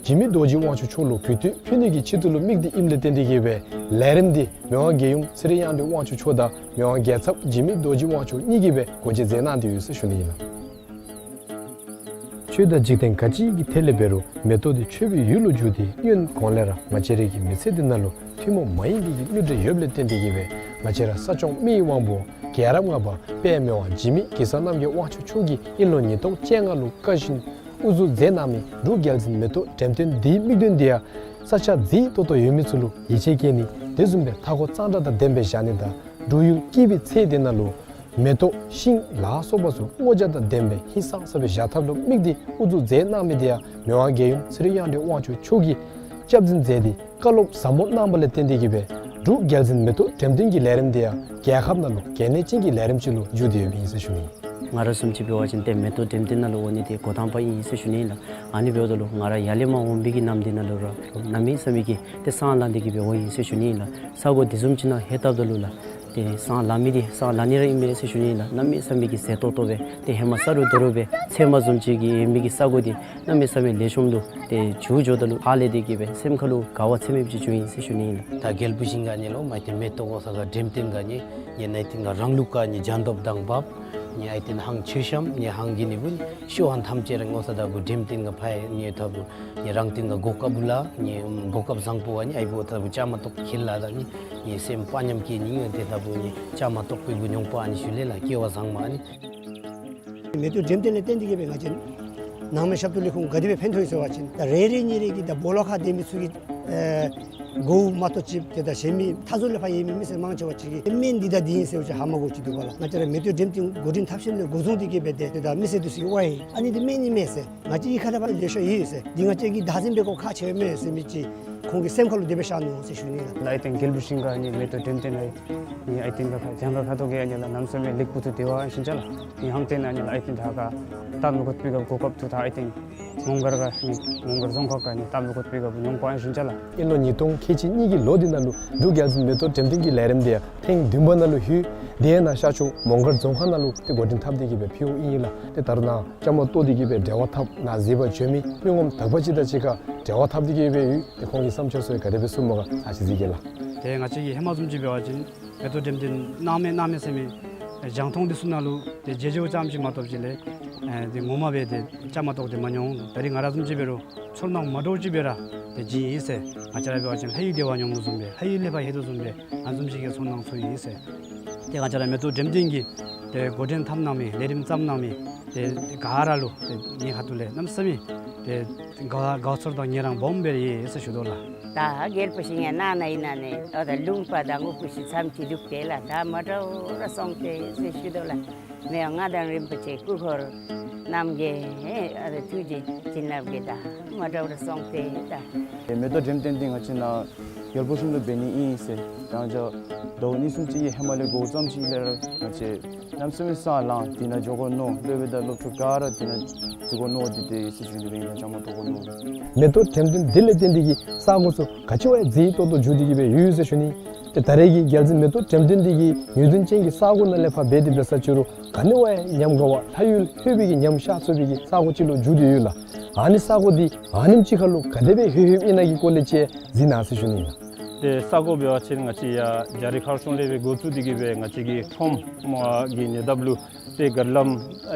འཇིགས་མེད་རྡོ་རྗེ་དབང་ཕྱུག་མཆོག་ལུ་གུས་བཏུད་ཕུལ་ནི་གི་ཆེད་དུ་ལུ་དམིགས་ཏེ་ཨིནམ་ལས་བརྟེན་ཏེ་གིས་སྦེ་ལས་རིམ་འདི་མི་དབང་རྒྱལ་ཡུམ་ཚེ་རིང་དབྱངས་སྒྲོན་དབང་ཕྱུག་མཆོག་དང་མི་དབང་རྒྱལ་ཚབ་འཇིགས་མེད་རྡོ་རྗེ་དབང་ཕྱུག་གཉིས་ཀྱིས་སྦེ་འགོ་འབྱེད་མཛད་གནང་སྟེ་ཡོད་ཟེར་ཞུ་ནི་ཨིན་ལགས། ཆོས་དང་འཇིག་རྟེན་ག་ཅི་གི་ཐད་ལས་འབད་རུང་མེ་ཏོག་འདི་མཆོད་པའི་ཡུལ་ལུ་གྱུར་ཏེ་སྔོན་གོང་ལས་ར་ང་བཅས་རའི་གི་མི་ཚེ་འདི་ནང་ལུ་ཐུན་མོང་མ་ཡིན་པའི་གི་གླུ་སྒྲ་ཡོདཔ་ལས་བརྟེན་ཏེ་གིས་སྦེ་ང་བཅས་ར་ས་སྐྱོང་མི་ཡི་དབང་པོ་རྒྱལ་རབས་ལྔ་པ་དཔལ་མི་དབང་འཇིགས་མེད་གེ་སར་རྣམ་རྒྱལ་དབང་ཕྱུག་མཆོག་གིས་ཨིན་ལོ་ཉིས་སྟོང་བཅོ་ལྔ་ལུ་བཀའ་བཞིན་དབུ་འཛུགས་མཛད་གནང་མི་འབྲུག་རྒྱལ་འཛིན་མེ་ཏོག་འགྲེམས་སྟོན་འདིའི་དམིགས་དོན་འདི་ཡང་ས་ཆ་མཛེས་ཏོག་ཏོ་ཡོད་མི་ཚུ་ལུ་ཡིད་ཆེས་བསྐྱེད་ནི་དེ་བཟུམ་སྦེ་མཐའ་འཁོར་གཙང་སྦྲ་དང་ལྡན་པའི་བཞག་ནི་དང་འབྲུག་ཡུལ་སྐྱིད་པའི་ཚལ་འདི་ནང་ལུ་མེ་ཏོག་ཤིང་ལ་སོགས་པ་ཚུ་སྔོ་སྦྱང་དང་ལྡན་པའི་ཧིང་སངས་ས་སྦེ་བཞག་ཐབས་ལུ་དམིགས་ཏེ་དབུ་འཛུགས་མཛད་གནང་མི་འདི་ཡང་མི་དབང་རྒྱལ་ཡུམ་ཚེ་རིང་དབྱངས་སྒྲོན་དབང་ཕྱུག་མཆོག་གིས་སྐྱབས་འཛིན་མཛད་དེ་བཀའ་སློབ་ཟབ་མོ་གནང་བ་ལས་བརྟེན་ཏེ་གིས་སྦེ་འབྲུག་རྒྱལ་འཛིན་མེ་ཏོག་འགྲེམས་སྟོན་གྱི་ལས་རིམ་འདི་ཡང་རྒྱལ་ཁབ་ནང་ལུ་གལ་གནད་ཅན་གྱི་ལས་རིམ་ཅིག་ལུ་འགྱུར་ཏེ་ཡོདཔ་ཨིན་ཟེར་ཞུ་ནི། ང་ར་བཟུམ་ཅིག་འབད་བ་ཅིན་ཏེ་མེ་ཏོག་འགྲེམས་སྟོན་ནང་ལུ་འོང་ནི་འདི་འགོ་དང་པ་ཨིན་ཟེར་ཞུ་ནི་ཨིན་ལགས། ཨ་ནི་འབདཝ་ད་ལུ་ང་ར་ཡར་ལས་མར་འོང་མི་གི་ནམ་དུས་ནང་ལུ་ར་གནམ་མེད་ས་མེད་ཀྱི་ཏེ་སང་ལངས་ཏེ་གིས་སྦེ་འོང་ཡི་ཟེར་ཞུ་ནི་ཨིན་ལགས། ས་གོ་དེ་བཟུམ་ཅིག་ནང་ལྷོད་བལྟཝ་ད་ལུ་ལགས། ཏེ་སང་ལངས་མི་འདི་སང་ལངས་ནི་ར་ཨིན་མས་ཟེར་ཞུ་ནི་ཨིན་ལགས། གནམ་མེད་ས་མེད་ཀྱི་ཟེར་ཏོག་ཏོ་སྦེ་ཏེ་ཧེ་མ་ས་རུ་རྡོ་རུ་སྦེ་ཚལ་མ་བཟུམ་ཅིག་གི་ཡོད་མི་གི་ས་གོ་འདི་གནམ་མེད་ས་མེད་ལེགས་ཤོམ་ལུ་ཏེ་འགྱུར་འགྱོཝ་ད་ལུ་ཧ་ལས་ཏེ་གིས་སྦེ་སེམས་ཁ་ལུ་དགའ་བ་ཚད་མེདཔ་ཅིག་བྱུང་ཡི་ཟེར་ཞུ་ནི་ཨིན་ལགས། ད་རྒྱལ་པོ་ཞིང་ག་ནི་ལོ་མ་ཏེ་མེ་ཏོག་འོང་ས་ག་འགྲེམས་སྟོན་ག་ནི་ནི་ནཱ་ཏེ་ནཱ་རང་ལུགས་ག་ནི་སྦྱང་སྟོབས་དང་འབབ་ནི་ཨའི་ཏེན་ཧང་ཆོས་བཤམ་ནི་ཧང་གི་ནི་བུ་ནི་ཤོ་ཧང་ཐམས་ཅད་ར་ངོ་ས་ད་བུ་འགྲེམས་སྟོན་ག་ཕར་ཡ་ནི་ད་བུ་ནི་རང་སྟོན་ག་གོ་སྐབས་ལ་ནི་གོ་སྐབས་བཟང་པོ་བ་ནི་ཨའི་བུ་ད་བུ་བཅའ་མར་གཏོགས་ཁེལ་ལ་ད་ནི་ནི་སེམས་དཔའ་ཉམས་སྐྱེ་ནི་ཏེ་ད་བུ་ནི་བཅའ་མར་གཏོགས་པའི་བུ་མྱོང་པ་ནི་ཞུ་ལེ་ལགས། སྐལ་བ་བཟང་མ་ནི། མེ་ཏོག་འགྲེམས་སྟོན་ལས་བརྟེན་ཏེ་གིས་སྦེ་ང་བཅས་ནང་མི་ཞབས་ཏོག་ལས་ཁུངས་ག་དེ་སྦེ་ཕན་ཐོགས་ཡི་ཟེར་བ་ཅིན་ད་རེ་རེ་གཉིས་རེ་གིས་ད་སྦོ་ལོགས་ཁར་སྡོད་མི་ཚུ་གིས་ཨེ་གོཝ་མ་གཏོགས་ཅིག་ཏེ་ད་གཞན་མི་མཐའ་ཟུར་ལས་ཕར་ཡོད་མི་མི་སེར་མང་ཆེ་བ་ཅིག་གིས་སྨན་འདི་དང་འདི་ཨིན་ཟེར་བ་ཅིན་ཧ་མ་གོཝ་ཅིག་འདུག་པ་ལགས། ང་བཅས་ར་མེ་ཏོག་འགྲེམས་སྟོན་འགོ་འདྲེན་འཐབ་ཞིནམ་ལས་འགོ་བཟུང་སྟེ་གིས་སྦེ་ཏེ་ཏེ་ད་མི་སེར་འདི་ཚུ་གིས་ཝའི་ཨ་ནི་འདི་སྨན་ཨིན་མས་ཟེར། ང་བཅས་ཡུལ་ཁ་ལས་ཕར་ལེགས་ཤོམ་ཡོད་ཟེར། འདི་ང་བཅས་ཀྱི་བདག་འཛིན་འབད་དགོཔ་ཁག་ཆེ་བས་མས་ཟེར་མི་ཅིག་ ཁོང་གི་སེམས་ཁ་ལུ་དེ་སྦེ་ཤར་ནུག་ཟེར་ཞུ་ནི་ལགས། ལགས་ཨའི་ཏེན་རྒྱལ་པོ་ཤིང་ཀ་ཨ་ནི་མེ་ཏོག་འགྲེམས་སྟོན་ཨ་ནི་ཨའི་ཏེན་ཁ་ཁ་གྱངས་ཁ་ཁ་ཐུག་གི་ཨ་ནི་ལགས་གནམ་མེད་ས་མེད་ལེགས་པོ་ཐུགས་བདེ་བ་ཨིན་ཞིན་ཅ་ལགས། ཨ་ནི་ཧང་ཏེན་ཨ་ནི་ལགས་ཨའི་ཏེན་ད་ཁ་ད་མི་གོ་པི་ཀ་གོ་སྐབས་ཐུག་ད་ཨའི་ཏེན་མོང་སྒར་ཁ་ཨ་ནི་མོང་སྒར་རྫོང་ཁག་ཁ་ཨ་ནི་ད་མི་གོ་པི་ཀ་མྱོང་པ་ཨིན་ཞིན་ཅ་ལགས། དབྱིན་ལོ་ཉིས་སྟོང་ཁལ་གཅིག་གཉིས་ཀྱི་ལོ་འདི་ནང་ལུ་འབྲུག་རྒྱལ་འཛིན་མེ་ཏོག་འགྲེམས་སྟོན་གྱི་ལས་རིམ་འདི་ཡང་ཐེངས་བདུན་པ་ནང་ལུ་ལྷོད། དེ་ནང་ཤར་ཕྱོགས་མོང་སྒར་རྫོང་ཁག་ནང་ལུ་ཏེ་འགོ་འདྲེན་འཐབ་སྟེ་གི་སྦེ་ཕུལཝ་ཨིན་ལགས། ཏེ་ད་རུང་ནཱ་བཅའ་མར་གཏོགས་ཏེ་གི་སྦེ་འབྲེལ་བ་འཐབ་ནཱ་གཟིགས་པར་བྱོན་མི་མི་ངོམ་དག་པ་ཅིག་དང་གཅིག་ཁར་འབྲེལ་བ་འཐབ་སྟེ་གི་སྦེ་ཡོད། ཏེ་ཁོང་གི་བསམ་འཆར་ཚུ་ག་དེ་སྦེ་གསུངམ་ག་ཚར་ཅིག་གཟིགས་གེ་ལགས། ཏེ་ང་བཅས་ཀྱིས་ཧེ་མ་བཟུམ་ཅིག་འབད་བ་ཅིན་མེ་ཏོག་འགྲེམས་སྟོན་གནང་མས་གནང་མས་ཟེར་མི་རྒྱང་མཐོང་འདི་ཚུ་ནང་ལུ་ཏེ་མཇལ་མཇལཝ་ཙམ་ཅིག་མ་གཏོགས་ཅིག་ལས་ཨེ་ཏེ་ངོ་མ་སྦེ་ཏེ་བཅའ་མར་གཏོགས་ཏེ་མ་མྱོང་། ད་རིས་ང་ར་བཟུམ་ཅིག་འབད་རུང་ཚོར་སྣང་མ་འདྲཝ་ཅིག་སྦེ་ར་ཏེ་བྱིན་ཡི་ཟེར། ང་བཅས་ར་འབད་བ་ཅིན་ལྷ་ཡུལ་བདེ་བ་མྱོང་དོ་བཟུམ་སྦེ་ལྷ་ཡུལ་ལེགས་པ་ལྷོད་དོ་བཟུམ་སྦེ་ཨ་ནི་བཟུམ་ཅིག་གི་ཚོར་སྣང་ཚོར་ཡི་ཟེར། ཏེ་ང་བཅས་ར་མེ་ཏོག་འགྲེམས་སྟོན་གྱི་ཏེ་འགོ་འདྲེན་འཐབ་གནང་མི་ལས་རིམ་བརྩམ་གནང་མི་ཏེ་ག་ར་ལུ་ཏེ་ངེའི་ཁ་ཐུག་ལས་གནམ་མེད་ས་མེད་ཏེ་དགའ་དགའ་ཚོར་དང་ངལ་རངས་སྦོམ་སྦེ་ར་ཡོད་ཟེར་ཞུ་དོ་ལགས། ད་རྒྱལ་པོ་ཤིང་ཡང་ནང་ན་ཨིན་ན་ནི་ཨོ་ད་ལུང་པ་དང་སྔོ་ཕུ་ཤི་ཙམ་ཅིག་འདུག་སྟེ་ལགས། ད་མ་འདྲཝ་ར་སོང་སྟེ་ཟེར་ཞུ་དོ་ལགས། མི་ཡང་མངའ་བདག་རིན་པོ་ཆེ་སྐུ་འཁོར་རྣམ་རྒྱལ་ཨ་ད་ཐུགས་རྗེ་བྱིན་རླབས་ཀྱིས་ད་མ་འདྲཝ་ར་སོང་སྟེ་ད། མེ་ཏོག་འགྲེམས་སྟོན་འདི་ང་བཅས་ནཱ་རྒྱལ་པོ་ཤིང་ལུ་འབད་ནི་ཨིན་ཟེར་ད་ང་བཅས་ཟླཝ་གཉིས་གསུམ་ཅིག་གི་ཧེ་མ་ལས་འགོ་བརྩམས་ཅི་ལས་ར་ང་བཅས་གནམ་མེད་ས་མེད་ས་ལངས་དེ་ནང་འགྱོ་དགོ་མནོ། སློབ་དཔོན་དང་སློབ་ཕྲུག་ག་ར་དེ་ནང་འཛུལ་དགོ་མནོ། དེ་དེ་ཟེར་ཞུ་ནི་སྦེ་ཨིན་ལགས། བཅའ་མར་གཏོགས་དགོ་མནོ། མེ་ཏོག་འགྲེམས་སྟོན་འདི་ལས་བརྟེན་ཏེ་གི་ས་གོ་ཚུ་ག་ཅི་བ་ཡང་མཛེས་ཏོག་ཏོ་འགྱོ་སྟེ་གི་སྦེ་ཡོད་ཟེར་ཞུ་ནི། ཏེ་ད་རེས་ཀྱི་རྒྱལ་འཛིན་མེ་ཏོག་འགྲེམས་སྟོན་འདི་གི་ངེས་དོན་ཅན་གྱི་ས་གོ་ནང་ལས་ཕར་འབད་དེ་འབད་ས་ཅིག་རུང་ག་ནི་བ་ཡང་ཉམས་དགའ་བ་ལྷ་ཡུལ་ལྷོད་པའི་གི་ཉམས་ཤར་ཚུགས་པའི་གི་ས་གོ་ཅིག་ལུ་འགྱུར་ཏེ་ཡོད་ལགས། ཨ་ནི་ས་གོ་འདི་ཨ་ནེམ་ཅིག་ཁར་ལུ་ག་དེ་སྦེ་ལྷོད་ལྷོདཔ་ཨིན་ན་གི་སྐོར་ལས་ཅིག་གཟིགས་གནང་ཟེར་ཞུ་ནི་ཨིན་ལགས། ཏེ་ས་གོ་འབད་བ་ཅིན་ང་བཅས་ཡར་རྒྱ་རི་མཁར་གཞུང་ལས་སྦེ་འགོ་བཙུགས་ཏེ་གི་སྦེ་ང་བཅས་ཀྱི་ཁྲོམ་གྱི་ཉེ་འདབས་ལུ་ཏེ་གར་ལམ་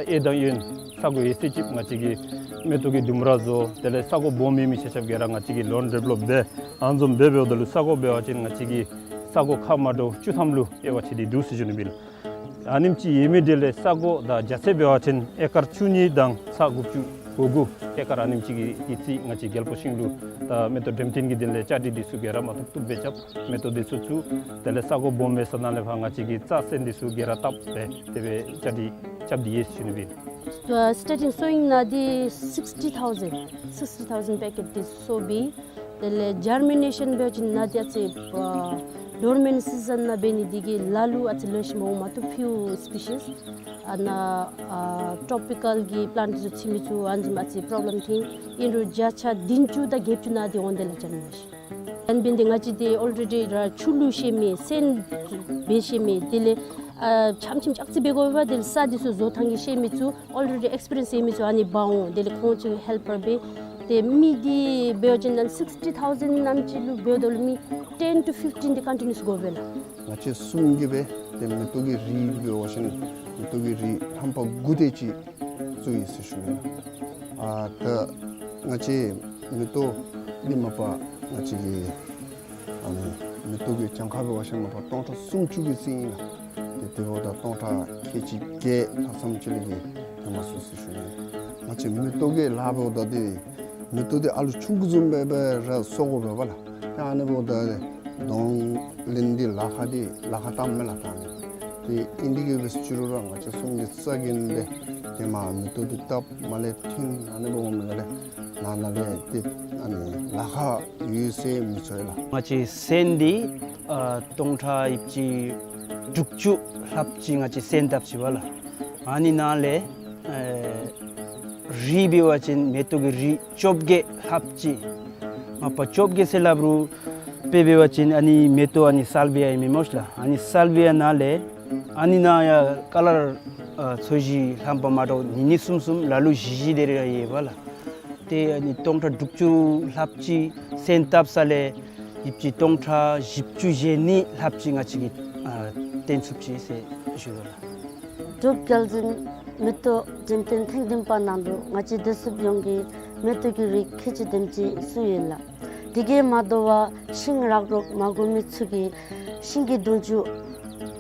གཡས་དང་གཡོན་ས་གོ་ཡོད་ཚད་ཅིག་ང་བཅས་ཀྱིས་མེ་ཏོག་གི་ལྡུམ་ར་བཟོ། དེ་ལས་ས་གོ་སྦོམ་ཡོད་མི་ཆ་ཁྱབ་ག་ར་ང་བཅས་ཀྱིས་ལོན་ཌེ་བེ་ལོཔ་འབད། ཨ་ནི་བཟུམ་སྦེ་འབདཝ་ད་ལུ་ས་གོ་འབད་བ་ཅིན་ང་བཅས་ཀྱིས་ས་གོ་ཁག་མ་འདྲཝ་བཅུ་ཐམ་ལུ་དབྱེ་བ་ཕྱེ་སྟེ་འདུག་ཟེར་ཞུ་ནི་ཨིན། ཨ་ནེམ་ཅིག་ཡོད་མི་འདི་ལས་ས་གོ་དང་རྒྱ་ཚད་འབད་བ་ཅིན་ཨེ་ཀར་བཅུ་གཉིས་དང་ས་དགུ་བཅུ་གོ་དགུ་ཨེ་ཀར་ཨ་ནེམ་ཅིག་གི་ཨིན་ཅི། ང་བཅས་རྒྱལ་པོ་ཤིང་ལུ་ད་མེ་ཏོག་འགྲེམས་སྟོན་གྱི་དོན་ལས་བཅའ་སྒྲིག་འདི་ཚུ་ག་ར་མ་ཐུབ་ཐུབ་སྦེ་རྐྱབ། མེ་ཏོག་འདི་ཚུ་བཙུགས། དེ་ལས་ས་གོ་སྦོམ་འབད་ས་ནང་ལས་ཕར་ང་བཅས་ཀྱིས་རྩྭ་སོན་འདི་ཚུ་ག་ར་བཏབ་སྦེ་དེ་སྦེ་བཅའ་སྒྲིག་རྐྱབ་སྟེ་ཡོད་ཟེར་ཞུ་ནི་ཨིན། ཨ་སི་ཊར་ཊིང་སོ་ཝིང་ནང་འདི་སིགསི་ཊི་ཐའུ་ཟེན་སིགསི་ཊི་ཐའུ་ཟེན་པེ་ཀེཊ་འདི་སོ་བི། དེ་ལས་ཇར་མི་ནེ་ཤཱན་འབད་བ་ཅིན་ནཱ་འདི་ཨ་ཙི་ཨ་ཌོར་མེནཊ་སི་ཛཱན་ནང་འབད་ནི་འདི་གིས་ལ་ལུ་ཨ་ཙི་ལེགས་ཤོམ་འོང་མ་བཏུབ། ཕིའུ་སི་པི་ཤིས་ཨ་ནཱ་ཨ་ཊོ་པི་ཀཱལ་གྱི་པི་ལཱནཊ་ཚུ་ཚུད་མི་ཚུ་ཨ་ནི་བཟུམ་ཨ་ཙི་པོརོབ་ལེམ་ཐོན། ཨིན་རུང་བརྒྱ་ཆ་བདུན་ཅུ་དང་བརྒྱད་ཅུ་ནང་འདི་འོང་དེས་ལགས་ཇར་མི་ནེ་ཤཱན། ཨ་ནི་འབད་ནི་འདི་ང་བཅས་འདི་ཨོལ་རེ་ཌི་ར་ཆུ་བླུགས་ཤེས་མི་སོན་འབད་ཤེས་མི་དེ་ལས་ཨ་ཆམ་ཆིམ་ཅིག་ཨ་ཙི་འབད་དགོ་པས། དེ་ལས་ས་འདི་ཚུ་བཟོ་ཐངས་ཀྱི་ཤེས་མི་ཚུ་ཨོལ་རེ་ཌི་ཨེགསི་པི་རི་ཡེནསི་ཡོད་མི་ཚུ་ཨ་ནི་འབག་འོང་། དེ་ལས་ཁོང་ཚུ་ཧེལ་པར་འབད། ཏེ་མི་འདི་འབད་བ་ཅིན་ཨ་ནི་སིགསི་ཊི་ཐའུ་ཟེན་ནང་ཅིག་ལུ་འབདཝ་ད་ལུ་མི་ཊེན་ཊུ་ཕིཕ་ཊིན་འདི་ཀོན་ཊི་ནིའུ་སི་དགོ་པས་ལགས། ང་བཅས་གསུམ་གྱིས་སྦེ་ཏེ་མེ་ཏོག་གི་རིགས་འབད་བ་ཅིན་མེ་ཏོག་གི་རིགས་རྣམ་པ་དགུ་དེ་ཅིག་བཙུགས་ཡི་ཟེར་ཞུ་ནི་ལགས། ཨ་ད་ང་བཅས་མེ་ཏོག་འདི་མ་པ་ང་བཅས་ཀྱི་ཨ་ནི་མེ་ཏོག་གི་གྱངས་ཁ་འབད་བ་ཅིན་མ་པ་སྟོང་ཕྲག་སུམ་ཅུ་གི་རྩིས་ཨིན་ལགས། ཏེ་དེ་འབདཝ་ད་སྟོང་ཕྲག་ཁལ་གཅིག་བརྒྱད་ལྷག་ཙམ་ཅིག་ལས་ཀྱི་ཧེ་མ་སོང་ཟེར་ཞུ་ནི། ང་བཅས་མེ་ཏོག་གི་ལཱ་འབདཝ་ད་འདི་མེ་ཏོག་འདི་ཨ་ལུ་ཆུང་ཀུ་བཟུམ་སྦེ་སྦེ་ར་གསོ་དགོ་པས་ལགས། ཏེ་ཨ་ནི་འབདཝ་ད་གདོང་ལེན་འདི་ལཱ་ཁག་འདི་ལཱ་ཁག་གཏངམ་མས་ལགས། ད་ཨ་ནི་ཏེ་ཨིན་དེ་གིས་སྦེ་ཅི་རུང་ར་ང་བཅས་གསུམ་གྱིས་རྩ་འགེངས་ཏེ་ཏེ་མ་མེ་ཏོག་འདི་བཏབ་མ་ལས་ཐོན། ཨ་ནི་འབདཝ་མ་ལས་ནང་ན་ལས་ཏེ་ཨ་ནི་ལཱ་ཁག་ཡོད་ཟེར་མི་ཚོར་ལགས། ང་བཅས་སོན་འདི་ཨ་སྟོང་ཕྲག་ཡོད་ཅི་དྲུག་ཅུ་ལྷགཔ་ཅིག་ང་བཅས་སོན་བཏབ་ཅི་བ་ལགས། ཨ་ནི་ནང་ལས་ཨེ་རིགས་འབད་བ་ཅིན་མེ་ཏོག་གི་རིགས་བཅོ་བརྒྱད་ལྷགཔ་ཅིག། མ་པ་བཅོ་བརྒྱད་ཟེར་སླབ་རུང་དཔེ་འབད་བ་ཅིན་ཨ་ནི་མེ་ཏོག་ཨ་ནི་སཱལ་བི་ཡ་ཨིན་མས་སྨོ་ཤ་ལགས། ཨ་ནི་སཱལ་བི་ཡ་ནང་ལས་ཨ་ནི་ནང་ཡང་ཀ་ལར་ཨ་ཚོས་གཞི་རྣམ་པ་མ་འདྲཝ་ཉིས་གཉིས་གསུམ་གསུམ་ལ་ལུ་བཞི་བཞི་དེ་རེ་ཡོད་པ་ལགས། ཏེ་ཨ་ནི་སྟོང་ཕྲག་དྲུག་ཅུ་ལྷགཔ་ཅིག་སོན་བཏབ་ས་ལས་ཡོད་ཅི་སྟོང་ཕྲག་བཞི་བཅུ་ཞེ་གཉིས་ལྷགཔ་ཅིག་ང་བཅས་ཀྱིས་ཨ་བཏོན་ཚུགས་ཅི་ཟེར་ཞུ་དོ་ལགས། འབྲུག་རྒྱལ་འཛིན་མེ་ཏོག་འགྲེམས་སྟོན་ཐེངས་བདུན་པ་ནང་ལུ་ང་བཅས་བདེ་སྲུངཔ་ཡོངས་ཀྱིས་མེ་ཏོག་གི་རིགས་ཁལ་གཅིག་དེམ་ཅིག་བཙུགས་ཡི་ལགས། དེ་གིས་མ་དོ་བར་ཤིང་རག་རོག་མ་དགོ་མི་ཚུ་གིས་ཤིང་གི་དུང་ཆུ་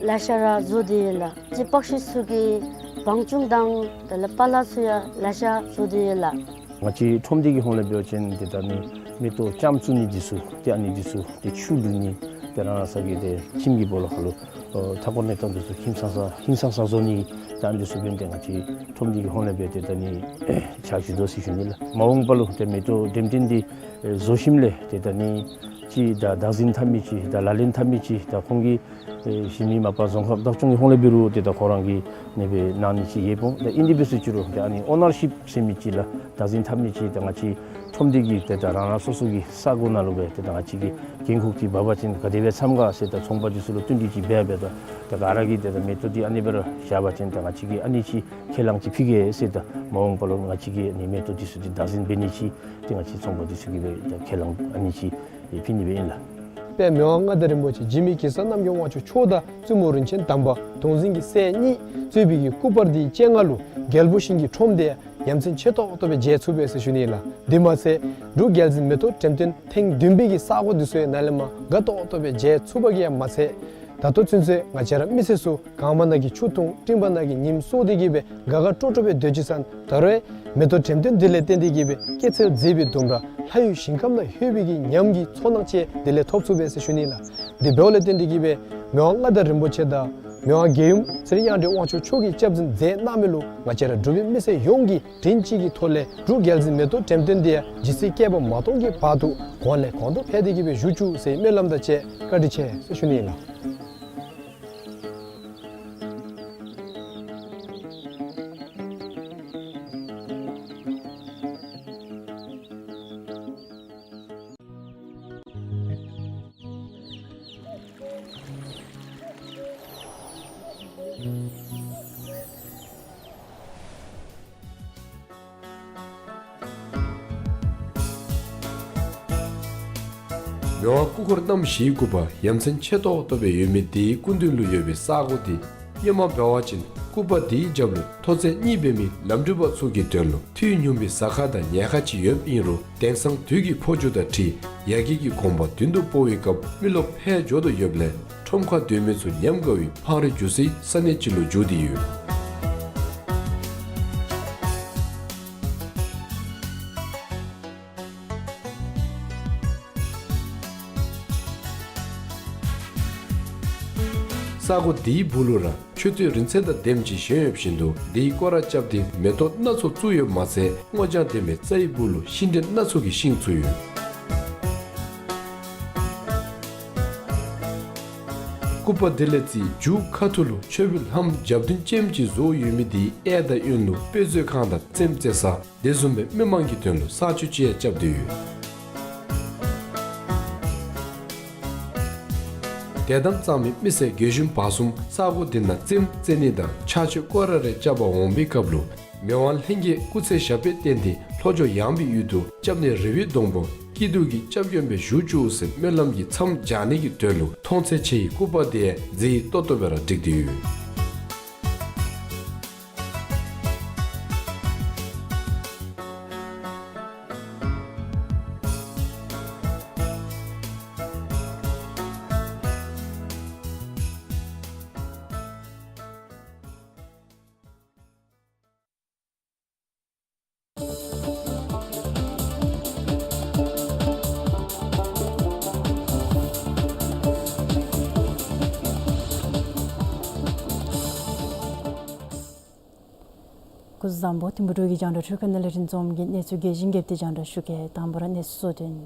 ལེ་ཤ་ར་བཟོ་སྟེ་ཡོད་ལགས། ཏེ་པགས་ཤུ་ཚུ་གི་བང་ཅུང་དང་དེ་ལས་པ་ལ་ཚུ་ཡང་ལེ་ཤ་བཟོ་སྟེ་ཡོད་ལགས། ང་བཅས་ཁྲོམ་སྡེ་གི་ཧོངས་ལས་འབད་བ་ཅིན་ཏེ་ད་ཨ་ནི་མེ་ཏོག་ལྕངམ་བཙུགས་ནི་འདི་ཚུ་ཏེ་ཨ་ནི་འདི་ཚུ་ཏེ་ཆུ་བླུག་ནི་ཏེ་རང་རང་སོ་གི་ཏེ་ཁྱིམ་གྱི་སྦོ་ལོགས་ཁར་ལུ་ཨོ་མཐའ་འཁོར་གནས་སྟངས་འདི་ཚུ་ཧིང་སངས་ས་ཧིང་སངས་ས་བཟོ་ནི་ཏེ་ཨ་ནི་འདི་ཚུ་འབད་ནི་ཏེ་ང་བཅས་ཁྲོམ་སྡེ་གི་ཧོངས་ལས་འབད་ཏེ་ད་ཨ་ནི་ཕྱག་ཞུ་དོ་ཟེར་ཞུ་ནི་ལགས། མ་འོངས་པ་ལུ་ཏེ་མེ་ཏོག་འགྲེམས་སྟོན་འདི་ བཟོ་ཞིནམ་ལས་ཏེ་ད་ཨ་ནི་ཅིག་ད་བདག་འཛིན་འཐབ་མི་ཅིག་ད་ལག་ལེན་འཐབ་མི་ཅིག་ད་ཁོང་གིས་ཨེ་གཞི་མི་མ་པ་རྫོང་ཁག་བདག་སྐྱོང་གི་ཧོངས་ལས་འབད་རུང་ཏེ་ད་ཁོ་ར་གིས་ཨ་ནི་སྦེ་གནང་ནི་ཅིག་ཡོདཔ་འོང་། ད་ཨིན་དེ་འབད་ཟེར་ཅི་རུང་ད་ཨ་ནི་ཨོ་ནར་ཤིབ་ཟེར་མི་ཅིག་ལགས་བདག་འཛིན་འཐབ་མི་ཅིག་ད་ང་བཅས་ཁྲོམ་སྡེ་གི་ཏེ་ད་རང་རང་སོ་སོ་གི་ས་གོ་ནང་ལུ་སྦེ་ཏེ་ད་ང་བཅས་ཀྱིས་འགན་ཁུར་ཅིག་འབག་པ་ཅིན་ག་དེ་སྦེ་འཚམས་ག་ཟེར་ད་ཚོང་པ་འདི་ཚུ་ལུ་བསྟུན་གྲོས་ཅིག་འབད་འབད་ད་ད་ག་ར་གིས་ཏེ་ད་མེ་ཏོག་འདི་ཨ་ནི་སྦེ་ར་བཞག་པ་ཅིན་ད་ང་བཅས་ཀྱིས་ཨ་ནི་ཅིག་ཁས་བླངས་ཅིག་ཕུལ་གེ་ཟེར་ད་མ་འོངས་པ་ལུ་ང་བཅས་ཀྱིས་ཨ་ནི་མེ་ཏོག་འདི་ཚུ་འདི་བདག་འཛིན་འབད་ནི་ཅིག་ཏེ་ང་བཅས་ཚོང་པ་འདི་ཚུ་གིས་སྦེ་ད་ཁས་བླངས་ཨ་ནི་ཅིག་ཕུལ་ནི་སྦེ་ཨིན་ལགས། དཔལ་མི་དབང་མངའ་བདག་རིན་པོ་ཆེ་འཇིགས་མེད་གེ་སར་རྣམ་རྒྱལ་དབང་ཕྱུག་མཆོག་དང་བཙུན་མོ་རིན་ཆེན་དམ་པ་གདུང་འཛིན་གྱི་སྲས་གཉིས་གཙོས་པའི་གི་སྐུ་པར་འདི་སྤྱན་སྔ་ལུ་རྒྱལ་པོ་ཞིང་གི་ཁྲོམ་སྡེ་ཡ་མཚན་ཆེ་ཏོག་ཏོ་སྦེ་མཇལ་ཚུགས་པས་ཟེར་ཞུ་ནི་ལགས། དེ་མ་ཚད་འབྲུག་རྒྱལ་འཛིན་མེ་ཏོག་འགྲེམས་སྟོན་ཐེངས་བདུན་པའི་གི་ས་གོ་འདི་ཚུ་ཡང་ནཱ་ལས་མར་དགའ་ཏོག་ཏོ་སྦེ་མཇལ་ཚུགས་པ་གིས་ཡང་མ་ཚད་ད་ལྟོ་ཚུན་ཚོད་ང་བཅས་ར་མི་སེར་ཚུ་གངས་པ་ནང་གི་ཆུ་འཐུང་སྤྲིན་པ་ནང་གི་ཉིམ་སྲོ་སྟེ་གིས་སྦེ་དགའ་དགའ་སྤྲོ་སྤྲོ་སྦེ་སྡོད་ཅི་ས་ད་རུང་མེ་ཏོག་འགྲེམས་སྟོན་འདི་ལས་བརྟེན་ཏེ་གིས་སྦེ་སྐྱེད་ཚལ་མཛེས་པའི་ལྡུམ་ར་ལྷ་ཡུལ་ཞིང་ཁམས་ནང་ལྷོད་པའི་གི་ཉམས་ཀྱི་ཚོར་སྣང་ཅིག་དེ་ལས་ཐོབ་ཚུགས་པས་ཟེར་ཞུ་ནི་ལགས། དེ་འབདཝ་ལས་བརྟེན་ཏེ་གིས་སྦེ་མི་དབང་མངའ་བདག་རིན་པོ་ཆེ་དང་མི་དབང་རྒྱལ་ཡུམ་ཚེ་རིང་གཡང་སྒྲོན་དབང་ཕྱུག་མཆོག་གིས་སྐྱབས་འཛིན་མཛད་གནང་མི་ལུ་ང་བཅས་ར་འབྲུག་པའི་མི་སེར་ཡོངས་ཀྱིས་དྲིན་གཅིག་གི་ཐོག་ལས་འབྲུག་རྒྱལ་འཛིན་མེ་ཏོག་འགྲེམས་སྟོན་འདི་ཡང་ཇི་སྲིད་བསྐལ་པ་མ་སྟོང་གི་བར་དུ་གོང་ལས་གོང་དུ་འཕེལ་ཏེ་གིས་སྦེ་བཞུགས་བཅུག་ཟེར་སྨོན་ལམ་དང་བཅས་བཀའ་དྲིན་ཆེ་ཟེར་ཞུ་ནི་ལགས། མི་དབང་སྐུ་འཁོར་རྣམ་བཞིའི་སྐུ་པར་ཡ་མཚན་ཆེ་ཏོག་ཏོ་སྦེ་ཡོད་མི་དེའི་སྐུ་མདུན་ལུ་ཡོད་པའི་ས་གོ་འདི་སྔོན་མ་འབད་བ་ཅིན་སྐུ་པར་འདིའི་རྒྱབ་ལུ་མཐོ་ཚད་གཉིས་འབད་མི་ལམ་འགྲུལ་པ་ཚུ་གི་དོན་ལུ་ཐུད་ཉུང་བའི་ཟ་ཁང་དང་ཉལ་ཁང་ཅིག་ཡོདཔ་ཨིན་རུང་དེང་སང་དུས་ཀྱི་འཕོ་འགྱུར་དང་འཁྲིལ་ཡར་རྒྱས་ཀྱི་གོམ་པ་མདུན་དུ་སྤོ་བའི་སྐབས་མི་རློབས་འཕེལ་འགྱོ་དོ་ཡོདཔ་ལས་ཁྲོམ་ཁར་སྡོད་མི་ཚུ་ཉམས་དགའ་བའི་འཕང་རིས་རྒྱུག་སའི་ས་གནས་ཅིག་ལུ་འགྱུར་ཏེ་ཡོད། ས་གོ་འདིའི་སྦུག་ལུ་ར་མཆོད་རྟེན་རིང་བསྲེལ་དང་ལྡནམ་ཅིག་བཞེངས་ཡོདཔ་བཞིན་དུ་འདིའི་སྐོར་ར་རྐྱབ་སྟེ་མེ་ཏོག་སྣ་ཚོགས་བཙུགས་ཡོདཔ་མ་ཚད་སྔོ་ལྗང་ལྡན་པའི་རྩྭ་ཡི་སྦུག་ལུ་ཤིང་འབྲས་སྣ་ཚོགས་ཀྱི་ཤིང་བཙུགས་ཡོད། སྐུ་པར་དེ་ལས་རྩིས་མཇུག་ཁ་ཐུག་ལུ་མཆོད་པའི་ལྷམ་རྒྱབ་མདུན་ཅནམ་ཅིག་བཟོ་ཡོད་མི་དེའི་གཡས་དང་གཡོན་ལུ་དཔེ་མཛོད་ཁང་དང་རྩེདམོ་རྩེ་ས་དེ་བཟུམ་སྦེ་མི་མང་གི་དོན་ལུ་གསང་སྤྱོད་ཅིག་ཡང་རྐྱབ་སྟེ་ཡོད། དད་དམ་གཙང་མའི་མི་སེར་རྒས་གཞོན་བར་གསུམ་ས་གོ་འདི་ནང་རྩེདམོ་རྩེ་ནི་དང་ཕྱག་མཆོད་སྐོར་ར་རེ་རྐྱབ་པར་འོང་པའི་སྐབས་ལུ་མི་དབང་ལྷན་རྒྱས་སྐུ་ཚེ་ཞབས་པད་བརྟན་ཏེ་ལྷོ་ཕྱོགས་ཡངས་པའི་ཡུལ་དུ་སྐྱབས་གནས་རི་བོའི་སྡོང་པོ་སྐྱིད་སྡུག་གི་སྐྱབས་མགོན་སྦེ་བཞུགས་བཅུག་ཟེར་སྨོན་ལམ་གྱི་མཚམས་སྦྱར་ནི་གི་དོན་ལུ་མཐོང་ཚད་ཆེ་བའི་སྐུ་པར་དེ་མཛེས་ཏོག་ཏོ་སྦེ་ར་བསྒྲིགས་ཏེ་ཡོད། སྐུ་གཟུགས་བཟང་པོ། ཐིམ་ཕུག་འབྲུག་གི་རྒྱང་བསྒྲགས་ཁྲུས་ཁང་ནང་ལས་རིན་འཛོམས་ཀྱིས་གནས་ཚུལ་རྒྱས་ཤིང་རྒྱས་པ་དེ་རྒྱང་བསྒྲགས་ཞུ་གེ། དང་པ་ར་གནས་ཚུལ་གཙོ་དོན།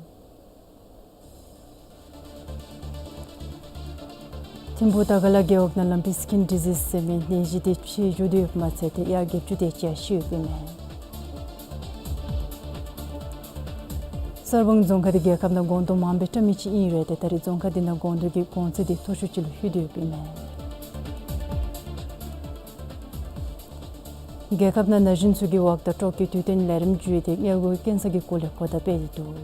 ཐིམ་ཕུག་དར་དཀར་ལ་རྒེད་འོག་ནང་ལམ་པི་སི་ཀིན་ཌི་ཟིས་ཟེར་མི་ནད་གཞི་དེ་ཕྱི་འགྱོ་དོ་ཡོདཔ་མ་ཚད་དེ་ཡར་བརྒྱད་ཅུ་དེ་ཅིག་ཤི་ཡོདཔ་ཨིན་མས། གསར་སྤང་རྫོང་ཁག་དེ་རྒྱལ་ཁབ་ནང་སྒོང་རྡོག་མངམ་སྦེ་བཀྲམ་མི་ཅིག་ཨིན་རུང་ཏེ་ད་རེས་རྫོང་ཁག་དེ་ནང་སྒོང་རྡོག་གི་གོང་ཚད་དེ་མཐོ་ཤོས་ཅིག་ལུ་ལྷོད་དོ་ཡོདཔ་ཨིན་མས། རྒྱལ་ཁབ་ནང་ན་གཞོན་ཚུ་གི་འོག་ད་སྤྲོ་སྐྱིད་དུས་སྟོན་ལས་རིམ་བརྒྱུད་དེ་མངལ་སྒོའི་ཀེན་སར་གྱི་སྐོར་ལས་གོ་བརྡ་སྤེལ་ཏེ་འདུག།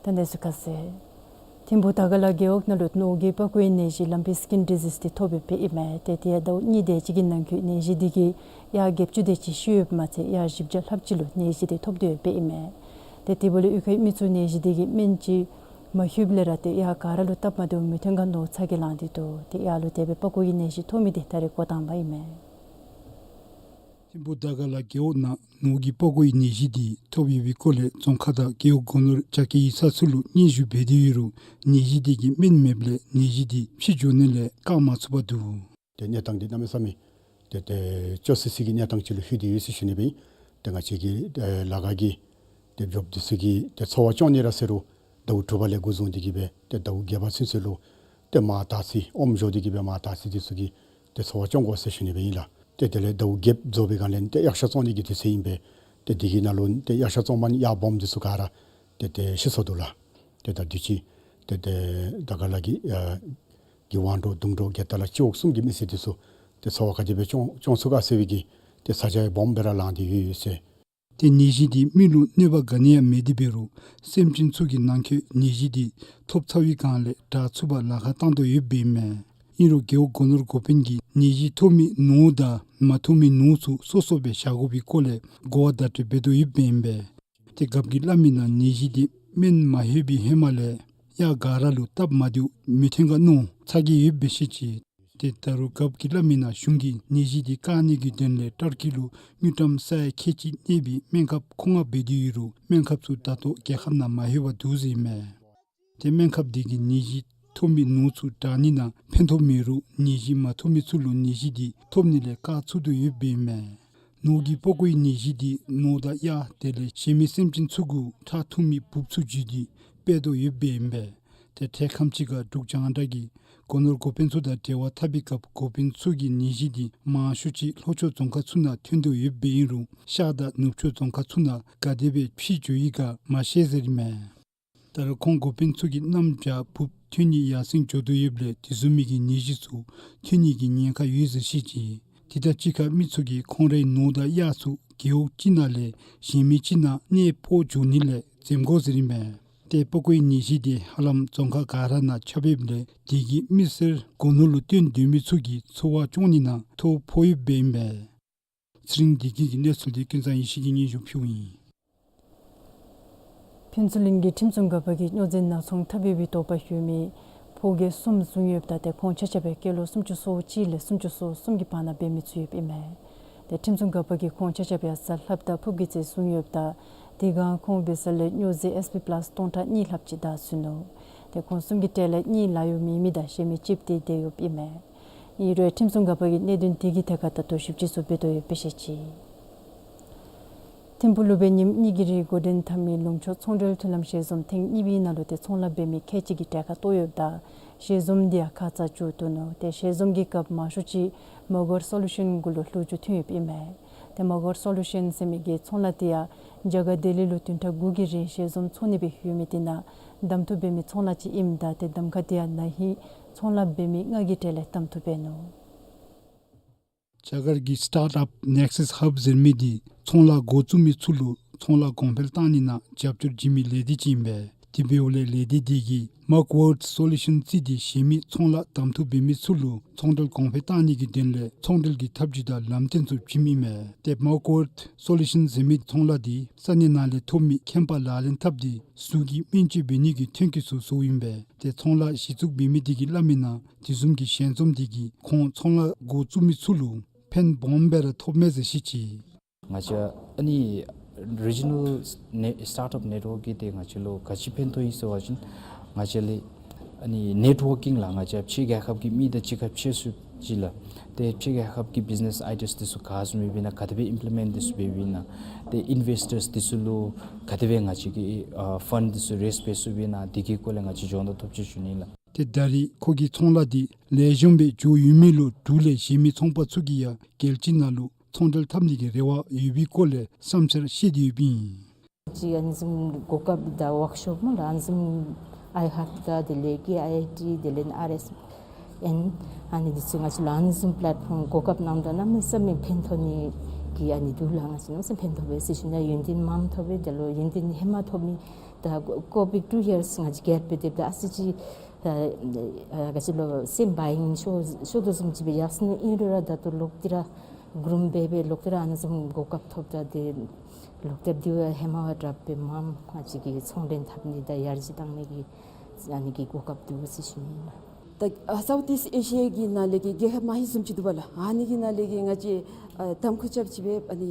ད་གནས་ཚུལ་ཁ་གསལ། ཐིམ་ཕུག་དར་དཀར་ལ་རྒེད་འོག་ནང་ལུ་ནོར་གྱི་པགས་ཀོའི་ནད་གཞི་ལམ་པི་སི་ཀིན་ཌི་ཟིས་དེ་ཐོབ་ཡོདཔ་ཨིན་མས། ཏེ་དེ་ཡང་ཟླཝ་གཉིས་དེ་ཅིག་གི་ནང་འཁོད་ནད་གཞི་དེ་གིས་ཡར་བརྒྱད་ཅུ་དེ་ཅིག་ཤི་ཡོདཔ་མ་ཚད་ཡར་བཞི་བརྒྱ་ལྷགཔ་ཅིག་ལུ་ནད་གཞི་དེ་ཐོབ་སྟེ་ཡོདཔ་ཨིན་མས། ཏེ་དེ་འབདཝ་ལས་གཡུས་ཁའི་མི་ཚུ་ནད་གཞི་དེ་གི་སྨན་ཅིག་མ་ལྷོདཔ་ལས་ར་ཏེ་ཡར་ག་ར་ལུ་སྟབས་མ་བདེཝ་མི་ཐོན་ག་མནོ་ཚ་གྱང་ལངས་ཏེ་འདུག། ཏེ་ཡར་ལུ་དེ་སྦེ་པགས་ཀོ་གི་ནད་གཞི་ཐོབ་མི་དེ་ད་རེས་འགོ་དང་པ་ཨིན་མས། ཐིམ་ཕུག་དར་དཀར་ལ་རྒེད་འོག་ནང་ནོར་གྱི་པགས་ཀོའི་ནད་གཞི་དེ་ཐོབ་ཡོད་པའི་སྐོར་ལས་རྫོང་ཁག་དང་རྒེད་འོག་སྒོ་ནོར་རྒྱ་སྐྱེད་ཡིག་ཚང་ཚུ་ལུ་སྙན་ཞུ་འབད་དེ་ཡོད་རུང་ནད་གཞི་དེ་གི་སྨན་མེདཔ་ལས་ནད་གཞི་དེ་ཕྱི་འགྱོ་ནི་ལས་བཀག་མ་ཚུགས་པར་འདུག། ཏེ་གནས་སྟངས་འདི་གནམ་མེད་ས་མེད་ ཏེ་ཏེ་སྐྱོ་སི་སི་གི་གནས་སྟངས་ཅིག་ལུ་ལྷོད་དེ་ཡོད་ཟེར་ཞུ་ནི་སྦེ་ཨིན། ཏེ་ང་བཅས་ཀྱི་ཨེ་ལ་ཁ་གི་ཏེ་འབྱོརཔ་འདི་ཚུ་གིས་ཏེ་འཚོ་བ་སྐྱོང་ནི་ར་ཟེར་རུང་ཟླཝ་དྲུག་པ་ལས་འགོ་བཟུང་སྟེ་གི་སྦེ་ཏེ་ཟླཝ་བརྒྱད་པ་ཚུན་ཚོད་ལུ་ཏེ་མར་དར་ཚི་ཨོམ་བཞོ་སྟེ་གི་སྦེ་མར་དར་ཚི་འདི་ཚུ་གིས་ཏེ་འཚོ་བ་སྐྱོང་དགོ་ཟེར་ཞུ་ནི་སྦེ་ཨིན་ལགས། ཏེ་དེ་ལས་ཟླཝ་བརྒྱད་རྫོགས་པའི་སྒང་ལས་ཏེ་གཡག་ཤ་བཙོང་ནི་གི་དུས་ཚོད་ཨིན་པས། ཏེ་དེ་གི་ནང་ལུ་ཏེ་གཡག་ཤ་བཙོང་མ་ནི་གཡག་སྦོམ་འདི་ཚུ་ག་ར་ཏེ་ཏེ་ཤི་སོ་འདུག་ལགས། ཏེ་ད་དུས་ཅི་ཏེ་ཏེ་ད་ག་ལ་གི་ཨ་གི་ཝང་ཀྲོའུ་དུང་ཀྲོའུ་གེ་ཏ་ལ་སྤྱི་འོག་གསུམ་གྱི་མི་སེར་འདི་ཚུ་ཏེ་འཚོ་བ་ག་དེ་སྦེ་སྐྱོང་སྐྱོང་ཚུགས་ག་ཟེར་བའི་གི་ཏེ་ས་ཆ་ཡང་སྦོམ་སྦེ་ར་ལངས་ཏེ་ཡོད་ཡོད་ཟེར། ཏེ་ནད་གཞི་འདི་མི་ལུ་གནོད་པ་ག་ནི་ཡང་མེད་དེ་འབད་རུང་སེམས་ཅན་ཚུ་གི་ནང་འཁོད་ནད་གཞི་འདི་ཐོབ་ཚར་བའི་སྒང་ལས་དྲག་ཚུགས་པར་ལཱ་ཁག་བཏང་དོ་ཡོདཔ་ཨིན་མས། ཨིན་རུང་རྒེད་འོག་སྒོ་ནོར་འགོ་དཔོན་གྱིས་ནད་གཞི་ཐོབ་མི་ནོར་དང་མ་ཐོབ་མི་ནོར་ཚུ་སོ་སོ་སྦེ་བཞག་དགོ་པའི་སྐོར་ལས་གོ་བ་བརྡ་སྤྲོད་འབད་དོ་ཡོདཔ་ཨིན་པས། ཏེ་རྒཔོ་གིས་སླབ་མི་ནང་ནད་གཞི་འདི་སྨན་མ་ལྷོད་པའི་ཧེ་མ་ལས་གཡག་ག་ར་ལུ་སྟབས་མ་བདེཝ་མི་ཐོན་ག་མནོ་ཚ་གྱང་ཡོདཔ་སྦེ་བཤད་ཅི། ཏེ་ད་རུང་རྒཔོ་གིས་སླབ་མི་ནང་གཞུང་གིས་ནད་གཞི་འདི་བཀག་ནི་གི་དོན་ལས་ཊར་ཀི་ལུ་དངུལ་ཀྲམ་ས་ཡ་ཁལ་གཅིག་གནས་པའི་སྨན་ཁབ་མཁོ་མངགས་འབད་དེ་ཡོད་རུང་སྨན་ཁབ་ཚུ་ད་ལྟོ་རྒྱལ་ཁབ་ནང་མ་ལྷོད་པར་འདུག་ཟེར་ཨིན་མས། ཏེ་སྨན་ཁབ་འདི་གིས་ནད་གཞི་ཐོབ་མི་ནོར་ཚུ་དྲག་ནི་ནང་ཕན་ཐོགས་མེད་རུང་ནད་གཞི་མ་ཐོབ་མི་ཚུ་ལུ་ནད་གཞི་འདི་ཐོབ་ནི་ལས་བཀག་ཚུགས་དོ་ཡོདཔ་ཨིན་མས། ནོར་གྱི་པགས་ཀོའི་ནད་གཞི་འདི་ནོར་དང་གཡག་དེ་ལས་གཞན་མི་སེམས་ཅན་ཚུ་གུ་ཁྲག་འཐུང་མི་འབུཔ་ཚུ་འཇུས་ཏེ་སྤེལ་དོ་ཡོདཔ་ཨིན་པས། ཏེ་འཕྲལ་ཁམས་ཅིག་ཁར་འབྲུག་རྒྱང་བསྒྲགས་ཀྱིས་སྒོ་ནོར་འགོ་དཔོན་ཚུ་དང་འབྲེལ་བ་འཐབ་པའི་སྐབས་འགོ་དཔོན་ཚུ་གིས་ནད་གཞི་འདི་མང་ཤོས་ཅིག་ལྷོ་ཕྱོགས་རྫོང་ཁག་ཚུ་ནང་ཐོན་དོ་ཡོདཔ་ཨིན་རུང་ཤར་དང་ནུབ་ཕྱོགས་རྫོང་ཁག་ཚུ་ནང་ག་དེ་སྦེ་ཕྱིས་འགྱོ་ཡི་ག་མ་ཤེས་ཟེར་ཨིན་མས། ད་རུང་ཁོང་འགོ་དཔོན་ཚུ་གིས་གནམ་བྱཱར་འབུཔ་ཐོན་ནི་ཡར་སེང་འགྱོ་དོ་ཡོདཔ་ལས་དེ་བཟུམ་མའི་གི་ནད་གཞི་ཚུ་ཐོན་ནི་གི་ཉེན་ཁ་ཡོད་ཟེར་བཤད་ཅི། དེ་དང་གཅིག་ཁར་མི་ཚུ་གིས་ཁོང་རའི་ནོར་དང་གཡག་ཚུ་རྒེད་འོག་གཅིག་ནང་ལས་གཞན་མི་གཅིག་ནང་གནས་སྤོ་འགྱོ་ནི་ལས་འཛེམ་དགོ་ཟེར་ཨིན་མས། ཏེ་པགས་ཀོའི་ནད་གཞི་འདི་ཧ་ལམ་རྫོང་ཁག་ག་ར་ནང་ཁྱབ་ཡོདཔ་ལས་དེ་གིས་མི་སེར་སྒོ་ནོར་ལུ་བཏོན་སྡོད་མི་ཚུ་གི་འཚོ་བ་སྐྱོང་ནི་ནང་ཐོ་ཕོག་ཡོདཔ་ཨིན་མས། ཚེ་རིང་བདེ་སྐྱིད་ཀྱི་གནས་ཚུལ་འདི་ཀུན་བཟང་ཡེ་ཤེས་ཀྱིས་སྙན་ཞུ་ཕུལཝ་ཨིན། ཕུན་ཚོགས་གླིང་གི་ཁྲིམས་སྲུང་འགག་པ་གིས་སྨྱོ་རྫས་ནག་ཚོང་འཐབ་ཡོད་པའི་དོགས་པ་ཡོད་མི་ཕོ་སྐྱེས་གསུམ་བཟུང་ཡོདཔ་ད་ཏེ་ཁོང་ཆ་ཁྱབ་ཡང་སྐྱེས་ལོ་སུམ་ཅུ་སོ་གཅིག་ལས་སུམ་ཅུ་སོ་གསུམ་གྱི་བར་ན་འབད་མི་ཚུ་ཡོདཔ་ཨིན་མས། ཏེ་ཁྲིམས་སྲུང་འགག་པ་གིས་ཁོང་ཆ་ཁྱབ་ཡང་གཟའ་ལྷགཔ་དང་ཕུརཔ་གི་ཚེ་བཟུང་ཡོདཔ་ད་དེ་སྒང་ཁོང་འབད་ས་ལས་སྨྱོ་རྫས་ཨེས་པི་པ་ལཱས་སྟོང་ཕྲག་གཉིས་ལྷགཔ་ཅིག་བདའ་ཟུན་ནུག། ཏེ་ཁོང་གསུམ་གྱི་གྲས་ལས་གཉིས་ལཱ་གཡོག་མེད་མི་དང་གཞན་མི་གཅིགཔོ་དེ་བསྡད་ཡོདཔ་ཨིན་མས། ཨིན་རུང་ཁྲིམས་སྲུང་འགག་པ་གིས་གནད་དོན་དེ་གི་ཐད་ཁར་ད་ལྟོ་ཞིབ་དཔྱད་ཚུ་འབད་དོ་ཡོདཔ་སྦེ་བཤད་ཅི། ཐིམ་ཕུག་ལུ་འབད་ཉིནམ་གཉིས་ཀྱི་རིང་འགོ་འདྲེན་འཐབ་མི་ལུང་ཕྱོགས་ཚོང་འབྲེལ་མཐུན་ལམ་ཞལ་འཛོམས་ཐེངས་གཉིས་པའི་ནང་ལུ་ཏེ་ཚོང་ལཱ་འབད་མི་ཁལ་གཅིག་གི་གྲལ་ཁར་གཏོགས་ཡོདཔ་ད་ཞལ་འཛོམས་འདི་ཡང་ཁ་ཙ་མཇུག་བསྡུ་ནུག། ཏེ་ཞལ་འཛོམས་ཀྱི་སྐབས་མང་ཤོས་ཅིག་མ་གོར་སོ་ལུ་ཤཱན་གུ་ལུ་ལྷོད་རྒྱུ་ཐོན་ཡོདཔ་ཨིན་མས། ཏེ་མ་གོར་སོ་ལུ་ཤཱན་ཟེར་མི་གི་ཚོང་ལཱ་འདི་ཡང་རྒྱ་གར་ལྡི་ལི་ལུ་བདུན་ཕྲག་དགུ་གི་རིང་ཞལ་འཛོམས་ཚོགས་ནི་སྦེ་ཡོད་མི་དེ་ནང་གདམ་འཐུ་འབད་མི་ཚོང་ལཱ་ཅིག་ཨིནམ་ད་ཏེ་གདམ་ཁ་འདི་ཡང་ན་ཧིང་ཚོང་ལཱ་འབད་མི་ལྔ་གི་གྲས་ལས་གདམ་འཐུ་འབད་ནུག། རྒྱ་གར་གྱི་སི་ཊཱརཊ་ཨཔ་ནེག་སིས་ཧབ་ཟེར་མི་འདི་ཚོང་ལཱ་འགོ་བཙུགས་མི་ཚུ་ལུ་ཚོང་ལཱ་གོང་འཕེལ་བཏང་ནི་ནང་རྒྱབ་སྐྱོར་བྱིན་མི་ལས་སྡེ་ཅིག་ཨིན་པས། དེ་འབདཝ་ལས་ལས་སྡེ་འདི་གིས་མཱཀ་ཝཱརཌ་སོ་ལུ་ཤཱན་རྩིས་ཏེ་གཞན་མི་ཚོང་ལཱ་གདམ་འཐུ་འབད་མི་ཚུ་ལུ་ཚོང་འབྲེལ་གོང་འཕེལ་བཏང་ནི་གི་དོན་ལས་ཚོང་འབྲེལ་གྱི་ཐབས་བྱུས་དང་ལམ་སྟོན་ཚུ་བྱིནམ་ཨིན་མས། ཏེ་མཱཀ་ཝཱརཌ་སོ་ལུ་ཤཱན་ཟེར་མི་ཚོང་ལཱ་འདི་ས་གནས་ནང་ལས་ཐོབ་མི་མཁྱེན་པ་ལག་ལེན་འཐབ་སྟེ་གཟུགས་ཀྱི་སྨན་བཅོས་འབད་ནི་གི་ཐོན་སྐྱེད་ཚུ་བཟོཝ་ཨིན་པས། ཏེ་ཚོང་ལཱ་གཞི་བཙུགས་འབད་མི་དེ་གིས་སླབ་མི་ནང་དེ་བཟུམ་གྱི་ཞལ་འཛོམས་དེ་གིས་ཁོང་ཚོང་ལཱ་འགོ་བཙུགས་མི་ཚུ་ལུ་ཕན་སྦོམ་སྦེ་ར་ཐོགས་མས་ཟེར་བཤད་ཅི། ང་བཅས་ཨ་ནི་རི་ཇི་ནཱལ་ནེ་སི་ཊཱརཊ་ཨཔ་ནེཊ་ཝརཀ་གིས་ཏེ་ང་བཅས་ལུ་ག་ཅི་ཕན་ཐོགས་ཡི་ཟེར་བ་ཅིན་ང་བཅས་ལས་ཨ་ནི་ནེཊ་ཝར་ཀིང་ལགས་ང་བཅས་ཕྱི་རྒྱལ་ཁབ་ཀྱི་མི་དང་གཅིག་ཁར་ཕྱད་ཚུགསཔ་ཅིག་ལགས། ཏེ་ཕྱི་རྒྱལ་ཁབ་ཀྱི་བིཛ་ནེསི་ཨའི་ཌི་ཡཱ་འདི་ཚུ་ག་བཟུམ་སྦེ་ཨིན་ན་ག་དེ་སྦེ་ཨིམ་པི་ལི་མེནཊ་འདི་ཚུ་འབདཝ་ཨིན་ན་ཏེ་ཨིན་ཝེསི་ཊརསི་འདི་ཚུ་ལུ་ག་དེ་སྦེ་ང་བཅས་ཀྱིས་ཨ་ཕཱནཌ་འདི་ཚུ་རེསི་འབད་ཚུགསཔ་ཨིན་ན་དེ་གི་སྐོར་ལས་ང་བཅས་སྦྱོང་བརྡར་ཐོབ་ཅི་ཞུ་ནི་ལགས། ཏེ་ད་རེས་ཁོ་གི་ཚོང་ལཱ་འདི་ལེགས་ཤོམ་སྦེ་འགྱོ་ཡོད་མི་ལུ་འབྲུག་ལས་གཞན་མི་ཚོང་པ་ཚུ་གིས་ཡང་རྒྱལ་སྤྱི་ནང་ལུ་ཚོང་འབྲེལ་འཐབ་ནི་གི་རེ་བ་ཡོད་པའི་སྐོར་ལས་བསམ་འཆར་བཤད་དེ་ཡོདཔ་ཨིན། ཅིག་ཨ་ནི་བཟུམ་གོ་སྐབས་དང་ཝརཀ་ཤོབ་སྨོ་ལགས། ཨ་ནི་བཟུམ་ཨའི་ཧབ་དང་དེ་ལས་ཀེ་ཨའི་ཨའི་ཊི་དེ་ལས་ཨར་ཨེསི་ཨེན་ཨ་ནི་འདི་ཚུ་ང་བཅས་ལུ་ཨ་ནི་བཟུམ་པེ་ལེཊ་ཕོམ་གོ་སྐབས་གནངམ་ད་གནམ་མེད་ས་མེད་ཕན་ཐོགས་ནི་གི་ཨ་ནི་འདུག་ལགས། ང་བཅས་གནམ་མེད་ས་མེད་ཕན་ཐོགས་པས་ཟེར་ཞུ་ནི། ཡོན་ཏན་མངམ་ཐོབ་པས། དེ་ལུ་ཡོན་ཏན་ཧེ་མ་ཐོབ་མི་ད་ཀོ་བིཌ་ཊུ་ཡཱརསི་ང་བཅས་གེབ་སྦེ་སྡོདཔ་ད་ཨ་ཙི་ཅིག་ཨ་ཨ་ག་ཅི་ལོ་སེམས་བདེ་ཤོས་ཤོར་དོ་བཟུམ་ཅིག་སྦེ་ཡར་སོ་ནུག། ཨིན་རུང་ར་ད་ལྟོ་ལོག་སྟེ་ར་གྲུམ་སྦེ་སྦེ་ལོག་སྟེ་ར་ཨ་ནི་བཟུམ་གོ་སྐབས་ཐོབ་ད་ཏེ་ལོག་སྟེ་འདི་བ་ཧེ་མ་བ་དྲག་སྦེ་མངམ་ང་བཅས་ཀྱིས་ཚོང་འབྲེལ་འཐབ་ནི་དང་ཡར་རྒྱས་བཏང་ནི་གི་ཨ་ནི་གི་གོ་སྐབས་འདུག་ཟེར་ཞུ་ནི་ཨིན་ལགས། ད་ཨ་སའུཐ་ཨིསཊ་ཨེ་ཤི་ཡ་གི་ནང་ལས་ཀྱི་རྒྱལ་ཁབ་མང་ཤོས་བཟུམ་ཅིག་འདུག་པ་ལགས། ཨ་ནི་གི་ནང་ལས་ཀྱི་ང་བཅས་ཨ་གདམ་ཁ་རྐྱབ་ཅི་སྦེ་ཨ་ནི་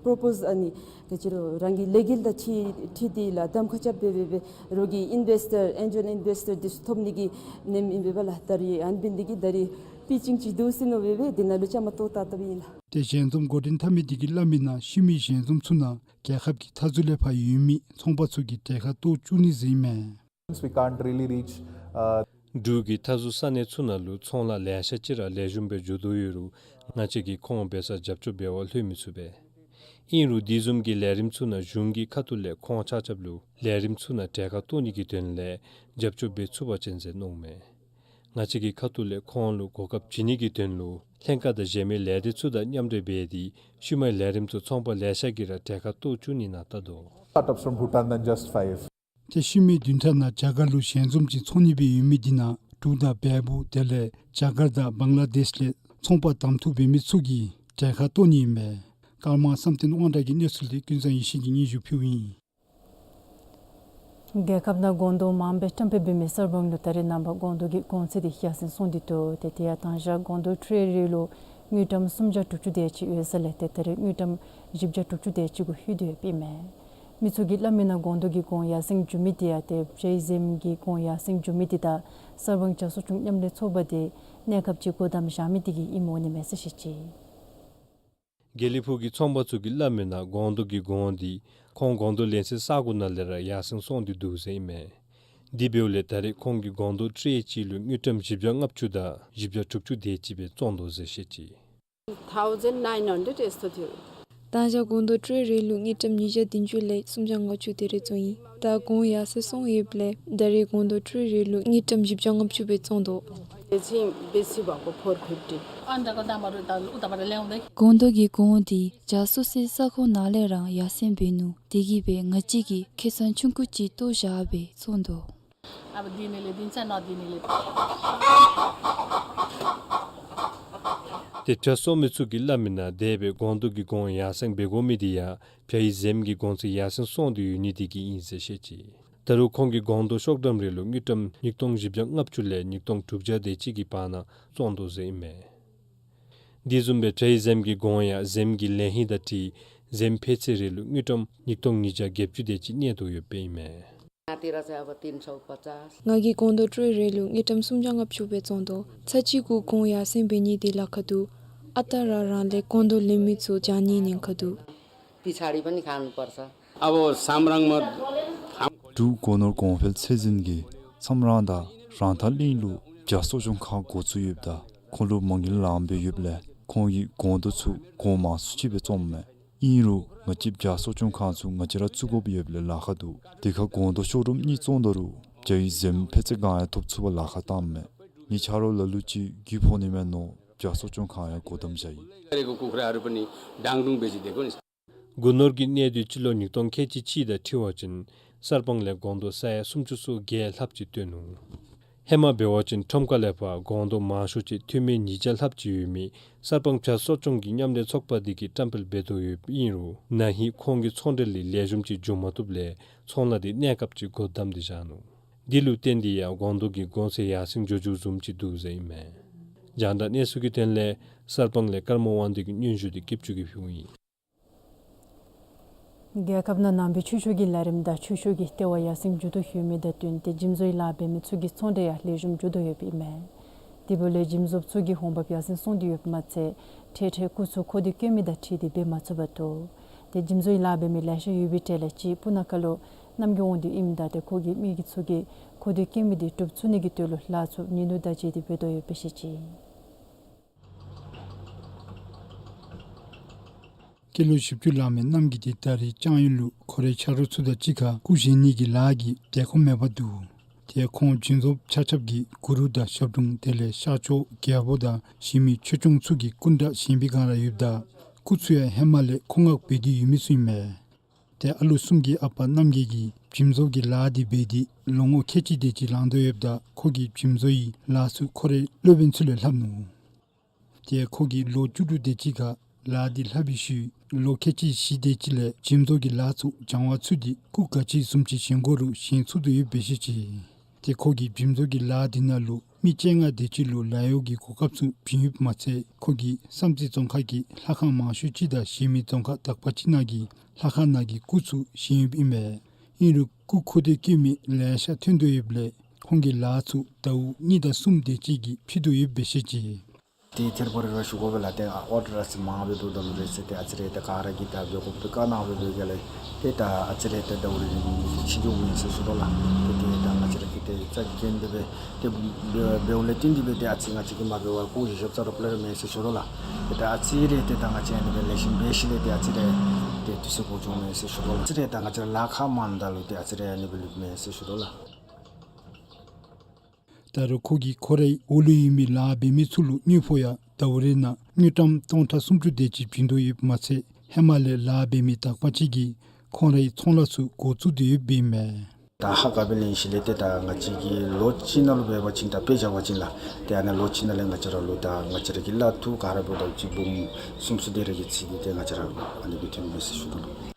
པོར་པོས་ཨ་ནི་ག་ཅི་ལོ་རང་གི་ལས་འགུལ་དང་འཁྲིལ་འཁྲིལ་ཏེ་ལགས་གདམ་ཁ་རྐྱབ་སྦེ་སྦེ་སྦེ་རོགས་ཀྱི་ཨིན་ཝེསི་ཊར་ཨེན་ཇེལ་ཨིན་ཝེསི་ཊར་འདི་ཚུ་ཐོབ་ནི་གི་ནེམ་ཨིན་པས་པ་ལགས། ད་རེས་ཨ་ནི་འབད་ནི་དེ་གིས་ད་རེས་ པི་ཅིང་ཅིག་འདུག་ཟེར་མནོ་སྦེ་སྦེ་དེ་ནང་ལུ་བཅའ་མར་གཏོགས་བཏང་བཏངམ་ཨིན་ལགས། ཏེ་ཞལ་འཛོམས་འགོ་འདྲེན་འཐབ་མི་དེ་གིས་སླབ་མིའི་ནང་ཤུལ་མའི་ཞལ་འཛོམས་ཚུ་ནང་རྒྱལ་ཁབ་ཀྱི་མཐའ་ཟུར་ལས་ཕར་ཡོད་མི་ཚོང་པ་ཚུ་གིས་གྲལ་ཁར་གཏོགས་བཅུག་ནི་ཟེར་ཨིན་མས། We can't really reach, uh, འབྲུག་གི་མཐའ་ཟུར་ས་གནས་ཚུ་ནང་ལུ་ཚོང་ལཱ་ལེ་ཤ་ཅིག་ར་ལེགས་ཤོམ་སྦེ་འགྱོ་དོ་ཡོད་རུང་ང་བཅས་ཀྱིས་ཁོང་འབད་སར་རྒྱབ་སྐྱོར་འབད་བར་ལྷོད་མི་ཚུགས་པས། ཨིན་རུང་དེ་བཟུམ་གྱི་ལས་རིམ་ཚུ་ནང་གཞུང་གི་ཁ་ཐུག་ལས་ཁོང་ཆ་ཁྱབ་ལུ་ལས་རིམ་ཚུ་ནང་གྲལ་ཁར་གཏོགས་ནི་གི་དོན་ལས་རྒྱབ་སྐྱོར་འབད་ཚུགས་པ་ཅིན་ཟེར་མནོཝ་མས། ང་བཅས་ཀྱི་ཁ་ཐུག་ལས་ཁོང་ལུ་གོ་སྐབས་བྱིན་ནི་གི་དོན་ལུ་ལྷན་ཁག་དང་གཞན་མི་ལས་སྡེ་ཚུ་དང་མཉམ་འབྲེལ་འབད་དེ་ཤུལ་མའི་ལས་རིམ་ཚུ་ཚོང་པ་ལེ་ཤ་གིས་ར་གྲལ་ཁར་གཏོགས་བཅུག་ནི་ནང་བལྟ་དོ། Startups from Bhutan than just five. ཏེ་ཤུལ་མའི་བདུན་ཕྲག་ནང་རྒྱ་གར་ལུ་ཞལ་འཛོམས་ཅིག་ཚོགས་ནི་སྦེ་ཡོད་མི་དེ་ནང་འབྲུག་དང་བལ་པོ་དེ་ལས་རྒྱ་གར་དང་བང་ལ་དེཤ་ལས་ཚོང་པ་གདམ་འཐུ་འབད་མི་ཚུ་གིས་གྲལ་ཁར་གཏོགས་ནི་ཨིན་མས། ཀརྨ་བསམ་གཏན་དབང་གྲགས་ཀྱིས་གནས་ཚུལ་དེ་ཀུན་བཟང་ཡེ་ཤེས་ཀྱིས་སྙན་ཞུ་ཕུལཝ་ཨིན། རྒྱལ་ཁབ་ནང་སྒོང་རྡོག་མངམ་སྦེ་བཀྲམ་སྤེལ་འབད་མི་གསར་སྤང་ལུ་ད་རེས་ནངས་པ་སྒོང་རྡོག་གི་གོང་ཚད་དེ་ཡར་སེང་སོང་སྟེ་འདུག། ཏེ་དེ་ཡང་དང་ཞག་སྒོང་རྡོག་ཊྲེ་རེ་ལུ་དངུལ་ཀྲམ་སུམ་བརྒྱ་དྲུག་ཅུ་དེ་ཅིག་ཡོད་ས་ལས་ཏེ་ད་རེས་དངུལ་ཀྲམ་བཞི་བརྒྱ་དྲུག་ཅུ་དེ་ཅིག་གུ་ལྷོད་དེ་ཡོདཔ་ཨིན་མས། མི་ཚུ་གིས་སླབ་མིའི་ནང་སྒོང་རྡོག་གི་གོང་ཡར་སེང་འགྱོ་མི་དེ་ཡང་ཏེ་བྱ་ཡི་གཟིམ་གྱི་གོང་ཡར་སེང་འགྱོ་མི་དེ་དང་གསར་སྤང་བྱ་གསོ་སྐྱོང་མཉམ་ལས་ཚོགས་པ་དེ་གནས་སྐབས་ཅིག་སྒོ་བསྡམས་བཞག་མི་དེ་གིས་ཨིནམ་འོང་ནི་མས་ཟེར་བཤད་ཅི། དགེ་ལེགས་ཕུག་གི་ཚོང་པ་ཚུ་གིས་སླབ་མིའི་ནང་སྒོང་རྡོག་གི་གོང་དེ་ཁོང་སྒོང་རྡོག་ལེན་སའི་ས་གོ་ནང་ལས་ར་ཡར་སེང་སོང་སྟེ་འདུག་ཟེར་ཨིན་མས། དེ་འབདཝ་ལས་ད་རེས་ཁོང་གིས་སྒོང་རྡོག་ཊྲེ་གཅིག་ལུ་དངུལ་ཀྲམ་བཞི་བརྒྱ་ལྔ་བཅུ་དང་བཞི་བརྒྱ་དྲུག་ཅུ་དེ་ཅིག་སྦེ་བཙོང་དོ་ཟེར་བཤད་ཅི། Thousand nine hundred यस्तो थियो। དང་ཞག་སྒོང་རྡོག་ཊྲེ་རེ་ལུ་དངུལ་ཀྲམ་ཉིས་བརྒྱ་བདུན་ཅུ་ལས་སུམ་བརྒྱ་ལྔ་བཅུ་དེ་རེ་བཙོང་ཡི། ད་གོང་ཡར་སེང་སོང་ཡོདཔ་ལས་ད་རེས་སྒོང་རྡོག་ཊྲེ་རེ་ལུ་དངུལ་ཀྲམ་བཞི་བརྒྱ་ལྔ་བཅུ་སྦེ་བཙོང་དོ། एकछिन बेसी भएको, four fifty। སྒོང་རྡོག་གི་གོང་དེ་བྱ་གསོ་སའི་ས་ཁོངས་ནང་ལས་ར་ཡར་སེང་འབད་ནུག། དེ་གིས་སྦེ་ང་བཅས་ཀྱིས་ཁེ་སང་ཆུང་ཀུ་ཅིག་བཏོག་བཞག་སྦེ་བཙོང་དོ། अब दिनेले दिन्छ, नदिनेले। ཏེ་བྱ་གསོ་མི་ཚུ་གིས་སླབ་མིའི་ནང་དེ་སྦེ་སྒོང་རྡོག་གི་གོང་ཡར་སེང་འབད་དགོ་མི་དེ་ཡང་བྱ་ཡི་གཟིམ་གྱི་གོང་ཚད་ཡར་སེང་སོང་སྟེ་ཡོད་ནི་དེ་གིས་ཨིན་ཟེར་བཤད་ཅི། ད་རུང་ཁོང་གིས་སྒོང་རྡོག་ཤོག་འགྲམ་རེ་ལུ་དངུལ་ཀྲམ་ཉིས་སྟོང་བཞི་བརྒྱ་ལྔ་བཅུ་ལས་ཉིས་སྟོང་དྲུག་བརྒྱ་དེ་ཅིག་གི་བར་ན་བཙོང་དོ་ཟེར་ཨིན་མས། དེ་བཟུམ་སྦེ་བྱ་ཡི་གཟིམ་གྱི་གོང་ཡང་གཟིམ་གྱི་ལེན་ཧིང་དང་འཁྲིལ་གཟིམ་འཕེལ་ཚད་རེ་ལུ་དངུལ་ཀྲམ་ཉིས་སྟོང་ཉིས་བརྒྱ་བརྒྱད་ཅུ་དེ་ཅིག་གནས་དོ་ཡོདཔ་ཨིན་མས། यहाँतिर चाहिँ अब तिन सौ पचास। ང་གིས་སྒོང་རྡོག་ཊྲེ་རེ་ལུ་དངུལ་ཀྲམ་སུམ་བརྒྱ་ལྔ་བཅུ་སྦེ་བཙོང་དོ། ཚར་གཅིག་གུ་གོང་ཡར་སེང་འབད་ནི་དེ་ལཱ་ཁག་འདུག། ཨ་རྟག་རང་རང་ལས་སྒོང་རྡོག་ལེན་མི་ཚུ་བྱང་ནི་ཉེན་ཁ་འདུག། पछाडि पनि खानुपर्छ। अब साम्राङमा हाम- འབྲུག་སྒོ་ནོར་གོང་འཕེལ་ཚད་འཛིན་གྱིས་སམ་རང་དང་རང་ཐང་གླིང་ལུ་བྱ་གསོ་སྐྱོང་ཁང་འགོ་བཙུགས་ཡོདཔ་ད་ཁོང་ལུ་མ་དངུལ་ལངམ་སྦེ་ཡོདཔ་ལས་ཁོང་གིས་སྒོང་རྡོག་ཚུ་གོང་མང་སུ་ཅིག་སྦེ་བཙོངམ་མས། ཨིན་རུང་ང་བཅས་བྱ་གསོ་སྐྱོང་ཁང་ཚུ་ང་བཅས་ར་བཙུགས་དགོཔ་ཡོདཔ་ལས་ལཱ་ཁག་འདུག། དེ་ཁར་སྒོང་རྡོག་ཤོག་འགྲམ་གཉིས་བཙོང་ད་རུང་བྱ་ཡི་གཟིམ་འཕེལ་ཚད་གང་ཡང་ཐོབ་ཚུགས་པར་ལཱ་ཁག་བཏངམ་མས། ངེའི་ཆ་རོགས་ལ་ལུ་ཅིག་རྒུད་ཕོག་ནི་མས་མནོ་བྱ་གསོ་སྐྱོང་ཁང་ཡང་སྒོ་བསྡམས་བཞག་ཡི། गरेको कुखुराहरू पनि डाङडुङ बेचिदिएको नि। སྒོ་ནོར་གྱི་གནས་སྡུད་སྤྱི་ལོ་ཉིས་སྟོང་ཁལ་གཅིག་གཅིག་དང་འཁྲིལ་བ་ཅིན་གསར་སྤང་ལས་སྒོང་རྡོག་ས་ཡ་སུམ་ཅུ་སོ་བརྒྱད་ལྷགཔ་ཅིག་བཏོན་ནུག། ཧེ་མ་འབད་བ་ཅིན་ཁྲོམ་ཁ་ལས་ཕར་སྒོང་རྡོག་མང་ཤོས་ཅིག་ཐུར་མེད་ཉིས་བརྒྱ་ལྷགཔ་ཅིག་ཡོད་མི་གསར་སྤང་བྱ་གསོ་སྐྱོང་གི་མཉམ་ལས་ཚོགས་པ་དེ་གིས་བཀྲམ་སྤེལ་འབད་དོ་ཡོདཔ་ཨིན་རུང་ན་ཧིང་ཁོང་གི་ཚོང་འབྲེལ་ལས་ལེགས་ཤོམ་ཅིག་འགྱོ་མ་བཏུབ་ལས་ཚོང་ལཱ་དེ་གནས་སྐབས་ཅིག་སྒོ་བསྡམས་ཏེ་བཞག་ནུག། དེ་ལུ་བརྟེན་ཏེ་ཡང་སྒོང་རྡོག་གི་གོང་ཚད་ཡར་སེང་འགྱོ་འགྱོཝ་བཟུམ་ཅིག་འདུག་ཟེར་ཨིན་མས། རྒྱང་བསྒྲགས་གནས་ཚུལ་གྱི་དོན་ལས་གསར་སྤང་ལས་ཀརྨ་དབང་འདུས་ཀྱི་སྙན་ཞུ་དེ་སྐྱིད་ཆུ་གིས་ཕུལཝ་ཨིན། རྒྱལ་ཁབ་ནང་ནང་པའི་ཆོས་ཕྱོགས་ཀྱི་ལས་རིམ་དང་ཆོས་ཕྱོགས་ཀྱི་ལྟེ་བ་ཡར་སེང་འགྱོ་དོ་ཡོད་མི་དང་བསྟུན་ཏེ་འཇིམ་བཟོ་ཡི་ལཱ་འབད་མི་ཚུ་གི་ཚོང་འབྲེལ་ཡང་ལེགས་ཤོམ་འགྱོ་དོ་ཡོདཔ་ཨིན་མས། དེ་འབདཝ་ལས་འཇིམ་བཟོཔ་ཚུ་གི་འོང་འབབ་ཡར་སེང་སོང་སྟེ་ཡོདཔ་མ་ཚད་འཕྲལ་འཕྲལ་སྐུ་ཚུ་མཁོ་འདོད་བསྐྱོན་མི་དང་འཁྲིལ་ཏེ་འབད་མ་ཚུགས་པར་འདུག། ཏེ་འཇིམ་བཟོ་ཡི་ལཱ་འབད་མི་ལེ་ཤ་ཡོད་པའི་གྲས་ལས་གཅིག་སྤུ་ན་ཁ་ལུ་རྣམ་རྒྱལ་དབང་འདུས་ཨིནམ་ད་ཏེ་ཁོ་གིས་མི་གི་ཚུ་གི་མཁོ་འདོད་བསྐྱོན་མི་དེ་སྒྲུབ་ཚུགས་ནི་གི་དོན་ལུ་ལཱ་ཚུ་ཉིན་ནུ་དང་བཅས་ཏེ་འབད་དོ་ཡོདཔ་སྦེ་བཤད་ཅི། སྐྱེས་ལོ་བཞི་བཅུ་ལང་མི་རྣམ་རྒྱལ་དེ་ད་རེས་ལྕང་ཡུལ་ལུ་ཁོ་རའི་ཆ་རོགས་ཚུ་དང་གཅིག་ཁར་སྐུ་བཞེངས་ནི་གི་ལཱ་གིས་བདེ་ཁོམ་མེད་པར་འདུག། ཏེ་ཁོང་འཇིམ་བཟོཔ་ཆ་ཁྱབ་ཀྱིས་གུ་རུ་དང་ཞབས་དྲུང་དེ་ལས་ཤར་ཕྱོགས་རྒྱལ་པོ་དང་གཞན་མི་ཆོས་སྐྱོང་ཚུ་གི་སྐུ་འདྲ་བཞེངས་པའི་སྒང་ར་ཡོདཔ་ད་སྐུ་ཚུ་ཡང་ཧེ་མ་ལས་མཁོ་མངགས་འབད་དེ་ཡོད་མི་ཚུ་ཨིན་མས། ཏེ་ཨ་ལུ་གསུམ་གྱི་ཨ་པ་རྣམ་རྒྱལ་གྱིས་འཇིམ་བཟོ་གི་ལཱ་དེ་འབད་དེ་ལོ་ངོ་ཁལ་གཅིག་དེ་ཅིག་ལང་དོ་ཡོདཔ་ད་ཁོ་གིས་འཇིམ་བཟོ་ཡི་ལཱ་ཚུ་ཁོ་རའི་སློབ་དཔོན་ཚུ་ལས་ལྷབ་ནུག། ཏེ་ཁོ་གིས་ལོ་བཅུ་དྲུག་དེ་ཅིག་ཁར་ལཱ་དེ་ལྷབ་པའི་ཤུལ་ལོ་ཁལ་གཅིག་བཞི་དེ་ཅིག་ལས་འཇིམ་བཟོ་གི་ལཱ་ཚུ་སྦྱང་བ་ཚུད་དེ་སྐུ་ག་ཅི་བཟུམ་ཅིག་བཞེངས་དགོ་རུང་བཞེངས་ཚུགས་དོ་ཡོདཔ་སྦེ་བཤད་ཅི། ཏེ་ཁོ་གིས་འཇིམ་བཟོ་གི་ལཱ་དེ་ནང་ལུ་མི་བཅོ་ལྔ་དེ་ཅིག་ལུ་ལཱ་གཡོག་གི་གོ་སྐབས་ཚུ་བྱིན་ཡོདཔ་མ་ཚད་ཁོ་གིས་བསམ་རྩེ་རྫོང་ཁག་གི་ལྷ་ཁང་མང་ཤོས་ཅིག་དང་གཞན་མི་རྫོང་ཁག་དག་པ་ཅིག་ནང་གི་ལྷ་ཁང་ནང་གི་སྐུ་ཚུ་བཞེངས་ཡོདཔ་ཨིན་མས། ཨིན་རུང་སྐུ་མཁོ་འདོད་བསྐྱོན་མི་ལེ་ཤ་ཐོན་དོ་ཡོདཔ་ལས་ཁོང་གིས་ལཱ་ཚུ་ཟླཝ་གཉིས་དང་གསུམ་དེ་ཅིག་གིས་ཕྱེ་དོ་ཡོདཔ་སྦེ་བཤད་ཅི། ཏེ་ཐེར་པ་རེ་རེ་ཞུ་དགོ་པས་ལགས། ཏེ་ཨོར་ཌར་ཨ་ཙི་མངམ་སྦེ་འབདཝ་ད་ལུ་རེ་ཟེར་ཏེ་ཨ་ཙི་རེ་ཏེ་ག་ར་གིས་ད་འབད་དགོཔ་སྦེ་བཀའ་གནང་སྦེ་འབད་ག་ལགས། ཏེ་ད་ཨ་ཙི་རེ་ཏེ་ཟླཝ་རེ་རེ་ནང་ཕྱེ་འགྱོཝ་མས་ཟེར་ཞུ་དོ་ལགས། ཏེ་ཏེ་ད་ང་བཅས་ར་གིས་ཏེ་རྩ་འགེངས་ཏེ་སྦེ་ཏེ་འབད་འབདཝ་ལས་བརྟེན་ཏེ་སྦེ་ཏེ་ཨ་ཙི་ང་བཅས་ཀྱིས་མ་འབད་བར་ཁོ་གིས་ཞབས་རྩ་རོགས་ལས་ར་མས་ཟེར་ཞུ་དོ་ལགས། ཏེ་ད་ཨ་ཙི་རེ་ཏེ་ད་ང་བཅས་ཨ་ནི་སྦེ་ལེགས་ཤོམ་འབད་ཞིནམ་ལས་ཏེ་ཨ་ཙི་རེ་ཏེ་དུས་ཚོད་འགོར་འགྱོཝ་མས་ཟེར་ཞུ་དོ་ལགས། ཨ་ཙི་རེ་ད་ང་བཅས་ར་ལཱ་ཁག་མངམ་ད་ལུ་ཏེ་ཨ་ཙི་རེ་ཨ་ནི་སྦེ་ལུསཔ་མས་ཟེར་ཞུ་དོ་ལགས། ད་རུང་ཁོ་གིས་ཁོ་རའི་འོག་ལུ་ཡོད་མི་ལཱ་འབད་མི་ཚུ་ལུ་དངུལ་ཕོགས་ཡང་ཟླཝ་རེ་ནང་དངུལ་ཀྲམ་སྟོང་ཕྲག་སུམ་ཅུ་དེ་ཅིག་བྱིན་དོ་ཡོདཔ་མ་ཚད་ཧེ་མ་ལས་ལཱ་འབད་མི་དག་པ་ཅིག་གིས་ཁོང་རའི་ཚོང་ལཱ་ཚུ་འགོ་བཙུགས་ཏེ་ཡོདཔ་ཨིན་མས། ད་ཧ་ག་སྦེ་ལེན་ཞིནམ་ལས་ཏེ་ད་ང་བཅས་ཀྱིས་ལོ་གཅིག་ནང་ལུ་འབད་བ་ཅིན་ད་དཔེ་བཞག་པ་ཅིན་ལགས། ཏེ་ཨ་ནཱ་ལོ་གཅིག་ནང་ལས་ང་བཅས་ར་ལུ་ད་ང་བཅས་ར་གི་གླ་འཐུ་ག་ར་འབདཝ་ད་ཅིག་འབུམ་སུམ་ཅུ་དེ་རེ་གི་ཚད་འདི་ཏེ་ང་བཅས་ར་ཨ་ནི་སྦེ་ཐོན་མས་ཟེར་ཞུ་དོ་ལགས།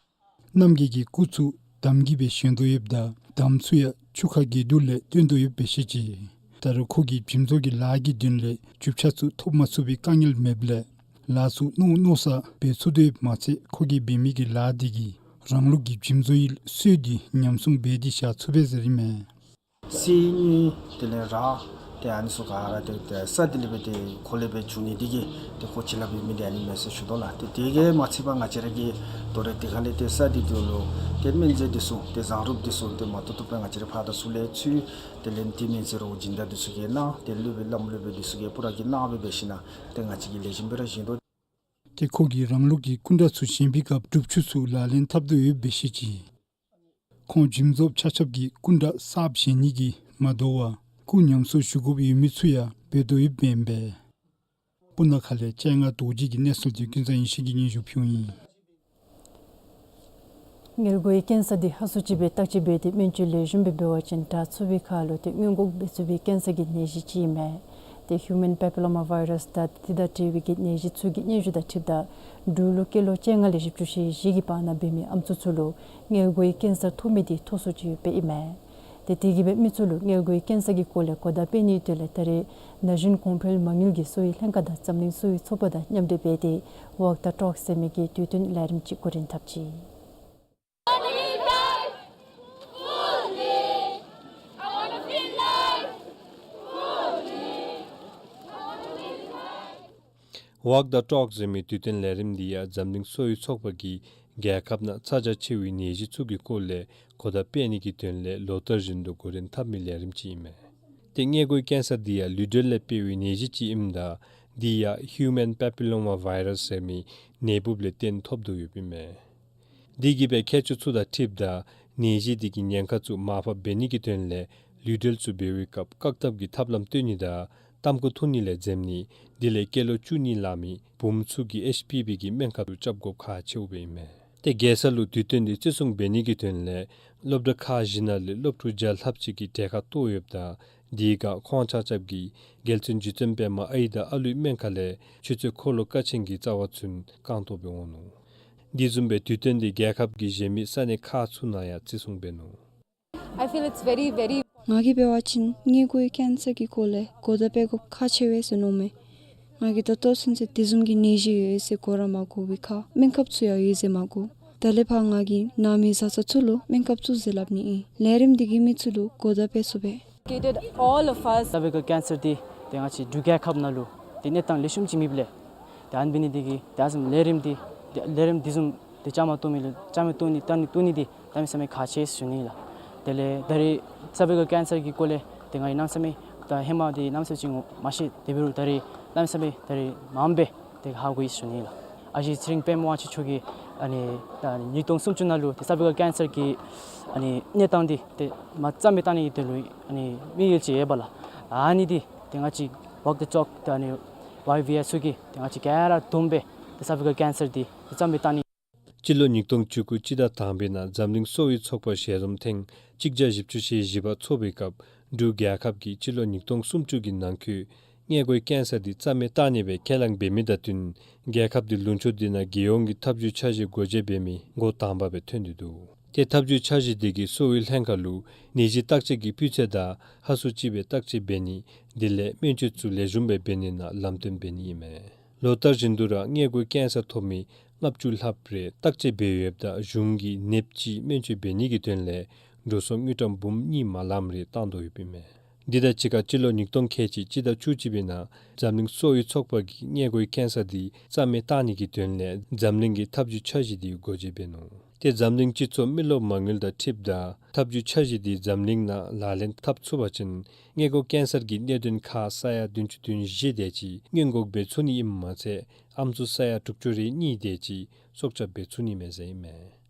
རྣམ་རྒྱལ་གྱི་སྐུ་ཚུ་འདམ་གྱིས་སྦེ་ཞོན་དོ་ཡོདཔ་ད་འདམ་ཚུ་ཡང་ཆུ་ཁ་གི་རྡུལ་ལས་བཏོན་དོ་ཡོདཔ་སྦེ་བཤད་ཅི། ད་རུང་ཁོ་གིས་བྱིམ་བཟོ་གི་ལཱ་གི་དོན་ལས་རྒྱུ་ཆ་ཚུ་ཐོབ་མ་ཚུགས་པའི་དཀའ་ངལ་མེདཔ་ལས་ལཱ་ཚུ་མནོ་མནོ་ས་འབད་ཚུགས་དོ་ཡོདཔ་མ་ཚད་ཁོ་གིས་འབད་མི་གི་ལཱ་འདི་གིས་རང་ལུགས་ཀྱི་བྱིམ་བཟོའི་སྲོལ་འདི་ཉམས་སྲུང་འབད་དེ་བཞག་ཚུགས་པས་ཟེར་ཨིན་མས། གསེར་དངུལ་དེ་ལས་རག་ཏེ་ཨ་ནི་ཚུ་ག་ར་ཏེ་ཏེ་ས་འདི་ལས་སྦེ་ཏེ་ཁོ་ལས་སྦེ་འབྱུང་ནི་འདི་གིས་ཏེ་ཁོ་བྱིན་རླབས་ཡོད་མི་འདི་ཨ་ནི་མས་ཟེར་ཞུ་དོ་ལགས། ཏེ་དེ་གིས་མ་ཚད་པར་ང་བཅས་ར་གིས་དོ་རུང་དེ་ཁ་ལས་ཏེ་ས་འདི་འདི་ལུ་ཏེ་སྨན་རྫས་འདི་ཚུ་ཏེ་བཟང་རུམ་འདི་ཚུ་ཏེ་མ་ཏོག་ཏོ་སྦེ་ང་བཅས་ར་ཕར་དང་ཚུར་ལས་ཚུར་དེ་ལས་ཏེ་སྨན་རྫས་རོགས་སྦྱིན་བདག་འདི་ཚུ་གིས་གནང་ཏེ་སློབ་དཔོན་བླམ་སློབ་དཔོན་འདི་ཚུ་གིས་པུ་ར་གིས་གནང་སྦེ་འབད་ཞིནམ་ལས་ཏེ་ང་བཅས་ཀྱིས་ལེགས་ཤོམ་སྦེ་ར་བཞེངས་དོ། ཏེ་ཁོ་གིས་རང་ལུགས་ཀྱི་སྐུ་འདྲ་ཚུ་བཞེངས་པའི་སྐབས་སྒྲུབ་ཆུ་ཚུ་ལག་ལེན་འཐབ་དོ་ཡོདཔ་སྦེ་བཤད་ཅི། ཁོང་བྱིམ་བཟོཔ་ཆ་ཁྱབ་ཀྱིས་སྐུ་འདྲ་གསརཔ་བཞེངས་ནི་གིས་མ་དོ་བར་སྐུ་ཉམས་གསོ་ཞུ་དགོཔ་ཡོད་མི་ཚུ་ཡང་འབད་དོ་ཡོདཔ་ཨིན་པས། སྤུ་ན་ཁ་ལས་སྤྱན་སྔ་རྡོ་རྗེ་གི་གནས་ཚུལ་འདི་ཀུན་བཟང་ཡེ་ཤེས་ཀྱིས་སྙན་ཞུ་ཕུལཝ་ཨིན། མངལ་སྒོའི་ཀེན་སར་འདི་ཧ་སུ་ཅིག་སྦེ་བརྟག་དཔྱད་འབད་དེ་སྨན་བཅོས་ལེགས་ཤོམ་སྦེ་འབད་བ་ཅིན་དྲག་ཚུགས་པའི་ཁར་ལུ་ཏེ་སྔོན་འགོག་འབད་ཚུགས་པའི་ཀེན་སར་གྱི་ནད་གཞི་ཅིག་ཨིན་མས། ཏེ་ཧིའུ་མཱན་པེ་པི་ལོ་མ་བཱའི་རཱསི་དང་དེ་དང་འབྲེལ་བའི་གི་ནད་གཞི་ཚུ་གི་སྙན་ཞུ་དང་འཁྲིལཝ་ད་འབྲུག་ལུ་སྐྱེས་ལོ་བཅོ་ལྔ་ལས་བཞི་བཅུ་ཞེ་བཞི་གི་བར་ན་འབད་མི་ཨམ་སྲུ་ཚུ་ལུ་མངལ་སྒོའི་ཀེན་སར་ཐོབ་མི་འདི་མཐོ་སུ་ཅིག་ཡོདཔ་ཨིན་མས། ཏེ་དེ་གིས་སྦེ་མི་ཚུ་ལུ་མངལ་སྒོའི་ཀེན་སར་གྱི་སྐོར་ལས་གོ་བརྡ་སྤེལ་ནིའི་དོན་ལས་ད་རེས་ན་གཞོན་གོང་འཕེལ་མ་དངུལ་གྱི་གསོ་བའི་ལྷན་ཁག་དང་འཛམ་གླིང་གསོ་བའི་ཚོགས་པ་དང་མཉམ་འབྲེལ་འབད་དེ་Walk the Talk ཟེར་མི་གི་དུས་སྟོན་ལས་རིམ་ཅིག་འགོ་འདྲེན་འཐབ་ཅི། Walk the Talk ཟེར་མི་དུས་སྟོན་ལས་རིམ་འདི་ཡང་འཛམ་གླིང་གསོ་བའི་ཚོགས་པ་གིས་རྒྱལ་ཁབ་ནང་ཚ་གྱང་ཆེ་བའི་ནད་གཞི་ཚུ་གི་སྐོར་ལས་གོ་བརྡ་སྤེལ་ནི་གི་དོན་ལས་ལོ་ལྟར་བཞིན་དུ་འགོ་འདྲེན་འཐབ་མི་ལས་རིམ་ཅིག་ཨིན་མས། ཏེ་མངལ་སྒོའི་ཀེན་སར་འདི་ཡང་ལུས་འབྲེལ་ལས་འཕེལ་བའི་ནད་གཞི་ཅིག་ཨིནམ་ད་འདི་ཡང་ཧིའུ་མཱན་པེ་པི་ལོ་མ་བཱའི་རཱསི་ཟེར་མི་ནད་འབུཔ་ལས་བརྟེན་ཐོབ་དོ་ཡོདཔ་ཨིན་མས། འདི་གིས་སྦེ་མཁས་མཆོག་ཚུ་དང་འཁྲིལཝ་ད་ནད་གཞི་འདི་གི་ཉེན་ཁ་ཚུ་མར་ཕབ་འབད་ནི་གི་དོན་ལས་ལུས་འབྲེལ་ཚུ་འབད་བའི་སྐབས་བཀག་ཐབས་ཀྱི་ཐབས་ལམ་སྟོན་ནི་དང་ཏམ་ཁུ་འཐུང་ནི་ལས་འཛེམ་ནི་དེ་ལས་སྐྱེས་ལོ་བཅུ་གཉིས་ལང་མི་བུམོ་ཚུ་གིས་ཨེཆ་པི་བི་གི་སྨན་ཁབ་ཚུ་རྐྱབ་དགོཔ་ཁག་ཆེཝ་སྦེ་ཨིན་མས། ཏེ་རྒྱལ་ས་ལུ་དུས་སྟོན་འདི་བརྩི་སྲུང་འབད་ནི་གི་དོན་ལས་སློབ་གྲྭ་ཁག་བཞི་ནང་ལས་སློབ་ཕྲུག་བརྒྱ་ལྷགཔ་ཅིག་གིས་གྲལ་ཁར་གཏོགས་ཡོདཔ་ད་དེའི་སྒང་ཁོང་ཆ་ཁྱབ་ཀྱིས་རྒྱལ་བཙུན་རྗེ་བཙུན་པདྨ་ཨའི་དང་ཨ་ལུའི་སྨན་ཁང་ལས་ཆུ་ཚོད་འཁོར་ལོ་ཀ་ཆེན་གྱི་རྩ་བ་ཚུན་བཀང་གཏོགས་སྦེ་འོང་ནུག། འདི་བཟུམ་སྦེ་དུས་སྟོན་འདི་རྒྱལ་ཁབ་ཀྱི་གཞན་མི་ས་གནས་ཁག་ཚུ་ནང་ཡང་བརྩི་སྲུང་འབད་ནུག། I feel it's very, very ང་གིས་འབད་བ་ཅིན་མངལ་སྒོའི་ཀེན་སར་གྱི་སྐོར་ལས་གོ་བརྡ་སྤེལ་དགོཔ་ཁག་ཆེ་བས་ཟེར་མནོཝ་མས། ང་གིས་ད་ལྟོ་ཚུན་ཚོད་དེ་བཟུམ་གྱི་ནད་གཞི་ཡོད་ཟེར་གོ་ར་མ་གོ་བའི་ཁར་སྨན་ཁབ་ཚུ་ཡང་ཡོད་ཟེར་མ་གོ། ད་ལས་ཕར་ང་གིས་ནང་མི་བཟའ་ཚང་ཚུ་ལུ་སྨན་ཁབ་བཙུགས་ཟེར་སླབ་ནི་ཨིན། ལས་རིམ་འདི་གིས་མི་ཚུ་ལུ་གོ་བརྡ་སྤེལ་ཚུགས་པས། Educated all of us. སར་བི་ཀལ་ཀེན་སར་འདི་ཏེ་ང་བཅས་འབྲུག་རྒྱལ་ཁབ་ནང་ལུ་ཏེ་གནས་སྟངས་ལེགས་ཤོམ་ཅིག་མེདཔ་ལས་ཏེ་ཨ་ནི་འབད་ནི་འདི་གིས་ཏེ་ཨ་ཙམ་ལས་རིམ་འདི་ལས་རིམ་འདི་བཟུམ་ཏེ་བཅའ་མར་གཏོགས་མི་ལུ་བཅའ་མར་གཏོགས་ནི་གཏང་ནི་གཏོགས་ནི་འདི་གནམ་མེད་ས་མེད་ཁག་ཆེ་ཟེར་ཞུ་ནི་ལགས། དེ་ལས་ད་རེས་སར་བི་ཀལ་ཀེན་སར་གྱི་སྐོར་ལས་ཏེ་ང་གིས་གནམ་མེད་ས་མེད་ད་ཧེ་མ་འདི་གནམ་མེད་ས་མེད་ཅིག་ངོ་མ་ཤེས། དེ་འབད་རུང་ད་རེས་གནམ་མེད་ས་མེད་ད་རེས་མངམ་སྦེ་ཏེ་ཧ་གོ་ཡི་ཟེར་ཞུ་ནི་ལགས། ཨ་ཞེ་ཚེ་རིང་དཔལ་མོ་དབང་ཆེན་མཆོག་གིས་ཨ་ནི་ད་ཉིས་སྟོང་སུམ་ཅུ་ནང་ལུ་ཏེ་སར་བི་ཀལ་ཀེན་སར་གྱི་ཨ་ནི་གནས་སྟངས་འདི་ཏེ་མ་རྩ་མེད་གཏང་ནི་གི་དོན་ལུ་ཨ་ནི་དམིགས་ཡུལ་ཅིག་ཡོདཔ་ལགས། ཨ་ནི་འདི་ཏེ་ང་བཅས་Walk the Talk ད་ཨ་ནི་ཝའི་ཝི་ཨེ་ཚུ་གིས་ཏེ་ང་བཅས་ག་ར་བསྡོམས་སྦེ་ཏེ་སར་བི་ཀལ་ཀེན་སར་འདི་ཏེ་རྩ་མེད་གཏང་ནི། སྤྱི་ལོ་ཉིས་སྟོང་བཅུ་དགུ་སྤྱི་ཟླ་དང་པའི་ནང་འཛམ་གླིང་གསོ་བའི་ཚོགས་པ་ཞལ་འཛོམས་ཐེངས་གཅིག་བརྒྱ་བཞི་བཅུ་ཞེ་བཞི་པ་ཚོགས་པའི་སྐབས་འབྲུག་རྒྱལ་ཁབ་ཀྱིས་སྤྱི་ལོ་ཉིས་སྟོང་སུམ་ཅུ་གི་ནང་འཁོད་མངལ་སྒོའི་ཀེན་སར་འདི་རྩ་མེད་གཏང་ནི་སྦེ་ཁས་བླངས་འབད་མི་དང་བསྟུན་རྒྱལ་ཁབ་འདི་ལུང་ཕྱོགས་འདི་ནང་རྒྱལ་ཡོངས་ཀྱི་ཐབས་བྱུས་འཆར་གཞི་སྒོ་འབྱེད་འབད་མི་འགོ་དང་པ་སྦེ་ཐོན་ཏེ་འདུག། ཏེ་ཐབས་བྱུས་འཆར་གཞི་འདི་གིས་གསོ་བའི་ལྷན་ཁག་ལུ་ནད་གཞི་བརྟག་དཔྱད་ཀྱི་སྤུས་ཚད་དང་ཧ་སུ་ཅིག་སྦེ་བརྟག་དཔྱད་འབད་ནི་དེ་ལས་སྨན་བཅོས་ཚུ་ལེགས་ཤོམ་སྦེ་འབད་ནི་ནང་ལམ་སྟོན་འབད་ནི་ཨིན་མས། ལོ་ལྟར་བཞིན་དུ་ར་མངལ་སྒོའི་ཀེན་སར་ཐོབ་མི་ལྔ་བཅུ་ལྷགཔ་རེ་བརྟག་དཔྱད་འབད་ཡོདཔ་ད་གཞུང་གིས་ནདཔ་ཅིག་སྨན་བཅོས་འབད་ནི་གི་དོན་ལས་འགྲོ་སོང་དངུལ་ཀྲམ་འབུམ་གཉིས་མ་ལངམ་རེ་བཏང་དོ་ཡོདཔ་ཨིན་མས། འདི་དང་གཅིག་ཁར་སྤྱི་ལོ་ཉིས་སྟོང་ཁལ་གཅིག་སྤྱི་ཟླ་བཅུ་གཅིག་པའི་ནང་འཛམ་གླིང་གསོ་བའི་ཚོགས་པ་གིས་མངལ་སྒོའི་ཀེན་སར་འདི་རྩ་མེད་བཏང་ནི་གི་དོན་ལས་འཛམ་གླིང་གི་ཐབས་བྱུས་འཆར་གཞི་འདི་སྒོ་འབྱེད་འབད་ནུག། ཏེ་འཛམ་གླིང་སྤྱི་ཚོགས་མི་རློབས་མ་དངུལ་དང་འཁྲིལཝ་ད་ཐབས་བྱུས་འཆར་གཞི་འདི་འཛམ་གླིང་ནང་ལག་ལེན་འཐབ་ཚུགས་པ་ཅིན་མངལ་སྒོ་ཀེན་སར་གྱི་ནད་གདོན་ཁག་ས་ཡ་བདུན་ཅུ་དོན་བཞི་དེ་ཅིག་སྔོན་འགོག་འབད་ཚུགས་ནི་ཨིནམ་མ་ཚད་ཨམ་སྲུ་ས་ཡ་དྲུག་ཅུ་རེ་གཉིས་དེ་ཅིག་སྲོག་སྐྱབས་འབད་ཚུགས་ནི་མས་ཟེར་ཨིན་མས།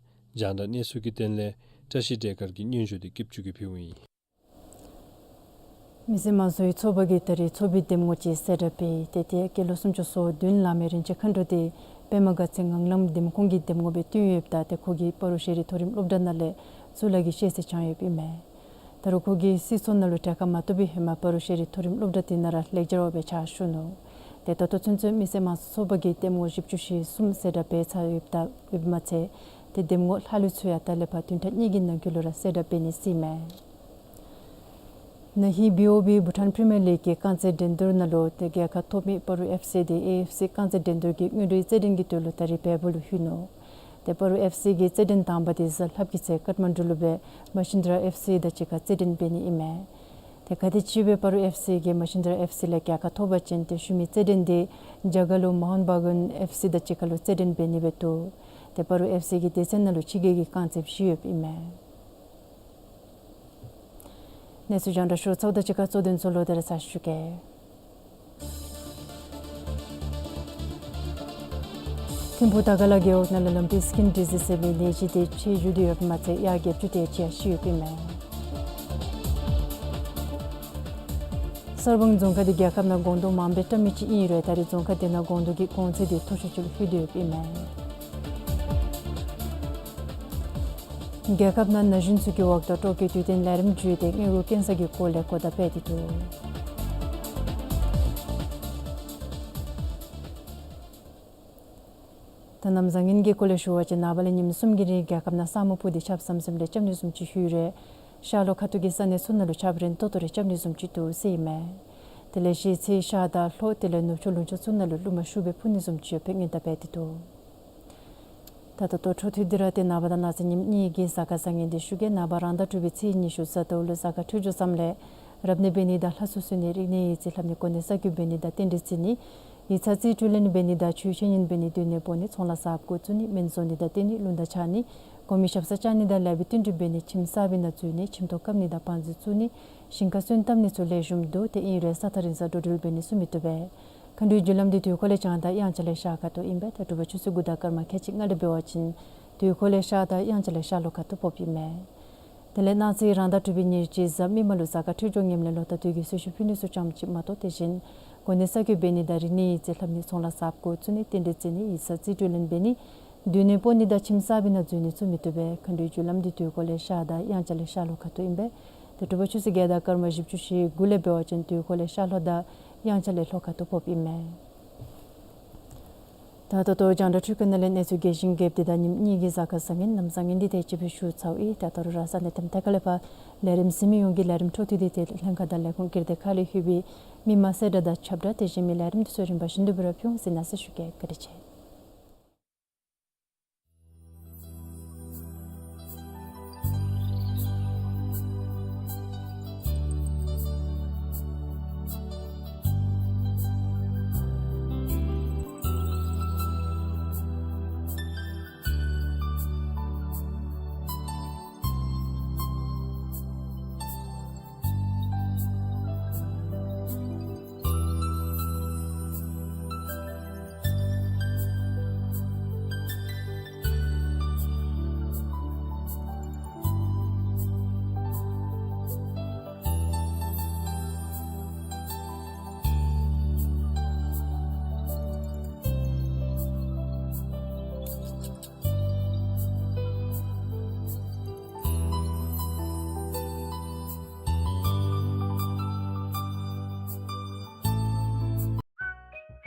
རྒྱང་བསྒྲགས་གནས་ཚུལ་གྱི་དོན་ལས་བཀྲ་ཤིས་བདེ་དཀར་གྱི་སྙན་ཞུ་འདི་སྐྱིདཔ་ཆུ་གིས་ཕུལཝ་ཨིན། མི་སེར་དམངས་གཙོའི་ཚོགས་པ་གིས་ད་རིས་ཚོགས་པའི་འདེམས་ངོ་ཅིག་གསལ་བསྒྲགས་འབད་ཡི། ཏེ་དེ་སྐྱེས་ལོ་སུམ་ཅུ་སོ་བདུན་ལང་མི་རིན་ཆེན་མཁའ་འགྲོ་དེ་པདྨ་དགའ་ཚལ་ངང་ལམ་འདེམས་ཁོངས་ཀྱི་འདེམས་ངོ་སྦེ་བཏོན་ཡོདཔ་ད་ཏེ་ཁོ་གིས་སྤ་རོ་ཤེས་རིག་མཐོ་རིམ་སློབ་གྲྭ་ནང་ལས་གཙུག་ལག་གི་ཤེས་ཚད་སྦྱངས་ཡོདཔ་ཨིན་མས། ད་རུང་ཁོ་གིས་སྲིད་ཚོགས་ནང་ལུ་གྲལ་ཁར་མ་གཏོགས་པའི་ཧེ་མ་སྤ་རོ་ཤེས་རིག་མཐོ་རིམ་སློབ་གྲྭ་དེ་ནང་ར་ལེགས་སྦྱར་བ་སྦེ་ཕྱག་ཞུ་ནུག། ཏེ་ད་ལྟོ་ཚུན་ཚོད་མི་སེར་དམངས་གཙོའི་ཚོགས་པ་གིས་འདེམས་ངོ་བཞི་བཅུ་ཞེ་གསུམ་གསལ་བསྒྲགས་འབད་ཚར་ཡོདཔ་ད་ཡོདཔ་མ་ཚད་ཏེ་འདེམས་ངོ་ལྷག་ལུས་ཚུ་ཡང་ད་ལས་ཕར་བདུན་ཕྲག་གཉིས་ཀྱི་ནང་འཁོད་ལུ་ར་གསལ་བསྒྲགས་འབད་ནི་ཟེར་ཨིན་མས། ན་ཧིང་བི་ཨོ་བི་བྷུ་ཊཱན་པི་རི་མི་ཡར་ལིག་གི་རྐང་རྩེད་འགྲན་བསྡུར་ནང་ལུ་ཏེ་རྒྱལ་ཁ་ཐོབ་མི་སྤ་རོ་ཨེཕ་སི་དེ་ཨེ་ཨེཕ་སི་རྐང་རྩེད་འགྲན་བསྡུར་གྱི་སྔོན་འགྲོའི་རྩེད་འགྲན་གྱི་དོན་ལུ་ད་རིས་བལ་པོ་ལུ་ལྷོད་ནུག། ཏེ་སྤ་རོ་ཨེཕ་སི་གིས་རྩེད་འགྲན་དང་པ་དེ་གཟའ་ལྷགཔ་གི་ཚེ་ཀཊ་མན་ཌུ་ལུ་སྦེ་མ་ཤིན་དྲ་ཨེཕ་སི་དང་གཅིག་ཁར་རྩེད་འགྲན་འབད་ནི་ཨིན་མས། ཏེ་ག་དེམ་ཅིག་སྦེ་སྤ་རོ་ཨེཕ་སི་གིས་མ་ཤིན་དྲ་ཨེཕ་སི་ལས་རྒྱལ་ཁ་ཐོབ་པ་ཅིན་ཏེ་ཤུལ་མའི་རྩེད་འགྲན་དེ་རྒྱ་གར་ལུ་མོ་ཧན་བྷ་གཱན་ཨེཕ་སི་དང་གཅིག་ཁར་ལུ་རྩེད་འགྲན་འབད་ནི་སྦེ་འདུག། ཏེ་སྤ་རོ་ཨེཕ་སི་གི་སྡེ་ཚན་ནང་ལུ་ཕྱི་རྒྱལ་གྱི་རྐང་རྩེདཔ་བཞི་ཡོདཔ་ཨིན་མས། གནས་ཚུལ་རྒྱང་བསྒྲགས་ཞུ་ཚརཝ་དང་གཅིག་ཁར་གཙོ་དོན་ཚུ་ལོག་སྟེ་ར་ཚར་ཞུ་གེ། ཐིམ་ཕུག་དར་དཀར་ལ་རྒེད་འོག་ནང་ལུ་ལམ་འགྲུལ་སི་ཀིན་ཌི་ཟི་ཟེར་བའི་ནད་གཞི་དེ་ཆེ་འགྱོ་སྟེ་ཡོདཔ་མ་ཚད་གཡག་བརྒྱད་ཅུ་དེ་ཅིག་ཡང་ཤི་ཡོདཔ་ཨིན་མས། གསར་སྤང་རྫོང་ཁག་དེ་རྒྱལ་ཁབ་ནང་སྒོང་རྡོག་མངམ་སྦེ་བཀྲམ་མི་ཅིག་ཨིན་རུང་ད་རེས་རྫོང་ཁག་དེ་ནང་སྒོང་རྡོག་གི་གོང་ཚད་དེ་མཐོ་ཤོས་ཅིག་ལྷོད་དེ་ཡོདཔ་ཨིན་མས། རྒྱལ་ཁབ་ནང་ན་གཞོན་ཚུ་གི་འོག་ལུ་སྤྲོ་སྐྱིད་དུས་སྟོན་ལས་རིམ་བརྒྱུད་དེ་མངལ་སྒོ་ཀེན་སར་གྱི་སྐོར་ལས་གོ་བརྡ་སྤེལ་ཏེ་འདུག། ད་གནམ་བཟང་ངན་གྱི་སྐོར་ལས་ཞུ་བ་ཅིན་ནངས་པ་ལས་ཉིནམ་གསུམ་གྱི་རིང་རྒྱལ་ཁབ་ནང་ས་སྨུག་སྤུབས་ཏེ་ཆརཔ་ཟམ་ཟིམ་རེ་རྐྱབ་ནི་བཟུམ་ཅིག་ལྷོད་རུང་ཤར་ལྷོ་ཁ་ཐུག་གི་ས་གནས་ཚུ་ནང་ལུ་ཆརཔ་རན་ཏོག་ཏོ་རེ་རྐྱབ་ནི་བཟུམ་ཅིག་འདུག་ཟེར་ཨིན་མས། དེ་ལས་གཞེས་ཚེས་ཤར་དང་ལྷོ་དེ་ལས་ནུབ་ཕྱོགས་ལུང་ཕྱོགས་ཚུ་ནང་ལུ་རླུང་མ་ཤུགས་སྦེ་འཕུ་ནི་བཟུམ་ཅིག་ཡོདཔ་སྦེ་སྔོན་བརྡ་འབད་དེ་འདུག། ད་ད་ལྟོ་འཕྲོ་མཐུད་དེ་ར་ཏེ་ནངས་པ་དང་གནངས་ཚེ་ཉིནམ་གཉིས་ཀྱི་གཟའ་སྐར་བཟང་ངན་འདི་ཞུ་གེ། ནངས་པ་རང་ཟླ་དྲུག་པའི་ཚེས་ཉི་ཤུ་གཟའ་ཟླཝ་ལུ་གཟའ་སྐར་འཕྲོད་སྦྱོར་བཟངམ་ལས་རབ་གནས་འབད་ནི་དང་ལྷ་གསོལ་གསོལ་ནི་རིག་གནས་ཡིག་རྩིས་ལྷབ་ནི་གོ་གནས་གསར་འགྱུར་འབད་ནི་དང་རྟེན་འབྲེལ་བརྩི་ནི་ཡིག་ཚང་རྩིས་སྤྲོད་ལེན་འབད་ནི་དང་ཆོས་འཆད་ཉན་འབད་ནི་སྡོད་གནས་སྤོ་ནི་ཚོང་ལཱ་གསརཔ་འགོ་བཙུགས་ནི་སྨན་བཟོ་ནི་དང་བསྟེན་ནི་རླུང་རྟ་འཕྱར་ནི་གོང་མའི་ཞབས་སར་བཅར་ནི་དང་ལེགས་པའི་བསྟུན་གྲོས་འབད་ནི་ཁྱིམ་གསར་པའི་ནང་འཛུལ་ནི་ཁྱིམ་ཐོག་བཀབ་ནི་དང་བང་མཛོད་བཙུགས་ནི་ཞིང་ཁ་སོན་བཏབ་ནི་ཚུ་ལེགས་ཤོམ་འདུག། དེ་ཨིན་རུང་ས་ཐག་རིང་སར་འགྲོ་འགྲུལ་འབད་ནི་ཚུ་མི་བཏུབ་པས། མཁའ་འགྲོའི་རྒྱུ་ལམ་འདི་དུས་འཁོར་ལས་བྱང་དང་དབྱངས་འཆར་ལས་ཤར་ཁ་ཐུག་ཨིན་པས། ད་དྲོ་པ་ཆུ་ཚོད་དགུ་དང་སྐར་མ་ཁལ་གཅིག་ལྔ་ལས་འབད་བ་ཅིན་དུས་འཁོར་ལས་ཤར་དང་དབྱངས་འཆར་ལས་ཤར་ལྷོ་ཁ་ཐུག་ཕོགཔ་ཨིན་མས། དེ་ལས་གནངས་ཚེ་རང་ཟླ་དྲུག་པའི་ཉེར་གཅིག་གཟའ་མིག་དམར་ལུ་གཟའ་སྐར་འཕྲོད་སྦྱོར་ངནམ་ལས་ལོ་རྟགས་བསྟུད་ཀྱི་གསོལ་ཞུ་ཕུལ་ནི་ཚུ་ཙམ་ཅིག་མ་གཏོགས་དེ་བཞིན་གོ་གནས་གསར་འགྱུར་འབད་ནི་དང་རིག་གནས་ཡིག་རྩིས་ལྷབ་ནི་ཚོང་ལཱ་གསརཔ་འགོ་བཙུགས་ནི་རྟེན་འབྲེལ་བརྩི་ནི་ཡིག་ཚང་རྩིས་སྤྲོད་ལེན་འབད་ནི་སྡོད་གནས་སྤོ་ནི་དང་ཁྱིམ་གསར་པའི་ནང་འཛུལ་ནི་ཚུ་མི་བཏུབ་པས། མཁའ་འགྲོའི་རྒྱུ་ལམ་འདི་དུས་འཁོར་ལས་ཤར་དང་དབྱངས་འཆར་ལས་ཤར་ལྷོ་ཁ་ཐུག་ཨིན་པས། ཏེ་དྲོ་པ་ཆུ་ཚོད་བརྒྱད་དང་སྐར་མ་བཞི་བཅུ་ཞེ་དགུ་ལས་འབད་བ་ཅིན་དུས་འཁོར་ལས་ཤར་ལྷོ་དང་དབྱངས་འཆར་ལས་ལྷོ་ཁ་ཐུག་ཕོགཔ་ཨིན་མས། ད་ད་ལྟོ་རྒྱང་བསྒྲགས་འཕྲུལ་ཁང་ནང་ལས་གནས་ཚུལ་རྒྱས་ཤིང་རྒྱསཔ་འདི་དང་ཉིནམ་གཉིས་ཀྱི་གཟའ་སྐར་བཟང་ངན་གནམ་བཟང་ངན་འདི་དེ་ཅིག་སྦེ་ཞུ་ཚརཝ་ཨིན། ད་ད་རུང་ར་ས་གནས་དེམ་ཐད་ཁ་ལས་ཕར་ལས་རིམ་གཟིགས་མི་ཡོངས་ཀྱིས་ལས་རིམ་འཕྲོ་མཐུད་དེ་ཏེ་ལྷན་ཁག་དང་ལས་ཁུངས་བསྒྱུར་ཏེ་ཁ་ལས་ལྷོད་པའི་མི་མང་གསལ་བསྒྲགས་དང་ཁྱབ་བསྒྲགས་དེ་བཞིན་མི་ལས་རིམ་འདི་ཚུ་རིམ་པ་བཞིན་དུ་སྦེ་ར་ཕུལ་འོང་ཟེར་མནོ་བསམ་ཞུ་གེ། བཀའ་དྲིན་ཆེ།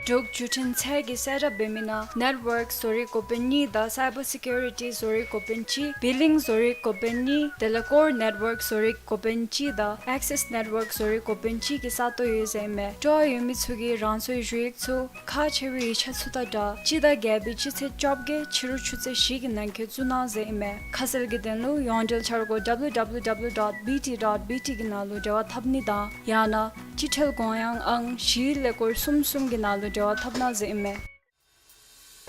འབྲུག་བརྒྱུད་འཕྲིན་ཚད་ཀྱི་གསལ་བསྒྲགས་འབད་མི་ནང་network བཟོ་རིགས་འགོ་དཔོན་གཉིས་དང་cyber security བཟོ་རིགས་འགོ་དཔོན་གཅིག། billing བཟོ་རིགས་འགོ་དཔོན་གཉིས། དེ་ལས་core network བཟོ་རིགས་འགོ་དཔོན་གཅིག་དང་access network བཟོ་རིགས་འགོ་དཔོན་གཅིག་གི་ས་སྟོང་ཡོད་ཟེར་ཨིན་མས། སྤྲོ་བ་ཡོད་མི་ཚུ་གིས་རང་སོའི་ཞུ་ཡིག་ཚུ་ཁག་ཆེ་བའི་ཡིག་ཆ་ཚུ་དང་སྦྲགས་སྤྱི་ཟླ་བརྒྱད་པའི་སྤྱི་ཚེས་བཅོ་བརྒྱད་ཕྱི་རུ་ཆུ་ཚོད་བཞི་གི་ནང་འཁོད་བཙུགས་གནང་ཟེར་ཨིན་མས། ཁ་གསལ་གྱི་དོན་ལུ་ཡོངས་འབྲེལ་འཆར་སྒོ་W W W dot B T dot B T གི་ནང་ལུ་འབྲེལ་བ་འཐབ་ནི་དང་ཡང་ན་སྤྱི་ཁྲལ་དགོངས་ཡངས་ཨང་བཞི་ཀླད་ཀོར་གསུམ་གསུམ་གྱི་ནང་ལུ་འབྲེལ་བ་འཐབ་གནང་ཟེར་ཨིན་མས།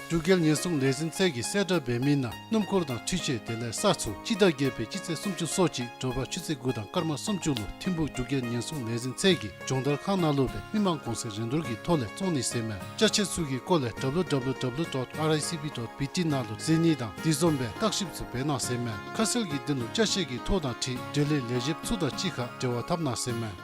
འབྲུག་རྒྱལ་ཉེན་སྲུང་ལས་འཛིན་ཚད་ཀྱི་གསལ་བསྒྲགས་འབད་མི་ནང་སྣུམ་འཁོར་དང་འཕྲུལ་ཆས་དེ་ལས་ས་ཚུ་སྤྱི་ཟླ་བརྒྱད་པའི་སྤྱི་ཚེས་སུམ་ཅུ་སོ་གཅིག་དྲོ་པ་ཆུ་ཚོད་དགུ་དང་སྐར་མ་སུམ་ཅུ་ལུ་ཐིམ་ཕུག་འབྲུག་རྒྱལ་ཉེན་སྲུང་ལས་འཛིན་ཚད་ཀྱི་སྦྱོང་བརྡར་ཁང་ནང་ལུ་སྦེ་མི་མང་གོང་ཚད་རིན་བསྡུར་གྱི་ཐོག་ལས་བཙོང་ནི་ཟེར་ཨིན་མས། ཅ་ཆས་ཚུ་གི་སྐོར་ལས་W W W dot R I C B dot B T ནང་ལུ་གཟིགས་ནི་དང་དེ་བཟུམ་སྦེ་བརྟག་ཞིབ་ཚུ་འབད་གནང་ཟེར་ཨིན་མས། ཁ་གསལ་གྱི་དོན་ལུ་ཅ་ཆས་ཀྱི་ཐོ་དང་འཁྲིལ་འབྲེལ་ཡོད་ལས་བྱེདཔ་ཚུ་དང་གཅིག་ཁར་འབྲེལ་བ་འཐབ་གནང་ཟེར་ཨིན་མས།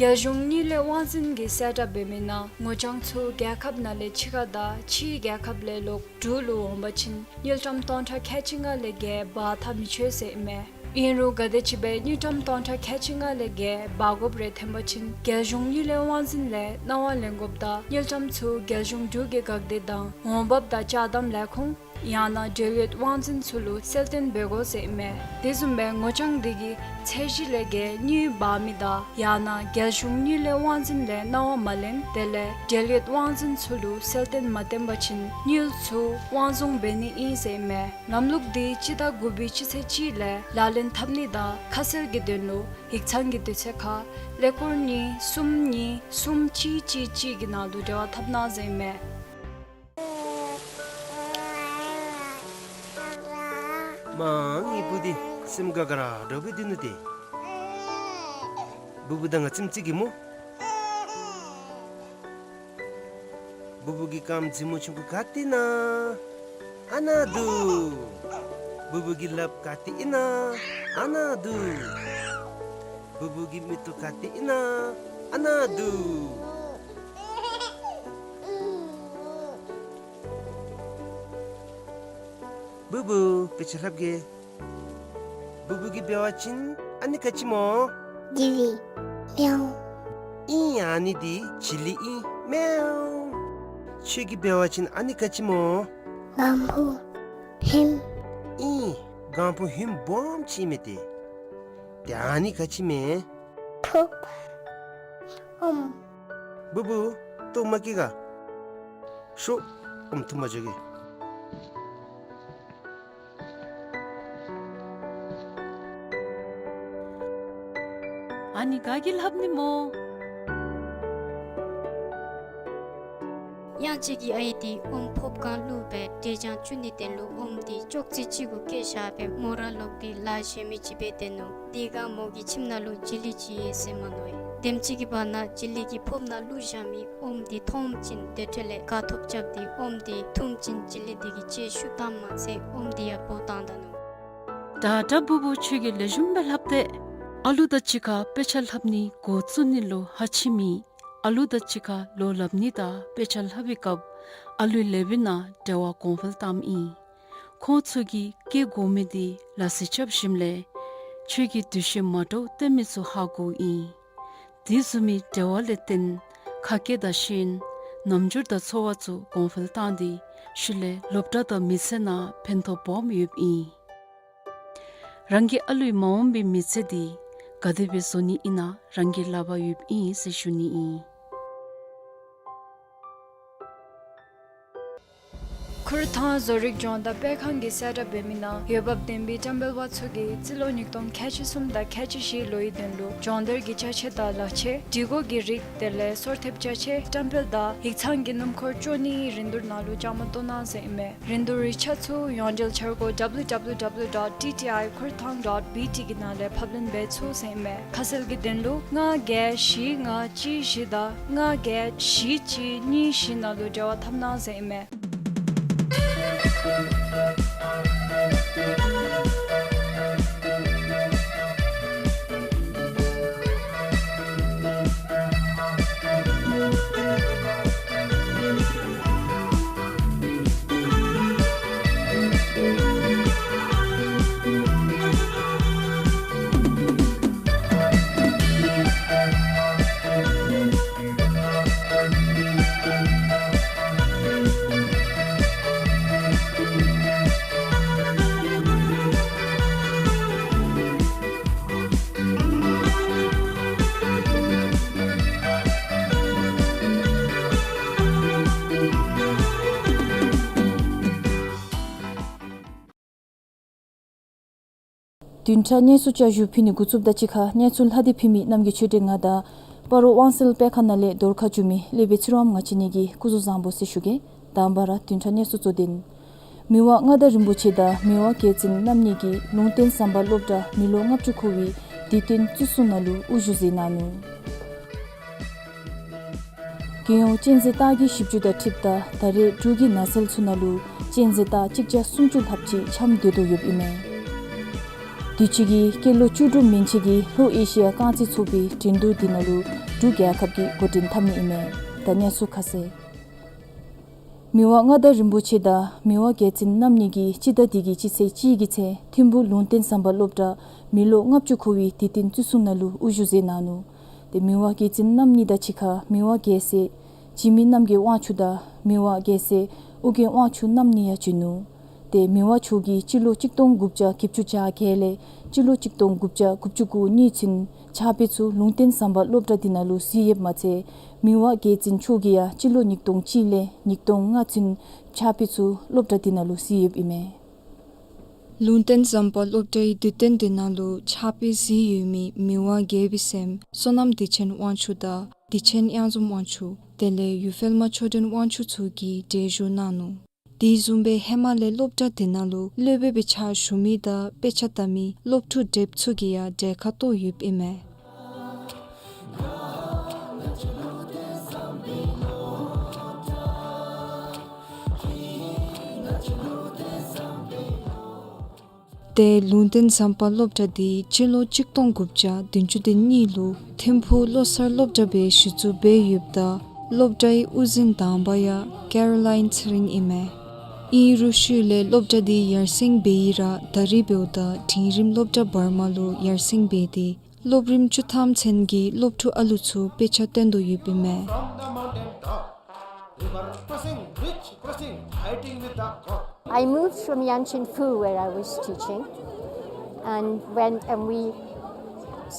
རྒྱལ་གཞུང་དངུལ་ལས་དབང་འཛིན་གྱི་གསལ་བསྒྲགས་འབད་མི་ནང་ངོ་རྐྱང་ཚུ་རྒྱལ་ཁབ་ནང་ལས་ཕྱི་ཁར་དང་ཕྱིའི་རྒྱལ་ཁབ་ལས་ལོག་འབྲུག་ལུ་འོང་པ་ཅིན་དངུལ་ཀྲམ་སྟོང་ཕྲག་ཁལ་གཅིག་ལྔ་ལས་བརྒལ་འབག་འཐབ་མི་ཆོག་ཟེར་ཨིན་མས། ཨིན་རུང་ག་དེམ་ཅིག་སྦེ་དངུལ་ཀྲམ་སྟོང་ཕྲག་ཁལ་གཅིག་ལྔ་ལས་བརྒལ་འབག་དགོཔ་རེ་ཐོན་པ་ཅིན་རྒྱལ་གཞུང་དངུལ་ལས་དབང་འཛིན་ལས་གནང་བ་ལེན་དགོཔ་དང་དངུལ་ཀྲམ་ཚུ་རྒྱལ་གཞུང་འབྲུག་གི་འགག་སྡེ་དང་འོང་འབབ་དང་ཅ་དམ་ལས་ཁུངས་ཡང་ན་འབྲེལ་ཡོད་དབང་འཛིན་ཚུ་ལུ་གསལ་སྟོན་འབད་དགོ་ཟེར་ཨིན་མས། དེ་བཟུམ་སྦེ་ངོ་རྐྱང་དེ་གིས་ཚད་གཞི་ལས་བརྒལ་དངུལ་འབག་མི་དང་ཡང་ན་རྒྱལ་གཞུང་དངུལ་ལས་དབང་འཛིན་ལས་གནང་བ་མ་ལེན་དེ་ལས་འབྲེལ་ཡོད་དབང་འཛིན་ཚུ་ལུ་གསལ་སྟོན་མ་བཏོན་པ་ཅིན་དངུལ་ཚུ་དབང་བཟུང་འབད་ནི་ཨིན་ཟེར་ཨིན་མས། ལམ་ལུགས་འདི་སྤྱི་ཟླ་དགུ་པའི་སྤྱི་ཚེས་གཅིག་ལས་ལག་ལེན་འཐབ་ནི་དང་ཁ་གསལ་གྱི་དོན་ལུ་ཡིག་ཚང་གི་དུས་ཚོད་ཁར་ཀླད་ཀོར་གཉིས་གསུམ་གཉིས་གསུམ་གཅིག་གཅིག་གཅིག་གི་ནང་དུ་འབྲེལ་བ་འཐབ་གནང་ཟེར་ཨིན་མས། མ་ངེའི་བུ་འདི་སེམས་དགའ་དགའ་ར་འདྲཝ་སྦེ་སྡོད་ནུག་ཏེ། བུ་བུ་དང་ང་ཙམ་ཅིག་གིས་སྨོ། བུ་བུ་གི་རྐངམ་མཛེས་མོ་ཆུང་ཀུ་ག་ཏེ་ཨིན་ན། ཨ་ནཱ་འདུག། བུ་བུ་གི་ལགཔ་ག་ཏེ་ཨིན་ན། ཨ་ནཱ་འདུག། བུ་བུ་གི་མིག་ཏོ་ག་ཏེ་ཨིན་ན། ཨ་ནཱ་འདུག། བུ་བུ་དཔེ་ཆ་ལྷབ་གེ། བུ་བུ་གིས་འབད་བ་ཅིན་ཨ་ནི་ག་ཅི་སྨོ། ཇི་ལི། མེའོ། ཨིན། ཨ་ནི་འདི་ཇི་ལི་ཨིན། མེའོ། ཁྱོད་ཀྱིས་འབད་བ་ཅིན་ཨ་ནི་ག་ཅི་སྨོ། གང་ཕུ་ཧིམ། ཨིན། གང་ཕུ་ཧིམ་སྦོམ་ཅིག་ཨིན་མས་ཏེ། ཏེ་ཨ་ནི་ག་ཅི་སྨོ། ཕུབ། ཨོམ། བུ་བུ་ལྟོཝ་མ་བཀྱེས་ག། ཤོག། ཨོམ་འཐུང་པར་འགྱོ་གེ། ཨ་ནི་ག་གིས་ལྷབ་ནི་སྨོ། གཡང་སྐྱིད་ཀྱི་ཨའི་འདི་ཨོམ་ཕོརཔ་སྒང་བླུགས་སྦེ་འབྲས་ལྗང་བཙུགས་ནིའི་དོན་ལུ་ཨོམ་འདི་ཅོག་ཙེ་གཅིག་གུ་བཀལ་བཞག་སྦེ་མོ་ར་ལོག་སྟེ་ལཱ་གཞན་མི་ཅིག་འབད་སྡོད་ནུག། དེ་སྒང་མོ་གི་ཁྱིམ་ནང་ལུ་ཇི་ལི་ཅིག་ཡོད་ཟེར་མནོ་ཡི། དེམ་ཅིག་གི་བར་ན་ཇི་ལི་གི་ཕོརཔ་ནང་བླུགས་བཞག་མི་ཨོམ་འདི་མཐོངམ་ཅིག་དེ་འཕྲོ་ལས་དགའ་ཐོབ་རྐྱབ་སྟེ་ཨོམ་འདི་འཐུངམ་ཅིག་ཇི་ལི་འདི་གི་ལྕེ་ཤུགས་བཏངམ་མ་ཚད་ཨོམ་འདི་ཡང་འབོ་བཏང་ད་ནུག། ད་ད་བུ་བུ་ཁྱོད་ཀྱིས་ལེགས་ཤོམ་སྦེ་ལྷབ་སྟེ། ཨ་ལུ་དང་གཅིག་ཁར་དཔེ་ཆ་ལྷབ་ནི་འགོ་བཙུགས་ནི་ལུ་ཧ་ཅིང་མི་ཨ་ལུ་དང་གཅིག་ཁར་ལོག་ལྷབ་ནི་དང་དཔེ་ཆ་ལྷབ་པའི་སྐབས་ཨ་ལུའི་ལེ་བི་ནང་འབྲེལ་བ་གོང་འཕེལ་བཏངམ་ཨིན། ཁོང་ཚུ་གིས་བཀལ་དགོ་མི་འདི་ལ་སི་རྐྱབ་ཞིནམ་ལས་ཁྱོད་ཀྱིས་འདུ་ཤེས་མ་འདྲཝ་སྟོན་མི་ཚུ་ཧ་གོཝ་ཨིན། དེ་བཟུམ་མའི་འབྲེལ་བ་ལས་བརྟེན་ཁ་སྐད་དང་ཤེས་ཡོན་རྣམ་འགྱུར་དང་ཚོར་བ་ཚུ་གོང་འཕེལ་བཏང་སྟེ་ཤུལ་ལས་སློབ་གྲྭ་དང་མི་ཚེ་ནང་ཕན་ཐོགས་སྦོམ་ཡོདཔ་ཨིན། རང་གི་ཨ་ལུའི་མ་འོངས་པའི་མི་ཚེ་འདི་ག་དེ་སྦེ་བཟོ་ནི་ཨིན་ན་རང་གི་ལག་པར་ཡོདཔ་ཨིན་ཟེར་ཞུ་ནི་ཨིན། ཁུར་ཐང་བཟོ་རིག་སྦྱོང་བརྡར་སྤེལ་ཁང་གི་གསལ་བསྒྲགས་འབད་མི་ནང་འོས་འབབ་ལྡན་པའི་བཀྲམ་སྤེལ་པ་ཚུ་གིས་རྩིས་ལོ་ཉིས་སྟོང་ཁལ་གཅིག་གསུམ་དང་ཁལ་གཅིག་བཞི་ལོའི་དོན་ལུ་སྦྱོང་བརྡར་གྱི་ཅ་ཆས་དང་ལག་ཆས་སྒྲིག་གོ་གི་རིགས་དེ་ལས་སོར་ཐེབས་ཅ་ཆས་བཀྲམ་སྤེལ་དང་ཡིག་ཚང་གི་སྣུམ་འཁོར་བཅོ་གཉིས་རིན་བསྡུར་ནང་ལུ་བཅའ་མར་གཏོགས་གནང་ཟེར་ཨིན་མས། རིན་བསྡུར་ཡིག་ཆ་ཚུ་ཡོངས་འབྲེལ་འཆར་སྒོ་W W W dot T T I kurthang dot B T གི་ནང་ལས་ཕབ་ལེན་འབད་ཚུགས་ཟེར་ཨིན་མས། ཁ་གསལ་གྱི་དོན་ལུ་ལྔ་བརྒྱད་བཞི་ལྔ་གཅིག་བཞི་དང་ལྔ་བརྒྱད་བཞི་གཅིག་གཉིས་བཞི་ནང་ལུ་འབྲེལ་བ་འཐབ་གནང་ཟེར་ཨིན་མས། བདུན་ཕྲག་གནས་ཚུལ་བསྐྱར་ཞུ་ཕུལ་ནི་འགོ་བཙུགསཔ་ད་གཅིག་ཁར་གནས་ཚུལ་ལྷག་སྟེ་ཕུལ་མི་རྣམ་རྒྱལ་ཆོས་སྒྲོན་ང་དང་སྤ་རོ་དབང་གསལ་དཔེ་ཁང་ནང་ལས་རྫོང་ཁ་བཅུ་མི་ལེགས་པའི་ཚེ་རིང་ངག་ཆེན་གྱིས་སྐུ་གཟུགས་བཟང་པོ་ཟེར་ཞུ་གེ། དང་པ་ར་བདུན་ཕྲག་གནས་ཚུལ་གཙོ་དོན། མི་དབང་མངའ་བདག་རིན་པོ་ཆེ་དང་མི་དབང་རྒྱལ་བཙུན་རྣམ་གཉིས་ཀྱིས་ལུང་བསྟན་ཟམ་པ་སློབ་གྲྭ་མི་ལོ་ལྔ་བཅུ་འཁོར་བའི་དུས་སྟོན་བརྩི་སྲུང་ནང་ལུ་དབུ་བཞུགས་མཛད་གནང་ནུག། རྒྱལ་ཡོངས་གཅན་གཟན་སྟག་གི་ཞིབ་འཇུག་དང་འཁྲིལཝ་ད་ད་རེས་འབྲུག་གི་ནགས་ཚལ་ཚུ་ནང་ལུ་གཅན་གཟན་སྟག་གཅིག་བརྒྱ་སུམ་ཅུ་ལྷགཔ་ཅིག་འཁྱམས་སྡོད་དོ་ཡོདཔ་ཨིན་མས། དུས་ཅི་གི་སྐྱེས་ལོ་བཅུ་དྲུག་མན་ཆད་ཀྱི་ལྷོ་ཨེ་ཤི་ཡ་རྐང་རྩེད་ཚོགས་པའི་འགྲན་བསྡུར་འདི་ནང་ལུ་འབྲུག་རྒྱལ་ཁབ་ཀྱིས་འགོ་འདྲེན་འཐབ་ནི་ཨིན་མས། ད་གནས་ཚུལ་ཁ་གསལ། མི་དབང་མངའ་བདག་རིན་པོ་ཆེ་དང་མི་དབང་རྒྱལ་བཙུན་རྣམ་གཉིས་ཀྱིས་སྤྱི་ཟླ་འདི་གི་སྤྱི་ཚེས་གཅིག་གི་ཚེ་ཐིམ་ཕུག་ལུང་བསྟན་ཟམ་པ་སློབ་གྲྭ་མི་ལོ་ལྔ་བཅུ་འཁོར་བའི་དུས་སྟོན་བརྩི་སྲུང་ནང་ལུ་དབུ་བཞུགས་མཛད་གནང་ནུག། ཏེ་མི་དབང་རྒྱལ་བཙུན་རྣམ་གཉིས་དང་གཅིག་ཁར་མི་དབང་རྒྱལ་སྲས་འཇིགས་མེད་རྣམ་རྒྱལ་དབང་ཕྱུག་དང་མི་དབང་རྒྱལ་སྲས་ཨོ་རྒྱན་དབང་ཕྱུག་རྣམ་གཉིས་ཡང་བྱོན་ནུག། ཏེ་མི་དབང་མཆོག་གིས་སྤྱི་ལོ་གཅིག་སྟོང་དགུ་བརྒྱ་བརྒྱད་ཅུ་གྱ་བརྒྱད་ལས་སྤྱི་ལོ་གཅིག་སྟོང་དགུ་བརྒྱ་དགུ་བཅུ་གོ་གཉིས་ཚུན་ཕྱག་དཔེ་ཚུ་ལུང་བསྟན་ཟམ་པ་སློབ་གྲྭ་འདི་ནང་ལུ་གཟིགས་ཡོདཔ་མ་ཚད་མི་དབང་རྒྱལ་བཙུན་མཆོག་གིས་ཡང་སྤྱི་ལོ་ཉིས་སྟོང་གཅིག་ལས་ཉིས་སྟོང་ལྔ་ཚུན་ཕྱག་དཔེ་ཚུ་སློབ་གྲྭ་འདི་ནང་ལུ་གཟིགས་ཡོདཔ་ཨིན་མས། ལུང་བསྟན་ཟམ་པ་སློབ་གྲྭའི་དུས་སྟོན་འདི་ནང་ལུ་ཕྱག་དཔེ་གཟིགས་ཡོད་མི་མི་དབང་རྒྱལ་པོའི་སྲསམོ་བསོད་ནམས་བདེ་ཆེན་དབང་ཕྱུག་དང་བདེ་ཆེན་གཡང་འཛོམས་དབང་ཕྱུག་དེ་ལས་ཡུལ་འཕེལ་མ་ཆོས་སྒྲོན་དབང་ཕྱུག་ཚུ་གིས་གྲལ་བཞུགས་གནང་ནུག། དེ་བཟུམ་སྦེ་ཧེ་མ་ལས་སློབ་གྲྭ་འདི་ནང་ལུ་སློབ་དཔོན་སྦེ་ཕྱག་ཞུ་མི་དང་དཔེ་ཆ་ལྟ་མི་སློབ་ཕྲུག་དེབ་ཚུ་གིས་ཡང་གྲལ་ཁར་གཏོགས་ཡོདཔ་ཨིན་མས། ཏེ་ལུང་བསྟན་ཟམ་པ་སློབ་གྲྭ་འདི་སྤྱི་ལོ་གཅིག་སྟོང་དགུ་བརྒྱ་བདུན་ཅུ་དོན་གཉིས་ལུ་ཐིམ་ཕུག་བློ་གསར་སློབ་གྲྭ་སྦེ་གཞི་བཙུགས་འབད་ཡོདཔ་ད་སློབ་གྲྭའི་དབུ་འཛིན་དང་པ་ཡང་ཀེ་རོ་ལཱའིན་ཚེ་རིང་ཨིན་མས། ཨིན་རུང་ཤུལ་ལས་སློབ་གྲྭ་འདི་ཡར་སེང་འབད་ཡི་ར་ད་རིས་འབདཝ་ད་འབྲིང་རིམ་སློབ་གྲྭ་བར་མ་ལུ་ཡར་སེང་འབད་དེ་སློབ་རིམ་བཅུ་ཐམ་ཚུན་གྱི་སློབ་ཕྲུག་ཨ་ལུ་ཚུ་དཔེ་ཆ་སྟོན་དོ་ཡོདཔ་ཨིན་མས། From the mountain top, river crossing, bridge crossing, fighting with the crowd. I moved from Yanchin Phu, where I was teaching, and went and we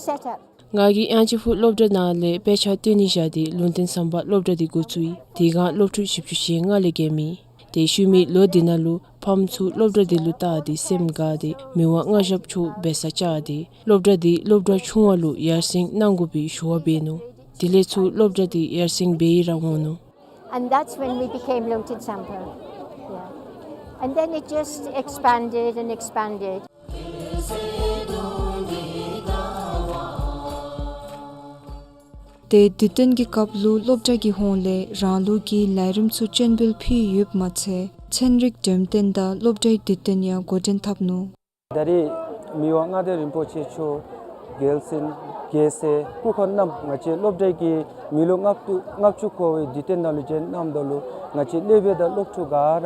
set up. ང་གིས་ཡང་ཅིན་ཕུ་སློབ་གྲྭ་ནང་ལས་དཔེ་ཆ་སྟོན་ནི་བཞག་སྟེ་ལུང་བསྟན་ཟམ་པ་སློབ་གྲྭ་འདི་འགོ་བཙུགས་ཡི། དེ་སྒང་སློབ་ཕྲུག་བཞི་བཅུ་ཞེ་ལྔ་ལས་བརྒལ་མེད། ཏེ་ཤུལ་མའི་ལོ་འདི་ནང་ལུ་ཕམ་ཚུ་སློབ་གྲྭ་འདི་ལུ་བལྟ་སྟེ་སེམས་དགའ་སྟེ་མི་དབང་མངའ་ཞབས་མཆོག་འབད་སར་བཅར་ཏེ་སློབ་གྲྭ་འདི་སློབ་གྲྭ་ཆུང་བ་ལུ་ཡར་སེང་གནང་དགོ་པའི་ཞུ་བ་འབད་ནུག། དེ་ལས་ཚུར་སློབ་གྲྭ་འདི་ཡར་སེང་འབད་ཡི་ར་འོང་ནུག། And that's when we became Lungten Sampa. Yeah. And then it just expanded and expanded. ཏེ་དུས་སྟོན་གྱི་སྐབས་ལུ་སློབ་གྲྭ་གི་ཧོངས་ལས་རང་ལུགས་ཀྱི་ལས་རིམ་ཚུ་སྤྱན་འབུལ་ཕུལ་ཡོདཔ་མ་ཚད་ཚན་རིག་འགྲེམས་སྟོན་དང་སློབ་གྲྭའི་དུས་སྟོན་ཡང་འགོ་འདྲེན་འཐབ་ནུག། ད་རེས་མི་དབང་མངའ་བདག་རིན་པོ་ཆེ་མཆོག་རྒྱལ་བཙུན་རྒྱལ་སྲས་སྐུ་འཁོར་རྣམས་ང་བཅས་སློབ་གྲྭའི་གི་མི་ལོ་ལྔ་བཅུ་ལྔ་བཅུ་འཁོར་བའི་དུས་སྟོན་ནང་ལུ་བྱོན་གནངམ་ད་ལུ་ང་བཅས་སློབ་དཔོན་དང་སློབ་ཕྲུག་ག་ར་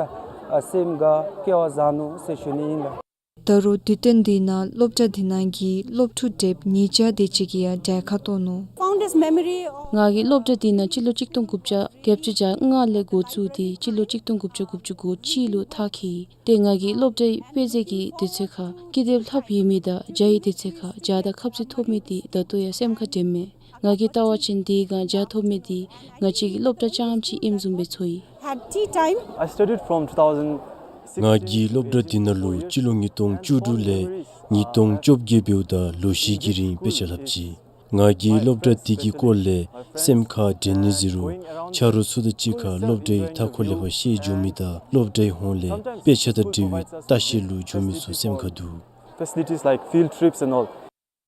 ཨ་སེམས་དགའ་སྐལ་བ་བཟང་ནུག་ཟེར་ཞུ་ནི་ཨིན་ལགས། ད་རུང་དུས་སྟོན་འདི་ནང་སློབ་གྲྭ་འདི་ནང་གི་སློབ་ཕྲུག་དེབ་ཉིས་བརྒྱ་དེ་ཅིག་གིས་ཡང་གྲལ་ཁར་གཏོགས་ནུག། Fondest memory of ང་གིས་སློབ་གྲྭ་འདི་ནང་སྤྱི་ལོ་གཅིག་སྟོང་དགུ་བརྒྱ་བརྒྱད་ཅུ་གྱ་ལྔ་ལས་འགོ་བཙུགས་ཏེ་སྤྱི་ལོ་གཅིག་སྟོང་དགུ་བརྒྱ་དགུ་བཅུ་གོ་གཅིག་ལུ་མཐར་འཁྱོལ་ཡི། ཏེ་ང་གིས་སློབ་གྲྭའི་དཔེ་མཛོད་ཀྱི་དུས་ཚོད་ཁར་ཀི་དེབ་ལྷགཔ་ཡོད་མི་དང་སྦྱང་བའི་དུས་ཚོད་ཁར་སྦྱང་དང་ཁ་ཚིག་ཐོབ་མི་འདི་ད་ལྟོ་ཡང་སེམས་ཁར་དྲན་མས། ང་གིས་བལྟ་བ་ཅིན་དེ་སྒང་སྦྱང་ཐོབ་མི་འདི་ང་བཅས་ཀྱི་སློབ་གྲྭ་རྐྱངམ་ཅིག་ཨིནམ་བཟུམ་སྦེ་ཚོར་ཡི། Had tea time. I studied from two thousand six. ང་གིས་སློབ་གྲྭ་འདི་ནང་ལུ་སྤྱི་ལོ་ཉིས་སྟོང་བཅུ་དྲུག་ལས་ཉིས་སྟོང་བཅོ་བརྒྱད་འབདཝ་ད་ལོ་བཞི་གི་རིང་དཔེ་ཆ་ལྷག་ཅི། ང་གིས་སློབ་གྲྭ་འདི་གི་སྐོར་ལས་སེམས་ཁར་དྲན་ནི་ཟེར་རུང་ཆ་རོགས་ཚུ་དང་གཅིག་ཁར་སློབ་གྲྭའི་མཐའ་འཁོར་ལས་ཕར་བཤལ་འགྱོ་མི་དང་སློབ་གྲྭའི་ཧོངས་ལས་དཔེ་ཆ་དང་འབྲེལ་བའི་ལྟ་བཤལ་ལུ་འགྱོ་མི་ཚུ་སེམས་ཁར་འདུག། Facilities like field trips and all.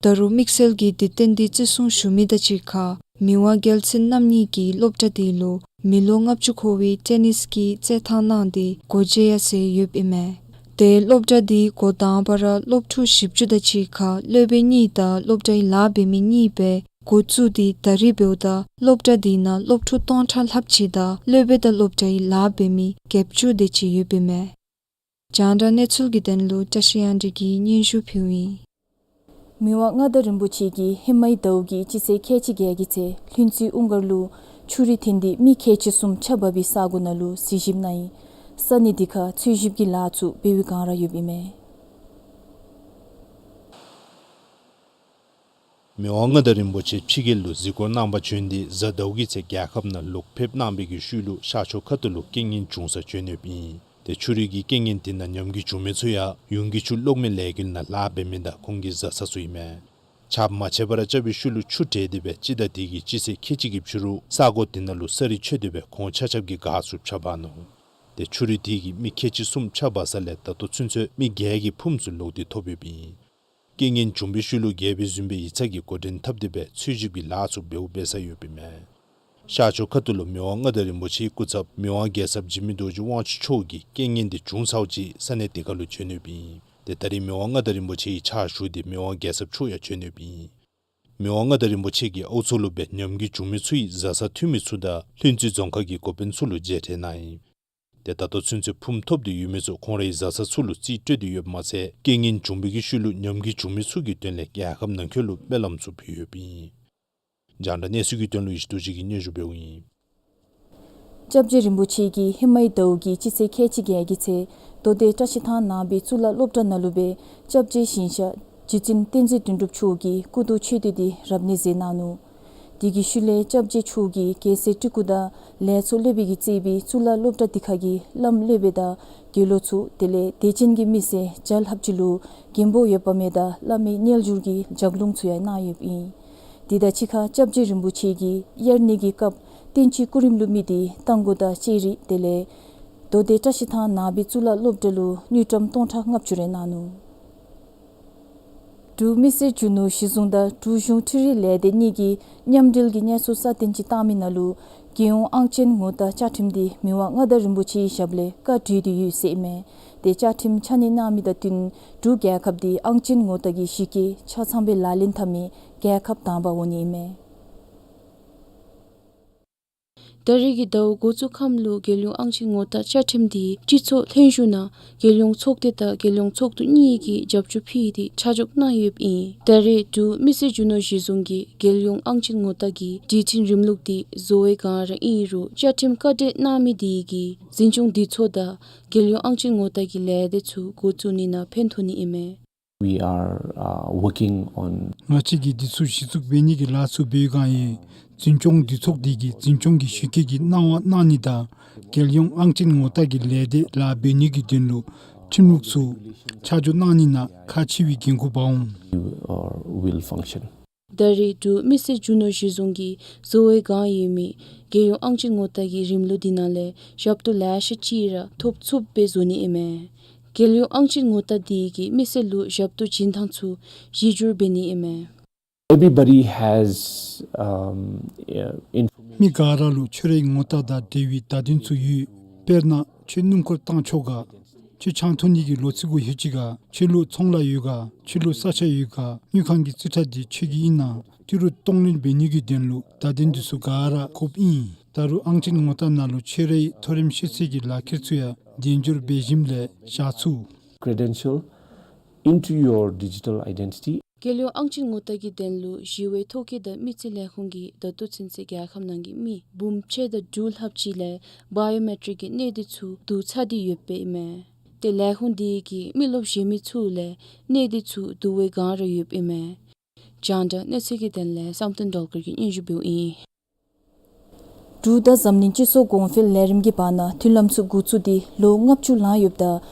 ད་རུང་དམིགས་བསལ་གྱིས་དུས་སྟོན་འདི་བརྩི་སྲུང་ཞུ་མི་དང་གཅིག་ཁར་མི་དབང་རྒྱལ་བཙུན་རྣམ་གཉིས་ཀྱིས་སློབ་གྲྭ་འདི་ལུ་མི་ལོ་ལྔ་བཅུ་འཁོར་བའི་ཊེ་ནིས་ཀྱི་རྩེད་ཐང་གནང་སྟེ་སྒོ་འབྱེད་ཡང་མཛད་ཡོདཔ་ཨིན་མས། ཏེ་སློབ་གྲྭ་འདི་འགོ་དང་པ་ར་སློབ་ཕྲུག་བཞི་བཅུ་དང་གཅིག་ཁར་སློབ་དཔོན་གཉིས་དང་སློབ་གྲྭའི་ལཱ་འབད་མི་གཉིས་སྦེ་འགོ་བཙུགས་ཏེ་ད་རིས་འབདཝ་ད་སློབ་གྲྭ་འདི་ནང་སློབ་ཕྲུག་སྟོང་ཕྲག་ལྷགཔ་ཅིག་དང་སློབ་དཔོན་དང་སློབ་གྲྭའི་ལཱ་འབད་མི་བརྒྱད་ཅུ་དེ་ཅིག་ཡོདཔ་ཨིན་མས། རྒྱང་བསྒྲགས་གནས་ཚུལ་གྱི་དོན་ལུ་བཀྲ་ཤིས་དབྱངས་སྒྲོན་གྱིས་སྙན་ཞུ་ཕུལཝ་ཨིན། མི་དབང་མངའ་བདག་རིན་པོ་ཆེ་གིས་ཧེ་མའི་ཟླཝ་གི་སྤྱི་ཚེས་ཁལ་གཅིག་བརྒྱད་ཀྱི་ཚེ་ལྷུན་རྩེ་ཨུན་སྒར་ལུ་ཆུ་རུད་འཐེན་ཏེ་མི་ཁལ་གཅིག་གསུམ་ཆགས་འབག་པའི་ས་གོ་ནང་ལུ་གཟིགས་ཞིབ་གནང་ཡི། ས་གནས་འདི་ཁར་འཚོལ་ཞིབ་ཀྱི་ལཱ་ཚུ་འབད་བའི་བསྒང་ར་ཡོདཔ་ཨིན་མས། མི་དབང་མངའ་བདག་རིན་པོ་ཆེ་ཕྱི་རྒྱལ་ལུ་གཟིགས་སྐོར་གནང་པར་བྱོན་ཏེ་གཟའ་ཟླཝ་གི་ཚེ་རྒྱལ་ཁབ་ནང་ལོག་ཕེབས་གནང་བའི་གི་ཤུལ་ལུ་ཤར་ཕྱོགས་ཁ་ཐུག་ལུ་རྐྱེན་ངན་བྱུང་སར་བྱོན་ཡོདཔ་ཨིན། ཏེ་ཆུ་རུད་ཀྱི་རྐྱེན་ངན་དེ་ནང་ཉམས་རྒུད་བྱུང་མི་ཚུ་ཡང་ཡུང་གི་ཆུ་གློག་མེ་ལས་འགུལ་ནང་ལཱ་འབད་མི་དང་ཁོང་གི་བཟའ་ཚང་ཚུ་ཨིན་མས། ཆརཔ་མ་ཆད་པར་རྐྱབ་པའི་ཤུལ་ལུ་ཆུ་བྲལ་ཏེ་སྦེ་སྤྱི་ཟླ་དེ་གི་སྤྱི་ཚེས་ཁལ་གཅིག་གི་ཕྱི་རུ་ས་གོ་དེ་ནང་ལུ་ས་རི་ཆད་དེ་སྦེ་ཁོང་ཆ་ཁྱབ་ཀྱི་སྒར་ཚུ་ཕྱགས་འབག་ནུག། ཏེ་ཆུ་རུད་དེ་གིས་མི་ཁལ་གཅིག་གསུམ་ཕྱགས་འབག་ས་ལས་ད་ལྟོ་ཚུན་ཚོད་མི་བརྒྱད་ཀྱི་ཕུངམ་ཚུ་ལོག་སྟེ་ཐོབ་ཡོདཔ་ཨིན། རྐྱེན་ངན་བྱུང་བའི་ཤུལ་ལུ་རྒྱལ་པོའི་བཟུམ་སྦེ་ཡིག་ཚང་གི་འགོ་འདྲེན་འཐབ་སྟེ་སྦེ་འཚོལ་ཞིབ་ཀྱི་ལཱ་ཚུ་འབདཝ་འབད་ས་ཡོདཔ་ཨིན་མས། ཤར་ཕྱོགས་ཁ་ཐུག་ལུ་མི་དབང་མངའ་བདག་རིན་པོ་ཆེའི་སྐུ་ཚབ་མི་དབང་རྒྱལ་ཚབ་འཇིགས་མེད་རྡོ་རྗེ་དབང་ཕྱུག་མཆོག་གིས་རྐྱེན་ངན་དེ་བྱུང་ཚརཝ་ཅིག་ས་གནས་དེ་ཁར་ལུ་བྱོན་ཡོདཔ་ཨིན། ཏེ་ད་རེས་མི་དབང་མངའ་བདག་རིན་པོ་ཆེའི་ཕྱག་ཞུ་སྟེ་མི་དབང་རྒྱལ་ཚབ་མཆོག་ཡང་བྱོན་ཡོདཔ་ཨིན། མི་དབང་མངའ་བདག་རིན་པོ་ཆེ་གིས་ཨའུ་ཚོ་ལུ་སྦེ་ཉམས་རྒུད་བྱུང་མི་ཚུ་གི་བཟའ་ཚང་འཐུས་མི་ཚུ་དང་ལྷུན་རྩེ་རྫོང་ཁག་གི་འགོ་དཔོན་ཚུ་ལུ་མཇལ་འཕྲད་གནང་ཡི། ཏེ་ད་ལྟོ་ཚུན་ཚོད་ཕུངམ་ཐོབ་སྟེ་ཡོད་མི་ཚུ་ཁོང་རའི་བཟའ་ཚང་ཚུ་ལུ་རྩིས་སྤྲོད་དེ་ཡོདཔ་མ་ཚད་རྐྱེན་ངན་བྱུང་བའི་གི་ཤུལ་ལུ་ཉམས་རྒུད་བྱུང་མི་ཚུ་གི་དོན་ལས་རྒྱལ་ཁབ་ནང་འཁོད་ལུ་སྨོན་ལམ་ཚུ་ཕུལ་ཡོདཔ་ཨིན། རྒྱང་བསྒྲགས་གནས་ཚུལ་གྱི་དོན་ལུ་ཡེ་ཤེས་རྡོ་རྗེ་གིས་སྙན་ཞུ་འབདཝ་ཨིན། སྐྱབས་རྗེ་རིན་པོ་ཆེ་གིས་ཧེ་མའི་ཟླཝ་གི་སྤྱི་ཚེས་ཁལ་གཅིག་བརྒྱད་ཀྱི་ཚེ་མདོ་སྡེ་བཀྲ་ཤིས་ཐང་ནང་པའི་གཙུག་ལག་སློབ་གྲྭ་ནང་ལུ་སྦེ་སྐྱབས་རྗེ་ཞིང་གཤེགས་རྗེ་བཙུན་བསྟན་འཛིན་དོན་གྲུབ་མཆོག་གི་སྐུ་མདོག་མཆོད་རྟེན་དེ་རབ་གནས་མཛད་གནང་ནུག། དེ་གི་ཤུལ་ལས་སྐྱབས་རྗེ་མཆོག་གིས་རྒྱལ་སྲས་སྤྲུལ་སྐུ་དང་ལས་ཚོགས་སློབ་དཔོན་གྱིས་གཙོས་པའི་གཙུག་ལག་སློབ་གྲྭ་དེ་ཁ་གི་བླམ་སློབ་དཔོན་དང་དགེ་སློང་ཚུ་དེ་ལས་དད་ཅན་གྱི་མི་སེར་བརྒྱ་ལྷགཔ་ཅིག་ལུ་མགོན་པོ་འོད་དཔག་མེད་དང་བླ་མའི་རྣལ་འབྱོར་གྱི་ལྗགས་ལུང་ཚུ་ཡང་གནང་ཡོདཔ་ཨིན། དེ་དང་གཅིག་ཁར་སྐྱབས་རྗེ་རིན་པོ་ཆེ་གིས་དབྱར་གནས་ཀྱི་སྐབས་བསྟན་སྤྱིའི་སྐུ་རིམ་ལུ་དམིགས་ཏེ་རྟ་མགོ་དང་ལྕགས་རི་དེ་ལས་མདོ་སྡེ་བཀྲ་ཤིས་ཐང་ནང་པའི་གཙུག་ལག་སློབ་གྲྭ་ལུ་དངུལ་ཀྲམ་སྟོང་ཕྲག་ལྔ་བཅུ་རེ་གནང་ནུག། འབྲུག་མི་སེར་རྒྱུ་ནོར་གཞི་བཟུང་དང་འབྲུག་གཞུང་འཕྲུལ་རིག་ལས་སྡེ་གཉིས་ཀྱིས་མཉམ་འབྲེལ་གྱི་གནས་ཚུལ་གསར་བཏོན་ཅིག་བཏང་མི་ནང་ལུ་རྒྱལ་ཡོངས་ཨང་ཅན་ངོ་རྟགས་བཅའ་ཁྲིམས་དེ་མི་དབང་མངའ་བདག་རིན་པོ་ཆེའི་ཞབས་ལས་བཀའ་བྲིས་ཏེ་ཡོད་ཟེར་ཨིན་མས། དེ་བཅའ་ཁྲིམས་ཆ་གནས་གནང་མི་དང་བསྟུན་འབྲུག་རྒྱལ་ཁབ་དེ་ཨང་ཅན་ངོ་རྟགས་ཀྱི་གཞི་བཀོད་ཆ་ཚང་སྦེ་ལག་ལེན་འཐབ་མི་རྒྱལ་ཁབ་དང་པ་འོང་ནི་ཨིན་མས། ད་རེས་ཀྱི་ཟླཝ་འགོ་བཙུགས་ཁམས་ལུ་རྒྱལ་ཡོངས་ཨང་ཅན་ངོ་རྟགས་བཅའ་ཁྲིམས་དེ་སྤྱི་ཚོགས་ལྷན་བཞུགས་ནང་རྒྱལ་ཡོངས་ཚོགས་སྡེ་དང་རྒྱལ་ཡོངས་ཚོགས་འདུ་གཉིས་ཀྱིས་རྒྱབ་སྐྱོར་ཕུལ་ཏེ་ཆ་འཇོག་གནང་ཡོདཔ་ཨིན། ད་རེས་འབྲུག་མི་སེར་རྒྱུ་ནོར་གཞི་བཟུང་གིས་རྒྱལ་ཡོངས་ཨང་ཅན་ངོ་རྟགས་ཀྱི་སྒྲིག་ཁྲིམས་རིམ་ལུགས་དེ་བཟོ་བའི་སྒང་ར་ཨིན་རུང་བཅའ་ཁྲིམས་བཀའ་འགྲེལ་གནང་མི་དེ་གིས་འཛིན་སྐྱོང་འདི་ཚུ་དང་རྒྱལ་ཡོངས་ཨང་ཅན་ངོ་རྟགས་ཀྱི་ལས་སྡེ་ཚུ་འགོ་བཙུགས་ནི་ནང་ཕན་ཐོགས་ནི་ཨིན་མས། We are, uh, working on ང་བཅས་ཀྱིས་འདི་ཚུ་གཞི་བཙུགས་འབད་ནི་གི་ལཱ་ཚུ་འབད་བའི་སྒང་ཡང་འཛིན་སྐྱོང་འདུ་ཚོགས་འདི་གིས་འཛིན་སྐྱོང་གི་ཞུ་སྐུལ་གྱི་གནང་བ་གནང་ནི་དང་རྒྱལ་ཡོངས་ཨང་ཅན་ངོ་རྟགས་ཀྱི་ལས་སྡེ་ལཱ་འབད་ནི་གི་དོན་ལུ་ཁྲིམས་ལུགས་ཚུ་ཆ་འཇོག་གནང་ནི་ནང་ཁག་ཆེ་བའི་འགན་ཁུར་འབག་འོང་། Or will function. ད་རེས་འབྲུག་མི་སེར་རྒྱུ་ནོར་གཞི་བཟུང་གིས་བཟོ་བའི་སྒང་ཡོད་མི་རྒྱལ་ཡོངས་ཨང་ཅན་ངོ་རྟགས་ཀྱི་རིམ་ལུགས་འདི་ནང་ལས་ཞབས་ཏོག་ལེ་ཤ་ཅིག་ར་ཐོབ་ཚུགསཔ་སྦེ་བཟོ་ནི་ཨིན་མས། རྒྱལ་ཡོངས་ཨང་ཅན་ངོ་རྟགས་འདི་གིས་མི་སེར་ལུ་ཞབས་ཏོག་བྱིན་ཐངས་ཚུ་གཞི་བསྒྱུར་འབད་ནི་ཨིན་མས། Everybody has, um, uh, inf- མི་ག་ར་ལུ་ཁྱོད་རའི་ངོ་རྟགས་དང་འབྲེལ་བའི་བརྡ་དོན་ཚུ་ཡོད། དཔེར་ན་ཁྱོད་སྣུམ་འཁོར་བཏང་ཆོག་ག། ཁྱོད་ཆང་འཐུང་ནི་གི་ལོ་ཚིགས་གུ་ལྷོད་ཅི་ག། ཁྱོད་ལུ་ཚོང་ལཱ་ཡོད་ག། ཁྱོད་ལུ་ས་ཆ་ཡོད་ག། དངུལ་ཁང་གི་རྩིས་ཁྲ་འདི་ཁྱོད་ཀྱི་ཨིན་ན། ཏི་རུ་གཏོང་ལེན་འབད་ནི་གི་དོན་ལུ་བརྡ་དོན་འདི་ཚུ་ག་ར་དགོཔ་ཨིན། ད་རུང་ཨང་ཅན་ངོ་རྟགས་ནང་ལུ་ཁྱོད་རའི་མཐོ་རིམ་ཤེས་ཚད་ཀྱི་ལག་ཁྱེར་ཚུ་ཡང་དལ་འབྱོར་འབད་ཞིནམ་ལས་བཞག་ཚུགས། Credential into your digital identity. རྒྱལ་ཡོངས་ཨང་ཅན་ངོ་རྟགས་ཀྱི་དོན་ལུ་ཞི་བའི་ཐོ་བཀོད་དང་མི་རྩིས་ལས་ཁུངས་ཀྱིས་ད་ལྟོ་ཚུན་ཚོད་རྒྱལ་ཁབ་ནང་གི་མི་འབུམ་ཕྱེད་དང་དྲུག་ལྷགཔ་ཅིག་ལས་བའི་ཡོ་མེ་ཊིག་གི་གནས་སྡུད་ཚུ་བསྡུ་ཚར་ཏེ་ཡོདཔ་ཨིན་མས། ཏེ་ལས་ཁུངས་དེ་གིས་མི་རློབས་བཞེས་མི་ཚུ་ལས་གནས་སྡུད་ཚུ་བསྡུ་བའི་སྒང་ར་ཡོདཔ་ཨིན་མས། རྒྱང་བསྒྲགས་གནས་ཚུལ་གྱི་དོན་ལས་བསམ་གཏན་སྒྲོལ་དཀར་གྱིས་སྙན་ཞུ་འབདཝ་ཨིན། འབྲུག་དང་འཛམ་གླིང་སྤྱི་ཚོགས་གོང་འཕེལ་ལས་རིམ་གྱི་བར་ན་མཐུན་ལམ་ཚུ་འགོ་བཙུགས་ཏེ་ལོ་ལྔ་བཅུ་ལང་ཡོདཔ་ད་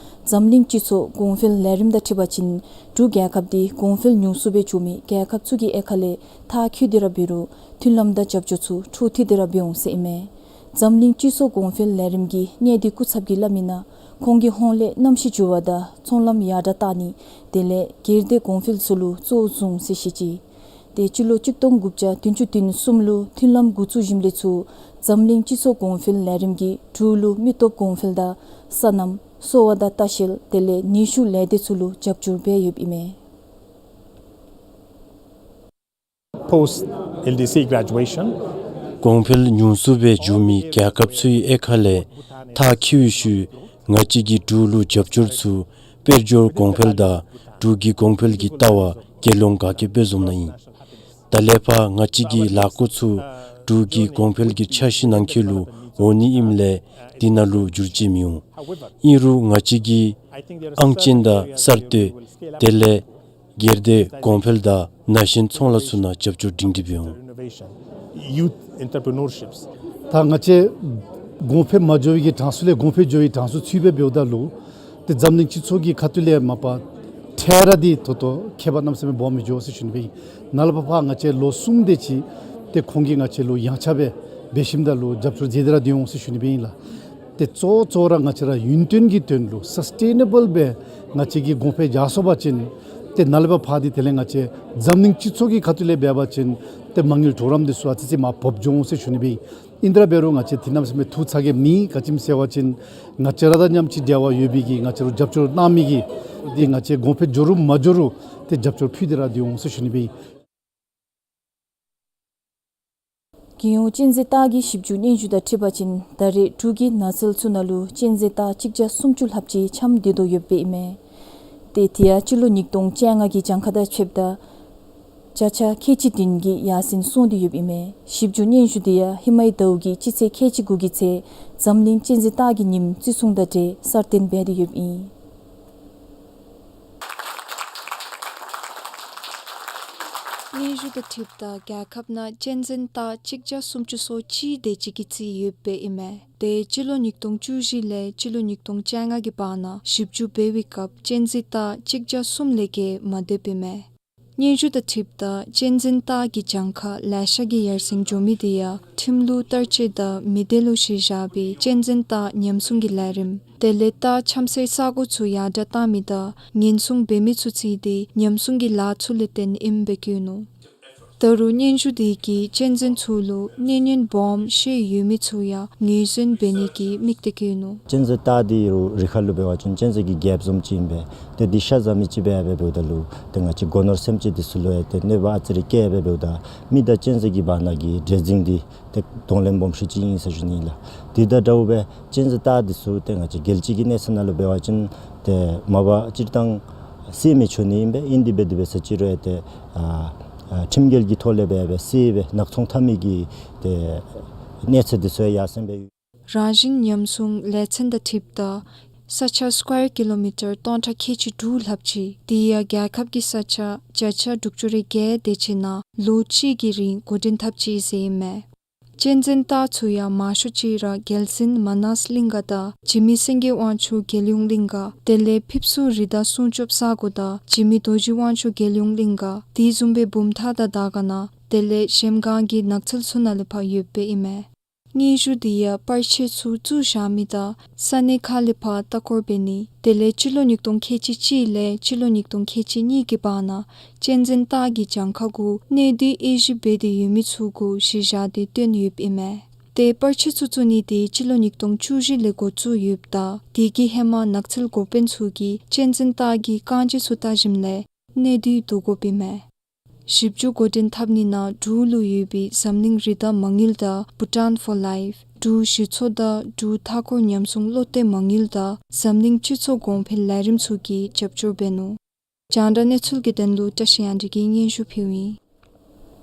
འཛམ་གླིང་སྤྱི་ཚོགས་གོང་འཕེལ་ལས་རིམ་དང་འཁྲིལ་བ་ཅིན་འབྲུག་རྒྱལ་ཁབ་དེ་གོང་འཕེལ་ཉུང་སུ་སྦེ་འགྱོ་མི་རྒྱལ་ཁབ་ཚུ་གི་དབྱེ་ཁ་ལས་མཐར་འཁྱོལ་ཏེ་ར་འབད་རུང་མཐུན་ལམ་དང་རྒྱབ་སྐྱོར་ཚུ་འཕྲོ་མཐུད་དེ་ར་འབད་འོང་ཟེར་ཨིན་མས། འཛམ་གླིང་སྤྱི་ཚོགས་གོང་འཕེལ་ལས་རིམ་གྱི་གནད་དོན་སྐུ་ཚབ་ཀྱིས་སླབ་མི་ནང་ཁོང་གིས་ཧོང་ལས་གནམ་གཤིས་འགྱུར་བ་དང་ཚོང་ལམ་ཡར་དྲག་བཏང་ནི་དེ་ལས་སྒེར་སྡེ་གོང་འཕེལ་ཚུ་ལུ་གཙོ་བོ་བཟུང་ཟེར་བཤད་ཅི། ཏེ་སྤྱི་ལོ་གཅིག་སྟོང་དགུ་བརྒྱ་བདུན་ཅུ་དོན་གསུམ་ལུ་མཐུན་ལམ་འགོ་བཙུགས་ཞིནམ་ལས་ཚུར་འཛམ་གླིང་སྤྱི་ཚོགས་གོང་འཕེལ་ལས་རིམ་གྱིས་འབྲུག་ལུ་མི་སྟོབས་གོང་འཕེལ་དང་སོ་ནམ་གསོ་བ་དང་ལྟ་བཤལ་དེ་ལས་ནུས་ཤུགས་ལས་སྡེ་ཚུ་ལུ་རྒྱབ་སྐྱོར་འབད་ཡོདཔ་ཨིན་མས། Post L D C graduation. གོང་འཕེལ་ཉུང་སུ་སྦེ་འགྱོ་མི་རྒྱལ་ཁབ་ཚུའི་དབྱེ་ཁ་ལས་མཐར་འཁྱོལ་བའི་ཤུལ་ང་བཅས་ཀྱིས་འབྲུག་ལུ་རྒྱབ་སྐྱོར་ཚུ་དཔལ་འབྱོར་གོང་འཕེལ་དང་འབྲུག་གི་གོང་འཕེལ་གྱི་ལྟ་བ་དགེ་སློང་དགའ་སྐྱིད་དཔལ་འཛོམས་ནང་ཨིན། ད་ལས་ཕར་ང་བཅས་ཀྱི་ལས་འགུལ་ཚུ་འབྲུག་གི་གོང་འཕེལ་གྱི་འཆར་གཞི་ནང་འཁོད་ལུ་འོང་ནི་ཨིནམ་ལས་འདི་ནང་ལུ་འགྱུར་བཅོས་མི་འོང་། ཨིན་རུང་ང་བཅས་ཀྱིས་ཨང་ཅན་དང་གསར་གཏོད་དེ་ལས་སྒེར་སྡེ་གོང་འཕེལ་དང་ན་གཞོན་ཚོང་ལཱ་ཚུ་ནང་རྒྱབ་སྐྱོར་སྒྲིང་སྒྲི་འབད་འོང་། Youth entrepreneurships. ད་ང་བཅས་ གོང་འཕེལ་མ་འགྱོ་བའི་གི་གྲངས་སུ་ལས་གོང་འཕེལ་འགྱོ་བའི་གྲངས་སུ་ཚུད་པས། འབདཝ་ད་ལུ་ཏེ་འཛམ་གླིང་སྤྱི་ཚོགས་ཀྱི་ཁ་ཐུག་ལས་མ་པ་འཕྲལ་ར་འདི་ད་ལྟོ་ཁྱད་པར་གནམ་མེད་ས་མེད་སྦོམ་མི་འགྱོ་ཟེར་ཞུ་ནི་སྦེ་ཨིན། ནཱ་ལས་ཕར་ཕར་ང་བཅས་ལོ་གསུམ་དེ་ཅིག་ཏེ་ཁོང་གིས་ང་བཅས་ལུ་ཡངས་ཆག་སྦེ་འབད་ཞིནམ་ད་ལུ་རྒྱབ་སྐྱོར་མཛད་དེ་ར་སྡོད་འོང་ཟེར་ཞུ་ནི་སྦེ་ཨིན་ལགས། ཏེ་གཙོ་གཙོ་ར་ང་བཅས་ར་ཡུན་བརྟན་གྱི་དོན་ལུ་སཱསི་ཊེ་ནེ་བཱལ་སྦེ་ང་བཅས་ཀྱིས་གོང་འཕེལ་རྒྱག་སོང་པ་ཅིན་ཏེ་ནཱ་ལས་ཕར་ཕར་འདི་དེ་ལས་ང་བཅས་འཛམ་གླིང་སྤྱི་ཚོགས་ཀྱི་ཁ་ཐུག་ལས་འབད་བ་ཅིན་ཏེ་མ་དངུལ་གྲོགས་རམ་འདི་ཚུ་ཨ་ཙི་ཅིག་མར་བབས་འགྱོ་འོང་ཟེར་ཞུ་ནི་སྦེ་ཨིན། ཨིན་དེ་ར་འབད་རུང་ང་བཅས་དེ་གནམ་མེད་ས་མེད་ཐུགས་ཚ་གྱང་མེད། ག་ཅི་སྨོ་ཟེར་བ་ཅིན་ང་བཅས་ར་དང་མཉམ་གཅིག་འབྲེལ་བ་ཡོད་པའི་གི་ང་བཅས་ར་རྒྱབ་སྐྱོར་གནང་མི་གིས་ཏེ་ང་བཅས་གོང་འཕེལ་འགྱོ་རུང་མ་འགྱོ་རུང་ཏེ་རྒྱབ་སྐྱོར་ཕུལ་ཏེ་ར་སྡོད་འོང་ཟེར་ཞུ་ནི་སྦེ་ཨིན། རྒྱལ་ཡོངས་གཅན་གཟན་སྟག་གི་ཞིབ་འཇུག་སྙན་ཞུ་དང་འཁྲིལ་བ་ཅིན་ད་རེས་འབྲུག་གི་ནགས་ཚལ་ཚུ་ནང་ལུ་གཅན་གཟན་སྟག་གཅིག་བརྒྱ་སུམ་ཅུ་ལྷགཔ་ཅིག་འཁྱམས་སྡོད་དོ་ཡོདཔ་ཨིན་མས། ཏེ་དེ་ཡང་སྤྱི་ལོ་ཉིས་སྟོང་བཅོ་ལྔ་གི་གྱངས་ཁ་དང་ཕྱདཔ་ད་བརྒྱ་ཆ་ཁལ་གཅིག་བདུན་གྱིས་ཡར་སེང་སོང་སྟེ་ཡོདཔ་ཨིན་མས། ཞིབ་འཇུག་སྙན་ཞུ་དེ་ཡང་ཧེ་མའི་ཟླཝ་གི་སྤྱི་ཚེས་ཁལ་གཅིག་དགུ་གི་ཚེས་འཛམ་གླིང་གཅན་གཟན་སྟག་གི་ཉིནམ་བརྩི་སྲུང་དང་འབྲེལ་གསར་བཏོན་འབད་དེ་ཡོདཔ་ཨིན། སྙན་ཞུ་དང་འཁྲིལཝ་ད་རྒྱལ་ཁབ་ནང་གཅན་གཟན་སྟག་གཅིག་བརྒྱ་སུམ་ཅུ་སོ་གཅིག་དེ་ཅིག་གི་རྩིས་ཡོདཔ་ཨིན་མས། ཏེ་སྤྱི་ལོ་ཉིས་སྟོང་བཅུ་བཞི་ལས་སྤྱི་ལོ་ཉིས་སྟོང་བཅོ་ལྔ་གི་བར་ན་ཞིབ་འཇུག་འབད་བའི་སྐབས་གཅན་གཟན་སྟག་གཅིག་བརྒྱ་གསུམ་ལས་བརྒལ་མ་སྡོདཔ་ཨིན་མས། སྙན་ཞུ་དང་འཁྲིལཝ་ད་གཅན་གཟན་སྟག་གི་གྱངས་ཁ་ལེ་ཤ་གིས་ཡར་སེང་འགྱོ་མི་དེ་ཡང་ཁྲིམས་ལུགས་བསྟར་སྤྱོད་དང་མི་སྡེ་ལུ་གཞི་བཞག་པའི་གཅན་གཟན་སྟག་ཉམས་སྲུང་གི་ལས་རིམ་དེ་ལས་སྟག་འཁྱམ་སའི་ས་གོ་ཚུ་ཡར་དྲག་བཏང་མི་དང་ཉེན་སྲུང་འབད་མི་ཚུ་རྩིས་ཏེ་ཉམས་སྲུང་གི་ལཱ་ཚུ་ལས་བརྟེན་ཨིནམ་སྦེ་བཀོད་ནུག། ད་རུང་སྙན་ཞུ་དེ་གིས་གཅན་གཟན་ཚུ་ལུ་གནོད་ཉེན་སྦོམ་ཤོས་ཡོད་མི་ཚུ་ཡང་ངོས་འཛིན་འབད་ནི་གི་དམིགས་གཏད་བཀོད་ནུག། གཅན་གཟན་སྟག་འདི་རུང་རི་ཁ་ལུ་འབད་བ་ཅིན་གཅན་གཟན་གྱི་རྒྱལཔོ་བཟུམ་ཅིག་ཨིན་པས། ཏེ་འདི་ཤ་བཟའ་མི་ཅིག་སྦེ་འབདཝ་ད་ལུ་ཏེ་ང་བཅས་སྒོ་ནོར་སེམས་ཅན་འདི་ཚུ་ལུ་ཡང་ཏེ་གནོད་པ་ཨ་ཙི་རེ་བཀལ་འབདཝ་ད་མི་དང་གཅན་གཟན་གྱི་བར་ན་གི་འདྲེས་འཛིང་འདི་ཏེ་གདོང་ལེན་སྦོམ་ཤོས་ཅིག་ཨིན་ཟེར་ཞུ་ནི་ལགས། དེ་དང་འདྲཝ་སྦེ་གཅན་གཟན་སྟག་འདི་ཚུ་ཏེ་ང་བཅས་རྒྱལ་སྤྱི་གི་གནས་ཚད་ནང་ལུ་འབད་བ་ཅིན་ཏེ་མ་པ་སྤྱིར་བཏང་བསད་མི་ཆོག་ནི་ཨིན་པས། ཨིན་དེ་འབད་དེ་འབད་ས་ཅིག་རུང་ཡང་ཏེ་ཨ་ཨ་ཁྲིམས་འགལ་གྱི་ཐོག་ལས་འབད་འབད་བསད་སྦེ་ནག་ཚོང་འཐབ་མི་གི་ཏེ་གནས་ཚད་འདི་ཚུ་ཡང་ཡར་སེང་སྦེ་རང་བཞིན་ཉམས་སྲུང་ལས་ཚན་དང་འཁྲིལཝ་ད་ས་ཆ་སི་ཀུ་ཝེར་ཀི་ལོ་མི་ཊར་སྟོང་ཕྲག་ཁལ་གཅིག་དྲུག་ལྷགཔ་ཅིག་དེ་ཡང་རྒྱལ་ཁབ་ཀྱི་ས་ཆ་བརྒྱ་ཆ་དྲུག་ཅུ་རེ་བརྒྱད་དེ་ཅིག་ནང་ལོ་གཅིག་གི་རིང་འགོ་འདྲེན་འཐབ་ཅི་ཟེར་ཨིན་མས། གཅན་གཟན་སྟག་ཚུ་ཡང་མང་ཤོས་ཅིག་ར་རྒྱལ་གསུམ་མ་ནཱས་གླིང་ག་དང་འཇིགས་མེད་སེང་གེ་དབང་ཕྱུག་རྒྱལ་ཡོངས་གླིང་ག་དེ་ལས་ཕེབས་བསུ་རི་དྭགས་སྲུང་སྐྱོབ་ས་གོ་དང་འཇིགས་མེད་རྡོ་རྗེ་དབང་ཕྱུག་རྒྱལ་ཡོངས་གླིང་ག་དེ་བཟུམ་སྦེ་བུམ་ཐང་དང་དར་དཀར་ན་དེ་ལས་གཞལམ་སྒང་གི་ནགས་ཚལ་ཚུ་ནང་ལས་ཕར་ཡོདཔ་ཨིན་མས། སྙན་ཞུ་དེ་ཡང་པར་ཆས་ཚུ་བཙུགས་བཞག་མི་དང་ས་གནས་ཁག་ལས་ཕར་ལྟ་སྐོར་འབད་ནི་དེ་ལས་སྤྱི་ལོ་ཉིས་སྟོང་ཁལ་གཅིག་གཅིག་ལས་སྤྱི་ལོ་ཉིས་སྟོང་ཁལ་གཅིག་གཉིས་ཀྱི་བར་ན་གཅན་གཟན་སྟག་གི་གྱངས་ཁ་གུ་གནོད་འདུས་དབྱེ་ཞིབ་འབད་དེ་ཡོད་མི་ཚུ་གུ་གཞི་བཞག་སྟེ་བཏོན་ཡོདཔ་ཨིན་མས། ཏེ་པར་ཆས་ཚུ་བཙུགས་ནི་དེ་སྤྱི་ལོ་ཉིས་སྟོང་བཅུ་བཞི་ལས་འགོ་བཙུགས་ཡོདཔ་ད་དེ་གི་ཧེ་མ་ནགས་ཚལ་འགོ་དཔོན་ཚུ་གིས་གཅན་གཟན་སྟག་གི་རྐང་རྗེས་ཚུ་བལྟ་ཞིནམ་ལས་གནོད་འདུས་བསྡུ་དགོཔ་ཨིན་མས། ཞིབ་འཇུག་འགོ་འདྲེན་འཐབ་ནི་ནང་འབྲུག་ལུ་ཡོད་པའི་འཛམ་གླིང་རི་དྭགས་མ་དངུལ་དང་Bhutan for Life འབྲུག་གཞི་ཚོགས་དང་འབྲུག་མཐའ་འཁོར་ཉམས་སྲུང་བློ་གཏད་མ་དངུལ་དང་འཛམ་གླིང་སྤྱི་ཚོགས་གོང་འཕེལ་ལས་རིམ་ཚུ་གིས་རྒྱབ་སྐྱོར་འབད་ནུག། རྒྱང་བསྒྲགས་གནས་ཚུལ་གྱི་དོན་ལུ་བཀྲ་ཤིས་དབྱངས་སྒྲོན་གྱིས་སྙན་ཞུ་ཕུལཝ་ཨིན།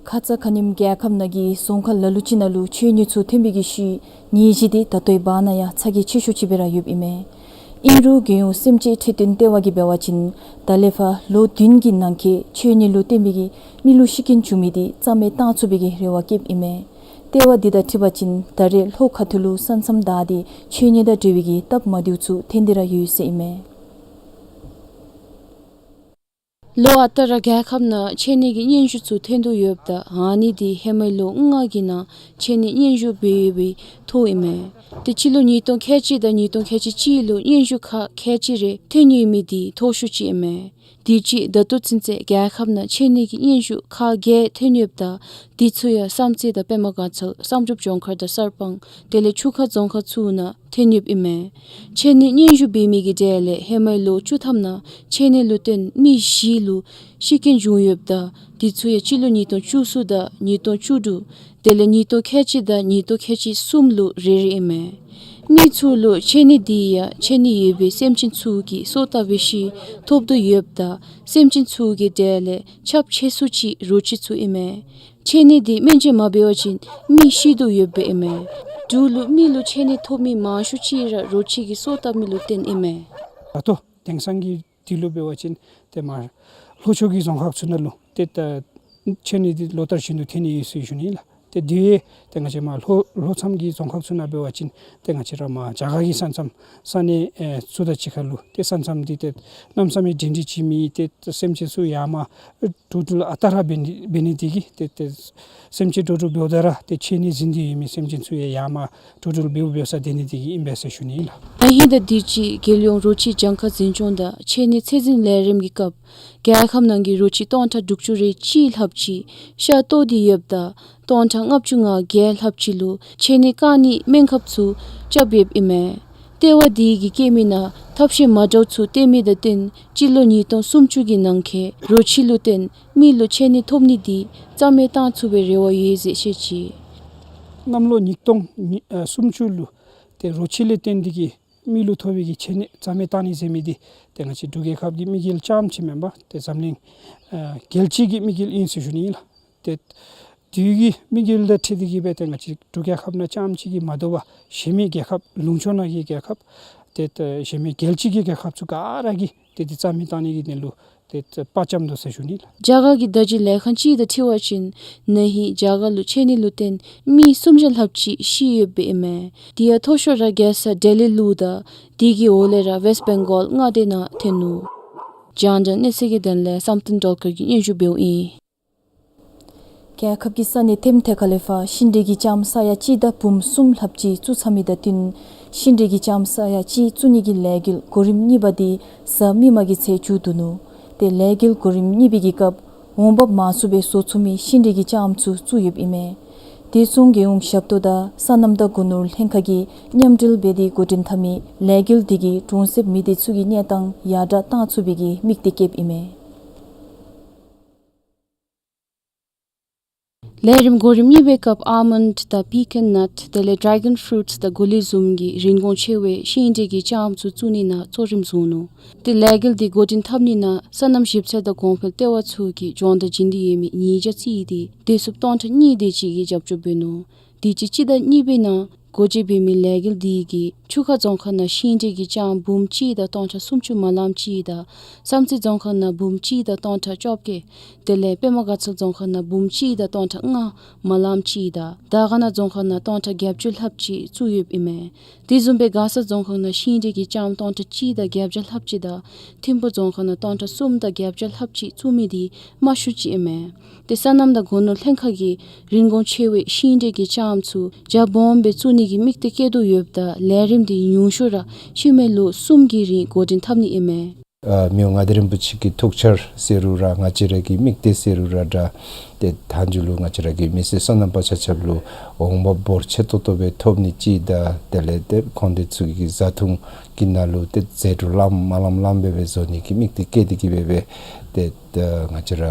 ཁ་ཙ་ཁ་ཉིནམ་རྒྱལ་ཁབ་ནང་གི་རྫོང་ཁག་ལ་ལུ་ཅིག་ནང་ལུ་ཆོས་ཉིད་ཚུ་ཐོན་པའི་གི་ཤུལ་ཉེས་བྱ་དེ་ད་ལྟོའི་བར་ན་ཡང་ཚ་གྱང་ཆེ་ཤོས་ཅིག་སྦེ་ར་ཡོདཔ་ཨིན་མས། ཨིན་རུང་རྒྱལ་ཡོངས་སེམས་ཅན་ཁྲིམས་དོན་ལྟེ་བ་གིས་འབད་བ་ཅིན་ད་ལས་ཕར་ལོ་བདུན་གྱི་ནང་འཁོད་ཆོས་ཉིད་ལུ་བརྟེན་པའི་གི་མི་ལུ་ཤི་རྐྱེན་བྱུང་མི་དེ་རྩ་མེད་བཏང་ཚུགས་པའི་གི་རེ་བ་བསྐྱེདཔ་ཨིན་མས། ལྟེ་བ་དེ་དང་འཁྲིལ་བ་ཅིན་ད་རེས་ལྷོ་ཁ་ཐུག་ལུ་ས་མཚམས་བདའ་སྟེ་ཆོས་ཉིད་དང་འབྲེལ་བའི་གི་སྟབས་མ་བདེཝ་ཚུ་ཐོན་ཏེ་ར་ཡོད་ཟེར་ཨིན་མས། ལོ་ཨ་རྟག་ར་རྒྱལ་ཁབ་ནང་འཆི་ནི་གི་སྙན་ཞུ་ཚུ་ཐོན་དོ་ཡོདཔ་ད་ཨ་ནི་དེ་ཧེ་མའི་ལོ་ལྔ་གི་ནང་འཆི་ནི་སྙན་ཞུ་འབད་ཡོད་པའི་ཐོ་ཨིན་མས། དེ་སྤྱི་ལོ་ཉིས་སྟོང་ཁལ་གཅིག་དང་ཉིས་སྟོང་ཁལ་གཅིག་གཅིག་ལུ་སྙན་ཞུ་ཁག་ཁལ་གཅིག་རེ་ཐོན་ཡོད་མི་དེ་མཐོ་ཤོས་ཅིག་ཨིན་མས། དེ་ཅིག་ད་ལྟོ་ཚུན་ཚོད་རྒྱལ་ཁབ་ནང་འཆི་ནི་གི་སྙན་ཞུ་ཁག་བརྒྱད་ཐོན་ཡོདཔ་ད་དེ་ཚུ་ཡང་བསམ་རྩེ་དང་པདྨ་དགའ་ཚལ་བསམ་གྲུབ་ལྗོངས་མཁར་དང་གསར་སྤང་དེ་ལས་ཆུ་ཁ་རྫོང་ཁག་ཚུ་ནང་ཐོན་ཡོདཔ་ཨིན་མས། འཆི་ནི་སྙན་ཞུ་འབད་མི་གི་གྲས་ལས་ཧེ་མའི་ལོ་བཅུ་ཐམ་ནང་འཆི་ནི་ལུ་བརྟེན་མི་བཞི་ལུ་ཤི་རྐྱེན་བྱུང་ཡོདཔ་ད་དེ་ཚུ་ཡང་སྤྱི་ལོ་ཉིས་སྟོང་བཅུ་གསུམ་དང་ཉིས་སྟོང་བཅུ་དྲུག་དེ་ལས་ཉིས་སྟོང་ཁལ་གཅིག་དང་ཉིས་སྟོང་ཁལ་གཅིག་གསུམ་ལུ་རེ་རེ་ཨིན་མས། མི་ཚུ་ལུ་འཆི་ནི་དེ་ཡང་འཆི་ནི་ཡོད་པའི་སེམས་ཅན་ཚུ་གིས་སོ་བཏབ་པའི་ཤུལ་ཐོབ་དོ་ཡོདཔ་ད་སེམས་ཅན་ཚུ་གི་གྲས་ལས་ཁྱབ་ཆེ་སུ་ཅིག་རོ་ཁྱི་ཚུ་ཨིན་མས། འཆི་ནི་དེ་སྨན་བཅོས་མ་འབད་བ་ཅིན་མི་ཤི་དོ་ཡོདཔ་ཨིན་མས། འབྲུག་ལུ་མི་ལུ་འཆི་ནི་ཐོབ་མི་མང་ཤོས་ཅིག་ར་རོ་ཁྱི་གིས་སོ་བཏབ་མི་ལུ་བརྟེན་ཨིན་མས། ད་ལྟོ་དེང་སང་གི་དུས་ལུ་འབད་བ་ཅིན་ཏེ་མར་ལྷོ་ཕྱོགས་ཀྱི་རྫོང་ཁག་ཚུ་ནང་ལུ་ཏེ་ད་འཆི་ནི་དེ་ལོ་ལྟར་བཞིན་དུ་ཐོན་ནི་ཡོད་ཟེར་ཞུ་ནི་ལགས། ཏེ་དེ་ཡང་ཏེ་ང་བཅས་མར་ལྷོ་ལྷོ་མཚམས་ཀྱི་རྫོང་ཁག་ཚུ་ནང་འབད་བ་ཅིན་ཏེ་ང་བཅས་ར་མར་རྒྱ་གར་གྱི་ས་མཚམས་ས་གནས་ཨེ་ཚུ་དང་གཅིག་ཁར་ལུ་ཏེ་ས་མཚམས་འདི་ཏེ་གནམ་མེད་ས་མེད་འདྲན་འདྲ་ཅིག་མེད། ཏེ་སེམས་ཅན་ཚུ་ཡར་མར་འགྲོ་འགྲུལ་ཨ་རྟག་ར་འབད་ནི་འབད་ནི་དེ་གིས་ཏེ་ཏེ་སེམས་ཅན་འགྲོ་འགྲུལ་འབདཝ་ད་ར་ཏེ་ཕྱད་ནི་འཛིན་ཏེ་ཡོད་མི་སེམས་ཅན་ཚུ་ཡང་ཡར་མར་འགྲོ་འགྲུལ་འབདཝ་འབདཝ་ས་སྡོད་ནི་དེ་གིས་ཨིན་པས་ཟེར་ཞུ་ནི་ཨིན་ལགས། ད་ཧིང་དང་དུས་ཅི་རྒྱལ་ཡོངས་རོ་ཁྱི་གྱངས་ཁ་འཛིན་སྐྱོང་དང་ཕྱད་ནི་ཚད་འཛིན་ལས་རིམ་གྱི་སྐབས་རྒྱལ་ཁབ་ནང་གི་རོ་ཁྱི་སྟོང་ཕྲག་དྲུག་ཅུ་རེ་གཅིག་ལྷགཔ་ཅིག་ཤ་བཏོག་སྟེ་ཡོདཔ་ད་སྟོང་ཕྲག་ལྔ་བཅུ་ང་བརྒྱད་ལྷགཔ་ཅིག་ལུ་ཕྱད་ནི་བཀག་ནིའི་སྨན་ཁབ་ཚུ་རྐྱབ་ཡོདཔ་ཨིན་མས། ལྟེ་བ་དེ་གིས་བཀལ་མི་ནང་ཐབས་ཤེས་མ་འདྲཝ་ཚུ་བཏོན་མི་དང་བསྟུན་སྤྱི་ལོ་ཉིས་སྟོང་སུམ་ཅུ་གི་ནང་འཁོད་རོ་ཁྱི་ལུ་བརྟེན་མི་ལུ་ཕྱད་ནི་ཐོབ་ནི་དེ་རྩ་མེད་བཏང་ཚུགས་པའི་རེ་བ་ཡོད་ཟེར་བཤད་ཅི། གནམ་ལོ་ཉིས་སྟོང་ཉི་ཨ་སུམ་ཅུ་ལུ་ཏེ་རོ་ཁྱི་ལས་བརྟེན་ཏེ་གིས་མི་ལུ་ཐོབ་པའི་གི་ཕྱད་ནི་རྩ་མེད་བཏང་ནི་ཟེར་མི་འདི་ཏེ་ང་བཅས་འབྲུག་རྒྱལ་ཁབ་ཀྱི་དམིགས་ཡུལ་རྐྱངམ་ཅིག་མེན་པར་ཏེ་འཛམ་གླིང་ཨ་རྒྱལ་སྤྱི་གི་དམིགས་ཡུལ་ཨིན་ཟེར་ཞུ་ནི་ཨིན་ལགས། ཏེ་དེ་གི་དམིགས་ཡུལ་དང་འཁྲིལ་ཏེ་གིས་སྦེ་ཏེ་ང་བཅས་འབྲུག་རྒྱལ་ཁབ་ནང་རྐྱངམ་ཅིག་གིས་མ་དོ་བར་གཞན་མི་རྒྱལ་ཁབ་ལུང་ཕྱོགས་ནང་གི་རྒྱལ་ཁབ་ཏེ་ཏེ་གཞན་མི་རྒྱལ་སྤྱི་གི་རྒྱལ་ཁབ་ཚུ་ག་ར་གིས་ཏེ་འདི་རྩ་མེད་བཏང་ནི་གི་དོན་ལུ་ཏེ་ཏེ་དཔའ་བཅམ་དོ་ཟེར་ཞུ་ནི་ལགས། རྒྱ་གར་གྱི་བརྡ་བརྒྱུད་ལས་ཁང་ཅིག་དང་འཁྲིལ་བ་ཅིན་ན་ཧིང་རྒྱ་གར་ལུ་ཕྱད་ནི་ལུ་བརྟེན་མི་སུམ་བརྒྱ་ལྷགཔ་ཅིག་ཤི་ཡོདཔ་ཨིན་མས། དེ་ཡང་མཐོ་ཤོས་ར་རྒྱལ་ས་ལྡི་ལི་ལུ་དང་དེ་གི་འོག་ལས་ར་ཝེསཊ་བེང་གཱོལ་མངའ་སྡེ་ནང་ཐོན་ནུག། རྒྱང་བསྒྲགས་གནས་ཚུལ་གྱི་དོན་ལས་བསམ་གཏན་སྒྲོལ་དཀར་གྱིས་སྙན་ཞུ་འབདཝ་ཨིན། རྒྱལ་ཁབ་ཀྱི་ས་གནས་ཐེམ་ཐེ་ཁ་ལས་ཕར་ཤིང་འབྲས་ཀྱི་ལྕངམ་ས་ཡ་གཅིག་དང་བུམ་གསུམ་ལྷགཔ་ཅིག་བཙུགས་ཚར་མི་དང་བསྟུན་ཤིང་འབྲས་ཀྱི་ལྕངམ་ས་ཡ་གཅིག་བཙུགས་ནི་གི་ལས་འགུལ་གོ་རིམ་གཉིས་པ་འདི་གཟའ་མིག་དམར་གྱི་ཚེ་མཇུག་བསྡུ་ནུག། ཏེ་ལས་འགུལ་གོ་རིམ་གཉིས་པའི་གི་སྐབས་འོང་འབབ་མང་སུ་སྦེ་བཟོ་ཚུགས་མི་ཤིང་འབྲས་ཀྱི་ལྕངམ་ཚུ་བཙུགས་ཡོདཔ་ཨིན་མས། དེ་སོང་རྒྱལ་ཡོངས་ཞབས་ཏོག་དང་སོ་ནམ་དང་སྒོ་ནོར་ལྷན་ཁག་གིས་མཉམ་འབྲེལ་འབད་དེ་འགོ་འདྲེན་འཐབ་མི་ལས་འགུལ་འདི་གིས་གྲོང་གསེབ་མི་སྡེ་ཚུ་གི་གནས་སྟངས་ཡར་དྲགས་བཏང་ཚུགས་པའི་གི་དམིགས་གཏད་བསྐྱེདཔ་ཨིན་མས། ལས་རིམ་གོ་རིམ་གཉིས་པའི་སྐབས་ཨཱལ་མོནཌ་དང་པི་ཀེན་ནཊ་དེ་ལས་ཌེ་གཱོན་ཕུ་རུཊསི་དང་གོ་ལི་བཟུམ་གྱི་རིན་གོང་ཆེ་བའི་ཤིང་འབྲས་ཀྱི་ལྕངམ་ཚུ་བཙུགས་ནི་ནང་གཙོ་རིམ་བཟུང་ནུག། ཏེ་ལས་འགུལ་འདི་འགོ་འདྲེན་འཐབ་ནི་ནང་སོ་ནམ་ཞིབ་འཚོལ་དང་གོང་འཕེལ་ལྟེ་བ་ཚུ་གིས་སྦྱོང་བརྡར་བྱིན་ཏེ་ཡོད་མི་ཉིས་བརྒྱ་རྩིས་ཏེ་བདེ་སྲུངཔ་སྟོང་ཕྲག་གཉིས་དེ་ཅིག་གིས་རྒྱབ་སྐྱོར་འབད་ནུག། དུས་ཅི་སྤྱི་ཟླ་གཉིས་པའི་ནང་སྒོ་འབྱེད་འབད་མི་ལས་འགུལ་འདི་གིས་ཆུ་ཁ་རྫོང་ཁག་ནང་ཤིང་འབྲས་ཀྱི་ལྕངམ་བུམ་གཅིག་དང་སྟོང་ཕྲག་སུམ་ཅུ་མ་ལམ་ཅིག་དང་བསམ་རྩེ་རྫོང་ཁག་ནང་བུམ་གཅིག་དང་སྟོང་ཕྲག་བཅོ་བརྒྱད། དེ་ལས་པདྨ་དགའ་ཚལ་རྫོང་ཁག་ནང་བུམ་གཅིག་དང་སྟོང་ཕྲག་ལྔ་མ་ལམ་ཅིག་དང་དར་དཀར་ན་རྫོང་ཁག་ནང་སྟོང་ཕྲག་བརྒྱད་ཅུ་ལྷགཔ་ཅིག་བཙུགས་ཡོདཔ་ཨིན་མས། དེ་བཟུམ་སྦེ་མགར་ས་རྫོང་ཁག་ནང་ཤིང་འབྲས་ཀྱི་ལྕངམ་སྟོང་ཕྲག་གཅིག་དང་བརྒྱད་བརྒྱ་ལྷགཔ་ཅིག་དང་ཐིམ་ཕུ་རྫོང་ཁག་ནང་སྟོང་ཕྲག་གསུམ་དང་བརྒྱད་བརྒྱ་ལྷགཔ་ཅིག་བཙུགས་མི་འདི་མང་ཤོས་ཅིག་ཨིན་མས། ཏེ་སོ་ནམ་དང་སྒོ་ནོར་ལྷན་ཁག་གིས་རིན་གོང་ཆེ་བའི་ཤིང་འབྲས་ཀྱི་ལྕངམ་ཚུ་རྒྱ་སྦོམ་སྦེ་བཙུགས་ནི་གི་དམིགས་གཏད་བསྐྱེད་དོ་ཡོདཔ་ད་ལས་རིམ་འདི་ཉུང་ཤོས་ར་ཤི་མེད་ལོ་གསུམ་གྱི་རིང་འགོ་འདྲེན་འཐབ་ནི་ཨིན་མས། ཨ་མི་དབང་མངའ་བདག་རིན་པོ་ཆེ་གི་ཐུགས་འཆར་ཟེར་རུང་ར་ང་བཅས་ར་གི་དམིགས་གཏད་ཟེར་རུང་ར་འདྲ། ཏེ་མཐའ་མཇུག་ལུ་ང་བཅས་ར་གི་མི་སེར་སོ་ནམ་པ་ཆ་ཁྱབ་ལུ་འོང་འབབ་འབོར་ཆེ་ཏོག་ཏོ་སྦེ་ཐོབ་ནི་ཅིག་དང་དེ་ལས་ཏེ་ཁོང་དེ་ཚུ་གི་བཟའ་འཐུང་གི་ནང་ལུ་ཏེ་ཟད་འགྲོ་ལངམ་མ་ལངམ་ལངམ་སྦེ་སྦེ་བཟོ་ནི་གི་དམིགས་གཏད་བསྐྱེད་དེ་གིས་སྦེ་སྦེ་ཏེ་ད་ང་བཅས་ར་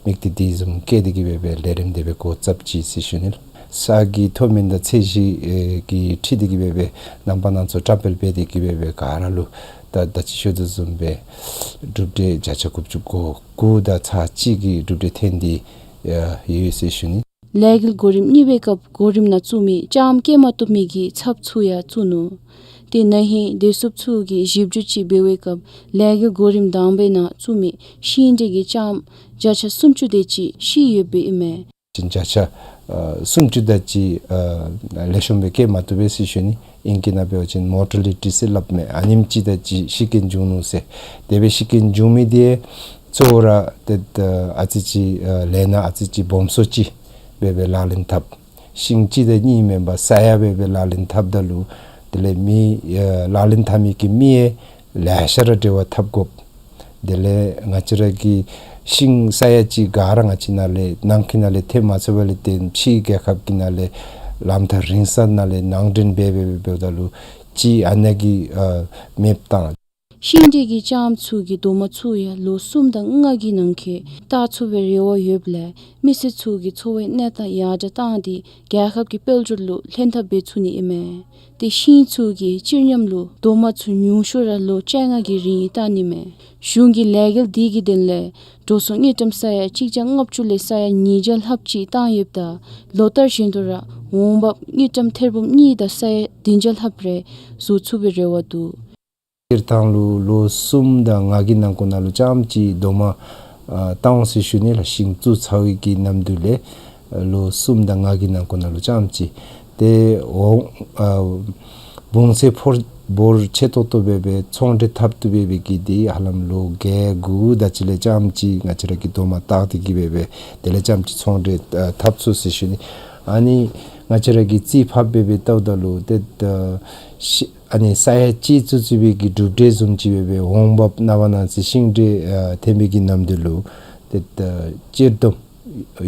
དམིགས་གཏད་དེ་བཟུམ་བསྐྱེད་དེ་གིས་སྦེ་སྦེ་ལས་རིམ་དེ་སྦེ་འགོ་བཙུགསཔ་ཅིག་ཟེར་ཞུ་ནི་ལགས། ས་གི་མཐོ་དམན་དང་ཚད་གཞི་ཨེ་གི་འཁྲིལ་ཏེ་གིས་སྦེ་སྦེ་རྣམ་པ་སྣ་ཚོགས་བཀྲམ་སྤེལ་འབད་དེ་གིས་སྦེ་སྦེ་ག་ར་ལུ་ད་ད་ཅི་ཞུ་དོ་བཟུམ་སྦེ་གྲུབ་འབྲས་བརྒྱ་ཆ་དགུ་བཅུ་གོ་དགུ་དང་ཚག་གཅིག་གི་གྲུབ་འབྲས་ཐོན་ཏེ་ཡོད་ཟེར་ཞུ་ནི། ལས་འགུལ་གོ་རིམ་གཉིས་པའི་སྐབས་གོ་རིམ་ནང་བཙུགས་མི་ལྕངམ་སྐྱེ་མ་བཏུབ་མི་གི་ཚབ་ཚུ་ཡང་བཙུགས་ནུག། ཏེ་ན་ཧིང་བདེ་སྲུངཔ་ཚུ་གིས་ཞིབ་འཇུག་ཅིག་འབད་བའི་སྐབས་ལས་འགུལ་གོ་རིམ་དང་པའི་ནང་བཙུགས་མི་ཤིང་འབྲས་ཀྱི་ལྕངམ་བརྒྱ་ཆ་སུམ་ཅུ་དེ་ཅིག་ཤི་ཡོདཔ་ཨིན་མས། བརྒྱ་ཆ་ཨ་སུམ་ཅུ་དེ་ཅིག་ཨ་ལེགས་ཤོམ་སྦེ་སྐྱེ་མ་བཏུབ་པས་ཟེར་ཞུ་ནི། ཨིང་སྐད་ནང་འབད་བ་ཅིན་མོར་ཊ་ལི་ཊི་ཟེར་སླབ་མས། ཨ་ནེམ་ཅིག་དེ་ཅིག་ཤི་རྐྱེན་བྱུང་ནུག་ཟེར། དེ་སྦེ་ཤི་རྐྱེན་བྱུང་མི་དེ་གཙོ་བོ་ར་ཏེ་ཨ་ཙི་ཅིག་ཨ་ལས་སྣ་ཨ་ཙི་ཅིག་སྦོམ་སུ་ཅིག་སྦེ་སྦེ་ལག་ལེན་འཐབ། ཤིང་གཅིག་དང་གཉིས་མེན་པར་ས་ཡ་སྦེ་སྦེ་ལག་ལེན་འཐབ་ད་ལུ་དེ་ལས་མི་ཨ་ལག་ལེན་འཐབ་མི་གི་མི་ཡང་ལེ་ཤ་ར་འབྲེལ་བ་འཐབ་དགོཔ། དེ་ལས་ང་བཅས་ར་གི་ཤིང་ས་ཡ་གཅིག་ག་ར་ང་བཅས་ནང་ལས་ནང་གི་ནང་ལས་ཐོན་མ་ཚུགས་པ་ལས་བརྟེན་ཕྱིའི་རྒྱལ་ཁབ་ཀྱི་ནང་ལས་ལམ་ཐག་རིང་ས་ནང་ལས་ནང་འདྲེན་འབད་འབད་འབདཝ་ད་ལུ་གཅིག་ཨ་ནི་གི་ཨ་མེདཔ་བཏང་། ཤིང་འབྲས་ཀྱི་ལྕངམ་ཚུ་གི་རྡོག་མ་ཚུ་ཡང་ལོ་གསུམ་དང་ལྔ་གི་ནང་འཁོད་བཏགས་ཚུགས་པའི་རེ་བ་ཡོདཔ་ལས་མི་སེར་ཚུ་གི་འཚོ་བའི་གནས་སྟངས་ཡར་དྲགས་བཏང་སྟེ་རྒྱལ་ཁབ་ཀྱི་དཔལ་འབྱོར་ལུ་ལྷན་ཐབས་འབད་ཚུགས་ནི་ཨིན་མས། ཏེ་ཤིང་ཚུ་གི་སྤྱིར་ཉམས་ལུ་རྡོག་མ་ཚུ་ཉུང་ཤོས་ར་ལོ་བཅོ་ལྔ་གི་རིང་བཏགས་ནི་མས། གཞུང་གི་ལས་འགུལ་འདི་གི་དོན་ལས་འགྲོ་སོང་དངུལ་ཀྲམ་ས་ཡ་གཅིག་བརྒྱ་ལྔ་བཅུ་ལས་ས་ཡ་ཉིས་བརྒྱ་ལྷགཔ་ཅིག་བཏང་ཡོདཔ་ད་ལོ་ལྟར་བཞིན་དུ་ར་འོང་འབབ་དངུལ་ཀྲམ་ཐེར་འབུམ་གཉིས་དང་ས་ཡ་བདུན་བརྒྱ་ལྷགཔ་རེ་བཟོ་ཚུགས་པའི་རེ་བ་འདུག། སྤྱིར་བཏང་ལུ་ལོ་གསུམ་དང་ལྔ་གི་ནང་འཁོད་ནང་ལུ་རྐྱངམ་ཅིག་རྡོག་མ་ཨ་བཏང་འོང་ཟེར་ཞུ་ནི་ལགས། ཤིང་བཙུགས་ཚར་བའི་གི་ནམ་དུས་ལས་ ལོ་གསུམ་དང་ལྔ་གི་ནང་འཁོད་ནང་ལུ་རྐྱངམ་ཅིག་ཏེ་འོང་ཨ་བུང་ཚད་འབོར་ཆེ་ཏོག་ཏོ་སྦེ་སྦེ་ཚོང་འབྲེལ་འཐབ་བཏུབ་སྦེ་སྦེ་གི་འདི་ཧ་ལམ་ལོ་བརྒྱད་དགུ་དེ་ཅིག་ལས་རྐྱངམ་ཅིག་ང་བཅས་ར་གིས་དོ་མ་བཏགས་ཏེ་གི་སྦེ་སྦེ་དེ་ལས་རྐྱངམ་ཅིག་ཚོང་འབྲེལ་ཨ་འཐབ་ཚུགས་ཟེར་ཞུ་ནི། ཨ་ནི་ང་བཅས་ར་གིས་རྩིས་ཕབ་སྦེ་སྦེ་བལྟཝ་ད་ལུ་ཏེ་ད་ཤི་ཨ་ནི་ས་ཡ་གཅིག་བཙུགས་བཙུགས་སྦེ་གི་གྲུབ་འབྲས་བཟུམ་ཅིག་སྦེ་སྦེ་འོང་འབབ་ནངས་པ་གནངས་ཚེ་ཤིང་འབྲས་ཨ་ཐོན་པའི་གི་ནམ་དུས་ལུ་ཏེ་ད་སྤྱིར་བསྡོམས་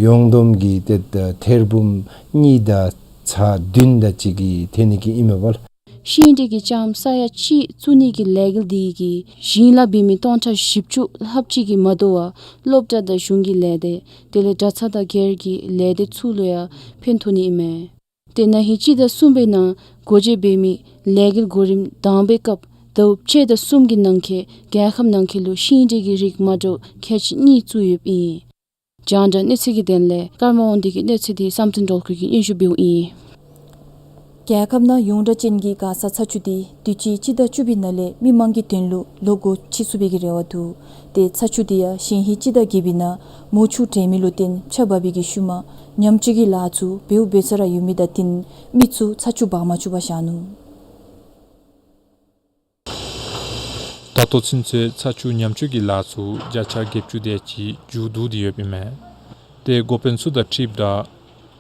ཡོངས་བསྡོམས་ཀྱི་ཏེ་ད་ཐེར་འབུམ་གཉིས་དང་ཚག་བདུན་དེ་ཅིག་གི་ཐོན་ནི་གི་ཨིན་མས་པ་ལགས། ཤིང་འབྲས་ཀྱི་ལྕངམ་ས་ཡ་གཅིག་བཙུགས་ནི་གི་ལས་འགུལ་འདི་གིས་ཞིང་ལཱ་འབད་མི་སྟོང་ཕྲག་བཞི་བཅུ་ལྷགཔ་ཅིག་གིས་མ་དོ་བར་སློབ་གྲྭ་དང་གཞུང་གི་ལས་སྡེ་དེ་ལས་གྲྭ་ཚང་དང་སྒེར་གྱི་ལས་སྡེ་ཚུ་ལུ་ཡང་ཕན་ཐོགས་ནི་ཨིན་མས། ཏེ་ན་ཧིང་སྤྱི་ཟླ་གསུམ་པའི་ནང་སྒོ་འབྱེད་འབད་མི་ལས་འགུལ་གོ་རིམ་དང་པའི་སྐབས་ཟླཝ་གཅིག་དང་གསུམ་གྱི་ནང་འཁོད་རྒྱལ་ཁབ་ནང་འཁོད་ལུ་ཤིང་འབྲས་ཀྱི་རིགས་མ་འདྲཝ་ཁལ་གཅིག་གཉིས་བཙུགས་ཡོདཔ་ཨིན། རྒྱང་བསྒྲགས་གནས་ཚུལ་གྱི་དོན་ལས་ཀརྨ་དབང་འདུས་ཀྱི་གནས་ཚུལ་འདི་བསམ་གཏན་སྒྲོལ་དཀར་གྱིས་སྙན་ཞུ་འབདཝ་ཨིན། རྒྱལ་ཁབ་ནང་ཡོངས་གྲགས་ཅན་གྱི་མགར་ས་ཚ་ཆུ་འདི་དུས་ཅི་སྤྱི་ཟླ་བཅུ་པའི་ནང་ལས་མི་མང་གི་དོན་ལུ་ལོག་སྒོ་ཕྱེ་ཚུགས་པའི་གི་རེ་བ་འདུག། ཏེ་ཚ་ཆུ་འདི་ཡང་གཞེས་ཧིང་སྤྱི་ཟླ་བརྒྱད་པའི་ནང་མོ་ཆུ་དྲན་མི་ལུ་བརྟེན་ཆརཔ་འབབ་པའི་གི་ཤུལ་མ་ཉམས་བཅོས་ཀྱི་ལཱ་ཚུ་འབདཝ་འབད་ས་ར་ཡོད་མི་དང་བསྟུན་མི་ཚུ་ཚ་ཆུ་འབག་མ་བཅུག་པར་བཞག་ནུག། ད་ལྟོ་ཚུན་ཚོད་ཚ་ཆུ་ཉམས་བཅོས་ཀྱི་ལཱ་ཚུ་བརྒྱ་ཆ་བརྒྱད་ཅུ་དེ་ཅིག་མཇུག་བསྡུ་སྟེ་ཡོདཔ་ཨིན་མས། ཏེ་འགོ་དཔོན་ཚུ་དང་འཁྲིལཝ་ད་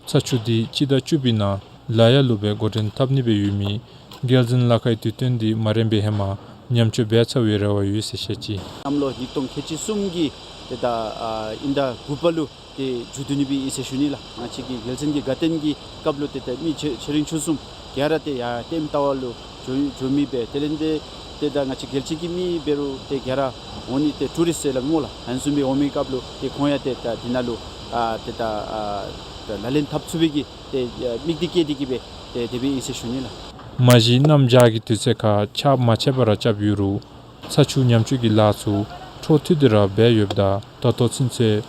ཚ་ཆུ་འདི་སྤྱི་ཟླ་བཅུ་པའི་ནང་ལ་ཡ་ལུ་སྦེ་འགོ་འདྲེན་འཐབ་ནི་སྦེ་ཡོད་མི་རྒྱལ་འཛིན་ལ་ཁའི་དུས་སྟོན་འདི་མ་རན་པའི་ཧེ་མ་ཉམས་བཅོས་འབད་ཚར་བའི་རེ་བ་ཡོད་ཟེར་བཤད་ཅི། གནམ་ལོ་ཉིས་སྟོང་ཁལ་གཅིག་གསུམ་གྱི་ཏེ་ད་ཨ་དབྱིན་ཟླ་དགུ་པ་ལུ་ཏེ་མཇུག་བསྡུ་ནི་སྦེ་ཨིན་ཟེར་ཞུ་ནི་ལགས། ང་བཅས་ཀྱི་རྒྱལ་བཙུན་གྱི་དགའ་སྟོན་གྱི་སྐབས་ལུ་ཏེ་ད་མི་ཆེ་ཆེ་འབྲིང་ཆུང་གསུམ་ག་ར་ཏེ་ཡར་ལྟདམོ་བལྟ་བ་ལུ་འགྱོ་འགྱོ་མི་སྦེ་དེ་ལས་ཏེ་ཏེ་ད་ང་བཅས་རྒྱལ་སྤྱི་གི་མི་འབད་རུང་ཏེ་ག་ར་འོང་ནི་ཏེ་ཊུ་རིསཊ་ཟེར་སླབ་སྨོ་ལགས། ཨ་ནི་བཟུམ་སྦེ་འོང་མི་སྐབས་ལུ་ཏེ་ཁོང་ཡང་ཏེ་ད་འདི་ནང་ལུ་ཨ་ཏེ་ད་ཨ་ད་ལག་ལེན་འཐབ་ཚུགས་པའི་གི་ཏེ་ཨ་དམིགས་གཏད་བསྐྱེད་དེ་གི་སྦེ་ཏེ་དེ་སྦེ་ཨིན་ཟེར་ཞུ་ནི་ལགས། མ་གཞི་གནམ་བྱཱར་གྱི་དུས་ཚོད་ཁར་ཆརཔ་མ་ཆད་པར་རྐྱབ་ཡོད་རུང་ཚ་ཆུ་ཉམས་བཅོས་ཀྱི་ལཱ་ཚུ་འཕྲོ་མཐུད་དེ་ར་འབད་ཡོདཔ་ད་ད་ལྟོ་ཚུན་ཚོད་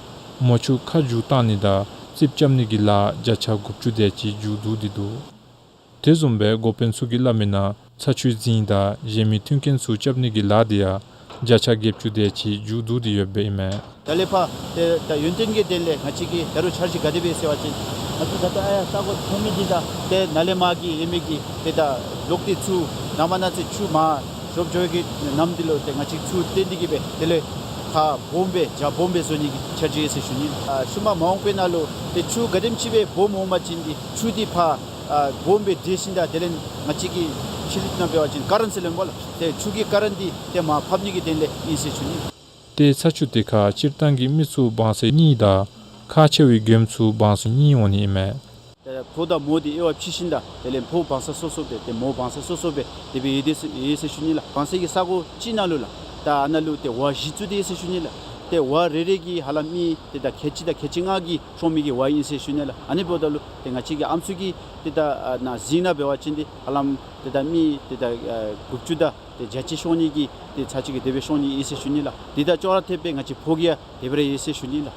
མོ་ཆུ་ཁ་བསྒྱུར་བཏང་ནི་དང་རྩིགཔ་རྐྱབ་ནི་གི་ལཱ་བརྒྱ་ཆ་དགུ་བཅུ་དེ་ཅིག་མཇུག་བསྡུ་སྟེ་འདུག། དེ་བཟུམ་སྦེ་འགོ་དཔོན་ཚུ་གིས་སླབ་མིའི་ནང་ཚ་ཆུའི་རྫིང་དང་གཞན་མི་མཐུན་རྐྱེན་ཚུ་རྐྱབ་ནི་གི་ལཱ་འདི་ཡང་བརྒྱ་ཆ་བརྒྱད་ཅུ་དེ་ཅིག་མཇུག་བསྡུ་སྟེ་ཡོདཔ་ཨིན་མས། ད་ལས་ཕར་ཏེ་ད་ཡོན་ཏན་གྱི་དོན་ལས་ང་བཅས་ཀྱི་ད་རུང་འཆར་གཞི་ག་དེ་སྦེ་ཟེར་བ་ཅིན་ང་བཅས་ད་ལྟོ་ཨ་ཡར་ས་གོ་མཐོང་མི་འདི་དང་ཏེ་ནཱ་ལས་མར་གྱི་ཡོད་མི་གི་ཏེ་ད་ལོག་སྟེ་ཚུར་ནངས་པ་གནངས་ཚེ་ཆུ་མར་རོབ་འགྱོ་བའི་གི་ནམ་འདི་ལུ་ཏེ་ང་བཅས་ཚུར་བཏོན་ཏེ་གི་སྦེ་དེ་ལས་ཁ་སྦོམ་སྦེ་རྒྱ་སྦོམ་སྦེ་བཟོ་ནི་གི་འཆར་གཞི་ཡོད་ཟེར་ཞུ་ནི། ཨ་ཤུལ་མ་མ་འོངས་པའི་ནང་ལུ་ཏེ་ཆུ་ག་དེམ་ཅིག་སྦེ་སྦོམ་འོང་པ་ཅིན་འདི་ཆུ་འདི་ཕར་ཨ་སྦོམ་སྦེ་འདྲེས་ཞིནམ་ད་དེ་ལས་ང་བཅས་ཀྱི་ཕྱི་རུ་ནང་འབད་བ་ཅིན་ཀ་རན་ཟེར་སླབ་ཨིན་པས་ལགས། ཏེ་ཆུ་གི་ཀ་རན་འདི་ཏེ་མར་ཕབ་ནི་གི་དོན་ལས་ཨིན་ཟེར་ཞུ་ནི། ཏེ་ཚ་ཆུ་དེ་ཁར་སྤྱིར་བཏང་གི་མི་ཚུ་བང་སོ་གཉིས་དང་ཁག་ཆེ་བའི་མགྱོནམ་ཚུ་བང་སོ་གཉིས་འོང་ནི་ཨིན་མས། ཏེ་ཕོ་དང་མོ་འདི་དབྱེ་བ་ཕྱེ་ཞིནམ་ད་དེ་ལས་ཕོ་བང་སོ་སོ་སོ་སྦེ་ཏེ་མོ་བང་སོ་སོ་སོ་སྦེ་དེ་སྦེ་ཡོད་དེ་ཟེར་ཡོད་ཟེར་ཞུ་ནི་ལགས། བང་སོ་གི་ས་གོ་གཅིག་ནང་ལུ་ལགས་ད་ཨ་ནཱ་ལུ་ཏེ་ཝར་བཞི་བཙུགས་ཏེ་ཡོད་ཟེར་ཞུ་ནི་ལགས། ཏེ་ཝར་རེ་རེ་གིས་ཧ་ལམ་མི་ཏེ་ད་ཁལ་གཅིག་དང་ཁལ་གཅིག་ལྔ་གི་ཤོང་མི་གི་ཝར་ཨིན་ཟེར་ཞུ་ནི་ལགས། ཨ་ནི་འབདཝ་ད་ལུ་ཏེ་ང་བཅས་ཀྱི་ཨམ་སྲུ་གི་ཏེ་ད་ཨ་ནཱ་རྫིང་ནང་འབད་བ་ཅིན་འདི་ཧ་ལམ་ཏེ་ད་མི་ཏེ་ད་ཨ་དགུ་བཅུ་དང་ཏེ་བརྒྱད་ཅུ་ཤོང་ནི་གི་ཏེ་ཚར་གཅིག་གི་དེ་སྦེ་ཤོང་ནི་ཨིན་ཟེར་ཞུ་ནི་ལགས། འདི་དང་ཅོག་ར་འཐདཔ་སྦེ་ང་བཅས་ཕོ་གི་ཡང་དེ་སྦེ་ར་ཡོད་ཟེར་ཞུ་ནི་ལགས།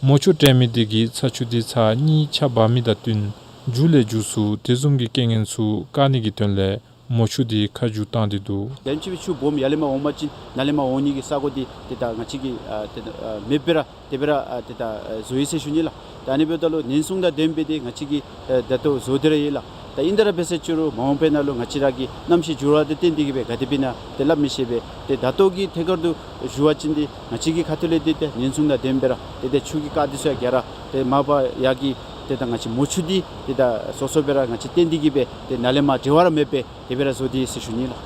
མོ་ཆུ་དྲན་མི་འདི་གིས་ཚ་ཆུ་འདི་ཚར་གཉིས་ཆརཔ་འབབ་མི་དང་བསྟུན་མཇུག་ལས་མཇུག་སུ་དེ་བཟུམ་གྱི་རྐྱེན་ངན་ཚུ་བཀག་ནི་གི་དོན་ལས་མོ་ཆུ་འདི་ཁ་བསྒྱུར་བཏང་སྟེ་འདུག། ག་དེམ་ཅིག་སྦེ་ཆུ་སྦོམ་ཡར་ལས་མར་འོང་པ་ཅིན་ནཱ་ལས་མར་འོང་ནི་གི་ས་གོ་འདི་ཏེ་ད་ང་བཅས་ཀྱིས་ཨ་ཏེ་ཨ་མེདཔ་སྦེ་ར་དེ་སྦེ་ར་ཨ་ཏེ་ད་ཨ་བཟོ་ཡི་ཟེར་ཞུ་ནི་ལགས། ད་ཨ་ནི་འབདཝ་ད་ལུ་ཉེན་སྲུང་དང་ལྡནམ་སྦེ་ཏེ་ང་བཅས་ཀྱིས་ཨ་ད་ལྟོ་བཟོ་སྟེ་ར་ཡོད་ལགས། ད་ཨིན་ཏེ་ར་འབད་ཟེར་ཅི་རུང་མ་འོངས་པའི་ནང་ལུ་ང་བཅས་ར་གི་གནམ་གཤིས་འགྱུར་བ་དང་བསྟུན་ཏེ་གི་སྦེ་ག་དེ་སྦེ་ཨིན་ན་ཏེ་སླབ་མི་ཤེས་པས། ཏེ་ད་ལྟོ་གི་ཐད་ཀར་དུ་ཞུ་བ་ཅིན་ཏེ་ང་བཅས་ཀྱི་ཁ་ཐུག་ལས་ཏེ་ཏེ་ཉེན་སྲུང་དང་ལྡནམ་སྦེ་ར་ཏེ་ཏེ་ཆུ་གི་རྐ་འདི་ཚུ་ཡང་ག་ར་ཏེ་མར་འབག་ཡར་གྱི་ཏེ་ད་ང་བཅས་མོ་ཆུ་འདི་ཏེ་ད་སོ་སོ་སྦེ་ར་ང་བཅས་བཏོན་ཏེ་གི་སྦེ་ཏེ་ནཱ་ལས་མར་འབྲེལ་བ་ར་མེདཔ་སྦེ་དེ་སྦེ་ར་བཟོ་སྟེ་ཡོད་ཟེར་ཞུ་ནི་ལགས།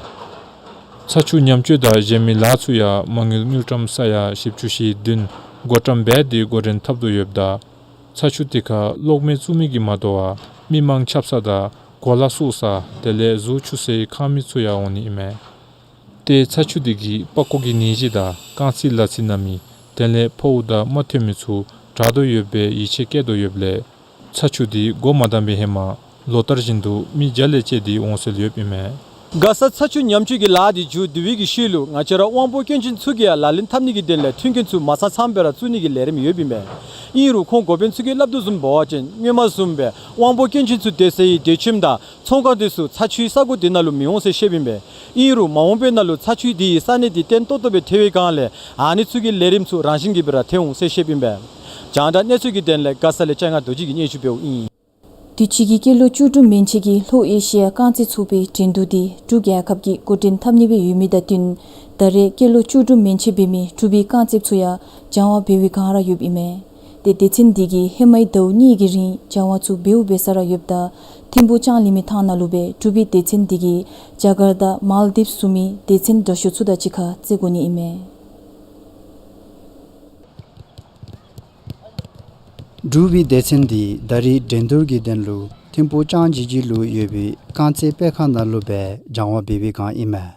ཚ་ཆུ་ཉམས་བཅོས་དང་གཞན་མི་ལཱ་ཚུ་ཡང་མ་དངུལ་དངུལ་ཀྲམ་ས་ཡ་བཞི་བཅུ་ཞེ་བདུན་བགོ་བཀྲམ་འབད་དེ་འགོ་འདྲེན་འཐབ་དོ་ཡོདཔ་ད་ཚ་ཆུ་དེ་ཁར་གློག་མེ་བཙུགས་མི་གིས་མ་དོ་བར་མི་མང་ཁྱབ་ས་དང་གོ་ལ་བསུབ་ས་དེ་ལས་གཟུགས་འཁྱུ་སའི་ཁང་མིག་ཚུ་ཡང་འོང་ནི་ཨིན་མས། ཏེ་ཚ་ཆུ་དེ་གིས་པགས་ཀོ་གི་ནད་གཞི་དང་རྐང་ཚིགས་ལག་ཚིགས་ན་མི་དེ་ལས་ཕོཝ་དང་རྨ་ཐོན་མི་ཚུ་དྲག་དོ་ཡོདཔ་སྦེ་ཡིད་ཆེས་བསྐྱེད་དོ་ཡོདཔ་ལས་ཚ་ཆུ་དེ་འགོ་མ་དང་པའི་ཧེ་མ་ལོ་ལྟར་བཞིན་དུ་མི་བརྒྱ་ལས་བཅད་དེ་འོང་སྲོལ་ཡོདཔ་ཨིན་མས། མགར་ས་ཚ་ཆུ་ཉམས་བཅོས་ཀྱི་ལཱ་འདི་མཇུག་བསྡུ་བའི་གི་ཤུལ་ལུ་ང་བཅས་ར་དབང་པོ་སྐྱོན་ཅན་ཚུ་གིས་ཡང་ལག་ལེན་འཐབ་ནི་གི་དོན་ལས་མཐུན་རྐྱེན་ཚུ་མ་ཚང་ཚངམ་སྦེ་ར་བཙུགས་ནི་གི་ལས་རིམ་ཡོདཔ་ཨིན་མས། ཨིན་རུང་ཁོང་འགོ་དཔོན་ཚུ་གིས་སླབ་དོ་བཟུམ་འབད་བ་ཅིན་སྔོན་མ་བཟུམ་སྦེ་དབང་པོ་སྐྱོན་ཅན་ཚུ་སྡོད་སའི་སྡོད་ཁྱིམ་དང་ཚོང་ཁང་འདི་ཚུ་ཚ་ཆུའི་ས་གོ་འདི་ནང་ལུ་མི་འོང་ཟེར་བཤདཔ་ཨིན་པས། ཨིན་རུང་མ་འོངས་པའི་ནང་ལུ་ཚ་ཆུ་འདི་ཡི་ས་གནས་འདི་བརྟན་ཏོག་ཏོ་སྦེ་ཐལ་བའི་སྒང་ལས་ཨ་ནི་ཚུ་གི་ལས་རིམ་ཚུ་རང་བཞིན་གྱིས་སྦེ་ར་ཐལ་འོང་ཟེར་བཤདཔ་ཨིན་པས། རྒྱང་བསྒྲགས་གནས་ཚུལ་གྱི་དོན་ལས་མགར་ས་ལས་ལྕང་ང་རྡོ་རྗེ་གིས་སྙན་ཞུ་འབདཝ་ཨིན། དུས་ཅི་གི་སྐྱེས་ལོ་བཅུ་དྲུག་མན་ཆད་ཀྱི་ལྷོ་ཨེ་ཤི་ཡ་རྐང་རྩེད་ཚོགས་པའི་འགྲན་བསྡུར་འདི་འབྲུག་རྒྱལ་ཁབ་ཀྱིས་འགོ་འདྲེན་འཐབ་ནི་སྦེ་ཡོད་མི་དང་བསྟུན་ད་རེས་སྐྱེས་ལོ་བཅུ་དྲུག་མན་ཆད་འབད་མི་འབྲུག་པའི་རྐང་རྩེདཔ་ཚུ་ཡང་སྦྱང་བ་འབད་བའི་བསྒང་ར་ཡོདཔ་ཨིན་མས། ཏེ་སྡེ་ཚན་འདི་གིས་ཧེ་མའི་ཟླཝ་གཉིས་ཀྱི་རིང་སྦྱང་བ་ཚུ་འབདཝ་འབད་ས་ར་ཡོདཔ་ད་ཐིམ་ཕུག་ལྕང་གླིང་མི་ཐང་ནང་ལུ་སྦེ་འབྲུག་པའི་སྡེ་ཚན་འདི་གིས་ཇ་གར་ཏ་མཱལ་དིབས་བཟུམ་མའི་སྡེ་ཚན་དྲག་ཤོས་ཚུ་དང་གཅིག་ཁར་རྩེད་དགོ་ནི་ཨིན་མས། འབྲུག་པའི་སྡེ་ཚན་འདི་ད་རེས་འགྲན་བསྡུར་གྱི་དོན་ལུ་ཐིམ་ཕུག་ལྕང་ཇི་ཇི་ལུ་ཡོད་པའི་རྐང་རྩེད་སྤེལ་ཁང་ནང་ལུ་སྦེ་སྦྱང་བ་འབད་བའི་བསྒང་ཨིན་མས།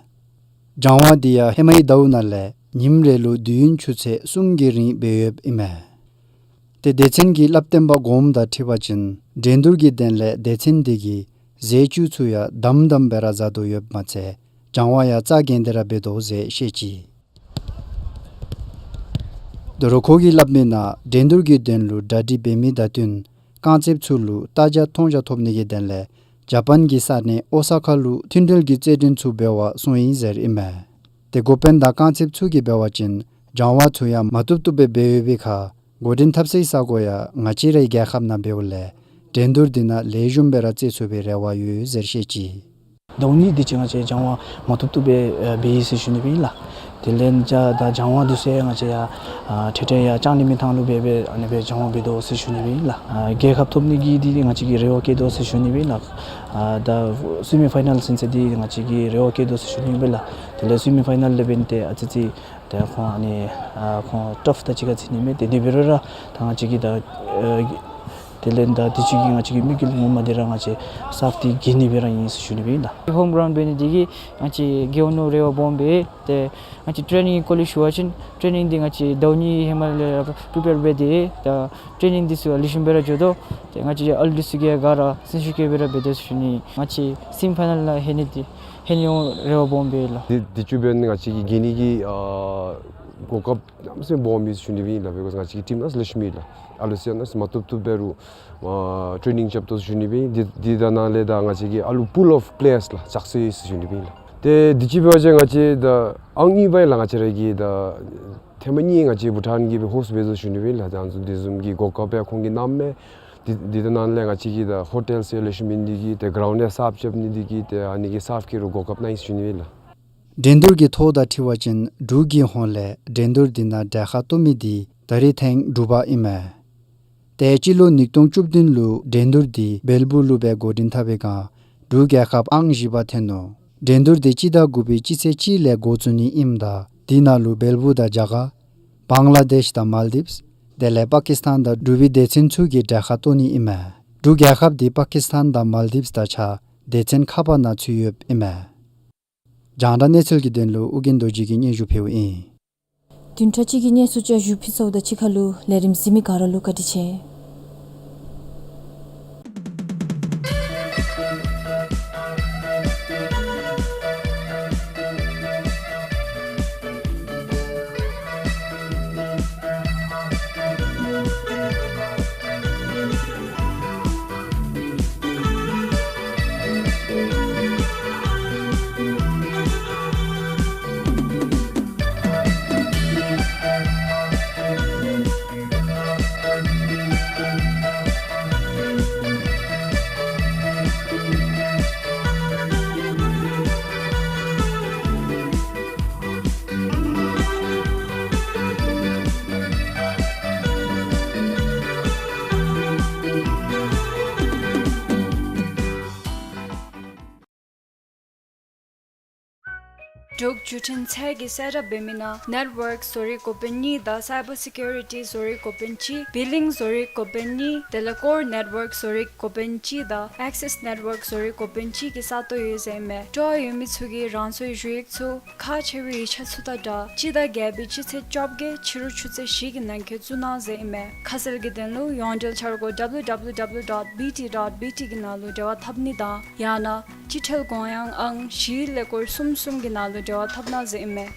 སྦྱང་བ་འདི་ཡང་ཧེ་མའི་ཟླཝ་ནང་ལས་ཉིནམ་རེ་ལུ་དུས་ཡུན་ཆུ་ཚོད་གསུམ་གྱི་རིང་འབད་ཡོདཔ་ཨིན་མས། ཏེ་སྡེ་ཚན་གྱི་བསླབ་སྟོན་པ་གོངམ་དང་འཁྲིལ་བ་ཅིན་འགྲན་བསྡུར་གྱི་དོན་ལས་སྡེ་ཚན་འདི་གིས་རྫས་བཅུད་ཚུ་ཡང་དམ་དམ་སྦེ་ར་བཟའ་དོ་ཡོདཔ་མ་ཚད་སྦྱང་བ་ཡང་རྩ་འགེངས་ཏེ་ར་འབད་དོ་ཟེར་བཤད་ཅི། ད་རུང་ཁོ་གིས་སླབ་མི་ནང་འགྲན་བསྡུར་གྱི་དོན་ལུ་གྲ་སྒྲིག་འབད་མི་དང་བསྟུན་རྐང་རྩེདཔ་ཚུ་ལུ་རྟ་བརྒྱ་མཐོང་རྒྱ་ཐོབ་ནི་གི་དོན་ལས་ཇ་པཱན་གྱི་ས་གནས་ཨོ་ས་ཀ་ལུ་མཐུན་འབྲེལ་གྱི་རྩོད་འགྲན་ཚུ་འབད་བར་སོང་ཡི་ཟེར་ཨིན་མས། ཏེ་འགོ་དཔོན་དང་རྐང་རྩེདཔ་ཚུ་གིས་འབད་བ་ཅིན་སྦྱང་བ་ཚུ་ཡང་མ་བཏུབ་བཏུབ་སྦེ་འབད་ཡོད་པའི་ཁར་འགོ་འདྲེན་འཐབ་སའི་ས་གོ་ཡང་ང་བཅས་རའི་རྒྱལ་ཁབ་ནང་འབདཝ་ལས་འགྲན་བསྡུར་འདི་ནང་ལེགས་ཤོམ་སྦེ་ར་རྩེད་ཚུགས་པའི་རེ་བ་ཡོད་ཟེར་བཤད་ཅི། ཟླཝ་གཉིས་འདི་ཅིག་ང་བཅས་སྦྱང་བ་མ་བཏུབ་བཏུབ་སྦེ་ཨ་འབད་ཡི་ཟེར་ཞུ་ནི་སྦེ་ཨིན་ལགས། དེ་ལས་ད་ད་སྦྱང་བ་འདི་ཚུ་ཡང་ང་བཅས་ཡང་ཨ་འཕྲལ་འཕྲལ་ཡང་ལྕང་གླིང་མི་ཐང་ལུ་འབད་འབད་ཨ་ནི་སྦེ་སྦྱང་བ་འབད་དོ་ཟེར་ཞུ་ནི་སྦེ་ཨིན་ལགས། ཨ་རྒྱལ་ཁབ་ཐོབ་ནི་གི་འདི་ང་བཅས་ཀྱི་རེ་བ་བསྐྱེད་དོ་ཟེར་ཞུ་ནི་སྦེ་ཨིན་ལགས། ཨ་ད་སི་མི་ཕའི་ནཱལ་ཟེར་ཚད་འདི་ང་བཅས་ཀྱི་རེ་བ་བསྐྱེད་དོ་ཟེར་ཞུ་ནི་སྦེ་ཨིན་ལགས། དེ་ལས་སི་མི་ཕའི་ནཱལ་ལས་འབདན་ཏེ་ཨ་ཙི་ཙི་ད་ཁོང་ཨ་ནི་ཨ་ཁོང་ཊརཕ་དང་གཅིག་ཁར་འཛིང་ནི་མས། དེ་འདི་འབད་རུང་ར་ད་ང་བཅས་ཀྱིས་ད་ཨ་དེ་ལས་ད་དུས་ཅི་གི་ང་བཅས་ཀྱི་དམིགས་ཡུལ་ངོ་མ་འདི་ར་ང་བཅས་སརཕ་འདི་རྒྱན་ནི་སྦེ་ར་ཨིན་ཟེར་ཞུ་ནི་སྦེ་ཨིན་ལགས། ཧོམ་གྲའུནཌ་འབད་ནི་འདི་གིས་ང་བཅས་རྒྱལ་ཡོངས་ནང་རེ་བ་སྦོམ་སྦེ་ཏེ་ང་བཅས་ཊེ་ནིང་སྐོར་ལས་ཞུ་བ་ཅིན་ཊེ་ནིང་འདི་ང་བཅས་ཟླཝ་གཉིས་ཧེ་མ་ལས་ར་པི་རི་པེར་འབད་དེ་ད་ཊེ་ནིང་འདི་ཚུ་ལེགས་ཤོམ་སྦེ་ར་འགྱོ་དོ། ཏེ་ང་བཅས་ཨ་ལུ་འདི་ཚུ་གིས་ག་ར་སེམས་ཤུགས་བསྐྱེད་སྦེ་ར་འབད་དོ་ཟེར་ཞུ་ནི། ང་བཅས་སི་མི་ཕའི་ནཱལ་ནང་ལྷོད་ནི་འདི་ལྷོད་ནི་འོང་རེ་བ་སྦོམ་སྦེ་ལགས། འདི་འདི་ཚུ་འབདན་ང་བཅས་ཀྱིས་རྒྱན་ནི་གི་ཨ་གོ་སྐབས་གནམ་མེད་ས་མེད་སྦོམ་ཨིན་ཟེར་ཞུ་ནི་སྦེ་ཨིན་ལགས། བི་ཀོས་ང་བཅས་ཀྱི་ཊིམ་ནང་ལེགས་ཤོམ་ཨིན་ལགས། ཨ་ལུ་ཚུ་ཡང་གནམ་མེད་ས་མེད་མ་བཏུབ་བཏུབ་འབད་རུང་ཨ་ཊེ་ནིང་རྐྱབ་དོ་ཟེར་ཞུ་ནི་སྦེ་ཨིན། འདི་འདི་དང་ནང་ལས་ད་ང་བཅས་ཀྱི་ཨ་ལུ་པུལ་ཨོཕ་པི་ལེ་ཡརསི་ལགས་ཅག་སི་ཡོད་ཟེར་ཞུ་ནི་སྦེ་ཨིན་ལགས། ཏེ་འདི་ཅིག་འབད་བ་ཅིན་ང་བཅས་ད་ཨང་གཉིས་པ་ཨིན་ལགས། ང་བཅས་ར་གི་ད་ཐེངས་མ་གཉིས་ང་བཅས་བྷུ་ཊཱན་གྱིས་སྦེ་ཧོསཊ་འབད་དོ་ཟེར་ཞུ་ནི་སྦེ་ཨིན་ལགས། ད་ཨ་ནི་ཚུ་འདི་བཟུམ་གྱི་གོ་སྐབས་ཡང་ཁོང་གིས་གནངམ་མས། འདི་འདི་དང་ནང་ལས་ང་བཅས་ཀྱི་ད་ཧོ་ཊེལ་ཚུ་ལེགས་ཤོམ་ཨིན་ནི་འདི་གིས་ཏེ་གྲའུནཌ་ཡང་སརཕ་རྐྱབ་ནི་འདི་གིས་ཏེ་ཨ་ནི་གི་སརཕ་གི་རུང་གོ་སྐབས་གནང་ཡི་ཟེར་ཞུ་ནི་སྦེ་ཨིན་ལགས། འགྲན་བསྡུར་གྱི་ཐོ་དང་འཁྲིལ་བ་ཅིན་འབྲུག་གི་ཧོངས་ལས་འགྲན་བསྡུར་འདི་ནང་གྲལ་ཁར་གཏོགས་མི་འདི་ད་རེས་ཐེངས་དྲུག་པ་ཨིན་མས། ཏེ་སྤྱི་ལོ་ཉིས་སྟོང་བཅུ་བདུན་ལུ་འགྲན་བསྡུར་འདི་སྦེལ་པུར་ལུ་སྦེ་འགོ་འདྲེན་འཐབ་པའི་བསྒང་འབྲུག་རྒྱལ་ཁབ་ཨང་བཞི་པ་ཐོན་ནུག། འགྲན་བསྡུར་འདི་སྤྱི་ཟླ་དགུ་པའི་སྤྱི་ཚེས་གཅིག་ལས་འགོ་བཙུགས་ནི་ཨིནམ་ད་འདི་ནང་ལུ་སྦེལ་པུར་དང་རྒྱ་གར་བང་ལ་དེཤ་དང་མཱལ་དིབས་དེ་ལས་པ་ཀིས་ཐཱན་དང་འབྲུག་པའི་སྡེ་ཚན་ཚུ་གིས་གྲལ་ཁར་གཏོགས་ནི་ཨིན་མས། འབྲུག་རྒྱལ་ཁབ་འདི་པ་ཀིས་ཐཱན་དང་མཱལ་དིབས་དང་གཅིག་ཁར་སྡེ་ཚན་ཁ་པར་ནང་ཚུད་ཡོདཔ་ཨིན་མས། རྒྱང་བསྒྲགས་གནས་ཚུལ་གྱི་དོན་ལུ་ཨོ་རྒྱན་རྡོ་རྗེ་གིས་སྙན་ཞུ་ཕུལཝ་ཨིན། བདུན་ཕྲག་གཅིག་གི་གནས་ཚུལ་བསྐྱར་ཞུ་ཕུལ་ཚརཝ་དང་གཅིག་ཁར་ལུ་ལས་རིམ་གཟིགས་མི་ག་ར་ལུ་བཀའ་དྲིན་ཆེ། འབྲུག་བརྒྱུད་འཕྲིན་ཚད་ཀྱིས་གསལ་བསྒྲགས་འབད་མི་ནང་network བཟོ་རིགས་འགོ་དཔོན་གཉིས་དང་cyber security བཟོ་རིགས་འགོ་དཔོན་གཅིག billing བཟོ་རིགས་འགོ་དཔོན་གཉིས་དེ་ལས་core network བཟོ་རིགས་འགོ་དཔོན་གཅིག་དང་access network བཟོ་རིགས་འགོ་དཔོན་གཅིག་གི་ས་སྟོང་ཡོད་ཟེར་ཨིན་མས། སྤྲོ་བ་ཡོད་མི་ཚུ་གིས་རང་སོའི་ཞུ་ཡིག་ཚུ་ཁག་ཆེ་བའི་ཡིག་ཆ་ཚུ་དང་སྦྲགས་སྤྱི་ཟླ་བརྒྱད་པའི་སྤྱི་ཚེས་བཅོ་བརྒྱད་ཕྱི་རུ་ཆུ་ཚོད་བཞི་གི་ནང་འཁོད་བཙུགས་གནང་ཟེར་ཨིན་མས། ཁ་གསལ་གྱི་དོན་ལུ་ཡོངས་འབྲེལ་འཆར་སྒོ་W W W dot B T dot B T གི་ནང་ལུ་འབྲེལ་བ་འཐབ་ནི་དང་ཡང་ན་སྤྱི་ཁྲལ་དགོངས་ཡངས་ཨང་བཞི་ཀླད་ཀོར་གསུམ་གསུམ་གྱི་ནང་ལུ་འབྲེལ་བ་འཐབ་གནང་ཟེར་ཨིན་མས།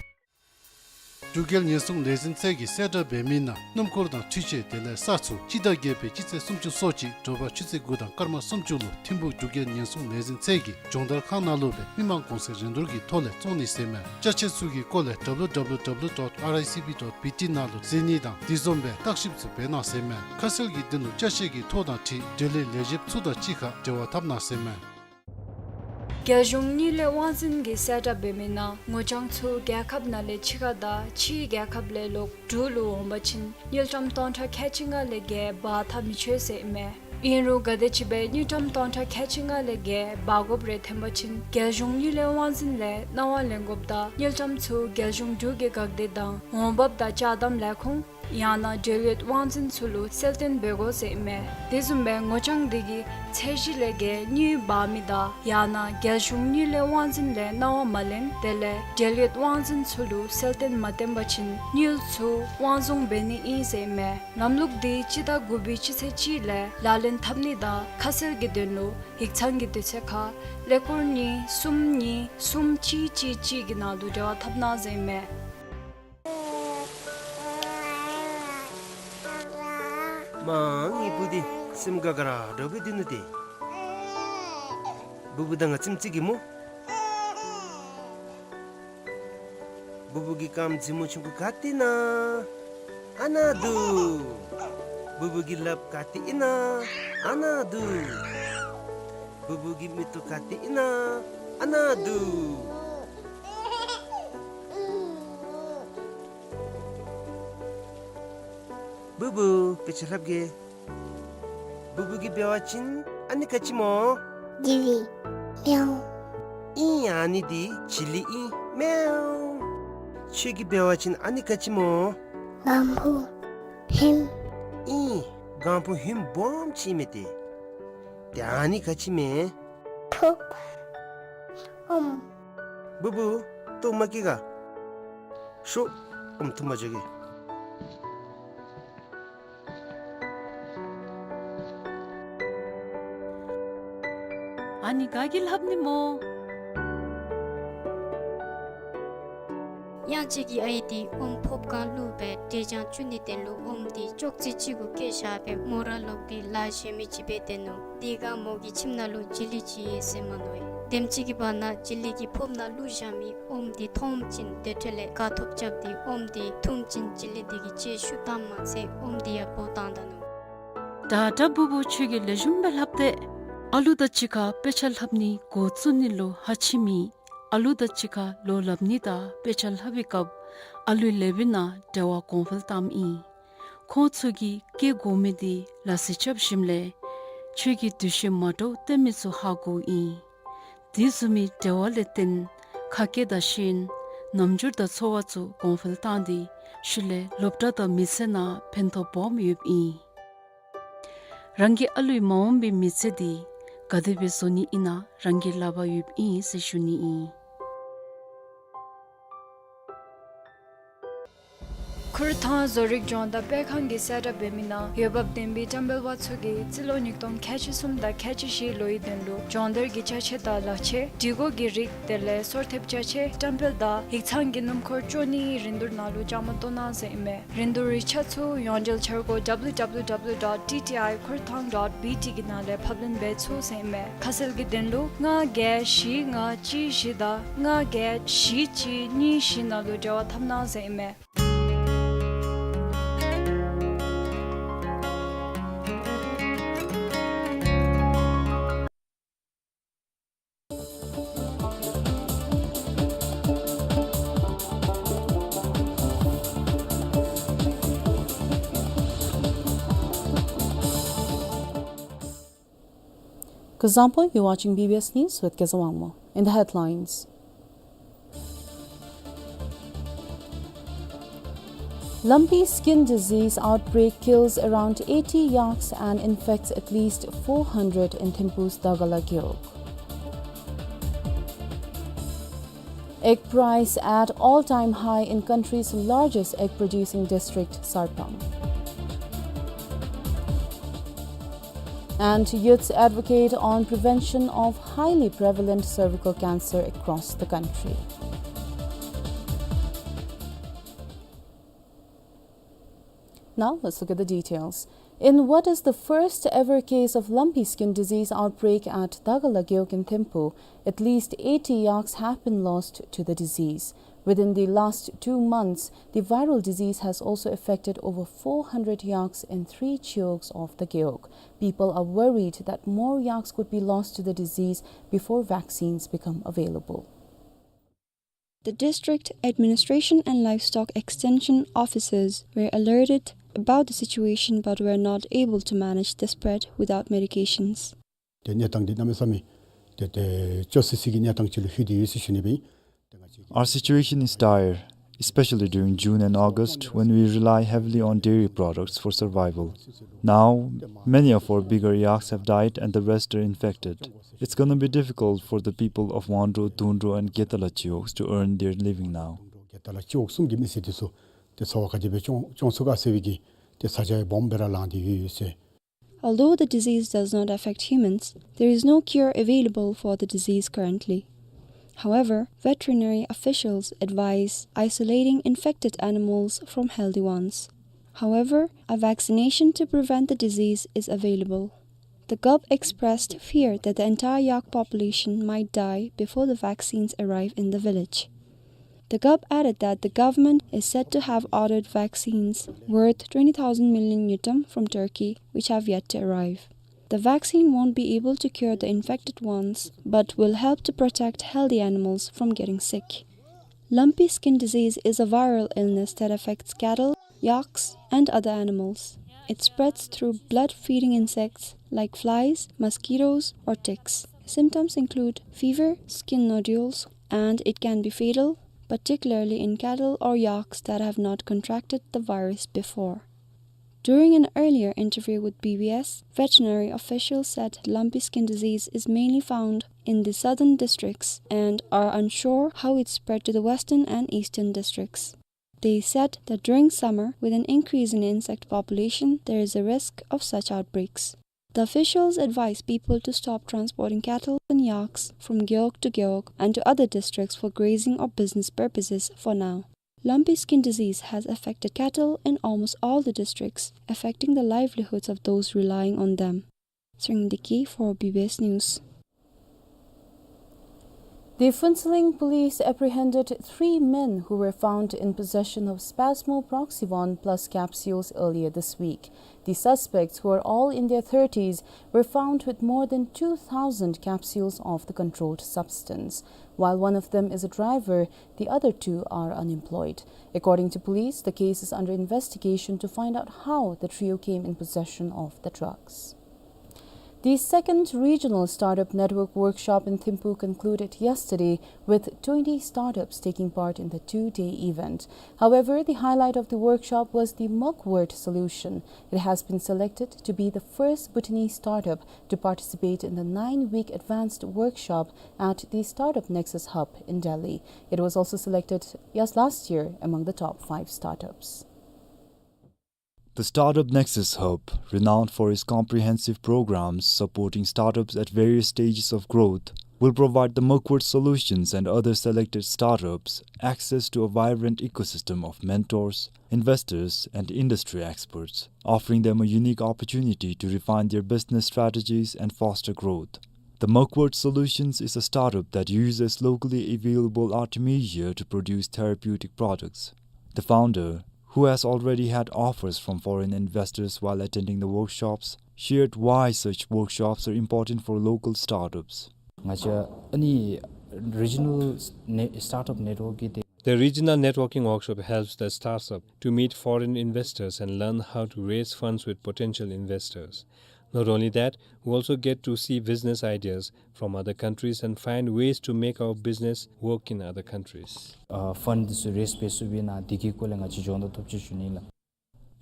འབྲུག་རྒྱལ་ཉེན་སྲུང་ལས་འཛིན་ཚད་ཀྱིས་གསལ་བསྒྲགས་འབད་མི་ནང་སྣུམ་འཁོར་དང་འཕྲུལ་ཆས་དེ་ལས་ས་ཚུ་སྤྱི་ཟླ་བརྒྱད་པའི་སྤྱི་ཚེས་སུམ་ཅུ་སོ་གཅིག་དྲོ་པ་ཆུ་ཚོད་དགུ་དང་སྐར་མ་སུམ་ཅུ་ལུ་ཐིམ་ཕུག་འབྲུག་རྒྱལ་ཉེན་སྲུང་ལས་འཛིན་ཚད་ཀྱི་སྦྱོང་བརྡར་ཁང་ནང་ལུ་སྦེ་མི་མང་གོང་ཚད་རིན་བསྡུར་གྱི་ཐོག་ལས་བཙོང་ནི་ཟེར་མས། ཅ་ཆས་ཚུ་གི་སྐོར་ལས་W W W dot R I C B dot B T ནང་ལུ་གཟིགས་ནི་དང་དེ་བཟུམ་སྦེ་བརྟག་ཞིབ་ཚུ་འབད་གནང་ཟེར་མས། ཁ་གསལ་གྱི་དོན་ལུ་ཅ་ཆས་ཀྱི་ཐོ་དང་འཁྲིལ་འབྲེལ་ཡོད་ལས་བྱེདཔ་ཚུ་དང་གཅིག་ཁར་འབྲེལ་བ་འཐབ་གནང་ཟེར་མས། རྒྱལ་གཞུང་དངུལ་ལས་དབང་འཛིན་གྱིས་གསལ་བསྒྲགས་འབད་མི་ནང་ངོ་རྐྱང་ཚུ་རྒྱལ་ཁབ་ནང་ལས་ཕྱི་ཁར་དང་ཕྱིའི་རྒྱལ་ཁབ་ལས་ལོག་འབྲུག་ལུ་འོང་པ་ཅིན་དངུལ་ཀྲམ་སྟོང་ཕྲག་ཁལ་གཅིག་ལྔ་ལས་བརྒལ་འབག་འཐབ་མི་ཆོག་ཟེར་ཨིན་མས། ཨིན་རུང་ག་དེམ་ཅིག་སྦེ་དངུལ་ཀྲམ་སྟོང་ཕྲག་ཁལ་གཅིག་ལྔ་ལས་བརྒལ་འབག་དགོཔ་རེ་ཐོན་པ་ཅིན་རྒྱལ་གཞུང་དངུལ་ལས་དབང་འཛིན་ལས་གནང་བ་ལེན་དགོཔ་དང་དངུལ་ཀྲམ་ཚུ་རྒྱལ་གཞུང་འབྲུག་གི་འགག་སྡེ་དང་འོང་འབབ་དང་ཅ་དམ་ལས་ཁུངས་ཡང་ན་འབྲེལ་ཡོད་དབང་འཛིན་ཚུ་ལུ་གསལ་སྟོན་འབད་དགོ་ཟེར་ཨིན་མས། དེ་བཟུམ་སྦེ་ངོ་རྐྱང་དེ་གིས་ཚད་གཞི་ལས་བརྒལ་དངུལ་འབག་མི་དང་ཡང་ན་རྒྱལ་གཞུང་དངུལ་ལས་དབང་འཛིན་ལས་གནང་བ་མ་ལེན་དེ་ལས་འབྲེལ་ཡོད་དབང་འཛིན་ཚུ་ལུ་གསལ་སྟོན་མ་བཏོན་པ་ཅིན་དངུལ་ཚུ་དབང་བཟུང་འབད་ནི་ཨིན་ཟེར་ཨིན་མས། ལམ་ལུགས་འདི་སྤྱི་ཟླ་དགུ་པའི་སྤྱི་ཚེས་གཅིག་ལས་ལག་ལེན་འཐབ་ནི་དང་ཁ་གསལ་གྱི་དོན་ལུ་ཡིག་ཚང་གི་དུས་ཚོད་ཁར་ཀླད་ཀོར་གཉིས་གསུམ་གཉིས་གསུམ་གཅིག་གཅིག་གཅིག་གི་ནང་དུ་འབྲེལ་བ་འཐབ་གནང་ཟེར་ཨིན་མས། མ་ངེའི་བུ་འདི་སེམས་དགའ་དགའ་ར་འདྲཝ་སྦེ་སྡོད་ནུག་ཏེ། བུ་བུ་དང་ང་ཙམ་ཅིག་གིས་སྨོ། བུ་བུ་གི་རྐངམ་མཛེས་མོ་ཆུང་ཀུ་ག་ཏེ་ཨིན་ན། ཨ་ནཱ་འདུག། བུ་བུ་གི་ལགཔ་ག་ཏེ་ཨིན་ན། ཨ་ནཱ་འདུག། བུ་བུ་གི་མིག་ཏོ་ག་ཏེ་ཨིན་ན། ཨ་ནཱ་འདུག། བུ་བུ་དཔེ་ཆ་ལྷབ་གེ། བུ་བུ་གིས་འབད་བ་ཅིན་ཨ་ནི་ག་ཅི་སྨོ། ཇི་ལི། མེའོ། ཨིན། ཨ་ནི་འདི་ཇི་ལི་ཨིན། མེའོ། ཁྱོད་ཀྱིས་འབད་བ་ཅིན་ཨ་ནི་ག་ཅི་སྨོ། གང་བུ་ཧིམ། ཨིན། གང་བུ་ཧིམ་སྦོམ་ཅིག་ཨིན་མས་ཏེ། ཏེ་ཨ་ནི་ག་ཅི་སྨོ། ཕུགཔ། ཨོམ། བུ་བུ་ལྟོཝ་མ་བཀྱེས་ག། ཤོག། ཨོམ་འཐུང་པར་འགྱོ་གེ། ཨ་ནི་ག་གིས་ལྷབ་ནི་སྨོ། དབྱངས་ཅན་གྱི་ཨའི་འདི་ཨོམ་ཕོརཔ་སྒང་བླུགས་སྦེ་འབྲས་ལྗང་བཙུགས་ནིའི་དོན་ལུ་ཨོམ་འདི་ཅོག་ཙེ་ཅིག་གུ་བཀལ་བཞག་སྦེ་མོ་ར་ལོག་སྟེ་ལཱ་གཞན་མི་ཅིག་འབད་སྡོད་ནུག། དེ་སྒང་མོ་གི་ཁྱིམ་ནང་ལུ་ཇི་ལི་ཅིག་ཡོད་ཟེར་མནོ་ཡི། དེམ་ཅིག་གི་བར་ན་ཇི་ལི་གི་ཕོརཔ་ནང་བླུགས་བཞག་མི་ཨོམ་འདི་མཐོངམ་ཅིག་དེ་འཕྲོ་ལས་དགའ་ཐོབ་རྐྱབ་སྟེ་ཨོམ་འདི་འཐུངམ་ཅིག་ཇི་ལི་འདི་གི་ལྕེ་ཤུགས་བཏངམ་མ་ཚད་ཨོམ་འདི་ཡང་སྦོ་བཏང་ད་ནུག། ད་ད་བུ་བུ་ཁྱོད་ཀྱིས་ལེགས་ཤོམ་སྦེ་ལྷབ་སྟེ། ཨ་ལུ་དང་གཅིག་ཁར་དཔེ་ཆ་ལྷབ་ནི་འགོ་བཙུགས་ནི་ལུ་ཧ་ཅིང་མི་ཨ་ལུ་དང་གཅིག་ཁར་ལོ་ལྷབ་ནི་དང་དཔེ་ཆ་ལྷབ་པའི་སྐབས་ཨ་ལུའི་ལེ་བི་ནང་འབྲེལ་བ་གོང་འཕེལ་བཏངམ་ཨིན། ཁོང་ཚུ་གིས་བཀལ་དགོ་མི་འདི་ལ་སི་རྐྱབ་ཞིནམ་ལས་ཁྱོད་ཀྱིས་འདུ་ཤེས་མ་འདྲཝ་སྟོན་མི་ཚུ་ཧ་གོཝ་ཨིན། དེ་བཟུམ་མའི་འབྲེལ་བ་ལས་བརྟེན་ཁ་སྐད་དང་ཤེས་ཡོན་རྣམ་འགྱུར་དང་ཚོར་བ་ཚུ་གོང་འཕེལ་བཏང་སྟེ་ཤུལ་ལས་སློབ་གྲྭ་དང་མི་ཚེ་ནང་ཕན་ཐོགས་སྦོམ་ཡོདཔ་ཨིན། རང་གི་ཨ་ལུའི་མ་འོངས་པའི་མི་ཚེ་འདི་ག་དེ་སྦེ་བཟོ་ནི་ཨིན་ན་རང་གི་ལག་པར་ཡོདཔ་ཨིན་ཟེར་ཞུ་ནི་ཨིན། ཁུར་ཐང་བཟོ་རིག་སྦྱོང་བརྡར་སྤེལ་ཁང་གིས་གསལ་བསྒྲགས་འབད་མི་ནང་འོས་འབབ་ལྡན་པའི་བཀྲམ་སྤེལ་པ་ཚུ་གིས་རྩིས་ལོ་ཉིས་སྟོང་ཁལ་གཅིག་གསུམ་དང་ཁལ་གཅིག་བཞིའི་ལོའི་དོན་ལུ་སྦྱོང་བརྡར་གྱི་ཅ་ཆས་དང་ལག་ཆས་སྒྲིག་གོ་གི་རིགས་དེ་ལས་སོར་ཐེབས་ཅ་ཆས་བཀྲམ་སྤེལ་དང་ཡིག་ཚང་གི་སྣུམ་འཁོར་སྤྱོད་ནིའི་རིན་བསྡུར་ནང་ལུ་བཅའ་མར་གཏོགས་གནང་ཟེར་ཨིན་མས། རིན་བསྡུར་ཡིག་ཆ་ཚུ་ཡོངས་འབྲེལ་འཆར་སྒོ་W W W dot T T I kurthang dot B T གི་ནང་ལས་ཕབ་ལེན་འབད་ཚུགས་ཟེར་ཨིན་མས། ཁ་གསལ་གྱི་དོན་ལུ་ལྔ་བརྒྱད་བཞི་ལྔ་གཅིག་བཞི་དང་ལྔ་བརྒྱད་བཞི་གཅིག་གཉིས་བཞི་ནང་ལུ་འབྲེལ་བ་འཐབ་གནང་ཟེར་ཨིན་མས། Kuzuzangpo, you're watching B B S News with Kezawangmo. In the headlines, Lumpy skin disease outbreak kills around eighty yaks and infects at least four hundred in Thimphu's Dagala Gewog. Egg price at all-time high in country's largest egg-producing district, Sarpam. And youths advocate on prevention of highly prevalent cervical cancer across the country. Now, let's look at the details. In what is the first ever case of lumpy skin disease outbreak at Dagala Gewog in Thimphu, at least eighty yaks have been lost to the disease. Within the last two months, the viral disease has also affected over four hundred yaks in three gewogs of the gewog. People are worried that more yaks could be lost to the disease before vaccines become available. The district administration and livestock extension officers were alerted about the situation but were not able to manage the spread without medications. ཏེ་གནས་སྟངས་འདི་གནམ་མེད་ས་མེད་ཏེ་ཏེ་སྐྱོ་སི་སི་གི་གནས་སྟངས་ཅིག་ལུ་ལྷོད་དེ་ཡོད་ཟེར་ཞུ་ནི་སྦེ། Our situation is dire, especially during June and August when we rely heavily on dairy products for survival. Now, many of our bigger yaks have died and the rest are infected. It's gonna be difficult for the people of Wangdro, Dungdro and Gedala gewogs to earn their living now. གེ་ཏ་ལ་ཅིག་གསུམ་གྱི་མི་སེར་དེ་ཚུ་ཏེ་འཚོ་བ་ག་དེ་སྦེ་སྐྱོང་སྐྱོང་ཚུགས་ག་ཟེར་བའི་གི་ཏེ་ས་ཆ་ཡང་སྦོམ་སྦེ་ར་ལང་སྟེ་ཡོད་ཡོད་ཟེར། Although the disease does not affect humans, there is no cure available for the disease currently. However, veterinary officials advise isolating infected animals from healthy ones. However, a vaccination to prevent the disease is available. The G O P expressed fear that the entire yak population might die before the vaccines arrive in the village. The G O P added that the government is said to have ordered vaccines worth twenty thousand million ngultrum from Turkey, which have yet to arrive. The vaccine won't be able to cure the infected ones, but will help to protect healthy animals from getting sick. Lumpy skin disease is a viral illness that affects cattle, yaks, and other animals. It spreads through blood-feeding insects like flies, mosquitoes, or ticks. Symptoms include fever, skin nodules, and it can be fatal, particularly in cattle or yaks that have not contracted the virus before. During an earlier interview with B B S, veterinary officials said lumpy skin disease is mainly found in the southern districts and are unsure how it spread to the western and eastern districts. They said that during summer, with an increase in insect population, there is a risk of such outbreaks. The officials advise people to stop transporting cattle and yaks from gewog to gewog and to other districts for grazing or business purposes for now. Lumpy skin disease has affected cattle in almost all the districts, affecting the livelihoods of those relying on them. Tshering Deki for B B S News. The Phuentsholing police apprehended three men who were found in possession of spasmoproxivon plus capsules earlier this week. The suspects, who are all in their thirties, were found with more than two thousand capsules of the controlled substance. While one of them is a driver, the other two are unemployed. According to police, the case is under investigation to find out how the trio came in possession of the drugs. The second regional startup network workshop in Thimphu concluded yesterday, with twenty startups taking part in the two-day event. However, the highlight of the workshop was the Mugwort solution. It has been selected to be the first Bhutanese startup to participate in the nine-week advanced workshop at the Startup Nexus Hub in Delhi. It was also selected, yes, last year among the top five startups. The Startup Nexus Hub, renowned for its comprehensive programs supporting startups at various stages of growth, will provide the Mugwort Solutions and other selected startups access to a vibrant ecosystem of mentors, investors, and industry experts, offering them a unique opportunity to refine their business strategies and foster growth. The Mugwort Solutions is a startup that uses locally available artemisia to produce therapeutic products. The founder, who has already had offers from foreign investors while attending the workshops, shared why such workshops are important for local startups. ང་བཅས་ཨ་ནི་Regional Ne- Startup Network གི་ཏེ། The regional networking workshop helps the startup to meet foreign investors and learn how to raise funds with potential investors. Not only that, we also get to see business ideas from other countries and find ways to make our business work in other countries. ཨ་ཕཱནཌ་འདི་ཚུ་རེ་སི་སི་འབད་ཚུགས་པའི་ནང་འདི་གི་སྐོར་ལས་ང་བཅས་འགྱོ་ད་ཐོབ་ཅི་ཞུ་ནི་ལགས།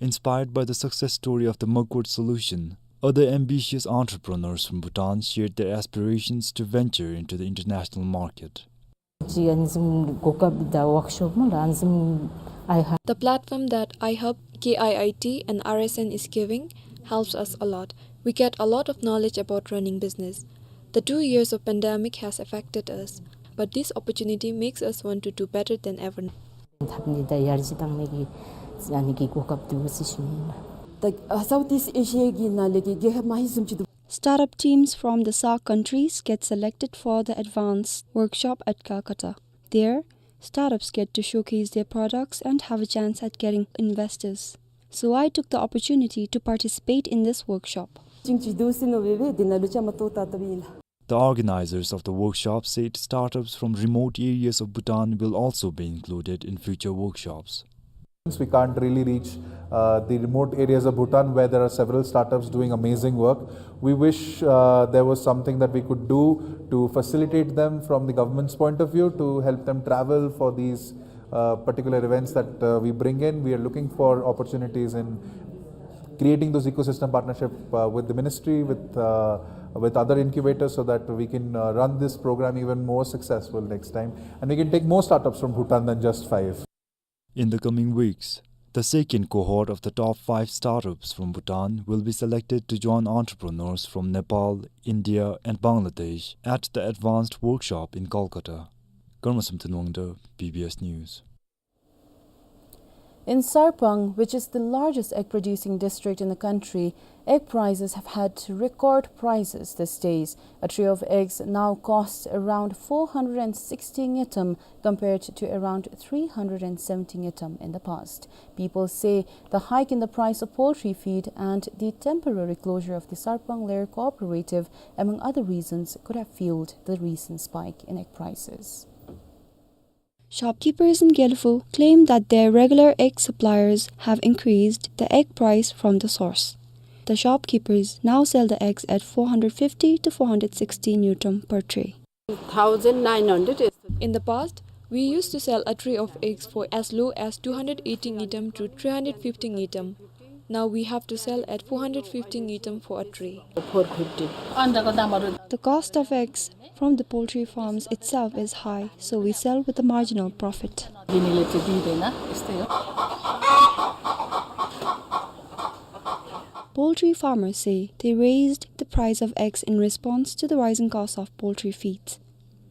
Inspired by the success story of the Mugwort solution, other ambitious entrepreneurs from Bhutan shared their aspirations to venture into the international market. ཅིག་ཨ་ནི་བཟུམ་གོ་སྐབས་དང་ཝརཀ་ཤོབ་མ་ལགས་ཨ་ནི་བཟུམ་ཨའི་ཧབ། The platform that iHub, K I I T and R S N is giving helps us a lot. We get a lot of knowledge about running business. The two years of pandemic has affected us, but this opportunity makes us want to do better than ever. འཐབ་ནི་དང་ཡར་རྒྱས་བཏང་ནི་གི་ཨ་ནི་གི་གོ་སྐབས་འདུག་ཟེར་ཞུ་ནི་ལགས། ད་ཨ་སའུཐ་ཨིསཊ་ཨེ་ཤི་ཡ་གི་ནང་ལས་ཀྱི་རྒྱལ་ཁབ་མ་ཧིང་བཟུམ་ཅིག་འདུག། Startup teams from the SAARC countries get selected for the advanced workshop at Calcutta. There, startups get to showcase their products and have a chance at getting investors. So I took the opportunity to participate in this workshop. ཅིག་ཅིག་འདུག་ཟེར་མནོ་བས་སྦེ་དེ་ནང་ལུ་བཅའ་མར་གཏོགས་ད་ལྟ་བུ་ཨིན་ལགས། The organizers of the workshop said startups from remote areas of Bhutan will also be included in future workshops. We can't really reach, uh, the remote areas of Bhutan where there are several startups doing amazing work. We wish, uh, there was something that we could do to facilitate them from the government's point of view, to help them travel for these, uh, particular events that, uh, we bring in. We are looking for opportunities in creating those ecosystem partnership, uh, with the ministry, with, uh, with other incubators, so that we can, uh, run this program even more successful next time, and we can take more startups from Bhutan than just five. In the coming weeks, the second cohort of the top five startups from Bhutan will be selected to join entrepreneurs from Nepal, India, and Bangladesh at the advanced workshop in Kolkata. Karma Samten Wangda, B B S News. In Sarpang, which is the largest egg-producing district in the country, egg prices have had record prices these days. A tray of eggs now costs around four hundred and sixty ngultrum, compared to around three hundred and seventy ngultrum in the past. People say the hike in the price of poultry feed and the temporary closure of the Sarpang Layer Cooperative, among other reasons, could have fueled the recent spike in egg prices. Shopkeepers in Gelephu claim that their regular egg suppliers have increased the egg price from the source. The shopkeepers now sell the eggs at four hundred fifty to four hundred sixty ngultrum per tray. Thousand nine hundred is. In the past, we used to sell a tray of eggs for as low as two hundred eighty ngultrum to three hundred fifty ngultrum. Now we have to sell at four hundred fifty ngultrum for a tray. Four fifty. The cost of eggs from the poultry farms itself is high, so we sell with a marginal profit. Poultry farmers say they raised the price of eggs in response to the rising cost of poultry feeds.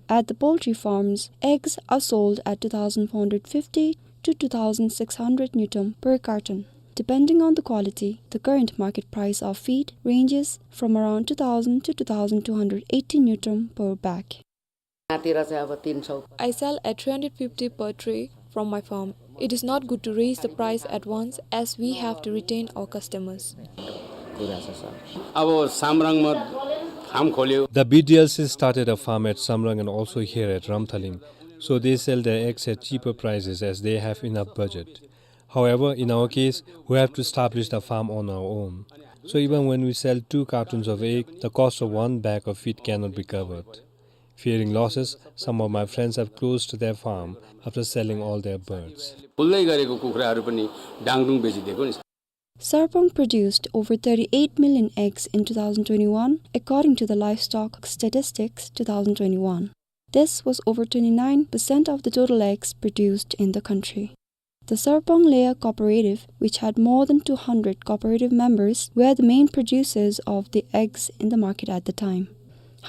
At the poultry farms, eggs are sold at two thousand four hundred fifty to two thousand six hundred ngultrum per carton. Depending on the quality, the current market price of feed ranges from around two thousand to two thousand two hundred eighty ngultrum per bag. I sell at three hundred fifty per tray from my farm. It is not good to raise the price at once, as we have to retain our customers. अब सामराङमा फार्म खोल्यो। The B D L C started a farm at Samrang and also here at Ramthaling, so they sell their eggs at cheaper prices as they have enough budget. However, in our case, we have to establish the farm on our own. So even when we sell two cartons of egg, the cost of one bag of feed cannot be covered. Fearing losses, some of my friends have closed their farm after selling all their birds. खुल्लै गरेको कुखुराहरू पनि डाङडुङ बेचिदिएको नि। Sarpang produced over thirty-eight million eggs in two thousand twenty-one, according to the Livestock Statistics two thousand twenty-one. This was over twenty-nine percent of the total eggs produced in the country. The Sarpang Layer Cooperative, which had more than two hundred cooperative members, were the main producers of the eggs in the market at the time.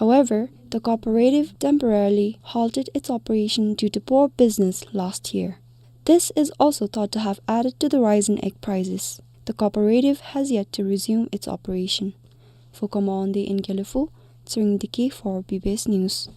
However, the cooperative temporarily halted its operation due to poor business last year. This is also thought to have added to the rise in egg prices. The cooperative has yet to resume its operation. For Khoma Wangdi in Gelephu, Tshering Deki for B B S News.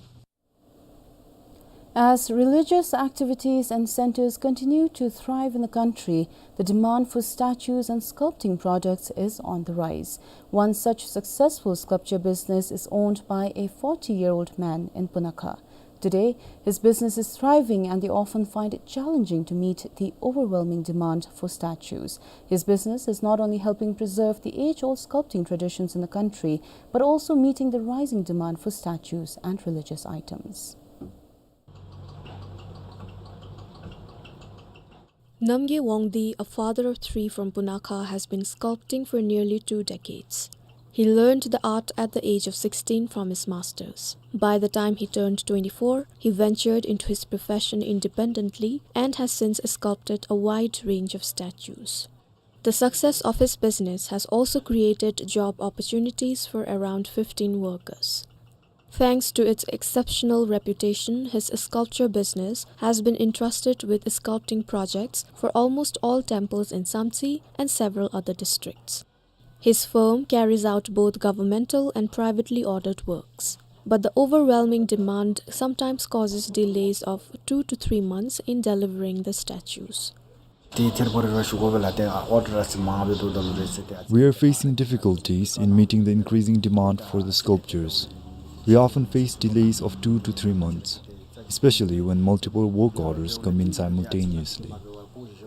As religious activities and centers continue to thrive in the country, the demand for statues and sculpting products is on the rise. One such successful sculpture business is owned by a forty-year-old man in Punakha. Today, his business is thriving, and they often find it challenging to meet the overwhelming demand for statues. His business is not only helping preserve the age-old sculpting traditions in the country, but also meeting the rising demand for statues and religious items. Namgay Wangdi, a father of three from Punakha, has been sculpting for nearly two decades. He learned the art at the age of sixteen from his masters. By the time he turned twenty-four, he ventured into his profession independently and has since sculpted a wide range of statues. The success of his business has also created job opportunities for around fifteen workers. Thanks to its exceptional reputation, his sculpture business has been entrusted with sculpting projects for almost all temples in Samtse and several other districts. His firm carries out both governmental and privately ordered works, but the overwhelming demand sometimes causes delays of two to three months in delivering the statues. We are facing difficulties in meeting the increasing demand for the sculptures. We often face delays of two to three months, especially when multiple work orders come in simultaneously.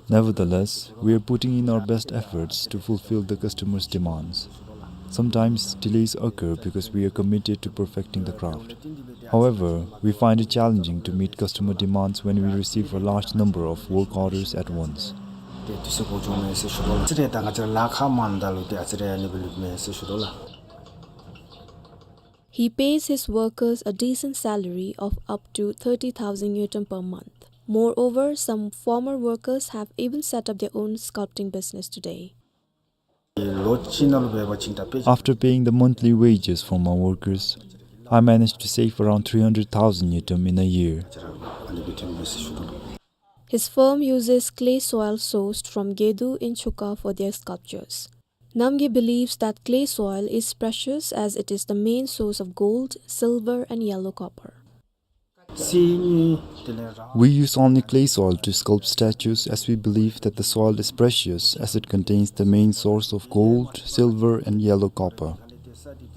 Nevertheless, we are putting in our best efforts to fulfill the customers' demands. Sometimes delays occur because we are committed to perfecting the craft. However, we find it challenging to meet customer demands when we receive a large number of work orders at once. He pays his workers a decent salary of up to thirty thousand ngultrum per month. Moreover, some former workers have even set up their own sculpting business today. After paying the monthly wages for my workers, I managed to save around three hundred thousand ngultrum in a year. His firm uses clay soil sourced from Gedu in Chukha for their sculptures. Namgay believes that clay soil is precious as it is the main source of gold, silver, and yellow copper. We use only clay soil to sculpt statues, as we believe that the soil is precious, as it contains the main source of gold, silver, and yellow copper.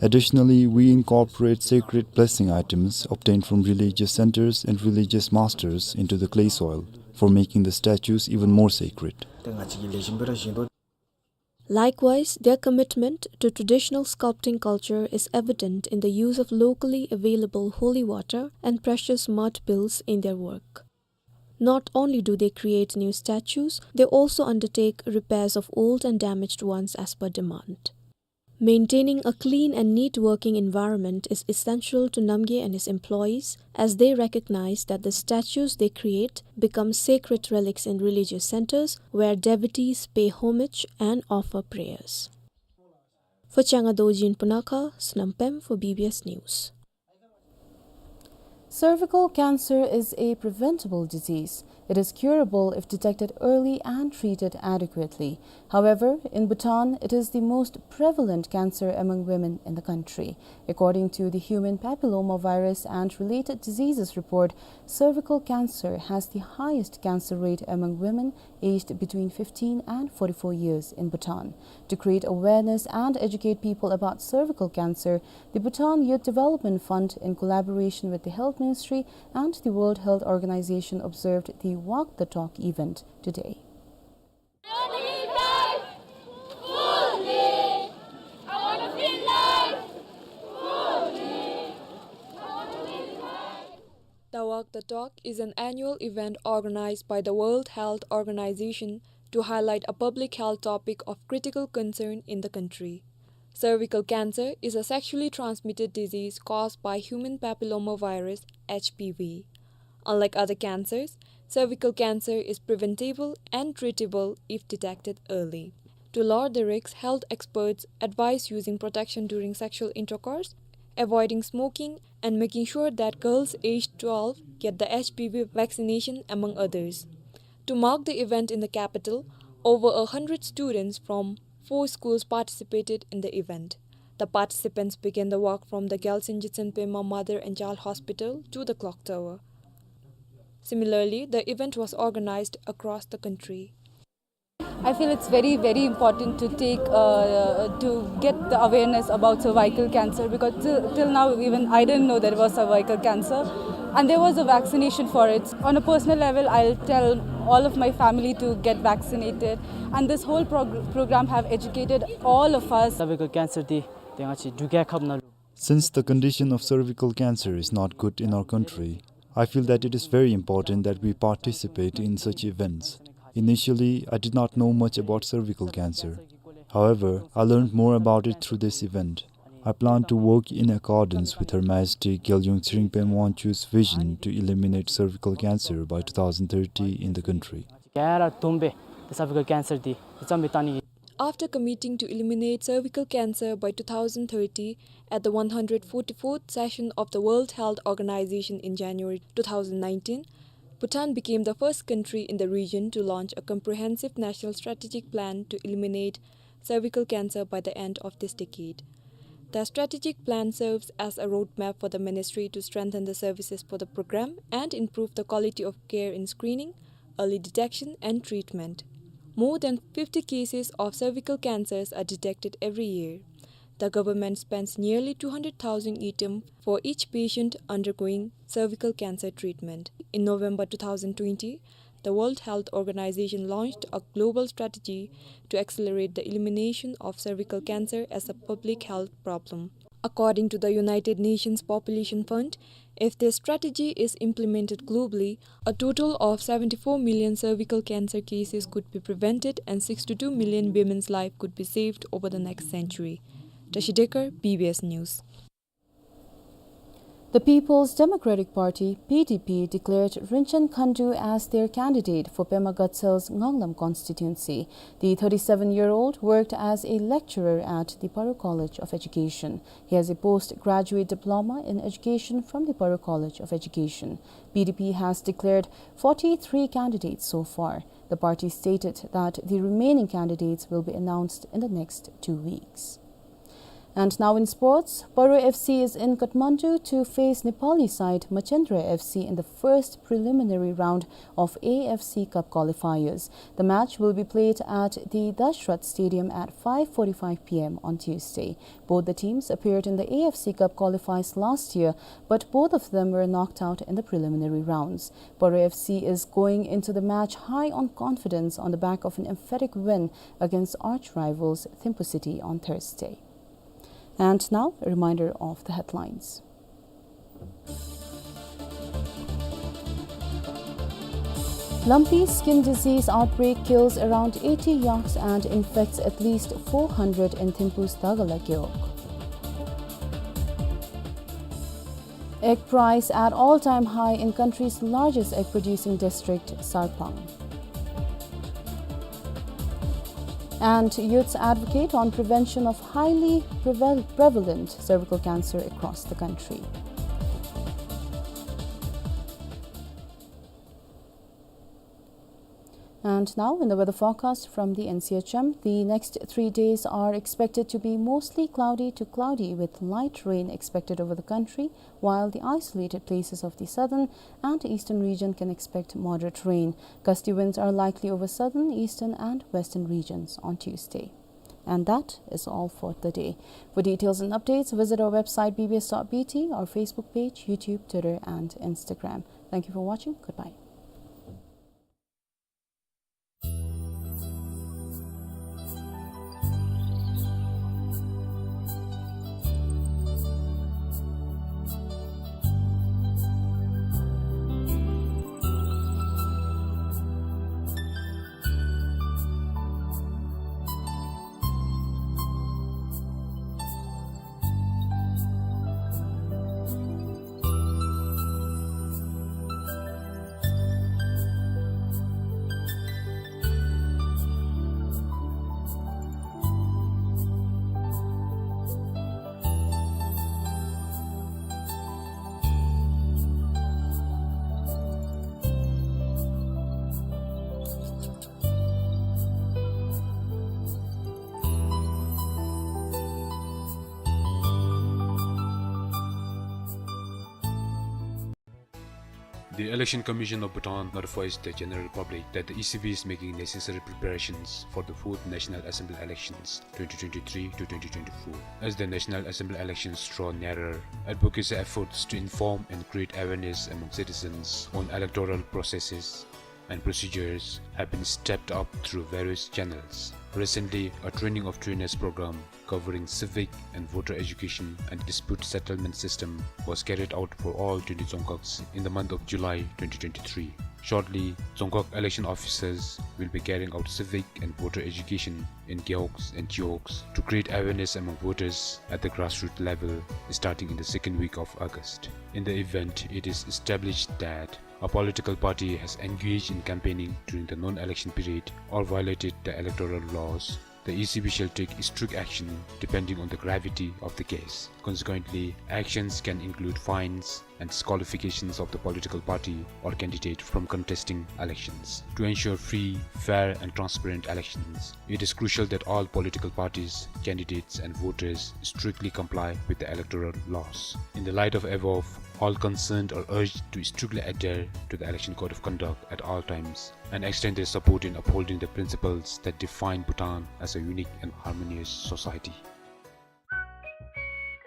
Additionally, we incorporate sacred blessing items obtained from religious centers and religious masters into the clay soil for making the statues even more sacred. Likewise, their commitment to traditional sculpting culture is evident in the use of locally available holy water and precious mud pills in their work. Not only do they create new statues, they also undertake repairs of old and damaged ones as per demand. Maintaining a clean and neat working environment is essential to Namgay and his employees, as they recognize that the statues they create become sacred relics in religious centers where devotees pay homage and offer prayers. For Changa Dorji in Punakha, Sonam Pem for B B S News. Cervical cancer is a preventable disease. It is curable if detected early and treated adequately. However, in Bhutan, it is the most prevalent cancer among women in the country. According to the Human Papillomavirus and Related Diseases Report, cervical cancer has the highest cancer rate among women aged between fifteen and forty-four years in Bhutan. To create awareness and educate people about cervical cancer, the Bhutan Youth Development Fund, in collaboration with the Health Ministry and the World Health Organization, observed the Walk the Talk event today. The Walk the Talk is an annual event organized by the World Health Organization to highlight a public health topic of critical concern in the country. Cervical cancer is a sexually transmitted disease caused by human papillomavirus, H P V. Unlike other cancers, cervical cancer is preventable and treatable if detected early. To lower the risk, health experts advise using protection during sexual intercourse, avoiding smoking, and making sure that girls aged twelve get the H P V vaccination, among others. To mark the event in the capital, over a hundred students from four schools participated in the event. The participants began the walk from the Gyaltsuen Jetsun Pema Mother and Child Hospital to the clock tower. Similarly, the event was organized across the country. I feel it's very, very important to take, uh, to get the awareness about cervical cancer, because till, till now even I didn't know there was cervical cancer. And there was a vaccination for it. On a personal level, I'll tell all of my family to get vaccinated. And this whole prog- program have educated all of us. Cervical cancer འདི་ཏེ་ང་བཅས་འབྲུག་རྒྱལ་ཁབ་ནང་ལུ Since the condition of cervical cancer is not good in our country, I feel that it is very important that we participate in such events. Initially, I did not know much about cervical cancer. However, I learned more about it through this event. I plan to work in accordance with Her Majesty Gyalwng Tshering Pema Wangchuck's vision to eliminate cervical cancer by two thousand thirty in the country. ག་ར་བསྡོམས་སྦེ་ཏེ་cervical cancer འདི་ཏེ་རྩ་མེད་བཏང་ནི། After committing to eliminate cervical cancer by two thousand thirty at the one hundred forty-fourth session of the World Health Organization in January two thousand nineteen, Bhutan became the first country in the region to launch a comprehensive national strategic plan to eliminate cervical cancer by the end of this decade. The strategic plan serves as a roadmap for the ministry to strengthen the services for the program and improve the quality of care in screening, early detection, and treatment. More than fifty cases of cervical cancers are detected every year. The government spends nearly two hundred thousand ngultrum for each patient undergoing cervical cancer treatment. In November two thousand twenty, the World Health Organization launched a global strategy to accelerate the elimination of cervical cancer as a public health problem. According to the United Nations Population Fund, if this strategy is implemented globally, a total of seventy-four million cervical cancer cases could be prevented and sixty-two million women's life could be saved over the next century. Tashi Dekar, B B S News. The People's Democratic Party, P D P, declared Rinchen Khandu as their candidate for Pema Gatsel's Nganglam constituency. The thirty-seven-year-old worked as a lecturer at the Paro College of Education. He has a postgraduate diploma in education from the Paro College of Education. P D P has declared forty-three candidates so far. The party stated that the remaining candidates will be announced in the next two weeks. And now in sports, Paro F C is in Kathmandu to face Nepali side Machandra F C in the first preliminary round of A F C Cup qualifiers. The match will be played at the Dashrath Stadium at five forty-five P M on Tuesday. Both the teams appeared in the A F C Cup qualifiers last year, but both of them were knocked out in the preliminary rounds. Paro F C is going into the match high on confidence on the back of an emphatic win against arch rivals Thimphu City on Thursday. And now, a reminder of the headlines. Lumpy skin disease outbreak kills around eighty yaks and infects at least four hundred in Thimphu's Dagala Gewog. Egg price at all-time high in country's largest egg-producing district, Sarpang. And youths advocate on prevention of highly preval-, prevalent cervical cancer across the country. And now, in the weather forecast from the N C H M, the next three days are expected to be mostly cloudy to cloudy, with light rain expected over the country, while the isolated places of the southern and eastern region can expect moderate rain. Gusty winds are likely over southern, eastern, and western regions on Tuesday. And that is all for the day. For details and updates, visit our website B B S dot B T, our Facebook page, YouTube, Twitter, and Instagram. Thank you for watching. Goodbye. The Election Commission of Bhutan notifies the general public that the E C B is making necessary preparations for the fourth National Assembly elections twenty twenty-three to twenty twenty-four. As the National Assembly elections draw nearer, advocacy efforts to inform and create awareness among citizens on electoral processes and procedures have been stepped up through various channels. Recently, a training of trainers program covering civic and voter education and dispute settlement system was carried out for all twenty Dzongkhags in the month of July twenty twenty-three. Shortly, Dzongkhag election officers will be carrying out civic and voter education in Gewogs and Chiwogs to create awareness among voters at the grassroots level, starting in the second week of August. In the event it is established that a political party has engaged in campaigning during the non-election period or violated the electoral laws, the E C B shall take strict action depending on the gravity of the case. Consequently, actions can include fines and disqualifications of the political party or candidate from contesting elections. To ensure free, fair and transparent elections, it is crucial that all political parties, candidates and voters strictly comply with the electoral laws. In the light of above, all concerned are urged to strictly adhere to the Election Code of Conduct at all times and extend their support in upholding the principles that define Bhutan as a unique and harmonious society.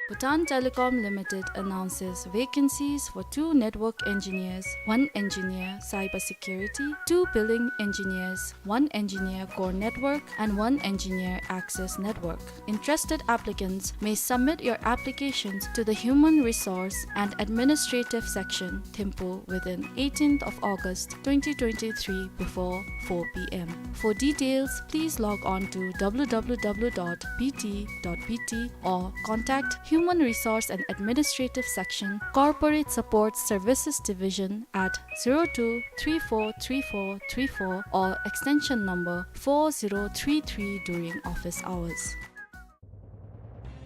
Bhutan Telecom Limited announces vacancies for two network engineers, one engineer cybersecurity, two billing engineers, one engineer core network, and one engineer access network. Interested applicants may submit your applications to the Human Resource and Administrative Section, Thimphu, within eighteenth of August twenty twenty-three before four p m. For details, please log on to w w w dot b t dot b t or contact Human Resource and Administrative Section, Corporate Support Services Division at zero two three four three four three four or extension number four zero three three during office hours.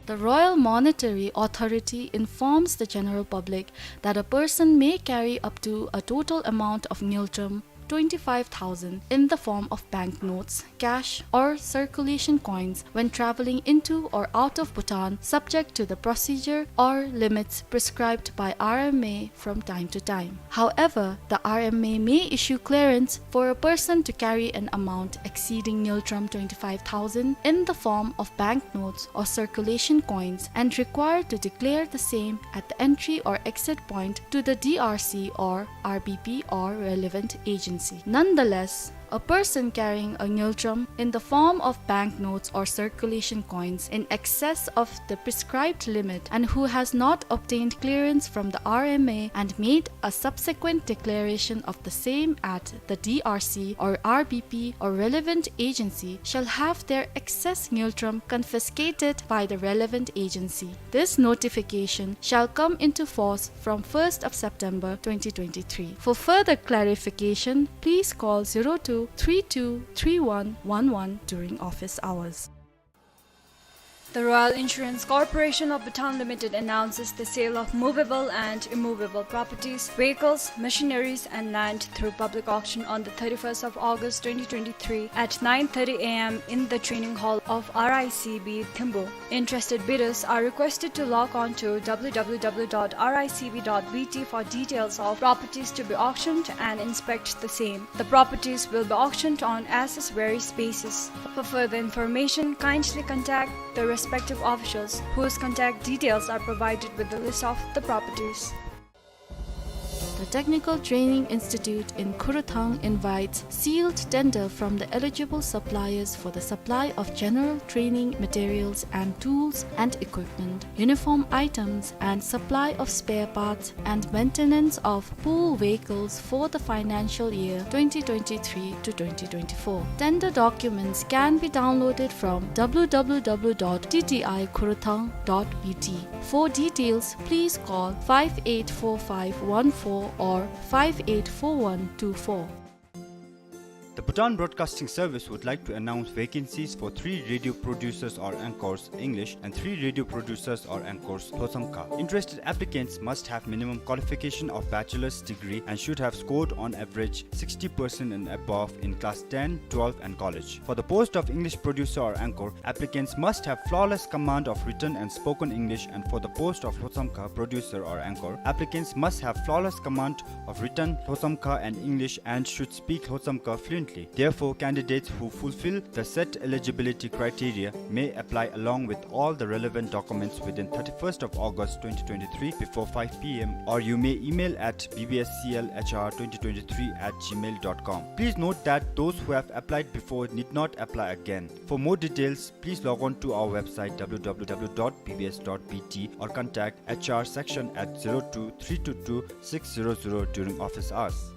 The Royal Monetary Authority informs the general public that a person may carry up to a total amount of ngultrum twenty-five thousand in the form of banknotes, cash, or circulation coins when traveling into or out of Bhutan, subject to the procedure or limits prescribed by R M A from time to time. However, the R M A may issue clearance for a person to carry an amount exceeding ngultrum twenty-five thousand in the form of banknotes or circulation coins and required to declare the same at the entry or exit point to the D R C or R B P or relevant agency. Nonetheless, a person carrying a ngultrum in the form of banknotes or circulation coins in excess of the prescribed limit and who has not obtained clearance from the R M A and made a subsequent declaration of the same at the D R C or R B P or relevant agency shall have their excess ngultrum confiscated by the relevant agency. This notification shall come into force from first of September twenty twenty-three. For further clarification, please call zero two three two three one one one during office hours. The Royal Insurance Corporation of Bhutan Limited announces the sale of movable and immovable properties, vehicles, machineries, and land through public auction on the thirty-first of August twenty twenty-three at nine thirty a m in the training hall of R I C B Thimphu. Interested bidders are requested to log on to w w w dot r i c b dot b t for details of properties to be auctioned and inspect the same. The properties will be auctioned on as is various basis. For further information, kindly contact the respective officials whose contact details are provided with the list of the properties. The Technical Training Institute in Khuruthang invites sealed tender from the eligible suppliers for the supply of general training materials and tools and equipment, uniform items, and supply of spare parts and maintenance of pool vehicles for the financial year twenty twenty-three to twenty twenty-four. Tender documents can be downloaded from w w w dot t t i khuruthang dot b t. For details, please call five eight four five one four or five eight four one two four. The Bhutan Broadcasting Service would like to announce vacancies for three radio producers or anchors, English, and three radio producers or anchors, Lhotshamkha. Interested applicants must have minimum qualification of bachelor's degree and should have scored on average sixty percent and above in class ten, twelve, and college. For the post of English producer or anchor, applicants must have flawless command of written and spoken English, and for the post of Lhotshamkha producer or anchor, applicants must have flawless command of written Lhotshamkha and English and should speak Lhotshamkha fluently. Therefore, candidates who fulfill the set eligibility criteria may apply along with all the relevant documents within thirty-first of August twenty twenty-three before five p m, or you may email at b b s c l h r twenty twenty-three at gmail dot com. Please note that those who have applied before need not apply again. For more details, please log on to our website w w w dot b b s dot b t or contact h r section at zero two three two two six zero zero during office hours.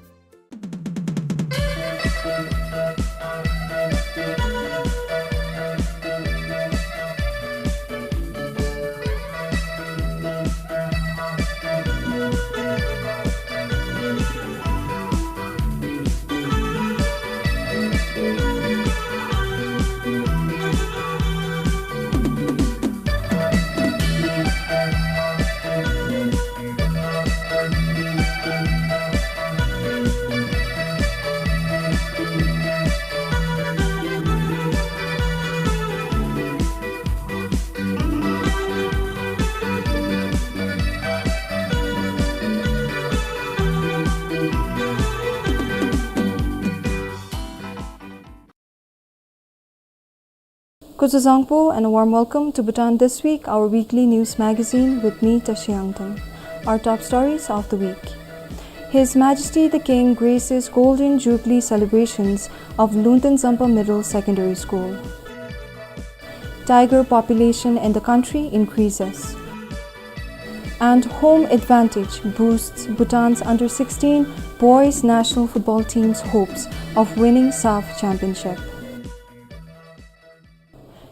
Kuzuzangpo and a warm welcome to Bhutan This Week, our weekly news magazine with me, Tashi Yangtam. Our top stories of the week. His Majesty the King graces Golden Jubilee celebrations of Lungten Zampa Middle Secondary School. Tiger population in the country increases. And home advantage boosts Bhutan's under sixteen boys national football team's hopes of winning SAFF Championship.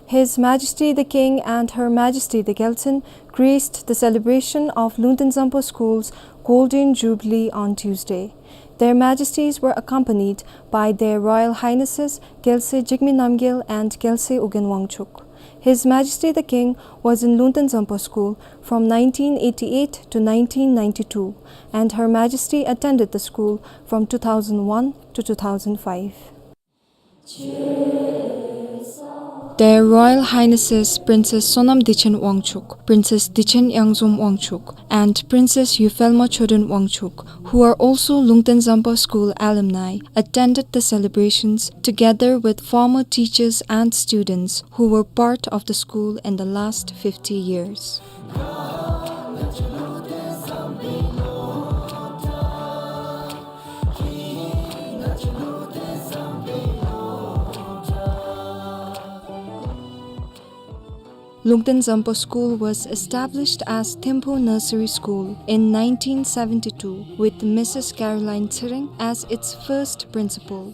His Majesty the King and Her Majesty the Gyaltsuen graced the celebration of Lungten Zampa School's Golden Jubilee on Tuesday. Their Majesties were accompanied by Their Royal Highnesses Gyaltsuen Jigme Namgyel and Gyaltsuen Ugyen Wangchuck. His Majesty the King was in Lungten Zampa School from nineteen eighty-eight to nineteen ninety-two, and Her Majesty attended the school from two thousand one to two thousand five. Their Royal Highnesses Princess Sonam Dichen Wangchuck, Princess Dichen Yangzom Wangchuck, and Princess Yuphelma Choden Wangchuck, who are also Lungten Zampa School alumni, attended the celebrations together with former teachers and students who were part of the school in the last fifty years. Lungten Zampa School was established as Thimphu Nursery School in nineteen seventy-two with Missus Caroline Tshering as its first principal.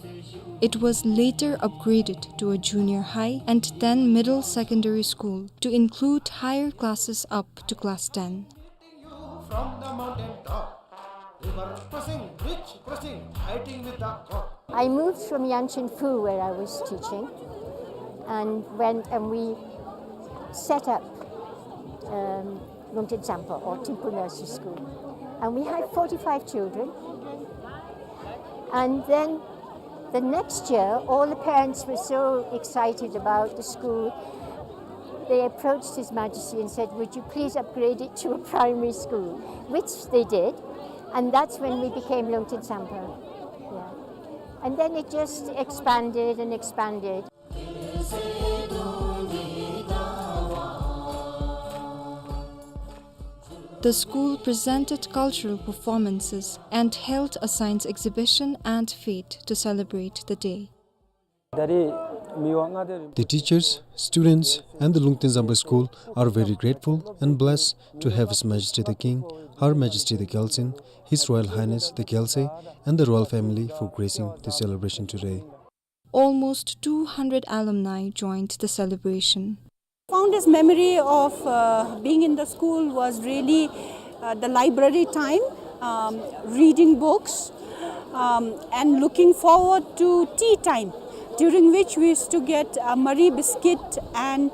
It was later upgraded to a junior high and then middle secondary school to include higher classes up to class ten. From the mountain top, river crossing, bridge crossing, fighting with the cock. I moved from Yangshin Phu, where I was teaching, and went and we set up, um, Lungten Zampa, or Thimphu Nursery School. And we had forty-five children. And then the next year, all the parents were so excited about the school, they approached His Majesty and said, "Would you please upgrade it to a primary school?" Which they did, and that's when we became Lungten Zampa. Yeah. And then it just expanded and expanded. The school presented cultural performances and held a science exhibition and fete to celebrate the day. The teachers, students, and the Lungten Zampa School are very grateful and blessed to have His Majesty the King, Her Majesty the Gyaltsuen, His Royal Highness the Gyaltsuen, and the royal family for gracing the celebration today. Almost two hundred alumni joined the celebration. Fondest memory of, uh, being in the school was really, uh, the library time, um, reading books, Um, and looking forward to tea time, during which we used to get a Marie biscuit and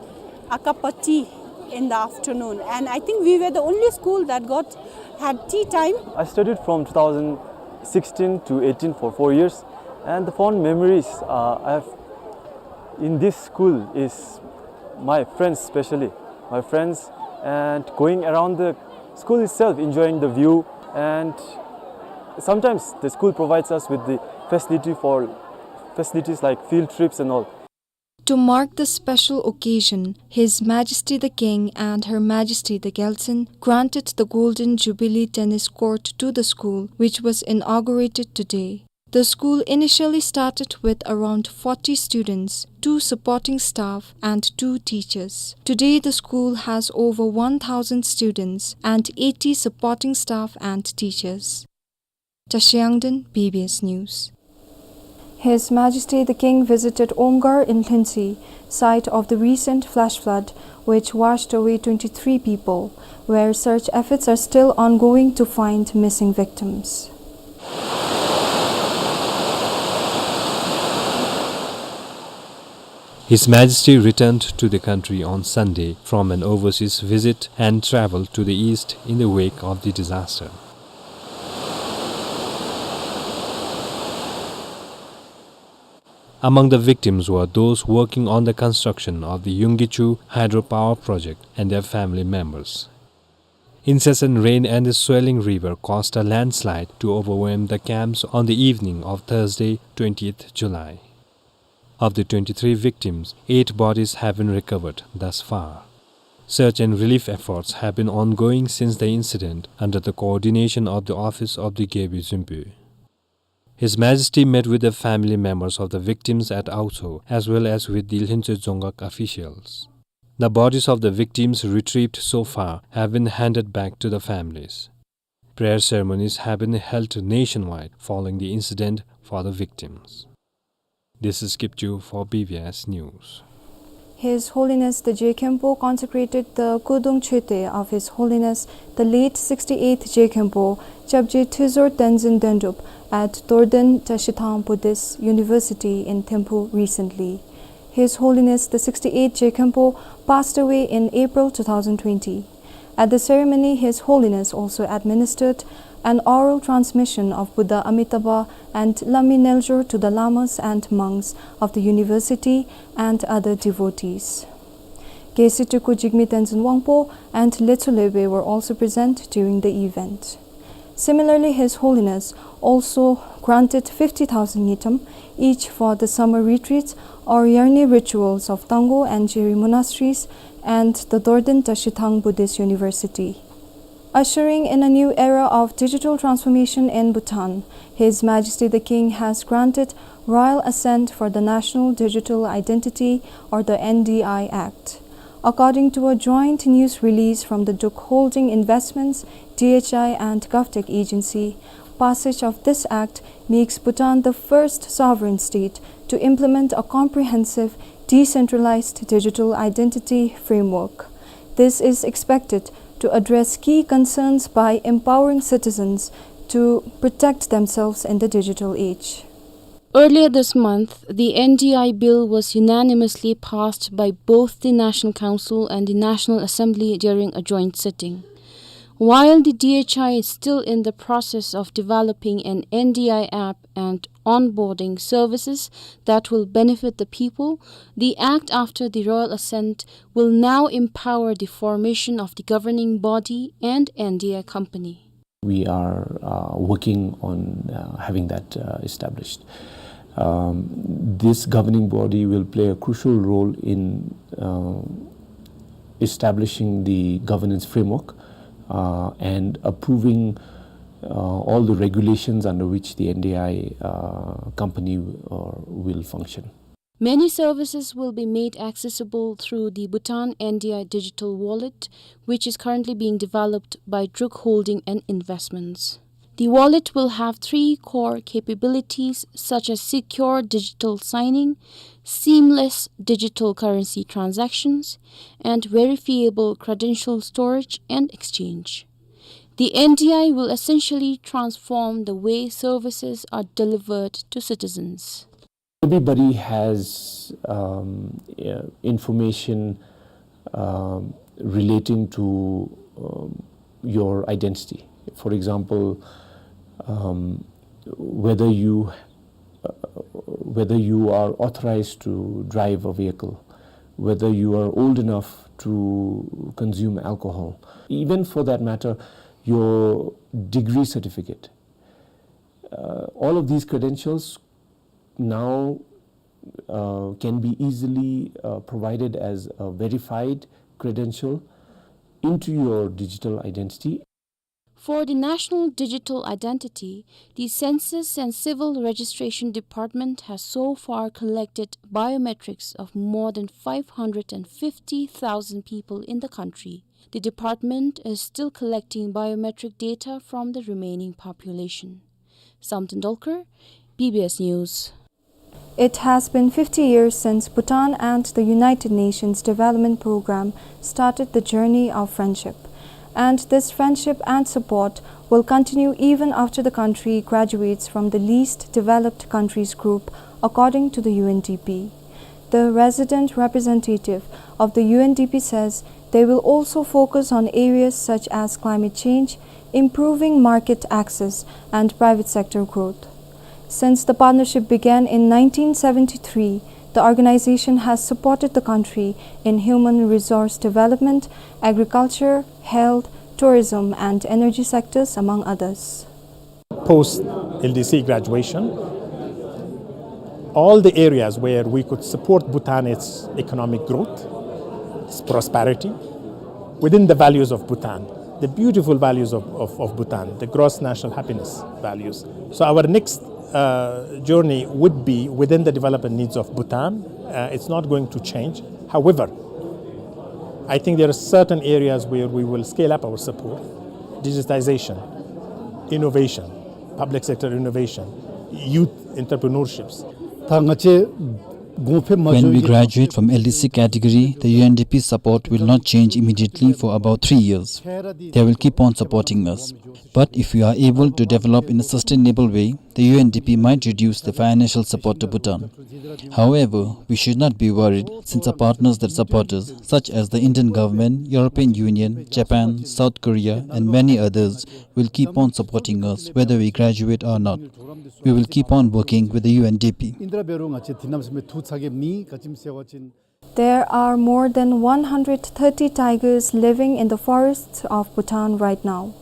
a cup of tea in the afternoon. And I think we were the only school that got, had tea time. I studied from two thousand sixteen to eighteen for four years, and the fond memories, uh, I have in this school is my friends, especially my friends, and going around the school itself, enjoying the view. And sometimes the school provides us with the facility for facilities like field trips and all. To mark the special occasion, His Majesty the King and Her Majesty the Gyaltsuen granted the Golden Jubilee Tennis Court to the school, which was inaugurated today. The school initially started with around forty students, two supporting staff, and two teachers. Today, the school has over one thousand students and eighty supporting staff and teachers. Tashi Yangden, B B S News. His Majesty the King visited Omgarh in Lhuentse, site of the recent flash flood which washed away twenty-three people, where search efforts are still ongoing to find missing victims. His Majesty returned to the country on Sunday from an overseas visit and travelled to the east in the wake of the disaster. Among the victims were those working on the construction of the Yunggichu hydropower project and their family members. Incessant rain and the swelling river caused a landslide to overwhelm the camps on the evening of Thursday, twentieth July. Of the twenty-three victims, eight bodies have been recovered thus far. Search and relief efforts have been ongoing since the incident under the coordination of the office of the Gebyu Zunpu. His Majesty met with the family members of the victims at Aotho as well as with the Lhuentse Dzongkhag officials. The bodies of the victims retrieved so far have been handed back to the families. Prayer ceremonies have been held nationwide following the incident for the victims. This is Kipchu for B B S News. His Holiness the Je Khenpo consecrated the Kudong Choeten of His Holiness the late sixty-eighth Je Khenpo, Chapje Thizor Tenzin Dendrup, at Dorden Tashithang Buddhist University in Thimphu recently. His Holiness the sixty-eighth Je Khenpo passed away in April two thousand twenty. At the ceremony, His Holiness also administered an oral transmission of Buddha Amitabha and Lammi Nelzor to the lamas and monks of the university and other devotees. Gyaltsuen Teku Jigme Tenzin Wangpo and Letsu Lewe were also present during the event. Similarly, His Holiness also granted fifty thousand ngultrum each for the summer retreats or yearly rituals of Tangpo and Jeri monasteries and the Dorden Tashithang Buddhist University. Ushering in a new era of digital transformation in Bhutan, His Majesty the King has granted royal assent for the National Digital Identity, or the N D I Act. According to a joint news release from the Druk Holding Investments, D H I, and GovTech Agency, passage of this act makes Bhutan the first sovereign state to implement a comprehensive, decentralized digital identity framework. This is expected to address key concerns by empowering citizens to protect themselves in the digital age. Earlier this month, the N D I bill was unanimously passed by both the National Council and the National Assembly during a joint sitting. While the D H I is still in the process of developing an N D I app and onboarding services that will benefit the people, the act, after the royal assent, will now empower the formation of the governing body and N D I company. We are, uh, working on, uh, having that, uh, established. Um, this governing body will play a crucial role in, uh, establishing the governance framework, uh, and approving, uh, all the regulations under which the N D I, uh, company, uh, will function. Many services will be made accessible through the Bhutan N D I Digital Wallet, which is currently being developed by Druk Holding and Investments. The wallet will have three core capabilities such as secure digital signing, seamless digital currency transactions, and verifiable credential storage and exchange. The N D I will essentially transform the way services are delivered to citizens. Everybody has, um, uh, information, um, relating to, um, your identity. For example, um, whether you, uh, whether you are authorized to drive a vehicle, whether you are old enough to consume alcohol, even for that matter, your degree certificate. Uh, all of these credentials now, uh, can be easily, uh, provided as a verified credential into your digital identity. For the national digital identity, the Census and Civil Registration Department has so far collected biometrics of more than five hundred and fifty thousand people in the country. The department is still collecting biometric data from the remaining population. Samten Dolkar, B B S News. It has been fifty years since Bhutan and the United Nations Development Programme started the journey of friendship. And this friendship and support will continue even after the country graduates from the least developed countries group, according to the U N D P. The resident representative of the U N D P says they will also focus on areas such as climate change, improving market access, and private sector growth. Since the partnership began in nineteen seventy-three, the organization has supported the country in human resource development, agriculture, health, tourism, and energy sectors, among others. Post L D C graduation, all the areas where we could support Bhutan, its economic growth, its prosperity, within the values of Bhutan, the beautiful values of, of, of Bhutan, the gross national happiness values. So our next, uh, journey would be within the development needs of Bhutan. Uh, it's not going to change. However, I think there are certain areas where we will scale up our support. Digitization, innovation, public sector innovation, youth entrepreneurships. ད་ང་བཅས་གོང་འཕེལ་མ་When བྱུང་བའི་གི་graduate from L D C category, the U N D P support will not change immediately for about three years. They will keep on supporting us. But if we are able to develop in a sustainable way, the U N D P might reduce the financial support to Bhutan. However, we should not be worried since our partners that support us, such as the Indian government, European Union, Japan, South Korea, and many others, will keep on supporting us whether we graduate or not. We will keep on working with the U N D P. There are more than one hundred thirty tigers living in the forests of Bhutan right now.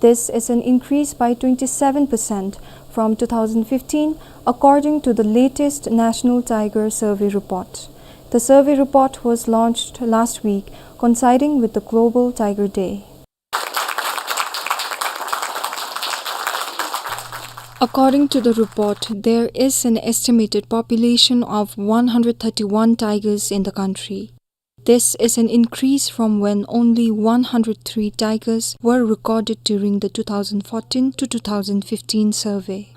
This is an increase by twenty-seven percent from two thousand fifteen, according to the latest National Tiger Survey report. The survey report was launched last week, coinciding with the Global Tiger Day. According to the report, there is an estimated population of one hundred thirty-one tigers in the country. This is an increase from when only one hundred three tigers were recorded during the two thousand fourteen to two thousand fifteen survey.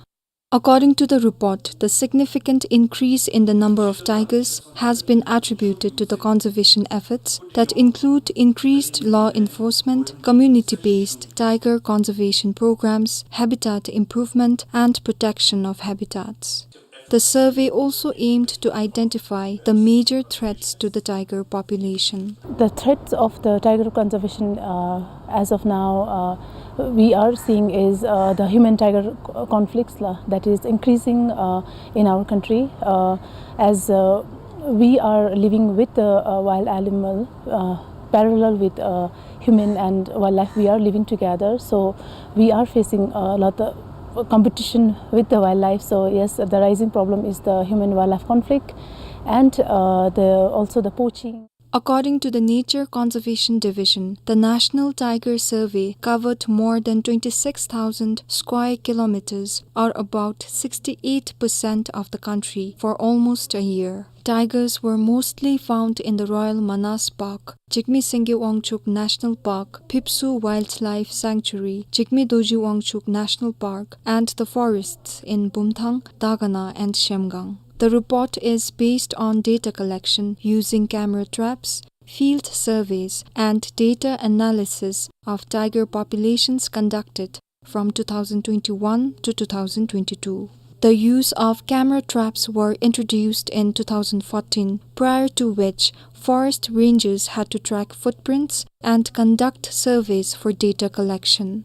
According to the report, the significant increase in the number of tigers has been attributed to the conservation efforts that include increased law enforcement, community-based tiger conservation programs, habitat improvement, and protection of habitats. The survey also aimed to identify the major threats to the tiger population. The threats of the tiger conservation, uh, as of now, uh, we are seeing is, uh, the human-tiger c-, conflicts, la, that is increasing, uh, in our country, uh, as, uh, we are living with the, uh, wild animal, uh, parallel with, uh, human and wildlife. We are living together, so we are facing a lot of competition with the wildlife. So yes, the rising problem is the human-wildlife conflict and, uh, the, also the poaching. According to the Nature Conservation Division, the National Tiger Survey covered more than twenty-six thousand square kilometers, or about sixty-eight percent of the country, for almost a year. Tigers were mostly found in the Royal Manas Park, Jigme Singye Wangchuck National Park, Phipsoo Wildlife Sanctuary, Jigme Dorji Wangchuck National Park, and the forests in Bumthang, Dagana, and Zhemgang. The report is based on data collection using camera traps, field surveys, and data analysis of tiger populations conducted from two thousand twenty-one to two thousand twenty-two. The use of camera traps were introduced in two thousand fourteen, prior to which forest rangers had to track footprints and conduct surveys for data collection.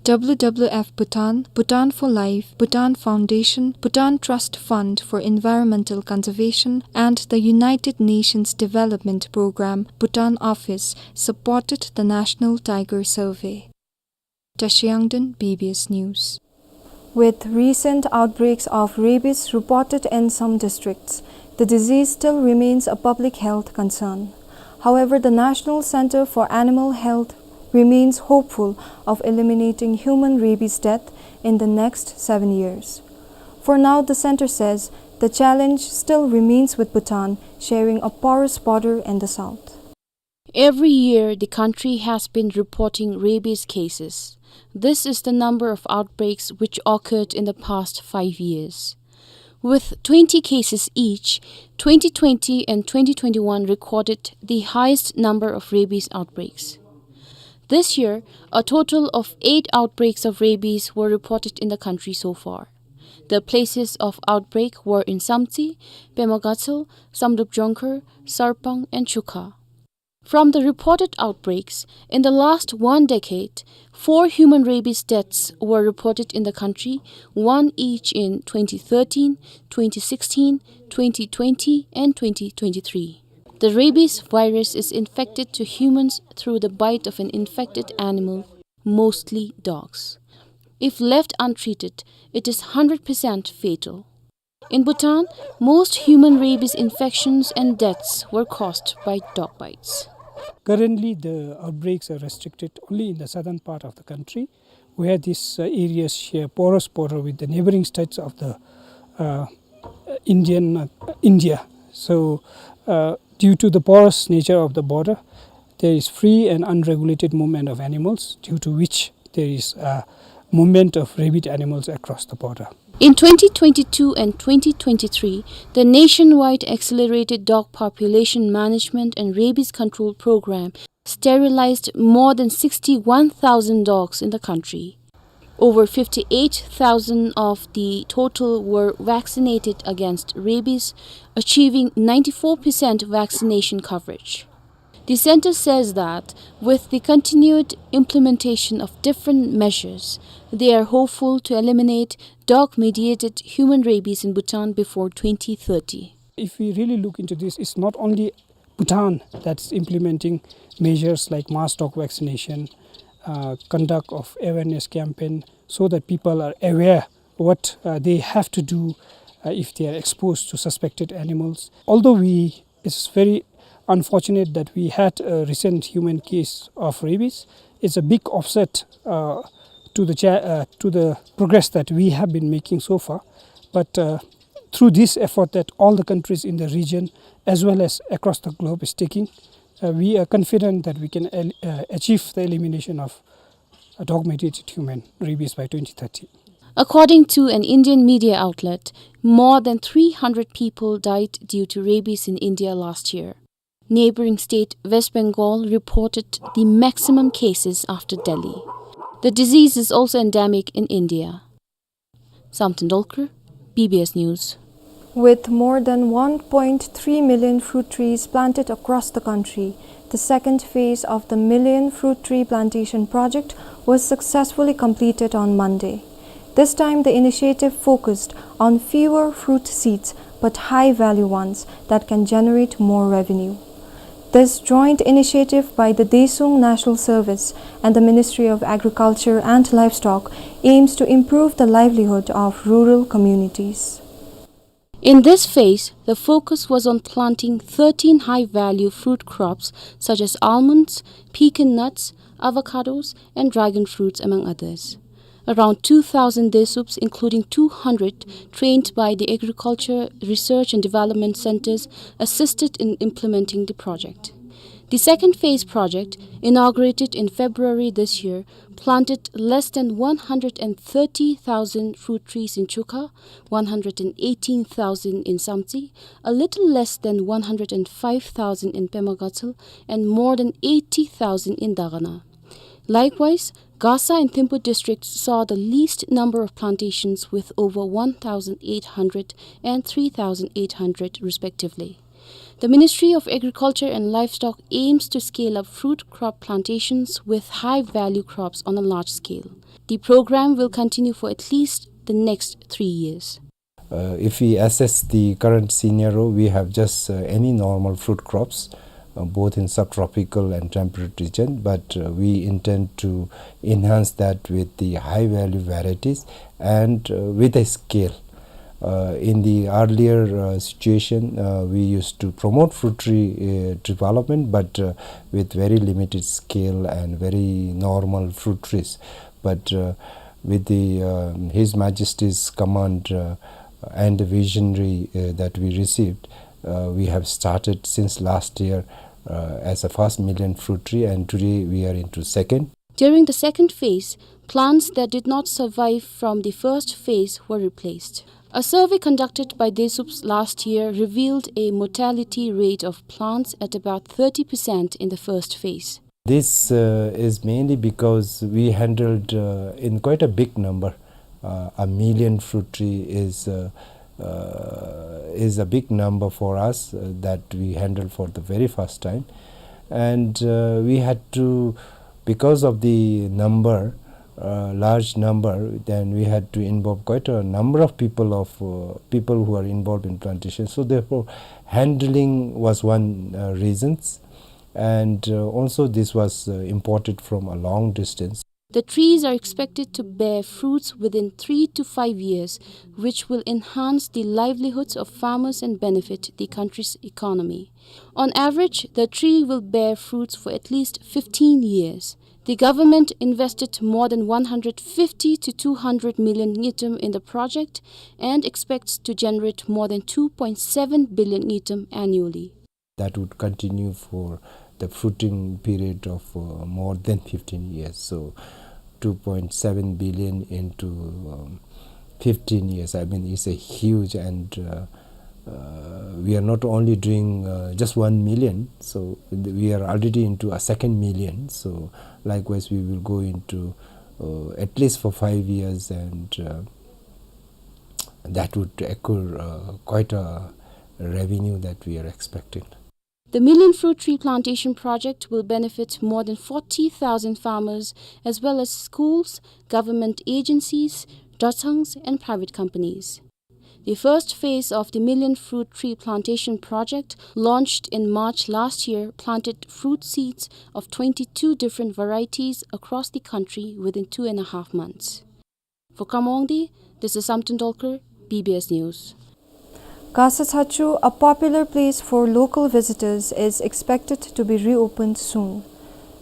W W F Bhutan, Bhutan for Life, Bhutan Foundation, Bhutan Trust Fund for Environmental Conservation, and the United Nations Development Programme Bhutan Office supported the National Tiger Survey. Tashi Yangden, B B S News. With recent outbreaks of rabies reported in some districts, the disease still remains a public health concern. However, the National Center for Animal Health remains hopeful of eliminating human rabies death in the next seven years. For now, the center says the challenge still remains with Bhutan, sharing a porous border in the south. Every year, the country has been reporting rabies cases. This is the number of outbreaks which occurred in the past five years. With twenty cases each, twenty twenty and twenty twenty-one recorded the highest number of rabies outbreaks. This year, a total of eight outbreaks of rabies were reported in the country so far. The places of outbreak were in Samtse, Pema Gatshel, Samdrup Jongkhar, Sarpang, and Chukha. From the reported outbreaks, in the last one decade, four human rabies deaths were reported in the country, one each in twenty thirteen, twenty sixteen, twenty twenty, and twenty twenty-three. The rabies virus is infected to humans through the bite of an infected animal, mostly dogs. If left untreated, it is hundred percent fatal. In Bhutan, most human rabies infections and deaths were caused by dog bites. Currently, the outbreaks are restricted only in the southern part of the country, where these, uh, areas share porous border with the neighboring states of the, uh, Indian, uh, India. So, uh, due to the porous nature of the border, there is free and unregulated movement of animals, due to which there is a movement of rabid animals across the border. In twenty twenty-two and twenty twenty-three, the nationwide accelerated dog population management and rabies control program sterilized more than sixty-one thousand dogs in the country. Over fifty-eight thousand of the total were vaccinated against rabies, achieving ninety-four percent vaccination coverage. The center says that with the continued implementation of different measures, they are hopeful to eliminate dog-mediated human rabies in Bhutan before twenty thirty. If we really look into this, it's not only Bhutan that's implementing measures like mass dog vaccination, uh, conduct of awareness campaign, so that people are aware what, uh, they have to do, uh, if they are exposed to suspected animals. Although we, it's very unfortunate that we had a recent human case of rabies, it's a big offset, uh, to the cha-, uh, to the progress that we have been making so far. But, uh, through this effort that all the countries in the region as well as across the globe is taking, uh, we are confident that we can el-, uh, achieve the elimination of, uh, dog-mediated human rabies by twenty thirty. According to an Indian media outlet, more than three hundred people died due to rabies in India last year. Neighboring state West Bengal reported the maximum cases after Delhi. The disease is also endemic in India. Samten Dolkar, B B S News. With more than one point three million fruit trees planted across the country, the second phase of the Million Fruit Tree Plantation Project was successfully completed on Monday. This time, the initiative focused on fewer fruit seeds but high-value ones that can generate more revenue. This joint initiative by the Daesung National Service and the Ministry of Agriculture and Livestock aims to improve the livelihood of rural communities. In this phase, the focus was on planting thirteen high-value fruit crops such as almonds, pecan nuts, avocados, and dragon fruits, among others. Around two thousand Daesups, including two hundred trained by the Agriculture Research and Development Centers, assisted in implementing the project. The second phase project, inaugurated in February this year, planted less than one hundred and thirty thousand fruit trees in Chuka, one hundred and eighteen thousand in Samtse, a little less than one hundred and five thousand in Pema Gatshel, and more than eighty thousand in Dagana. Likewise, Gasa and Thimphu districts saw the least number of plantations, with over one thousand eight hundred and three thousand eight hundred respectively. The Ministry of Agriculture and Livestock aims to scale up fruit crop plantations with high-value crops on a large scale. The program will continue for at least the next three years. Uh, if we assess the current scenario, we have just, uh, any normal fruit crops, uh, both in subtropical and temperate region, but, uh, we intend to enhance that with the high-value varieties and, uh, with a scale. Uh, in the earlier, uh, situation, uh, we used to promote fruit tree, uh, development, but, uh, with very limited scale and very normal fruit trees. But, uh, with the, uh, His Majesty's command, uh, and the visionary, uh, that we received, uh, we have started since last year, uh, as a first million fruit tree, and today we are into second. During the second phase, plants that did not survive from the first phase were replaced. A survey conducted by DESUPS last year revealed a mortality rate of plants at about thirty percent in the first phase. This, uh, is mainly because we handled, uh, in quite a big number. Uh, a million fruit tree is, uh, uh, is a big number for us, uh, that we handled for the very first time. And, uh, we had to, because of the number, uh, large number, then we had to involve quite a number of people of, uh, people who are involved in plantation. So therefore, handling was one, uh, reasons. And, uh, also this was, uh, imported from a long distance. The trees are expected to bear fruits within three to five years, which will enhance the livelihoods of farmers and benefit the country's economy. On average, the tree will bear fruits for at least fifteen years. The government invested more than one hundred fifty to two hundred million ngultrum in the project and expects to generate more than two point seven billion ngultrum annually. That would continue for the fruiting period of, uh, more than fifteen years. So two point seven billion into, um, fifteen years, I mean, it's a huge, and, uh, uh, we are not only doing, uh, just one million, so th-, we are already into a second million. So likewise, we will go into, uh, at least for five years, and, uh, that would accrue, uh, quite a revenue that we are expecting. The Million Fruit Tree Plantation Project will benefit more than forty thousand farmers, as well as schools, government agencies, dotsangs, and private companies. The first phase of the Million Fruit Tree Plantation Project, launched in March last year, planted fruit seeds of twenty-two different varieties across the country within two and a half months. For Khammlung Dae, this is Samten Dolkar, B B S News. Gasa Tshachu, a popular place for local visitors, is expected to be reopened soon.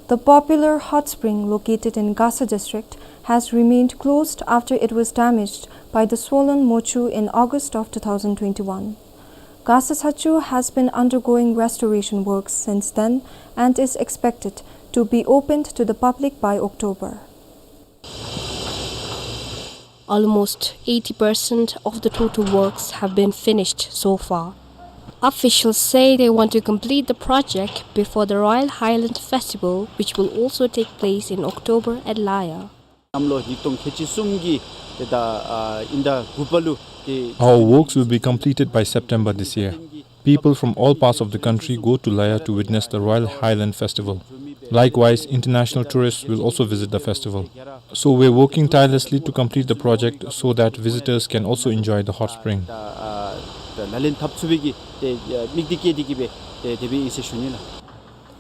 The popular hot spring located in Gasa district has remained closed after it was damaged by the swollen Mochu in August of two thousand twenty-one. Gasa Tshachu has been undergoing restoration works since then and is expected to be opened to the public by October. Almost eighty percent of the total works have been finished so far. Officials say they want to complete the project before the Royal Highland Festival, which will also take place in October at Laya. གནམ་ལོ་ཉིས་སྟོང་ཁལ་གཅིག་གསུམ་གྱི་ཏེ་ད་ཨ་ཨིན་ཟླ་དགུ་པ་ལུ་ཏེ། Our works will be completed by September this year. People from all parts of the country go to Laya to witness the Royal Highland Festival. Likewise, international tourists will also visit the festival. So we're working tirelessly to complete the project so that visitors can also enjoy the hot spring. ད་ཨ་ད་ལག་ལེན་འཐབ་ཚུགས་པའི་གི་ཏེ་ཨ་དམིགས་གཏད་བསྐྱེད་དེ་གི་སྦེ་ཏེ་དེ་སྦེ་ཨིན་ཟེར་ཞུ་ནི་ལགས།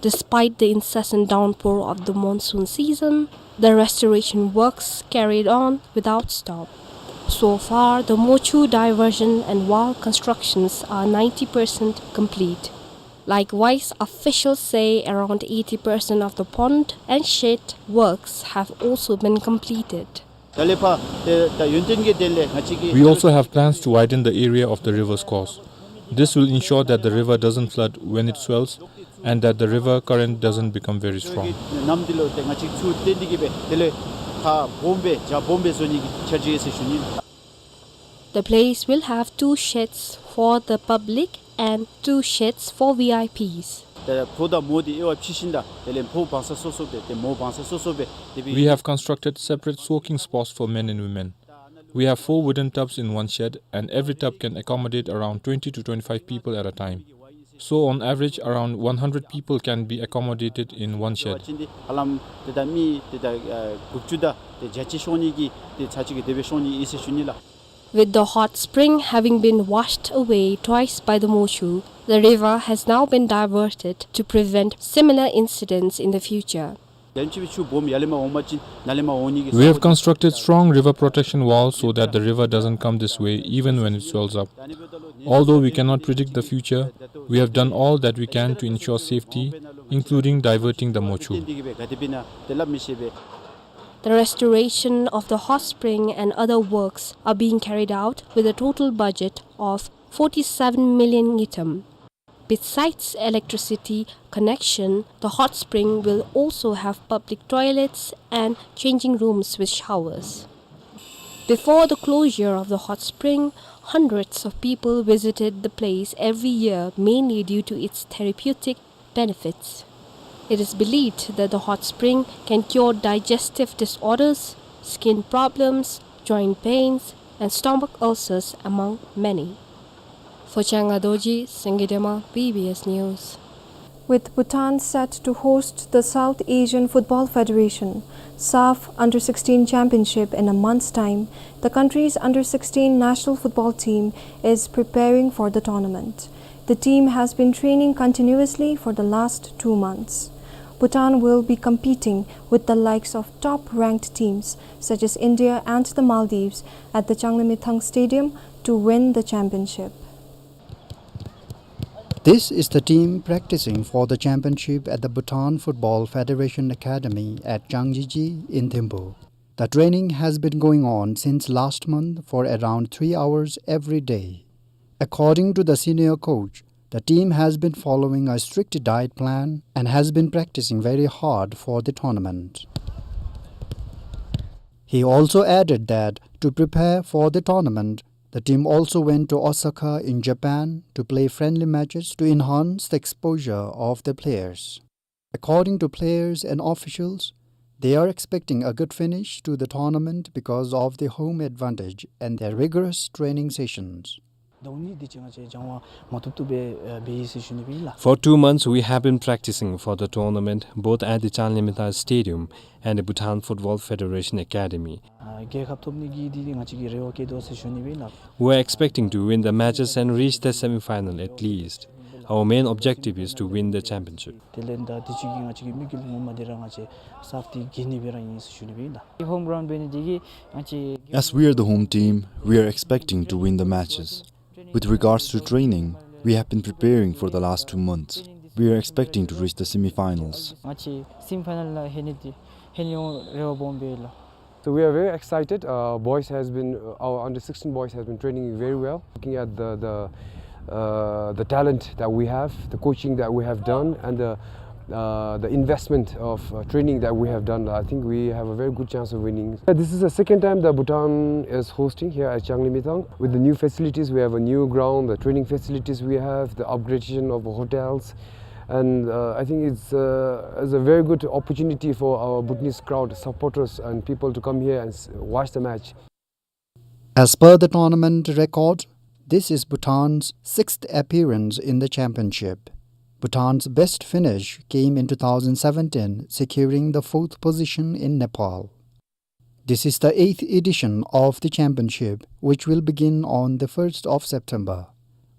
Despite the incessant downpour of the monsoon season, the restoration works carried on without stop. So far, the Mochu diversion and wall constructions are ninety percent complete. Likewise, officials say around eighty percent of the pond and shed works have also been completed. ད་ལས་ཕར་ཏེ་ད་ཡོན་ཏན་གྱི་དེ་ལས་ང་བཅས་ཀྱི། We also have plans to widen the area of the river's course. This will ensure that the river doesn't flood when it swells and that the river current doesn't become very strong. གནམ་འདི་ལུ་ཏེ་ང་བཅས་ཚུར་བརྟེན་ཏེ་གིས་སྦེ་དེ་ལས་ཁ་སྦོམ་སྦེ་རྒྱ་སྦོམ་སྦེ་བཟོ་ནི་གི་འཆར་གཞི་ཡོད་ཟེར་ཞུ་ནི། The place will have two sheds for the public and two sheds for V I Ps. ཏེ་ཕོ་དང་མོ་འདི་དབྱེ་བ་ཕྱེ་ཞིནམ་ད་དེ་ལས་ཕོ་བང་ས་སོ་སོ་སྦེ་ཏེ་མོ་བང་ས་སོ་སོ་སྦེ་དེ་སྦེ། We have constructed separate soaking spots for men and women. We have four wooden tubs in one shed, and every tub can accommodate around twenty to twenty-five people at a time. So, on average, around one hundred people can be accommodated in one shed. ཧ་ལམ་ཏེ་ད་མི་ཏེ་ད་ཨ་དགུ་བཅུ་དང་ཏེ་བརྒྱ་ཅིག་ཤོང་ནི་གི་ཏེ་ཚར་གཅིག་གི་དེ་སྦེ་ཤོང་ནི་ཨིན་ཟེར་ཞུ་ནི་ལགས། With the hot spring having been washed away twice by the Mochu, the river has now been diverted to prevent similar incidents in the future. ཡང་ཅིག་སྦེ་ཆུ་སྦོམ་ཡར་ལས་མར་འོང་པ་ཅིན་ནཱ་ལས་མར་འོང་ནི་གི། We have constructed strong river protection walls so that the river doesn't come this way even when it swells up. Although we cannot predict the future, we have done all that we can to ensure safety, including diverting the Mochu. The restoration of the hot spring and other works are being carried out with a total budget of forty-seven million ngultrum. Besides electricity connection, the hot spring will also have public toilets and changing rooms with showers. Before the closure of the hot spring, hundreds of people visited the place every year, mainly due to its therapeutic benefits. It is believed that the hot spring can cure digestive disorders, skin problems, joint pains, and stomach ulcers, among many. For Changa Dorji, Sangay Dema, B B S News. With Bhutan set to host the South Asian Football Federation, SAFF, Under sixteen Championship in a month's time, the country's under sixteen national football team is preparing for the tournament. The team has been training continuously for the last two months. Bhutan will be competing with the likes of top-ranked teams such as India and the Maldives at the Changlimithang Stadium to win the championship. This is the team practicing for the championship at the Bhutan Football Federation Academy at Changjiji in Thimphu. The training has been going on since last month for around three hours every day. According to the senior coach, the team has been following a strict diet plan and has been practicing very hard for the tournament. He also added that to prepare for the tournament, the team also went to Osaka in Japan to play friendly matches to enhance the exposure of the players. According to players and officials, they are expecting a good finish to the tournament because of the home advantage and their rigorous training sessions. ཟླཝ་གཉིས་དེ་ཅིག་ང་བཅས་སྦྱང་བ་མ་བཏུབ་བཏུབ་སྦེ་ཨ་འབད་ཡི་ཟེར་ཞུ་ནི་སྦེ་ཨིན་ལགས། For two months, we have been practicing for the tournament, both at the Changlimithang Stadium and the Bhutan Football Federation Academy. ཨ་རྒྱལ་ཁ་ཐོབ་ནི་གི་འདི་ང་བཅས་ཀྱིས་རེ་བ་བསྐྱེད་དོ་ཟེར་ཞུ་ནི་སྦེ་ཨིན་ལགས། We are expecting to win the matches and reach the semi-final at least. Our main objective is to win the championship. དེ་ལས་ད་དེ་ཅིག་གིས་ང་བཅས་ཀྱི་དམིགས་ཡུལ་ངོ་མ་འདི་ར་ང་བཅས་སའཕ་འདི་རྒྱལ་ནི་སྦེ་ར་ཨིན་ཟེར་ཞུ་ནི་སྦེ་ཨིན་ལགས། ཧོམ་གྲའུནཌ་འབད་ནི་འདི་གིས་ང་བཅས། As we are the home team, we are expecting to win the matches. With regards to training, we have been preparing for the last two months. We are expecting to reach the semi-finals. ང་བཅས་སེ་མི་ཕའི་ནཱལ་ལུ་ལྷོད་ནི་འདི་ལྷོད་ནི་འོང་རེ་བ་སྦོམ་སྦེ་ཡོད་ལགས། So we are very excited. Uh, boys has been, uh, our under sixteen boys has been training very well. Looking at the, the, uh, the talent that we have, the coaching that we have done, and the, uh, the investment of, uh, training that we have done, I think we have a very good chance of winning. This is the second time that Bhutan is hosting here at Changlimithang. With the new facilities, we have a new ground, the training facilities we have, the upgradation of hotels, and, uh, I think it's, uh, it's a very good opportunity for our Bhutanese crowd, supporters, and people to come here and s-, watch the match. As per the tournament record, this is Bhutan's sixth appearance in the championship. Bhutan's best finish came in two thousand seventeen, securing the fourth position in Nepal. This is the eighth edition of the championship, which will begin on the first of September.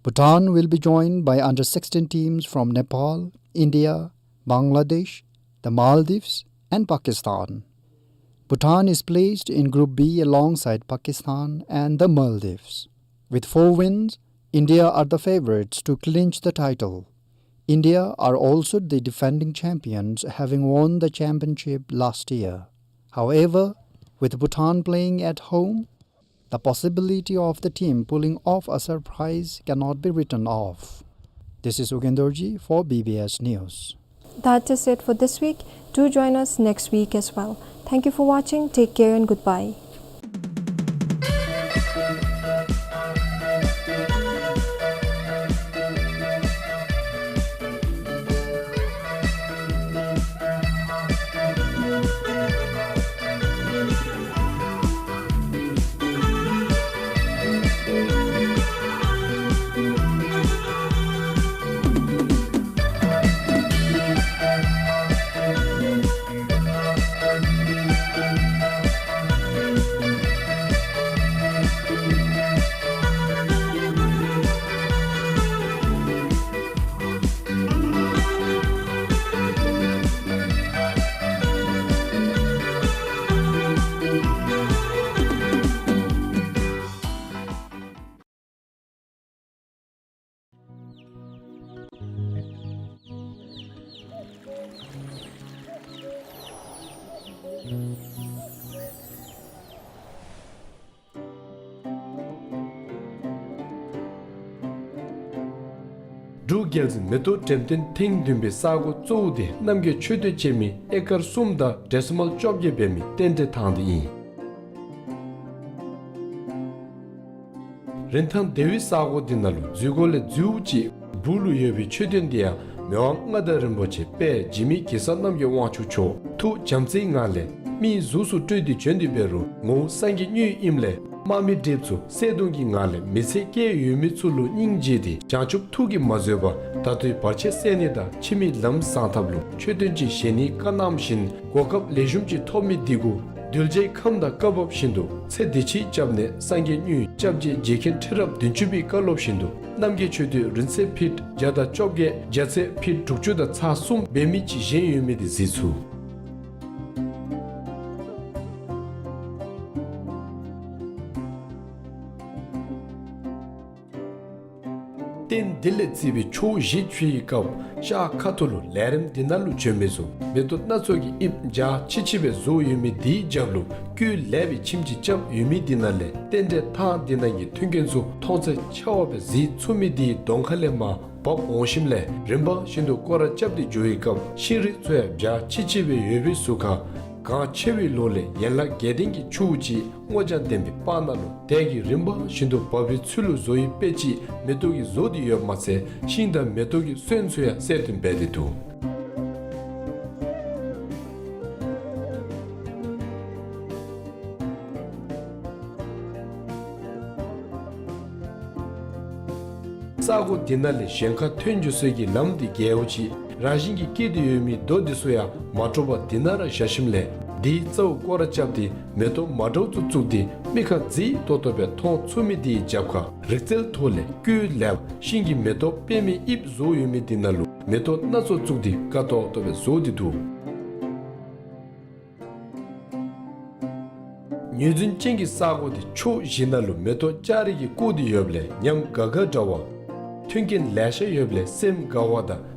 Bhutan will be joined by under sixteen teams from Nepal, India, Bangladesh, the Maldives, and Pakistan. Bhutan is placed in Group B alongside Pakistan and the Maldives. With four wins, India are the favorites to clinch the title. India are also the defending champions, having won the championship last year. However, with Bhutan playing at home, the possibility of the team pulling off a surprise cannot be written off. This is Ugyen Dorji for B B S News. That is it for this week. Do join us next week as well. Thank you for watching. Take care and goodbye. འབྲུག་རྒྱལ་འཛིན་མེ་ཏོག་འགྲེམས་སྟོན་ཐེངས་བདུན་པའི་ས་གོ་གཙོ་བོ་དེ་རྣམ་རྒྱལ་མཆོད་རྟེན་ཆེན་མོའི་ཨེ་ཀར་གསུམ་དང་ཌེ་སི་མལ་བཅོ་བརྒྱད་འབད་མི་རྟེན་འབྲེལ་ཐང་དེ་ཨིན། རིན་ཐང་བདེ་བའི་ས་གོ་འདི་ནང་ལུ་འཛུལ་སྒོ་ལས་འཛུལཝ་ཅིག་སྦུག་ལུ་ཡོད་པའི་མཆོད་རྟེན་འདི་ཡང་མི་དབང་མངའ་བདག་རིན་པོ་ཆེ་དཔལ་འཇིགས་མེད་གེ་སར་རྣམ་རྒྱལ་དབང་ཕྱུག་མཆོག་ཐུགས་བྱམས་བརྩེའི་ངང་ལས་མིའི་གཟུགས་སུ་སྤྲུལ་ཏེ་བྱོན་ཏེ་འབད་རུང་ངོ་བོ་སངས་རྒྱས་དངོས་ཨིནམ་ལས་དམག་མི་གྲིབ་ཚུ་བསད་གཏུམ་གྱི་ངང་ལས་མི་ཚེ་བསྐྱལ་ཡོད་མི་ཚུ་ལུ་སྙིང་རྗེ་སྟེ་བྱང་ཆུབ་ཐུགས་ཀྱིས་མ་བཟོད་པར་ད་ལྟོའི་བར་ཆད་སེལ་ནི་དང་ཕྱི་མའི་ལམ་བཟང་ཐབས་ལུ་མཆོད་རྟེན་ཅིག་བཞེངས་ནིའི་བཀའ་གནངམ་བཞིན་གོ་སྐབས་ལེགས་ཤོམ་ཅིག་ཐོབ་མི་འདི་གུ་གདུལ་བྱའི་ཁམས་དང་བཀའ་བབས་བཞིན་དུ་ཚེ་འདི་ཕྱིའི་སྐྱབས་གནས་སངས་རྒྱས་དངོས་སྐྱབས་རྗེ་རྗེ་མཁན་ཁྲི་རབས་བདུན་ཅུ་པའི་བཀའ་སློབ་བཞིན་དུ་རྣམ་རྒྱལ་མཆོད་རྟེན་རིང་བསྲེལ་ཕིཊ་བརྒྱ་དང་བཅོ་བརྒྱད་རྒྱ་ཚད་ཕིཊ་དྲུག་ཅུ་དང་ཚག་གསུམ་འབད་མི་ཅིག་བཞེངས་ཡོད་མི་འདི་གཟིགས་ཚུགས། རྟེན་འདི་ལས་བརྩིས་པའི་ཕྱོགས་བཞི་ཆུ་ཡི་སྐབས་ཤར་ཁ་ཐུག་ལུ་ལས་རིམ་འདི་ནང་ལུ་བྱོན་མི་ཚུ་མེ་ཏོག་སྣ་ཚོགས་ཀྱི་དབྱིབས་འཇའ་ཆི་ཆི་སྦེ་བཟོ་ཡོད་མི་འདིའི་རྒྱབ་ལུ་བཀོད་ལེགས་པའི་ཁྱིམ་ཅིག་རྐྱབ་ཡོད་མི་འདི་ནང་ལས་རྟེན་འབྲེལ་ཐང་འདི་ནང་གི་མཐུན་རྐྱེན་ཚུ་མཐོང་ཚད་ཆེ་བ་སྦེ་གཟིགས་ཚུགས་མི་འདི་གདོང་ཁ་ལས་མར་བབས་འོང་ཞིནམ་ལས་རིམ་པ་བཞིན་དུ་སྐོར་ར་རྐྱབ་སྟེ་འགྱོ་བའི་སྐབས་ཤིང་རིགས་ཚུ་ཡང་འཇའ་ཆི་ཆི་སྦེ་ཡོད་པའི་ཟུར་ཁར་གངས་ཆེ་བའི་ལོགས་ལས་ཡན་ལག་བརྒྱད་ལྡན་གྱི་ཆུ་བོ་ཅིག་སྔོ་ལྗང་ལྡན་པའི་བར་ན་ལུ་དལ་གྱིས་རིམ་པ་བཞིན་དུ་འབབ་པའི་ཚུལ་ལུ་བཟོ་ཡི་དཔེ་ཅིག་མེ་ཏོག་གིས་བཟོ་སྟེ་ཡོདཔ་མ་ཚད་ཤིང་དང་མེ་ཏོག་གི་སོན་ཚུ་ཡང་གསལ་སྟོན་འབད་དེ་འདུག། ས་གོ་འདི་ནང་ལས་གཞན་ཁར་ཐོན་འགྱོ་སའི་གི་ལམ་འདི་རྒྱལཝ་ཅིག་རང་བཞིན་གྱིས་སྐྱེས་ཏེ་ཡོད་མི་རྡོ་འདི་ཚུ་ཡང་མ་དཀྲོགས་པར་འདི་ནང་ར་བཞག་ཞིནམ་ལས་འདིའི་རྩ་བར་སྐོར་ར་རྐྱབ་སྟེ་མེ་ཏོག་མ་འདྲཝ་ཚུ་བཙུགས་ཏེ་མིག་ཁར་མཛེས་ཏོག་ཏོ་སྦེ་མཐོང་ཚུགས་མི་འདིའི་རྒྱབ་ཁར་རིག་རྩལ་ཐོག་ལས་བཀོད་ལེགས་པ་ཤིང་གི་མེ་ཏོག་པདྨའི་དབྱིབས་བཟོ་ཡོད་མི་འདི་ནང་ལུ་མེ་ཏོག་སྣ་ཚོགས་བཙུགས་ཏེ་དགའ་ཏོག་ཏོ་སྦེ་བཟོ་སྟེ་འདུག། ངོས་འཛིན་ཅན་གྱི་ས་གོ་འདི་ཕྱོགས་བཞི་ནང་ལུ་མེ་ཏོག་ལྕགས་རི་གིས་བཀོད་དེ་ཡོདཔ་ལས་ཉམས་དགའ་དགའ་འདྲ་བ། མཐུན་རྐྱེན་ལེ་ཤ་ཡོདཔ་ལས་སེམས་དགའ་བ་དང་།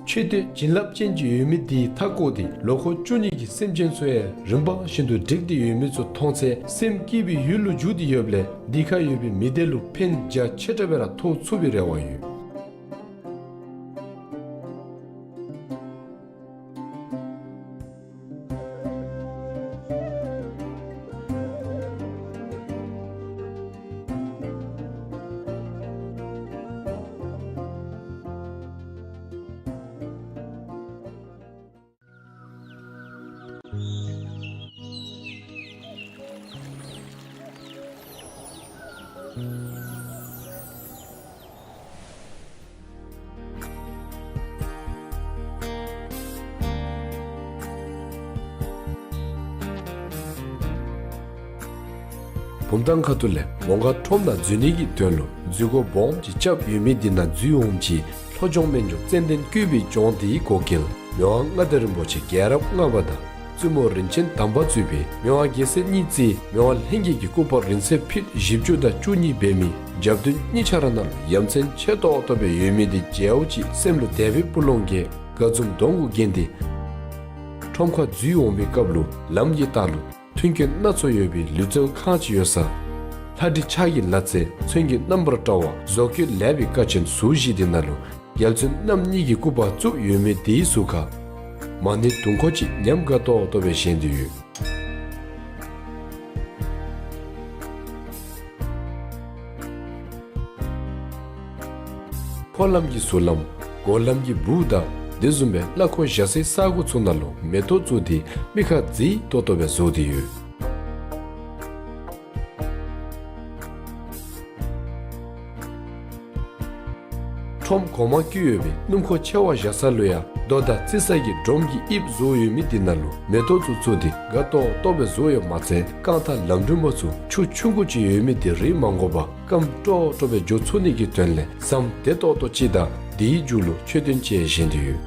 མཆོད་རྟེན་བྱིན་རླབས་ཅན་ཅིག་ཡོད་མི་འདི་མཐའ་བསྐོར་ཏེ་ལོ་འཁོར་བཅུ་གཉིས་ཀྱི་སེམས་ཅན་ཚུ་ཡང་རིམ་པ་བཞིན་དུ་བསྒྲིགས་ཏེ་ཡོད་མི་ཚུ་མཐོང་ཚེ་སེམས་སྐྱིད་པའི་ཡུལ་ལུ་འགྱུར་ཏེ་ཡོདཔ་ལས་འདི་ཁར་ཡོད་པའི་མི་སྡེ་ལུ་ཕན་རྒྱ་ཆེ་དྲགས་སྦེ་ར་ཐོགས་ཚུགས་པའི་རེ་བ་ཡོད། བུམ་ཐང་ཁ་ཐུག་ལས་མོང་སྒར་ཁྲོམ་ནང་འཛུལ་ནི་གི་དོན་ལུ་འཛུལ་སྒོ་སྦོམ་ཅིག་རྐྱབ་ཡོད་མི་འདི་ནང་འཛུལ་འོངམ་ཅིག་ལྷོ་ལྗོངས་སྨན་ལྗོངས་ཙན་དན་བཀོད་པའི་ལྗོངས་འདིའི་འགོ་འགལ་མི་དབང་མངའ་བདག་རིན་པོ་ཆེ་རྒྱལ་རབས་ལྔ་པ་དང་བཙུན་མོ་རིན་ཆེན་དམ་པ་གཙོས་པའི་མི་དབང་རྒྱལ་སྲས་གཉིས་བརྩེགས་མི་དབང་ལྷན་རྒྱས་ཀྱི་སྐུ་པར་རིང་བསྲེལ་ཕིཊ་བཞི་བཅུ་དང་བཅུ་གཉིས་འབད་མི་རྒྱབ་མདུན་གཉིས་ཆ་ར་ནང་ལུ་ཡ་མཚན་ཆེ་ཏོག་ཏོ་སྦེ་ཡོད་མི་འདི་མཇལཝ་ཅིག་སེམས་ལུ་དད་པའི་སྤུ་ལོང་གིས་དགའ་འཛུམ་གདོང་གུ་བརྒྱན་ཏེ་ཁྲོམ་ཁར་འཛུལ་འོང་པའི་སྐབས་ལུ་ལམ་གྱི་ལྟག་ལུ་མཐུན་རྐྱེན་སྣ་ཚོགས་ཡོད་པའི་ལུས་རྩལ་ཁང་ཅིག་ཡོད་ས། ལྷ་འབྲི་ཕྱག་གི་ལ་རྩེ་མཚོན་གྱི་རྣམ་པར་བཀྲ་བ་བཟོ་བཀོད་ལེགས་པའི་ཀ་ཆེན་ཟུར་བཞི་འདི་ནང་ལུ་ རྒྱལ་བཙུན་རྣམ་གཉིས་ཀྱི་སྐུ་པར་བཙུགས་ཡོད་མི་དེའི་ཟུར་ཁར་མ་ཎི་དུང་འཁོར་ཅིག་ཉམས་དགའ་ཏོག་ཏོ་སྦེ་བཞེངས་ཏེ་ཡོད། འཁོར་ལམ་གྱི་ཟུར་ལམ་སྒོ་ལམ་གྱི་སྦུག་དང་དེ་བཟུམ་སྦེ་གླ་འཁོར་བཞག་སའི་ས་གོ་ཚུ་ནང་ལུ་མེ་ཏོག་བཙུགས་ཏེ་མིག་ཁར་མཛེས་ཏོག་ཏོ་སྦེ་བཟོ་སྟེ་ཡོད། ཁྲོམ་གོང་མ་བཀོད་ཡོད་པའི་སྣུམ་འཁོར་ཆེ་བ་བཞག་ས་ལུ་ཡང་རྡོ་དང་བརྩིགས་ས་གི་སྒྲོམ་གྱི་དབྱིབས་བཟོ་ཡོད་མི་དེ་ནང་ལུ་མེ་ཏོག་ཚུ་བཙུགས་ཏེ་དགའ་ཏོག་ཏོ་སྦེ་བཟོ་ཡོདཔ་མ་ཚད་རྐང་ཐང་ལམ་རིམ་པ་ཚུ་ཆུ་ཆུང་ཀུ་ཅིག་ཡོད་མི་དེ་རེག་མ་དགོ་པར་སྐམ་ཏོག་ཏོ་སྦེ་འགྱོ་ཚུགས་ནི་གི་དོན་ལས་ཟམ་བདེ་ཏོག་ཏོ་ཅིག་དང་དེའི་མཇུག་ལུ་མཆོད་རྟེན་ཅིག་བཞེངས་ཏེ་ཡོད།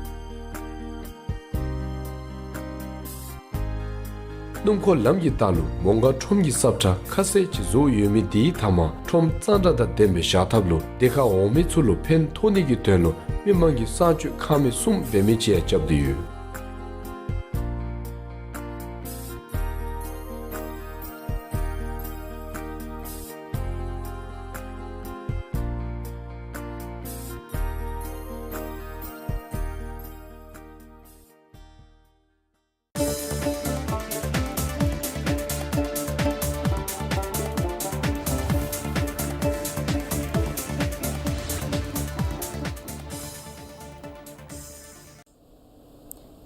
སྣུམ་འཁོར་ལམ་གྱི་ལྟག་ལུ་མོང་སྒར་ཁྲོམ་གྱི་སབ་ཁྲ་ཁ་གསལ་ཅིག་བཟོ་ཡོད་མི་དེའི་མཐའ་མར་ཁྲོམ་གཙང་སྦྲ་དང་ལྡན་པའི་བཞག་ཐབས་ལུ་དེ་ཁར་འོང་མི་ཚུ་ལུ་ཕན་ཐོགས་ནི་གི་དོན་ལུ་མི་མང་གི་གསང་སྤྱོད་ཁང་མིག་གསུམ་འབད་མི་ཅིག་ཡང་རྐྱབ་སྟེ་ཡོད།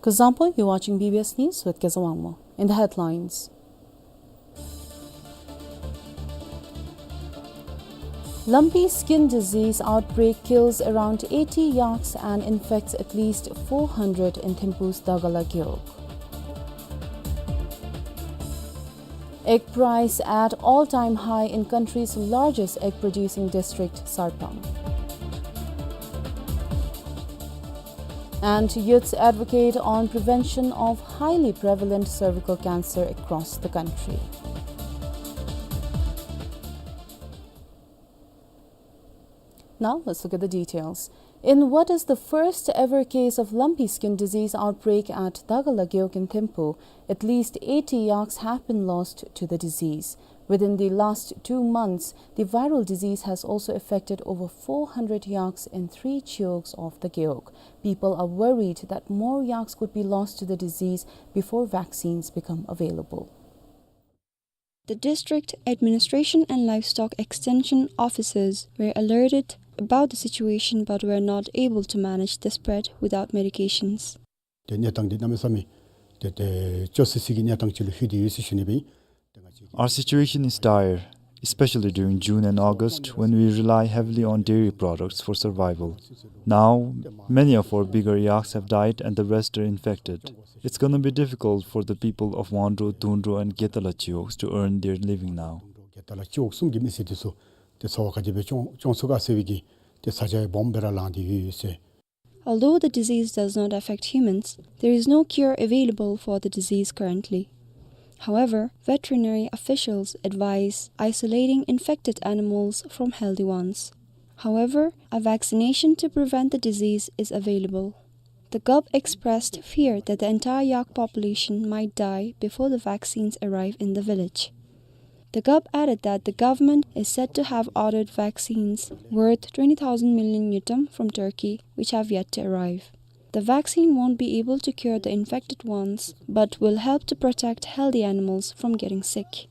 Kuzuzangpo, you're watching B B S News with Kezawangmo. In the headlines, Lumpy skin disease outbreak kills around eighty yaks and infects at least four hundred in Thimphu's Dagala Gewog. Egg price at all-time high in country's largest egg-producing district, Sarpam. And youths advocate on prevention of highly prevalent cervical cancer across the country. Now, let's look at the details. In what is the first ever case of lumpy skin disease outbreak at Dagala Gewog in Thimphu, at least eighty yaks have been lost to the disease. Within the last two months, the viral disease has also affected over four hundred yaks in three gewogs of the gewog. People are worried that more yaks could be lost to the disease before vaccines become available. The district administration and livestock extension officers were alerted about the situation but were not able to manage the spread without medications. ཏེ་གནས་སྟངས་འདི་གནམ་མེད་ས་མེད་ཏེ་ཏེ་སྐྱོ་སི་སི་གི་གནས་སྟངས་ཅིག་ལུ་ལྷོད་དེ་ཡོད་ཟེར་ཞུ་ནི་སྦེ། Our situation is dire, especially during June and August when we rely heavily on dairy products for survival. Now, many of our bigger yaks have died and the rest are infected. It's gonna be difficult for the people of Wangdro, Dungdro and Gedala gewogs to earn their living now. གེ་ཏ་ལ་ཅིག་འོག་གསུམ་གྱི་མི་སེར་དེ་ཚུ་ཏེ་འཚོ་བ་ག་དེ་སྦེ་སྐྱོང་སྐྱོང་ཚུགས་ག་ཟེར་བའི་གི་ཏེ་ས་ཆ་ཡང་སྦོམ་སྦེ་ར་ལང་སྟེ་ཡོད་ཟེར། Although the disease does not affect humans, there is no cure available for the disease currently. However, veterinary officials advise isolating infected animals from healthy ones. However, a vaccination to prevent the disease is available. The G O P expressed fear that the entire yak population might die before the vaccines arrive in the village. The G O P added that the government is said to have ordered vaccines worth twenty thousand million ngultrum from Turkey, which have yet to arrive. The vaccine won't be able to cure the infected ones, but will help to protect healthy animals from getting sick.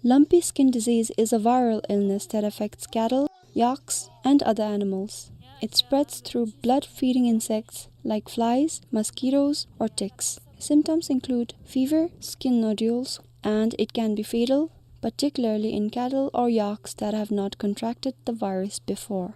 Lumpy skin disease is a viral illness that affects cattle, yaks, and other animals. It spreads through blood-feeding insects like flies, mosquitoes, or ticks. Symptoms include fever, skin nodules, and it can be fatal, particularly in cattle or yaks that have not contracted the virus before.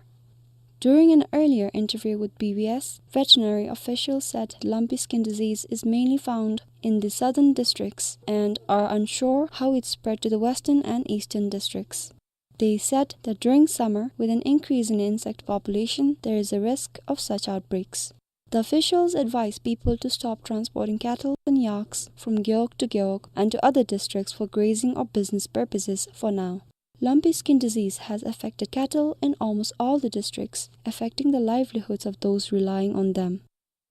During an earlier interview with B B S, veterinary officials said lumpy skin disease is mainly found in the southern districts and are unsure how it spread to the western and eastern districts. They said that during summer, with an increase in insect population, there is a risk of such outbreaks. The officials advise people to stop transporting cattle and yaks from gewog to gewog and to other districts for grazing or business purposes for now. Lumpy skin disease has affected cattle in almost all the districts, affecting the livelihoods of those relying on them.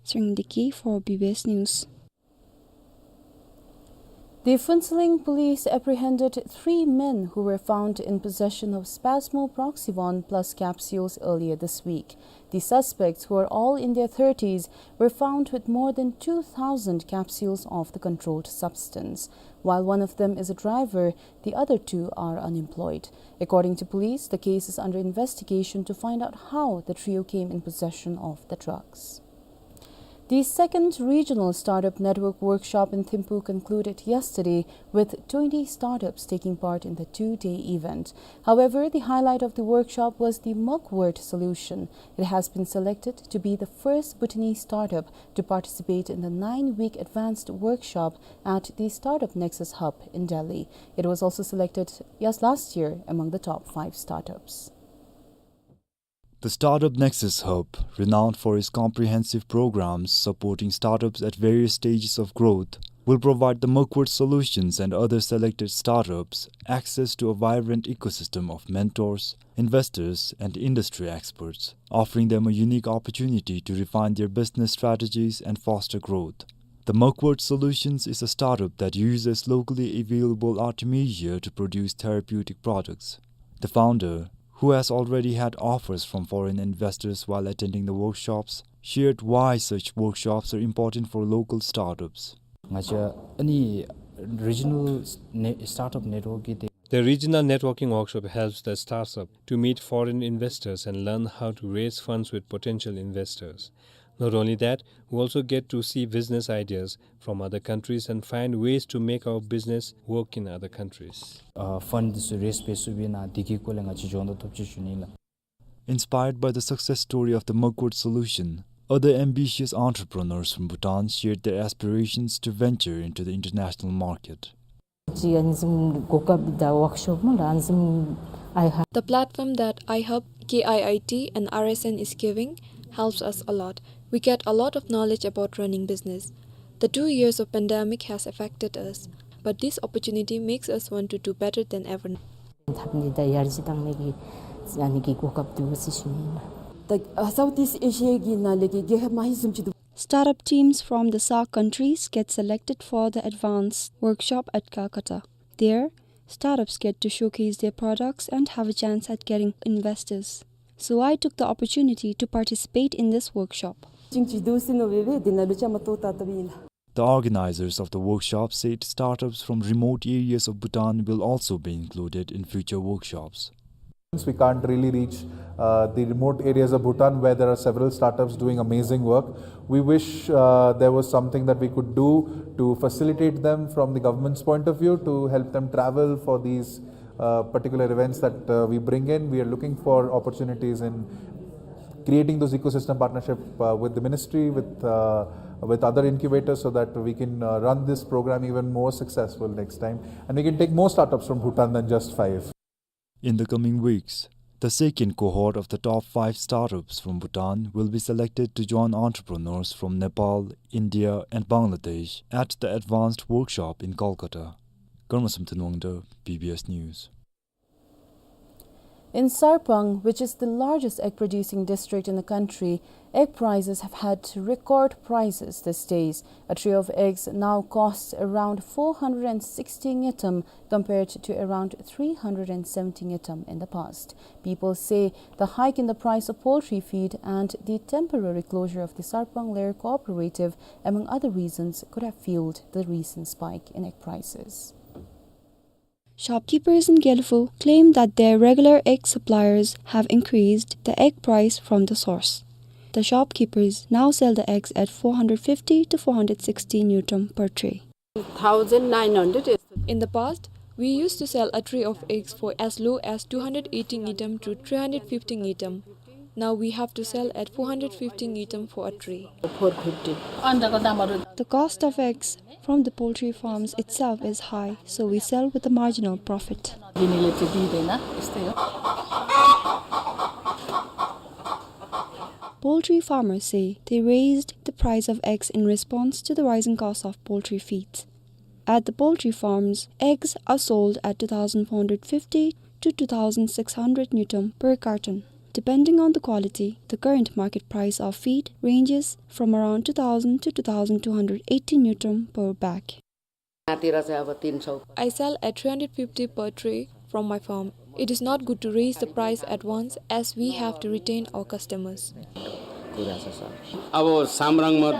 Sring Diki for B B S News. The Phuentsholing police apprehended three men who were found in possession of Spasmo Proxivon plus capsules earlier this week. The suspects, who are all in their thirties, were found with more than two thousand capsules of the controlled substance. While one of them is a driver, the other two are unemployed. According to police, the case is under investigation to find out how the trio came in possession of the drugs. The second regional startup network workshop in Thimphu concluded yesterday, with twenty startups taking part in the two-day event. However, the highlight of the workshop was the Mugwort solution. It has been selected to be the first Bhutanese startup to participate in the nine-week advanced workshop at the Startup Nexus Hub in Delhi. It was also selected, yes, last year among the top five startups. The Startup Nexus Hub, renowned for its comprehensive programs supporting startups at various stages of growth, will provide the Mugwort Solutions and other selected startups access to a vibrant ecosystem of mentors, investors, and industry experts, offering them a unique opportunity to refine their business strategies and foster growth. The Mugwort Solutions is a startup that uses locally available artemisia to produce therapeutic products. The founder, who has already had offers from foreign investors while attending the workshops, shared why such workshops are important for local startups. Ngacha ani regional ne-, startup network ki te. The regional networking workshop helps the startup to meet foreign investors and learn how to raise funds with potential investors. Not only that, we also get to see business ideas from other countries and find ways to make our business work in other countries. Uh, fund this raise pe subina diki kole ngachi jonda topchi shunila. Inspired by the success story of the Mugwort Solution, other ambitious entrepreneurs from Bhutan shared their aspirations to venture into the international market. Chi anzim gokap da workshop mala anzim I ha. The platform that iHub, K I I T, and R S N is giving helps us a lot. We get a lot of knowledge about running business. The two years of pandemic has affected us, but this opportunity makes us want to do better than ever. Thapni da yarji tangne ki ani ki gokap du si shini na. The, uh, Southeast Asia ki na leki ge ma hi sum chi du. Startup teams from the SAARC countries get selected for the advanced workshop at Calcutta. There, startups get to showcase their products and have a chance at getting investors. So I took the opportunity to participate in this workshop. Ching chi du si no veve dina lucha ma to ta ta bi na. The organizers of the workshop said startups from remote areas of Bhutan will also be included in future workshops. We can't really reach, uh, the remote areas of Bhutan where there are several startups doing amazing work. We wish, uh, there was something that we could do to facilitate them from the government's point of view, to help them travel for these, uh, particular events that, uh, we bring in. We are looking for opportunities in creating those ecosystem partnership, uh, with the ministry, with, uh, with other incubators, so that we can, uh, run this program even more successful next time, and we can take more startups from Bhutan than just five. In the coming weeks, the second cohort of the top five startups from Bhutan will be selected to join entrepreneurs from Nepal, India, and Bangladesh at the Advanced Workshop in Kolkata. Karma Samten Wangda, B B S News. In Sarpang, which is the largest egg-producing district in the country, egg prices have had record prices these days. A tray of eggs now costs around four hundred and sixty ngultrum, compared to around three hundred and seventy ngultrum in the past. People say the hike in the price of poultry feed and the temporary closure of the Sarpang Layer Cooperative, among other reasons, could have fueled the recent spike in egg prices. Shopkeepers in Gelephu claim that their regular egg suppliers have increased the egg price from the source. The shopkeepers now sell the eggs at four hundred fifty to four hundred sixty ngultrum per tray. Thousand nine hundred is. In the past, we used to sell a tray of eggs for as low as two hundred eighty ngultrum to three hundred fifty ngultrum. Now we have to sell at four hundred fifty ngultrum for a tray. Four fifty. The cost of eggs from the poultry farms itself is high, so we sell with a marginal profit. Poultry farmers say they raised the price of eggs in response to the rising cost of poultry feeds. At the poultry farms, eggs are sold at two thousand four hundred fifty to two thousand six hundred ngultrum per carton. Depending on the quality, the current market price of feed ranges from around two thousand to two thousand two hundred eighty ngultrum per bag. I sell at three hundred fifty per tray from my farm. It is not good to raise the price at once, as we have to retain our customers. अब साम्राङमा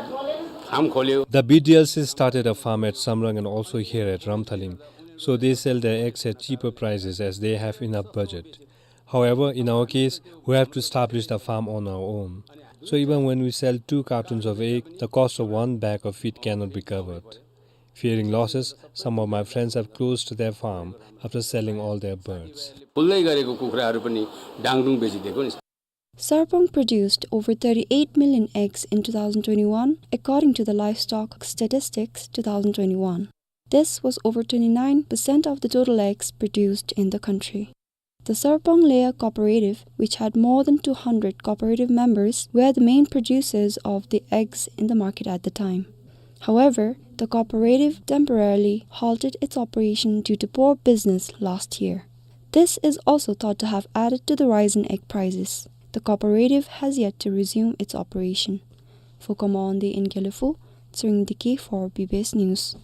फार्म खोल्यो। The B D L C started a farm at Samrang and also here at Ramthaling, so they sell their eggs at cheaper prices as they have enough budget. However, in our case, we have to establish the farm on our own. So even when we sell two cartons of egg, the cost of one bag of feed cannot be covered. Fearing losses, some of my friends have closed their farm after selling all their birds. फुल्दै गरेको कुखुराहरू पनि डाङडुङ बेचिदिएको नि। Sarpang produced over thirty-eight million eggs in two thousand twenty-one, according to the Livestock Statistics two thousand twenty-one. This was over twenty-nine percent of the total eggs produced in the country. The Sarpang Layer Cooperative, which had more than two hundred cooperative members, were the main producers of the eggs in the market at the time. However, the cooperative temporarily halted its operation due to poor business last year. This is also thought to have added to the rise in egg prices. The cooperative has yet to resume its operation. For Komon the Inkyalefu, Tsering Deki for B B S News.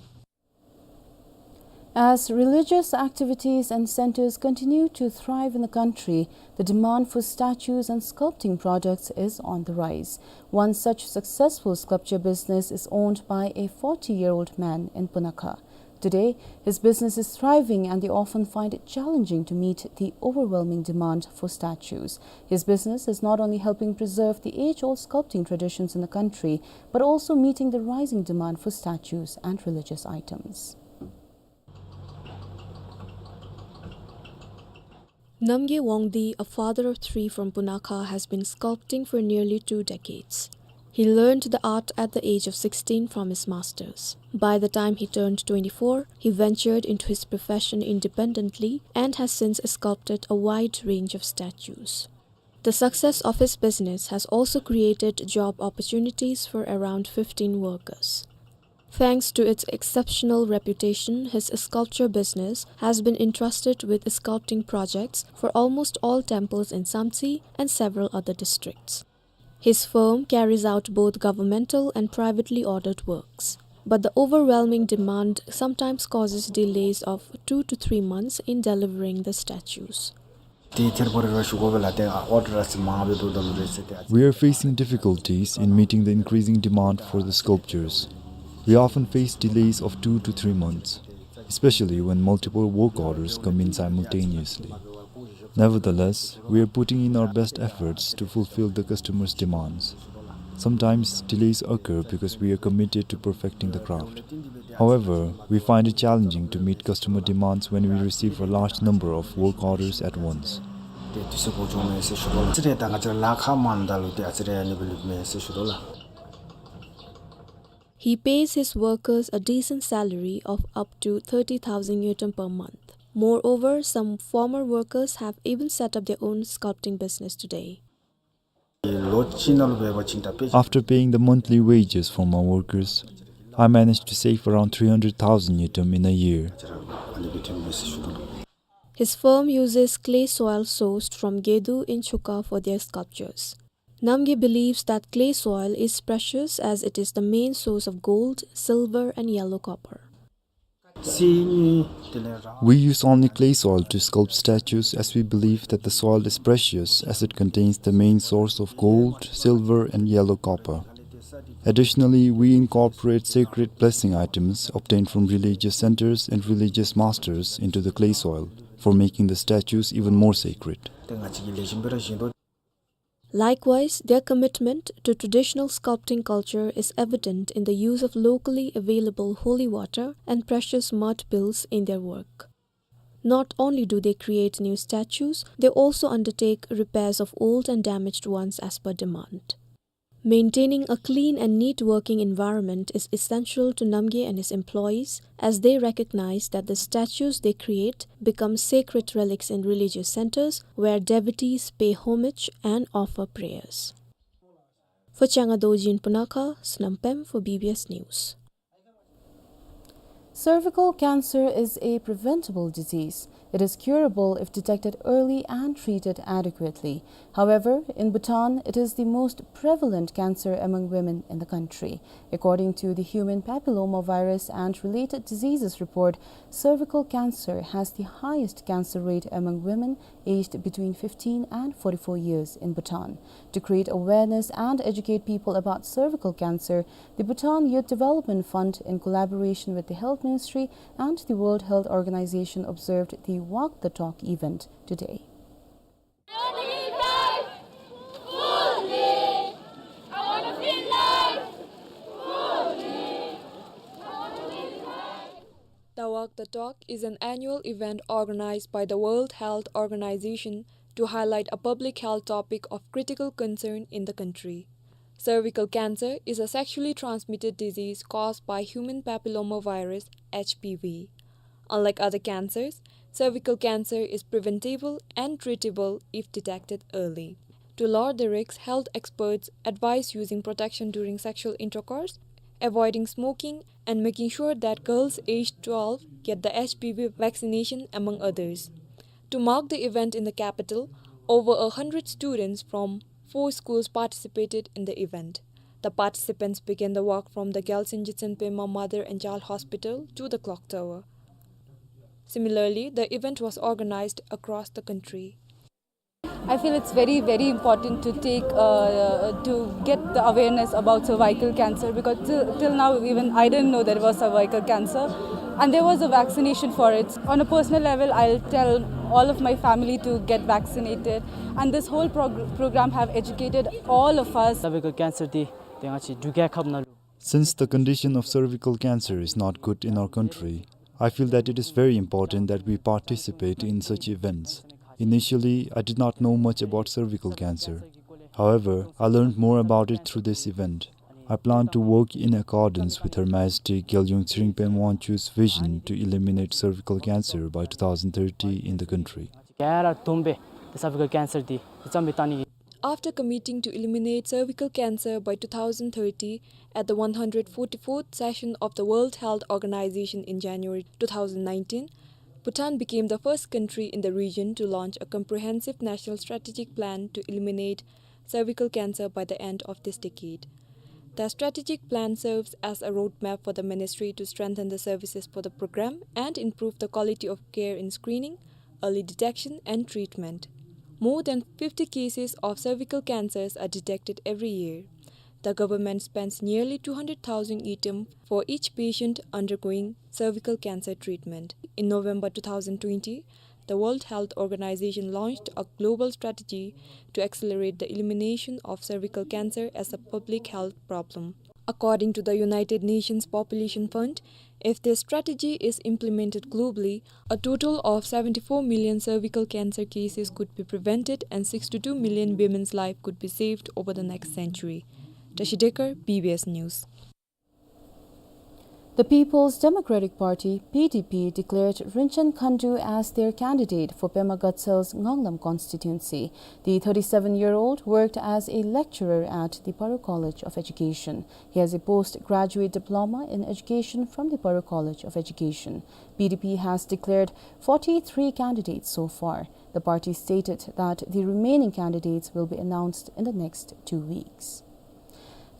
As religious activities and centers continue to thrive in the country, the demand for statues and sculpting projects is on the rise. One such successful sculpture business is owned by a forty-year-old man in Punakha. Today, his business is thriving, and they often find it challenging to meet the overwhelming demand for statues. His business is not only helping preserve the age-old sculpting traditions in the country, but also meeting the rising demand for statues and religious items. Namgay Wangdi, a father of three from Punakha, has been sculpting for nearly two decades. He learned the art at the age of sixteen from his masters. By the time he turned twenty-four, he ventured into his profession independently and has since sculpted a wide range of statues. The success of his business has also created job opportunities for around fifteen workers. Thanks to its exceptional reputation, his sculpture business has been entrusted with sculpting projects for almost all temples in Samtse and several other districts. His firm carries out both governmental and privately ordered works, but the overwhelming demand sometimes causes delays of two to three months in delivering the statues. We are facing difficulties in meeting the increasing demand for the sculptures. We often face delays of two to three months, especially when multiple work orders come in simultaneously. Nevertheless, we are putting in our best efforts to fulfill the customers' demands. Sometimes delays occur because we are committed to perfecting the craft. However, we find it challenging to meet customer demands when we receive a large number of work orders at once. He pays his workers a decent salary of up to thirty thousand ngultrum per month. Moreover, some former workers have even set up their own sculpting business today. After paying the monthly wages for my workers, I managed to save around three hundred thousand ngultrum in a year. His firm uses clay soil sourced from Gedu in Chuka for their sculptures. Namgay believes that clay soil is precious as it is the main source of gold, silver, and yellow copper. We use only clay soil to sculpt statues, as we believe that the soil is precious, as it contains the main source of gold, silver, and yellow copper. Additionally, we incorporate sacred blessing items obtained from religious centers and religious masters into the clay soil for making the statues even more sacred. Likewise, their commitment to traditional sculpting culture is evident in the use of locally available holy water and precious mud pills in their work. Not only do they create new statues, they also undertake repairs of old and damaged ones as per demand. Maintaining a clean and neat working environment is essential to Namgay and his employees, as they recognize that the statues they create become sacred relics in religious centers where devotees pay homage and offer prayers. For Changa Dorji in Punakha, Snam Pem for B B S News. Cervical cancer is a preventable disease. It is curable if detected early and treated adequately. However, in Bhutan, it is the most prevalent cancer among women in the country. According to the Human Papillomavirus and Related Diseases report, cervical cancer has the highest cancer rate among women aged between fifteen and forty-four years in Bhutan. To create awareness and educate people about cervical cancer, the Bhutan Youth Development Fund, in collaboration with the Health Ministry and the World Health Organization, observed the Walk the Talk event today. The Walk the Talk is an annual event organized by the World Health Organization to highlight a public health topic of critical concern in the country. Cervical cancer is a sexually transmitted disease caused by human papillomavirus, H P V. Unlike other cancers, cervical cancer is preventable and treatable if detected early. To lower the risk, health experts advise using protection during sexual intercourse, avoiding smoking, and making sure that girls aged twelve get the H P V vaccination, among others. To mark the event in the capital, over a hundred students from four schools participated in the event. The participants began the walk from the Gyaltsuen Jetsun Pema Mother and Child Hospital to the clock tower. Similarly, the event was organized across the country. I feel it's very, very important to take, uh, to get the awareness about cervical cancer, because till, till now even I didn't know there was cervical cancer, and there was a vaccination for it. On a personal level, I'll tell all of my family to get vaccinated, and this whole prog-, program have educated all of us. Cervical cancer འདི་ཏེ་ང་བཅས་འབྲུག་རྒྱལ་ཁབ་ནང་ལུ Since the condition of cervical cancer is not good in our country, I feel that it is very important that we participate in such events. Initially, I did not know much about cervical cancer. However, I learned more about it through this event. I plan to work in accordance with Her Majesty Gyaltsuen Tshering Pema Wangchuck's vision to eliminate cervical cancer by two thousand thirty in the country. ག་ར་བསྡོམས་སྦེ་ཏེ་cervical cancer འདི་ཏེ་རྩ་མེད་བཏང་ནི། After committing to eliminate cervical cancer by two thousand thirty at the one hundred forty-fourth session of the World Health Organization in January two thousand nineteen, Bhutan became the first country in the region to launch a comprehensive national strategic plan to eliminate cervical cancer by the end of this decade. The strategic plan serves as a roadmap for the ministry to strengthen the services for the program and improve the quality of care in screening, early detection, and treatment. More than fifty cases of cervical cancers are detected every year. The government spends nearly two hundred thousand ngultrum for each patient undergoing cervical cancer treatment. In November two thousand twenty, the World Health Organization launched a global strategy to accelerate the elimination of cervical cancer as a public health problem. According to the United Nations Population Fund, if this strategy is implemented globally, a total of seventy-four million cervical cancer cases could be prevented and sixty-two million women's life could be saved over the next century. Tashi Dekar, B B S News. The People's Democratic Party, P D P, declared Rinchen Khandu as their candidate for Pema Gatsel's Nganglam constituency. The thirty-seven-year-old worked as a lecturer at the Paro College of Education. He has a postgraduate diploma in education from the Paro College of Education. P D P has declared forty-three candidates so far. The party stated that the remaining candidates will be announced in the next two weeks.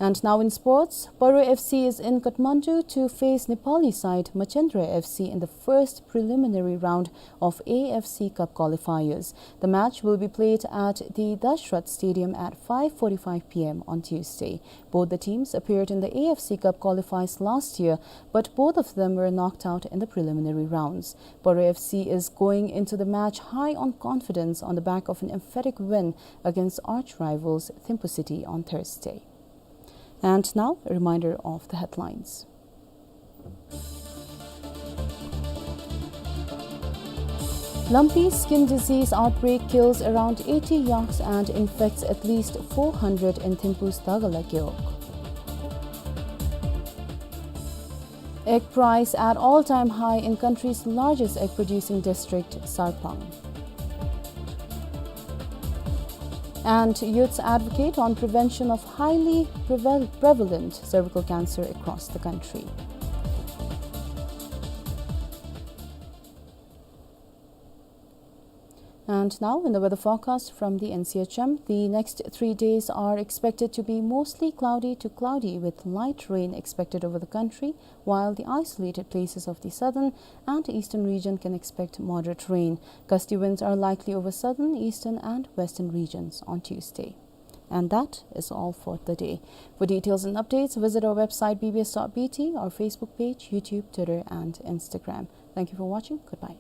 And now in sports, Paro F C is in Kathmandu to face Nepali side Machendra F C in the first preliminary round of A F C Cup qualifiers. The match will be played at the Dashrath Stadium at five forty-five P M on Tuesday. Both the teams appeared in the A F C Cup qualifiers last year, but both of them were knocked out in the preliminary rounds. Paro F C is going into the match high on confidence on the back of an emphatic win against arch-rivals Thimphu City on Thursday. And now, a reminder of the headlines. Lumpy skin disease outbreak kills around eighty yaks and infects at least four hundred in Thimphu's Dagala Gewog. Egg price at all-time high in country's largest egg-producing district, Sarpang. And youths advocate on prevention of highly preval-, prevalent cervical cancer across the country. And now, in the weather forecast from the N C H M, the next three days are expected to be mostly cloudy to cloudy, with light rain expected over the country, while the isolated places of the southern and eastern region can expect moderate rain. Gusty winds are likely over southern, eastern, and western regions on Tuesday. And that is all for the day. For details and updates, visit our website B B S dot B T, our Facebook page, YouTube, Twitter, and Instagram. Thank you for watching. Goodbye.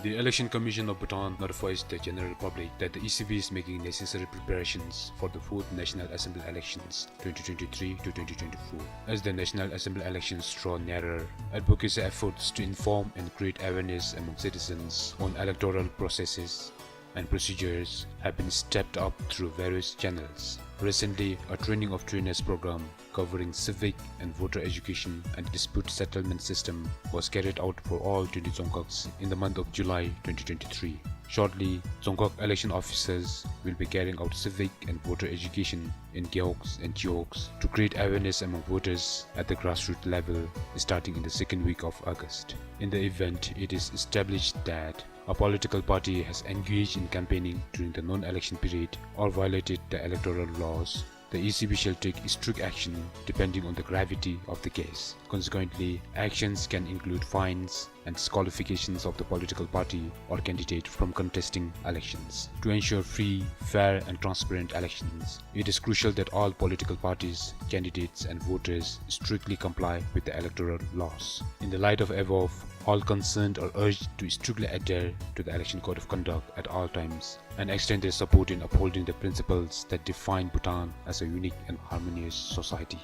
The Election Commission of Bhutan notifies the general public that the E C B is making necessary preparations for the fourth National Assembly elections twenty twenty-three to twenty twenty-four. As the National Assembly elections draw nearer, advocacy efforts to inform and create awareness among citizens on electoral processes and procedures have been stepped up through various channels. Recently, a training of trainers program covering civic and voter education and dispute settlement system was carried out for all twenty Dzongkhags in the month of July twenty twenty-three. Shortly, Dzongkhag election officers will be carrying out civic and voter education in Gewogs and Gewogs to create awareness among voters at the grassroots level, starting in the second week of August. In the event, it is established that a political party has engaged in campaigning during the non-election period or violated the electoral laws, the E C B shall take strict action depending on the gravity of the case. Consequently, actions can include fines and disqualifications of the political party or candidate from contesting elections. To ensure free, fair and transparent elections, it is crucial that all political parties, candidates and voters strictly comply with the electoral laws. In the light of above, all concerned are urged to strictly adhere to the Election Code of Conduct at all times and extend their support in upholding the principles that define Bhutan as a unique and harmonious society.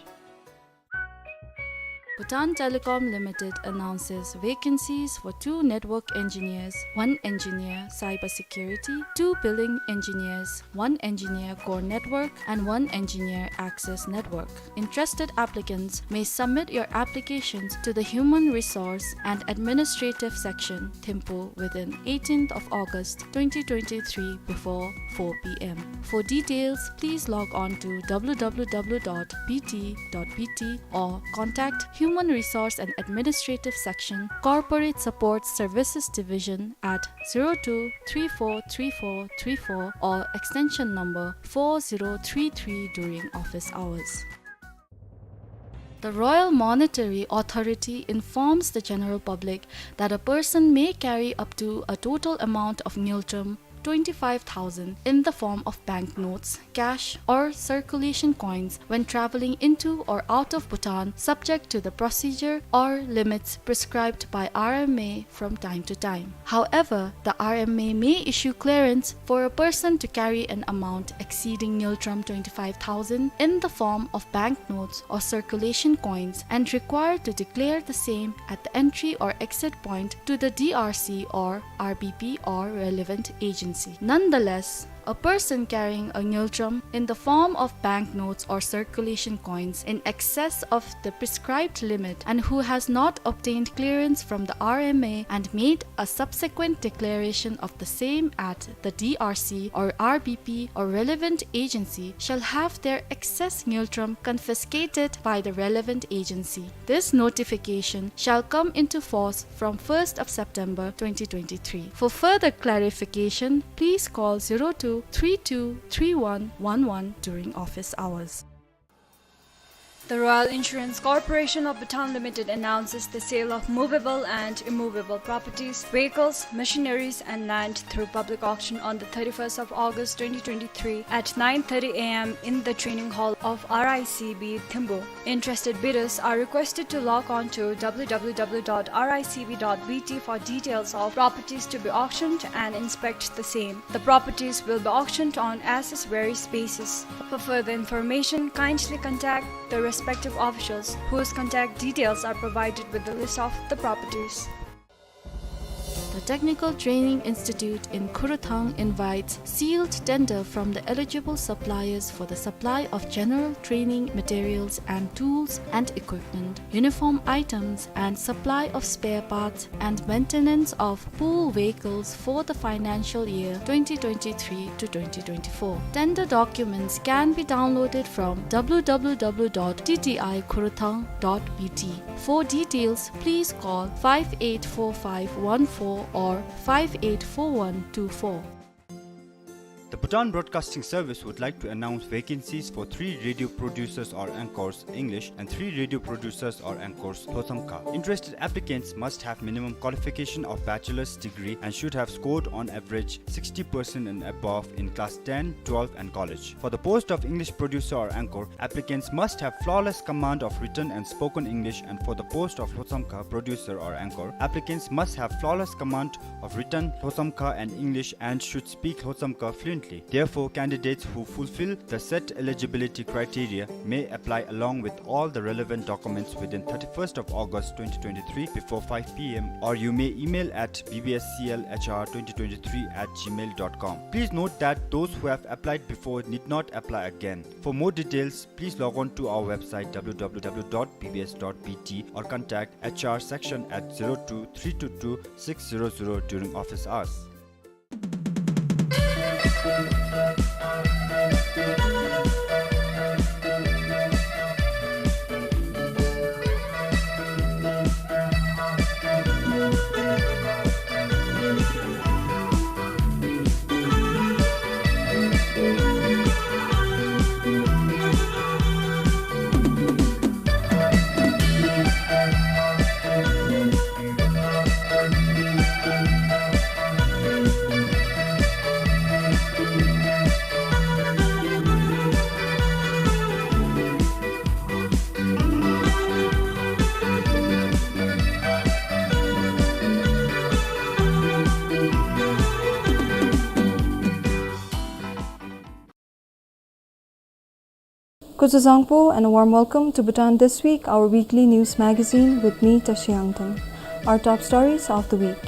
Bhutan Telecom Limited announces vacancies for two network engineers, one engineer cybersecurity, two billing engineers, one engineer core network, and one engineer access network. Interested applicants may submit your applications to the Human Resource and Administrative Section, Thimphu, within eighteenth of August twenty twenty-three before four p m. For details, please log on to w w w dot b t dot b t or contact Human Resource and Administrative Section, Corporate Support Services Division at zero two three four three four three four or extension number four zero three three during office hours. The Royal Monetary Authority informs the general public that a person may carry up to a total amount of ngultrum twenty-five thousand in the form of banknotes, cash, or circulation coins when traveling into or out of Bhutan, subject to the procedure or limits prescribed by R M A from time to time. However, the R M A may issue clearance for a person to carry an amount exceeding ngultrum twenty-five thousand in the form of banknotes or circulation coins and required to declare the same at the entry or exit point to the D R C or R B P or relevant agency. Nonetheless, a person carrying a ngultrum in the form of banknotes or circulation coins in excess of the prescribed limit and who has not obtained clearance from the R M A and made a subsequent declaration of the same at the D R C or R B P or relevant agency shall have their excess ngultrum confiscated by the relevant agency. This notification shall come into force from first of September twenty twenty-three. For further clarification, please call zero two three two three one one one during office hours. The Royal Insurance Corporation of Bhutan Limited announces the sale of movable and immovable properties, vehicles, machineries, and land through public auction on the thirty-first of August twenty twenty-three at nine thirty A M in the training hall of R I C B Thimphu. Interested bidders are requested to log on to W W W dot R I C B dot B T for details of properties to be auctioned and inspect the same. The properties will be auctioned on as is various basis. For further information, kindly contact the respective officials, whose contact details are provided with the list of the properties. The Technical Training Institute in Khurthang invites sealed tender from the eligible suppliers for the supply of general training materials and tools and equipment, uniform items, and supply of spare parts and maintenance of pool vehicles for the financial year twenty twenty-three to twenty twenty-four. Tender documents can be downloaded from W W W dot T T I khurthang dot B T. For details, please call five eight four five one four or five eight four one two four. The Bhutan Broadcasting Service would like to announce vacancies for three radio producers or anchors, English, and three radio producers or anchors, Lhotshamkha. Interested applicants must have minimum qualification of bachelor's degree and should have scored on average sixty percent and above in class ten, twelve, and college. For the post of English producer or anchor, applicants must have flawless command of written and spoken English, and for the post of Lhotshamkha producer or anchor, applicants must have flawless command of written Lhotshamkha and English and should speak Lhotshamkha fluently. Therefore, candidates who fulfill the set eligibility criteria may apply along with all the relevant documents within thirty-first of August twenty twenty-three before five P M, or you may email at B B S C L H R twenty twenty-three at gmail dot com. Please note that those who have applied before need not apply again. For more details, please log on to our website W W W dot B B S dot B T or contact H R section at zero two three two two six zero zero during office hours. Kuzuzangpo and a warm welcome to Bhutan This Week, our weekly news magazine with me, Tashi Yangtam. Our top stories of the week.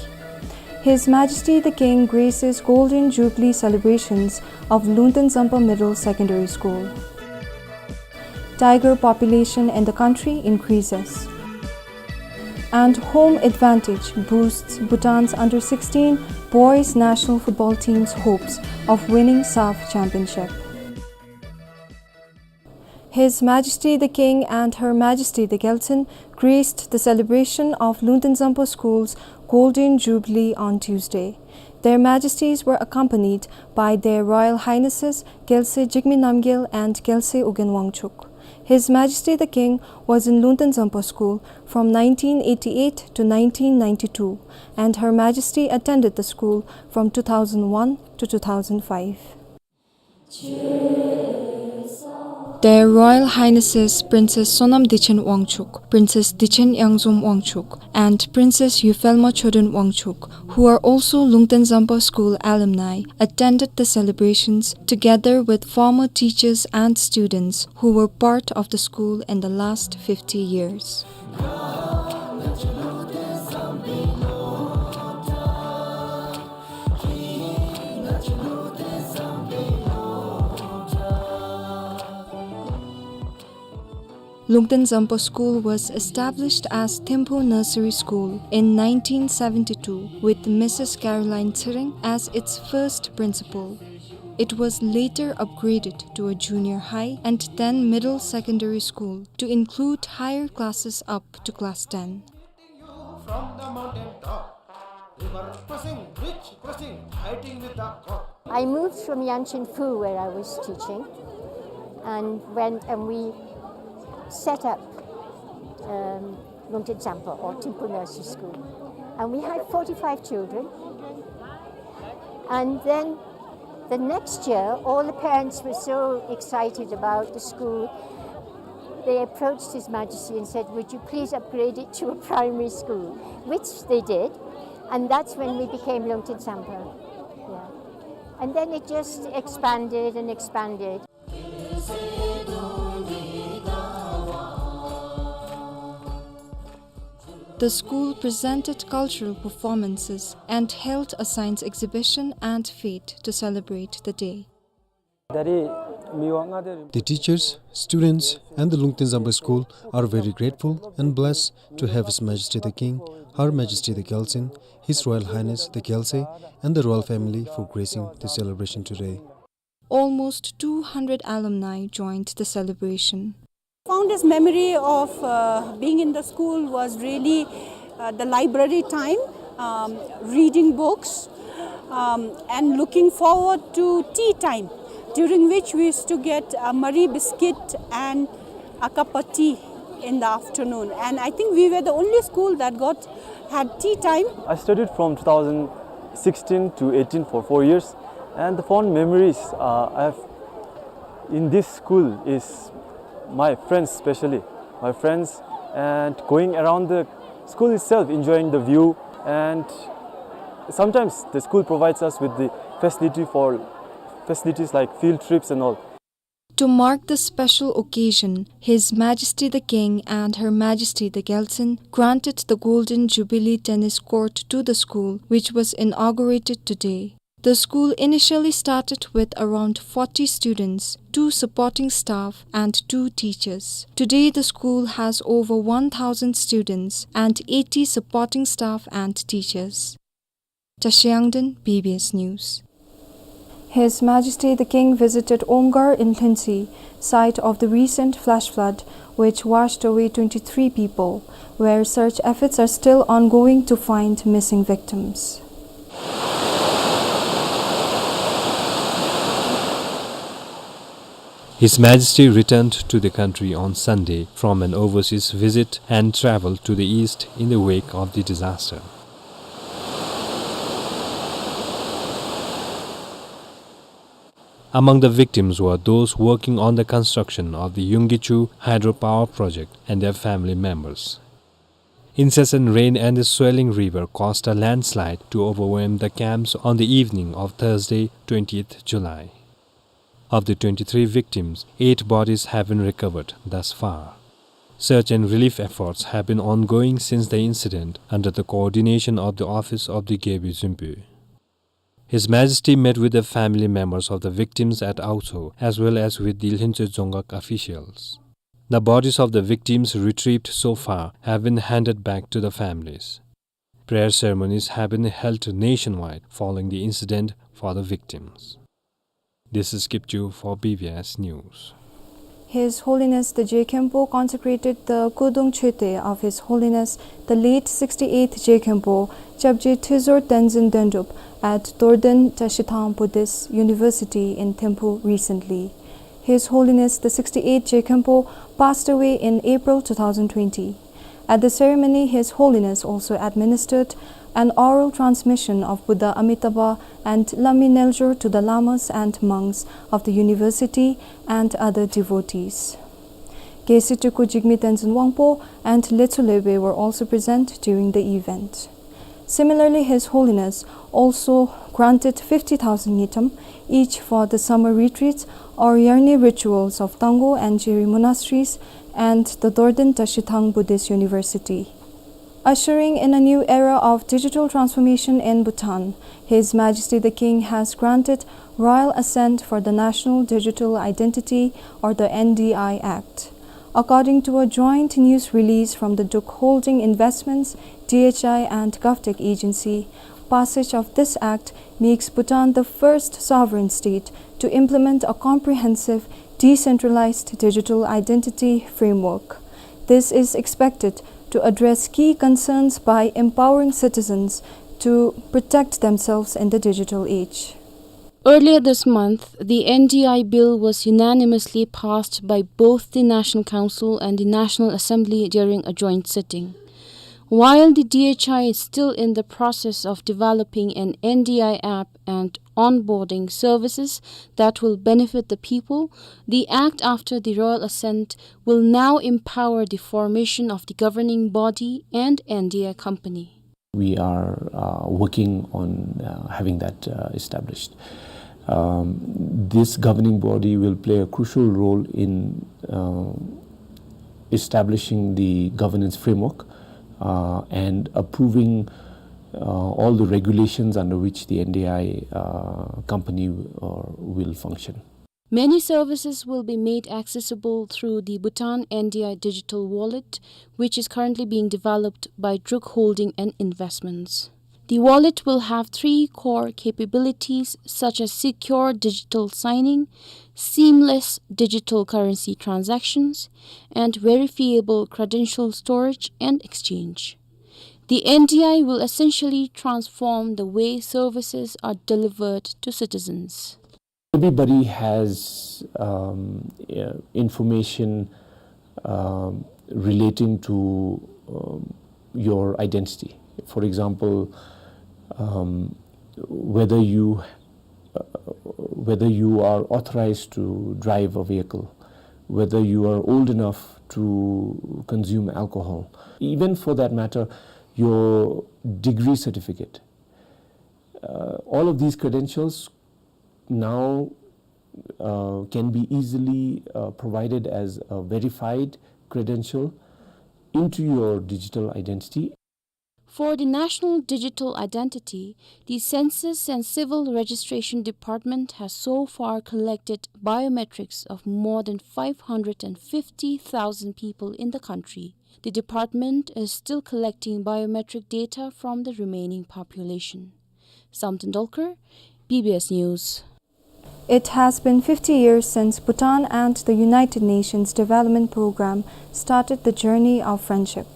His Majesty the King graces Golden Jubilee celebrations of Lungten Zampa Middle Secondary School. Tiger population in the country increases. And home advantage boosts Bhutan's under sixteen boys national football team's hopes of winning SAFF Championship. His Majesty the King and Her Majesty the Gyaltsuen graced the celebration of Lungten Zampa School's Golden Jubilee on Tuesday. Their Majesties were accompanied by Their Royal Highnesses Gyaltsuen Jigme Namgyel and Gyaltsuen Ugyen Wangchuck. His Majesty the King was in Lungten Zampa School from nineteen eighty-eight to nineteen ninety-two, and Her Majesty attended the school from two thousand one to two thousand five. Their Royal Highnesses Princess Sonam Dichen Wangchuck, Princess Dichen Yangzom Wangchuck, and Princess Yuphelma Choden Wangchuck, who are also Lungten Zampa School alumni, attended the celebrations together with former teachers and students who were part of the school in the last fifty years. Lungten Zampa School was established as Thimphu Nursery School in nineteen seventy-two, with Missus Caroline Tshering as its first principal. It was later upgraded to a junior high and then middle secondary school to include higher classes up to class ten. From the mountain top, river crossing, bridge crossing, fighting with the cock. I moved from Yangshin Phu, where I was teaching, and went, and we set up, um, Lungten Sampo or Thimphu Nursery School. And we had forty-five children. And then the next year, all the parents were so excited about the school, they approached His Majesty and said, "Would you please upgrade it to a primary school?" Which they did, and that's when we became Lungten Sampo. Yeah. And then it just expanded and expanded. The school presented cultural performances and held a science exhibition and fete to celebrate the day. The teachers, students, and the Lungten Sampo School are very grateful and blessed to have His Majesty the King, Her Majesty the Gyaltsuen, His Royal Highness the Gyaltsay, and the royal family for gracing the celebration today. Almost two hundred alumni joined the celebration. Founder's memory of, uh, being in the school was really, uh, the library time, um, reading books, um, and looking forward to tea time, during which we used to get a Marie biscuit and a cup of tea in the afternoon. And I think we were the only school that got, had tea time. I studied from two thousand sixteen to eighteen for four years, and the fond memories, uh, I have in this school is my friends, especially my friends, and going around the school itself, enjoying the view, and sometimes the school provides us with the facility for facilities like field trips and all. To mark the special occasion, His Majesty the King and Her Majesty the Gyaltsuen granted the Golden Jubilee Tennis Court to the school, which was inaugurated today. The school initially started with around forty students, two supporting staff, and two teachers. Today, the school has over one thousand students and eighty supporting staff and teachers. Tashi Yangden, B B S News. His Majesty the King visited Omgarh in Lhuentse, site of the recent flash flood which washed away twenty-three people, where search efforts are still ongoing to find missing victims. His Majesty returned to the country on Sunday from an overseas visit and traveled to the east in the wake of the disaster. Among the victims were those working on the construction of the Yunggichu hydropower project and their family members. Incessant rain and the swelling river caused a landslide to overwhelm the camps on the evening of Thursday, twentieth July. Of the twenty-three victims, eight bodies have been recovered thus far. Search and relief efforts have been ongoing since the incident under the coordination of the office of the Gyaltsuen Rinpo. His Majesty met with the family members of the victims at Aotso as well as with the Lhuentse Dzongkhag officials. The bodies of the victims retrieved so far have been handed back to the families. Prayer ceremonies have been held nationwide following the incident for the victims. This is Kipchu for B B S News. His Holiness the Je Khenpo consecrated the Kodong Choetei of His Holiness the late sixty-eighth Je Khenpo, Chapje Thizor Tenzin Dendrup, at Dorden Tashithang Buddhist University in Thimphu recently. His Holiness the sixty-eighth Je Khenpo passed away in April two thousand twenty. At the ceremony, His Holiness also administered an oral transmission of Buddha Amitabha and Lammi Neljor to the lamas and monks of the university and other devotees. Geshe Teku Jigme Tenzin Wangpo and Letsu Lewe were also present during the event. Similarly, His Holiness also granted fifty thousand ngultrum each for the summer retreats or Yarnyi rituals of Tangkhul and Jiri monasteries and the Dorden Tashithang Buddhist University. Ushering in a new era of digital transformation in Bhutan, His Majesty the King has granted royal assent for the National Digital Identity, or the N D I Act. According to a joint news release from the Druk Holding Investments, D H I, and GovTech Agency, passage of this act makes Bhutan the first sovereign state to implement a comprehensive decentralized digital identity framework. This is expected to address key concerns by empowering citizens to protect themselves in the digital age. Earlier this month, the N D I bill was unanimously passed by both the National Council and the National Assembly during a joint sitting. While the D H I is still in the process of developing an N D I app and onboarding services that will benefit the people, the act, after the royal assent, will now empower the formation of the governing body and N D I company. We are, uh, working on, uh, having that, uh, established. Um, this governing body will play a crucial role in, uh, establishing the governance framework, uh, and approving, uh, all the regulations under which the N D I, uh, company, uh, will function. Many services will be made accessible through the Bhutan N D I digital wallet, which is currently being developed by Druk Holding and Investments. The wallet will have three core capabilities, such as secure digital signing, seamless digital currency transactions, and verifiable credential storage and exchange. The N D I will essentially transform the way services are delivered to citizens. Everybody has, um, uh, information, um, relating to, um, your identity. For example, um, whether you, uh, whether you are authorized to drive a vehicle, whether you are old enough to consume alcohol, even for that matter, your degree certificate. Uh, all of these credentials now, uh, can be easily, uh, provided as a verified credential into your digital identity. For the national digital identity, the Census and Civil Registration Department has so far collected biometrics of more than five hundred and fifty thousand people in the country. The department is still collecting biometric data from the remaining population. Samten Dolkar, B B S News. It has been fifty years since Bhutan and the United Nations Development Programme started the journey of friendship.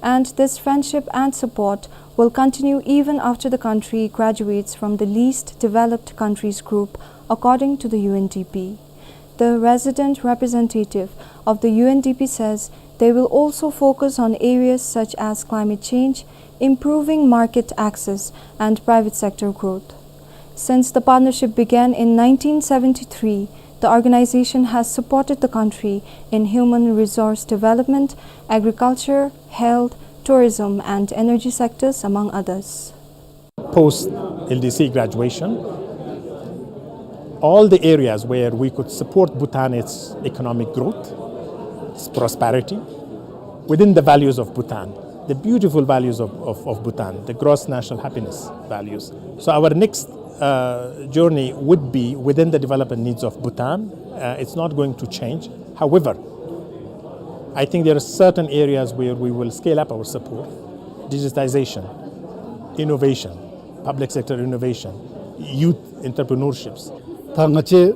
And this friendship and support will continue even after the country graduates from the least developed countries group, according to the U N D P. The resident representative of the U N D P says they will also focus on areas such as climate change, improving market access, and private sector growth. Since the partnership began in nineteen seventy-three, the organization has supported the country in human resource development, agriculture, health, tourism, and energy sectors, among others. Post L D C graduation, all the areas where we could support Bhutan, its economic growth, its prosperity, within the values of Bhutan, the beautiful values of, of, of Bhutan, the gross national happiness values. So our next, uh, journey would be within the development needs of Bhutan. Uh, it's not going to change. However, I think there are certain areas where we will scale up our support: digitization, innovation, public sector innovation, youth entrepreneurships. ད་ང་བཅས་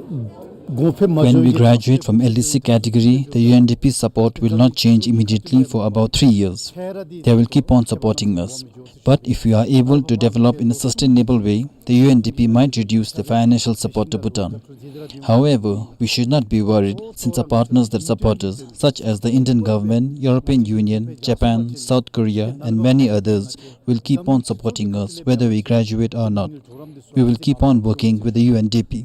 གོང་འཕེལ་མ་འགྱོ། When we graduate from L D C category, the U N D P support will not change immediately for about three years. They will keep on supporting us. But if we are able to develop in a sustainable way, the U N D P might reduce the financial support to Bhutan. However, we should not be worried, since our partners that support us, such as the Indian government, European Union, Japan, South Korea, and many others, will keep on supporting us whether we graduate or not. We will keep on working with the U N D P.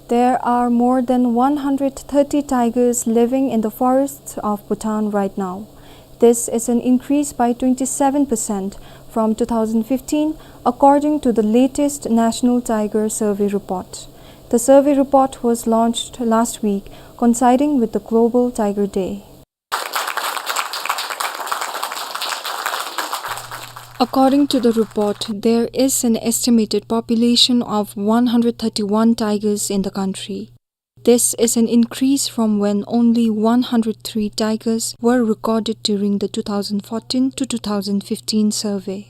There are more than one hundred thirty tigers living in the forests of Bhutan right now. This is an increase by twenty-seven percent from two thousand fifteen, according to the latest National Tiger Survey report. The survey report was launched last week, coinciding with the Global Tiger Day. According to the report, there is an estimated population of one hundred thirty-one tigers in the country. This is an increase from when only one hundred three tigers were recorded during the two thousand fourteen to two thousand fifteen survey.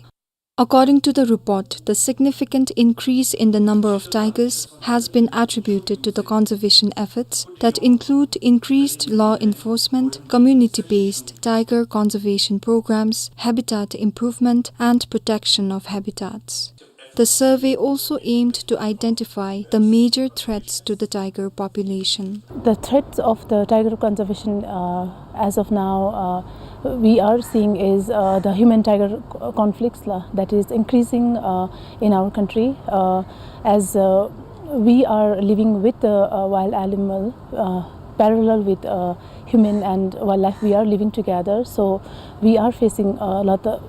According to the report, the significant increase in the number of tigers has been attributed to the conservation efforts that include increased law enforcement, community-based tiger conservation programs, habitat improvement, and protection of habitats. The survey also aimed to identify the major threats to the tiger population. The threats of the tiger conservation, uh, as of now, uh, we are seeing is, uh, the human-tiger c-, conflicts, la, that is increasing, uh, in our country, uh, as, uh, we are living with the, uh, wild animal, uh, parallel with, uh, human and wildlife. We are living together, so we are facing a lot of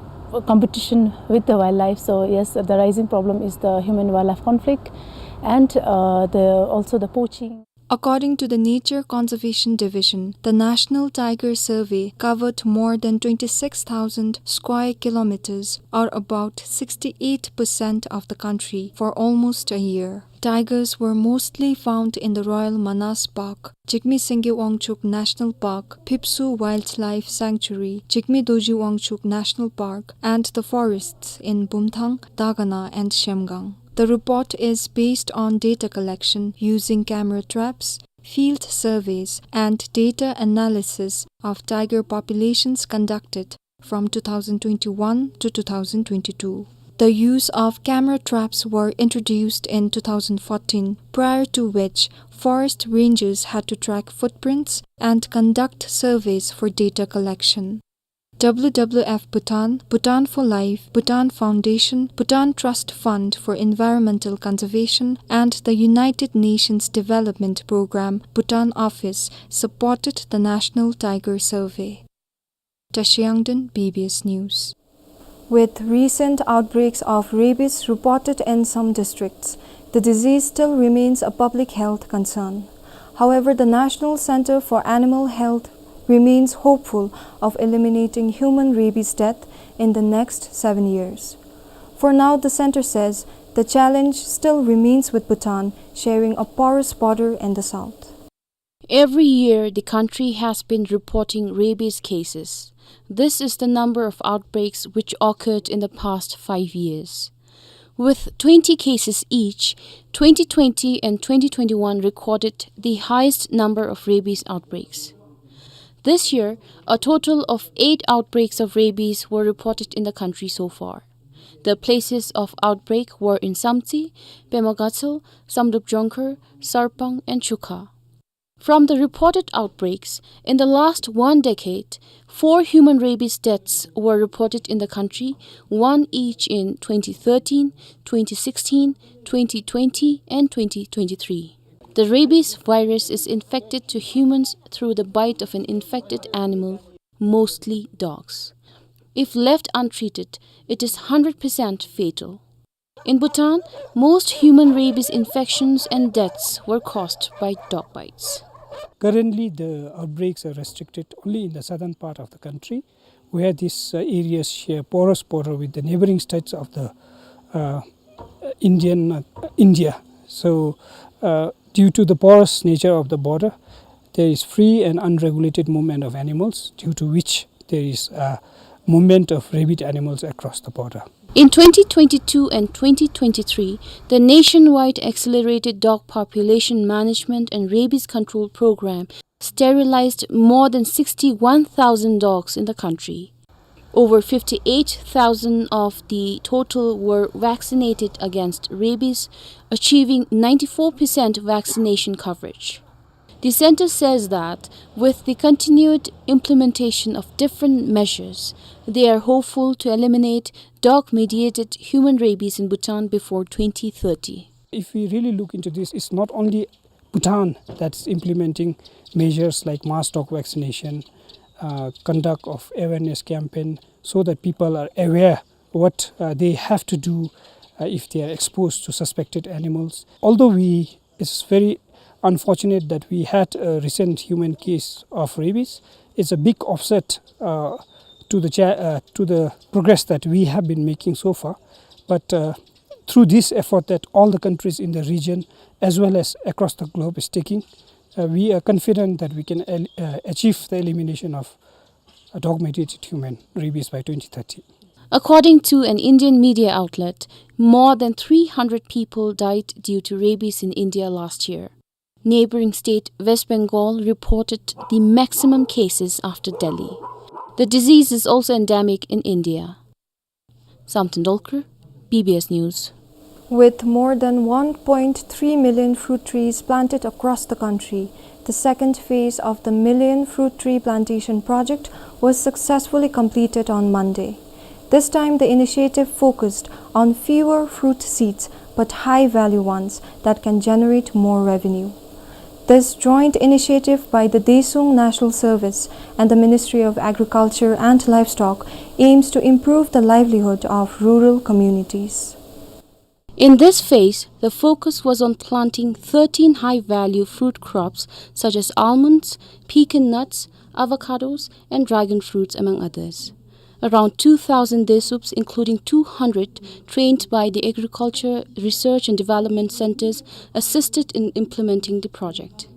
competition with the wildlife. So yes, the rising problem is the human-wildlife conflict, and, uh, the, also the poaching. According to the Nature Conservation Division, the National Tiger Survey covered more than twenty-six thousand square kilometers, or about sixty-eight percent of the country, for almost a year. Tigers were mostly found in the Royal Manas Park, Jigme Singye Wangchuck National Park, Phipsoo Wildlife Sanctuary, Jigme Dorji Wangchuck National Park, and the forests in Bumthang, Dagana, and Shemgang. The report is based on data collection using camera traps, field surveys, and data analysis of tiger populations conducted from two thousand twenty-one to two thousand twenty-two. The use of camera traps were introduced in two thousand fourteen, prior to which forest rangers had to track footprints and conduct surveys for data collection. W W F Bhutan, Bhutan for Life, Bhutan Foundation, Bhutan Trust Fund for Environmental Conservation, and the United Nations Development Programme Bhutan Office supported the National Tiger Survey. Tashi Yangden, B B S News. With recent outbreaks of rabies reported in some districts, the disease still remains a public health concern. However, the National Center for Animal Health remains hopeful of eliminating human rabies death in the next seven years. For now, the center says the challenge still remains with Bhutan sharing a porous border in the south. Every year, the country has been reporting rabies cases. This is the number of outbreaks which occurred in the past five years. With twenty cases each, twenty twenty and twenty twenty-one recorded the highest number of rabies outbreaks. This year, a total of eight outbreaks of rabies were reported in the country so far. The places of outbreak were in Samtse, Pema Gatshel, Samdrup Jongkhar, Sarpang, and Chukha. From the reported outbreaks, in the last one decade, four human rabies deaths were reported in the country, one each in twenty thirteen, twenty sixteen, twenty twenty, and twenty twenty-three. The rabies virus is infected to humans through the bite of an infected animal, mostly dogs. If left untreated, it is hundred percent fatal. In Bhutan, most human rabies infections and deaths were caused by dog bites. Currently, the outbreaks are restricted only in the southern part of the country, where these, uh, areas share porous border with the neighboring states of the, uh, Indian, uh, India. So, uh, due to the porous nature of the border, there is free and unregulated movement of animals, due to which there is a movement of rabid animals across the border. In twenty twenty-two and twenty twenty-three, the nationwide accelerated dog population management and rabies control program sterilized more than sixty-one thousand dogs in the country. Over fifty-eight thousand of the total were vaccinated against rabies, achieving ninety-four percent vaccination coverage. The center says that with the continued implementation of different measures, they are hopeful to eliminate dog-mediated human rabies in Bhutan before twenty thirty. If we really look into this, it's not only Bhutan that's implementing measures like mass dog vaccination, uh, conduct of awareness campaign, so that people are aware what, uh, they have to do, uh, if they are exposed to suspected animals. Although we, it's very unfortunate that we had a recent human case of rabies, it's a big offset, uh, to the cha-, uh, to the progress that we have been making so far. But, uh, through this effort that all the countries in the region as well as across the globe is taking, uh, we are confident that we can el-, uh, achieve the elimination of, uh, dog-mediated human rabies by twenty thirty. According to an Indian media outlet, more than three hundred people died due to rabies in India last year. Neighboring state West Bengal reported the maximum cases after Delhi. The disease is also endemic in India. Samten Dolkar, B B S News. With more than one point three million fruit trees planted across the country, the second phase of the Million Fruit Tree Plantation Project was successfully completed on Monday. This time, the initiative focused on fewer fruit seeds but high-value ones that can generate more revenue. This joint initiative by the Daesung National Service and the Ministry of Agriculture and Livestock aims to improve the livelihood of rural communities. In this phase, the focus was on planting thirteen high-value fruit crops such as almonds, pecan nuts, avocados, and dragon fruits, among others. Around two thousand Desups, including two hundred trained by the Agriculture Research and Development Centers, assisted in implementing the project.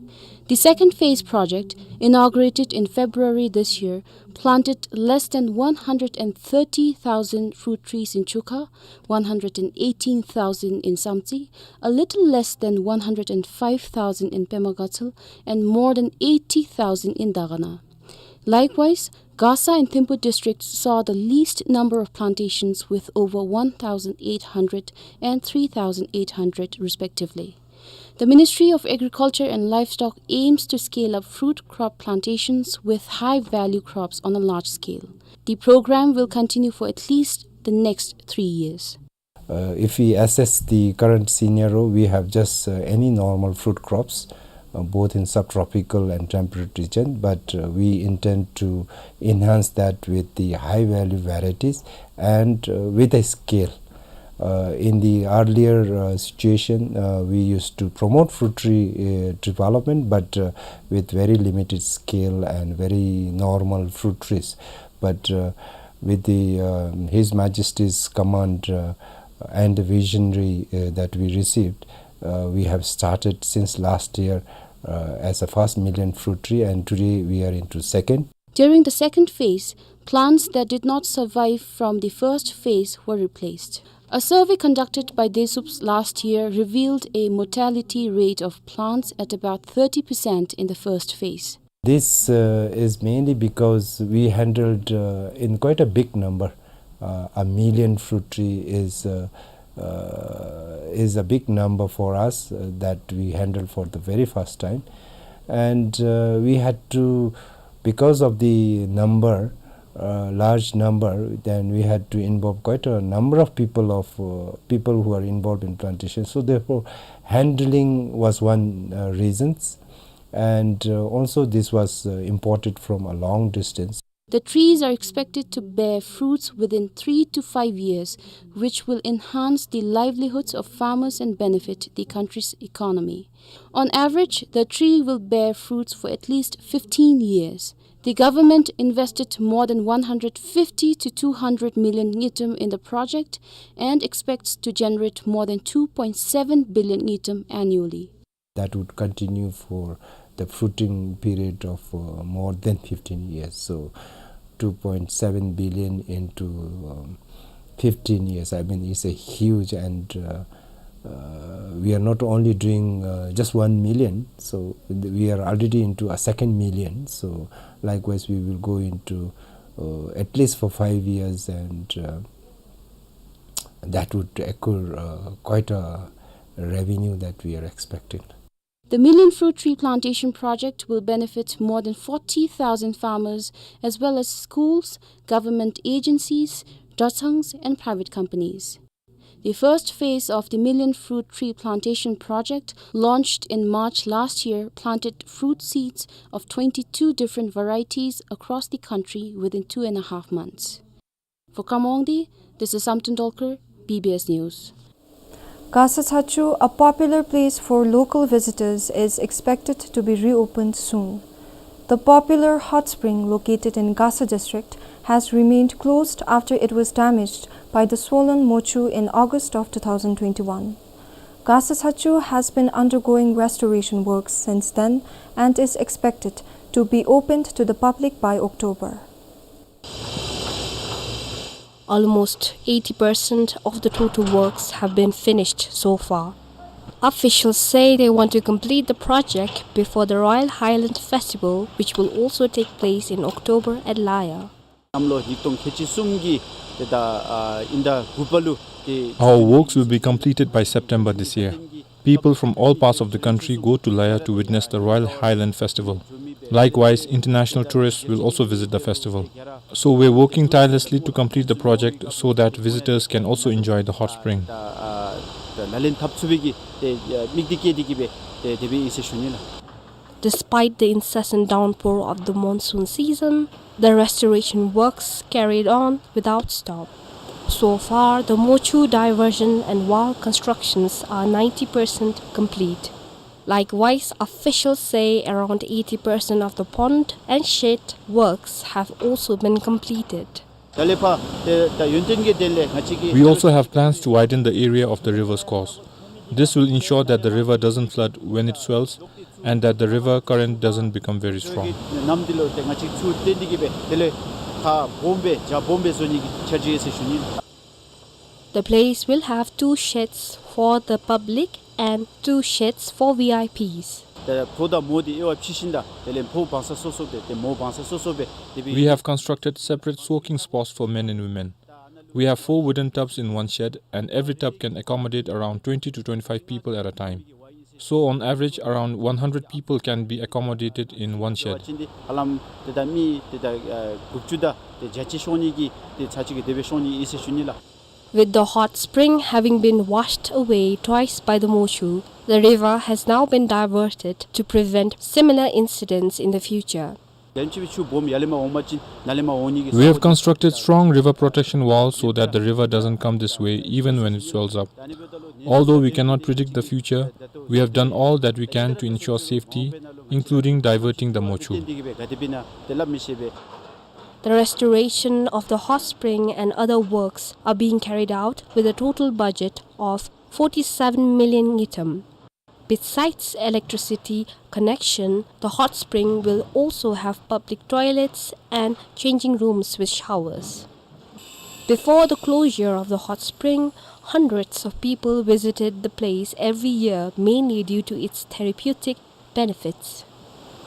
The second phase project, inaugurated in February this year, planted less than one hundred and thirty thousand fruit trees in Chukha, one hundred and eighteen thousand in Samtse, a little less than one hundred and five thousand in Pema Gatshel, and more than eighty thousand in Dagana. Likewise, Gasa and Thimphu districts saw the least number of plantations, with over one thousand eight hundred and three thousand eight hundred respectively. The Ministry of Agriculture and Livestock aims to scale up fruit crop plantations with high-value crops on a large scale. The program will continue for at least the next three years. Uh, if we assess the current scenario, we have just, uh, any normal fruit crops, uh, both in subtropical and temperate region, but, uh, we intend to enhance that with the high-value varieties and, uh, with a scale. Uh, in the earlier, uh, situation, uh, we used to promote fruit tree, uh, development, but, uh, with very limited scale and very normal fruit trees. But, uh, with the, um, His Majesty's command, uh, and the visionary, uh, that we received, uh, we have started since last year, uh, as a first million fruit tree, and today we are into second. During the second phase, plants that did not survive from the first phase were replaced. A survey conducted by Desups last year revealed a mortality rate of plants at about thirty percent in the first phase. This, uh, is mainly because we handled, uh, in quite a big number. Uh, a million fruit tree is, uh, uh, is a big number for us, uh, that we handled for the very first time. And, uh, we had to, because of the number, uh, large number, then we had to involve quite a number of people of, uh, people who are involved in plantation. So therefore, handling was one, uh, reasons. And, uh, also this was, uh, imported from a long distance. The trees are expected to bear fruits within three to five years, which will enhance the livelihoods of farmers and benefit the country's economy. On average, the tree will bear fruits for at least fifteen years. The government invested more than one hundred fifty to two hundred million ngultrum in the project and expects to generate more than two point seven billion ngultrum annually. That would continue for the fruiting period of, uh, more than fifteen years. So two point seven billion into, um, fifteen years, I mean, it's a huge, and, uh, uh, we are not only doing, uh, just one million, so th-, we are already into a second million. So likewise, we will go into, uh, at least for five years, and, uh, that would accrue, uh, quite a revenue that we are expecting. The Million Fruit Tree Plantation Project will benefit more than forty thousand farmers, as well as schools, government agencies, dotsangs, and private companies. The first phase of the Million Fruit Tree Plantation Project, launched in March last year, planted fruit seeds of twenty-two different varieties across the country within two and a half months. For Khammyongdi, this is Samten Dolkar, B B S News. Gasa Tsatsu, a popular place for local visitors, is expected to be reopened soon. The popular hot spring located in Gasa district has remained closed after it was damaged by the swollen Mochu in August of two thousand twenty-one. Gasa Tsatsu has been undergoing restoration works since then and is expected to be opened to the public by October. Almost eighty percent of the total works have been finished so far. Officials say they want to complete the project before the Royal Highland Festival, which will also take place in October at Laya. གནམ་ལོ་ཉིས་སྟོང་ཁལ་གཅིག་གསུམ་གྱི་ཏེ་ད་ཨ་ཨིན་ཟླ་དགུ་པ་ལུ་ཏེ། Our works will be completed by September this year. People from all parts of the country go to Laya to witness the Royal Highland Festival. Likewise, international tourists will also visit the festival. So we're working tirelessly to complete the project so that visitors can also enjoy the hot spring. ད་ཨ་ད་ལག་ལེན་འཐབ་ཚུགས་པའི་གི་ཏེ་ཨ་དམིགས་གཏད་བསྐྱེད་དེ་གི་སྦེ་ཏེ་དེ་སྦེ་ཨིན་ཟེར་ཞུ་ནི་ལགས། Despite the incessant downpour of the monsoon season, the restoration works carried on without stop. So far, the Mochu diversion and wall constructions are ninety percent complete. Likewise, officials say around eighty percent of the pond and shed works have also been completed. ད་ལས་ཕར་ཏེ་ད་ཡོན་ཏན་གྱི་དེ་ལས་ང་བཅས་ཀྱི། We also have plans to widen the area of the river's course. This will ensure that the river doesn't flood when it swells and that the river current doesn't become very strong. གནམ་འདི་ལུ་ཏེ་ང་བཅས་ཚུར་བརྟེན་ཏེ་གི་སྦེ་དེ་ལས་ཁ་སྦོམ་སྦེ་རྒྱ་སྦོམ་སྦེ་བཟོ་ནི་གི་འཆར་གཞི་ཡོད་ཟེར་ཞུ་ནི། The place will have two sheds for the public and two sheds for V I Ps. ཏེ་ཕོ་དང་མོ་འདི་དབྱེ་བ་ཕྱེ་ཞིནམ་ད་དེ་ལས་ཕོ་བང་ས་སོ་སོ་སྦེ་ཏེ་མོ་བང་ས་སོ་སོ་སྦེ་དེ་སྦེ། We have constructed separate soaking spots for men and women. We have four wooden tubs in one shed, and every tub can accommodate around twenty to twenty-five people at a time. So, on average, around one hundred people can be accommodated in one shed. ཧ་ལམ་ཏེ་ད་མི་ཏེ་ད་ཨ་དགུ་བཅུ་དང་ཏེ་བརྒྱད་ཅུ་ཤོང་ནི་གི་ཏེ་ཚར་གཅིག་གི་དེ་སྦེ་ཤོང་ནི་ཨིན་ཟེར་ཞུ་ནི་ལགས། With the hot spring having been washed away twice by the Mochu, the river has now been diverted to prevent similar incidents in the future. ཡང་ཅིག་སྦེ་ཆུ་སྦོམ་ཡར་ལས་མར་འོང་པ་ཅིན་ནཱ་ལས་མར་འོང་ནི་གི། We have constructed strong river protection walls so that the river doesn't come this way even when it swells up. Although we cannot predict the future, we have done all that we can to ensure safety, including diverting the Mochu. The restoration of the hot spring and other works are being carried out with a total budget of forty-seven million ngultrum. Besides electricity connection, the hot spring will also have public toilets and changing rooms with showers. Before the closure of the hot spring, hundreds of people visited the place every year, mainly due to its therapeutic benefits.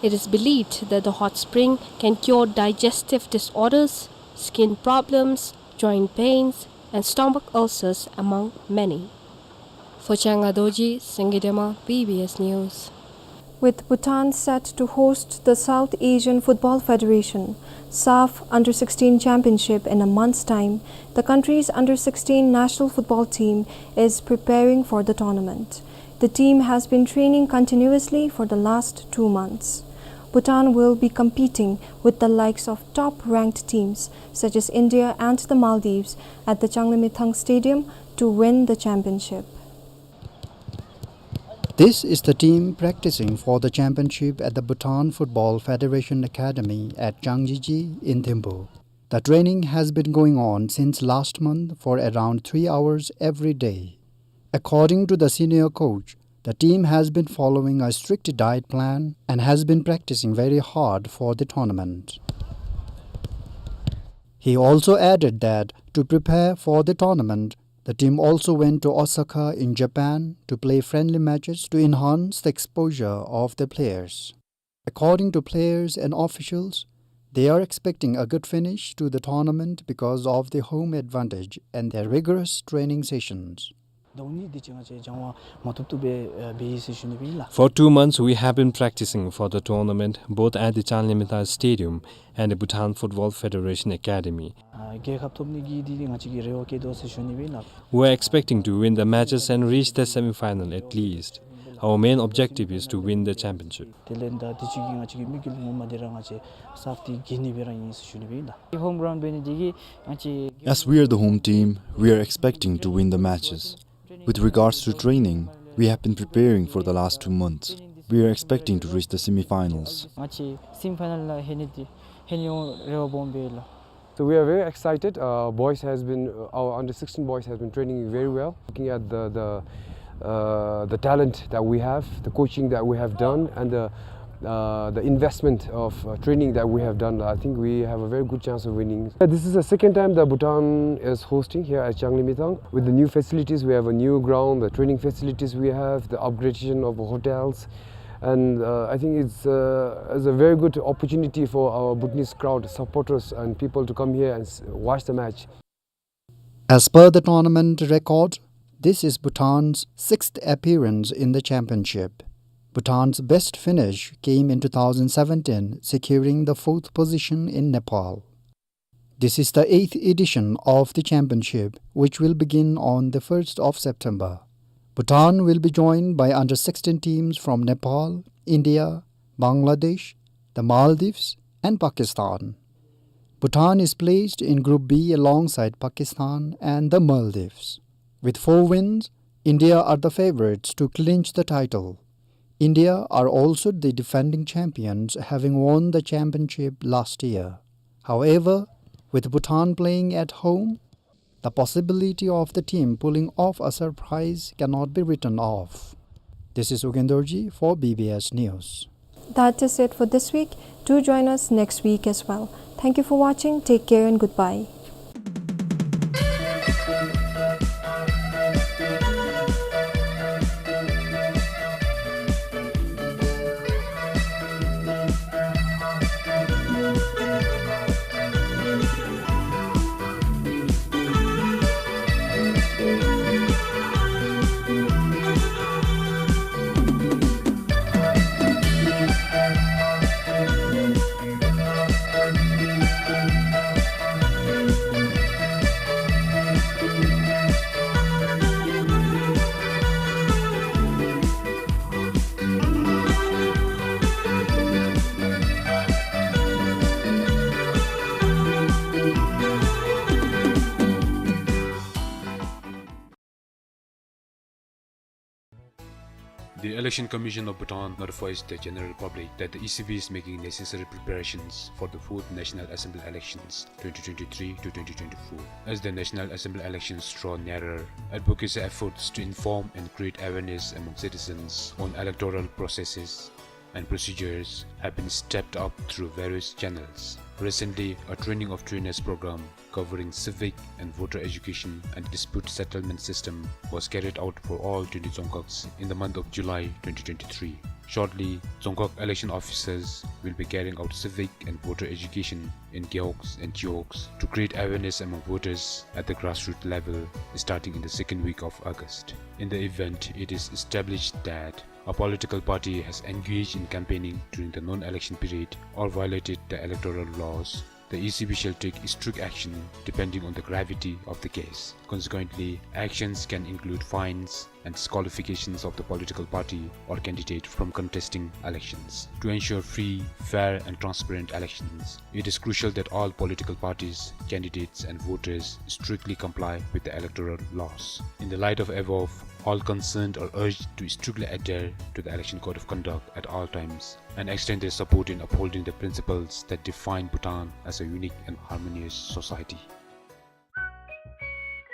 It is believed that the hot spring can cure digestive disorders, skin problems, joint pains, and stomach ulcers, among many. For Changa Dorji, Sangay Dema, B B S News. With Bhutan set to host the South Asian Football Federation, SAF, Under sixteen Championship in a month's time, the country's under sixteen national football team is preparing for the tournament. The team has been training continuously for the last two months. Bhutan will be competing with the likes of top-ranked teams such as India and the Maldives at the Changlimithang Stadium to win the championship. This is the team practicing for the championship at the Bhutan Football Federation Academy at Changjiji in Thimphu. The training has been going on since last month for around three hours every day. According to the senior coach, the team has been following a strict diet plan and has been practicing very hard for the tournament. He also added that to prepare for the tournament, the team also went to Osaka in Japan to play friendly matches to enhance the exposure of the players. According to players and officials, they are expecting a good finish to the tournament because of the home advantage and their rigorous training sessions. ཟླཝ་གཉིས་དེ་ཅིག་ང་བཅས་སྦྱང་བ་མ་ཐུབ་ཐུབ་སྦེ་ཨ་འབད་ཡི་ཟེར་ཞུ་ནི་ཨིན་ལགས། For two months, we have been practicing for the tournament, both at the Changlimithang Stadium and the Bhutan Football Federation Academy. ཨ་རྒྱལ་ཁ་ཐོབ་ནི་གི་དེ་ང་བཅས་ཀྱིས་རེ་བ་བསྐྱེད་དོ་ཟེར་ཞུ་ནི་ཨིན་ལགས། We're expecting to win the matches and reach the semi-final at least. Our main objective is to win the championship. དེ་ལས་ད་དེ་ཅིག་གིས་ང་བཅས་ཀྱི་དམིགས་ཡུལ་ངོ་མ་འདི་ར་ང་བཅས་སཱཕ་འདི་རྒྱལ་ནི་སྦེ་ར་ཨིན་ཟེར་ཞུ་ནི་ཨིན་ལགས། ཧོམ་གྲའུནཌ་འབད་ནི་འདི་གིས་ང་བཅས། As we are the home team, we are expecting to win the matches. With regards to training, we have been preparing for the last two months. We are expecting to reach the semi-finals. ང་བཅས་སེ་མི་ཕའི་ནཱལ་ལུ་ལྷོད་ནི་འདི་ལྷོད་ནི་འོང་རེ་བ་སྦོམ་སྦེ་ཡོད་ལགས། So we are very excited. Uh, boys has been, uh, our under sixteen boys has been training very well. Looking at the, the, uh, the talent that we have, the coaching that we have done, and the, Uh, the investment of, uh, training that we have done, I think we have a very good chance of winning. Uh, this is the second time that Bhutan is hosting here at Changlimithang. With the new facilities, we have a new ground, the training facilities we have, the upgradation of hotels, and, uh, I think it's, uh, it's a very good opportunity for our Bhutanese crowd, supporters, and people to come here and s-, watch the match. As per the tournament record, this is Bhutan's sixth appearance in the championship. Bhutan's best finish came in two thousand seventeen, securing the fourth position in Nepal. This is the eighth edition of the championship, which will begin on the first of September. Bhutan will be joined by under sixteen teams from Nepal, India, Bangladesh, the Maldives, and Pakistan. Bhutan is placed in Group B alongside Pakistan and the Maldives. With four wins, India are the favorites to clinch the title. India are also the defending champions, having won the championship last year. However, with Bhutan playing at home, the possibility of the team pulling off a surprise cannot be written off. This is Ugen Dorji for B B S News. That is it for this week. Do join us next week as well. Thank you for watching. Take care and goodbye. The Election Commission of Bhutan notifies the general public that the E C B is making necessary preparations for the fourth National Assembly elections twenty twenty-three to twenty twenty-four. As the National Assembly elections draw nearer, advocacy efforts to inform and create awareness among citizens on electoral processes and procedures have been stepped up through various channels. Recently, a training of trainers program covering civic and voter education and dispute settlement system was carried out for all twenty dzongkhags in the month of July twenty twenty-three. Shortly, dzongkhag election officers will be carrying out civic and voter education in Gewogs and Chiwogs to create awareness among voters at the grassroots level, starting in the second week of August. In the event, it is established that a political party has engaged in campaigning during the non-election period or violated the electoral laws, the E C B shall take strict action depending on the gravity of the case. Consequently, actions can include fines and disqualifications of the political party or candidate from contesting elections. To ensure free, fair and transparent elections, it is crucial that all political parties, candidates and voters strictly comply with the electoral laws. In the light of above, all concerned are urged to strictly adhere to the Election Code of Conduct at all times and extend their support in upholding the principles that define Bhutan as a unique and harmonious society.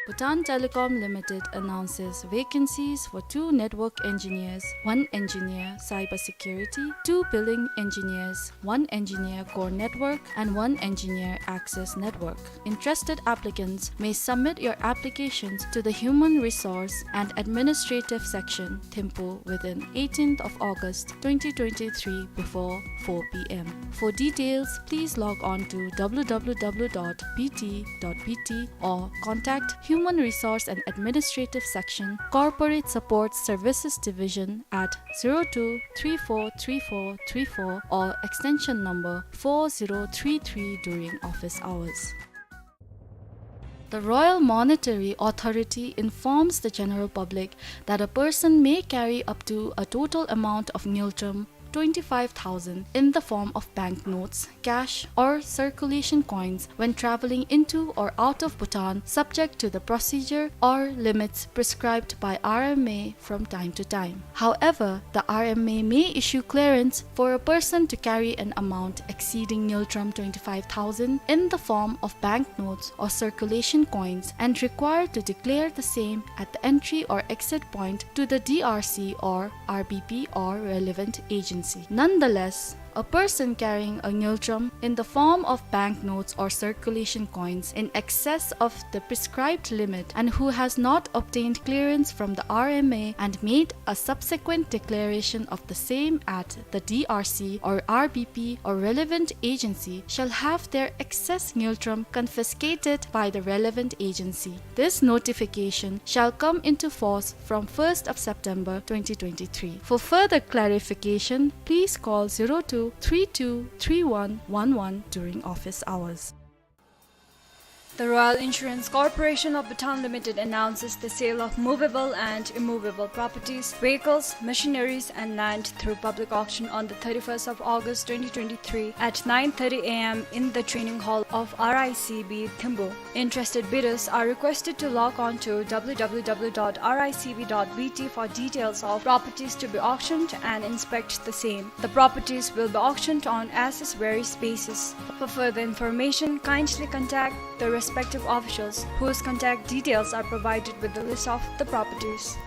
Bhutan Telecom Limited announces vacancies for two network engineers, one engineer cybersecurity, two billing engineers, one engineer core network, and one engineer access network. Interested applicants may submit your applications to the Human Resource and Administrative Section, Thimphu, within eighteenth of August twenty twenty-three before four P M. For details, please log on to W W W dot B T dot B T or contact Human Resource and Administrative Section, Corporate Support Services Division at zero two three four three four three four or extension number four zero three three during office hours. The Royal Monetary Authority informs the general public that a person may carry up to a total amount of ngultrum twenty-five thousand in the form of banknotes, cash, or circulation coins when traveling into or out of Bhutan, subject to the procedure or limits prescribed by R M A from time to time. However, the R M A may issue clearance for a person to carry an amount exceeding ngultrum twenty-five thousand in the form of banknotes or circulation coins and required to declare the same at the entry or exit point to the D R C or R B P or relevant agency. Nonetheless, a person carrying a ngultrum in the form of banknotes or circulation coins in excess of the prescribed limit and who has not obtained clearance from the R M A and made a subsequent declaration of the same at the D R C or R B P or relevant agency shall have their excess ngultrum confiscated by the relevant agency. This notification shall come into force from first of September twenty twenty-three. For further clarification, please call zero two three two three one one one during office hours. The Royal Insurance Corporation of Bhutan Limited announces the sale of movable and immovable properties, vehicles, machineries, and land through public auction on the thirty-first of August twenty twenty-three at nine thirty A M in the training hall of R I C B Thimphu. Interested bidders are requested to log on to W W W dot R I C B dot B T for details of properties to be auctioned and inspect the same. The properties will be auctioned on as-is basis. For further information, kindly contact the respective officials whose contact details are provided with the list of the properties.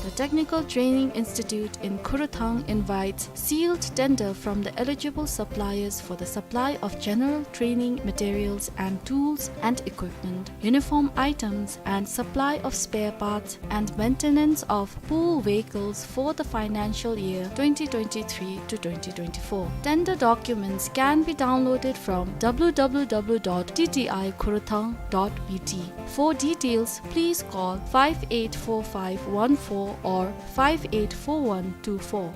The Technical Training Institute in Khuruthang invites sealed tender from the eligible suppliers for the supply of general training materials and tools and equipment, uniform items, and supply of spare parts and maintenance of pool vehicles for the financial year twenty twenty-three to twenty twenty-four. Tender documents can be downloaded from W W W dot T T I khuruthang dot B T. For details, please call five eight four five one four or five eight four one two four.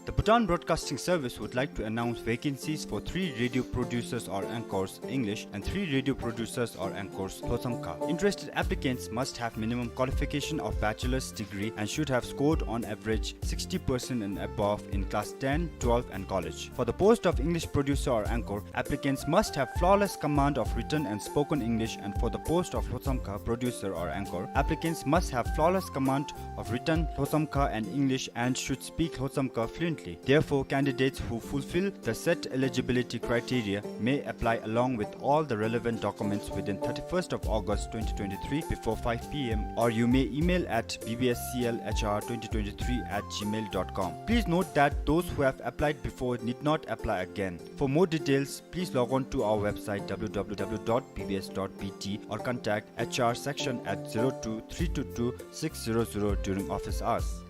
The Bhutan Broadcasting Service would like to announce vacancies for three radio producers or anchors, English, and three radio producers or anchors, Lhotshamkha. Interested applicants must have minimum qualification of bachelor's degree and should have scored on average sixty percent and above in class ten, twelve, and college. For the post of English producer or anchor, applicants must have flawless command of written and spoken English, and for the post of Lhotshamkha producer or anchor, applicants must have flawless command of written Lhotshamkha and English and should speak Lhotshamkha fluently. Therefore, candidates who fulfill the set eligibility criteria may apply along with all the relevant documents within thirty-first of August twenty twenty-three before five P M, or you may email at B B S C L H R twenty twenty-three at gmail dot com. Please note that those who have applied before need not apply again. For more details, please log on to our website W W W dot B B S dot B T or contact H R section at zero two three two two six zero zero during office hours.